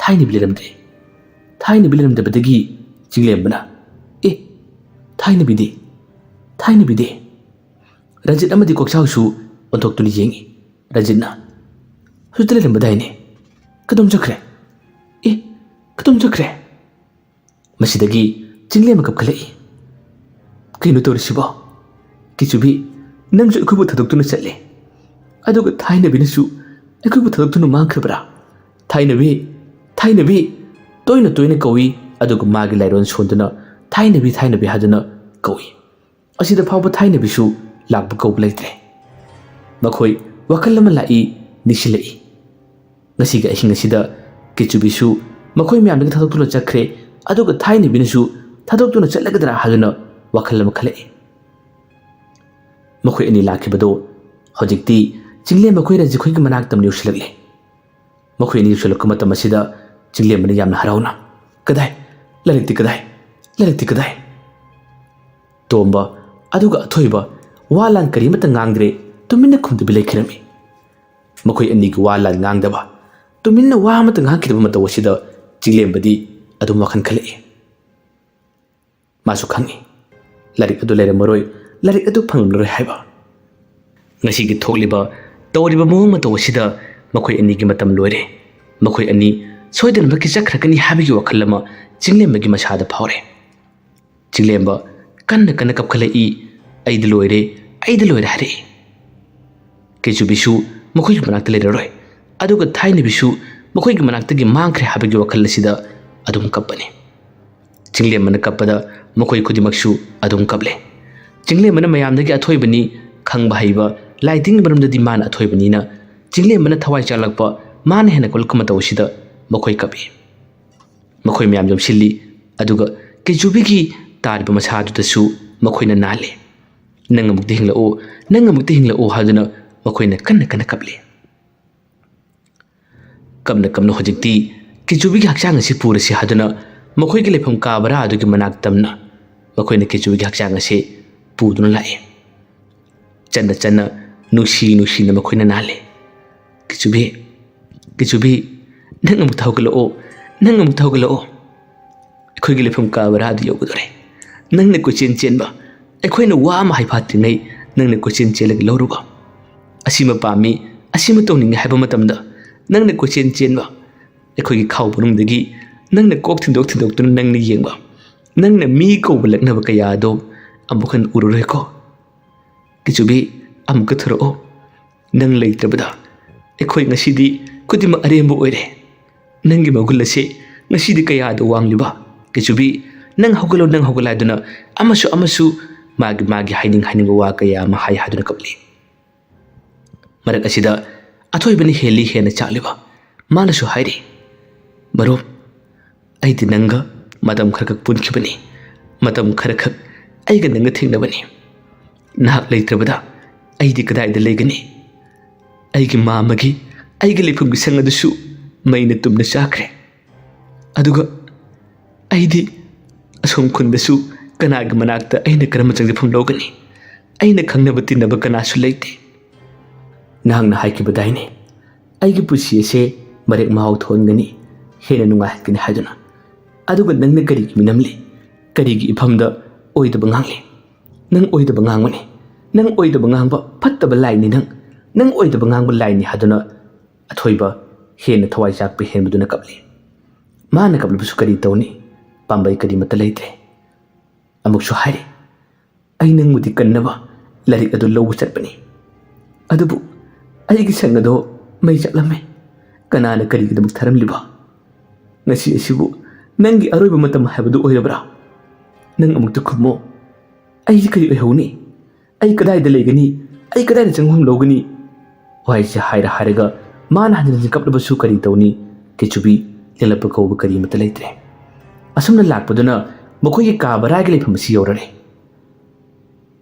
ꯊꯥꯏꯅꯕꯤ ꯂꯩꯔꯝꯗ꯭ꯔꯦ꯫ ꯊꯥꯏꯅꯕꯤ ꯂꯩꯔꯝꯗꯕꯗꯒꯤ ꯆꯤꯡꯂꯦꯝꯕꯅ, "ꯑꯦ, ꯊꯥꯏꯅꯕꯤꯗꯤ? ꯊꯥꯏꯅꯕꯤꯗꯤ?" ꯔꯟꯖꯤꯠ ꯑꯃꯗꯤ ꯀꯣꯛꯆꯥꯎꯁꯨ ꯑꯣꯟꯊꯣꯛꯇꯨꯅ ꯌꯦꯡꯏ꯫ ꯔꯟꯖꯤꯠꯅ, "ꯍꯧꯖꯤꯛꯇ ꯂꯩꯔꯝꯕꯗꯥꯏꯅꯦ? ꯀꯗꯣꯝ ꯆꯠꯈ꯭ꯔꯦ? ꯑꯦ, ꯀꯗꯣꯝ ꯆꯠꯈ꯭ꯔꯦ?" ꯃꯁꯤꯗꯒꯤ ꯆꯤꯡꯂꯦꯝꯕ ꯀꯞꯈꯠꯂꯛꯏ꯫ "ꯀꯩꯅꯣ ꯇꯧꯔꯤꯁꯤꯕꯣ? ꯀꯤꯆꯨꯕꯤ, ꯅꯪꯁꯨ ꯑꯩꯈꯣꯏꯕꯨ ꯊꯥꯗꯣꯛꯇꯨꯅ ꯆꯠꯂꯦ, ꯑꯗꯨꯒ ꯊꯥꯏꯅꯕꯤꯅꯁꯨ ꯑꯩꯈꯣꯏꯕꯨ ꯊꯥꯗꯣꯛꯇꯨꯅ ꯃꯥꯡꯈ꯭ꯔꯕ꯭ꯔꯥ? ꯊꯥꯏꯅꯕꯤ, ꯊꯥꯏꯅꯕꯤ!" ꯇꯣꯏꯅ ꯇꯣꯏꯅ ꯀꯧꯏ, ꯑꯗꯨꯒ ꯃꯥꯒꯤ ꯂꯥꯏꯔꯣꯟ ꯁꯣꯟꯗꯨꯅ "ꯊꯥꯏꯅꯕꯤ, ꯊꯥꯏꯅꯕꯤ" ꯍꯥꯏꯗꯨꯅ ꯀꯧꯏ꯫ ꯑꯁꯤꯗ ꯐꯥꯎꯕ ꯊꯥꯏꯅꯕꯤꯁꯨ ꯂꯥꯛꯄ ꯀꯧꯕ ꯂꯩꯇ꯭ꯔꯦ꯫ ꯃꯈꯣꯏ ꯋꯥꯈꯜ ꯑꯃ ꯂꯥꯛꯏ, ꯅꯤꯡꯁꯤꯡꯂꯛꯏ꯫ ꯉꯁꯤꯒꯤ ꯑꯍꯤꯡ ꯑꯁꯤꯗ ꯀꯦꯆꯨꯕꯤꯁꯨ ꯃꯈꯣꯏ ꯃꯌꯥꯝꯗꯒꯤ ꯊꯥꯗꯣꯛꯇꯨꯅ ꯆꯠꯈ꯭ꯔꯦ, ꯑꯗꯨꯒ ꯊꯥꯏꯅꯕꯤꯅꯁꯨ ꯊꯥꯗꯣꯛꯇꯨꯅ ꯆꯠꯂꯒꯗ꯭ꯔꯥ ꯍꯥꯏꯗꯨꯅ ꯋꯥꯈꯜ ꯑꯃ ꯈꯜꯂꯛꯏ꯫ ꯃꯈꯣꯏ ꯑꯅꯤ ꯂꯥꯛꯈꯤꯕꯗꯨ ꯍꯧꯖꯤꯛꯇꯤ ꯆꯤꯡꯂꯦꯝꯕ ꯈꯣꯏ ꯔꯟꯖꯤꯠ ꯈꯣꯏꯒꯤ ꯃꯅꯥꯛꯇ ꯌꯧꯁꯤꯜꯂꯛꯂꯦ꯫ ꯃꯈꯣꯏ ꯑꯅꯤ ꯌꯧꯁꯤꯜꯂꯛꯄ ꯃꯇꯝ ꯑꯁꯤꯗ ꯆꯤꯡꯂꯦꯝꯕꯅ ꯌꯥꯝꯅ ꯍꯔꯥꯎꯅ, "ꯀꯗꯥꯏ? ꯂꯥꯏꯔꯤꯛꯇꯤ ꯀꯗꯥꯏ? ꯂꯥꯏꯔꯤꯛꯇꯤ ꯀꯗꯥꯏ?" ꯇꯣꯝꯕ ꯑꯗꯨꯒ ꯑꯊꯣꯏꯕ ꯋꯥ ꯂꯥꯟ ꯀꯔꯤꯃꯠꯇ ꯉꯥꯡꯗ꯭ꯔꯦ, ꯇꯨꯃꯤꯟꯅ ꯈꯨꯝꯗꯨꯕꯤ ꯂꯩꯈꯤꯔꯝꯃꯤ꯫ ꯃꯈꯣꯏ ꯑꯅꯤꯒꯤ ꯋꯥ ꯂꯥꯟ ꯉꯥꯡꯗꯕ, ꯇꯨꯃꯤꯟꯅ ꯋꯥ ꯑꯃꯠꯇ ꯉꯥꯡꯈꯤꯗꯕ ꯃꯇꯧ ꯑꯁꯤꯗ ꯆꯤꯡꯂꯦꯝꯕꯗꯤ ꯑꯗꯨꯝ ꯋꯥꯈꯜ ꯈꯜꯂꯛꯏ꯫ ꯃꯥꯁꯨ ꯈꯪꯏ, ꯂꯥꯏꯔꯤꯛ ꯑꯗꯨ ꯂꯩꯔꯝꯃꯔꯣꯏ, ꯂꯥꯏꯔꯤꯛ ꯑꯗꯨ ꯐꯪꯂꯔꯣꯏ ꯍꯥꯏꯕ꯫ ꯉꯁꯤꯒꯤ ꯊꯣꯛꯂꯤꯕ, ꯇꯧꯔꯤꯕ ꯃꯑꯣꯡ ꯃꯇꯧ ꯑꯁꯤꯗ ꯃꯈꯣꯏ ꯑꯅꯤꯒꯤ ꯃꯇꯝ ꯂꯣꯏꯔꯦ꯫ ꯃꯈꯣꯏ ꯑꯅꯤ ꯁꯣꯏꯗꯅꯃꯛꯀꯤ ꯆꯠꯈ꯭ꯔꯒꯅꯤ ꯍꯥꯏꯕꯒꯤ ꯋꯥꯈꯜ ꯑꯃ ꯆꯤꯡꯂꯦꯝꯕꯒꯤ ꯃꯁꯥꯗ ꯐꯥꯎꯔꯦ꯫ ꯆꯤꯡꯂꯦꯝꯕ ꯀꯟꯅ ꯀꯟꯅ ꯀꯞꯈꯠꯂꯛꯏ, "ꯑꯩꯗꯤ ꯂꯣꯏꯔꯦ, ꯑꯩꯗꯤ ꯂꯣꯏꯔꯦ" ꯍꯥꯏꯔꯛꯏ꯫ ꯀꯦꯆꯨꯕꯤꯁꯨ ꯃꯈꯣꯏꯒꯤ ꯃꯅꯥꯛꯇ ꯂꯩꯔꯔꯣꯏ, ꯑꯗꯨꯒ ꯊꯥꯏꯅꯕꯤꯁꯨ ꯃꯈꯣꯏꯒꯤ ꯃꯅꯥꯛꯇꯒꯤ ꯃꯥꯡꯈ꯭ꯔꯦ ꯍꯥꯏꯕꯒꯤ ꯋꯥꯈꯜ ꯑꯁꯤꯗ ꯑꯗꯨꯝ ꯀꯞꯄꯅꯤ꯫ ꯆꯤꯡꯂꯦꯝꯕꯅ ꯀꯞꯄꯗ ꯃꯈꯣꯏ ꯈꯨꯗꯤꯡꯃꯛꯁꯨ ꯑꯗꯨꯝ ꯀꯞꯂꯦ꯫ ꯆꯤꯡꯂꯦꯝꯕꯅ ꯃꯌꯥꯝꯗꯒꯤ ꯑꯊꯣꯏꯕꯅꯤ, ꯈꯪꯕ ꯍꯩꯕ, ꯂꯥꯏ ꯇꯤꯟꯒꯤ ꯃꯔꯝꯗꯗꯤ ꯃꯥꯅ ꯑꯊꯣꯏꯕꯅꯤꯅ ꯆꯤꯡꯂꯦꯝꯕꯅ ꯊꯋꯥꯏ ꯆꯥꯛꯂꯛꯄ, ꯃꯥꯅ ꯍꯦꯟꯅ ꯀꯜꯂꯛꯄ ꯃꯇꯧ ꯑꯁꯤꯗ ꯃꯈꯣꯏ ꯀꯞꯏ꯫ ꯃꯈꯣꯏ ꯃꯌꯥꯝ ꯌꯣꯝꯁꯤꯜꯂꯤ, ꯑꯗꯨꯒ ꯀꯦꯆꯨꯕꯤꯒꯤ ꯇꯥꯔꯤꯕ ꯃꯁꯥꯗꯨꯗꯁꯨ ꯃꯈꯣꯏꯅ ꯅꯥꯜꯂꯤ꯫ "ꯅꯪ ꯑꯃꯨꯛꯇ ꯍꯤꯡꯂꯛꯎ, ꯅꯪ ꯑꯃꯨꯛꯇ ꯍꯤꯡꯂꯛꯎ" ꯍꯥꯏꯗꯨꯅ ꯃꯈꯣꯏꯅ ꯀꯟꯅ ꯀꯟꯅ ꯀꯞꯂꯤ꯫ ꯀꯞꯅ ꯀꯞꯅ ꯍꯧꯖꯤꯛꯇꯤ ꯀꯦꯆꯨꯕꯤꯒꯤ ꯍꯛꯆꯥꯡ ꯑꯁꯤ ꯄꯨꯔꯁꯤ ꯍꯥꯏꯗꯨꯅ ꯃꯈꯣꯏꯒꯤ ꯂꯩꯐꯝ ꯀꯥ ꯕꯔꯥ ꯑꯗꯨꯒꯤ ꯃꯅꯥꯛ ꯇꯝꯅ ꯃꯈꯣꯏꯅ ꯀꯦꯆꯨꯕꯤꯒꯤ ꯍꯛꯆꯥꯡ ꯑꯁꯤ ꯄꯨꯗꯨꯅ ꯂꯥꯛꯏ꯫ ꯆꯟꯅ ꯆꯟꯅ, ꯅꯨꯡꯁꯤ ꯅꯨꯡꯁꯤꯅ ꯃꯈꯣꯏꯅ ꯅꯥꯜꯂꯤ꯫ "ꯀꯤꯆꯨꯕꯤ, ꯀꯤꯆꯨꯕꯤ, ꯅꯪ ꯑꯃꯨꯛꯇ ꯍꯧꯒꯠꯂꯛꯑꯣ, ꯅꯪ ꯑꯃꯨꯛꯇ ꯍꯧꯒꯠꯂꯛꯑꯣ꯫ ꯑꯩꯈꯣꯏꯒꯤ ꯂꯩꯐꯝ ꯀꯥ ꯕꯔꯥꯗꯨ ꯌꯧꯒꯗꯧꯔꯦ꯫ ꯅꯪꯅ ꯀꯣꯏꯆꯦꯟ ꯆꯦꯟꯕ, ꯑꯩꯈꯣꯏꯅ ꯋꯥ ꯑꯃ ꯍꯥꯏꯐꯥꯠꯇ꯭ꯔꯤꯉꯩ ꯅꯪꯅ ꯀꯣꯏꯆꯦꯟ ꯆꯦꯜꯂꯒ ꯂꯧꯔꯨꯕ꯫ ꯑꯁꯤꯃ ꯄꯥꯝꯃꯤ, ꯑꯁꯤꯃ ꯇꯧꯅꯤꯡꯉꯤ ꯍꯥꯏꯕ ꯃꯇꯝꯗ ꯅꯪꯅ ꯀꯣꯏꯆꯦꯟ ꯆꯦꯟꯕ, ꯑꯩꯈꯣꯏꯒꯤ ꯈꯥꯎ ꯃꯅꯨꯡꯗꯒꯤ ꯅꯪꯅ ꯀꯣꯛ ꯊꯤꯟꯗꯣꯛ ꯊꯤꯟꯗꯣꯛꯇꯨꯅ ꯅꯪꯅ ꯌꯦꯡꯕ, ꯅꯪꯅ ꯃꯤ ꯀꯧꯕ ꯂꯛꯅꯕ ꯀꯌꯥ ꯑꯗꯣ ꯑꯃꯨꯛ ꯍꯟꯅ ꯎꯔꯔꯣꯏꯀꯣ꯫ ꯀꯤꯆꯨꯕꯤ, ꯑꯃꯨꯛꯀ ꯊꯣꯔꯛꯑꯣ꯫ ꯅꯪ ꯂꯩꯇ꯭ꯔꯕꯗ ꯑꯩꯈꯣꯏ ꯉꯁꯤꯗꯤ ꯈꯨꯗꯤꯡꯃꯛ ꯑꯔꯦꯝꯕ ꯑꯣꯏꯔꯦ꯫ ꯅꯪꯒꯤ ꯃꯒꯨꯟ ꯑꯁꯤ ꯉꯁꯤꯗꯤ ꯀꯌꯥꯗ ꯋꯥꯡꯂꯤꯕ? ꯀꯤꯆꯨꯕꯤ, ꯅꯪ ꯍꯧꯒꯠꯂꯣ, ꯅꯪ ꯍꯧꯒꯠꯂꯣ" ꯍꯥꯏꯗꯨꯅ ꯑꯃꯁꯨ ꯑꯃꯁꯨ ꯃꯥꯒꯤ ꯃꯥꯒꯤ ꯍꯥꯏꯅꯤꯡ ꯍꯥꯏꯅꯤꯡꯕ ꯋꯥ ꯀꯌꯥ ꯑꯃ ꯍꯥꯏ ꯍꯥꯏꯗꯨꯅ ꯀꯞꯂꯤ꯫ ꯃꯔꯛ ꯑꯁꯤꯗ ꯑꯊꯣꯏꯕꯅ ꯍꯦꯜꯂꯤ ꯍꯦꯟꯅ ꯆꯥꯛꯂꯤꯕ꯫ ꯃꯥꯅꯁꯨ ꯍꯥꯏꯔꯤ, "ꯃꯔꯨꯞ, ꯑꯩꯗꯤ ꯅꯪꯒ ꯃꯇꯝ ꯈꯔꯈꯛ ꯄꯨꯟꯈꯤꯕꯅꯤ, ꯃꯇꯝ ꯈꯔꯈꯛ ꯑꯩꯒ ꯅꯪꯒ ꯊꯦꯡꯅꯕꯅꯤ꯫ ꯅꯍꯥꯛ ꯂꯩꯇ꯭ꯔꯕꯗ ꯑꯩꯗꯤ ꯀꯗꯥꯏꯗ ꯂꯩꯒꯅꯤ? ꯑꯩꯒꯤ ꯃꯥꯃꯒꯤ, ꯑꯩꯒꯤ ꯂꯩꯐꯝꯒꯤ ꯁꯪ ꯑꯗꯨꯁꯨ ꯃꯩꯅ ꯇꯨꯝꯅ ꯆꯥꯈ꯭ꯔꯦ꯫ ꯑꯗꯨꯒ ꯑꯩꯗꯤ ꯑꯁꯣꯝ ꯈꯨꯟꯗꯁꯨ ꯀꯅꯥꯒꯤ ꯃꯅꯥꯛꯇ ꯑꯩꯅ ꯀꯔꯝꯕ ꯆꯪꯖꯐꯝ ꯂꯧꯒꯅꯤ? ꯑꯩꯅ ꯈꯪꯅꯕ ꯇꯤꯟꯅꯕ ꯀꯅꯥꯁꯨ ꯂꯩꯇꯦ꯫ ꯅꯍꯥꯛꯅ ꯍꯥꯏꯈꯤꯕꯗꯥꯏꯅꯦ, ꯑꯩꯒꯤ ꯄꯨꯟꯁꯤ ꯑꯁꯦ ꯃꯔꯦꯛ ꯃꯍꯥꯎ ꯊꯣꯛꯍꯟꯒꯅꯤ, ꯍꯦꯟꯅ ꯅꯨꯡꯉꯥꯏꯍꯟꯒꯅꯤ ꯍꯥꯏꯗꯨꯅ꯫ ꯑꯗꯨꯒ ꯅꯪꯅ ꯀꯔꯤꯒꯤ ꯃꯤꯅꯝꯂꯤ? ꯀꯔꯤꯒꯤ ꯏꯐꯝꯗ ꯑꯣꯏꯗꯕ ꯉꯥꯡꯂꯤ? ꯅꯪ ꯑꯣꯏꯗꯕ ꯉꯥꯡꯕꯅꯤ꯫ ꯅꯪ ꯑꯣꯏꯗꯕ ꯉꯥꯡꯕ ꯐꯠꯇꯕ ꯂꯥꯏꯅꯤ ꯅꯪ꯫ ꯅꯪ ꯑꯣꯏꯗꯕ ꯉꯥꯡꯕ ꯂꯥꯏꯅꯤ" ꯍꯥꯏꯗꯨꯅ ꯑꯊꯣꯏꯕ ꯍꯦꯟꯅ ꯊꯋꯥꯏ ꯆꯥꯛꯄ ꯍꯦꯟꯕꯗꯨꯅ ꯀꯞꯂꯤ꯫ ꯃꯥꯅ ꯀꯞꯂꯕꯁꯨ ꯀꯔꯤ ꯇꯧꯅꯤ? ꯄꯥꯝꯕꯩ ꯀꯔꯤꯃꯠꯇ ꯂꯩꯇ꯭ꯔꯦ꯫ ꯑꯃꯨꯛꯁꯨ ꯍꯥꯏꯔꯤ, "ꯑꯩ ꯅꯪꯕꯨꯗꯤ ꯀꯟꯅꯕ ꯂꯥꯏꯔꯤꯛ ꯑꯗꯨ ꯂꯧꯕ ꯆꯠꯄꯅꯤ, ꯑꯗꯨꯕꯨ ꯑꯩꯒꯤ ꯁꯪ ꯑꯗꯣ ꯃꯩ ꯆꯠꯂꯝꯃꯦ꯫ ꯀꯅꯥꯅ ꯀꯔꯤꯒꯤꯗꯃꯛ ꯊꯥꯔꯝꯂꯤꯕ? ꯉꯁꯤ ꯑꯁꯤꯕꯨ ꯅꯪꯒꯤ ꯑꯔꯣꯏꯕ ꯃꯇꯝ ꯍꯥꯏꯕꯗꯨ ꯑꯣꯏꯔꯕ꯭ꯔꯥ? ꯅꯪ ꯑꯃꯨꯛꯇ ꯈꯨꯝꯃꯣ꯫ ꯑꯩꯁꯤ ꯀꯔꯤ ꯑꯣꯏꯍꯧꯅꯤ? ꯑꯩ ꯀꯗꯥꯏꯗ ꯂꯩꯒꯅꯤ? ꯑꯩ ꯀꯗꯥꯏꯗ ꯆꯪꯐꯝ ꯂꯧꯒꯅꯤ?" ꯋꯥꯍꯩꯁꯦ ꯍꯥꯏꯔ ꯍꯥꯏꯔꯒ ꯃꯥꯅ ꯍꯟꯖꯤꯟ ꯍꯟꯖꯤꯟ ꯀꯞꯂꯕꯁꯨ ꯀꯔꯤ ꯇꯧꯅꯤ? ꯀꯤꯆꯨꯕꯤ ꯂꯦꯡꯂꯛꯄ ꯀꯧꯕ ꯀꯔꯤꯃꯠꯇ ꯂꯩꯇ꯭ꯔꯦ꯫ ꯑꯁꯨꯝꯅ ꯂꯥꯛꯄꯗꯨꯅ ꯃꯈꯣꯏꯒꯤ ꯀꯥ ꯕꯔꯥꯒꯤ ꯂꯩꯐꯝ ꯑꯁꯤ ꯌꯧꯔꯔꯦ꯫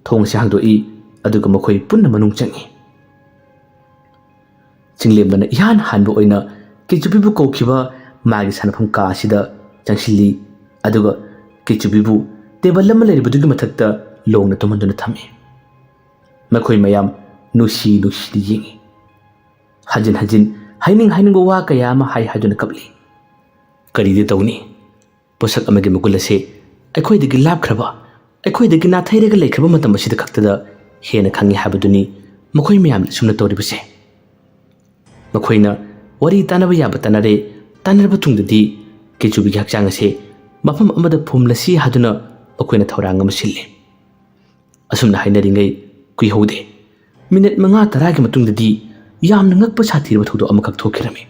ꯊꯣꯡ ꯑꯁꯤ ꯍꯥꯡꯗꯣꯛꯏ, ꯑꯗꯨꯒ ꯃꯈꯣꯏ ꯄꯨꯟꯅ ꯃꯅꯨꯡ ꯆꯪꯏ꯫ ꯆꯤꯡꯂꯦꯝꯕꯅ ꯏꯍꯥꯟ ꯍꯥꯟꯕ ꯑꯣꯏꯅ ꯀꯤꯆꯨꯕꯤꯕꯨ ꯀꯧꯈꯤꯕ ꯃꯥꯒꯤ ꯁꯥꯟꯅꯐꯝ ꯀꯥ ꯑꯁꯤꯗ ꯆꯪꯁꯤꯜꯂꯤ, ꯑꯗꯨꯒ ꯀꯤꯆꯨꯕꯤꯕꯨ ꯇꯦꯕꯜ ꯑꯃ ꯂꯩꯔꯤꯕꯗꯨꯒꯤ ꯃꯊꯛꯇ ꯂꯣꯡꯅ ꯇꯨꯝꯍꯟꯗꯨꯅ ꯊꯝꯃꯤ꯫ ꯃꯈꯣꯏ ꯃꯌꯥꯝ ꯅꯨꯡꯁꯤ ꯅꯨꯡꯁꯤꯅ ꯌꯦꯡꯉꯤ꯫ ꯍꯟꯖꯤꯟ ꯍꯟꯖꯤꯟ ꯍꯥꯏꯅꯤꯡ ꯍꯥꯏꯅꯤꯡꯕ ꯋꯥ ꯀꯌꯥ ꯑꯃ ꯍꯥꯏ ꯍꯥꯏꯗꯨꯅ ꯀꯞꯂꯤ꯫ ꯀꯔꯤꯗꯤ ꯇꯧꯅꯤ? ꯄꯣꯠꯁꯛ ꯑꯃꯒꯤ ꯃꯒꯨꯟ ꯑꯁꯤ ꯑꯩꯈꯣꯏꯗꯒꯤ ꯂꯥꯞꯈ꯭ꯔꯕ, ꯑꯩꯈꯣꯏꯗꯒꯤ ꯅꯥꯊꯩꯔꯒ ꯂꯩꯈ꯭ꯔꯕ ꯃꯇꯝ ꯑꯁꯤꯗ ꯈꯛꯇꯗ ꯍꯦꯟꯅ ꯈꯪꯉꯤ ꯍꯥꯏꯕꯗꯨꯅꯤ ꯃꯈꯣꯏ ꯃꯌꯥꯝꯅ ꯑꯁꯨꯝꯅ ꯇꯧꯔꯤꯕꯁꯦ꯫ ꯃꯈꯣꯏꯅ ꯋꯥꯔꯤ ꯇꯥꯟꯅꯕ ꯌꯥꯕ ꯇꯥꯟꯅꯔꯦ꯫ ꯇꯥꯟꯅꯔꯕ ꯇꯨꯡꯗꯗꯤ ꯀꯦꯆꯨꯕꯤꯒꯤ ꯍꯛꯆꯥꯡ ꯑꯁꯦ ꯃꯐꯝ ꯑꯃꯗ ꯐꯨꯝꯂꯁꯤ ꯍꯥꯏꯗꯨꯅ ꯃꯈꯣꯏꯅ ꯊꯧꯔꯥꯡ ꯑꯃ ꯁꯤꯜꯂꯤ꯫ ꯑꯁꯨꯝꯅ ꯍꯥꯏꯅꯔꯤꯉꯩ ꯀꯨꯏꯍꯧꯗꯦ꯫ ꯃꯤꯅꯤꯠ ꯃꯉꯥ ꯇꯔꯥꯒꯤ ꯃꯇꯨꯡꯗꯗꯤ ꯌꯥꯝꯅ ꯉꯛꯄ ꯁꯥꯊꯤꯔꯕ ꯊꯧꯗꯣꯛ ꯑꯃꯈꯛ ꯊꯣꯛꯈꯤꯔꯝꯃꯤ꯫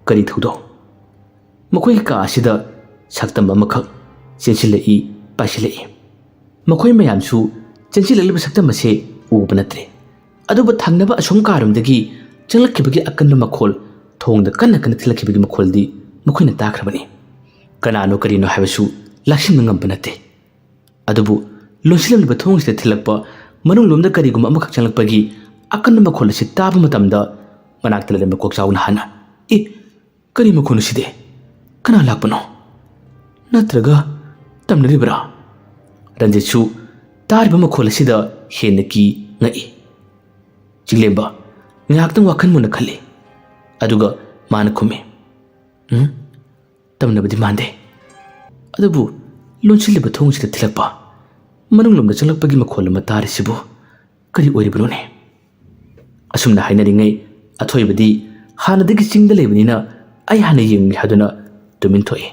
ꯀꯔꯤ ꯊꯧꯗꯣꯛ? ꯃꯈꯣꯏꯒꯤ ꯀꯥ ꯑꯁꯤꯗ ꯁꯛꯇꯝ ꯑꯃꯈꯛ ꯆꯦꯟꯁꯤꯜꯂꯛꯏ, ꯄꯥꯏꯁꯤꯜꯂꯛꯏ꯫ ꯃꯈꯣꯏ ꯃꯌꯥꯝꯁꯨ ꯆꯦꯟꯁꯤꯜꯂꯛꯂꯤꯕ ꯁꯛꯇꯝ ꯑꯁꯦ ꯎꯕ ꯅꯠꯇ꯭ꯔꯦ꯫ ꯑꯗꯨꯕꯨ ꯊꯪꯅꯕ ꯑꯁꯣꯝ ꯀꯥꯔꯣꯝꯗꯒꯤ ꯆꯪꯂꯛꯈꯤꯕꯒꯤ ꯑꯀꯟꯕ ꯃꯈꯣꯜ, ꯊꯣꯡꯗ ꯀꯟꯅ ꯀꯟꯅ ꯊꯤꯜꯂꯛꯈꯤꯕꯒꯤ ꯃꯈꯣꯜꯗꯤ ꯃꯈꯣꯏꯅ ꯇꯥꯈ꯭ꯔꯕꯅꯤ꯫ ꯀꯅꯥꯅꯣ ꯀꯔꯤꯅꯣ ꯍꯥꯏꯕꯁꯨ ꯂꯥꯛꯁꯤꯟꯕ ꯉꯝꯕ ꯅꯠꯇꯦ꯫ ꯑꯗꯨꯕꯨ ꯂꯣꯟꯁꯤꯜꯂꯝꯂꯤꯕ ꯊꯣꯡꯁꯤꯗ ꯊꯤꯜꯂꯛꯄ ꯃꯅꯨꯡꯂꯣꯝꯗ ꯀꯔꯤꯒꯨꯝꯕ ꯑꯃꯈꯛ ꯆꯪꯂꯛꯄꯒꯤ ꯑꯀꯟꯕ ꯃꯈꯣꯜ ꯑꯁꯤ ꯇꯥꯕ ꯃꯇꯝꯗ ꯃꯅꯥꯛꯇ ꯂꯩꯔꯝꯕ ꯀꯣꯛꯆꯥꯎꯅ ꯍꯥꯟꯅ, "ꯑꯦ, ꯀꯔꯤ ꯃꯈꯣꯜꯅꯣ ꯁꯤꯗꯤ? ꯀꯅꯥ ꯂꯥꯛꯄꯅꯣ? ꯅꯠꯇ꯭ꯔꯒ ꯇꯝꯅꯔꯤꯕ꯭ꯔꯥ?" ꯔꯟꯖꯤꯠꯁꯨ ꯇꯥꯔꯤꯕ ꯃꯈꯣꯜ ꯑꯁꯤꯗ ꯍꯦꯟꯅ ꯀꯤ ꯉꯛꯏ꯫ ꯆꯤꯡꯂꯦꯝꯕ ꯉꯥꯏꯍꯥꯛꯇꯪ ꯋꯥꯈꯜ ꯃꯨꯟꯅ ꯈꯜꯂꯤ꯫ ꯑꯗꯨꯒ ꯃꯥꯅ ꯈꯨꯝꯃꯤ, "ꯎꯝ, ꯇꯝꯅꯕꯗꯤ ꯃꯥꯟꯗꯦ꯫ ꯑꯗꯨꯕꯨ ꯂꯣꯟꯁꯤꯜꯂꯤꯕ ꯊꯣꯡꯁꯤꯗ ꯊꯤꯜꯂꯛꯄ ꯃꯅꯨꯡꯂꯣꯝꯗ ꯆꯪꯂꯛꯄꯒꯤ ꯃꯈꯣꯜ ꯑꯃ ꯇꯥꯔꯤꯁꯤꯕꯨ ꯀꯔꯤ ꯑꯣꯏꯔꯤꯕꯅꯣꯅꯦ?" ꯑꯁꯨꯝꯅ ꯍꯥꯏꯅꯔꯤꯉꯩ ꯑꯊꯣꯏꯕꯗꯤ ꯍꯥꯟꯅꯗꯒꯤ ꯆꯤꯡꯗ ꯂꯩꯕꯅꯤꯅ ꯑꯩ ꯍꯥꯟꯅ ꯌꯦꯡꯉꯤ ꯍꯥꯏꯗꯨꯅ ꯇꯨꯃꯤꯟ ꯊꯣꯛꯏ꯫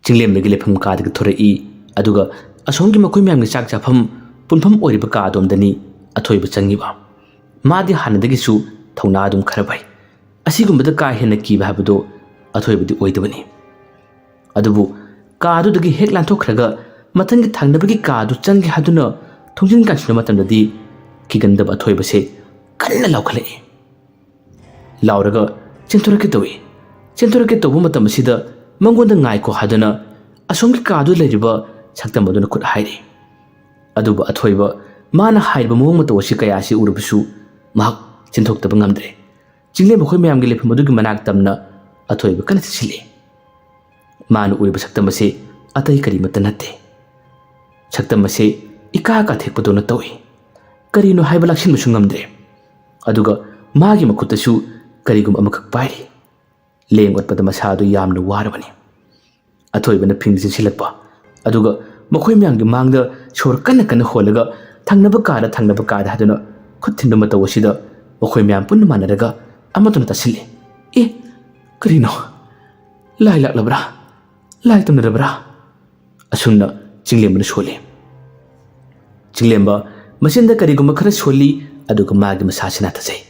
ꯆꯤꯡꯂꯦꯝꯕꯒꯤ ꯂꯩꯐꯝ ꯀꯥꯗꯒꯤ ꯊꯣꯔꯛꯏ꯫ ꯑꯗꯨꯒ ꯑꯁꯣꯝꯒꯤ ꯃꯈꯣꯏ ꯃꯌꯥꯝꯒꯤ ꯆꯥꯛ ꯆꯥꯐꯝ ꯄꯨꯟꯐꯝ ꯑꯣꯏꯔꯤꯕ ꯀꯥ ꯑꯗꯣꯝꯗꯅꯤ ꯑꯊꯣꯏꯕ ꯆꯪꯉꯤꯕ꯫ ꯃꯥꯗꯤ ꯍꯥꯟꯅꯗꯒꯤꯁꯨ ꯊꯧꯅꯥ ꯑꯗꯨꯝ ꯈꯔ ꯐꯩ꯫ ꯑꯁꯤꯒꯨꯝꯕꯗ ꯀꯥ ꯍꯦꯟꯅ ꯀꯤꯕ ꯍꯥꯏꯕꯗꯨ ꯑꯊꯣꯏꯕꯗꯤ ꯑꯣꯏꯗꯕꯅꯤ꯫ ꯑꯗꯨꯕꯨ ꯀꯥ ꯑꯗꯨꯗꯒꯤ ꯍꯦꯛ ꯂꯥꯟꯊꯣꯛꯈ꯭ꯔꯒ ꯃꯊꯪꯒꯤ ꯊꯪꯅꯕꯒꯤ ꯀꯥ ꯑꯗꯨ ꯆꯪꯒꯦ ꯍꯥꯏꯗꯨꯅ ꯊꯣꯡꯖꯤꯟ ꯀꯥꯟꯁꯤꯟꯕ ꯃꯇꯝꯗꯗꯤ ꯀꯤꯒꯟꯗꯕ ꯑꯊꯣꯏꯕꯁꯦ ꯀꯟꯅ ꯂꯥꯎꯈꯠꯂꯛꯏ꯫ ꯂꯥꯎꯔꯒ ꯆꯦꯟꯊꯣꯔꯛꯀꯦ ꯇꯧꯏ꯫ ꯆꯦꯟꯊꯣꯔꯛꯀꯦ ꯇꯧꯕ ꯃꯇꯝ ꯑꯁꯤꯗ ꯃꯉꯣꯟꯗ "ꯉꯥꯏꯈꯣ" ꯍꯥꯏꯗꯨꯅ ꯑꯁꯣꯝꯒꯤ ꯀꯥꯗꯨ ꯂꯩꯔꯤꯕ ꯁꯛꯇꯝ ꯑꯗꯨꯅ ꯈꯨꯠ ꯍꯥꯏꯔꯤ꯫ ꯑꯗꯨꯕꯨ ꯑꯊꯣꯏꯕ ꯃꯥꯅ ꯍꯥꯏꯔꯤꯕ ꯃꯑꯣꯡ ꯃꯇꯧ ꯑꯁꯤ ꯀꯌꯥ ꯑꯁꯤ ꯎꯔꯕꯁꯨ ꯃꯍꯥꯛ ꯆꯦꯟꯊꯣꯛꯇꯕ ꯉꯝꯗ꯭ꯔꯦ꯫ ꯆꯤꯡꯂꯦꯝ ꯃꯈꯣꯏ ꯃꯌꯥꯝꯒꯤ ꯂꯩꯐꯝ ꯑꯗꯨꯒꯤ ꯃꯅꯥꯛ ꯇꯝꯅ ꯑꯊꯣꯏꯕ ꯀꯟꯅ ꯆꯦꯟꯁꯤꯜꯂꯤ꯫ ꯃꯥꯅ ꯎꯔꯤꯕ ꯁꯛꯇꯝ ꯑꯁꯤ ꯑꯇꯩ ꯀꯔꯤꯃꯠꯇ ꯅꯠꯇꯦ꯫ ꯁꯛꯇꯝ ꯑꯁꯦ ꯏꯀꯥ ꯀꯥꯊꯦꯛꯄꯗꯧꯅ ꯇꯧꯏ꯫ ꯀꯔꯤꯅꯣ ꯍꯥꯏꯕ ꯂꯥꯛꯁꯤꯟꯕꯁꯨ ꯉꯝꯗ꯭ꯔꯦ꯫ ꯑꯗꯨꯒ ꯃꯥꯒꯤ ꯃꯈꯨꯠꯇꯁꯨ ꯀꯔꯤꯒꯨꯝꯕ ꯑꯃꯈꯛ ꯄꯥꯏꯔꯤ꯫ ꯂꯦꯡ ꯑꯣꯠꯄꯗ ꯃꯁꯥ ꯑꯗꯨ ꯌꯥꯝꯅ ꯋꯥꯔꯕꯅꯤ꯫ ꯑꯊꯣꯏꯕꯅ ꯐꯤꯡ ꯆꯤꯟꯁꯤꯜꯂꯛꯄ, ꯑꯗꯨꯒ ꯃꯈꯣꯏ ꯃꯌꯥꯝꯒꯤ ꯃꯥꯡꯗ ꯁꯣꯔ ꯀꯟꯅ ꯀꯟꯅ ꯍꯣꯜꯂꯒ "ꯊꯪꯅꯕ ꯀꯥꯗ, ꯊꯪꯅꯕ ꯀꯥꯗ" ꯍꯥꯏꯗꯨꯅ ꯈꯨꯠ ꯊꯤꯟꯕ ꯃꯇꯧ ꯑꯁꯤꯗ ꯃꯈꯣꯏ ꯃꯌꯥꯝ ꯄꯨꯟꯅ ꯃꯥꯟꯅꯔꯒ ꯑꯃꯠꯇꯅ ꯇꯥꯁꯤꯜꯂꯤ꯫ "ꯑꯦ, ꯀꯔꯤꯅꯣ? ꯂꯥꯏ ꯂꯥꯛꯂꯕ꯭ꯔꯥ? ꯂꯥꯏ ꯇꯝꯅꯔꯕ꯭ꯔꯥ?" ꯑꯁꯨꯝꯅ ꯆꯤꯡꯂꯦꯝꯕꯅ ꯁꯣꯜꯂꯤ꯫ ꯆꯤꯡꯂꯦꯝꯕ ꯃꯆꯤꯟꯗ ꯀꯔꯤꯒꯨꯝꯕ ꯈꯔ ꯁꯣꯜꯂꯤ, ꯑꯗꯨꯒ ꯃꯥꯒꯤ ꯃꯁꯥꯁꯤ ꯅꯥꯊꯖꯩ꯫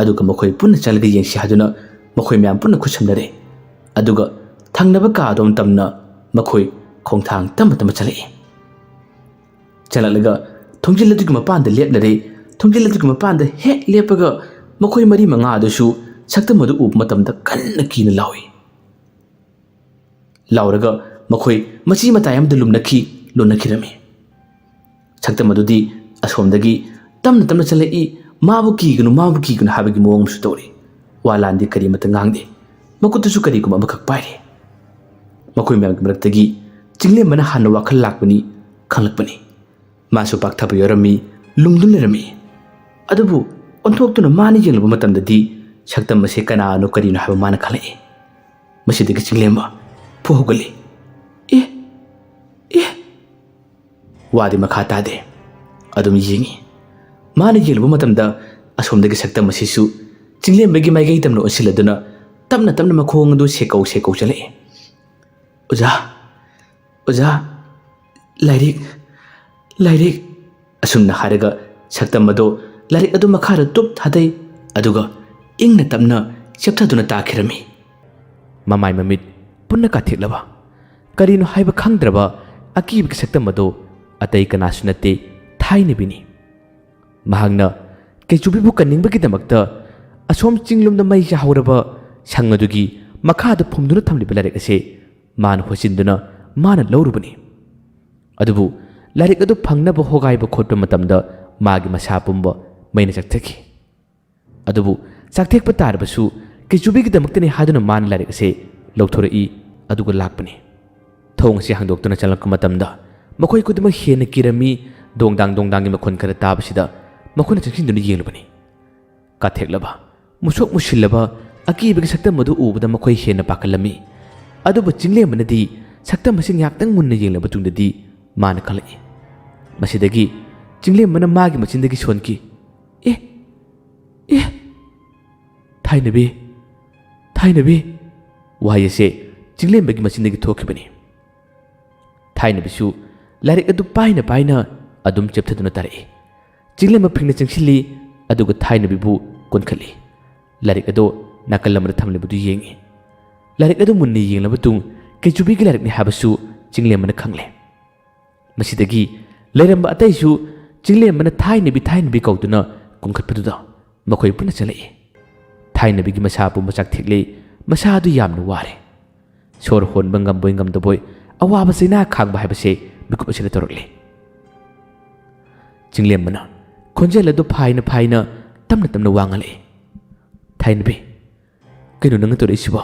ꯑꯗꯨꯒ ꯃꯈꯣꯏ ꯄꯨꯟꯅ ꯆꯠꯂꯒ ꯌꯦꯡꯁꯤ ꯍꯥꯏꯗꯨꯅ ꯃꯈꯣꯏ ꯃꯌꯥꯝ ꯄꯨꯟꯅ ꯈꯨꯠ ꯁꯝꯅꯔꯦ꯫ ꯑꯗꯨꯒ ꯊꯪꯅꯕ ꯀꯥ ꯑꯗꯣꯝ ꯇꯝꯅ ꯃꯈꯣꯏ ꯈꯣꯡꯊꯥꯡ ꯇꯞꯅ ꯇꯞꯅ ꯆꯠꯂꯛꯏ꯫ ꯆꯠꯂꯛꯂꯒ ꯊꯣꯡꯖꯤꯜ ꯑꯗꯨꯒꯤ ꯃꯄꯥꯟꯗ ꯂꯦꯞꯂꯔꯦ꯫ ꯊꯣꯡꯖꯤꯜ ꯑꯗꯨꯒꯤ ꯃꯄꯥꯟꯗ ꯍꯦꯛ ꯂꯦꯞꯄꯒ ꯃꯈꯣꯏ ꯃꯔꯤ ꯃꯉꯥ ꯑꯗꯨꯁꯨ ꯁꯛꯇꯝ ꯑꯗꯨ ꯎꯕ ꯃꯇꯝꯗ ꯀꯟꯅ ꯀꯤꯅ ꯂꯥꯎꯏ꯫ ꯂꯥꯎꯔꯒ ꯃꯈꯣꯏ ꯃꯆꯤ ꯃꯇꯥꯏ ꯑꯃꯗ ꯂꯨꯝꯅꯈꯤ, ꯂꯨꯝꯅꯈꯤꯔꯝꯃꯤ꯫ ꯁꯛꯇꯝ ꯑꯗꯨꯗꯤ ꯑꯁꯣꯝꯗꯒꯤ ꯇꯞꯅ ꯇꯞꯅ ꯆꯠꯂꯛꯏ꯫ "ꯃꯥꯕꯨ ꯀꯤꯒꯅꯨ, ꯃꯥꯕꯨ ꯀꯤꯒꯅꯨ" ꯍꯥꯏꯕꯒꯤ ꯃꯑꯣꯡ ꯑꯃꯁꯨ ꯇꯧꯔꯤ꯫ ꯋꯥ ꯂꯥꯟꯗꯤ ꯀꯔꯤꯃꯠꯇ ꯉꯥꯡꯗꯦ꯫ ꯃꯈꯨꯠꯇꯁꯨ ꯀꯔꯤꯒꯨꯝꯕ ꯑꯃꯈꯛ ꯄꯥꯏꯔꯤ꯫ ꯃꯈꯣꯏ ꯃꯌꯥꯝꯒꯤ ꯃꯔꯛꯇꯒꯤ ꯆꯤꯡꯂꯦꯝꯕꯅ ꯍꯥꯟꯅ ꯋꯥꯈꯜ ꯂꯥꯛꯄꯅꯤ, ꯈꯪꯂꯛꯄꯅꯤ꯫ ꯃꯥꯁꯨ ꯄꯥꯛꯊꯕ ꯌꯥꯎꯔꯝꯃꯤ, ꯂꯨꯝꯗꯨꯅ ꯂꯩꯔꯝꯃꯤ꯫ ꯑꯗꯨꯕꯨ ꯑꯣꯟꯊꯣꯛꯇꯨꯅ ꯃꯥꯅ ꯌꯦꯡꯂꯨꯕ ꯃꯇꯝꯗꯗꯤ ꯁꯛꯇꯝ ꯑꯁꯤ ꯀꯅꯥꯅꯣ ꯀꯔꯤꯅꯣ ꯍꯥꯏꯕ ꯃꯥꯅ ꯈꯜꯂꯛꯏ꯫ ꯃꯁꯤꯗꯒꯤ ꯆꯤꯡꯂꯦꯝꯕ ꯐꯨ ꯍꯧꯒꯠꯂꯤ꯫ "ꯑꯦ! ꯑꯦ!" ꯋꯥꯗꯤ ꯃꯈꯥ ꯇꯥꯗꯦ꯫ ꯑꯗꯨꯝ ꯌꯦꯡꯉꯤ꯫ ꯃꯥꯅ ꯌꯦꯡꯂꯨꯕ ꯃꯇꯝꯗ ꯑꯁꯣꯝꯗꯒꯤ ꯁꯛꯇꯝ ꯑꯁꯤꯁꯨ ꯆꯤꯡꯂꯦꯝꯕꯒꯤ ꯃꯥꯏꯀꯩ ꯇꯝꯅ ꯑꯣꯟꯁꯤꯜꯂꯗꯨꯅ ꯇꯞꯅ ꯇꯞꯅ ꯃꯈꯣꯡ ꯑꯗꯨ ꯁꯦꯀꯧ ꯁꯦꯀꯧ ꯆꯠꯂꯛꯏ꯫ "ꯑꯣꯖꯥ, ꯑꯣꯖꯥ, ꯂꯥꯏꯔꯤꯛ, ꯂꯥꯏꯔꯤꯛ!" ꯑꯁꯨꯝꯅ ꯍꯥꯏꯔꯒ ꯁꯛꯇꯝ ꯑꯗꯣ ꯂꯥꯏꯔꯤꯛ ꯑꯗꯨ ꯃꯈꯥꯗ ꯇꯨꯞ ꯊꯥꯗꯩ, ꯑꯗꯨꯒ ꯏꯪꯅ ꯇꯞꯅ ꯆꯦꯞꯊꯗꯨꯅ ꯇꯥꯈꯤꯔꯝꯃꯤ꯫ ꯃꯃꯥꯏ ꯃꯃꯤꯠ ꯄꯨꯟꯅ ꯀꯥꯊꯦꯛꯂꯕ, ꯀꯔꯤꯅꯣ ꯍꯥꯏꯕ ꯈꯪꯗ꯭ꯔꯕ ꯑꯀꯤꯕꯒꯤ ꯁꯛꯇꯝ ꯑꯗꯣ ꯑꯇꯩ ꯀꯅꯥꯁꯨ ꯅꯠꯇꯦ, ꯊꯥꯏꯅꯕꯤꯅꯤ꯫ ꯃꯍꯥꯛꯅ ꯀꯩꯆꯨꯕꯤꯕꯨ ꯀꯟꯅꯤꯡꯕꯒꯤꯗꯃꯛꯇ ꯑꯁꯣꯝ ꯆꯤꯡꯂꯣꯝꯗ ꯃꯩ ꯆꯥꯍꯧꯔꯕ ꯁꯪ ꯑꯗꯨꯒꯤ ꯃꯈꯥꯗ ꯐꯨꯝꯗꯨꯅ ꯊꯝꯂꯤꯕ ꯂꯥꯏꯔꯤꯛ ꯑꯁꯦ ꯃꯥꯅ ꯍꯣꯠꯆꯤꯟꯗꯨꯅ ꯃꯥꯅ ꯂꯧꯔꯨꯕꯅꯤ꯫ ꯑꯗꯨꯕꯨ ꯂꯥꯏꯔꯤꯛ ꯑꯗꯨ ꯐꯪꯅꯕ ꯍꯣꯒꯥꯏꯕ ꯈꯣꯠꯄ ꯃꯇꯝꯗ ꯃꯥꯒꯤ ꯃꯁꯥ ꯄꯨꯝꯕ ꯃꯩꯅ ꯆꯥꯛꯊꯈꯤ꯫ ꯑꯗꯨꯕꯨ ꯆꯥꯛꯊꯦꯛꯄ ꯇꯥꯔꯕꯁꯨ ꯀꯩꯆꯨꯕꯤꯒꯤꯗꯃꯛꯇꯅꯤ ꯍꯥꯏꯗꯨꯅ ꯃꯥꯅ ꯂꯥꯏꯔꯤꯛ ꯑꯁꯦ ꯂꯧꯊꯣꯔꯛꯏ, ꯑꯗꯨꯒ ꯂꯥꯛꯄꯅꯤ꯫ ꯊꯣꯡ ꯑꯁꯤ ꯍꯥꯡꯗꯣꯛꯇꯨꯅ ꯆꯪꯂꯛꯄ ꯃꯇꯝꯗ ꯃꯈꯣꯏ ꯈꯨꯗꯤꯡꯃꯛ ꯍꯦꯟꯅ ꯀꯤꯔꯝꯃꯤ꯫ ꯗꯣꯡꯗꯥꯡ ꯗꯣꯡꯗꯥꯡꯒꯤ ꯃꯈꯣꯟ ꯈꯔ ꯇꯥꯕꯁꯤꯗ ꯃꯈꯣꯏꯅ ꯆꯪꯁꯤꯟꯗꯨꯅ ꯌꯦꯡꯂꯨꯕꯅꯤ꯫ ꯀꯥꯊꯦꯛꯂꯕ, ꯃꯨꯁꯣꯛ ꯃꯨꯁꯤꯜꯂꯕ ꯑꯀꯤꯕꯒꯤ ꯁꯛꯇꯝ ꯑꯗꯨ ꯎꯕꯗ ꯃꯈꯣꯏ ꯍꯦꯟꯅ ꯄꯥꯈꯠꯂꯝꯃꯤ꯫ ꯑꯗꯨꯕꯨ ꯆꯤꯡꯂꯦꯝꯕꯅꯗꯤ ꯁꯛꯇꯝ ꯑꯁꯤ ꯉꯥꯏꯍꯥꯛꯇꯪ ꯃꯨꯟꯅ ꯌꯦꯡꯂꯕ ꯃꯇꯨꯡꯗꯗꯤ ꯃꯥꯅ ꯈꯪꯂꯛꯏ꯫ ꯃꯁꯤꯗꯒꯤ ꯆꯤꯡꯂꯦꯝꯕꯅ ꯃꯥꯒꯤ ꯃꯆꯤꯟꯗꯒꯤ ꯁꯣꯟꯈꯤ, "ꯑꯦ, ꯑꯦ, ꯊꯥꯏꯅꯕꯤ, ꯊꯥꯏꯅꯕꯤ!" ꯋꯥꯍꯩ ꯑꯁꯤ ꯆꯤꯡꯂꯦꯝꯕꯒꯤ ꯃꯆꯤꯟꯗꯒꯤ ꯊꯣꯛꯈꯤꯕꯅꯤ꯫ ꯊꯥꯏꯅꯕꯤꯁꯨ ꯂꯥꯏꯔꯤꯛ ꯑꯗꯨ ꯄꯥꯏꯅ ꯄꯥꯏꯅ ꯑꯗꯨꯝ ꯆꯦꯞꯊꯗꯨꯅ ꯇꯥꯔꯛꯏ꯫ ꯆꯤꯡꯂꯦꯝꯕ ꯐꯤꯡꯅ ꯆꯪꯁꯤꯜꯂꯤ, ꯑꯗꯨꯒ ꯊꯥꯏꯅꯕꯤꯕꯨ ꯀꯣꯟꯈꯠꯂꯤ꯫ ꯂꯥꯏꯔꯤꯛ ꯑꯗꯨ ꯅꯥꯀꯜ ꯑꯃꯗ ꯊꯝꯂꯤꯕꯗꯨ ꯌꯦꯡꯏ꯫ ꯂꯥꯏꯔꯤꯛ ꯑꯗꯨ ꯃꯨꯟꯅ ꯌꯦꯡꯂꯕ ꯃꯇꯨꯡ ꯀꯦꯆꯨꯕꯤꯒꯤ ꯂꯥꯏꯔꯤꯛꯅꯤ ꯍꯥꯏꯕꯁꯨ ꯆꯤꯡꯂꯦꯝꯕꯅ ꯈꯪꯂꯦ꯫ ꯃꯁꯤꯗꯒꯤ ꯂꯩꯔꯝꯕ ꯑꯇꯩꯁꯨ ꯆꯤꯡꯂꯦꯝꯕꯅ "ꯊꯥꯏꯅꯕꯤ, ꯊꯥꯏꯅꯕꯤ" ꯀꯧꯗꯨꯅ ꯀꯣꯟꯈꯠꯄꯗꯨꯗ ꯃꯈꯣꯏ ꯄꯨꯟꯅ ꯆꯠꯂꯛꯏ꯫ ꯊꯥꯏꯅꯕꯤꯒꯤ ꯃꯁꯥ ꯄꯨꯝꯕ ꯆꯥꯛꯊꯦꯛꯂꯦ, ꯃꯁꯥ ꯑꯗꯨ ꯌꯥꯝꯅ ꯋꯥꯔꯦ꯫ ꯁꯣꯔ ꯍꯣꯟꯕ ꯉꯝꯕꯣꯏ ꯉꯝꯗꯕꯣꯏ ꯑꯋꯥꯕ ꯆꯩꯅꯥ ꯈꯥꯡꯕ ꯍꯥꯏꯕꯁꯦ ꯃꯤꯀꯨꯞ ꯑꯁꯤꯗ ꯇꯧꯔꯛꯂꯦ꯫ ꯆꯤꯡꯂꯦꯝꯕꯅ ꯈꯣꯟꯖꯦꯜ ꯑꯗꯨ ꯐꯥꯏꯅ ꯐꯥꯏꯅ ꯇꯞꯅ ꯇꯞꯅ ꯋꯥ ꯉꯥꯡꯂꯛꯏ꯫ "ꯊꯥꯏꯅꯕꯤ, ꯀꯩꯅꯣ ꯅꯪꯅ ꯇꯧꯔꯛꯏꯁꯤꯕꯣ?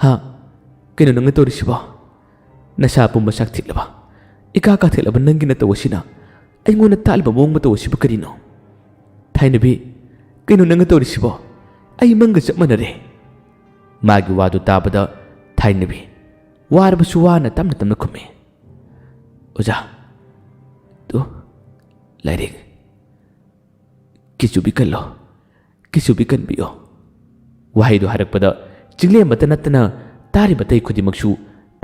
ꯍꯥ? ꯀꯩꯅꯣ ꯅꯪꯅ ꯇꯧꯔꯤꯁꯤꯕꯣ? ꯅꯁꯥ ꯄꯨꯝꯕ ꯆꯥꯛꯊꯦꯛꯂꯕ, ꯏꯀꯥ ꯀꯥꯊꯦꯛꯂꯕ ꯅꯪꯒꯤ ꯅꯇꯧ ꯑꯁꯤꯅ ꯑꯩꯉꯣꯟꯗ ꯇꯥꯛꯂꯤꯕ ꯃꯑꯣꯡ ꯃꯇꯧ ꯑꯁꯤꯕꯨ ꯀꯔꯤꯅꯣ? ꯊꯥꯏꯅꯕꯤ, ꯀꯩꯅꯣ ꯅꯪꯅ ꯇꯧꯔꯤꯁꯤꯕꯣ? ꯑꯩ ꯃꯪꯒ ꯆꯞ ꯃꯥꯟꯅꯔꯦ꯫" ꯃꯥꯒꯤ ꯋꯥꯗꯨ ꯇꯥꯕꯗ ꯊꯥꯏꯅꯕꯤ ꯋꯥꯔꯕꯁꯨ ꯋꯥꯅ ꯇꯞꯅ ꯇꯞꯅ ꯈꯨꯝꯃꯤ, "ꯑꯣꯖꯥ, ꯇꯨ, ꯂꯥꯏꯔꯤꯛ, ꯀꯤꯆꯨꯕꯤ ꯀꯜꯂꯣ, ꯀꯤꯆꯨꯕꯤ ꯀꯟꯕꯤꯌꯣ꯫" ꯋꯥꯍꯩꯗꯨ ꯍꯥꯏꯔꯛꯄꯗ ꯆꯤꯡꯂꯦꯝꯕꯇ ꯅꯠꯇꯅ ꯇꯥꯔꯤꯕ ꯑꯇꯩ ꯈꯨꯗꯤꯡꯃꯛꯁꯨ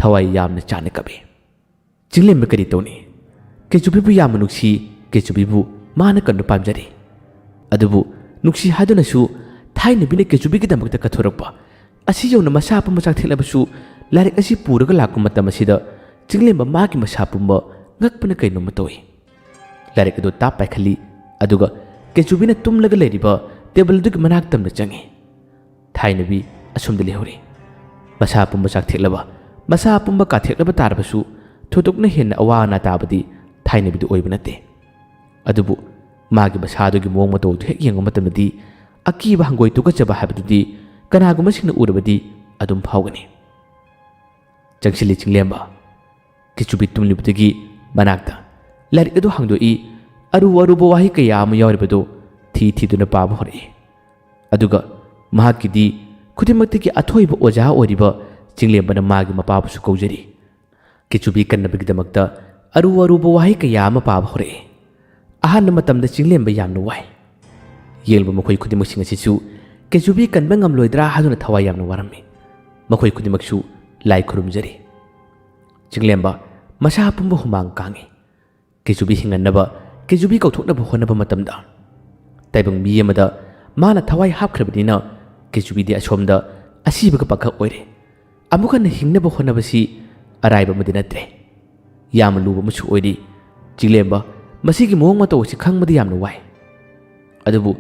ꯊꯋꯥꯏ ꯌꯥꯝꯅ ꯆꯥꯅ ꯀꯞꯄꯤ꯫ ꯆꯤꯡꯂꯦꯝꯕ ꯀꯔꯤ ꯇꯧꯅꯤ? ꯀꯦꯆꯨꯕꯤꯕꯨ ꯌꯥꯝꯅ ꯅꯨꯡꯁꯤ, ꯀꯦꯆꯨꯕꯤꯕꯨ ꯃꯥꯅ ꯀꯟꯕ ꯄꯥꯝꯖꯔꯤ꯫ ꯑꯗꯨꯕꯨ ꯅꯨꯡꯁꯤ ꯍꯥꯏꯗꯨꯅꯁꯨ ꯊꯥꯏꯅꯕꯤꯅ ꯀꯦꯆꯨꯕꯤꯒꯤꯗꯃꯛꯇ ꯀꯠꯊꯣꯔꯛꯄ ꯑꯁꯤ ꯌꯧꯅ ꯃꯁꯥ ꯄꯨꯝꯕ ꯆꯥꯛꯊꯦꯛꯂꯕꯁꯨ ꯂꯥꯏꯔꯤꯛ ꯑꯁꯤ ꯄꯨꯔꯒ ꯂꯥꯛꯄ ꯃꯇꯝ ꯑꯁꯤꯗ ꯆꯤꯡꯂꯦꯝꯕ ꯃꯥꯒꯤ ꯃꯁꯥ ꯄꯨꯝꯕ ꯉꯛꯄꯅ ꯀꯩꯅꯣꯝꯃ ꯇꯧꯏ꯫ ꯂꯥꯏꯔꯤꯛ ꯑꯗꯨ ꯇꯥꯞ ꯄꯥꯏꯈꯠꯂꯤ, ꯑꯗꯨꯒ ꯀꯦꯆꯨꯕꯤꯅ ꯇꯨꯝꯂꯒ ꯂꯩꯔꯤꯕ ꯇꯦꯕꯜ ꯑꯗꯨꯒꯤ ꯃꯅꯥꯛ ꯇꯝꯅ ꯆꯪꯏ꯫ ꯊꯥꯏꯅꯕꯤ ꯑꯁꯣꯝꯗ ꯂꯩꯍꯧꯔꯤ꯫ ꯃꯁꯥ ꯄꯨꯝꯕ ꯆꯥꯛꯊꯦꯛꯂꯕ, ꯃꯁꯥ ꯄꯨꯝꯕ ꯀꯥꯊꯦꯛꯂꯕ ꯇꯥꯔꯕꯁꯨ ꯊꯣꯏꯗꯣꯛꯅ ꯍꯦꯟꯅ ꯑꯋꯥ ꯑꯅꯥ ꯇꯥꯕꯗꯤ ꯊꯥꯏꯅꯕꯤꯗ ꯑꯣꯏꯕ ꯅꯠꯇꯦ꯫ ꯑꯗꯨꯕꯨ ꯃꯥꯒꯤ ꯃꯁꯥꯗꯨꯒꯤ ꯃꯑꯣꯡ ꯃꯇꯧ ꯑꯗꯨ ꯍꯦꯛ ꯌꯦꯡꯕ ꯃꯇꯝꯗꯗꯤ ꯑꯀꯤꯕ, ꯍꯪꯒꯣꯏ, ꯇꯨꯀꯠꯆꯕ ꯍꯥꯏꯕꯗꯨꯗꯤ ꯀꯅꯥꯒꯨꯝꯕꯁꯤꯡꯅ ꯎꯔꯕꯗꯤ ꯑꯗꯨꯝ ꯐꯥꯎꯒꯅꯤ꯫ ꯆꯪꯁꯤꯜꯂꯤ ꯆꯤꯡꯂꯦꯝꯕ꯫ ꯀꯤꯆꯨꯕꯤ ꯇꯨꯝꯂꯤꯕꯗꯒꯤ ꯃꯅꯥꯛꯇ ꯂꯥꯏꯔꯤꯛ ꯑꯗꯨ ꯍꯥꯡꯗꯣꯛꯏ꯫ ꯑꯔꯨ ꯑꯔꯨꯕ ꯋꯥꯍꯩ ꯀꯌꯥ ꯑꯃ ꯌꯥꯎꯔꯤꯕꯗꯨ ꯊꯤ ꯊꯤꯗꯨꯅ ꯄꯥꯕ ꯍꯧꯔꯛꯏ꯫ ꯑꯗꯨꯒ ꯃꯍꯥꯛꯀꯤꯗꯤ ꯈꯨꯗꯤꯡꯃꯛꯇꯒꯤ ꯑꯊꯣꯏꯕ ꯑꯣꯖꯥ ꯑꯣꯏꯔꯤꯕ ꯆꯤꯡꯂꯦꯝꯕꯅ ꯃꯥꯒꯤ ꯃꯄꯥꯕꯨꯁꯨ ꯀꯧꯖꯔꯤ꯫ ꯀꯦꯆꯨꯕꯤ ꯀꯟꯅꯕꯒꯤꯗꯃꯛꯇ ꯑꯔꯨ ꯑꯔꯨꯕ ꯋꯥꯍꯩ ꯀꯌꯥ ꯑꯃ ꯄꯥꯕ ꯍꯧꯔꯛꯏ꯫ ꯑꯍꯥꯟꯕ ꯃꯇꯝꯗ ꯆꯤꯡꯂꯦꯝꯕ ꯌꯥꯝꯅ ꯋꯥꯏ꯫ ꯌꯦꯡꯕ ꯃꯈꯣꯏ ꯈꯨꯗꯤꯡꯃꯛꯁꯤꯡ ꯑꯁꯤꯁꯨ ꯀꯦꯆꯨꯕꯤ ꯀꯟꯕ ꯉꯝꯂꯣꯏꯗ꯭ꯔꯥ ꯍꯥꯏꯗꯨꯅ ꯊꯋꯥꯏ ꯌꯥꯝꯅ ꯋꯥꯔꯝꯃꯤ꯫ ꯃꯈꯣꯏ ꯈꯨꯗꯤꯡꯃꯛꯁꯨ ꯂꯥꯏ ꯈꯨꯔꯨꯝꯖꯔꯤ꯫ ꯆꯤꯡꯂꯦꯝꯕ ꯃꯁꯥ ꯄꯨꯝꯕ ꯍꯨꯃꯥꯡ ꯀꯥꯡꯏ꯫ ꯀꯦꯆꯨꯕꯤ ꯍꯤꯡꯍꯟꯅꯕ, ꯀꯦꯆꯨꯕꯤ ꯀꯧꯊꯣꯛꯅꯕ ꯍꯣꯠꯅꯕ ꯃꯇꯝꯗ ꯇꯥꯏꯕꯪ ꯃꯤ ꯑꯃꯗ ꯃꯥꯅ ꯊꯋꯥꯏ ꯍꯥꯞꯈ꯭ꯔꯕꯅꯤꯅ ꯀꯦꯆꯨꯕꯤꯗꯤ ꯑꯁꯣꯝꯗ ꯑꯁꯤꯕꯒ ꯄꯥꯈꯛ ꯑꯣꯏꯔꯦ꯫ ꯑꯃꯨꯛ ꯍꯟꯅ ꯍꯤꯡꯅꯕ ꯍꯣꯠꯅꯕꯁꯤ ꯑꯔꯥꯏꯕ ꯑꯃꯗꯤ ꯅꯠꯇ꯭ꯔꯦ꯫ ꯌꯥꯝꯅ ꯂꯨꯕ ꯑꯃꯁꯨ ꯑꯣꯏꯔꯤ꯫ ꯆꯤꯡꯂꯦꯝꯕ, ꯃꯁꯤꯒꯤ ꯃꯑꯣꯡ ꯃꯇꯧ ꯑꯁꯤ ꯈꯪꯕꯗ ꯌꯥꯝꯅ ꯋꯥꯏ꯫ ꯑꯗꯨꯕꯨ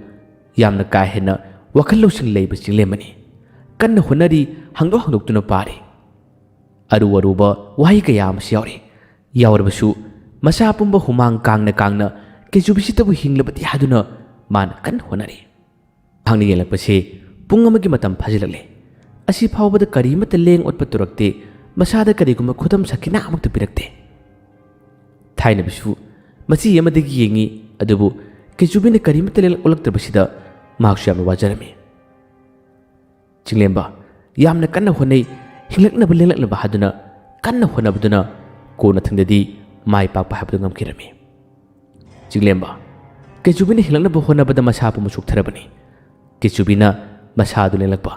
ꯌꯥꯝꯅ ꯀꯥ ꯍꯦꯟꯅ ꯋꯥꯈꯜ ꯂꯧꯁꯤꯡ ꯂꯩꯕ ꯆꯤꯡꯂꯦꯝꯕꯅꯤ꯫ ꯀꯟꯅ ꯍꯣꯠꯅꯔꯤ, ꯍꯥꯡꯗꯣꯛ ꯍꯥꯡꯗꯣꯛꯇꯨꯅ ꯄꯥꯔꯤ꯫ ꯑꯔꯨ ꯑꯔꯨꯕ ꯋꯥꯍꯩ ꯀꯌꯥ ꯑꯃꯁꯨ ꯌꯥꯎꯔꯤ꯫ ꯌꯥꯎꯔꯕꯁꯨ ꯃꯁꯥ ꯄꯨꯝꯕ ꯍꯨꯃꯥꯡ ꯀꯥꯡꯅ ꯀꯥꯡꯅ ꯀꯦꯆꯨꯕꯤꯁꯤꯇꯕꯨ ꯍꯤꯡꯂꯕꯗꯤ ꯍꯥꯏꯗꯨꯅ ꯃꯥꯅ ꯀꯟꯅ ꯍꯣꯠꯅꯔꯤ꯫ ꯃꯍꯥꯛꯅ ꯌꯦꯡꯂꯛꯄꯁꯦ ꯄꯨꯡ ꯑꯃꯒꯤ ꯃꯇꯝ ꯐꯥꯖꯤꯜꯂꯛꯂꯦ꯫ ꯑꯁꯤ ꯐꯥꯎꯕꯗ ꯀꯔꯤꯃꯠꯇ ꯂꯦꯡ ꯑꯣꯠꯄ ꯇꯧꯔꯛꯇꯦ꯫ ꯃꯁꯥꯗ ꯀꯔꯤꯒꯨꯝꯕ ꯈꯨꯗꯝ ꯁꯈꯤꯅꯥ ꯑꯃꯠꯇ ꯄꯤꯔꯛꯇꯦ꯫ ꯊꯥꯏꯅꯕꯤꯁꯨ ꯃꯆꯤ ꯑꯃꯗꯒꯤ ꯌꯦꯡꯉꯤ, ꯑꯗꯨꯕꯨ ꯀꯦꯆꯨꯕꯤꯅ ꯀꯔꯤꯃꯠꯇ ꯂꯦꯡ ꯑꯣꯠꯂꯛꯇꯕꯁꯤꯗ ꯃꯍꯥꯛꯁꯨ ꯌꯥꯝꯅ ꯋꯥꯖꯔꯝꯃꯤ꯫ ꯆꯤꯡꯂꯦꯝꯕ ꯌꯥꯝꯅ ꯀꯟꯅ ꯍꯣꯠꯅꯩ, ꯍꯤꯡꯂꯛꯅꯕ ꯂꯦꯡꯂꯛꯅꯕ ꯍꯥꯏꯗꯨꯅ ꯀꯟꯅ ꯍꯣꯠꯅꯕꯗꯨꯅ ꯀꯣꯟꯅꯊꯪꯗꯗꯤ ꯃꯥꯏ ꯄꯥꯛꯄ ꯍꯥꯏꯕꯗꯨ ꯉꯝꯈꯤꯔꯝꯃꯤ꯫ ꯆꯤꯡꯂꯦꯝꯕ ꯀꯦꯆꯨꯕꯤꯅ ꯍꯤꯡꯂꯛꯅꯕ ꯍꯣꯠꯅꯕꯗ ꯃꯁꯥ ꯄꯨꯝꯕ ꯁꯣꯛꯊꯔꯕꯅꯤ꯫ ꯀꯦꯆꯨꯕꯤꯅ ꯃꯁꯥꯗꯨ ꯂꯦꯡꯂꯛꯄ,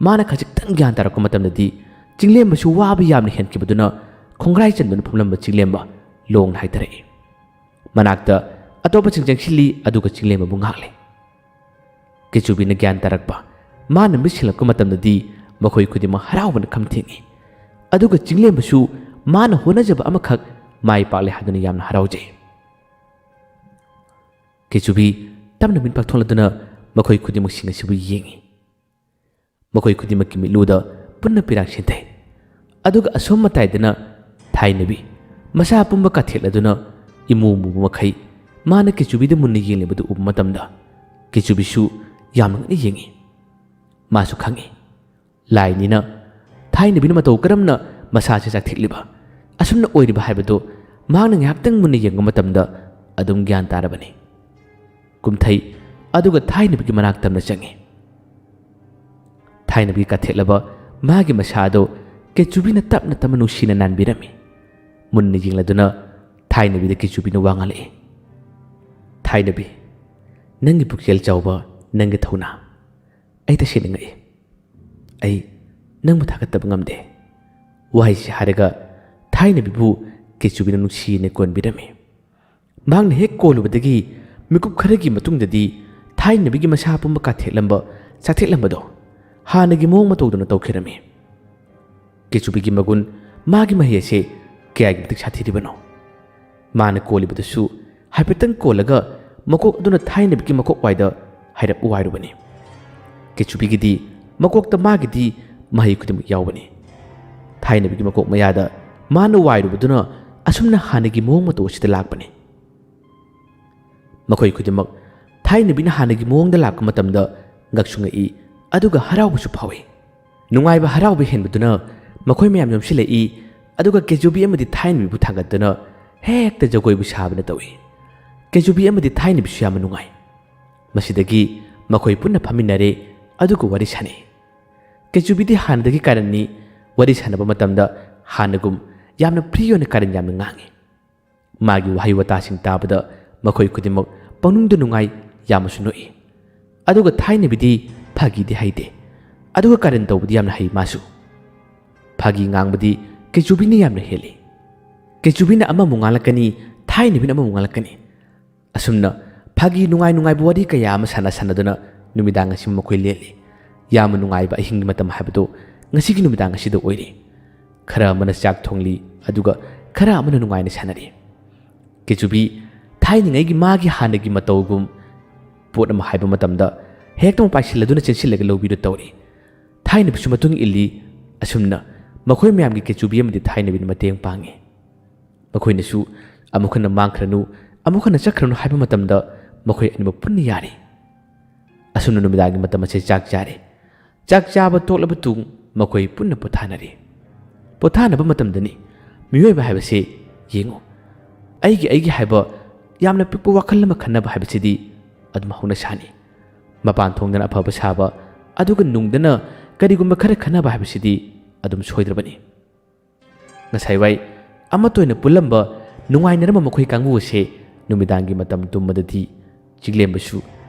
ꯃꯥꯅ ꯈꯖꯤꯛꯇꯪ ꯒ꯭ꯌꯥꯟ ꯇꯥꯔꯛꯄ ꯃꯇꯝꯗꯗꯤ ꯆꯤꯡꯂꯦꯝꯕꯁꯨ ꯋꯥꯕ ꯌꯥꯝꯅ ꯍꯦꯟꯈꯤꯕꯗꯨꯅ ꯈꯣꯡꯒ꯭ꯔꯥꯏ ꯆꯟꯗꯨꯅ ꯐꯝꯂꯝꯕ ꯆꯤꯡꯂꯦꯝꯕ ꯂꯣꯡꯅ ꯍꯥꯏꯊꯔꯛꯏ꯫ ꯃꯅꯥꯛꯇ ꯑꯇꯣꯞꯄꯁꯤꯡ ꯆꯪꯁꯤꯜꯂꯤ, ꯑꯗꯨꯒ ꯆꯤꯡꯂꯦꯝꯕꯕꯨ ꯉꯥꯛꯂꯦ꯫ ꯀꯦꯆꯨꯕꯤꯅ ꯒ꯭ꯌꯥꯟ ꯇꯥꯔꯛꯄ, ꯃꯥꯅ ꯃꯤꯠ ꯁꯤꯡꯂꯛꯄ ꯃꯇꯝꯗꯗꯤ ꯃꯈꯣꯏ ꯈꯨꯗꯤꯡꯃꯛ ꯍꯔꯥꯎꯕꯅ ꯈꯝ ꯊꯦꯡꯏ꯫ ꯑꯗꯨꯒ ꯆꯤꯡꯂꯦꯝꯕꯁꯨ ꯃꯥꯅ ꯍꯣꯠꯅꯖꯕ ꯑꯃꯈꯛ ꯃꯥꯏ ꯄꯥꯛꯂꯦ ꯍꯥꯏꯗꯨꯅ ꯌꯥꯝꯅ ꯍꯔꯥꯎꯖꯩ꯫ ꯀꯦꯆꯨꯕꯤ ꯇꯞꯅ ꯃꯤꯠ ꯄꯥꯛꯊꯣꯛꯂꯗꯨꯅ ꯃꯈꯣꯏ ꯈꯨꯗꯤꯡꯃꯛꯁꯤꯡ ꯑꯁꯤꯕꯨ ꯌꯦꯡꯏ꯫ ꯃꯈꯣꯏ ꯈꯨꯗꯤꯡꯃꯛꯀꯤ ꯃꯤꯠꯂꯨꯗ ꯄꯨꯟꯅ ꯄꯤꯔꯥꯡ ꯁꯤꯟꯊꯩ꯫ ꯑꯗꯨꯒ ꯑꯁꯣꯝ ꯃꯇꯥꯏꯗꯅ ꯊꯥꯏꯅꯕꯤ ꯃꯁꯥ ꯄꯨꯝꯕ ꯀꯥꯊꯦꯛꯂꯗꯨꯅ ꯏꯃꯨ ꯃꯨꯕ ꯃꯈꯩ ꯃꯥꯅ ꯀꯦꯆꯨꯕꯤꯗ ꯃꯨꯟꯅ ꯌꯦꯡꯂꯤꯕꯗꯨ ꯎꯕ ꯃꯇꯝꯗ ꯀꯦꯆꯨꯕꯤꯁꯨ ꯌꯥꯝꯅ ꯉꯛꯅ ꯌꯦꯡꯏ꯫ ꯃꯥꯁꯨ ꯈꯪꯏ, ꯂꯥꯏꯅꯤꯅ ꯊꯥꯏꯅꯕꯤꯅ ꯃꯇꯧ ꯀꯔꯝꯅ ꯃꯁꯥꯁꯦ ꯆꯥꯛꯊꯦꯛꯂꯤꯕ, ꯑꯁꯨꯝꯅ ꯑꯣꯏꯔꯤꯕ ꯍꯥꯏꯕꯗꯨ ꯃꯍꯥꯛꯅ ꯉꯥꯏꯍꯥꯛꯇꯪ ꯃꯨꯟꯅ ꯌꯦꯡꯕ ꯃꯇꯝꯗ ꯑꯗꯨꯝ ꯒ꯭ꯌꯥꯟ ꯇꯥꯔꯕꯅꯤ꯫ ꯀꯨꯝꯊꯩ ꯑꯗꯨꯒ ꯊꯥꯏꯅꯕꯤꯒꯤ ꯃꯅꯥꯛ ꯇꯝꯅ ꯆꯪꯉꯤ꯫ ꯊꯥꯏꯅꯕꯤ ꯀꯥꯊꯦꯛꯂꯕ ꯃꯥꯒꯤ ꯃꯁꯥ ꯑꯗꯨ ꯀꯦꯆꯨꯕꯤꯅ ꯇꯞꯅ ꯇꯞꯅ ꯅꯨꯡꯁꯤꯅ ꯅꯥꯟꯕꯤꯔꯝꯃꯤ꯫ ꯃꯨꯟꯅ ꯌꯦꯡꯂꯗꯨꯅ ꯊꯥꯏꯅꯕꯤꯗ ꯀꯦꯆꯨꯕꯤꯅ ꯋꯥ ꯉꯥꯡꯂꯛꯏ꯫ "ꯊꯥꯏꯅꯕꯤ, ꯅꯪꯒꯤ ꯄꯨꯛꯆꯦꯜ ꯆꯥꯎꯕ, ꯅꯪꯒꯤ ꯊꯧꯅꯥ, ꯑꯩ ꯇꯁꯦꯡꯅ ꯉꯛꯏ꯫ ꯑꯩ ꯅꯪꯕꯨ ꯊꯥꯒꯠꯇꯕ ꯉꯝꯗꯦ"꯫ ꯋꯥꯍꯩꯁꯤ ꯍꯥꯏꯔꯒ ꯊꯥꯏꯅꯕꯤꯕꯨ ꯀꯦꯆꯨꯕꯤꯅ ꯅꯨꯡꯁꯤꯅ ꯀꯣꯟꯕꯤꯔꯝꯃꯤ꯫ ꯃꯍꯥꯛꯅ ꯍꯦꯛ ꯀꯣꯜꯂꯨꯕꯗꯒꯤ ꯃꯤꯀꯨꯞ ꯈꯔꯒꯤ ꯃꯇꯨꯡꯗꯗꯤ ꯊꯥꯏꯅꯕꯤꯒꯤ ꯃꯁꯥ ꯄꯨꯝꯕ ꯀꯥꯊꯦꯛꯂꯝꯕ, ꯆꯥꯊꯦꯛꯂꯝꯕꯗꯣ ꯍꯥꯟꯅꯒꯤ ꯃꯑꯣꯡ ꯃꯇꯧꯗꯨꯅ ꯇꯧꯈꯤꯔꯝꯃꯤ꯫ ꯀꯦꯆꯨꯕꯤꯒꯤ ꯃꯒꯨꯟ, ꯃꯥꯒꯤ ꯃꯍꯩ ꯑꯁꯦ ꯀꯌꯥꯒꯤ ꯃꯇꯤꯛ ꯁꯥꯊꯤꯔꯤꯕꯅꯣ? ꯃꯥꯅ ꯀꯣꯜꯂꯤꯕꯗꯨꯁꯨ ꯍꯥꯏꯐꯦꯠꯇꯪ ꯀꯣꯜꯂꯒ ꯃꯀꯣꯛ ꯑꯗꯨꯅ ꯊꯥꯏꯅꯕꯤꯒꯤ ꯃꯀꯣꯛ ꯋꯥꯏꯗ ꯍꯥꯏꯔꯞ ꯋꯥꯏꯔꯨꯕꯅꯤ꯫ ꯀꯦꯆꯨꯕꯤꯒꯤꯗꯤ ꯃꯀꯣꯛꯇ ꯃꯥꯒꯤꯗꯤ ꯃꯍꯩ ꯈꯨꯗꯤꯡꯃꯛ ꯌꯥꯎꯕꯅꯤ꯫ ꯊꯥꯏꯅꯕꯤꯒꯤ ꯃꯀꯣꯛ ꯃꯌꯥꯗ ꯃꯥꯅ ꯋꯥꯏꯔꯨꯕꯗꯨꯅ ꯑꯁꯨꯝꯅ ꯍꯥꯟꯅꯒꯤ ꯃꯑꯣꯡ ꯃꯇꯧ ꯑꯁꯤꯗ ꯂꯥꯛꯄꯅꯤ꯫ ꯃꯈꯣꯏ ꯈꯨꯗꯤꯡꯃꯛ ꯊꯥꯏꯅꯕꯤꯅ ꯍꯥꯟꯅꯒꯤ ꯃꯑꯣꯡꯗ ꯂꯥꯛꯄ ꯃꯇꯝꯗ ꯉꯛꯁꯨ ꯉꯛꯏ, ꯑꯗꯨꯒ ꯍꯔꯥꯎꯕꯁꯨ ꯐꯥꯎꯏ꯫ ꯅꯨꯡꯉꯥꯏꯕ ꯍꯔꯥꯎꯕ ꯍꯦꯟꯕꯗꯨꯅ ꯃꯈꯣꯏ ꯃꯌꯥꯝ ꯌꯣꯝꯁꯤꯜꯂꯛꯏ, ꯑꯗꯨꯒ ꯀꯦꯆꯨꯕꯤ ꯑꯃꯗꯤ ꯊꯥꯏꯅꯕꯤꯕꯨ ꯊꯥꯡꯒꯠꯇꯨꯅ ꯍꯦꯛꯇ ꯖꯒꯣꯏꯕꯨ ꯁꯥꯕꯅ ꯇꯧꯏ꯫ ꯀꯦꯆꯨꯕꯤ ꯑꯃꯗꯤ ꯊꯥꯏꯅꯕꯤꯁꯨ ꯌꯥꯝꯅ ꯅꯨꯡꯉꯥꯏ꯫ ꯃꯁꯤꯗꯒꯤ ꯃꯈꯣꯏ ꯄꯨꯟꯅ ꯐꯝꯃꯤꯟꯅꯔꯦ, ꯑꯗꯨꯒ ꯋꯥꯔꯤ ꯁꯥꯅꯩ꯫ ꯀꯦꯆꯨꯕꯤꯗꯤ ꯍꯥꯟꯅꯗꯒꯤ ꯀꯥꯔꯟꯅꯤ꯫ ꯋꯥꯔꯤ ꯁꯥꯟꯅꯕ ꯃꯇꯝꯗ ꯍꯥꯟꯅꯒꯨꯝ ꯌꯥꯝꯅ ꯐ꯭ꯔꯤ ꯑꯣꯏꯅ ꯀꯥꯔꯟ ꯌꯥꯝꯅ ꯉꯥꯡꯉꯤ꯫ ꯃꯥꯒꯤ ꯋꯥꯍꯩ ꯋꯥꯇꯥꯁꯤꯡ ꯇꯥꯕꯗ ꯃꯈꯣꯏ ꯈꯨꯗꯤꯡꯃꯛ ꯄꯪꯅꯨꯡꯗ ꯅꯨꯡꯉꯥꯏ, ꯌꯥꯝꯅꯁꯨ ꯅꯣꯛꯏ꯫ ꯑꯗꯨꯒ ꯊꯥꯏꯅꯕꯤꯗꯤ ꯐꯥꯒꯤꯗꯤ ꯍꯩꯇꯦ, ꯑꯗꯨꯒ ꯀꯥꯔꯟ ꯇꯧꯕꯗꯤ ꯌꯥꯝꯅ ꯍꯩ ꯃꯥꯁꯨ꯫ ꯐꯥꯒꯤ ꯉꯥꯡꯕꯗꯤ ꯀꯦꯆꯨꯕꯤꯅ ꯌꯥꯝꯅ ꯍꯦꯜꯂꯤ꯫ ꯀꯦꯆꯨꯕꯤꯅ ꯑꯃꯃꯨꯛ ꯉꯥꯡꯂꯛꯀꯅꯤ, ꯊꯥꯏꯅꯕꯤꯅ ꯑꯃꯃꯨꯛ ꯉꯥꯡꯂꯛꯀꯅꯤ꯫ ꯑꯁꯨꯝꯅ ꯐꯥꯒꯤ ꯅꯨꯡꯉꯥꯏ ꯅꯨꯡꯉꯥꯏꯕ ꯋꯥꯔꯤ ꯀꯌꯥ ꯑꯃ ꯁꯥꯟꯅ ꯁꯥꯟꯅꯗꯨꯅ ꯅꯨꯃꯤꯗꯥꯡ ꯑꯁꯤ ꯃꯈꯣꯏ ꯂꯦꯜꯂꯤ꯫ ꯌꯥꯝꯅ ꯅꯨꯡꯉꯥꯏꯕ ꯑꯍꯤꯡꯒꯤ ꯃꯇꯝ ꯍꯥꯏꯕꯗꯨ ꯉꯁꯤꯒꯤ ꯅꯨꯃꯤꯗꯥꯡ ꯑꯁꯤꯗ ꯑꯣꯏꯔꯤ꯫ ꯈꯔ ꯑꯃꯅ ꯆꯥꯛ ꯊꯣꯡꯂꯤ, ꯑꯗꯨꯒ ꯈꯔ ꯑꯃꯅ ꯅꯨꯡꯉꯥꯏꯅ ꯁꯥꯟꯅꯔꯤ꯫ ꯀꯦꯆꯨꯕꯤ ꯊꯥꯏꯅꯉꯩꯒꯤ ꯃꯥꯒꯤ ꯍꯥꯟꯅꯒꯤ ꯃꯇꯧꯒꯨꯝ ꯄꯣꯠ ꯑꯃ ꯍꯥꯏꯕ ꯃꯇꯝꯗ ꯍꯦꯛꯇ ꯑꯃ ꯄꯥꯏꯁꯤꯜꯂꯗꯨꯅ ꯆꯦꯟꯁꯤꯜꯂꯒ ꯂꯧꯕꯤꯗꯨ ꯇꯧꯔꯤ꯫ ꯊꯥꯏꯅꯕꯤꯁꯨ ꯃꯇꯨꯡ ꯏꯜꯂꯤ꯫ ꯑꯁꯨꯝꯅ ꯃꯈꯣꯏ ꯃꯌꯥꯝꯒꯤ ꯀꯦꯆꯨꯕꯤ ꯑꯃꯗꯤ ꯊꯥꯏꯅꯕꯤꯅ ꯃꯇꯦꯡ ꯄꯥꯡꯉꯤ꯫ ꯃꯈꯣꯏꯅꯁꯨ ꯑꯃꯨꯛ ꯍꯟꯅ ꯃꯥꯡꯈ꯭ꯔꯅꯨ, ꯑꯃꯨꯛ ꯍꯟꯅ ꯆꯠꯈ꯭ꯔꯅꯨ ꯍꯥꯏꯕ ꯃꯇꯝꯗ ꯃꯈꯣꯏ ꯑꯅꯤꯃꯛ ꯄꯨꯟꯅ ꯌꯥꯔꯤ꯫ ꯑꯁꯨꯝꯅ ꯅꯨꯃꯤꯗꯥꯡꯒꯤ ꯃꯇꯝ ꯑꯁꯤ ꯆꯥꯛ ꯆꯥꯔꯦ꯫ ꯆꯥꯛ ꯆꯥꯕ ꯇꯣꯛꯂꯕ ꯇꯨꯡ ꯃꯈꯣꯏ ꯄꯨꯟꯅ ꯄꯣꯊꯥꯅꯔꯤ꯫ ꯄꯣꯊꯥꯅꯕ ꯃꯇꯝꯗꯅꯤ꯫ ꯃꯤꯑꯣꯏꯕ ꯍꯥꯏꯕꯁꯤ ꯌꯦꯡꯉꯨ, ꯑꯩꯒꯤ ꯑꯩꯒꯤ ꯍꯥꯏꯕ ꯌꯥꯝꯅ ꯄꯤꯛꯄ ꯋꯥꯈꯜ ꯑꯃ ꯈꯟꯅꯕ ꯍꯥꯏꯕꯁꯤꯗꯤ ꯑꯗꯨꯝ ꯍꯧꯅꯁꯥꯅꯤ꯫ ꯃꯄꯥꯟ ꯊꯣꯡꯗꯅ ꯑꯐꯕ ꯁꯥꯕ, ꯑꯗꯨꯒ ꯅꯨꯡꯗꯅ ꯀꯔꯤꯒꯨꯝꯕ ꯈꯔ ꯈꯟꯅꯕ ꯍꯥꯏꯕꯁꯤꯗꯤ ꯑꯗꯨꯝ ꯁꯣꯏꯗ꯭ꯔꯕꯅꯤ꯫ ꯉꯁꯥꯏ ꯋꯥꯏ ꯑꯃꯠꯇ ꯑꯣꯏꯅ ꯄꯨꯜꯂꯝꯕ, ꯅꯨꯡꯉꯥꯏꯅꯔꯝꯕ ꯃꯈꯣꯏ ꯀꯥꯡꯕꯨ ꯑꯁꯦ ꯅꯨꯃꯤꯗꯥꯡꯒꯤ ꯃꯇꯝ ꯇꯨꯝꯕꯗꯗꯤ ꯆꯤꯛꯂꯦꯝꯕꯁꯨ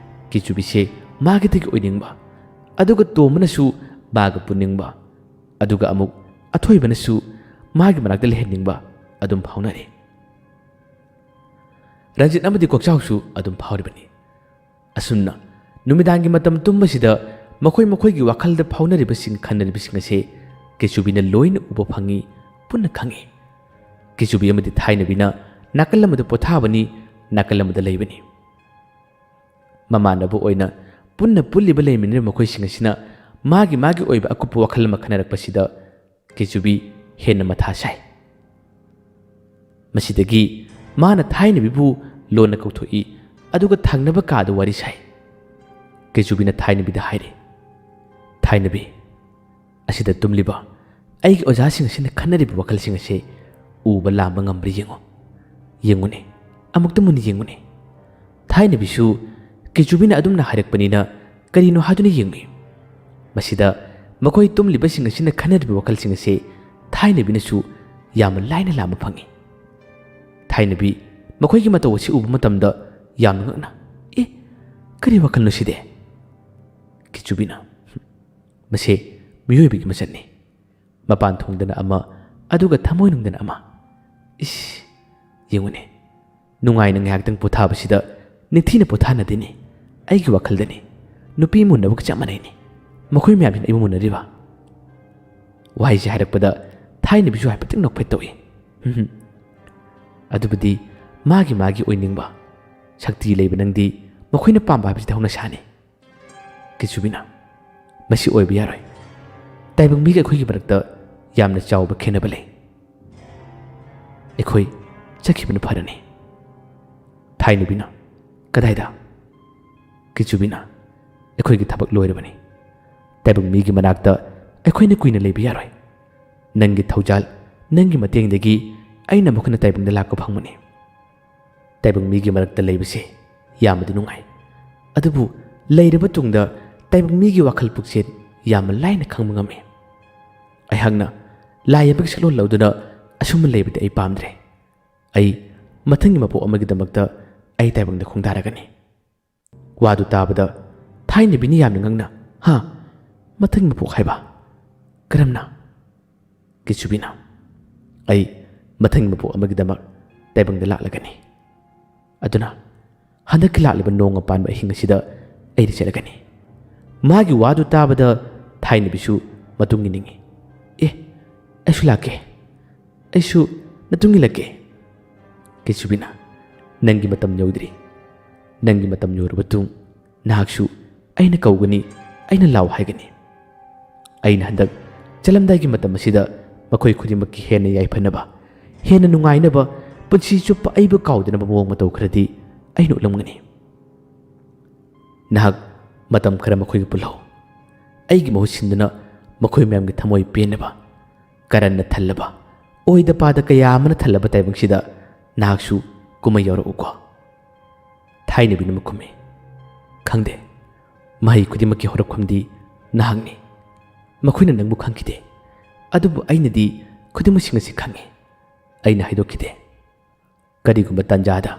ꯀꯤꯆꯨꯕꯤꯁꯦ ꯃꯥꯒꯤꯗꯒꯤ ꯑꯣꯏꯅꯤꯡꯕ, ꯑꯗꯨꯒ ꯇꯣꯝꯕꯅꯁꯨ ꯃꯥꯒ ꯄꯨꯟꯅꯤꯡꯕ, ꯑꯗꯨꯒ ꯑꯃꯨꯛ ꯑꯊꯣꯏꯕꯅꯁꯨ ꯃꯥꯒꯤ ꯃꯅꯥꯛꯇ ꯂꯩꯍꯟꯅꯤꯡꯕ ꯑꯗꯨꯝ ꯐꯥꯎꯅꯔꯤ꯫ ꯔꯟꯖꯤꯠ ꯑꯃꯗꯤ ꯀꯣꯛꯆꯥꯎꯁꯨ ꯑꯗꯨꯝ ꯐꯥꯎꯔꯤꯕꯅꯤ꯫ ꯑꯁꯨꯝꯅ ꯅꯨꯃꯤꯗꯥꯡꯒꯤ ꯃꯇꯝ ꯇꯨꯝꯕꯁꯤꯗ ꯃꯈꯣꯏ ꯃꯈꯣꯏꯒꯤ ꯋꯥꯈꯜꯗ ꯐꯥꯎꯅꯔꯤꯕꯁꯤꯡ, ꯈꯟꯅꯔꯤꯕꯁꯤꯡ ꯑꯁꯦ ꯀꯦꯆꯨꯕꯤꯅ ꯂꯣꯏꯅ ꯎꯕ ꯐꯪꯏ, ꯄꯨꯟꯅ ꯈꯪꯏ꯫ ꯀꯦꯆꯨꯕꯤ ꯑꯃꯗꯤ ꯊꯥꯏꯅꯕꯤꯅ ꯅꯥꯀꯜ ꯑꯃꯗ ꯄꯣꯊꯥꯕꯅꯤ, ꯅꯥꯀꯜ ꯑꯃꯗ ꯂꯩꯕꯅꯤ꯫ ꯃꯃꯥꯟꯅꯕ ꯑꯣꯏꯅ ꯄꯨꯟꯅ ꯄꯨꯜꯂꯤꯕ, ꯂꯩꯃꯤꯟꯅꯔꯤꯕ ꯃꯈꯣꯏꯁꯤꯡ ꯑꯁꯤꯅ ꯃꯥꯒꯤ ꯃꯥꯒꯤ ꯑꯣꯏꯕ ꯑꯀꯨꯞꯄ ꯋꯥꯈꯜ ꯑꯃ ꯈꯟꯅꯔꯛꯄꯁꯤꯗ ꯀꯦꯆꯨꯕꯤ ꯍꯦꯟꯅ ꯃꯊꯥ ꯁꯥꯏ꯫ ꯃꯁꯤꯗꯒꯤ ꯃꯥꯅ ꯊꯥꯏꯅꯕꯤꯕꯨ ꯂꯣꯟꯅ ꯀꯧꯊꯣꯛꯏ, ꯑꯗꯨꯒ ꯊꯪꯅꯕ ꯀꯥꯗ ꯋꯥꯔꯤ ꯁꯥꯏ꯫ ꯀꯦꯆꯨꯕꯤꯅ ꯊꯥꯏꯅꯕꯤꯗ ꯍꯥꯏꯔꯤ, "ꯊꯥꯏꯅꯕꯤ, ꯑꯁꯤꯗ ꯇꯨꯝꯂꯤꯕ ꯑꯩꯒꯤ ꯑꯣꯖꯥꯁꯤꯡ ꯑꯁꯤꯅ ꯈꯟꯅꯔꯤꯕ ꯋꯥꯈꯜꯁꯤꯡ ꯑꯁꯤ ꯎꯕ ꯂꯥꯝꯕ ꯉꯝꯕ꯭ꯔꯥ ꯌꯦꯡꯉꯨ꯫ ꯌꯦꯡꯉꯨꯅꯦ, ꯑꯃꯨꯛꯇ ꯃꯨꯟꯅ ꯌꯦꯡꯉꯨꯅꯦ꯫" ꯊꯥꯏꯅꯕꯤꯁꯨ ꯀꯦꯆꯨꯕꯤꯅ ꯑꯗꯨꯝꯅ ꯍꯥꯏꯔꯛꯄꯅꯤꯅ ꯀꯔꯤꯅꯣ ꯍꯥꯏꯗꯨꯅ ꯌꯦꯡꯂꯤ꯫ ꯃꯁꯤꯗ ꯃꯈꯣꯏ ꯇꯨꯝꯂꯤꯕꯁꯤꯡ ꯑꯁꯤꯅ ꯈꯟꯅꯔꯤꯕ ꯋꯥꯈꯜꯁꯤꯡ ꯑꯁꯤ ꯊꯥꯏꯅꯕꯤꯅꯁꯨ ꯌꯥꯝꯅ ꯂꯥꯏꯅ ꯂꯥꯝꯕ ꯐꯪꯏ꯫ ꯊꯥꯏꯅꯕꯤ ꯃꯈꯣꯏꯒꯤ ꯃꯇꯧ ꯑꯁꯤ ꯎꯕ ꯃꯇꯝꯗ ꯌꯥꯝꯅ ꯉꯛꯅ, "ꯑꯦ, ꯀꯔꯤ ꯋꯥꯈꯜꯅꯣ ꯁꯤꯗꯤ?" ꯀꯦꯆꯨꯕꯤꯅ, "ꯃꯁꯦ ꯃꯤꯑꯣꯏꯕꯒꯤ ꯃꯆꯠꯅꯤ꯫ ꯃꯄꯥꯟ ꯊꯣꯡꯗꯅ ꯑꯃ, ꯑꯗꯨꯒ ꯊꯃꯣꯏꯅꯨꯡꯗꯅ ꯑꯃ꯫ ꯏꯁ, ꯌꯦꯡꯉꯨꯅꯦ, ꯅꯨꯡꯉꯥꯏꯅ ꯉꯥꯏꯍꯥꯛꯇꯪ ꯄꯣꯊꯥꯕꯁꯤꯗ ꯅꯤꯡꯊꯤꯅ ꯄꯣꯊꯥꯅꯗꯦꯅꯦ꯫ ꯑꯩꯒꯤ ꯋꯥꯈꯜꯗꯅꯤ, ꯅꯨꯄꯤ ꯃꯨꯟꯅꯕꯒ ꯆꯞ ꯃꯥꯟꯅꯩꯅꯦ꯫ ꯃꯈꯣꯏ ꯃꯌꯥꯝꯁꯤꯅ ꯑꯩꯕꯨ ꯃꯨꯟꯅꯔꯤꯕ?" ꯋꯥꯍꯩꯁꯦ ꯍꯥꯏꯔꯛꯄꯗ ꯊꯥꯏꯅꯕꯤꯁꯨ ꯍꯥꯏꯐꯦꯠꯇꯪ ꯅꯣꯛꯐꯦꯠ ꯇꯧꯏ꯫ "ꯍꯨꯝ ꯍꯨꯝ꯫ ꯑꯗꯨꯕꯨꯗꯤ ꯃꯥꯒꯤ ꯃꯥꯒꯤ ꯑꯣꯏꯅꯤꯡꯕ, ꯁꯛꯇꯤ ꯂꯩꯕ ꯅꯪꯗꯤ ꯃꯈꯣꯏꯅ ꯄꯥꯝꯕ ꯍꯥꯏꯕꯁꯤꯗꯤ ꯍꯧꯅ ꯁꯥꯅꯤ꯫" ꯀꯦꯆꯨꯕꯤꯅ, "ꯃꯁꯤ ꯑꯣꯏꯕ ꯌꯥꯔꯣꯏ꯫ ꯇꯥꯏꯕꯪ ꯃꯤꯒ ꯑꯩꯈꯣꯏꯒꯤ ꯃꯔꯛꯇ ꯌꯥꯝꯅ ꯆꯥꯎꯕ ꯈꯦꯠꯅꯕ ꯂꯩ꯫ ꯑꯩꯈꯣꯏ ꯆꯠꯈꯤꯕꯅ ꯐꯔꯅꯤ꯫" ꯊꯥꯏꯅꯕꯤꯅ, "ꯀꯗꯥꯏꯗ?" ꯀꯦꯆꯨꯕꯤꯅ, "ꯑꯩꯈꯣꯏꯒꯤ ꯊꯕꯛ ꯂꯣꯏꯔꯕꯅꯤ꯫ ꯇꯥꯏꯕꯪ ꯃꯤꯒꯤ ꯃꯅꯥꯛꯇ ꯑꯩꯈꯣꯏꯅ ꯀꯨꯏꯅ ꯂꯩꯕ ꯌꯥꯔꯣꯏ꯫ ꯅꯪꯒꯤ ꯊꯧꯖꯥꯜ, ꯅꯪꯒꯤ ꯃꯇꯦꯡꯗꯒꯤ ꯑꯩꯅ ꯃꯈꯣꯏꯅ ꯇꯥꯏꯕꯪꯗ ꯂꯥꯛꯄ ꯐꯪꯕꯅꯤ꯫ ꯇꯥꯏꯕꯪ ꯃꯤꯒꯤ ꯃꯔꯛꯇ ꯂꯩꯕꯁꯦ ꯌꯥꯝꯅꯗꯤ ꯅꯨꯡꯉꯥꯏ꯫ ꯑꯗꯨꯕꯨ ꯂꯩꯔꯕ ꯇꯨꯡꯗ ꯇꯥꯏꯕꯪ ꯃꯤꯒꯤ ꯋꯥꯈꯜ ꯄꯨꯛꯆꯦꯜ ꯌꯥꯝꯅ ꯂꯥꯏꯅ ꯈꯪꯕ ꯉꯝꯃꯤ꯫ ꯑꯩꯍꯥꯛꯅ ꯂꯥꯏ ꯑꯃꯒꯤ ꯁꯛꯂꯣꯟ ꯂꯧꯗꯨꯅ ꯑꯁꯨꯝꯅ ꯂꯩꯕꯗꯤ ꯑꯩ ꯄꯥꯝꯗ꯭ꯔꯦ꯫ ꯑꯩ ꯃꯊꯪꯒꯤ ꯃꯄꯣꯛ ꯑꯃꯒꯤꯗꯃꯛꯇ ꯑꯩ ꯇꯥꯏꯕꯪꯗ ꯈꯣꯡꯗꯥꯔꯒꯅꯤ꯫ ꯋꯥꯗꯨ ꯇꯥꯕꯗ ꯊꯥꯏꯅꯕꯤꯅ ꯌꯥꯝꯅ ꯉꯛꯅ, "ꯍꯥ? ꯃꯊꯪꯒꯤ ꯃꯄꯣꯛ ꯍꯥꯏꯕ? ꯀꯔꯝꯅ?" ꯀꯤꯆꯨꯕꯤꯅ, "ꯑꯩ ꯃꯊꯪꯒꯤ ꯃꯄꯣꯛ ꯑꯃꯒꯤꯗꯃꯛ ꯇꯥꯏꯕꯪꯗ ꯂꯥꯛꯂꯒꯅꯤ꯫ ꯑꯗꯨꯅ ꯍꯟꯗꯛꯀꯤ ꯂꯥꯛꯂꯤꯕ ꯅꯣꯡꯃ ꯄꯥꯟꯕ ꯑꯍꯤꯡ ꯑꯁꯤꯗ ꯑꯩꯗꯤ ꯆꯠꯂꯒꯅꯤ꯫" ꯃꯥꯒꯤ ꯋꯥꯗꯨ ꯇꯥꯕꯗ ꯊꯥꯏꯅꯕꯤꯁꯨ ꯃꯇꯨꯡ ꯏꯅꯤꯡꯉꯤ꯫ "ꯑꯦ, ꯑꯩꯁꯨ ꯂꯥꯛꯀꯦ꯫ ꯑꯩꯁꯨ ꯅꯇꯨꯡ ꯏꯜꯂꯛꯀꯦ꯫" ꯀꯤꯆꯨꯕꯤꯅ, "ꯅꯪꯒꯤ ꯃꯇꯝ ꯌꯧꯗ꯭ꯔꯤ꯫ ꯅꯪꯒꯤ ꯃꯇꯝ ꯌꯧꯔꯕ ꯇꯨꯡ ꯅꯍꯥꯛꯁꯨ ꯑꯩꯅ ꯀꯧꯒꯅꯤ, ꯑꯩꯅ ꯂꯥꯎ ꯍꯥꯏꯒꯅꯤ꯫ ꯑꯩꯅ ꯍꯟꯗꯛ ꯆꯠꯂꯝꯗꯥꯏꯒꯤ ꯃꯇꯝ ꯑꯁꯤꯗ ꯃꯈꯣꯏ ꯈꯨꯗꯤꯡꯃꯛꯀꯤ ꯍꯦꯟꯅ ꯌꯥꯏꯐꯅꯕ, ꯍꯦꯟꯅ ꯅꯨꯡꯉꯥꯏꯅꯕ, ꯄꯨꯟꯁꯤ ꯆꯨꯞꯄ ꯑꯩꯕꯨ ꯀꯥꯎꯗꯅꯕ ꯃꯑꯣꯡ ꯃꯇꯧ ꯈꯔꯗꯤ ꯑꯩꯅ ꯎꯠꯂꯝꯒꯅꯤ꯫ ꯅꯍꯥꯛ ꯃꯇꯝ ꯈꯔ ꯃꯈꯣꯏꯒ ꯄꯨꯜꯍꯧ꯫ ꯑꯩꯒꯤ ꯃꯍꯨꯠ ꯁꯤꯟꯗꯨꯅ ꯃꯈꯣꯏ ꯃꯌꯥꯝꯒꯤ ꯊꯃꯣꯏ ꯄꯦꯟꯅꯕ, ꯀꯔꯟꯅ ꯊꯜꯂꯕ, ꯑꯣꯏꯗ ꯄꯥꯗ ꯀꯌꯥ ꯑꯃꯅ ꯊꯜꯂꯕ ꯇꯥꯏꯕꯪꯁꯤꯗ ꯅꯍꯥꯛꯁꯨ ꯀꯨꯝꯍꯩ ꯌꯥꯎꯔꯛꯎꯀꯣ꯫" ꯊꯥꯏꯅꯕꯤꯅ ꯑꯃꯨꯛ ꯈꯨꯝꯃꯤ, "ꯈꯪꯗꯦ, ꯃꯍꯩ ꯈꯨꯗꯤꯡꯃꯛꯀꯤ ꯍꯧꯔꯛꯐꯝꯗꯤ ꯅꯍꯥꯛꯅꯤ꯫ ꯃꯈꯣꯏꯅ ꯅꯪꯕꯨ ꯈꯪꯈꯤꯗꯦ, ꯑꯗꯨꯕꯨ ꯑꯩꯅꯗꯤ ꯈꯨꯗꯤꯡꯃꯛꯁꯤꯡ ꯑꯁꯤ ꯈꯪꯉꯤ꯫ ꯑꯩꯅ ꯍꯥꯏꯗꯣꯛꯈꯤꯗꯦ꯫ ꯀꯔꯤꯒꯨꯝꯕ ꯇꯥꯟꯖꯥꯗ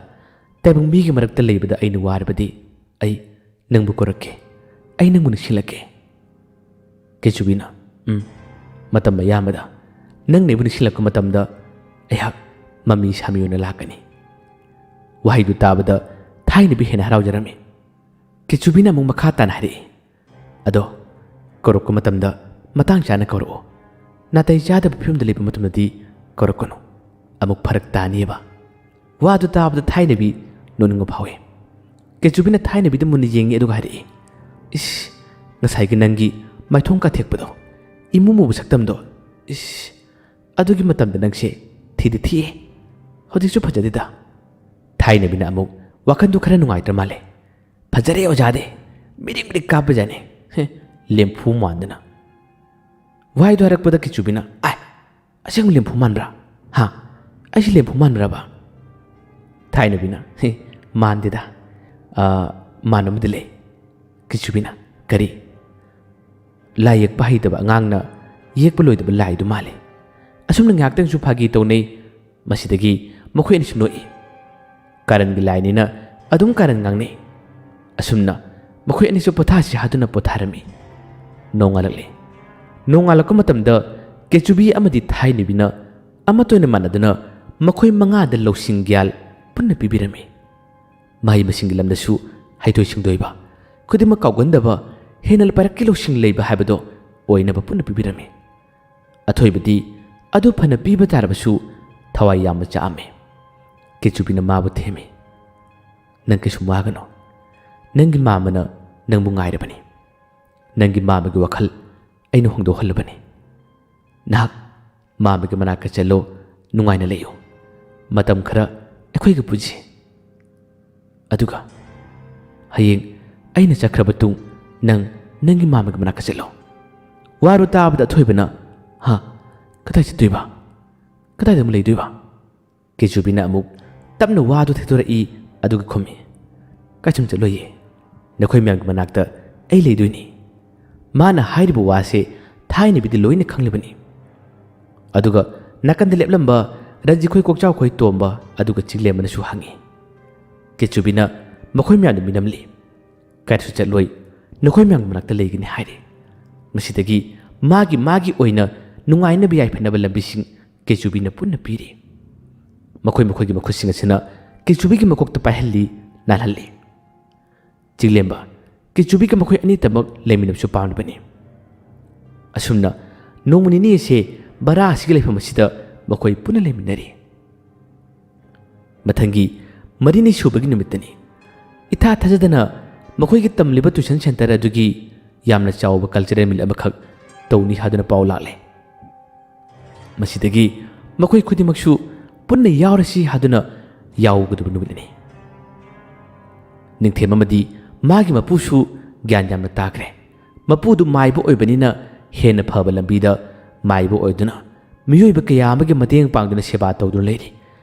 ꯇꯥꯏꯕꯪ ꯃꯤꯒꯤ ꯃꯔꯛꯇ ꯂꯩꯕꯗ ꯑꯩꯅ ꯋꯥꯔꯕꯗꯤ ꯑꯩ ꯅꯪꯕꯨ ꯀꯧꯔꯛꯀꯦ, ꯑꯩ ꯅꯪꯕꯨ ꯅꯤꯡꯁꯤꯡꯂꯛꯀꯦ꯫" ꯀꯦꯆꯨꯕꯤꯅ, "ꯎꯝ, ꯃꯇꯝ ꯑꯌꯥꯝꯕꯗ ꯅꯪꯅ ꯑꯩꯕꯨ ꯅꯤꯡꯁꯤꯡꯂꯛꯄ ꯃꯇꯝꯗ ꯑꯩꯍꯥꯛ ꯃꯃꯤ ꯁꯥꯃꯤ ꯑꯣꯏꯅ ꯂꯥꯛꯀꯅꯤ꯫" ꯋꯥꯍꯩꯗꯨ ꯇꯥꯕꯗ ꯊꯥꯏꯅꯕꯤ ꯍꯦꯟꯅ ꯍꯔꯥꯎꯖꯔꯝꯃꯤ꯫ ꯀꯦꯆꯨꯕꯤꯅ ꯑꯃꯨꯛ ꯃꯈꯥ ꯇꯥꯅ ꯍꯥꯏꯔꯛꯏ, "ꯑꯗꯣ ꯀꯧꯔꯛꯄ ꯃꯇꯝꯗ ꯃꯇꯥꯡ ꯆꯥꯅ ꯀꯧꯔꯛꯑꯣ꯫ ꯅꯥꯇꯩ ꯆꯥꯗꯕ ꯐꯤꯕꯝꯗ ꯂꯩꯕ ꯃꯇꯝꯗꯗꯤ ꯀꯧꯔꯛꯀꯅꯨ꯫ ꯑꯃꯨꯛ ꯐꯔꯛ ꯇꯥꯅꯤꯕ꯫" ꯋꯥꯗꯨ ꯇꯥꯕꯗ ꯊꯥꯏꯅꯕꯤ ꯅꯣꯛꯅꯤꯡꯕ ꯐꯥꯎꯏ꯫ ꯀꯦꯆꯨꯕꯤꯅ ꯊꯥꯏꯅꯕꯤꯗ ꯃꯨꯟꯅ ꯌꯦꯡꯉꯤ, ꯑꯗꯨꯒ ꯍꯥꯏꯔꯛꯏ, "ꯏꯁ, ꯉꯁꯥꯏꯒꯤ ꯅꯪꯒꯤ ꯃꯥꯏꯊꯣꯡ ꯀꯥꯊꯦꯛꯄꯗꯣ, ꯏꯃꯨ ꯃꯨꯕ ꯁꯛꯇꯝꯗꯣ, ꯏꯁ, ꯑꯗꯨꯒꯤ ꯃꯇꯝꯗ ꯅꯪꯁꯦ ꯊꯤꯗꯤ ꯊꯤꯑꯦ, ꯍꯧꯖꯤꯛꯁꯨ ꯐꯖꯗꯦꯗ꯫" ꯊꯥꯏꯅꯕꯤꯅ ꯑꯃꯨꯛ ꯋꯥꯈꯟꯗꯨ ꯈꯔ ꯅꯨꯡꯉꯥꯏꯇ꯭ꯔ ꯃꯥꯜꯂꯦ꯫ "ꯐꯖꯔꯦ ꯑꯣꯖꯥꯗꯤ, ꯃꯤꯔꯤꯛ ꯃꯤꯔꯤꯛ ꯀꯥꯞꯄꯖꯥꯠꯅꯤ꯫ ꯍꯦ, ꯂꯦꯝꯐꯨ ꯃꯥꯟꯗꯅ꯫" ꯋꯥꯍꯩꯗꯣ ꯍꯥꯏꯔꯛꯄꯗ ꯀꯤꯆꯨꯕꯤꯅ, "ꯑꯥꯏ, ꯑꯁꯦꯡꯕ ꯂꯦꯝꯐꯨ ꯃꯥꯟꯕ꯭ꯔꯥ? ꯍꯥ? ꯑꯩꯁꯤ ꯂꯦꯝꯐꯨ ꯃꯥꯟꯕ꯭ꯔꯕ?" ꯊꯥꯏꯅꯕꯤꯅ, "ꯍꯦ, ꯃꯥꯟꯗꯦꯗ꯫ ꯑ, ꯃꯥꯟꯕ ꯑꯃꯗꯤ ꯂꯩ꯫" ꯀꯦꯆꯨꯕꯤꯅ, "ꯀꯔꯤ?" "ꯂꯥꯏ ꯌꯦꯛꯄ ꯍꯩꯇꯕ ꯑꯉꯥꯡꯅ ꯌꯦꯛꯄ ꯂꯣꯏꯗꯕ ꯂꯥꯏꯗꯨ ꯃꯥꯜꯂꯤ꯫" ꯑꯁꯨꯝꯅ ꯉꯥꯏꯍꯥꯛꯇꯪꯁꯨ ꯐꯥꯒꯤ ꯇꯧꯅꯩ꯫ ꯃꯁꯤꯗꯒꯤ ꯃꯈꯣꯏ ꯑꯅꯤꯁꯨ ꯅꯣꯛꯏ꯫ ꯀꯥꯔꯟꯒꯤ ꯂꯥꯏꯅꯤꯅ ꯑꯗꯨꯝ ꯀꯥꯔꯟ ꯉꯥꯡꯅꯩ꯫ ꯑꯁꯨꯝꯅ ꯃꯈꯣꯏ ꯑꯅꯤꯁꯨ ꯄꯣꯊꯥꯁꯤ ꯍꯥꯏꯗꯨꯅ ꯄꯣꯊꯥꯔꯝꯃꯤ꯫ ꯅꯣꯡꯉꯥꯜꯂꯛꯂꯦ꯫ ꯅꯣꯡꯉꯥꯜꯂꯛꯄ ꯃꯇꯝꯗ ꯀꯦꯆꯨꯕꯤ ꯑꯃꯗꯤ ꯊꯥꯏꯅꯕꯤꯅ ꯑꯃꯠꯇ ꯑꯣꯏꯅ ꯃꯥꯟꯅꯗꯨꯅ ꯃꯈꯣꯏ ꯃꯉꯥꯗ ꯂꯧꯁꯤꯡ ꯒ꯭ꯌꯥꯜ ꯄꯨꯟꯅ ꯄꯤꯕꯤꯔꯝꯃꯤ꯫ ꯃꯍꯩ ꯃꯁꯤꯡꯒꯤ ꯂꯝꯗꯁꯨ ꯍꯩꯊꯣꯏ ꯁꯤꯡꯊꯣꯏꯕ, ꯈꯨꯗꯤꯡꯃꯛ ꯀꯥꯎꯒꯟꯗꯕ, ꯍꯦꯟꯅ ꯄꯥꯏꯔꯛꯀꯤ ꯂꯧꯁꯤꯡ ꯂꯩꯕ ꯍꯥꯏꯕꯗꯣ ꯑꯣꯏꯅꯕ ꯄꯨꯟꯅ ꯄꯤꯕꯤꯔꯝꯃꯤ꯫ ꯑꯊꯣꯏꯕꯗꯤ ꯑꯗꯨ ꯐꯅ ꯄꯤꯕ ꯇꯥꯔꯕꯁꯨ ꯊꯋꯥꯏ ꯌꯥꯝꯅ ꯆꯥꯛꯑꯝꯃꯤ꯫ ꯀꯦꯆꯨꯕꯤꯅ ꯃꯥꯕꯨ ꯊꯦꯝꯃꯤ꯫ "ꯅꯪ ꯀꯩꯁꯨꯝ ꯋꯥꯒꯅꯨ꯫ ꯅꯪꯒꯤ ꯃꯥꯝꯃꯅ ꯅꯪꯕꯨ ꯉꯥꯏꯔꯕꯅꯤ꯫ ꯅꯪꯒꯤ ꯃꯥꯝꯃꯒꯤ ꯋꯥꯈꯜ ꯑꯩꯅ ꯍꯣꯡꯗꯣꯛꯍꯜꯂꯕꯅꯤ꯫ ꯅꯍꯥꯛ ꯃꯥꯝꯃꯒꯤ ꯃꯅꯥꯛꯇ ꯆꯠꯂꯣ, ꯅꯨꯡꯉꯥꯏꯅ ꯂꯩꯌꯨ꯫ ꯃꯇꯝ ꯈꯔ ꯑꯩꯈꯣꯏꯒ ꯄꯨꯟꯁꯤ꯫ ꯑꯗꯨꯒ ꯍꯌꯦꯡ ꯑꯩꯅ ꯆꯠꯈ꯭ꯔꯕ ꯇꯨꯡ ꯅꯪ ꯅꯪꯒꯤ ꯃꯥꯝꯃꯒꯤ ꯃꯅꯥꯛꯇ ꯆꯠꯂꯣ꯫" ꯋꯥꯗꯨ ꯇꯥꯕꯗ ꯑꯊꯣꯏꯕꯅ, "ꯍꯥ? ꯀꯗꯥꯏ ꯆꯠꯇꯣꯏꯕ? ꯀꯗꯥꯏꯗ ꯑꯃꯨꯛ ꯂꯩꯗꯣꯏꯕ?" ꯀꯦꯆꯨꯕꯤꯅ ꯑꯃꯨꯛ ꯇꯞꯅ ꯋꯥꯗꯨ ꯊꯦꯠꯇꯣꯔꯛꯏ, ꯑꯗꯨꯒ ꯈꯨꯝꯃꯤ, "ꯀꯩꯁꯨꯝ ꯆꯠꯂꯣꯏꯌꯦ꯫ ꯅꯈꯣꯏ ꯃꯌꯥꯝꯒꯤ ꯃꯅꯥꯛꯇ ꯑꯩ ꯂꯩꯗꯣꯏꯅꯤ꯫" ꯃꯥꯅ ꯍꯥꯏꯔꯤꯕ ꯋꯥꯁꯦ ꯊꯥꯏꯅꯕꯤꯗꯤ ꯂꯣꯏꯅ ꯈꯪꯂꯤꯕꯅꯤ꯫ ꯑꯗꯨꯒ ꯅꯥꯀꯟꯗ ꯂꯦꯞꯂꯝꯕ ꯔꯟꯖꯤꯠꯈꯣꯏ, ꯀꯣꯛꯆꯥꯎꯈꯣꯏ, ꯇꯣꯝꯕ, ꯑꯗꯨꯒ ꯆꯤꯡꯂꯦꯝꯕꯅꯁꯨ ꯍꯪꯉꯤ꯫ ꯀꯦꯆꯨꯕꯤꯅ ꯃꯈꯣꯏ ꯃꯌꯥꯝꯗ ꯃꯤꯅꯝꯂꯤ꯫ "ꯀꯥꯏꯗꯁꯨ ꯆꯠꯂꯣꯏ, ꯅꯈꯣꯏ ꯃꯌꯥꯝꯒꯤ ꯃꯅꯥꯛꯇ ꯂꯩꯒꯅꯤ" ꯍꯥꯏꯔꯤ꯫ ꯃꯁꯤꯗꯒꯤ ꯃꯥꯒꯤ ꯃꯥꯒꯤ ꯑꯣꯏꯅ ꯅꯨꯡꯉꯥꯏꯅꯕ ꯌꯥꯏꯐꯅꯕ ꯂꯝꯕꯤꯁꯤꯡ ꯀꯦꯆꯨꯕꯤꯅ ꯄꯨꯟꯅ ꯄꯤꯔꯤ꯫ ꯃꯈꯣꯏ ꯃꯈꯣꯏꯒꯤ ꯃꯈꯨꯠꯁꯤꯡ ꯑꯁꯤꯅ ꯀꯦꯆꯨꯕꯤꯒꯤ ꯃꯀꯣꯛꯇ ꯄꯥꯏꯍꯜꯂꯤ, ꯅꯥꯜꯍꯜꯂꯤ꯫ ꯆꯤꯡꯂꯦꯝꯕ, ꯀꯦꯆꯨꯕꯤꯒ ꯃꯈꯣꯏ ꯑꯅꯤꯇꯃꯛ ꯂꯩꯃꯤꯟꯅꯕꯁꯨ ꯄꯥꯝꯂꯤꯕꯅꯤ꯫ ꯑꯁꯨꯝꯅ ꯅꯣꯡꯃ ꯅꯤꯅꯤ ꯑꯁꯦ ꯚꯔꯥ ꯑꯁꯤꯒꯤ ꯂꯩꯐꯝ ꯑꯁꯤꯗ ꯃꯈꯣꯏ ꯄꯨꯟꯅ ꯂꯩꯃꯤꯟꯅꯔꯤ꯫ ꯃꯊꯪꯒꯤ ꯃꯔꯤꯅꯤ ꯁꯨꯕꯒꯤ ꯅꯨꯃꯤꯠꯇꯅꯤ꯫ ꯏꯊꯥ ꯊꯥꯖꯗꯅ ꯃꯈꯣꯏꯒꯤ ꯇꯝꯂꯤꯕ tuition centre ꯑꯗꯨꯒꯤ ꯌꯥꯝꯅ ꯆꯥꯎꯕ cultural meet ꯑꯃꯈꯛ ꯇꯧꯅꯤ ꯍꯥꯏꯗꯨꯅ ꯄꯥꯎ ꯂꯥꯛꯂꯦ꯫ ꯃꯁꯤꯗꯒꯤ ꯃꯈꯣꯏ ꯈꯨꯗꯤꯡꯃꯛꯁꯨ ꯄꯨꯟꯅ ꯌꯥꯎꯔꯁꯤ ꯍꯥꯏꯗꯨꯅ ꯌꯥꯎꯒꯗꯕ ꯅꯨꯃꯤꯠꯅꯤ꯫ ꯅꯤꯡꯊꯦꯝ ꯑꯃꯗꯤ ꯃꯥꯒꯤ ꯃꯄꯨꯁꯨ ꯒ꯭ꯌꯥꯟ ꯌꯥꯝꯅ ꯇꯥꯈ꯭ꯔꯦ꯫ ꯃꯄꯨꯗꯨ ꯃꯥꯏꯕ ꯑꯣꯏꯕꯅꯤꯅ ꯍꯦꯟꯅ ꯐꯕ ꯂꯝꯕꯤꯗ ꯃꯥꯏꯕ ꯑꯣꯏꯗꯨꯅ ꯃꯤꯑꯣꯏꯕ ꯀꯌꯥ ꯑꯃꯒꯤ ꯃꯇꯦꯡ ꯄꯥꯡꯗꯨꯅ ꯁꯦꯕꯥ ꯇꯧꯗꯨꯅ ꯂꯩꯔꯤ꯫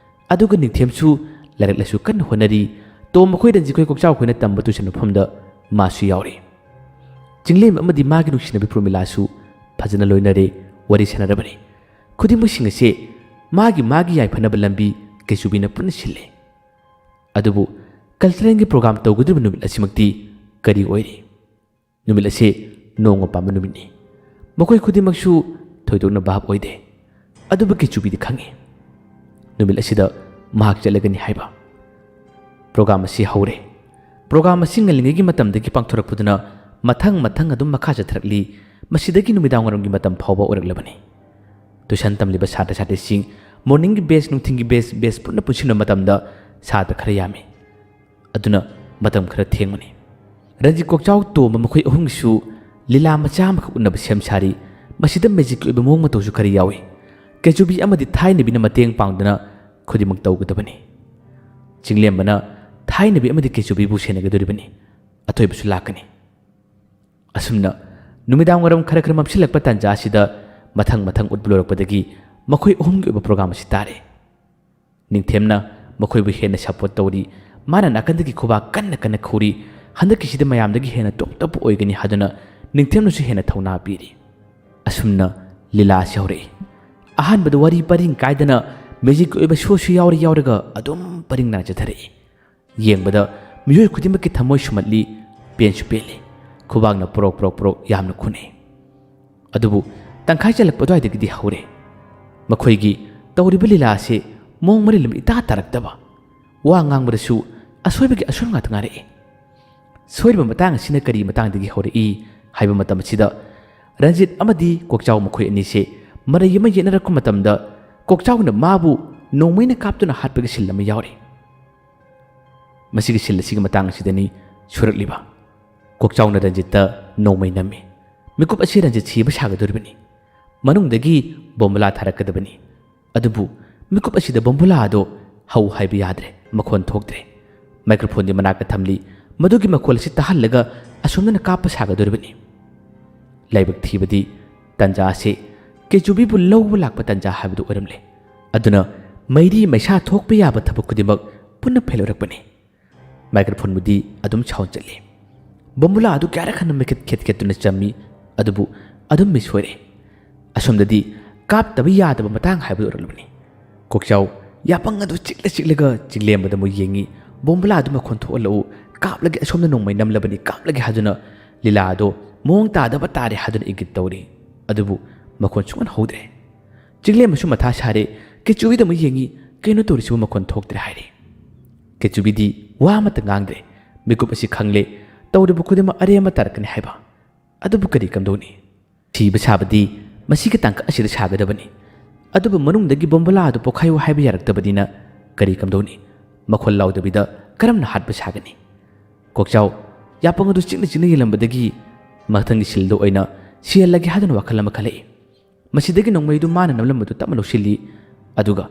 ꯑꯗꯨꯒ ꯅꯤꯡꯊꯦꯝꯁꯨ ꯂꯥꯏꯔꯤꯛ ꯂꯥꯏꯁꯨ ꯀꯟꯅ ꯍꯣꯠꯅꯔꯤ꯫ ꯇꯣꯝ ꯃꯈꯣꯏ, ꯔꯟꯖꯤꯠ ꯈꯣꯏ ꯀꯣꯛꯆꯥꯎ ꯈꯣꯏꯅ ꯇꯝꯕ ꯇ꯭ꯌꯨꯁꯟ ꯃꯐꯝꯗ ꯃꯥꯁꯨ ꯌꯥꯎꯔꯤ꯫ ꯆꯤꯡꯂꯦꯝꯕ ꯑꯃꯗꯤ ꯃꯥꯒꯤ ꯅꯨꯡꯁꯤꯅꯕꯤ ꯄ꯭ꯔꯣꯃꯤꯂꯥꯁꯨ ꯐꯖꯅ ꯂꯣꯏꯅꯔꯦ, ꯋꯥꯔꯤ ꯁꯥꯟꯅꯔꯕꯅꯤ꯫ ꯈꯨꯗꯤꯡꯃꯛꯁꯤꯡ ꯑꯁꯤ ꯃꯥꯒꯤ ꯃꯥꯒꯤ ꯌꯥꯏꯐꯅꯕ ꯂꯝꯕꯤ ꯀꯩꯆꯨꯕꯤꯅ ꯄꯨꯟꯅ ꯁꯤꯜꯂꯦ꯫ ꯑꯗꯨꯕꯨ ꯀꯜꯆꯔꯦꯜꯒꯤ ꯄ꯭ꯔꯣꯒ꯭ꯔꯥꯝ ꯇꯧꯒꯗꯧꯔꯤꯕ ꯅꯨꯃꯤꯠ ꯑꯁꯤꯃꯛꯇꯤ ꯀꯔꯤ ꯑꯣꯏꯔꯤ? ꯅꯨꯃꯤꯠ ꯑꯁꯤ ꯅꯣꯡꯃ ꯄꯥꯟꯕ ꯅꯨꯃꯤꯠꯅꯤ꯫ ꯃꯈꯣꯏ ꯈꯨꯗꯤꯡꯃꯛꯁꯨ ꯊꯣꯏꯗꯣꯛꯅ ꯚꯥꯞ ꯑꯣꯏꯗꯦ꯫ ꯑꯗꯨꯕꯨ ꯀꯦꯆꯨꯕꯤꯗꯤ ꯈꯪꯏ, ꯅꯨꯃꯤꯠ ꯑꯁꯤꯗ ꯃꯍꯥꯛ ꯆꯠꯂꯒꯅꯤ ꯍꯥꯏꯕ꯫ ꯄ꯭ꯔꯣꯒ꯭ꯔꯥꯝ ꯑꯁꯤ ꯍꯧꯔꯦ꯫ ꯄ꯭ꯔꯣꯒ꯭ꯔꯥꯝ ꯑꯁꯤ ꯉꯜꯂꯤꯉꯩꯒꯤ ꯃꯇꯝꯗꯒꯤ ꯄꯥꯡꯊꯣꯔꯛꯄꯗꯨꯅ ꯃꯊꯪ ꯃꯊꯪ ꯑꯗꯨꯝ ꯃꯈꯥ ꯆꯠꯊꯔꯛꯂꯤ꯫ ꯃꯁꯤꯗꯒꯤ ꯅꯨꯃꯤꯗꯥꯡꯋꯥꯏꯔꯝꯒꯤ ꯃꯇꯝ ꯐꯥꯎꯕ ꯑꯣꯏꯔꯛꯂꯕꯅꯤ꯫ ꯇ꯭ꯌꯨꯁꯟ ꯇꯝꯂꯤꯕ ꯁꯥꯇ꯭ꯔ ꯁꯥꯇ꯭ꯔꯤꯁꯤꯡ, ꯃꯣꯔꯅꯤꯡꯒꯤ ꯕꯦꯁ, ꯅꯨꯡꯊꯤꯟꯒꯤ ꯕꯦꯁ, ꯕꯦꯁ ꯄꯨꯟꯅ ꯄꯨꯟꯁꯤꯟꯕ ꯃꯇꯝꯗ ꯁꯥꯇ꯭ꯔ ꯈꯔ ꯌꯥꯝꯃꯤ꯫ ꯑꯗꯨꯅ ꯃꯇꯝ ꯈꯔ ꯊꯦꯡꯕꯅꯤ꯫ ꯔꯟꯖꯤꯠ ꯀꯣꯛꯆꯥꯎ ꯇꯣꯝꯕ ꯃꯈꯣꯏ ꯑꯍꯨꯝꯒꯤꯁꯨ ꯂꯤꯂꯥ ꯃꯆꯥ ꯑꯃꯈꯛ ꯎꯠꯅꯕ ꯁꯦꯝ ꯁꯥꯔꯤ꯫ ꯃꯁꯤꯗ ꯃꯦꯖꯤꯛꯀꯤ ꯑꯣꯏꯕ ꯃꯑꯣꯡ ꯃꯇꯧꯁꯨ ꯈꯔ ꯌꯥꯎꯏ꯫ ꯀꯦꯆꯨꯕꯤ ꯑꯃꯗꯤ ꯊꯥꯏꯅꯕꯤꯅ ꯃꯇꯦꯡ ꯄꯥꯡꯗꯨꯅ ꯈꯨꯗꯤꯡꯃꯛ ꯇꯧꯒꯗꯕꯅꯤ꯫ ꯆꯤꯡꯂꯦꯝꯕꯅ ꯊꯥꯏꯅꯕꯤ ꯑꯃꯗꯤ ꯀꯦꯆꯨꯕꯤꯕꯨ ꯁꯦꯟꯅꯒꯗꯧꯔꯤꯕꯅꯤ꯫ ꯑꯊꯣꯏꯕꯁꯨ ꯂꯥꯛꯀꯅꯤ꯫ ꯑꯁꯨꯝꯅ ꯅꯨꯃꯤꯗꯥꯡ ꯋꯥꯏꯔꯝ ꯈꯔ ꯈꯔ ꯃꯝꯁꯤꯜꯂꯛꯄ ꯇꯥꯟꯖꯥ ꯑꯁꯤꯗ ꯃꯊꯪ ꯃꯊꯪ ꯎꯠꯄ ꯂꯣꯏꯔꯛꯄꯗꯒꯤ ꯃꯈꯣꯏ ꯑꯍꯨꯝꯒꯤ ꯑꯣꯏꯕ ꯄ꯭ꯔꯣꯒ꯭ꯔꯥꯝ ꯑꯁꯤ ꯇꯥꯔꯦ꯫ ꯅꯤꯡꯊꯦꯝꯅ ꯃꯈꯣꯏꯕꯨ ꯍꯦꯟꯅ ꯁꯄꯣꯔꯠ ꯇꯧꯔꯤ꯫ ꯃꯥꯅ ꯅꯥꯀꯟꯗꯒꯤ ꯈꯨꯕꯥꯛ ꯀꯟꯅ ꯀꯟꯅ ꯈꯨꯔꯤ꯫ ꯍꯟꯗꯛꯀꯤꯁꯤꯗ ꯃꯌꯥꯝꯗꯒꯤ ꯍꯦꯟꯅ ꯇꯣꯞ ꯇꯣꯞꯄ ꯑꯣꯏꯒꯅꯤ ꯍꯥꯏꯗꯨꯅ ꯅꯤꯡꯊꯦꯝꯅꯁꯨ ꯍꯦꯟꯅ ꯊꯧꯅꯥ ꯄꯤꯔꯤ꯫ ꯑꯁꯨꯝꯅ ꯂꯤꯂꯥ ꯑꯁꯤ ꯍꯧꯔꯛꯏ꯫ ꯑꯍꯥꯟꯕꯗ ꯋꯥꯔꯤ ꯄꯔꯤꯡ ꯀꯥꯏꯗꯅ ꯃꯦꯖꯤꯛꯀꯤ ꯑꯣꯏꯕ ꯁꯣꯁꯨ ꯌꯥꯎꯔ ꯌꯥꯎꯔꯒ ꯑꯗꯨꯝ ꯄꯔꯤꯡ ꯅꯥꯏꯅ ꯆꯠꯊꯔꯛꯏ꯫ ꯌꯦꯡꯕꯗ ꯃꯤꯑꯣꯏ ꯈꯨꯗꯤꯡꯃꯛꯀꯤ ꯊꯃꯣꯏ ꯁꯨꯝꯍꯠꯂꯤ, ꯄꯦꯟꯁꯨ ꯄꯦꯜꯂꯤ꯫ ꯈꯨꯕꯥꯛꯅ ꯄ꯭ꯔꯣꯛ ꯄ꯭ꯔꯣꯛ ꯄ꯭ꯔꯣꯛ ꯌꯥꯝꯅ ꯈꯨꯅꯩ꯫ ꯑꯗꯨꯕꯨ ꯇꯪꯈꯥꯏ ꯆꯜꯂꯛꯄ ꯑꯗꯨꯋꯥꯏꯗꯒꯤꯗꯤ ꯍꯧꯔꯦ꯫ ꯃꯈꯣꯏꯒꯤ ꯇꯧꯔꯤꯕ ꯂꯤꯂꯥ ꯑꯁꯤ ꯃꯑꯣꯡ ꯃꯔꯤꯜ ꯑꯃ ꯏꯇꯥ ꯇꯥꯔꯛꯇꯕ꯫ ꯋꯥ ꯉꯥꯡꯕꯗꯁꯨ ꯑꯁꯣꯏꯕꯒꯤ ꯑꯁꯣꯏꯕ ꯉꯥꯛꯇ ꯉꯥꯏꯔꯛꯏ꯫ ꯁꯣꯏꯔꯤꯕ ꯃꯇꯥꯡ ꯑꯁꯤꯅ ꯀꯔꯤ ꯃꯇꯥꯡꯗꯒꯤ ꯍꯧꯔꯛꯏ ꯍꯥꯏꯕ ꯃꯇꯝ ꯑꯁꯤꯗ ꯔꯟꯖꯤꯠ ꯑꯃꯗꯤ ꯀꯣꯛꯆꯥꯎ ꯃꯈꯣꯏ ꯑꯅꯤꯁꯦ ꯃꯔꯩ ꯑꯃ ꯌꯦꯠꯅꯔꯛꯄ ꯃꯇꯝꯗ ꯀꯣꯛꯆꯥꯎꯅ ꯃꯥꯕꯨ ꯅꯣꯡꯃꯩꯅ ꯀꯥꯞꯇꯨꯅ ꯍꯥꯠꯄꯒꯤ ꯁꯤꯜ ꯑꯃ ꯌꯥꯎꯔꯤ꯫ ꯃꯁꯤꯒꯤ ꯁꯤꯜ ꯑꯁꯤꯒꯤ ꯃꯇꯥꯡ ꯑꯁꯤꯗꯅꯤ ꯁꯣꯏꯔꯛꯂꯤꯕ꯫ ꯀꯣꯛꯆꯥꯎꯅ ꯔꯟꯖꯤꯠꯇ ꯅꯣꯡꯃꯩ ꯅꯝꯃꯤ꯫ ꯃꯤꯀꯨꯞ ꯑꯁꯤ ꯔꯟꯖꯤꯠ ꯁꯤꯕ ꯁꯥꯒꯗꯧꯔꯤꯕꯅꯤ꯫ ꯃꯅꯨꯡꯗꯒꯤ ꯕꯣꯝꯕꯨꯂꯥ ꯊꯥꯔꯛꯀꯗꯕꯅꯤ꯫ ꯑꯗꯨꯕꯨ ꯃꯤꯀꯨꯞ ꯑꯁꯤꯗ ꯕꯣꯝꯕꯨꯂꯥ ꯑꯗꯨ ꯍꯧ ꯍꯥꯏꯕ ꯌꯥꯗ꯭ꯔꯦ, ꯃꯈꯣꯟ ꯊꯣꯛꯇ꯭ꯔꯦ꯫ ꯃꯥꯏꯀ꯭ꯔꯣꯐꯣꯟꯗꯤ ꯃꯅꯥꯛꯇ ꯊꯝꯂꯤ꯫ ꯃꯗꯨꯒꯤ ꯃꯈꯣꯜ ꯑꯁꯤ ꯇꯥꯍꯜꯂꯒ ꯑꯁꯣꯝꯗꯅ ꯀꯥꯞꯄ ꯁꯥꯒꯗꯧꯔꯤꯕꯅꯤ꯫ ꯂꯥꯏꯕꯛ ꯊꯤꯕꯗꯤ ꯇꯟꯖꯥ ꯑꯁꯤ ꯀꯦꯆꯨꯕꯤꯕꯨ ꯂꯧꯕ ꯂꯥꯛꯄ ꯇꯟꯖꯥ ꯍꯥꯏꯕꯗꯨ ꯑꯣꯏꯔꯝꯂꯦ꯫ ꯑꯗꯨꯅ ꯃꯩꯔꯤ ꯃꯩꯁꯥ ꯊꯣꯛꯄ ꯌꯥꯕ ꯊꯕꯛ ꯈꯨꯗꯤꯡꯃꯛ ꯄꯨꯟꯅ ꯐꯦꯜ ꯑꯣꯏꯔꯛꯄꯅꯤ꯫ ꯃꯥꯏꯀ꯭ꯔꯣꯐꯣꯟꯕꯨꯗꯤ ꯑꯗꯨꯝ ꯁꯥꯎꯟ ꯆꯠꯂꯤ꯫ ꯕꯣꯝꯕꯨꯂꯥ ꯑꯗꯨ ꯀꯌꯥꯔꯛ ꯍꯟꯅ ꯃꯩꯈꯦꯠ ꯈꯦꯠ ꯈꯦꯠꯇꯨꯅ ꯆꯝꯃꯤ, ꯑꯗꯨꯕꯨ ꯑꯗꯨꯝ ꯃꯤꯁ ꯑꯣꯏꯔꯦ꯫ ꯑꯁꯣꯝꯗꯗꯤ ꯀꯥꯞꯇꯕ ꯌꯥꯗꯕ ꯃꯇꯥꯡ ꯍꯥꯏꯕꯗꯨ ꯑꯣꯏꯔꯛꯂꯕꯅꯤ꯫ ꯀꯣꯛꯆꯥꯎ ꯌꯥꯄꯪ ꯑꯗꯨ ꯆꯤꯛꯂ ꯆꯤꯛꯂꯒ ꯆꯤꯡꯂꯦꯝꯕꯗ ꯑꯃꯨꯛ ꯌꯦꯡꯉꯤ꯫ ꯕꯣꯝꯕꯨꯂꯥ ꯑꯗꯨ ꯃꯈꯣꯟ ꯊꯣꯛꯍꯜꯂꯛꯎ, ꯀꯥꯞꯂꯒꯦ, ꯑꯁꯣꯝꯗ ꯅꯣꯡꯃꯩ ꯅꯝꯂꯕꯅꯤ, ꯀꯥꯞꯂꯒꯦ ꯍꯥꯏꯗꯨꯅ ꯂꯤꯂꯥ ꯑꯗꯣ ꯃꯑꯣꯡ ꯇꯥꯗꯕ ꯇꯥꯔꯦ ꯍꯥꯏꯗꯨꯅ ꯏꯪꯒꯤꯠ ꯇꯧꯔꯤ꯫ ꯑꯗꯨꯕꯨ ꯃꯈꯣꯟ ꯁꯨꯡꯍꯟ ꯍꯧꯗ꯭ꯔꯦ꯫ ꯆꯤꯡꯂꯦꯝꯕꯁꯨ ꯃꯊꯥ ꯁꯥꯔꯦ꯫ ꯀꯦꯆꯨꯕꯤꯗ ꯑꯃꯨꯛ ꯌꯦꯡꯉꯤ꯫ "ꯀꯩꯅꯣ ꯇꯧꯔꯤꯁꯤꯕꯨ, ꯃꯈꯣꯟ ꯊꯣꯛꯇ꯭ꯔꯦ?" ꯍꯥꯏꯔꯦ꯫ ꯀꯦꯆꯨꯕꯤꯗꯤ ꯋꯥ ꯑꯃꯠꯇ ꯉꯥꯡꯗ꯭ꯔꯦ꯫ ꯃꯤꯀꯨꯞ ꯑꯁꯤ ꯈꯪꯂꯦ, ꯇꯧꯔꯤꯕ ꯈꯨꯗꯤꯡꯃꯛ ꯑꯔꯦꯝꯕ ꯇꯥꯔꯛꯀꯅꯤ ꯍꯥꯏꯕ꯫ ꯑꯗꯨꯕꯨ ꯀꯔꯤ ꯀꯝꯗꯧꯅꯤ? ꯁꯤꯕ ꯁꯥꯕꯗꯤ ꯃꯁꯤꯒꯤ ꯇꯥꯡꯀꯛ ꯑꯁꯤꯗ ꯁꯥꯒꯗꯕꯅꯤ꯫ ꯑꯗꯨꯕꯨ ꯃꯅꯨꯡꯗꯒꯤ ꯕꯣꯝꯕꯨꯂꯥ ꯑꯗꯨ ꯄꯣꯈꯥꯏꯌꯨ ꯍꯥꯏꯕ ꯌꯥꯔꯛꯇꯕꯅꯤꯅ ꯀꯔꯤ ꯀꯝꯗꯧꯅꯤ? ꯃꯈꯣꯜ ꯂꯥꯎꯗꯕꯤꯗ ꯀꯔꯝꯅ ꯍꯥꯠꯄ ꯁꯥꯒꯅꯤ? ꯀꯣꯛꯆꯥꯎ ꯌꯥꯄꯪ ꯑꯗꯨ ꯆꯤꯛꯅ ꯆꯤꯛꯅ ꯌꯦꯡꯂꯝꯕꯗꯒꯤ ꯃꯊꯪꯒꯤ ꯁꯤꯜꯗ ꯑꯣꯏꯅ ꯁꯤꯍꯜꯂꯒꯦ ꯍꯥꯏꯗꯨꯅ ꯋꯥꯈꯜ ꯑꯃ ꯈꯜꯂꯛꯏ꯫ ꯃꯁꯤꯗꯒꯤ ꯅꯣꯡꯃꯩꯗꯨ ꯃꯥꯅ ꯅꯝꯂꯝꯕꯗꯨ ꯇꯞꯅ ꯂꯧꯁꯤꯜꯂꯤ, ꯑꯗꯨꯒ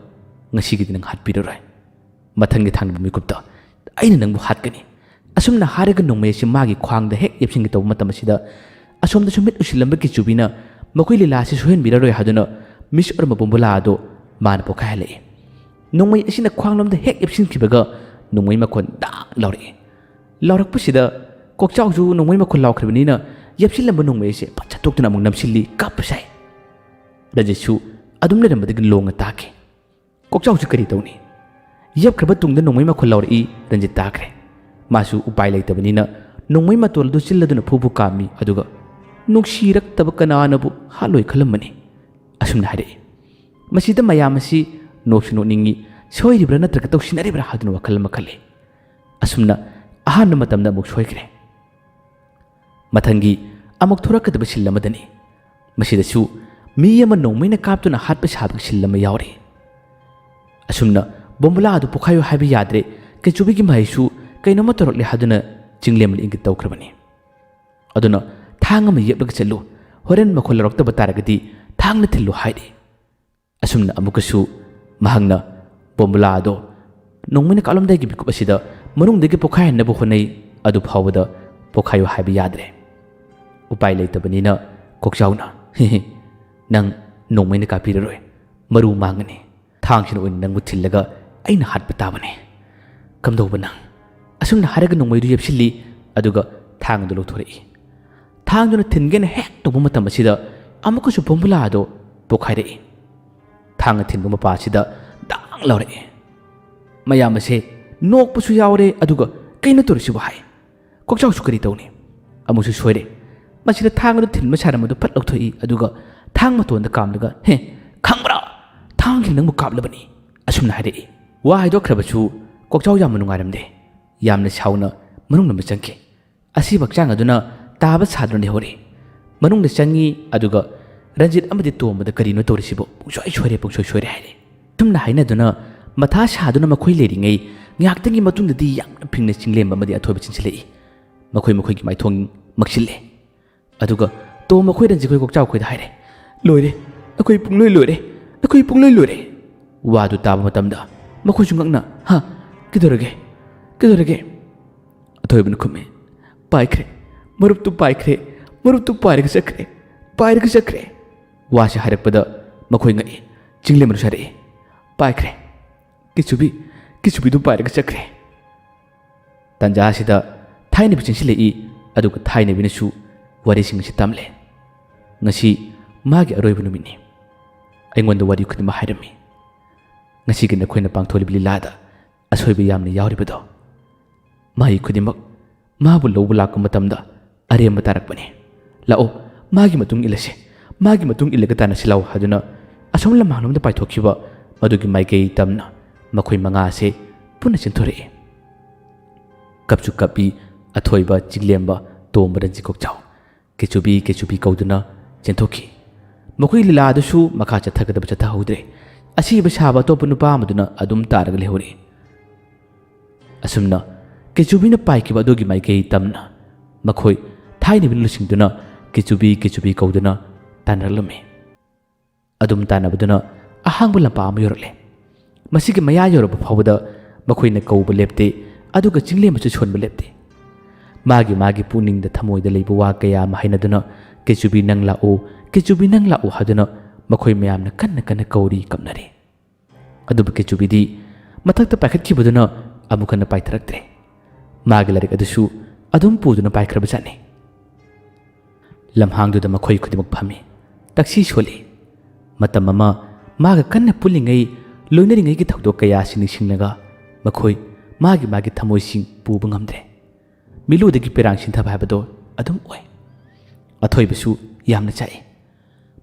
"ꯉꯁꯤꯒꯤꯗꯤ ꯅꯪ ꯍꯥꯠꯄꯤꯔꯔꯣꯏ꯫ ꯃꯊꯪꯒꯤ ꯊꯥꯡꯂꯤꯕ ꯃꯤꯀꯨꯞꯇ ꯑꯩꯅ ꯅꯪꯕꯨ ꯍꯥꯠꯀꯅꯤ"꯫ ꯑꯁꯨꯝꯅ ꯍꯥꯏꯔꯒ ꯅꯣꯡꯃꯩ ꯑꯁꯤ ꯃꯥꯒꯤ ꯈ꯭ꯋꯥꯡꯗ ꯍꯦꯛ ꯌꯦꯞꯁꯤꯟꯒꯦ ꯇꯧꯕ ꯃꯇꯝ ꯑꯁꯤꯗ, ꯑꯁꯣꯝꯗꯁꯨ ꯃꯤꯠ ꯎꯁꯤꯜꯂꯝꯕ ꯀꯤꯆꯨꯕꯤꯅ ꯃꯈꯣꯏ ꯂꯤꯂꯥ ꯑꯁꯤ ꯁꯣꯏꯍꯟꯕꯤꯔꯔꯣꯏ ꯍꯥꯏꯗꯨꯅ ꯃꯤꯁ ꯑꯣꯏꯔꯝꯕ ꯕꯣꯝꯕꯨꯂꯥ ꯑꯗꯨ ꯃꯥꯅ ꯄꯣꯈꯥꯏꯍꯜꯂꯛꯏ꯫ ꯅꯣꯡꯃꯩ ꯑꯁꯤꯅ ꯈ꯭ꯋꯥꯡꯂꯣꯝꯗ ꯍꯦꯛ ꯌꯦꯞꯁꯤꯟꯈꯤꯕꯒ ꯅꯣꯡꯃꯩ ꯃꯈꯣꯟ ꯗꯥꯛ ꯂꯥꯎꯔꯛꯏ꯫ ꯂꯥꯎꯔꯛꯄꯁꯤꯗ ꯀꯣꯛꯆꯥꯎꯁꯨ ꯅꯣꯡꯃꯩ ꯃꯈꯣꯟ ꯂꯥꯎꯈ꯭ꯔꯤꯕꯅꯤꯅ ꯌꯦꯞꯁꯤꯜꯂꯝꯕ ꯅꯣꯡꯃꯩ ꯑꯁꯤ ꯐꯠ ꯁꯠꯇꯣꯛꯇꯨꯅ ꯑꯃꯨꯛ ꯅꯝꯁꯤꯜꯂꯤ, ꯀꯥꯞꯄ ꯁꯥꯏ꯫ ꯔꯟꯖꯤꯠꯁꯨ ꯑꯗꯨꯝ ꯂꯩꯔꯝꯕꯗꯒꯤ ꯂꯣꯡꯅ ꯇꯥꯈꯤ꯫ ꯀꯣꯛꯆꯥꯎꯁꯤ ꯀꯔꯤ ꯇꯧꯅꯤ? ꯌꯦꯞꯈ꯭ꯔꯕ ꯇꯨꯡꯗ ꯅꯣꯡꯃꯩ ꯃꯈꯣꯜ ꯂꯥꯎꯔꯛꯏ꯫ ꯔꯟꯖꯤꯠ ꯇꯥꯈ꯭ꯔꯦ꯫ ꯃꯥꯁꯨ ꯎꯄꯥꯏ ꯂꯩꯇꯕꯅꯤꯅ ꯅꯣꯡꯃꯩ ꯃꯇꯣꯜ ꯑꯗꯨ ꯆꯤꯜꯂꯗꯨꯅ ꯐꯨ ꯐꯨ ꯀꯥꯝꯃꯤ, ꯑꯗꯨꯒ "ꯅꯨꯡꯁꯤꯔꯛꯇꯕ ꯀꯅꯥꯅꯕꯨ ꯍꯥꯠꯂꯣꯏ ꯈꯜꯂꯝꯕꯅꯤ?" ꯑꯁꯨꯝꯅ ꯍꯥꯏꯔꯛꯏ꯫ ꯃꯁꯤꯗ ꯃꯌꯥꯝ ꯑꯁꯤ ꯅꯣꯛꯁꯨ ꯅꯣꯛꯅꯤꯡꯉꯤ, ꯁꯣꯏꯔꯤꯕ꯭ꯔꯥ ꯅꯠꯇ꯭ꯔꯒ ꯇꯧꯁꯤꯟꯅꯔꯤꯕ꯭ꯔꯥ ꯍꯥꯏꯗꯨꯅ ꯋꯥꯈꯜ ꯑꯃ ꯈꯜꯂꯤ꯫ ꯑꯁꯨꯝꯅ ꯑꯍꯥꯟꯕ ꯃꯇꯝꯗ ꯑꯃꯨꯛ ꯁꯣꯏꯈ꯭ꯔꯦ꯫ ꯃꯊꯪꯒꯤ ꯑꯃꯨꯛ ꯊꯣꯔꯛꯀꯗꯕ ꯁꯤꯜ ꯑꯃꯗꯅꯤ꯫ ꯃꯁꯤꯗꯁꯨ ꯃꯤ ꯑꯃ ꯅꯣꯡꯃꯩꯅ ꯀꯥꯞꯇꯨꯅ ꯍꯥꯠꯄ ꯁꯥꯕꯒꯤ ꯁꯤꯜ ꯑꯃ ꯌꯥꯎꯔꯤ꯫ ꯑꯁꯨꯝꯅ ꯕꯣꯝꯕꯨꯂꯥ ꯑꯗꯨ ꯄꯣꯈꯥꯏꯌꯨ ꯍꯥꯏꯕ ꯌꯥꯗ꯭ꯔꯦ꯫ ꯀꯦꯆꯨꯕꯤꯒꯤ ꯃꯍꯩꯁꯨ ꯀꯩꯅꯣꯝꯃ ꯇꯧꯔꯛꯂꯦ ꯍꯥꯏꯗꯨꯅ ꯆꯤꯡꯂꯦꯝꯕꯅ ꯏꯪꯒꯤꯠ ꯇꯧꯈ꯭ꯔꯕꯅꯤ꯫ ꯑꯗꯨꯅ "ꯊꯥꯡ ꯑꯃ ꯌꯦꯞꯂꯒ ꯆꯠꯂꯨ, ꯍꯣꯔꯦꯟ ꯃꯈꯣꯜ ꯂꯧꯔꯛꯇꯕ ꯇꯥꯔꯒꯗꯤ ꯊꯥꯡꯅ ꯊꯤꯜꯂꯨ" ꯍꯥꯏꯔꯤ꯫ ꯑꯁꯨꯝꯅ ꯑꯃꯨꯛꯀꯁꯨ ꯃꯍꯥꯛꯅ ꯕꯣꯝꯕꯨꯂꯥ ꯑꯗꯣ ꯅꯣꯡꯃꯩꯅ ꯀꯥꯞꯂꯝꯗꯥꯏꯒꯤ ꯃꯤꯀꯨꯞ ꯑꯁꯤꯗ ꯃꯅꯨꯡꯗꯒꯤ ꯄꯣꯈꯥꯏꯍꯟꯅꯕ ꯍꯣꯠꯅꯩ꯫ ꯑꯗꯨ ꯐꯥꯎꯕꯗ ꯄꯣꯈꯥꯏꯌꯨ ꯍꯥꯏꯕ ꯌꯥꯗ꯭ꯔꯦ꯫ ꯎꯄꯥꯏ ꯂꯩꯇꯕꯅꯤꯅ ꯀꯣꯛꯆꯥꯎꯅ, "ꯍꯦ ꯍꯦ, ꯅꯪ ꯅꯣꯡꯃꯩꯅ ꯀꯥꯞꯄꯤꯔꯔꯣꯏ, ꯃꯔꯨ ꯃꯥꯡꯉꯅꯤ꯫ ꯊꯥꯡꯁꯤꯅ ꯑꯣꯏꯅ ꯅꯪꯕꯨ ꯊꯤꯜꯂꯒ ꯑꯩꯅ ꯍꯥꯠꯄ ꯇꯥꯕꯅꯤ"꯫ "ꯀꯝꯗꯧꯕ ꯅꯪ?" ꯑꯁꯨꯝꯅ ꯍꯥꯏꯔꯒ ꯅꯣꯡꯃꯩꯗꯨ ꯌꯦꯞꯁꯤꯜꯂꯤ, ꯑꯗꯨꯒ ꯊꯥꯡ ꯑꯗꯨ ꯂꯧꯊꯣꯔꯛꯏ꯫ ꯊꯥꯡꯗꯨꯅ ꯊꯤꯟꯒꯦꯅ ꯍꯦꯛ ꯇꯧꯕ ꯃꯇꯝ ꯑꯁꯤꯗ ꯑꯃꯨꯛꯀꯁꯨ ꯕꯣꯝꯕꯨꯂꯥ ꯑꯗꯨ ꯄꯣꯈꯥꯏꯔꯛꯏ꯫ ꯊꯥꯡꯅ ꯊꯤꯟꯕ ꯃꯄꯥ ꯑꯁꯤꯗ ꯗꯥꯡ ꯂꯥꯎꯔꯛꯏ꯫ ꯃꯌꯥꯝ ꯑꯁꯦ ꯅꯣꯛꯄꯁꯨ ꯌꯥꯎꯔꯦ, ꯑꯗꯨꯒ "ꯀꯩꯅꯣ ꯇꯧꯔꯤꯁꯤꯕꯨ?" ꯍꯥꯏ꯫ ꯀꯣꯛꯆꯥꯎꯁꯨ ꯀꯔꯤ ꯇꯧꯅꯤ? ꯑꯃꯨꯛꯁꯨ ꯁꯣꯏꯔꯦ꯫ ꯃꯁꯤꯗ ꯊꯥꯡ ꯑꯗꯨ ꯊꯤꯟꯕ ꯁꯥꯔꯝꯕꯗꯨ ꯐꯠ ꯂꯧꯊꯣꯛꯏ, ꯑꯗꯨꯒ ꯊꯥꯡ ꯃꯇꯣꯟꯗ ꯀꯥꯝꯂꯒ, "ꯍꯦ, ꯈꯪꯕ꯭ꯔꯥ? ꯊꯥꯡꯁꯤ ꯅꯪꯕꯨ ꯀꯥꯞꯂꯕꯅꯤ," ꯑꯁꯨꯝꯅ ꯍꯥꯏꯔꯛꯏ꯫ ꯋꯥ ꯍꯥꯏꯗꯣꯛꯈ꯭ꯔꯕꯁꯨ ꯀꯣꯛꯆꯥꯎ ꯌꯥꯝꯅ ꯅꯨꯡꯉꯥꯏꯔꯝꯗꯦ꯫ ꯌꯥꯝꯅ ꯁꯥꯎꯅ ꯃꯅꯨꯡ ꯂꯣꯝꯗ ꯆꯪꯈꯤ꯫ ꯑꯁꯤꯕ ꯍꯛꯆꯥꯡ ꯑꯗꯨꯅ ꯇꯥꯕ ꯁꯥꯗꯨꯅ ꯂꯩꯍꯧꯔꯤ꯫ ꯃꯅꯨꯡꯗ ꯆꯪꯉꯤ, ꯑꯗꯨꯒ ꯔꯟꯖꯤꯠ ꯑꯃꯗꯤ ꯇꯣꯝꯕꯗ "ꯀꯔꯤꯅꯣ ꯇꯧꯔꯤꯁꯤꯕꯣ? ꯄꯨꯡꯁꯣꯏ ꯁꯣꯏꯔꯦ, ꯄꯨꯡꯁꯣꯏ ꯁꯣꯏꯔꯦ" ꯍꯥꯏꯔꯦ꯫ ꯑꯁꯨꯝꯅ ꯍꯥꯏꯅꯗꯨꯅ ꯃꯊꯥ ꯁꯥꯗꯨꯅ ꯃꯈꯣꯏ ꯂꯩꯔꯤꯉꯩ ꯉꯥꯏꯍꯥꯛꯇꯪꯒꯤ ꯃꯇꯨꯡꯗꯗꯤ ꯌꯥꯝꯅ ꯐꯤꯡꯅ ꯆꯤꯡꯂꯦꯝꯕ ꯑꯃꯗꯤ ꯑꯊꯣꯏꯕ ꯆꯦꯟꯁꯤꯜꯂꯛꯏ꯫ ꯃꯈꯣꯏ ꯃꯈꯣꯏꯒꯤ ꯃꯥꯏꯊꯣꯡ ꯃꯛꯁꯤꯜꯂꯦ꯫ ꯑꯗꯨꯒ ꯇꯣꯝ ꯃꯈꯣꯏ ꯔꯟꯖꯤꯠ ꯈꯣꯏ ꯀꯣꯛꯆꯥꯎ ꯈꯣꯏꯗ ꯍꯥꯏꯔꯦ, "ꯂꯣꯏꯔꯦ, ꯑꯩꯈꯣꯏ ꯄꯨꯡꯂꯣꯏ ꯂꯣꯏꯔꯦ, ꯑꯩꯈꯣꯏ ꯄꯨꯡꯂꯣꯏ ꯂꯣꯏꯔꯦ"꯫ ꯋꯥꯗꯨ ꯇꯥꯕ ꯃꯇꯝꯗ ꯃꯈꯣꯏꯁꯨ ꯉꯛꯅ, "ꯍꯥ? ꯀꯩꯗꯧꯔꯒꯦ? ꯀꯩꯗꯧꯔꯒꯦ?" ꯑꯊꯣꯏꯕꯅ ꯈꯨꯝꯃꯤ, "ꯄꯥꯏꯈ꯭ꯔꯦ, ꯃꯔꯨꯞꯇꯨ ꯄꯥꯏꯈ꯭ꯔꯦ, ꯃꯔꯨꯞꯇꯨ ꯄꯥꯏꯔꯒ ꯆꯠꯈ꯭ꯔꯦ, ꯄꯥꯏꯔꯒ ꯆꯠꯈ꯭ꯔꯦ"꯫ ꯋꯥꯁꯤ ꯍꯥꯏꯔꯛꯄꯗ ꯃꯈꯣꯏ ꯉꯛꯏ꯫ ꯆꯤꯡꯂꯦꯝꯕꯅꯁꯨ ꯍꯥꯏꯔꯛꯏ, "ꯄꯥꯏꯈ꯭ꯔꯦ, ꯀꯤꯆꯨꯕꯤ, ꯀꯤꯆꯨꯕꯤꯗꯨ ꯄꯥꯏꯔꯒ ꯆꯠꯈ꯭ꯔꯦ"꯫ ꯇꯥꯟꯖꯥ ꯑꯁꯤꯗ ꯊꯥꯏꯅꯕꯤ ꯆꯦꯟꯁꯤꯜꯂꯛꯏ, ꯑꯗꯨꯒ ꯊꯥꯏꯅꯕꯤꯅꯁꯨ ꯋꯥꯔꯤꯁꯤꯡ ꯑꯁꯤ ꯇꯝꯂꯦ꯫ "ꯉꯁꯤ ꯃꯥꯒꯤ ꯑꯔꯣꯏꯕ ꯅꯨꯃꯤꯠꯅꯤ꯫ ꯑꯩꯉꯣꯟꯗ ꯋꯥꯔꯤ ꯈꯨꯗꯤꯡꯃꯛ ꯍꯥꯏꯔꯝꯃꯤ꯫ ꯉꯁꯤꯒꯤ ꯅꯈꯣꯏꯅ ꯄꯥꯡꯊꯣꯛꯂꯤꯕ ꯂꯤꯂꯥꯗ ꯑꯁꯣꯏꯕ ꯌꯥꯝꯅ ꯌꯥꯎꯔꯤꯕꯗꯣ꯫ ꯃꯍꯩ ꯈꯨꯗꯤꯡꯃꯛ ꯃꯥꯕꯨ ꯂꯧꯕ ꯂꯥꯛꯄ ꯃꯇꯝꯗ ꯑꯔꯦꯝꯕ ꯇꯥꯔꯛꯄꯅꯤ꯫ ꯂꯥꯛꯑꯣ, ꯃꯥꯒꯤ ꯃꯇꯨꯡ ꯏꯜꯂꯁꯤ, ꯃꯥꯒꯤ ꯃꯇꯨꯡ ꯏꯜꯂꯒ ꯇꯥꯟꯅꯁꯤ ꯂꯥꯛꯑꯣ" ꯍꯥꯏꯗꯨꯅ ꯑꯁꯣꯝ ꯂꯝꯍꯥꯡꯂꯣꯝꯗ ꯄꯥꯏꯊꯣꯛꯈꯤꯕ ꯃꯗꯨꯒꯤ ꯃꯥꯏꯀꯩ ꯇꯝꯅ ꯃꯈꯣꯏ ꯃꯉꯥ ꯑꯁꯦ ꯄꯨꯟꯅ ꯆꯦꯟꯊꯣꯔꯛꯏ꯫ ꯀꯞꯁꯨ ꯀꯞꯄꯤ ꯑꯊꯣꯏꯕ, ꯆꯤꯡꯂꯦꯝꯕ, ꯇꯣꯝꯕ, ꯔꯟꯖꯤꯠ ꯀꯣꯛꯆꯥꯎ꯫ ꯀꯦꯆꯨꯕꯤ, ꯀꯦꯆꯨꯕꯤ ꯀꯧꯗꯨꯅ ꯆꯦꯟꯊꯣꯛꯈꯤ꯫ ꯃꯈꯣꯏ ꯂꯤꯂꯥ ꯑꯗꯨꯁꯨ ꯃꯈꯥ ꯆꯠꯊꯒꯗꯕ ꯆꯠꯊꯍꯧꯗ꯭ꯔꯦ꯫ ꯑꯁꯤꯕ ꯁꯥꯕ ꯑꯇꯣꯞꯄ ꯅꯨꯄꯥ ꯑꯃꯗꯨꯅ ꯑꯗꯨꯝ ꯇꯥꯔꯒ ꯂꯩꯍꯧꯔꯤ꯫ ꯑꯁꯨꯝꯅ ꯀꯦꯆꯨꯕꯤꯅ ꯄꯥꯏꯈꯤꯕ ꯑꯗꯨꯒꯤ ꯃꯥꯏꯀꯩ ꯇꯝꯅ ꯃꯈꯣꯏ ꯊꯥꯏꯅꯕꯤ ꯂꯨꯆꯤꯡꯗꯨꯅ ꯀꯦꯆꯨꯕꯤ, ꯀꯦꯆꯨꯕꯤ ꯀꯧꯗꯨꯅ ꯇꯥꯟꯅꯔꯛꯂꯝꯃꯤ꯫ ꯑꯗꯨꯝ ꯇꯥꯟꯅꯕꯗꯨꯅ ꯑꯍꯥꯡꯕ ꯂꯝꯄꯥꯛ ꯑꯃ ꯌꯧꯔꯛꯂꯦ꯫ ꯃꯁꯤꯒꯤ ꯃꯌꯥ ꯌꯧꯔꯛꯄ ꯐꯥꯎꯕꯗ ꯃꯈꯣꯏꯅ ꯀꯧꯕ ꯂꯦꯞꯇꯦ, ꯑꯗꯨꯒ ꯆꯤꯡꯂꯦꯝꯕꯁꯨ ꯁꯣꯟꯕ ꯂꯦꯞꯇꯦ꯫ ꯃꯥꯒꯤ ꯃꯥꯒꯤ ꯄꯨꯛꯅꯤꯡꯗ, ꯊꯃꯣꯏꯗ ꯂꯩꯕ ꯋꯥ ꯀꯌꯥ ꯑꯃ ꯍꯥꯏꯅꯗꯨꯅ, "ꯀꯦꯆꯨꯕꯤ ꯅꯪ ꯂꯥꯛꯎ, ꯀꯦꯆꯨꯕꯤ ꯅꯪ ꯂꯥꯛꯎ" ꯍꯥꯏꯗꯨꯅ ꯃꯈꯣꯏ ꯃꯌꯥꯝꯅ ꯀꯟꯅ ꯀꯟꯅ ꯀꯧꯔꯤ, ꯀꯞꯅꯔꯤ꯫ ꯑꯗꯨꯕꯨ ꯀꯦꯆꯨꯕꯤꯗꯤ ꯃꯊꯛꯇ ꯄꯥꯏꯈꯠꯈꯤꯕꯗꯨꯅ ꯑꯃꯨꯛ ꯍꯟꯅ ꯄꯥꯏꯊꯔꯛꯇ꯭ꯔꯦ꯫ ꯃꯥꯒꯤ ꯂꯥꯏꯔꯤꯛ ꯑꯗꯨꯁꯨ ꯑꯗꯨꯝ ꯄꯨꯗꯨꯅ ꯄꯥꯏꯈ꯭ꯔꯕꯖꯥꯠꯅꯤ꯫ ꯂꯝꯍꯥꯡꯗꯨꯗ ꯃꯈꯣꯏ ꯈꯨꯗꯤꯡꯃꯛ ꯐꯝꯃꯤ꯫ ꯇꯛꯁꯤ ꯁꯣꯜꯂꯤ꯫ ꯃꯇꯝ ꯑꯃ ꯃꯥꯒ ꯀꯟꯅ ꯄꯨꯜꯂꯤꯉꯩ, ꯂꯣꯏꯅꯔꯤꯉꯩꯒꯤ ꯊꯧꯗꯣꯛ ꯀꯌꯥ ꯑꯁꯤ ꯅꯤꯡꯁꯤꯡꯂꯒ ꯃꯈꯣꯏ ꯃꯥꯒꯤ ꯃꯥꯒꯤ ꯊꯃꯣꯏꯁꯤꯡ ꯄꯨꯕ ꯉꯝꯗ꯭ꯔꯦ꯫ ꯃꯤꯠꯂꯨꯗꯒꯤ ꯄꯤꯔꯥꯡ ꯁꯤꯟꯊꯕ ꯍꯥꯏꯕꯗꯣ ꯑꯗꯨꯝ ꯑꯣꯏ꯫ ꯑꯊꯣꯏꯕꯁꯨ ꯌꯥꯝꯅ ꯆꯥꯛꯏ꯫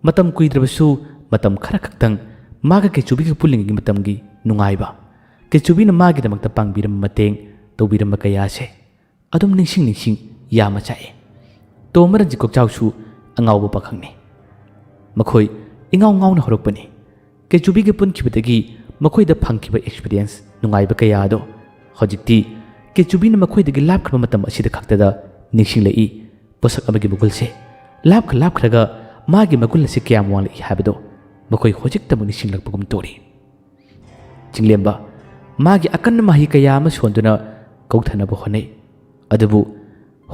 ꯃꯇꯝ ꯀꯨꯏꯗ꯭ꯔꯕꯁꯨ, ꯃꯇꯝ ꯈꯔ ꯈꯛꯇꯪ ꯃꯥꯒ ꯀꯦꯆꯨꯕꯤꯒ ꯄꯨꯜꯂꯤꯉꯩꯒꯤ ꯃꯇꯝꯒꯤ ꯅꯨꯡꯉꯥꯏꯕ, ꯀꯦꯆꯨꯕꯤꯅ ꯃꯥꯒꯤꯗꯃꯛꯇ ꯄꯥꯡꯕꯤꯔꯝꯕ ꯃꯇꯦꯡ, ꯇꯧꯕꯤꯔꯝꯕ ꯀꯌꯥꯁꯦ ꯑꯗꯨꯝ ꯅꯤꯡꯁꯤꯡ ꯅꯤꯡꯁꯤꯡ ꯌꯥꯝꯅ ꯆꯥꯛꯏ꯫ ꯇꯣꯝ ꯑꯃꯔꯖꯤꯠ ꯀꯣꯛꯆꯥꯎꯁꯨ ꯑꯉꯥꯎꯕ ꯄꯥꯈꯪꯅꯤ꯫ ꯃꯈꯣꯏ ꯏꯉꯥꯎ ꯉꯥꯎꯅ ꯍꯧꯔꯛꯄꯅꯤ꯫ ꯀꯦꯆꯨꯕꯤꯒ ꯄꯨꯟꯈꯤꯕꯗꯒꯤ ꯃꯈꯣꯏꯗ ꯐꯪꯈꯤꯕ experience, ꯅꯨꯡꯉꯥꯏꯕ ꯀꯌꯥ ꯑꯗꯣ ꯍꯧꯖꯤꯛꯇꯤ ꯀꯦꯆꯨꯕꯤꯅ ꯃꯈꯣꯏꯗꯒꯤ ꯂꯥꯞꯈ꯭ꯔꯕ ꯃꯇꯝ ꯑꯁꯤꯗ ꯈꯛꯇꯗ ꯅꯤꯡꯁꯤꯡꯂꯛꯏ꯫ ꯄꯣꯠꯁꯛ ꯑꯃꯒꯤ ꯃꯒꯨꯜꯁꯦ ꯂꯥꯞꯈ ꯂꯥꯞꯈ꯭ꯔꯒ ꯃꯥꯒꯤ ꯃꯒꯨꯜ ꯑꯁꯤ ꯀꯌꯥꯝ ꯋꯥꯡꯂꯛꯏ ꯍꯥꯏꯕꯗꯣ ꯃꯈꯣꯏ ꯍꯧꯖꯤꯛꯇꯃꯛ ꯅꯤꯡꯁꯤꯡꯂꯛꯄꯒꯨꯝ ꯇꯧꯔꯤ꯫ ꯆꯤꯡꯂꯦꯝꯕ, ꯃꯥꯒꯤ ꯑꯀꯟꯕ ꯃꯍꯩ ꯀꯌꯥ ꯑꯃ ꯁꯣꯟꯗꯨꯅ ꯀꯧꯊꯅꯕ ꯍꯣꯠꯅꯩ꯫ ꯑꯗꯨꯕꯨ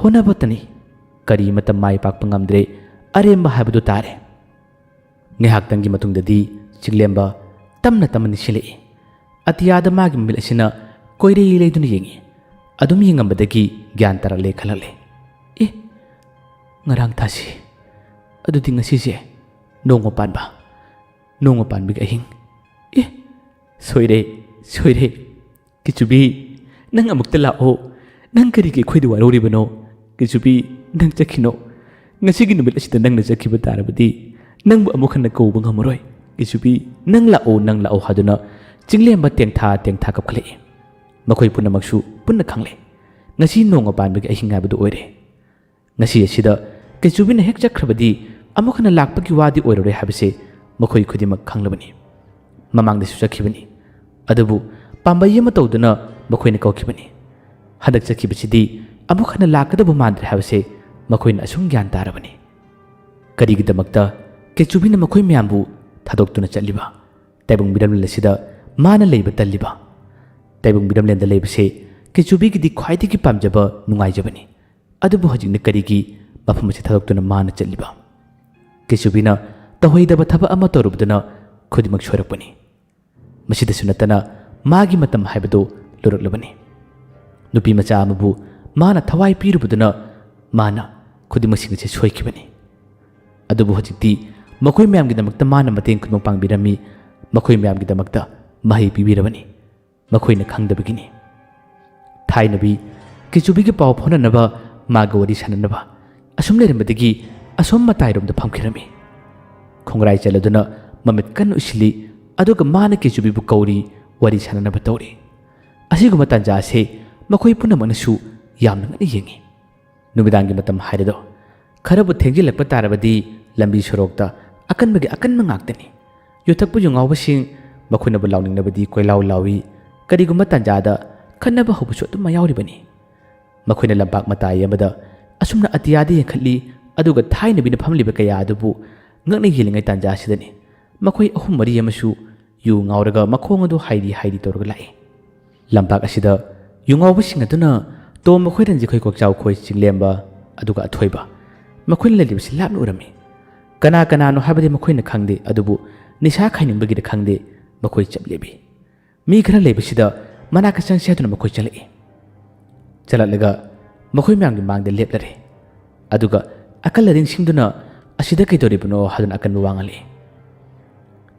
ꯍꯣꯠꯅꯕꯇꯅꯤ, ꯀꯔꯤ ꯑꯃꯠꯇ ꯃꯥꯏ ꯄꯥꯛꯄ ꯉꯝꯗ꯭ꯔꯦ, ꯑꯔꯦꯝꯕ ꯍꯥꯏꯕꯗꯨ ꯇꯥꯔꯦ꯫ ꯉꯥꯏꯍꯥꯛꯇꯪꯒꯤ ꯃꯇꯨꯡꯗꯗꯤ ꯆꯤꯡꯂꯦꯝꯕ ꯇꯞꯅ ꯇꯞꯅ ꯅꯤꯡꯁꯤꯡꯂꯛꯏ꯫ ꯑꯇꯤꯌꯥꯗ ꯃꯥꯒꯤ ꯃꯃꯤꯠ ꯑꯁꯤꯅ ꯀꯣꯏꯔꯩ ꯂꯩꯗꯨꯅ ꯌꯦꯡꯏ꯫ ꯑꯗꯨꯝ ꯌꯦꯡꯉꯝꯕꯗꯒꯤ ꯒ꯭ꯌꯥꯟ ꯇꯥꯔꯛꯂꯦ ꯈꯜꯂꯛꯂꯦ꯫ ꯑꯦ, ꯉꯔꯥꯡ ꯊꯥꯁꯤ, ꯑꯗꯨꯗꯤ ꯉꯁꯤꯁꯦ ꯅꯣꯡꯃ ꯄꯥꯟꯕ, ꯅꯣꯡꯃ ꯄꯥꯟꯕꯒꯤ ꯑꯍꯤꯡ꯫ ꯑꯦ, ꯁꯣꯏꯔꯦ, ꯁꯣꯏꯔꯦ꯫ ꯀꯤꯆꯨꯕꯤ, ꯅꯪ ꯑꯃꯨꯛꯇ ꯂꯥꯛꯑꯣ꯫ ꯅꯪ ꯀꯔꯤꯒꯤ ꯑꯩꯈꯣꯏꯗ ꯋꯥꯔꯧꯔꯤꯕꯅꯣ? ꯀꯤꯆꯨꯕꯤ, ꯅꯪ ꯆꯠꯈꯤꯅꯣ꯫ ꯉꯁꯤꯒꯤ ꯅꯨꯃꯤꯠ ꯑꯁꯤꯗ ꯅꯪꯅ ꯆꯠꯈꯤꯕ ꯇꯥꯔꯕꯗꯤ ꯅꯪꯕꯨ ꯑꯃꯨꯛ ꯍꯟꯅ ꯀꯧꯕ ꯉꯝꯃꯔꯣꯏ꯫ ꯀꯤꯆꯨꯕꯤ, ꯅꯪ ꯂꯥꯛꯑꯣ, ꯅꯪ ꯂꯥꯛꯑꯣ ꯍꯥꯏꯗꯨꯅ ꯆꯤꯡꯂꯦꯝꯕ ꯇꯦꯡꯊꯥ ꯇꯦꯡꯊꯥ ꯀꯞꯈꯠꯂꯛꯏ꯫ ꯃꯈꯣꯏ ꯄꯨꯝꯅꯃꯛꯁꯨ ꯄꯨꯟꯅ ꯈꯪꯂꯦ꯫ ꯉꯁꯤ ꯅꯣꯡꯃ ꯄꯥꯟꯕꯒꯤ ꯑꯍꯤꯡ ꯍꯥꯏꯕꯗꯨ ꯑꯣꯏꯔꯦ꯫ ꯉꯁꯤ ꯑꯁꯤꯗ ꯀꯩꯆꯨꯕꯤꯅ ꯍꯦꯛ ꯆꯠꯈ꯭ꯔꯕꯗꯤ ꯑꯃꯨꯛ ꯍꯟꯅ ꯂꯥꯛꯄꯒꯤ ꯋꯥꯗꯤ ꯑꯣꯏꯔꯔꯣꯏ ꯍꯥꯏꯕꯁꯦ ꯃꯈꯣꯏ ꯈꯨꯗꯤꯡꯃꯛ ꯈꯪꯂꯕꯅꯤ꯫ ꯃꯃꯥꯡꯗꯁꯨ ꯆꯠꯈꯤꯕꯅꯤ, ꯑꯗꯨꯕꯨ ꯄꯥꯝꯕꯩ ꯑꯃ ꯇꯧꯗꯨꯅ ꯃꯈꯣꯏꯅ ꯀꯧꯈꯤꯕꯅꯤ꯫ ꯍꯟꯗꯛ ꯆꯠꯈꯤꯕꯁꯤꯗꯤ ꯑꯃꯨꯛ ꯍꯟꯅ ꯂꯥꯛꯀꯗꯕ ꯃꯥꯟꯗ꯭ꯔꯦ ꯍꯥꯏꯕꯁꯦ ꯃꯈꯣꯏꯅ ꯑꯁꯨꯝ ꯒ꯭ꯌꯥꯟ ꯇꯥꯔꯕꯅꯤ꯫ ꯀꯔꯤꯒꯤꯗꯃꯛꯇ ꯀꯦꯆꯨꯕꯤꯅ ꯃꯈꯣꯏ ꯃꯌꯥꯝꯕꯨ ꯊꯥꯗꯣꯛꯇꯨꯅ ꯆꯠꯂꯤꯕ? ꯇꯥꯏꯕꯪ ꯃꯤꯔꯝꯂꯦꯟ ꯑꯁꯤꯗ ꯃꯥꯅ ꯂꯩꯕ ꯇꯜꯂꯤꯕ? ꯇꯥꯏꯕꯪ ꯃꯤꯔꯝꯂꯦꯟꯗ ꯂꯩꯕꯁꯦ ꯀꯦꯆꯨꯕꯤꯒꯤꯗꯤ ꯈ꯭ꯋꯥꯏꯗꯒꯤ ꯄꯥꯝꯖꯕ, ꯅꯨꯡꯉꯥꯏꯖꯕꯅꯤ꯫ ꯑꯗꯨꯕꯨ ꯍꯧꯖꯤꯛꯅ ꯀꯔꯤꯒꯤ ꯃꯐꯝ ꯑꯁꯤ ꯊꯥꯗꯣꯛꯇꯨꯅ ꯃꯥꯅ ꯆꯠꯂꯤꯕ? ꯀꯦꯆꯨꯕꯤꯅ ꯇꯧꯍꯩꯗꯕ ꯊꯕꯛ ꯑꯃ ꯇꯧꯔꯨꯕꯗꯨꯅ ꯈꯨꯗꯤꯡꯃꯛ ꯁꯣꯏꯔꯛꯄꯅꯤ꯫ ꯃꯁꯤꯗꯁꯨ ꯅꯠꯇꯅ ꯃꯥꯒꯤ ꯃꯇꯝ ꯍꯥꯏꯕꯗꯨ ꯂꯨꯔꯛꯂꯕꯅꯤ꯫ ꯅꯨꯄꯤ ꯃꯆꯥ ꯑꯃꯕꯨ ꯃꯥꯅ ꯊꯋꯥꯏ ꯄꯤꯔꯨꯕꯗꯨꯅ ꯃꯥꯅ ꯈꯨꯗꯤꯡꯃꯛꯁꯤꯡ ꯑꯁꯤ ꯁꯣꯏꯈꯤꯕꯅꯤ꯫ ꯑꯗꯨꯕꯨ ꯍꯧꯖꯤꯛꯇꯤ ꯃꯈꯣꯏ ꯃꯌꯥꯝꯒꯤꯗꯃꯛꯇ ꯃꯥꯅ ꯃꯇꯦꯡ ꯈꯨꯗꯤꯡꯃꯛ ꯄꯥꯡꯕꯤꯔꯝꯃꯤ, ꯃꯈꯣꯏ ꯃꯌꯥꯝꯒꯤꯗꯃꯛꯇ ꯃꯍꯩ ꯄꯤꯕꯤꯔꯕꯅꯤ꯫ ꯃꯈꯣꯏꯅ ꯈꯪꯗꯕꯒꯤꯅꯤ꯫ ꯊꯥꯏꯅꯕꯤ ꯀꯤꯆꯨꯕꯤꯒꯤ ꯄꯥꯎ ꯐꯥꯎꯅꯅꯕ, ꯃꯥꯒ ꯋꯥꯔꯤ ꯁꯥꯟꯅꯅꯕ ꯑꯁꯨꯝ ꯂꯩꯔꯝꯕꯗꯒꯤ ꯑꯁꯣꯝ ꯃꯇꯥꯏꯔꯣꯝꯗ ꯐꯝꯈꯤꯔꯝꯃꯤ꯫ ꯈꯣꯡꯒ꯭ꯔꯥꯏ ꯆꯜꯂꯗꯨꯅ ꯃꯃꯤꯠ ꯀꯟꯅ ꯎꯏꯁꯤꯜꯂꯤ, ꯑꯗꯨꯒ ꯃꯥꯅ ꯀꯤꯆꯨꯕꯤꯕꯨ ꯀꯧꯔꯤ, ꯋꯥꯔꯤ ꯁꯥꯟꯅꯅꯕ ꯇꯧꯔꯤ꯫ ꯑꯁꯤꯒꯨꯝꯕ ꯇꯥꯟꯖꯥ ꯑꯁꯤ ꯃꯈꯣꯏ ꯄꯨꯝꯅꯃꯛꯅꯁꯨ ꯌꯥꯝꯅ ꯉꯛꯅ ꯌꯦꯡꯉꯤ꯫ ꯅꯨꯃꯤꯗꯥꯡꯒꯤ ꯃꯇꯝ ꯍꯥꯏꯔꯗꯣ ꯈꯔꯕꯨ ꯊꯦꯡꯖꯤꯜꯂꯛꯄ ꯇꯥꯔꯕꯗꯤ ꯂꯝꯕꯤ ꯁꯣꯔꯣꯛꯇ ꯑꯀꯟꯕꯒꯤ ꯑꯀꯟꯕ ꯉꯥꯛꯇꯅꯤ꯫ ꯌꯨꯊꯛꯄ ꯌꯨ ꯉꯥꯎꯕꯁꯤꯡ, ꯃꯈꯣꯏꯅꯕꯨ ꯂꯥꯎꯅꯤꯡꯅꯕꯗꯤ ꯀꯣꯏꯂꯥꯎ ꯂꯥꯎꯏ꯫ ꯀꯔꯤꯒꯨꯝꯕ ꯇꯥꯟꯖꯥꯗ ꯈꯠꯅꯕ ꯍꯧꯕꯁꯨ ꯑꯗꯨꯝ ꯌꯥꯎꯔꯤꯕꯅꯤ꯫ ꯃꯈꯣꯏꯅ ꯂꯝꯄꯥꯛ ꯃꯇꯥꯏ ꯑꯃꯗ ꯑꯁꯨꯝꯅ ꯑꯇꯤꯌꯥꯗ ꯌꯦꯡꯈꯠꯂꯤ, ꯑꯗꯨꯒ ꯊꯥꯏꯅꯕꯤꯅ ꯐꯝꯂꯤꯕ ꯀꯌꯥ ꯑꯗꯨꯕꯨ ꯉꯛꯅ ꯌꯦꯡꯂꯤꯉꯩ ꯇꯥꯟꯖꯥ ꯑꯁꯤꯗꯅꯤ ꯃꯈꯣꯏ ꯑꯍꯨꯝ ꯃꯔꯤ ꯑꯃꯁꯨ ꯌꯨ ꯉꯥꯎꯔꯒ ꯃꯈꯣꯡ ꯑꯗꯨ ꯍꯥꯏꯔꯤ ꯍꯥꯏꯔꯤ ꯇꯧꯔꯒ ꯂꯥꯛꯏ꯫ ꯂꯝꯄꯥꯛ ꯑꯁꯤꯗ ꯌꯨ ꯉꯥꯎꯕꯁꯤꯡ ꯑꯗꯨꯅ ꯇꯣꯝꯕ ꯈꯣꯏ, ꯔꯟꯖꯤꯠ ꯈꯣꯏ, ꯀꯣꯛꯆꯥꯎ ꯈꯣꯏ, ꯆꯤꯡꯂꯦꯝꯕ, ꯑꯗꯨꯒ ꯑꯊꯣꯏꯕ, ꯃꯈꯣꯏꯅ ꯂꯩꯔꯤꯕꯁꯤ ꯂꯥꯞꯅ ꯎꯔꯝꯃꯤ꯫ ꯀꯅꯥ ꯀꯅꯥꯅꯣ ꯍꯥꯏꯕꯗꯤ ꯃꯈꯣꯏꯅ ꯈꯪꯗꯦ, ꯑꯗꯨꯕꯨ ꯅꯤꯁꯥ ꯈꯥꯏꯅꯤꯡꯕꯒꯤꯔ ꯈꯪꯗꯦ, ꯃꯈꯣꯏ ꯆꯞ ꯂꯦꯞꯄꯤ꯫ ꯃꯤ ꯈꯔ ꯂꯩꯕꯁꯤꯗ ꯃꯅꯥꯛꯇ ꯆꯪꯁꯤ ꯍꯥꯏꯗꯨꯅ ꯃꯈꯣꯏ ꯆꯠꯂꯛꯏ꯫ ꯆꯠꯂꯛꯂꯒ ꯃꯈꯣꯏ ꯃꯌꯥꯝꯒꯤ ꯃꯥꯡꯗ ꯂꯦꯞꯂꯔꯦ꯫ ꯑꯗꯨꯒ ꯑꯀꯜ ꯑꯔꯤꯡꯁꯤꯡꯗꯨꯅ "ꯑꯁꯤꯗ ꯀꯩꯗꯧꯔꯤꯕꯅꯣ?" ꯍꯥꯏꯗꯨꯅ ꯑꯀꯟꯕ ꯋꯥ ꯉꯥꯡꯂꯛꯏ꯫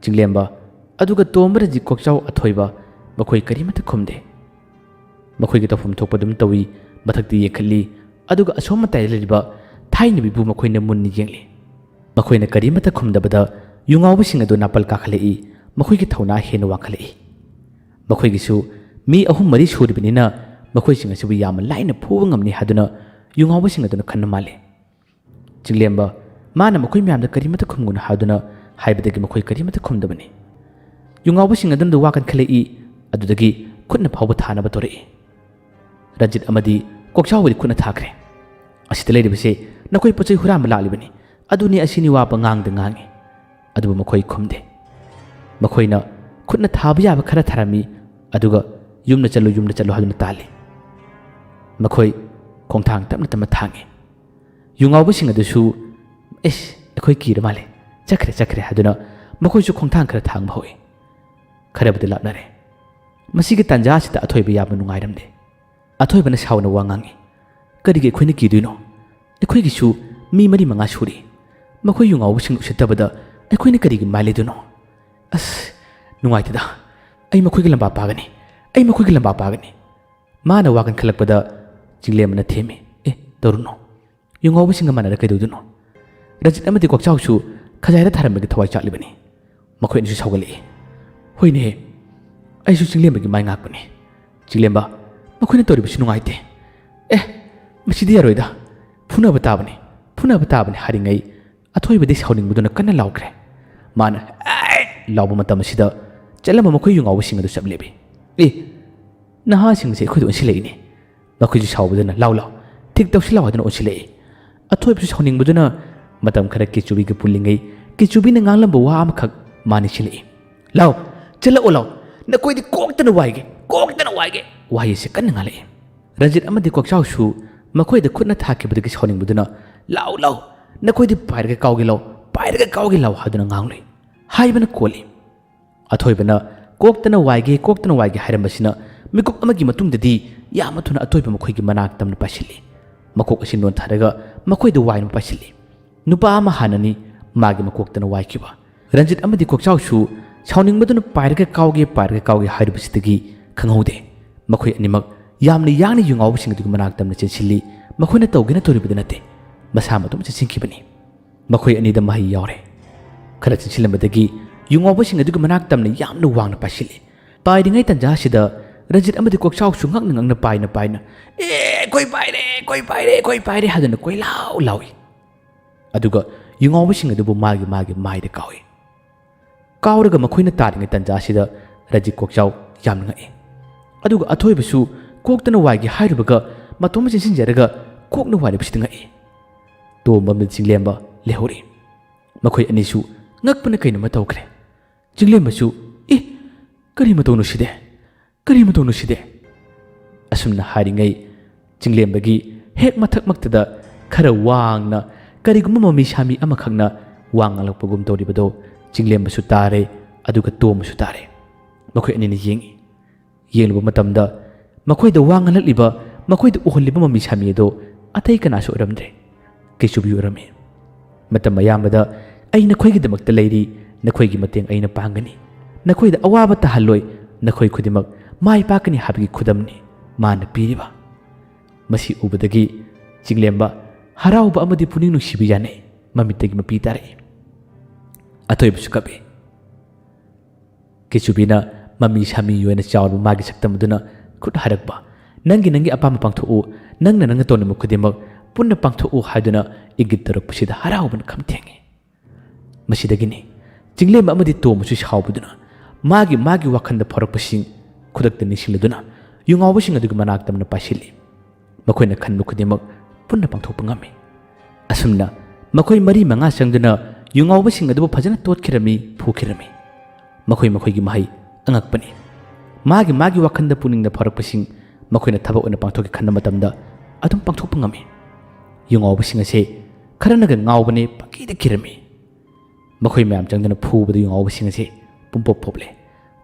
ꯆꯤꯡꯂꯦꯝꯕ, ꯑꯗꯨꯒ ꯇꯣꯝꯕ, ꯔꯟꯖꯤꯠ, ꯀꯣꯛꯆꯥꯎ, ꯑꯊꯣꯏꯕ, ꯃꯈꯣꯏ ꯀꯔꯤꯃꯠꯇ ꯈꯨꯝꯗꯦ꯫ ꯃꯈꯣꯏꯒꯤ ꯇꯧꯐꯝ ꯊꯣꯛꯄ ꯑꯗꯨꯝ ꯇꯧꯏ꯫ ꯃꯊꯛꯇ ꯌꯦꯡꯈꯠꯂꯤ, ꯑꯗꯨꯒ ꯑꯁꯣꯝ ꯃꯇꯥꯏꯗ ꯂꯩꯔꯤꯕ ꯊꯥꯏꯅꯕꯤꯕꯨ ꯃꯈꯣꯏꯅ ꯃꯨꯟꯅ ꯌꯦꯡꯂꯤ꯫ ꯃꯈꯣꯏꯅ ꯀꯔꯤꯃꯠꯇ ꯈꯨꯝꯗꯕꯗ ꯌꯨꯉꯥꯎꯕꯁꯤꯡ ꯑꯗꯨ ꯅꯥꯄꯜ ꯀꯥꯈꯠꯂꯛꯏ꯫ ꯃꯈꯣꯏꯒꯤ ꯊꯧꯅꯥ ꯍꯦꯟꯅ ꯋꯥꯡꯈꯠꯂꯛꯏ꯫ ꯃꯈꯣꯏꯒꯤꯁꯨ ꯃꯤ ꯑꯍꯨꯝ ꯃꯔꯤ ꯁꯨꯔꯤꯕꯅꯤꯅ ꯃꯈꯣꯏꯁꯤꯡ ꯑꯁꯤꯕꯨ ꯌꯥꯝꯅ ꯂꯥꯏꯅ ꯐꯨꯕ ꯉꯝꯅꯤ ꯍꯥꯏꯗꯨꯅ ꯌꯨꯉꯥꯎꯕꯁꯤꯡ ꯑꯗꯨꯅ ꯈꯟꯕ ꯃꯥꯜꯂꯤ꯫ ꯆꯤꯡꯂꯦꯝꯕ, ꯃꯥꯅ ꯃꯈꯣꯏ ꯃꯌꯥꯝꯗ ꯀꯔꯤꯃꯠꯇ ꯈꯨꯝꯒꯅꯨ ꯍꯥꯏꯗꯨꯅ ꯍꯥꯏꯕꯗꯒꯤ ꯃꯈꯣꯏ ꯀꯔꯤꯃꯠꯇ ꯈꯨꯝꯗꯕꯅꯤ꯫ ꯌꯨꯉꯥꯎꯕꯁꯤꯡ ꯑꯗꯨꯅ ꯋꯥ ꯀꯟꯈꯠꯂꯛꯏ, ꯑꯗꯨꯗꯒꯤ ꯈꯨꯠꯅ ꯐꯥꯎꯕ ꯊꯥꯅꯕ ꯇꯧꯔꯛꯏ꯫ ꯔꯟꯖꯤꯠ ꯑꯃꯗꯤ ꯀꯣꯛꯆꯥꯎꯕꯗꯤ ꯈꯨꯠꯅ ꯊꯥꯈ꯭ꯔꯦ꯫ "ꯑꯁꯤꯗ ꯂꯩꯔꯤꯕꯁꯦ ꯅꯈꯣꯏ ꯄꯣꯠ ꯆꯩ ꯍꯨꯔꯥꯟꯕ ꯂꯥꯛꯂꯤꯕꯅꯤ, ꯑꯗꯨꯅꯤ ꯑꯁꯤꯅꯤ" ꯋꯥ ꯄꯉꯥꯡꯗ ꯉꯥꯡꯉꯤ꯫ ꯑꯗꯨꯕꯨ ꯃꯈꯣꯏ ꯈꯨꯝꯗꯦ꯫ ꯃꯈꯣꯏꯅ ꯈꯨꯠꯅ ꯊꯥꯕ ꯌꯥꯕ ꯈꯔ ꯊꯥꯔꯝꯃꯤ, ꯑꯗꯨꯒ "ꯌꯨꯝꯗ ꯆꯠꯂꯨ, ꯌꯨꯝꯗ ꯆꯠꯂꯨ" ꯍꯥꯏꯗꯨꯅ ꯇꯥꯜꯂꯤ꯫ ꯃꯈꯣꯏ ꯈꯣꯡꯊꯥꯡ ꯇꯞꯅ ꯇꯞꯅ ꯊꯥꯡꯉꯤ꯫ ꯌꯨꯉꯥꯎꯕꯁꯤꯡ ꯑꯗꯨꯁꯨ "ꯑꯦꯁ, ꯑꯩꯈꯣꯏ ꯀꯤꯔ ꯃꯥꯜꯂꯦ, ꯆꯠꯈ꯭ꯔꯦ, ꯆꯠꯈ꯭ꯔꯦ" ꯍꯥꯏꯗꯨꯅ ꯃꯈꯣꯏꯁꯨ ꯈꯣꯡꯊꯥꯡ ꯈꯔ ꯊꯥꯡꯕ ꯍꯧꯏ꯫ ꯈꯔꯕꯨꯗꯤ ꯂꯥꯞꯅꯔꯦ꯫ ꯃꯁꯤꯒꯤ ꯇꯥꯟꯖꯥ ꯑꯁꯤꯗ ꯑꯊꯣꯏꯕ ꯌꯥꯝꯅ ꯅꯨꯡꯉꯥꯏꯔꯝꯗꯦ꯫ ꯑꯊꯣꯏꯕꯅ ꯁꯥꯎꯅ ꯋꯥ ꯉꯥꯡꯉꯤ꯫ "ꯀꯔꯤꯒꯤ ꯑꯩꯈꯣꯏꯅ ꯀꯤꯗꯣꯏꯅꯣ? ꯑꯩꯈꯣꯏꯒꯤꯁꯨ ꯃꯤ ꯃꯔꯤ ꯃꯉꯥ ꯁꯨꯔꯤ꯫ ꯃꯈꯣꯏ ꯌꯨ ꯉꯥꯎꯕꯁꯤꯡ ꯎꯁꯤꯠꯇꯕꯗ ꯑꯩꯈꯣꯏꯅ ꯀꯔꯤꯒꯤ ꯃꯥꯏ ꯂꯩꯗꯣꯏꯅꯣ? ꯑꯁ, ꯅꯨꯡꯉꯥꯏꯇꯦꯗ꯫ ꯑꯩ ꯃꯈꯣꯏꯒꯤ ꯂꯝꯕꯥ ꯄꯥꯒꯅꯤ꯫ ꯑꯩ ꯃꯈꯣꯏꯒꯤ ꯂꯝꯕꯥ ꯄꯥꯒꯅꯤ꯫" ꯃꯥꯅ ꯋꯥ ꯀꯟꯈꯠꯂꯛꯄꯗ ꯆꯤꯡꯂꯦꯝꯕꯅ ꯊꯦꯝꯃꯤ꯫ "ꯑꯦ, ꯇꯧꯔꯨꯅꯨ꯫ ꯌꯨ ꯉꯥꯎꯕꯁꯤꯡꯒ ꯃꯥꯟꯅꯔ ꯀꯩꯗꯧꯗꯣꯏꯅꯣ?" ꯔꯟꯖꯤꯠ ꯑꯃꯗꯤ ꯀꯣꯛꯆꯥꯎꯁꯨ ꯈꯖꯥꯏꯗ ꯊꯥꯔꯝꯕꯒꯤ ꯊꯋꯥꯏ ꯆꯥꯛꯂꯤꯕꯅꯤ꯫ ꯃꯈꯣꯏ ꯑꯅꯤꯁꯨ ꯁꯥꯎꯒꯠꯂꯛꯏ꯫ "ꯍꯣꯏꯅꯦꯍꯦ, ꯑꯩꯁꯨ ꯆꯤꯡꯂꯦꯝꯕꯒꯤ ꯃꯥꯏ ꯉꯥꯛꯄꯅꯤ꯫ ꯆꯤꯡꯂꯦꯝꯕ, ꯃꯈꯣꯏꯅ ꯇꯧꯔꯤꯕꯁꯤ ꯅꯨꯡꯉꯥꯏꯇꯦ꯫ ꯑꯦ, ꯃꯁꯤꯗꯤ ꯌꯥꯔꯣꯏꯗ꯫ ꯐꯨꯅꯕ ꯇꯥꯕꯅꯤ, ꯐꯨꯅꯕ ꯇꯥꯕꯅꯤ" ꯍꯥꯏꯔꯤꯉꯩ ꯑꯊꯣꯏꯕꯗꯤ ꯁꯥꯎꯅꯤꯡꯕꯗꯨꯅ ꯀꯟꯅ ꯂꯥꯎꯈ꯭ꯔꯦ꯫ ꯃꯥꯅ "ꯑꯦ!" ꯂꯥꯎꯕ ꯃꯇꯝ ꯑꯁꯤꯗ ꯆꯠꯂꯝꯕ ꯃꯈꯣꯏ ꯌꯨ ꯉꯥꯎꯕꯁꯤꯡ ꯑꯗꯨ ꯆꯞ ꯂꯦꯞꯄꯤ꯫ "ꯑꯦ, ꯅꯍꯥꯁꯤꯡꯁꯦ ꯑꯩꯈꯣꯏꯗ ꯑꯣꯟꯁꯤꯜꯂꯛꯏꯅꯦ꯫" ꯃꯈꯣꯏꯁꯨ ꯁꯥꯎꯕꯗꯨꯅ "ꯂꯥꯎ, ꯂꯥꯎ, ꯊꯤꯛ ꯇꯧꯁꯤ ꯂꯥꯎ" ꯍꯥꯏꯗꯨꯅ ꯑꯣꯟꯁꯤꯜꯂꯛꯏ꯫ ꯑꯊꯣꯏꯕꯁꯨ ꯁꯥꯎꯅꯤꯡꯕꯗꯨꯅ ꯃꯇꯝ ꯈꯔ ꯀꯦꯆꯨꯕꯤꯒ ꯄꯨꯜꯂꯤꯉꯩ ꯀꯦꯆꯨꯕꯤꯅ ꯉꯥꯡꯂꯝꯕ ꯋꯥ ꯑꯃꯈꯛ ꯃꯥ ꯅꯤꯡꯁꯤꯡꯂꯛꯏ꯫ "ꯂꯥꯎ, ꯆꯠꯂꯛꯑꯣ ꯂꯥꯎ, ꯅꯈꯣꯏꯗꯤ ꯀꯣꯛꯇꯅ ꯋꯥꯏꯒꯦ, ꯀꯣꯛꯇꯅ ꯋꯥꯏꯒꯦ!" ꯋꯥꯍꯩ ꯑꯁꯤ ꯀꯟꯅ ꯉꯥꯡꯂꯛꯏ꯫ ꯔꯟꯖꯤꯠ ꯑꯃꯗꯤ ꯀꯣꯛꯆꯥꯎꯁꯨ ꯃꯈꯣꯏꯗ ꯈꯨꯠꯅ ꯊꯥꯈꯤꯕꯗꯒꯤ ꯁꯥꯎꯅꯤꯡꯕꯗꯨꯅ "ꯂꯥꯎ, ꯂꯥꯎ, ꯅꯈꯣꯏꯗꯤ ꯄꯥꯏꯔꯒ ꯀꯥꯎꯒꯦ ꯂꯥꯎ, ꯄꯥꯏꯔꯒ ꯀꯥꯎꯒꯦ ꯂꯥꯎ" ꯍꯥꯏꯗꯨꯅ ꯉꯥꯡꯂꯨꯏ꯫ ꯍꯥꯏꯕꯅ ꯀꯣꯜꯂꯤ꯫ ꯑꯊꯣꯏꯕꯅ "ꯀꯣꯛꯇꯅ ꯋꯥꯏꯒꯦ, ꯀꯣꯛꯇꯅ ꯋꯥꯏꯒꯦ" ꯍꯥꯏꯔꯝꯕꯁꯤꯅ ꯃꯤꯀꯨꯞ ꯑꯃꯒꯤ ꯃꯇꯨꯡꯗꯗꯤ ꯌꯥꯝꯅ ꯊꯨꯅ ꯑꯊꯣꯏꯕ ꯃꯈꯣꯏꯒꯤ ꯃꯅꯥꯛ ꯇꯝꯅ ꯄꯥꯏꯁꯤꯜꯂꯤ꯫ ꯃꯀꯣꯛ ꯑꯁꯤ ꯅꯣꯟꯊꯔꯒ ꯃꯈꯣꯏꯗ ꯋꯥꯏꯅ ꯄꯥꯏꯁꯤꯜꯂꯤ꯫ ꯅꯨꯄꯥ ꯑꯃ ꯍꯥꯟꯅꯅꯤ ꯃꯥꯒꯤ ꯃꯀꯣꯛꯇꯅ ꯋꯥꯏꯈꯤꯕ꯫ ꯔꯟꯖꯤꯠ ꯑꯃꯗꯤ ꯀꯣꯛꯆꯥꯎꯁꯨ ꯁꯥꯎꯅꯤꯡꯕꯗꯨꯅ "ꯄꯥꯏꯔꯒ ꯀꯥꯎꯒꯦ, ꯄꯥꯏꯔꯒ ꯀꯥꯎꯒꯦ" ꯍꯥꯏꯔꯤꯕꯁꯤꯗꯒꯤ ꯈꯪꯍꯧꯗꯦ꯫ ꯃꯈꯣꯏ ꯑꯅꯤꯃꯛ ꯌꯥꯝꯅ ꯌꯥꯡꯅ ꯌꯨ ꯉꯥꯎꯕꯁꯤꯡ ꯑꯗꯨꯒꯤ ꯃꯅꯥꯛ ꯇꯝꯅ ꯆꯦꯟꯁꯤꯜꯂꯤ꯫ ꯃꯈꯣꯏꯅ ꯇꯧꯒꯦꯅ ꯇꯧꯔꯤꯕꯗꯤ ꯅꯠꯇꯦ, ꯃꯁꯥ ꯃꯇꯣꯝ ꯆꯦꯟꯁꯤꯟꯈꯤꯕꯅꯤ꯫ ꯃꯈꯣꯏ ꯑꯅꯤꯗ ꯃꯍꯩ ꯌꯥꯎꯔꯦ꯫ ꯈꯔ ꯆꯦꯟꯁꯤꯜꯂꯝꯕꯗꯒꯤ ꯌꯨ ꯉꯥꯎꯕꯁꯤꯡ ꯑꯗꯨꯒꯤ ꯃꯅꯥꯛ ꯇꯝꯅ ꯌꯥꯝꯅ ꯋꯥꯡꯅ ꯄꯥꯏꯁꯤꯜꯂꯤ꯫ ꯄꯥꯏꯔꯤꯉꯩ ꯇꯥꯟꯖꯥ ꯑꯁꯤꯗ ꯔꯟꯖꯤꯠ ꯑꯃꯗꯤ ꯀꯣꯛꯆꯥꯎꯁꯨ ꯉꯛꯅ ꯉꯛꯅ ꯄꯥꯏꯅ ꯄꯥꯏꯅ "ꯑꯦ, ꯑꯩꯈꯣꯏ ꯄꯥꯏꯔꯦ, ꯑꯩꯈꯣꯏ ꯄꯥꯏꯔꯦ, ꯑꯩꯈꯣꯏ ꯄꯥꯏꯔꯦ" ꯍꯥꯏꯗꯨꯅ ꯀꯣꯏꯂꯥꯎ ꯂꯥꯎꯏ꯫ ꯑꯗꯨꯒ ꯌꯨ ꯉꯥꯎꯕꯁꯤꯡ ꯑꯗꯨꯕꯨ ꯃꯥꯒꯤ ꯃꯥꯒꯤ ꯃꯥꯏꯗ ꯀꯥꯎꯏ꯫ ꯀꯥꯎꯔꯒ ꯃꯈꯣꯏꯅ ꯇꯥꯔꯤꯉꯩ ꯇꯥꯟꯖꯥ ꯑꯁꯤꯗ ꯔꯟꯖꯤꯠ ꯀꯣꯛꯆꯥꯎ ꯌꯥꯝꯅ ꯉꯛꯏ꯫ ꯑꯗꯨꯒ ꯑꯊꯣꯏꯕꯁꯨ ꯀꯣꯛꯇꯅ ꯋꯥꯏꯒꯦ ꯍꯥꯏꯔꯨꯕꯒ ꯃꯇꯣꯝ ꯆꯦꯟꯁꯤꯟꯖꯔꯒ ꯀꯣꯛꯅ ꯋꯥꯏꯔꯤꯕꯁꯤꯗ ꯉꯛꯏ꯫ ꯇꯣꯝꯕ ꯑꯃꯗꯤ ꯆꯤꯡꯂꯦꯝꯕ ꯂꯩꯍꯧꯔꯤ꯫ ꯃꯈꯣꯏ ꯑꯅꯤꯁꯨ ꯉꯛꯄꯅ ꯀꯩꯅꯣꯃ ꯇꯧꯈ꯭ꯔꯦ꯫ ꯆꯤꯡꯂꯦꯝꯕꯁꯨ "ꯑꯦ, ꯀꯔꯤ ꯃꯇꯧꯅꯣ ꯁꯤꯗꯤ? ꯀꯔꯤ ꯃꯇꯧꯅꯣ ꯁꯤꯗꯤ?" ꯑꯁꯨꯝꯅ ꯍꯥꯏꯔꯤꯉꯩ ꯆꯤꯡꯂꯦꯝꯕꯒꯤ ꯍꯦꯛ ꯃꯊꯛꯃꯛꯇꯗ ꯈꯔ ꯋꯥꯡꯅ ꯀꯔꯤꯒꯨꯝꯕ ꯃꯃꯤ ꯁꯥꯃꯤ ꯑꯃꯈꯛꯅ ꯋꯥ ꯉꯥꯡꯂꯛꯄꯒꯨꯝ ꯇꯧꯔꯤꯕꯗꯣ ꯆꯤꯡꯂꯦꯝꯕꯁꯨ ꯇꯥꯔꯦ, ꯑꯗꯨꯒ ꯇꯣꯝꯕꯁꯨ ꯇꯥꯔꯦ꯫ ꯃꯈꯣꯏ ꯑꯅꯤꯅ ꯌꯦꯡꯏ꯫ ꯌꯦꯡꯂꯨꯕ ꯃꯇꯝꯗ ꯃꯈꯣꯏꯗ ꯋꯥ ꯉꯥꯡꯂꯛꯂꯤꯕ, ꯃꯈꯣꯏꯗ ꯎꯍꯜꯂꯤꯕ ꯃꯃꯤ ꯁꯥꯃꯤ ꯑꯗꯣ ꯑꯇꯩ ꯀꯅꯥꯁꯨ ꯑꯣꯏꯔꯝꯗ꯭ꯔꯦ, ꯀꯦꯆꯨꯕꯤ ꯑꯣꯏꯔꯝꯃꯤ꯫ ꯃꯇꯝ ꯑꯌꯥꯝꯕꯗ "ꯑꯩ ꯅꯈꯣꯏꯒꯤꯗꯃꯛꯇ ꯂꯩꯔꯤ, ꯅꯈꯣꯏꯒꯤ ꯃꯇꯦꯡ ꯑꯩꯅ ꯄꯥꯡꯒꯅꯤ, ꯅꯈꯣꯏꯗ ꯑꯋꯥꯕ ꯇꯥꯍꯜꯂꯣꯏ, ꯅꯈꯣꯏ ꯈꯨꯗꯤꯡꯃꯛ ꯃꯥꯏ ꯄꯥꯛꯀꯅꯤ" ꯍꯥꯏꯕꯒꯤ ꯈꯨꯗꯝꯅꯤ ꯃꯥꯅ ꯄꯤꯔꯤꯕ꯫ ꯃꯁꯤ ꯎꯕꯗꯒꯤ ꯆꯤꯡꯂꯦꯝꯕ ꯍꯔꯥꯎꯕ ꯑꯃꯗꯤ ꯄꯨꯛꯅꯤꯡ ꯅꯨꯡꯁꯤꯕ ꯌꯥꯅꯩ, ꯃꯃꯤꯠꯇꯒꯤ ꯃꯄꯤ ꯇꯥꯔꯛꯏ꯫ ꯑꯊꯣꯏꯕꯁꯨ ꯀꯞꯏ꯫ ꯀꯦꯆꯨꯕꯤꯅ ꯃꯃꯤ ꯁꯥꯃꯤ ꯑꯣꯏꯅ ꯆꯥꯎꯔꯕ ꯃꯥꯒꯤ ꯁꯛꯇꯝ ꯑꯗꯨꯅ ꯈꯨꯠ ꯍꯥꯏꯔꯛꯄ, "ꯅꯪꯒꯤ, ꯅꯪꯒꯤ ꯑꯄꯥꯝꯕ ꯄꯥꯡꯊꯣꯛꯎ, ꯅꯪꯅ, ꯅꯪꯅ ꯇꯧꯅꯤꯡꯕ ꯈꯨꯗꯤꯡꯃꯛ ꯄꯨꯟꯅ ꯄꯥꯡꯊꯣꯛꯎ" ꯍꯥꯏꯗꯨꯅ ꯏꯪꯒꯤꯠ ꯇꯧꯔꯛꯄꯁꯤꯗ ꯍꯔꯥꯎꯕꯅ ꯈꯝ ꯊꯦꯡꯉꯤ꯫ ꯃꯁꯤꯗꯒꯤꯅꯤ ꯆꯤꯡꯂꯦꯝꯕ ꯑꯃꯗꯤ ꯇꯣꯝꯕꯁꯨ ꯁꯥꯎꯕꯗꯨꯅ ꯃꯥꯒꯤ, ꯃꯥꯒꯤ ꯋꯥꯈꯜꯗ ꯐꯥꯎꯔꯛꯄꯁꯤꯡ ꯈꯨꯗꯛꯇ ꯅꯤꯡꯁꯤꯡꯂꯗꯨꯅ ꯌꯨꯉꯥꯎꯕꯁꯤꯡ ꯑꯗꯨꯒꯤ ꯃꯅꯥꯛ ꯇꯝꯅ ꯄꯥꯏꯁꯤꯜꯂꯤ꯫ ꯃꯈꯣꯏꯅ ꯈꯟꯕ ꯈꯨꯗꯤꯡꯃꯛ ꯄꯨꯟꯅ ꯄꯥꯡꯊꯣꯛꯄ ꯉꯝꯃꯤ꯫ ꯑꯁꯨꯝꯅ ꯃꯈꯣꯏ ꯃꯔꯤ ꯃꯉꯥ ꯆꯪꯗꯨꯅ ꯌꯨꯉꯥꯎꯕꯁꯤꯡ ꯑꯗꯨꯕꯨ ꯐꯖꯅ ꯇꯣꯠꯈꯤꯔꯝꯃꯤ, ꯐꯨꯈꯤꯔꯝꯃꯤ꯫ ꯃꯈꯣꯏ ꯃꯈꯣꯏꯒꯤ ꯃꯍꯩ ꯑꯉꯛꯄꯅꯤ꯫ ꯃꯥꯒꯤ ꯃꯥꯒꯤ ꯋꯥꯈꯜꯗ ꯄꯨꯛꯅꯤꯡꯗ ꯐꯥꯎꯔꯛꯄꯁꯤꯡ ꯃꯈꯣꯏꯅ ꯊꯕꯛ ꯑꯣꯏꯅ ꯄꯥꯡꯊꯣꯛꯀꯦ ꯈꯟꯕ ꯃꯇꯝꯗ ꯑꯗꯨꯝ ꯄꯥꯡꯊꯣꯛꯄ ꯉꯝꯃꯤ꯫ ꯌꯨꯉꯥꯎꯕꯁꯤꯡ ꯑꯁꯦ ꯈꯔꯅꯒ ꯉꯥꯎꯕꯅꯦ, ꯄꯪꯀꯤꯗ ꯀꯤꯔꯝꯃꯤ꯫ ꯃꯈꯣꯏ ꯃꯌꯥꯝ ꯆꯪꯗꯨꯅ ꯐꯨꯕꯗ ꯌꯨꯉꯥꯎꯕꯁꯤꯡ ꯑꯁꯦ ꯄꯨꯝꯄꯣꯞ ꯄꯣꯞꯂꯦ꯫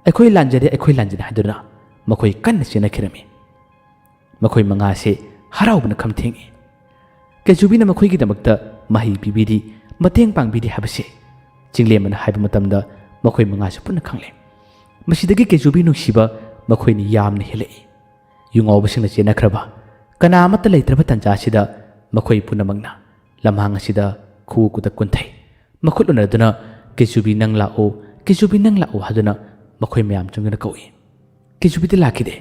"ꯑꯩꯈꯣꯏ ꯂꯥꯟꯖꯔꯦ, ꯑꯩꯈꯣꯏ ꯂꯥꯟꯖꯔꯦ" ꯍꯥꯏꯗꯨꯅ ꯃꯈꯣꯏ ꯀꯟꯅ ꯆꯦꯟꯅꯈꯤꯔꯝꯃꯤ꯫ ꯃꯈꯣꯏ ꯃꯉꯥ ꯑꯁꯦ ꯍꯔꯥꯎꯕꯅ ꯈꯝ ꯊꯦꯡꯉꯤ꯫ ꯀꯦꯆꯨꯕꯤꯅ ꯃꯈꯣꯏꯒꯤꯗꯃꯛꯇ ꯃꯍꯩ ꯄꯤꯕꯤꯔꯤ, ꯃꯇꯦꯡ ꯄꯥꯡꯕꯤꯔꯤ ꯍꯥꯏꯕꯁꯦ ꯆꯤꯡꯂꯦꯝꯕꯅ ꯍꯥꯏꯕ ꯃꯇꯝꯗ ꯃꯈꯣꯏ ꯃꯉꯥꯁꯨ ꯄꯨꯟꯅ ꯈꯪꯂꯦ꯫ ꯃꯁꯤꯗꯒꯤ ꯀꯦꯆꯨꯕꯤ ꯅꯨꯡꯁꯤꯕ ꯃꯈꯣꯏꯅ ꯌꯥꯝꯅ ꯍꯦꯜꯂꯛꯏ꯫ ꯌꯨꯉꯥꯎꯕꯁꯤꯡꯅ ꯆꯦꯟꯅꯈ꯭ꯔꯕ, ꯀꯅꯥ ꯑꯃꯠꯇ ꯂꯩꯇ꯭ꯔꯕ ꯇꯥꯟꯖꯥ ꯑꯁꯤꯗ ꯃꯈꯣꯏ ꯄꯨꯝꯅꯃꯛꯅ ꯂꯝꯍꯥꯡ ꯑꯁꯤꯗ ꯈꯨꯎ ꯈꯨꯗꯛ ꯀꯨꯟꯊꯩ꯫ ꯃꯈꯨꯠ ꯎꯅꯗꯨꯅ "ꯀꯦꯆꯨꯕꯤ ꯅꯪ ꯂꯥꯛꯎ, ꯀꯦꯆꯨꯕꯤ ꯅꯪ ꯂꯥꯛꯎ" ꯍꯥꯏꯗꯨꯅ ꯃꯈꯣꯏ ꯃꯌꯥꯝ ꯆꯪꯗꯨꯅ ꯀꯧꯏ꯫ ꯀꯦꯆꯨꯕꯤꯗꯤ ꯂꯥꯛꯈꯤꯗꯦ꯫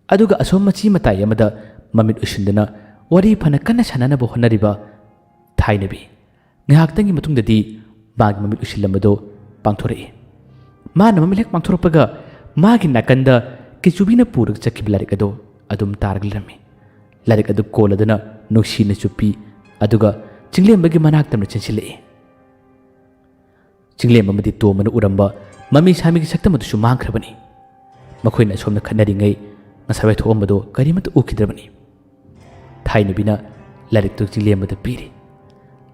ꯑꯗꯨꯒ ꯑꯁꯣꯝ ꯃꯆꯤ ꯃꯇꯥꯏ ꯑꯃꯗ ꯃꯃꯤꯠ ꯎꯏꯁꯤꯟꯗꯨꯅ ꯋꯥꯔꯤ ꯐꯅ ꯀꯟꯅ ꯁꯥꯟꯅꯅꯕ ꯍꯣꯠꯅꯔꯤꯕ ꯊꯥꯏꯅꯕꯤ꯫ ꯉꯥꯏꯍꯥꯛꯇꯪꯒꯤ ꯃꯇꯨꯡꯗꯗꯤ ꯃꯥꯒꯤ ꯃꯃꯤꯠ ꯎꯏꯁꯤꯜꯂꯝꯕꯗꯨ ꯄꯥꯡꯊꯣꯔꯛꯏ꯫ ꯃꯥꯅ ꯃꯃꯤꯠ ꯍꯦꯛ ꯄꯥꯡꯊꯣꯔꯛꯄꯒ ꯃꯥꯒꯤ ꯅꯥꯀꯟꯗ ꯀꯦꯆꯨꯕꯤꯅ ꯄꯨꯔꯒ ꯆꯠꯈꯤꯕ ꯂꯥꯏꯔꯤꯛ ꯑꯗꯨ ꯑꯗꯨꯝ ꯇꯥꯔꯒ ꯂꯩꯔꯝꯃꯤ꯫ ꯂꯥꯏꯔꯤꯛ ꯑꯗꯨ ꯀꯣꯜꯂꯗꯨꯅ ꯅꯨꯡꯁꯤꯅ ꯆꯨꯞꯄꯤ, ꯑꯗꯨꯒ ꯆꯤꯡꯂꯦꯝꯕꯒꯤ ꯃꯅꯥꯛ ꯇꯝꯅ ꯆꯦꯟꯁꯤꯜꯂꯛꯏ꯫ ꯆꯤꯡꯂꯦꯝꯕ ꯑꯃꯗꯤ ꯇꯣꯝꯕꯅ ꯎꯔꯝꯕ ꯃꯃꯤ ꯁꯥꯃꯤꯒꯤ ꯁꯛꯇꯝ ꯑꯗꯨꯁꯨ ꯃꯥꯡꯈ꯭ꯔꯕꯅꯤ꯫ ꯃꯈꯣꯏꯅ ꯑꯁꯣꯝꯗ ꯈꯠꯅꯔꯤꯉꯩ ꯉꯁꯥꯏꯋꯥꯏ ꯊꯣꯛꯑꯝꯕꯗꯨ ꯀꯔꯤꯃꯠꯇ ꯎꯈꯤꯗ꯭ꯔꯕꯅꯤ꯫ ꯊꯥꯏꯅꯕꯤꯅ ꯂꯥꯏꯔꯤꯛꯇꯨ ꯆꯤꯡꯂꯦꯝꯕꯗ ꯄꯤꯔꯤ꯫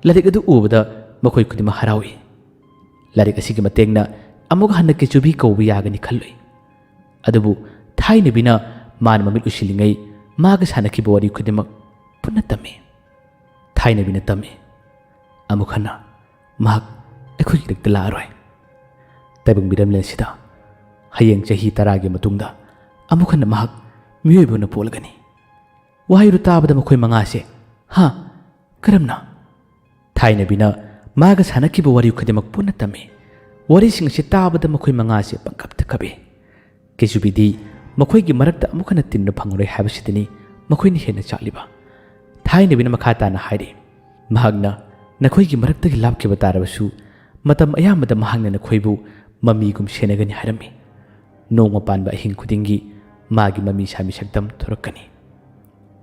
ꯂꯥꯏꯔꯤꯛ ꯑꯗꯨ ꯎꯕꯗ ꯃꯈꯣꯏ ꯈꯨꯗꯤꯡꯃꯛ ꯍꯔꯥꯎꯏ꯫ ꯂꯥꯏꯔꯤꯛ ꯑꯁꯤꯒꯤ ꯃꯇꯦꯡꯅ ꯑꯃꯨꯛ ꯍꯟꯅ ꯀꯦꯆꯨꯕꯤ ꯀꯧꯕ ꯌꯥꯒꯅꯤ ꯈꯜꯂꯨꯏ꯫ ꯑꯗꯨꯕꯨ ꯊꯥꯏꯅꯕꯤꯅ ꯃꯥꯅ ꯃꯃꯤꯠ ꯎꯏꯁꯤꯜꯂꯤꯉꯩ ꯃꯥꯒ ꯁꯥꯟꯅꯈꯤꯕ ꯋꯥꯔꯤ ꯈꯨꯗꯤꯡꯃꯛ ꯄꯨꯟꯅ ꯇꯝꯃꯤ꯫ ꯊꯥꯏꯅꯕꯤꯅ ꯇꯝꯃꯤ, "ꯑꯃꯨꯛ ꯍꯟꯅ ꯃꯍꯥꯛ ꯑꯩꯈꯣꯏꯒꯤ ꯏꯔꯛꯇ ꯂꯥꯛꯑꯔꯣꯏ꯫ ꯇꯥꯏꯕꯪ ꯃꯤꯔꯝꯂꯦꯟꯁꯤꯗ ꯍꯌꯦꯡ ꯆꯍꯤ ꯇꯔꯥꯒꯤ ꯃꯇꯨꯡꯗ ꯑꯃꯨꯛ ꯍꯟꯅ ꯃꯍꯥꯛ ꯃꯤꯑꯣꯏꯕ ꯑꯣꯏꯅ ꯄꯣꯛꯂꯒꯅꯤ"꯫ ꯋꯥꯍꯩꯗꯨ ꯇꯥꯕꯗ ꯃꯈꯣꯏ ꯃꯉꯥꯁꯦ, "ꯍꯥ? ꯀꯔꯝꯅ?" ꯊꯥꯏꯅꯕꯤꯅ ꯃꯥꯒ ꯁꯥꯟꯅꯈꯤꯕ ꯋꯥꯔꯤ ꯈꯨꯗꯤꯡꯃꯛ ꯄꯨꯟꯅ ꯇꯝꯃꯤ꯫ ꯋꯥꯔꯤꯁꯤꯡ ꯑꯁꯤ ꯇꯥꯕꯗ ꯃꯈꯣꯏ ꯃꯉꯥꯁꯦ ꯄꯪꯀꯞꯇ ꯀꯞꯏ꯫ ꯀꯦꯆꯨꯕꯤꯗꯤ ꯃꯈꯣꯏꯒꯤ ꯃꯔꯛꯇ ꯑꯃꯨꯛ ꯍꯟꯅ ꯇꯤꯟꯕ ꯐꯪꯉꯔꯣꯏ ꯍꯥꯏꯕꯁꯤꯗꯅꯤ ꯃꯈꯣꯏꯅ ꯍꯦꯟꯅ ꯆꯥꯛꯂꯤꯕ꯫ ꯊꯥꯏꯅꯕꯤꯅ ꯃꯈꯥ ꯇꯥꯅ ꯍꯥꯏꯔꯤ, "ꯃꯍꯥꯛꯅ ꯅꯈꯣꯏꯒꯤ ꯃꯔꯛꯇꯒꯤ ꯂꯥꯞꯈꯤꯕ ꯇꯥꯔꯕꯁꯨ, ꯃꯇꯝ ꯑꯌꯥꯝꯕꯗ ꯃꯍꯥꯛꯅ ꯅꯈꯣꯏꯕꯨ ꯃꯃꯤꯒꯨꯝ ꯁꯦꯟꯅꯒꯅꯤ ꯍꯥꯏꯔꯝꯃꯤ꯫ ꯅꯣꯡꯃ ꯄꯥꯟꯕ ꯑꯍꯤꯡ ꯈꯨꯗꯤꯡꯒꯤ ꯃꯥꯒꯤ ꯃꯃꯤ ꯁꯥꯃꯤ ꯁꯛꯇꯝ ꯊꯣꯔꯛꯀꯅꯤ꯫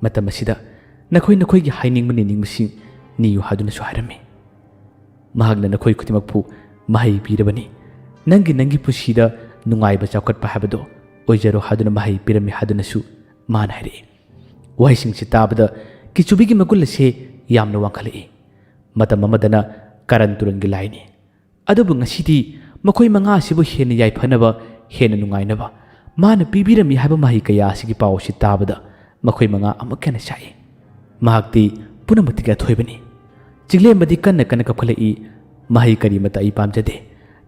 ꯃꯇꯝ ꯑꯁꯤꯗ ꯅꯈꯣꯏ ꯅꯈꯣꯏꯒꯤ ꯍꯥꯏꯅꯤꯡꯕ ꯅꯤꯅꯤꯡꯕꯁꯤꯡ ꯅꯤꯌꯨ" ꯍꯥꯏꯗꯨꯅꯁꯨ ꯍꯥꯏꯔꯝꯃꯤ꯫ "ꯃꯍꯥꯛꯅ ꯅꯈꯣꯏ ꯈꯨꯗꯤꯡꯃꯛꯄꯨ ꯃꯍꯩ ꯄꯤꯔꯕꯅꯤ꯫ ꯅꯪꯒꯤ ꯅꯪꯒꯤ ꯄꯨꯟꯁꯤꯗ ꯅꯨꯡꯉꯥꯏꯕ ꯆꯥꯎꯈꯠꯄ ꯍꯥꯏꯕꯗꯨ ꯑꯣꯏꯖꯔꯣ" ꯍꯥꯏꯗꯨꯅ ꯃꯍꯩ ꯄꯤꯔꯝꯃꯤ ꯍꯥꯏꯗꯨꯅꯁꯨ ꯃꯥꯅ ꯍꯥꯏꯔꯛꯏ꯫ ꯋꯥꯍꯩꯁꯤꯡꯁꯤ ꯇꯥꯕꯗ ꯀꯤꯆꯨꯕꯤꯒꯤ ꯃꯒꯨꯟ ꯑꯁꯦ ꯌꯥꯝꯅ ꯋꯥꯡꯈꯠꯂꯛꯏ꯫ ꯃꯇꯝ ꯑꯃꯗꯅ ꯀꯥꯔꯟ ꯇꯨꯔꯟꯒꯤ ꯂꯥꯏꯅꯤ, ꯑꯗꯨꯕꯨ ꯉꯁꯤꯗꯤ ꯃꯈꯣꯏ ꯃꯉꯥ ꯑꯁꯤꯕꯨ ꯍꯦꯟꯅ ꯌꯥꯏꯐꯅꯕ, ꯍꯦꯟꯅ ꯅꯨꯡꯉꯥꯏꯅꯕ ꯃꯥꯅ ꯄꯤꯕꯤꯔꯝꯃꯤ ꯍꯥꯏꯕ ꯃꯍꯩ ꯀꯌꯥ ꯑꯁꯤꯒꯤ ꯄꯥꯎ ꯑꯁꯤ ꯇꯥꯕꯗ ꯃꯈꯣꯏ ꯃꯉꯥ ꯑꯃꯨꯛꯀ ꯍꯦꯟꯅ ꯆꯥꯛꯏ꯫ ꯃꯍꯥꯛꯇꯤ ꯄꯨꯝꯅꯃꯛꯇꯒꯤ ꯑꯊꯣꯏꯕꯅꯤ꯫ ꯆꯤꯡꯂꯦꯝꯕꯗꯤ ꯀꯟꯅ ꯀꯟꯅ ꯀꯞꯈꯠꯂꯛꯏ, "ꯃꯍꯩ ꯀꯔꯤꯃꯇ ꯑꯩ ꯄꯥꯝꯖꯗꯦ꯫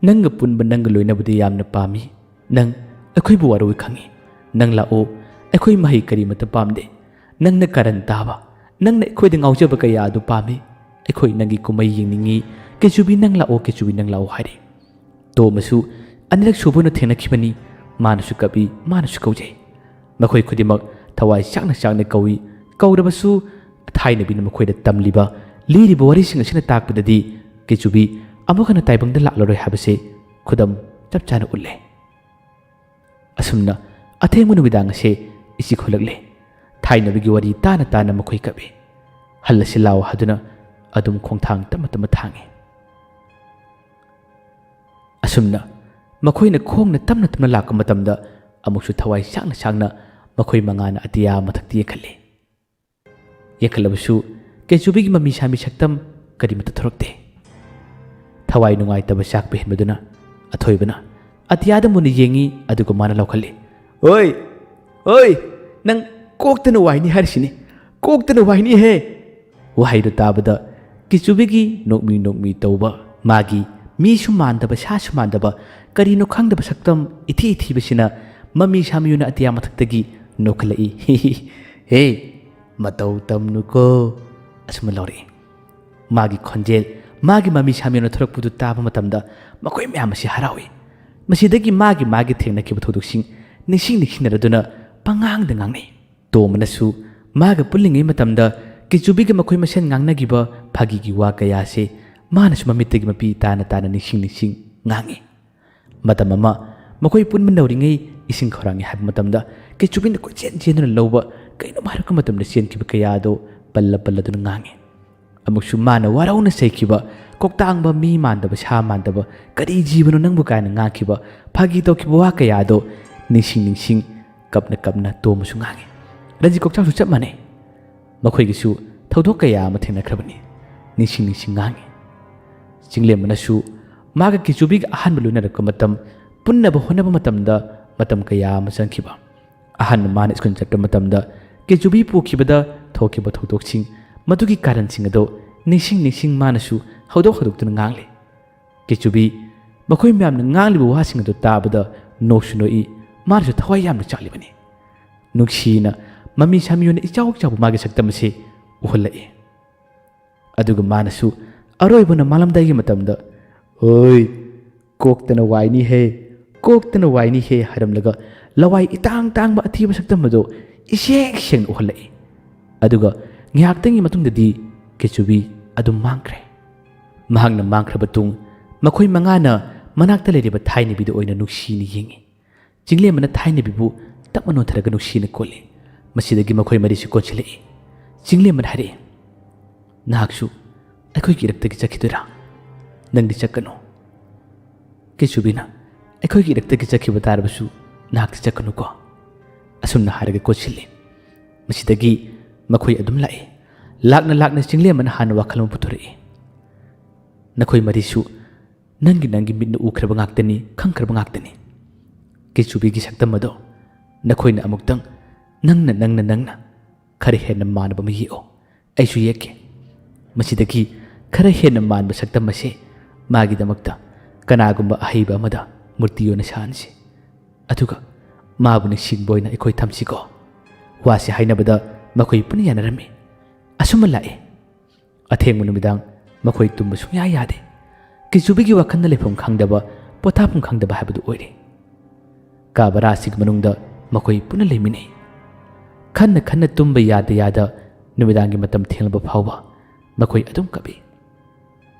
ꯅꯪꯒ ꯄꯨꯟꯕ, ꯅꯪꯒ ꯂꯣꯏꯅꯕꯗꯤ ꯌꯥꯝꯅ ꯄꯥꯝꯃꯤ꯫ ꯅꯪ ꯑꯩꯈꯣꯏꯕꯨ ꯋꯥꯔꯧꯏ ꯈꯪꯏ꯫ ꯅꯪ ꯂꯥꯛꯑꯣ, ꯑꯩꯈꯣꯏ ꯃꯍꯩ ꯀꯔꯤꯃꯇ ꯄꯥꯝꯗꯦ꯫ ꯅꯪꯅ ꯀꯥꯔꯟ ꯇꯥꯕ, ꯅꯪꯅ ꯑꯩꯈꯣꯏꯗ ꯉꯥꯎꯖꯕ ꯀꯌꯥ ꯑꯗꯨ ꯄꯥꯝꯃꯤ꯫ ꯑꯩꯈꯣꯏ ꯅꯪꯒꯤ ꯀꯨꯝꯍꯩ ꯌꯦꯡꯅꯤꯡꯏ꯫ ꯀꯦꯆꯨꯕꯤ ꯅꯪ ꯂꯥꯛꯑꯣ, ꯀꯦꯆꯨꯕꯤ ꯅꯪ ꯂꯥꯛꯑꯣ" ꯍꯥꯏꯔꯤ꯫ ꯇꯣꯝꯕꯁꯨ ꯑꯅꯤꯔꯛ ꯁꯨꯕ ꯑꯣꯏꯅ ꯊꯦꯡꯅꯈꯤꯕꯅꯤ꯫ ꯃꯥꯅꯁꯨ ꯀꯞꯏ, ꯃꯥꯅꯁꯨ ꯀꯧꯖꯩ꯫ ꯃꯈꯣꯏ ꯈꯨꯗꯤꯡꯃꯛ ꯊꯋꯥꯏ ꯆꯥꯛꯅ ꯆꯥꯛꯅ ꯀꯧꯏ꯫ ꯀꯧꯔꯕꯁꯨ ꯊꯥꯏꯅꯕꯤꯅ ꯃꯈꯣꯏꯗ ꯇꯝꯂꯤꯕ, ꯂꯤꯔꯤꯕ ꯋꯥꯔꯤꯁꯤꯡ ꯑꯁꯤꯅ ꯇꯥꯛꯄꯗꯗꯤ ꯀꯦꯆꯨꯕꯤ ꯑꯃꯨꯛ ꯍꯟꯅ ꯇꯥꯏꯕꯪꯗ ꯂꯥꯛꯂꯔꯣꯏ ꯍꯥꯏꯕꯁꯦ ꯈꯨꯗꯝ ꯆꯞ ꯆꯥꯅ ꯎꯠꯂꯦ꯫ ꯑꯁꯨꯝꯅ ꯑꯊꯦꯡꯕ ꯅꯨꯃꯤꯗꯥꯡ ꯑꯁꯦ ꯏꯆꯤꯛ ꯍꯨꯜꯂꯛꯂꯦ꯫ ꯊꯥꯏꯅꯕꯤꯒꯤ ꯋꯥꯔꯤ ꯇꯥꯅ ꯇꯥꯅ ꯃꯈꯣꯏ ꯀꯞꯏ꯫ "ꯍꯜꯂꯁꯤ ꯂꯥꯎ" ꯍꯥꯏꯗꯨꯅ ꯑꯗꯨꯝ ꯈꯣꯡꯊꯥꯡ ꯇꯞꯅ ꯇꯞꯅ ꯊꯥꯡꯏ꯫ ꯑꯁꯨꯝꯅ ꯃꯈꯣꯏꯅ ꯈꯣꯡꯅ ꯇꯞꯅ ꯇꯞꯅ ꯂꯥꯛꯄ ꯃꯇꯝꯗ ꯑꯃꯨꯛꯁꯨ ꯊꯋꯥꯏ ꯆꯥꯛꯅ ꯆꯥꯛꯅ ꯃꯈꯣꯏ ꯃꯉꯥꯅ ꯑꯇꯤꯌꯥ ꯃꯊꯛꯇ ꯌꯦꯡꯈꯠꯂꯤ꯫ ꯌꯦꯡꯈꯠꯂꯕꯁꯨ ꯀꯦꯆꯨꯕꯤꯒꯤ ꯃꯃꯤ ꯁꯥꯃꯤ ꯁꯛꯇꯝ ꯀꯔꯤꯃꯠꯇ ꯊꯣꯔꯛꯇꯦ꯫ ꯊꯋꯥꯏ ꯅꯨꯡꯉꯥꯏꯇꯕ ꯆꯥꯛꯄ ꯍꯦꯟꯕꯗꯨꯅ ꯑꯊꯣꯏꯕꯅ ꯑꯇꯤꯌꯥꯗ ꯃꯨꯟꯅ ꯌꯦꯡꯏ, ꯑꯗꯨꯒ ꯃꯥꯅ ꯂꯥꯎꯈꯠꯂꯤ, "ꯑꯣꯏ, ꯑꯣꯏ, ꯅꯪ ꯀꯣꯛꯇꯅ ꯋꯥꯏꯅꯤ ꯍꯥꯏꯔꯤꯁꯤꯅꯤ, ꯀꯣꯛꯇꯅ ꯋꯥꯏꯅꯤꯍꯦ!" ꯋꯥꯍꯩꯗꯨ ꯇꯥꯕꯗ ꯀꯤꯆꯨꯕꯤꯒꯤ ꯅꯣꯛꯃꯤ ꯅꯣꯛꯃꯤ ꯇꯧꯕ, ꯃꯥꯒꯤ ꯃꯤꯁꯨ ꯃꯥꯟꯗꯕ, ꯁꯥꯁꯨ ꯃꯥꯟꯗꯕ, ꯀꯔꯤꯅꯣ ꯈꯪꯗꯕ ꯁꯛꯇꯝ ꯏꯊꯤ ꯏꯊꯤꯕꯁꯤꯅ ꯃꯃꯤ ꯁꯥꯃꯤꯌꯨꯅ ꯑꯇꯤꯌꯥ ꯃꯊꯛꯇꯒꯤ ꯅꯣꯛꯈꯠꯂꯛꯏ꯫ "ꯍꯦ, ꯃꯇꯧ ꯇꯝꯅꯨꯀꯣ!" ꯑꯁꯨꯝꯅ ꯂꯧꯔꯛꯏ꯫ ꯃꯥꯒꯤ ꯈꯣꯟꯖꯦꯜ, ꯃꯥꯒꯤ ꯃꯃꯤ ꯁꯥꯃꯤꯌꯨꯅ ꯊꯣꯔꯛꯄꯗꯨ ꯇꯥꯕ ꯃꯇꯝꯗ ꯃꯈꯣꯏ ꯃꯌꯥꯝ ꯑꯁꯤ ꯍꯔꯥꯎꯏ꯫ ꯃꯁꯤꯗꯒꯤ ꯃꯥꯒꯤ ꯃꯥꯒꯤ ꯊꯦꯡꯅꯈꯤꯕ ꯊꯧꯗꯣꯛꯁꯤꯡ ꯅꯤꯡꯁꯤꯡ ꯅꯤꯡꯁꯤꯡꯅꯔꯗꯨꯅ ꯄꯉꯥꯡꯗ ꯉꯥꯡꯅꯩ꯫ ꯇꯣꯝꯕꯅꯁꯨ ꯃꯥꯒ ꯄꯨꯜꯂꯤꯉꯩ ꯃꯇꯝꯗ ꯀꯤꯆꯨꯕꯤꯒ ꯃꯈꯣꯏ ꯃꯁꯦꯟ ꯉꯥꯡꯅꯈꯤꯕ ꯐꯥꯒꯤꯒꯤ ꯋꯥ ꯀꯌꯥꯁꯦ ꯃꯥꯅꯁꯨ ꯃꯃꯤꯠꯇꯒꯤ ꯃꯄꯤ ꯇꯥꯅ ꯇꯥꯅ ꯅꯤꯡꯁꯤꯡ ꯅꯤꯡꯁꯤꯡ ꯉꯥꯡꯏ꯫ ꯃꯇꯝ ꯑꯃ ꯃꯈꯣꯏ ꯄꯨꯟꯕ ꯅꯧꯔꯤꯉꯩ ꯏꯁꯤꯡ ꯈꯧꯔꯥꯡꯉꯤ ꯍꯥꯏꯕ ꯃꯇꯝꯗ ꯀꯤꯆꯨꯕꯤꯅ ꯀꯣꯏꯆꯦꯟ ꯆꯦꯟꯗꯨꯅ ꯂꯧꯕ, ꯀꯩꯅꯣꯝ ꯍꯥꯏꯔꯛꯄ ꯃꯇꯝꯗ ꯆꯦꯟꯈꯤꯕ ꯀꯌꯥ ꯑꯗꯨ ꯄꯜꯂ ꯄꯜꯂꯗꯨꯅ ꯉꯥꯡꯏ꯫ ꯑꯃꯨꯛꯁꯨ ꯃꯥꯅ ꯋꯥꯔꯧꯅ ꯆꯩꯈꯤꯕ, "ꯀꯣꯛꯇꯥꯡꯕ, ꯃꯤ ꯃꯥꯟꯗꯕ, ꯁꯥ ꯃꯥꯟꯗꯕ, ꯀꯔꯤ ꯖꯤꯕꯅꯣ ꯅꯪꯕꯨ?" ꯀꯥꯏꯅ ꯉꯥꯡꯈꯤꯕ, ꯐꯥꯒꯤ ꯇꯧꯈꯤꯕ ꯋꯥ ꯀꯌꯥ ꯑꯗꯨ ꯅꯤꯡꯁꯤꯡ ꯅꯤꯡꯁꯤꯡ ꯀꯞꯅ ꯀꯞꯅ ꯇꯣꯝꯕꯁꯨ ꯉꯥꯡꯏ꯫ ꯔꯟꯖꯤꯠ ꯀꯣꯛꯆꯥꯎꯁꯨ ꯆꯞ ꯃꯥꯟꯅꯩ꯫ ꯃꯈꯣꯏꯒꯤꯁꯨ ꯊꯧꯗꯣꯛ ꯀꯌꯥ ꯑꯃ ꯊꯦꯡꯅꯈ꯭ꯔꯕꯅꯤ꯫ ꯅꯤꯡꯁꯤꯡ ꯅꯤꯡꯁꯤꯡ ꯉꯥꯡꯏ꯫ ꯆꯤꯡꯂꯦꯝꯕꯅꯁꯨ ꯃꯥꯒ ꯀꯤꯆꯨꯕꯤꯒ ꯑꯍꯥꯟꯕ ꯂꯣꯏꯅꯔꯛꯄ ꯃꯇꯝ, ꯄꯨꯟꯅꯕ ꯍꯣꯠꯅꯕ ꯃꯇꯝꯗ ꯃꯇꯝ ꯀꯌꯥ ꯑꯃ ꯆꯪꯈꯤꯕ꯫ ꯑꯍꯥꯟꯕ ꯃꯥꯅ ꯁ꯭ꯀꯨꯜ ꯆꯠꯄ ꯃꯇꯝꯗ ꯀꯤꯆꯨꯕꯤ ꯄꯨꯈꯤꯕꯗ ꯊꯣꯛꯈꯤꯕ ꯊꯧꯗꯣꯛꯁꯤꯡ, ꯃꯗꯨꯒꯤ ꯀꯥꯔꯟꯁꯤꯡ ꯑꯗꯨ ꯅꯤꯡꯁꯤꯡ ꯅꯤꯡꯁꯤꯡ ꯃꯥꯅꯁꯨ ꯍꯧꯗꯣꯛ ꯍꯧꯗꯣꯛꯇꯨꯅ ꯉꯥꯡꯂꯤ꯫ ꯀꯤꯆꯨꯕꯤ ꯃꯈꯣꯏ ꯃꯌꯥꯝꯅ ꯉꯥꯡꯂꯤꯕ ꯋꯥꯁꯤꯡ ꯑꯗꯨ ꯇꯥꯕꯗ ꯅꯣꯛꯁꯨ ꯅꯣꯛꯏ, ꯃꯥꯅꯁꯨ ꯊꯋꯥꯏ ꯌꯥꯝꯅ ꯆꯥꯛꯂꯤꯕꯅꯤ꯫ ꯅꯨꯡꯁꯤꯅ ꯃꯃꯤ ꯁꯥꯃꯤꯌꯨꯅ ꯏꯆꯥꯎ ꯆꯥꯎꯕ ꯃꯥꯒꯤ ꯁꯛꯇꯝ ꯑꯁꯤ ꯎꯍꯜꯂꯛꯏ꯫ ꯑꯗꯨꯒ ꯃꯥꯅꯁꯨ ꯑꯔꯣꯏꯕꯅ ꯃꯥꯂꯝꯗꯥꯏꯒꯤ ꯃꯇꯝꯗ, "ꯑꯣꯏ, ꯀꯣꯛꯇꯅ ꯋꯥꯏꯅꯤ ꯍꯦ, ꯀꯣꯛꯇꯅ ꯋꯥꯏꯅꯤ ꯍꯦ" ꯍꯥꯏꯔꯝꯂꯒ ꯂꯋꯥꯏ ꯏꯇꯥꯡ ꯇꯥꯡꯕ ꯑꯊꯤꯕ ꯁꯛꯇꯝ ꯑꯗꯨ ꯏꯁꯦꯡ ꯁꯦꯡꯅ ꯎꯍꯜꯂꯛꯏ꯫ ꯑꯗꯨꯒ ꯉꯥꯏꯍꯥꯛꯇꯪꯒꯤ ꯃꯇꯨꯡꯗꯗꯤ ꯀꯦꯆꯨꯕꯤ ꯑꯗꯨꯝ ꯃꯥꯡꯈ꯭ꯔꯦ꯫ ꯃꯍꯥꯛꯅ ꯃꯥꯡꯈ꯭ꯔꯕ ꯇꯨꯡ ꯃꯈꯣꯏ ꯃꯉꯥꯅ ꯃꯅꯥꯛꯇ ꯂꯩꯔꯤꯕ ꯊꯥꯏꯅꯕꯤꯗꯨ ꯑꯣꯏꯅ ꯅꯨꯡꯁꯤꯅ ꯌꯦꯡꯏ꯫ ꯆꯤꯡꯂꯦꯝꯕꯅ ꯊꯥꯏꯅꯕꯤꯕꯨ ꯇꯞꯅ ꯅꯣꯟꯊꯔꯒ ꯅꯨꯡꯁꯤꯅ ꯀꯣꯜꯂꯤ꯫ ꯃꯁꯤꯗꯒꯤ ꯃꯈꯣꯏ ꯃꯔꯤꯁꯨ ꯀꯣꯟꯁꯤꯜꯂꯛꯏ꯫ ꯆꯤꯡꯂꯦꯝꯕꯅ ꯍꯥꯏꯔꯛꯏ, "ꯅꯍꯥꯛꯁꯨ ꯑꯩꯈꯣꯏꯒꯤ ꯏꯔꯛꯇꯒꯤ ꯆꯠꯈꯤꯗꯣꯏꯔꯥ? ꯅꯪꯗꯤ ꯆꯠꯀꯅꯨ꯫" ꯀꯦꯆꯨꯕꯤꯅ, "ꯑꯩꯈꯣꯏꯒꯤ ꯏꯔꯛꯇꯒꯤ ꯆꯠꯈꯤꯕ ꯇꯥꯔꯕꯁꯨ ꯅꯍꯥꯛꯇꯤ ꯆꯠꯀꯅꯨꯀꯣ?" ꯑꯁꯨꯝꯅ ꯍꯥꯏꯔꯒ ꯀꯣꯟꯁꯤꯜꯂꯤ꯫ ꯃꯁꯤꯗꯒꯤ ꯃꯈꯣꯏ ꯑꯗꯨꯝ ꯂꯥꯛꯏ꯫ ꯂꯥꯛꯅ ꯂꯥꯛꯅ ꯆꯤꯡꯂꯦꯝꯕꯅ ꯍꯥꯟꯅ ꯋꯥꯈꯜ ꯑꯃ ꯄꯨꯊꯣꯔꯛꯏ꯫ "ꯅꯈꯣꯏ ꯃꯔꯤꯁꯨ ꯅꯪꯒꯤ ꯅꯪꯒꯤ ꯃꯤꯠꯅ ꯎꯈ꯭ꯔꯕ ꯉꯥꯛꯇꯅꯤ, ꯈꯪꯈ꯭ꯔꯕ ꯉꯥꯛꯇꯅꯤ꯫ ꯀꯦꯆꯨꯕꯤꯒꯤ ꯁꯛꯇꯝ ꯑꯗꯣ ꯅꯈꯣꯏꯅ ꯑꯃꯨꯛꯇꯪ ꯅꯪꯅ, ꯅꯪꯅ, ꯅꯪꯅ ꯈꯔ ꯍꯦꯟꯅ ꯃꯥꯟꯅꯕ ꯑꯃ ꯌꯦꯛꯑꯣ꯫ ꯑꯩꯁꯨ ꯌꯦꯛꯀꯦ꯫ ꯃꯁꯤꯗꯒꯤ ꯈꯔ ꯍꯦꯟꯅ ꯃꯥꯟꯕ ꯁꯛꯇꯝ ꯑꯁꯦ ꯃꯥꯒꯤꯗꯃꯛꯇ ꯀꯅꯥꯒꯨꯝꯕ ꯑꯍꯩꯕ ꯑꯃꯗ ꯃꯨꯔꯇꯤ ꯑꯣꯏꯅ ꯁꯥꯍꯟꯁꯤ꯫ ꯑꯗꯨꯒ ꯃꯥꯕꯨ ꯅꯤꯡꯁꯤꯡꯕ ꯑꯣꯏꯅ ꯑꯩꯈꯣꯏ ꯊꯝꯁꯤꯀꯣ꯫ ꯋꯥꯁꯤ ꯍꯥꯏꯅꯕꯗ ꯃꯈꯣꯏ ꯄꯨꯟꯅ ꯌꯥꯅꯔꯝꯃꯤ꯫ ꯑꯁꯨꯝꯅ ꯂꯥꯛꯑꯦ꯫ ꯑꯊꯦꯡꯕ ꯅꯨꯃꯤꯗꯥꯡ ꯃꯈꯣꯏ ꯇꯨꯝꯕ ꯁꯨꯡꯌꯥ ꯌꯥꯗꯦ꯫ ꯀꯤꯆꯨꯕꯤꯒꯤ ꯋꯥꯈꯜꯅ ꯂꯩꯐꯝ ꯈꯪꯗꯕ, ꯄꯣꯊꯥꯐꯝ ꯈꯪꯗꯕ ꯍꯥꯏꯕꯗꯨ ꯑꯣꯏꯔꯦ꯫ ꯀꯥ ꯕꯔꯥꯁꯤꯒꯤ ꯃꯅꯨꯡꯗ ꯃꯈꯣꯏ ꯄꯨꯟꯅ ꯂꯩꯃꯤꯟꯅꯩ꯫ ꯈꯟꯅ ꯈꯟꯅ ꯇꯨꯝꯕ ꯌꯥꯗ ꯌꯥꯗ ꯅꯨꯃꯤꯗꯥꯡꯒꯤ ꯃꯇꯝ ꯊꯦꯡꯂꯕ ꯐꯥꯎꯕ ꯃꯈꯣꯏ ꯑꯗꯨꯝ ꯀꯞꯏ꯫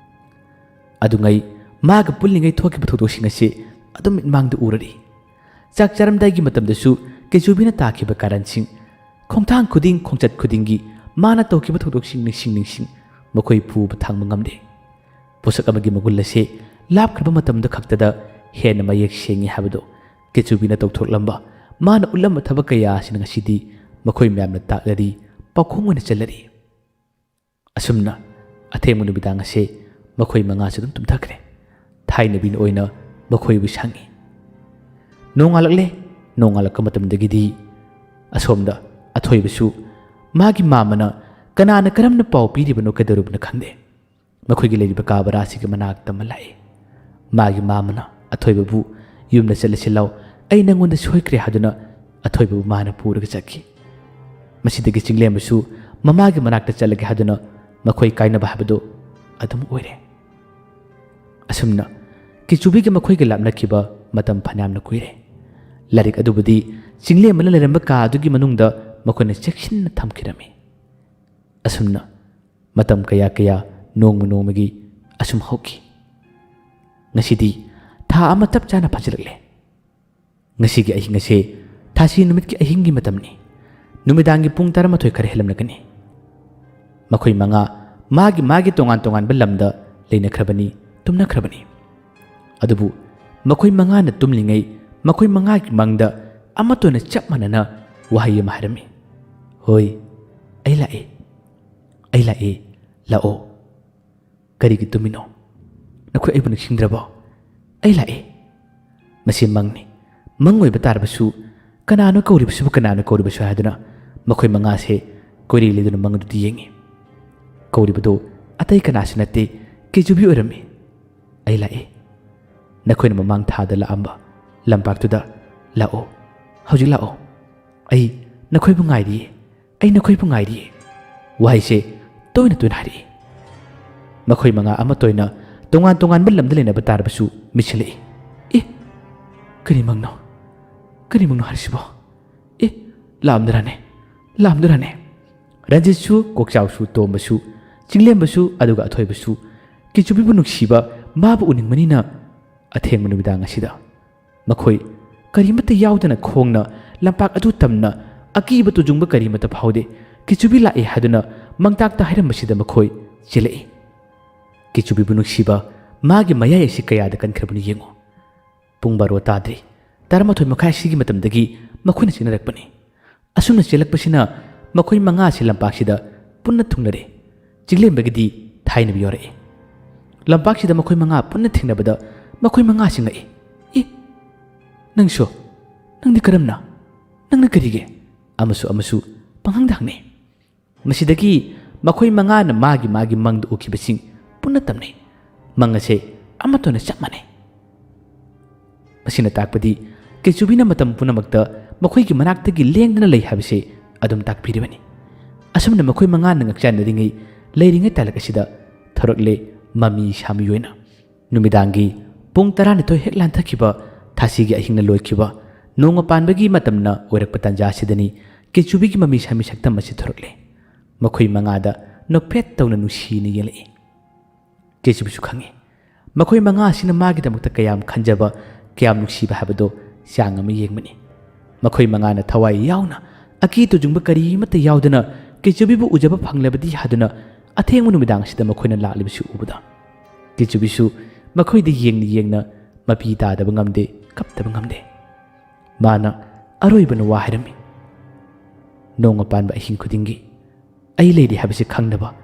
ꯑꯗꯨꯉꯩ ꯃꯥꯒ ꯄꯨꯜꯂꯤꯉꯩ ꯊꯣꯛꯈꯤꯕ ꯊꯧꯗꯣꯛꯁꯤꯡ ꯑꯁꯤ ꯑꯗꯨꯝ ꯃꯤꯠꯃꯥꯡꯗ ꯎꯔꯔꯤ꯫ ꯆꯥꯛ ꯆꯥꯔꯝꯗꯥꯏꯒꯤ ꯃꯇꯝꯗꯁꯨ ꯀꯦꯖꯨꯕꯤꯅ ꯇꯥꯈꯤꯕ ꯀꯥꯔꯟꯁꯤꯡ, ꯈꯣꯡꯊꯥꯡ ꯈꯨꯗꯤꯡ, ꯈꯣꯡꯆꯠ ꯈꯨꯗꯤꯡꯒꯤ ꯃꯥꯅ ꯇꯧꯈꯤꯕ ꯊꯧꯗꯣꯛꯁꯤꯡ ꯅꯤꯡꯁꯤꯡ ꯅꯤꯡꯁꯤꯡ ꯃꯈꯣꯏ ꯄꯨꯕ ꯊꯥꯡꯕ ꯉꯝꯗꯦ꯫ ꯄꯣꯠꯁꯛ ꯑꯃꯒꯤ ꯃꯒꯨꯟ ꯑꯁꯤ ꯂꯥꯞꯈ꯭ꯔꯕ ꯃꯇꯝꯗ ꯈꯛꯇꯗ ꯍꯦꯟꯅ ꯃꯌꯦꯛ ꯁꯦꯡꯉꯤ ꯍꯥꯏꯕꯗꯨ ꯀꯦꯆꯨꯕꯤꯅ ꯇꯧꯊꯣꯔꯛꯂꯝꯕ, ꯃꯥꯅ ꯎꯠꯂꯝꯕ ꯊꯕꯛ ꯀꯌꯥ ꯑꯁꯤꯅ ꯉꯁꯤꯗꯤ ꯃꯈꯣꯏ ꯃꯌꯥꯝꯅ ꯇꯥꯛꯂꯔꯤ, ꯄꯥꯎꯈꯣꯡ ꯑꯣꯏꯅ ꯆꯠꯂꯔꯤ꯫ ꯑꯁꯨꯝꯅ ꯑꯊꯦꯡꯕ ꯅꯨꯃꯤꯗꯥꯡ ꯑꯁꯤ ꯃꯈꯣꯏ ꯃꯉꯥꯁꯨ ꯑꯗꯨꯝ ꯇꯨꯝꯊꯈ꯭ꯔꯦ꯫ ꯊꯥꯏꯅꯕꯤꯅ ꯑꯣꯏꯅ ꯃꯈꯣꯏꯕꯨ ꯁꯪꯉꯤ꯫ ꯅꯣꯡꯉꯥꯜꯂꯛꯂꯦ꯫ ꯅꯣꯡꯉꯥꯜꯂꯛꯄ ꯃꯇꯝꯗꯒꯤꯗꯤ ꯑꯁꯣꯝꯗ ꯑꯊꯣꯏꯕꯁꯨ ꯃꯥꯒꯤ ꯃꯥꯃꯅ ꯀꯅꯥꯅ ꯀꯔꯝꯅ ꯄꯥꯎ ꯄꯤꯔꯤꯕꯅꯣ, ꯀꯩꯗꯧꯔꯨꯕꯅꯣ ꯈꯪꯗꯦ꯫ ꯃꯈꯣꯏꯒꯤ ꯂꯩꯔꯤꯕ ꯀꯥ ꯕꯔꯥꯁꯤꯒꯤ ꯃꯅꯥꯛꯇ ꯑꯃ ꯂꯥꯛꯏ꯫ ꯃꯥꯒꯤ ꯃꯥꯃꯅ ꯑꯊꯣꯏꯕꯕꯨ "ꯌꯨꯝꯗ ꯆꯠꯂꯁꯤ ꯂꯥꯎ, ꯑꯩ ꯅꯪꯉꯣꯟꯗ ꯁꯣꯏꯈ꯭ꯔꯦ" ꯍꯥꯏꯗꯨꯅ ꯑꯊꯣꯏꯕꯕꯨ ꯃꯥꯅ ꯄꯨꯔꯒ ꯆꯠꯈꯤ꯫ ꯃꯁꯤꯗꯒꯤ ꯆꯤꯡꯂꯦꯝꯕꯁꯨ ꯃꯃꯥꯒꯤ ꯃꯅꯥꯛꯇ ꯆꯠꯂꯒꯦ ꯍꯥꯏꯗꯨꯅ ꯃꯈꯣꯏ ꯀꯥꯏꯅꯕ ꯍꯥꯏꯕꯗꯨ ꯑꯗꯨꯝ ꯑꯣꯏꯔꯦ꯫ ꯑꯁꯨꯝꯅ ꯀꯤꯆꯨꯕꯤꯒ ꯃꯈꯣꯏꯒ ꯂꯥꯞꯅꯈꯤꯕ ꯃꯇꯝ ꯐꯅꯌꯥꯝꯅ ꯀꯨꯏꯔꯦ꯫ ꯂꯥꯏꯔꯤꯛ ꯑꯗꯨꯕꯨꯗꯤ ꯆꯤꯡꯂꯦꯝꯕꯅ ꯂꯩꯔꯝꯕ ꯀꯥ ꯑꯗꯨꯒꯤ ꯃꯅꯨꯡꯗ ꯃꯈꯣꯏꯅ ꯆꯦꯛꯁꯤꯟꯅ ꯊꯝꯈꯤꯔꯝꯃꯤ꯫ ꯑꯁꯨꯝꯅ ꯃꯇꯝ ꯀꯌꯥ ꯀꯌꯥ ꯅꯣꯡꯃ ꯅꯣꯡꯃꯒꯤ ꯑꯁꯨꯝ ꯍꯧꯈꯤ꯫ ꯉꯁꯤꯗꯤ ꯊꯥ ꯑꯃ ꯆꯞ ꯆꯥꯅ ꯐꯥꯖꯤꯜꯂꯛꯂꯦ꯫ ꯉꯁꯤꯒꯤ ꯑꯍꯤꯡ ꯑꯁꯦ ꯊꯥꯁꯤ ꯅꯨꯃꯤꯠꯀꯤ ꯑꯍꯤꯡꯒꯤ ꯃꯇꯝꯅꯤ꯫ ꯅꯨꯃꯤꯗꯥꯡꯒꯤ ꯄꯨꯡ ꯇꯔꯥꯃꯥꯊꯣꯏ ꯈꯔ ꯍꯦꯜꯂꯝꯂꯒꯅꯤ꯫ ꯃꯈꯣꯏ ꯃꯉꯥ ꯃꯥꯒꯤ ꯃꯥꯒꯤ ꯇꯣꯉꯥꯟ ꯇꯣꯉꯥꯟꯕ ꯂꯝꯗ ꯂꯩꯅꯈ꯭ꯔꯕꯅꯤ, ꯇꯨꯝꯅꯈ꯭ꯔꯕꯅꯤ꯫ ꯑꯗꯨꯕꯨ ꯃꯈꯣꯏ ꯃꯉꯥꯅ ꯇꯨꯝꯂꯤꯉꯩ ꯃꯈꯣꯏ ꯃꯉꯥꯒꯤ ꯃꯪꯗ ꯑꯃꯠꯇ ꯑꯣꯏꯅ ꯆꯞ ꯃꯥꯟꯅꯅ ꯋꯥꯍꯩ ꯑꯃ ꯍꯥꯏꯔꯝꯃꯤ, "ꯍꯣꯏ, ꯑꯩ ꯂꯥꯛꯑꯦ, ꯑꯩ ꯂꯥꯛꯑꯦ, ꯂꯥꯛꯑꯣ꯫ ꯀꯔꯤꯒꯤ ꯇꯨꯝꯃꯤꯅꯣ? ꯅꯈꯣꯏ ꯑꯩꯕꯨ ꯅꯤꯡꯁꯤꯡꯗ꯭ꯔꯕꯣ? ꯑꯩ ꯂꯥꯛꯑꯦ꯫" ꯃꯁꯤ ꯃꯪꯅꯤ꯫ ꯃꯪ ꯑꯣꯏꯕ ꯇꯥꯔꯕꯁꯨ "ꯀꯅꯥꯅꯣ ꯀꯧꯔꯤꯕꯁꯤꯕꯨ, ꯀꯅꯥꯅꯣ ꯀꯧꯔꯤꯕꯁꯨ?" ꯍꯥꯏꯗꯨꯅ ꯃꯈꯣꯏ ꯃꯉꯥꯁꯦ ꯀꯣꯏꯔꯤ ꯂꯩꯗꯨꯅ ꯃꯪ ꯑꯗꯨꯗ ꯌꯦꯡꯉꯤ꯫ ꯀꯧꯔꯤꯕꯗꯨ ꯑꯇꯩ ꯀꯅꯥꯁꯨ ꯅꯠꯇꯦ, ꯀꯦꯆꯨꯕꯤ ꯑꯣꯏꯔꯝꯃꯤ꯫ "ꯑꯩ ꯂꯥꯛꯑꯦ꯫ ꯅꯈꯣꯏꯅ ꯃꯃꯥꯡ ꯊꯥꯗ ꯂꯥꯛꯑꯝꯕ ꯂꯝꯄꯥꯛꯇꯨꯗ ꯂꯥꯛꯑꯣ꯫ ꯍꯧꯖꯤꯛ ꯂꯥꯛꯑꯣ꯫ ꯑꯩ ꯅꯈꯣꯏꯕꯨ ꯉꯥꯏꯔꯤꯌꯦ꯫ ꯑꯩ ꯅꯈꯣꯏꯕꯨ ꯉꯥꯏꯔꯤꯌꯦ"꯫ ꯋꯥꯍꯩꯁꯦ ꯇꯣꯏꯅ ꯇꯣꯏꯅ ꯍꯥꯏꯔꯛꯏ꯫ ꯃꯈꯣꯏ ꯃꯉꯥ ꯑꯃꯠꯇ ꯑꯣꯏꯅ ꯇꯣꯉꯥꯟ ꯇꯣꯉꯥꯟꯕ ꯂꯝꯗ ꯂꯩꯅꯕ ꯇꯥꯔꯕꯁꯨ ꯃꯤꯠꯁꯤꯜꯂꯛꯏ꯫ "ꯑꯦ, ꯀꯔꯤ ꯃꯪꯅꯣ? ꯀꯔꯤ ꯃꯪꯅꯣ ꯍꯥꯏꯔꯤꯁꯤꯕꯣ? ꯑꯦ, ꯂꯥꯛꯑꯝꯗ꯭ꯔꯥꯅꯦ? ꯂꯥꯛꯑꯝꯗ꯭ꯔꯥꯅꯦ?" ꯔꯟꯖꯤꯠꯁꯨ, ꯀꯣꯛꯆꯥꯎꯁꯨ, ꯇꯣꯝꯕꯁꯨ, ꯆꯤꯡꯂꯦꯝꯕꯁꯨ, ꯑꯗꯨꯒ ꯑꯊꯣꯏꯕꯁꯨ ꯀꯤꯆꯨꯕꯤꯕꯨ ꯅꯨꯡꯁꯤꯕ, ꯃꯥꯕꯨ ꯎꯅꯤꯡꯕꯅꯤꯅ ꯑꯊꯦꯡꯕ ꯅꯨꯃꯤꯗꯥꯡ ꯑꯁꯤꯗ ꯃꯈꯣꯏ ꯀꯔꯤꯃꯠꯇ ꯌꯥꯎꯗꯅ ꯈꯣꯡꯅ ꯂꯝꯄꯥꯛ ꯑꯗꯨ ꯇꯝꯅ ꯑꯀꯤꯕ ꯇꯨꯖꯨꯡꯕ ꯀꯔꯤꯃꯠꯇ ꯐꯥꯎꯗꯦ꯫ ꯀꯤꯆꯨꯕꯤ ꯂꯥꯛꯑꯦ ꯍꯥꯏꯗꯨꯅ ꯃꯪꯇꯥꯛꯇ ꯍꯥꯏꯔꯝꯕꯁꯤꯗ ꯃꯈꯣꯏ ꯆꯦꯜꯂꯛꯏ꯫ ꯀꯤꯆꯨꯕꯤꯕꯨ ꯅꯨꯡꯁꯤꯕ, ꯃꯥꯒꯤ ꯃꯌꯥꯏ ꯑꯁꯤ ꯀꯌꯥꯗ ꯀꯟꯈ꯭ꯔꯕꯅꯣ ꯌꯦꯡꯉꯨ꯫ ꯄꯨꯡ ꯕꯥꯔꯣ ꯇꯥꯗ꯭ꯔꯤ꯫ ꯇꯔꯥꯃꯥꯊꯣꯏ ꯃꯈꯥꯏ ꯑꯁꯤꯒꯤ ꯃꯇꯝꯗꯒꯤ ꯃꯈꯣꯏꯅ ꯆꯦꯟꯅꯔꯛꯄꯅꯤ꯫ ꯑꯁꯨꯝꯅ ꯆꯦꯜꯂꯛꯄꯁꯤꯅ ꯃꯈꯣꯏ ꯃꯉꯥ ꯑꯁꯤ ꯂꯝꯄꯥꯛꯁꯤꯗ ꯄꯨꯟꯅ ꯊꯨꯡꯂꯔꯦ꯫ ꯆꯤꯡꯂꯦꯝꯕꯒꯤꯗꯤ ꯊꯥꯏꯅꯕ ꯌꯧꯔꯛꯏ꯫ ꯂꯝꯄꯥꯛꯁꯤꯗ ꯃꯈꯣꯏ ꯃꯉꯥ ꯄꯨꯟꯅ ꯊꯦꯡꯅꯕꯗ ꯃꯈꯣꯏ ꯃꯉꯥ ꯑꯁꯤ ꯉꯛꯏ꯫ "ꯑꯦ, ꯅꯪꯁꯨ? ꯅꯪꯗꯤ ꯀꯔꯝꯅ? ꯅꯪꯅ ꯀꯔꯤꯒꯤ?" ꯑꯃꯁꯨ ꯑꯃꯁꯨ ꯄꯪꯍꯪꯗ ꯍꯪꯅꯩ꯫ ꯃꯁꯤꯗꯒꯤ ꯃꯈꯣꯏ ꯃꯉꯥꯅ ꯃꯥꯒꯤ ꯃꯥꯒꯤ ꯃꯪꯗ ꯎꯈꯤꯕꯁꯤꯡ ꯄꯨꯟꯅ ꯇꯝꯅꯩ꯫ ꯃꯪ ꯑꯁꯦ ꯑꯃꯠꯇꯅ ꯆꯞ ꯃꯥꯟꯅꯩ꯫ ꯃꯁꯤꯅ ꯇꯥꯛꯄꯗꯤ ꯀꯦꯆꯨꯕꯤꯅ ꯃꯇꯝ ꯄꯨꯝꯅꯃꯛꯇ ꯃꯈꯣꯏꯒꯤ ꯃꯅꯥꯛꯇꯒꯤ ꯂꯦꯡꯗꯅ ꯂꯩ ꯍꯥꯏꯕꯁꯤ ꯑꯗꯨꯝ ꯇꯥꯛꯄꯤꯔꯤꯕꯅꯤ꯫ ꯑꯁꯨꯝꯅ ꯃꯈꯣꯏ ꯃꯉꯥꯅ ꯉꯛꯆꯥꯟꯅꯔꯤꯉꯩ ꯂꯩꯔꯤꯉꯩ ꯇꯥꯂꯛ ꯑꯁꯤꯗ ꯊꯣꯔꯛꯂꯦ ꯃꯃꯤ ꯁꯥꯃꯤ ꯑꯣꯏꯅ꯫ ꯅꯨꯃꯤꯗꯥꯡꯒꯤ ꯄꯨꯡ ꯇꯔꯥꯅꯤꯊꯣꯏ ꯍꯦꯛ ꯂꯥꯟꯊꯈꯤꯕ, ꯊꯥꯁꯤꯒꯤ ꯑꯍꯤꯡꯅ ꯂꯣꯏꯈꯤꯕ, ꯅꯣꯡꯃ ꯄꯥꯟꯕꯒꯤ ꯃꯇꯝꯅ ꯑꯣꯏꯔꯛꯄ ꯇꯥꯟꯖꯥ ꯑꯁꯤꯗꯅꯤ ꯀꯦꯆꯨꯕꯤꯒꯤ ꯃꯃꯤ ꯁꯥꯃꯤ ꯁꯛꯇꯝ ꯑꯁꯤ ꯊꯣꯔꯛꯂꯦ꯫ ꯃꯈꯣꯏ ꯃꯉꯥꯗ ꯅꯣꯛꯐꯦꯠ ꯇꯧꯅ ꯅꯨꯡꯁꯤꯅ ꯌꯦꯡꯂꯛꯏ꯫ ꯀꯦꯆꯨꯕꯤꯁꯨ ꯈꯪꯏ, ꯃꯈꯣꯏ ꯃꯉꯥ ꯑꯁꯤꯅ ꯃꯥꯒꯤꯗꯃꯛꯇ ꯀꯌꯥꯝ ꯈꯟꯖꯕ, ꯀꯌꯥꯝ ꯅꯨꯡꯁꯤꯕ ꯍꯥꯏꯕꯗꯣ ꯆꯥꯡ ꯑꯃ ꯌꯦꯡꯕꯅꯤ꯫ ꯃꯈꯣꯏ ꯃꯉꯥꯅ ꯊꯋꯥꯏ ꯌꯥꯎꯅ, ꯑꯀꯤ ꯇꯨꯖꯨꯡꯕ ꯀꯔꯤꯃꯠꯇ ꯌꯥꯎꯗꯅ ꯀꯦꯆꯨꯕꯤꯕꯨ ꯎꯖꯕ ꯐꯪꯂꯕꯗꯤ ꯍꯥꯏꯗꯨꯅ ꯑꯊꯦꯡꯕ ꯅꯨꯃꯤꯗꯥꯡ ꯑꯁꯤꯗ ꯃꯈꯣꯏꯅ ꯂꯥꯛꯂꯤꯕꯁꯤ ꯎꯕꯗ ꯀꯦꯆꯨꯕꯤꯁꯨ ꯃꯈꯣꯏꯗ ꯌꯦꯡꯅ ꯌꯦꯡꯅ ꯃꯄꯤ ꯇꯥꯗꯕ ꯉꯝꯗꯦ, ꯀꯞꯇꯕ ꯉꯝꯗꯦ꯫ ꯃꯥꯅ ꯑꯔꯣꯏꯕꯅ ꯋꯥ ꯍꯥꯏꯔꯝꯃꯤ, "ꯅꯣꯡꯃ ꯄꯥꯟꯕ ꯑꯍꯤꯡ ꯈꯨꯗꯤꯡꯒꯤ ꯑꯩ ꯂꯩꯔꯤ ꯍꯥꯏꯕꯁꯤ ꯈꯪꯅꯕ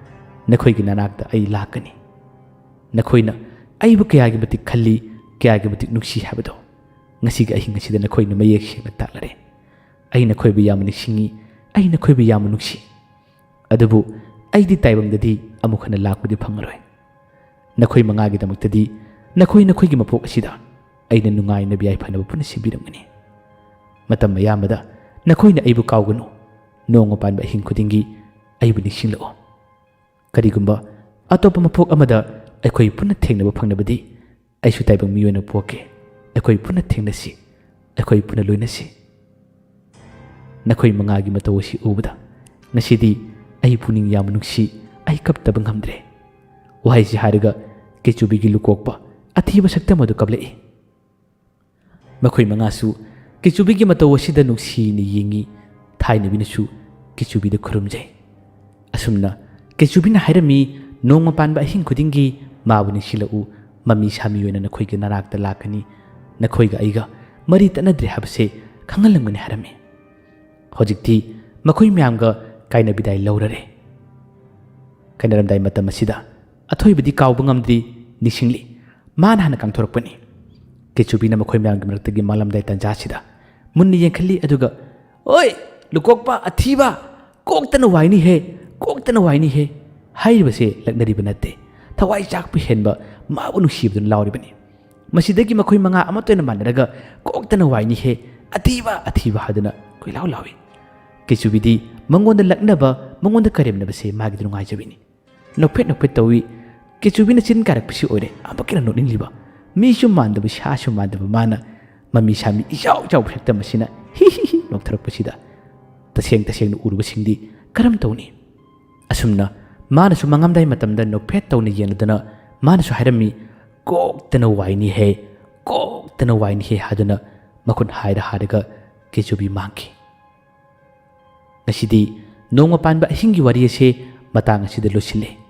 ꯅꯈꯣꯏꯒꯤ ꯅꯅꯥꯛꯇ ꯑꯩ ꯂꯥꯛꯀꯅꯤ꯫ ꯅꯈꯣꯏꯅ ꯑꯩꯕꯨ ꯀꯌꯥꯒꯤ ꯃꯇꯤꯛ ꯈꯜꯂꯤ, ꯀꯌꯥꯒꯤ ꯃꯇꯤꯛ ꯅꯨꯡꯁꯤ ꯍꯥꯏꯕꯗꯣ ꯉꯁꯤꯒꯤ ꯑꯍꯤꯡ ꯑꯁꯤꯗ ꯅꯈꯣꯏꯅ ꯃꯌꯦꯛ ꯁꯦꯡꯅ ꯇꯥꯛꯂꯔꯦ"꯫ ꯑꯩ ꯅꯈꯣꯏꯕꯨ ꯌꯥꯝꯅ ꯅꯤꯡꯁꯤꯡꯉꯤ, ꯑꯩ ꯅꯈꯣꯏꯕꯨ ꯌꯥꯝꯅ ꯅꯨꯡꯁꯤ꯫ ꯑꯗꯨꯕꯨ ꯑꯩꯗꯤ ꯇꯥꯏꯕꯪꯗꯗꯤ ꯑꯃꯨꯛ ꯍꯟꯅ ꯂꯥꯛꯄꯗꯤ ꯐꯪꯉꯔꯣꯏ꯫ ꯅꯈꯣꯏ ꯃꯉꯥꯒꯤꯗꯃꯛꯇꯗꯤ ꯅꯈꯣꯏ ꯅꯈꯣꯏꯒꯤ ꯃꯄꯣꯛ ꯑꯁꯤꯗ ꯑꯩꯅ ꯅꯨꯡꯉꯥꯏꯅ ꯌꯥꯏꯐꯅꯕ ꯄꯨꯟꯅ ꯁꯤꯟꯕꯤꯔꯝꯒꯅꯤ꯫ ꯃꯇꯝ ꯑꯌꯥꯝꯕꯗ ꯅꯈꯣꯏꯅ ꯑꯩꯕꯨ ꯀꯥꯎꯒꯅꯨ꯫ ꯅꯣꯡꯃ ꯄꯥꯟꯕ ꯑꯍꯤꯡ ꯈꯨꯗꯤꯡꯒꯤ ꯑꯩꯕꯨ ꯅꯤꯡꯁꯤꯡꯂꯛꯑꯣ꯫ ꯀꯔꯤꯒꯨꯝꯕ ꯑꯇꯣꯞꯄ ꯃꯄꯣꯛ ꯑꯃꯗ ꯑꯩꯈꯣꯏ ꯄꯨꯟꯅ ꯊꯦꯡꯅꯕ ꯐꯪꯂꯕꯗꯤ, ꯑꯩꯁꯨ ꯇꯥꯏꯕꯪ ꯃꯤ ꯑꯣꯏꯅ ꯄꯣꯛꯀꯦ꯫ ꯑꯩꯈꯣꯏ ꯄꯨꯟꯅ ꯊꯦꯡꯅꯁꯤ, ꯑꯩꯈꯣꯏ ꯄꯨꯟꯅ ꯂꯣꯏꯅꯁꯤ꯫ ꯅꯈꯣꯏ ꯃꯉꯥꯒꯤ ꯃꯇꯧ ꯑꯁꯤ ꯎꯕꯗ ꯉꯁꯤꯗꯤ ꯑꯩ ꯄꯨꯛꯅꯤꯡ ꯌꯥꯝꯅ ꯅꯨꯡꯁꯤ, ꯑꯩ ꯀꯞꯇꯕ ꯉꯝꯗ꯭ꯔꯦ꯫ ꯋꯥꯍꯩꯁꯤ ꯍꯥꯏꯔꯒ ꯀꯦꯆꯨꯕꯤꯒꯤ ꯂꯨꯀꯣꯛꯄ ꯑꯊꯤꯕ ꯁꯛꯇꯝ ꯑꯗꯨ ꯀꯞꯂꯛꯏ꯫ ꯃꯈꯣꯏ ꯃꯉꯥꯁꯨ ꯀꯦꯆꯨꯕꯤꯒꯤ ꯃꯇꯧ ꯑꯁꯤꯗ ꯅꯨꯡꯁꯤꯅ ꯌꯦꯡꯉꯤ꯫ ꯊꯥꯏꯅꯕꯤꯅꯁꯨ ꯀꯦꯆꯨꯕꯤꯗ ꯈꯨꯔꯨꯝꯖꯩ꯫ ꯑꯁꯨꯝꯅ ꯀꯦꯆꯨꯕꯤꯅ ꯍꯥꯏꯔꯝꯃꯤ, "ꯅꯣꯡꯃ ꯄꯥꯟꯕ ꯑꯍꯤꯡ ꯈꯨꯗꯤꯡꯒꯤ ꯃꯥꯕꯨ ꯅꯤꯡꯁꯤꯡꯂꯛꯎ, ꯃꯃꯤ ꯁꯥꯃꯤ ꯑꯣꯏꯅ ꯅꯈꯣꯏꯒꯤ ꯅꯅꯥꯛꯇ ꯂꯥꯛꯀꯅꯤ, ꯅꯈꯣꯏꯒ ꯑꯩꯒ ꯃꯔꯤ ꯇꯠꯅꯗ꯭ꯔꯦ ꯍꯥꯏꯕꯁꯦ ꯈꯪꯍꯜꯂꯝꯒꯅꯤ" ꯍꯥꯏꯔꯝꯃꯤ꯫ ꯍꯧꯖꯤꯛꯇꯤ ꯃꯈꯣꯏ ꯃꯌꯥꯝꯒ ꯀꯥꯏꯅ ꯕꯤꯗꯥꯏ ꯂꯧꯔꯔꯦ꯫ ꯀꯥꯏꯅꯔꯝꯗꯥꯏ ꯃꯇꯝ ꯑꯁꯤꯗ ꯑꯊꯣꯏꯕꯗꯤ ꯀꯥꯎꯕ ꯉꯝꯗ꯭ꯔꯤ, ꯅꯤꯡꯁꯤꯡꯂꯤ꯫ ꯃꯥꯅ ꯍꯥꯟꯅ ꯀꯥꯡꯊꯣꯔꯛꯄꯅꯤ꯫ ꯀꯦꯆꯨꯕꯤꯅ ꯃꯈꯣꯏ ꯃꯌꯥꯝꯒꯤ ꯃꯔꯛꯇꯒꯤ ꯃꯥꯡꯂꯝꯗꯥꯏ ꯇꯥꯟꯖꯥꯁꯤꯗ ꯃꯨꯟꯅ ꯌꯦꯡꯈꯠꯂꯤ, ꯑꯗꯨꯒ, "ꯑꯣꯏ, ꯂꯨꯀꯣꯛꯄ ꯑꯊꯤꯕ, ꯀꯣꯛꯇꯅ ꯋꯥꯏꯅꯤꯍꯦ, ꯀꯣꯛꯇꯅ ꯋꯥꯏꯅꯤꯍꯦ" ꯍꯥꯏꯔꯤꯕꯁꯦ ꯂꯛꯅꯔꯤꯕ ꯅꯠꯇꯦ꯫ ꯊꯋꯥꯏ ꯆꯥꯛꯄ ꯍꯦꯟꯕ, ꯃꯥꯕꯨ ꯅꯨꯡꯁꯤꯕꯗꯨꯅ ꯂꯥꯎꯔꯤꯕꯅꯤ꯫ ꯃꯁꯤꯗꯒꯤ ꯃꯈꯣꯏ ꯃꯉꯥ ꯑꯃꯠꯇ ꯑꯣꯏꯅ ꯃꯥꯟꯅꯔꯒ, "ꯀꯣꯛꯇꯅ ꯋꯥꯏꯅꯤꯍꯦ, ꯑꯊꯤꯕ, ꯑꯊꯤꯕ" ꯍꯥꯏꯗꯨꯅ ꯀꯣꯏꯂꯥꯎ ꯂꯥꯎꯏ꯫ ꯀꯦꯆꯨꯕꯤꯗꯤ ꯃꯉꯣꯟꯗ ꯂꯛꯅꯕ, ꯃꯉꯣꯟꯗ ꯀꯔꯦꯝꯅꯕꯁꯦ ꯃꯥꯒꯤꯗꯤ ꯅꯨꯡꯉꯥꯏꯖꯕꯤꯅꯤ꯫ ꯅꯣꯛꯐꯦꯠ ꯅꯣꯛꯐꯦꯠ ꯇꯧꯏ꯫ ꯀꯦꯆꯨꯕꯤꯅ ꯆꯤꯟ ꯀꯥꯔꯛꯄꯁꯤ ꯑꯣꯏꯔꯦ ꯑꯃꯨꯛꯀ ꯍꯦꯟꯅ ꯅꯣꯛꯅꯤꯡꯂꯤꯕ꯫ ꯃꯤꯁꯨ ꯃꯥꯟꯗꯕ, ꯁꯥꯁꯨ ꯃꯥꯟꯗꯕ ꯃꯥꯅ ꯃꯃꯤ ꯁꯥꯃꯤ ꯏꯆꯥꯎ ꯆꯥꯎꯕ ꯁꯛꯇꯝ ꯑꯁꯤꯅ ꯍꯤ ꯍꯤ ꯍꯤ ꯅꯣꯛꯊꯔꯛꯄꯁꯤꯗ ꯇꯁꯦꯡ ꯇꯁꯦꯡꯅ ꯎꯔꯨꯕꯁꯤꯡꯗꯤ ꯀꯔꯝ ꯇꯧꯅꯤ? ꯑꯁꯨꯝꯅ ꯃꯥꯅꯁꯨ ꯃꯥꯡꯉꯝꯗꯥꯏ ꯃꯇꯝꯗ ꯅꯣꯛꯐꯦꯠ ꯇꯧꯅ ꯌꯦꯡꯂꯗꯨꯅ ꯃꯥꯅꯁꯨ ꯍꯥꯏꯔꯝꯃꯤ, "ꯀꯣꯛꯇꯅ ꯋꯥꯏꯅꯤꯍꯦ, ꯀꯣꯛꯇꯅ ꯋꯥꯏꯅꯤꯍꯦ" ꯍꯥꯏꯗꯨꯅ ꯃꯈꯨꯠ ꯍꯥꯏꯔ ꯍꯥꯏꯔꯒ ꯀꯦꯆꯨꯕꯤ ꯃꯥꯡꯈꯤ꯫ ꯉꯁꯤꯗꯤ ꯅꯣꯡꯃ ꯄꯥꯟꯕ ꯑꯍꯤꯡꯒꯤ ꯋꯥꯔꯤ ꯑꯁꯦ ꯃꯇꯥꯡ ꯑꯁꯤꯗ ꯂꯣꯏꯁꯤꯜꯂꯦ꯫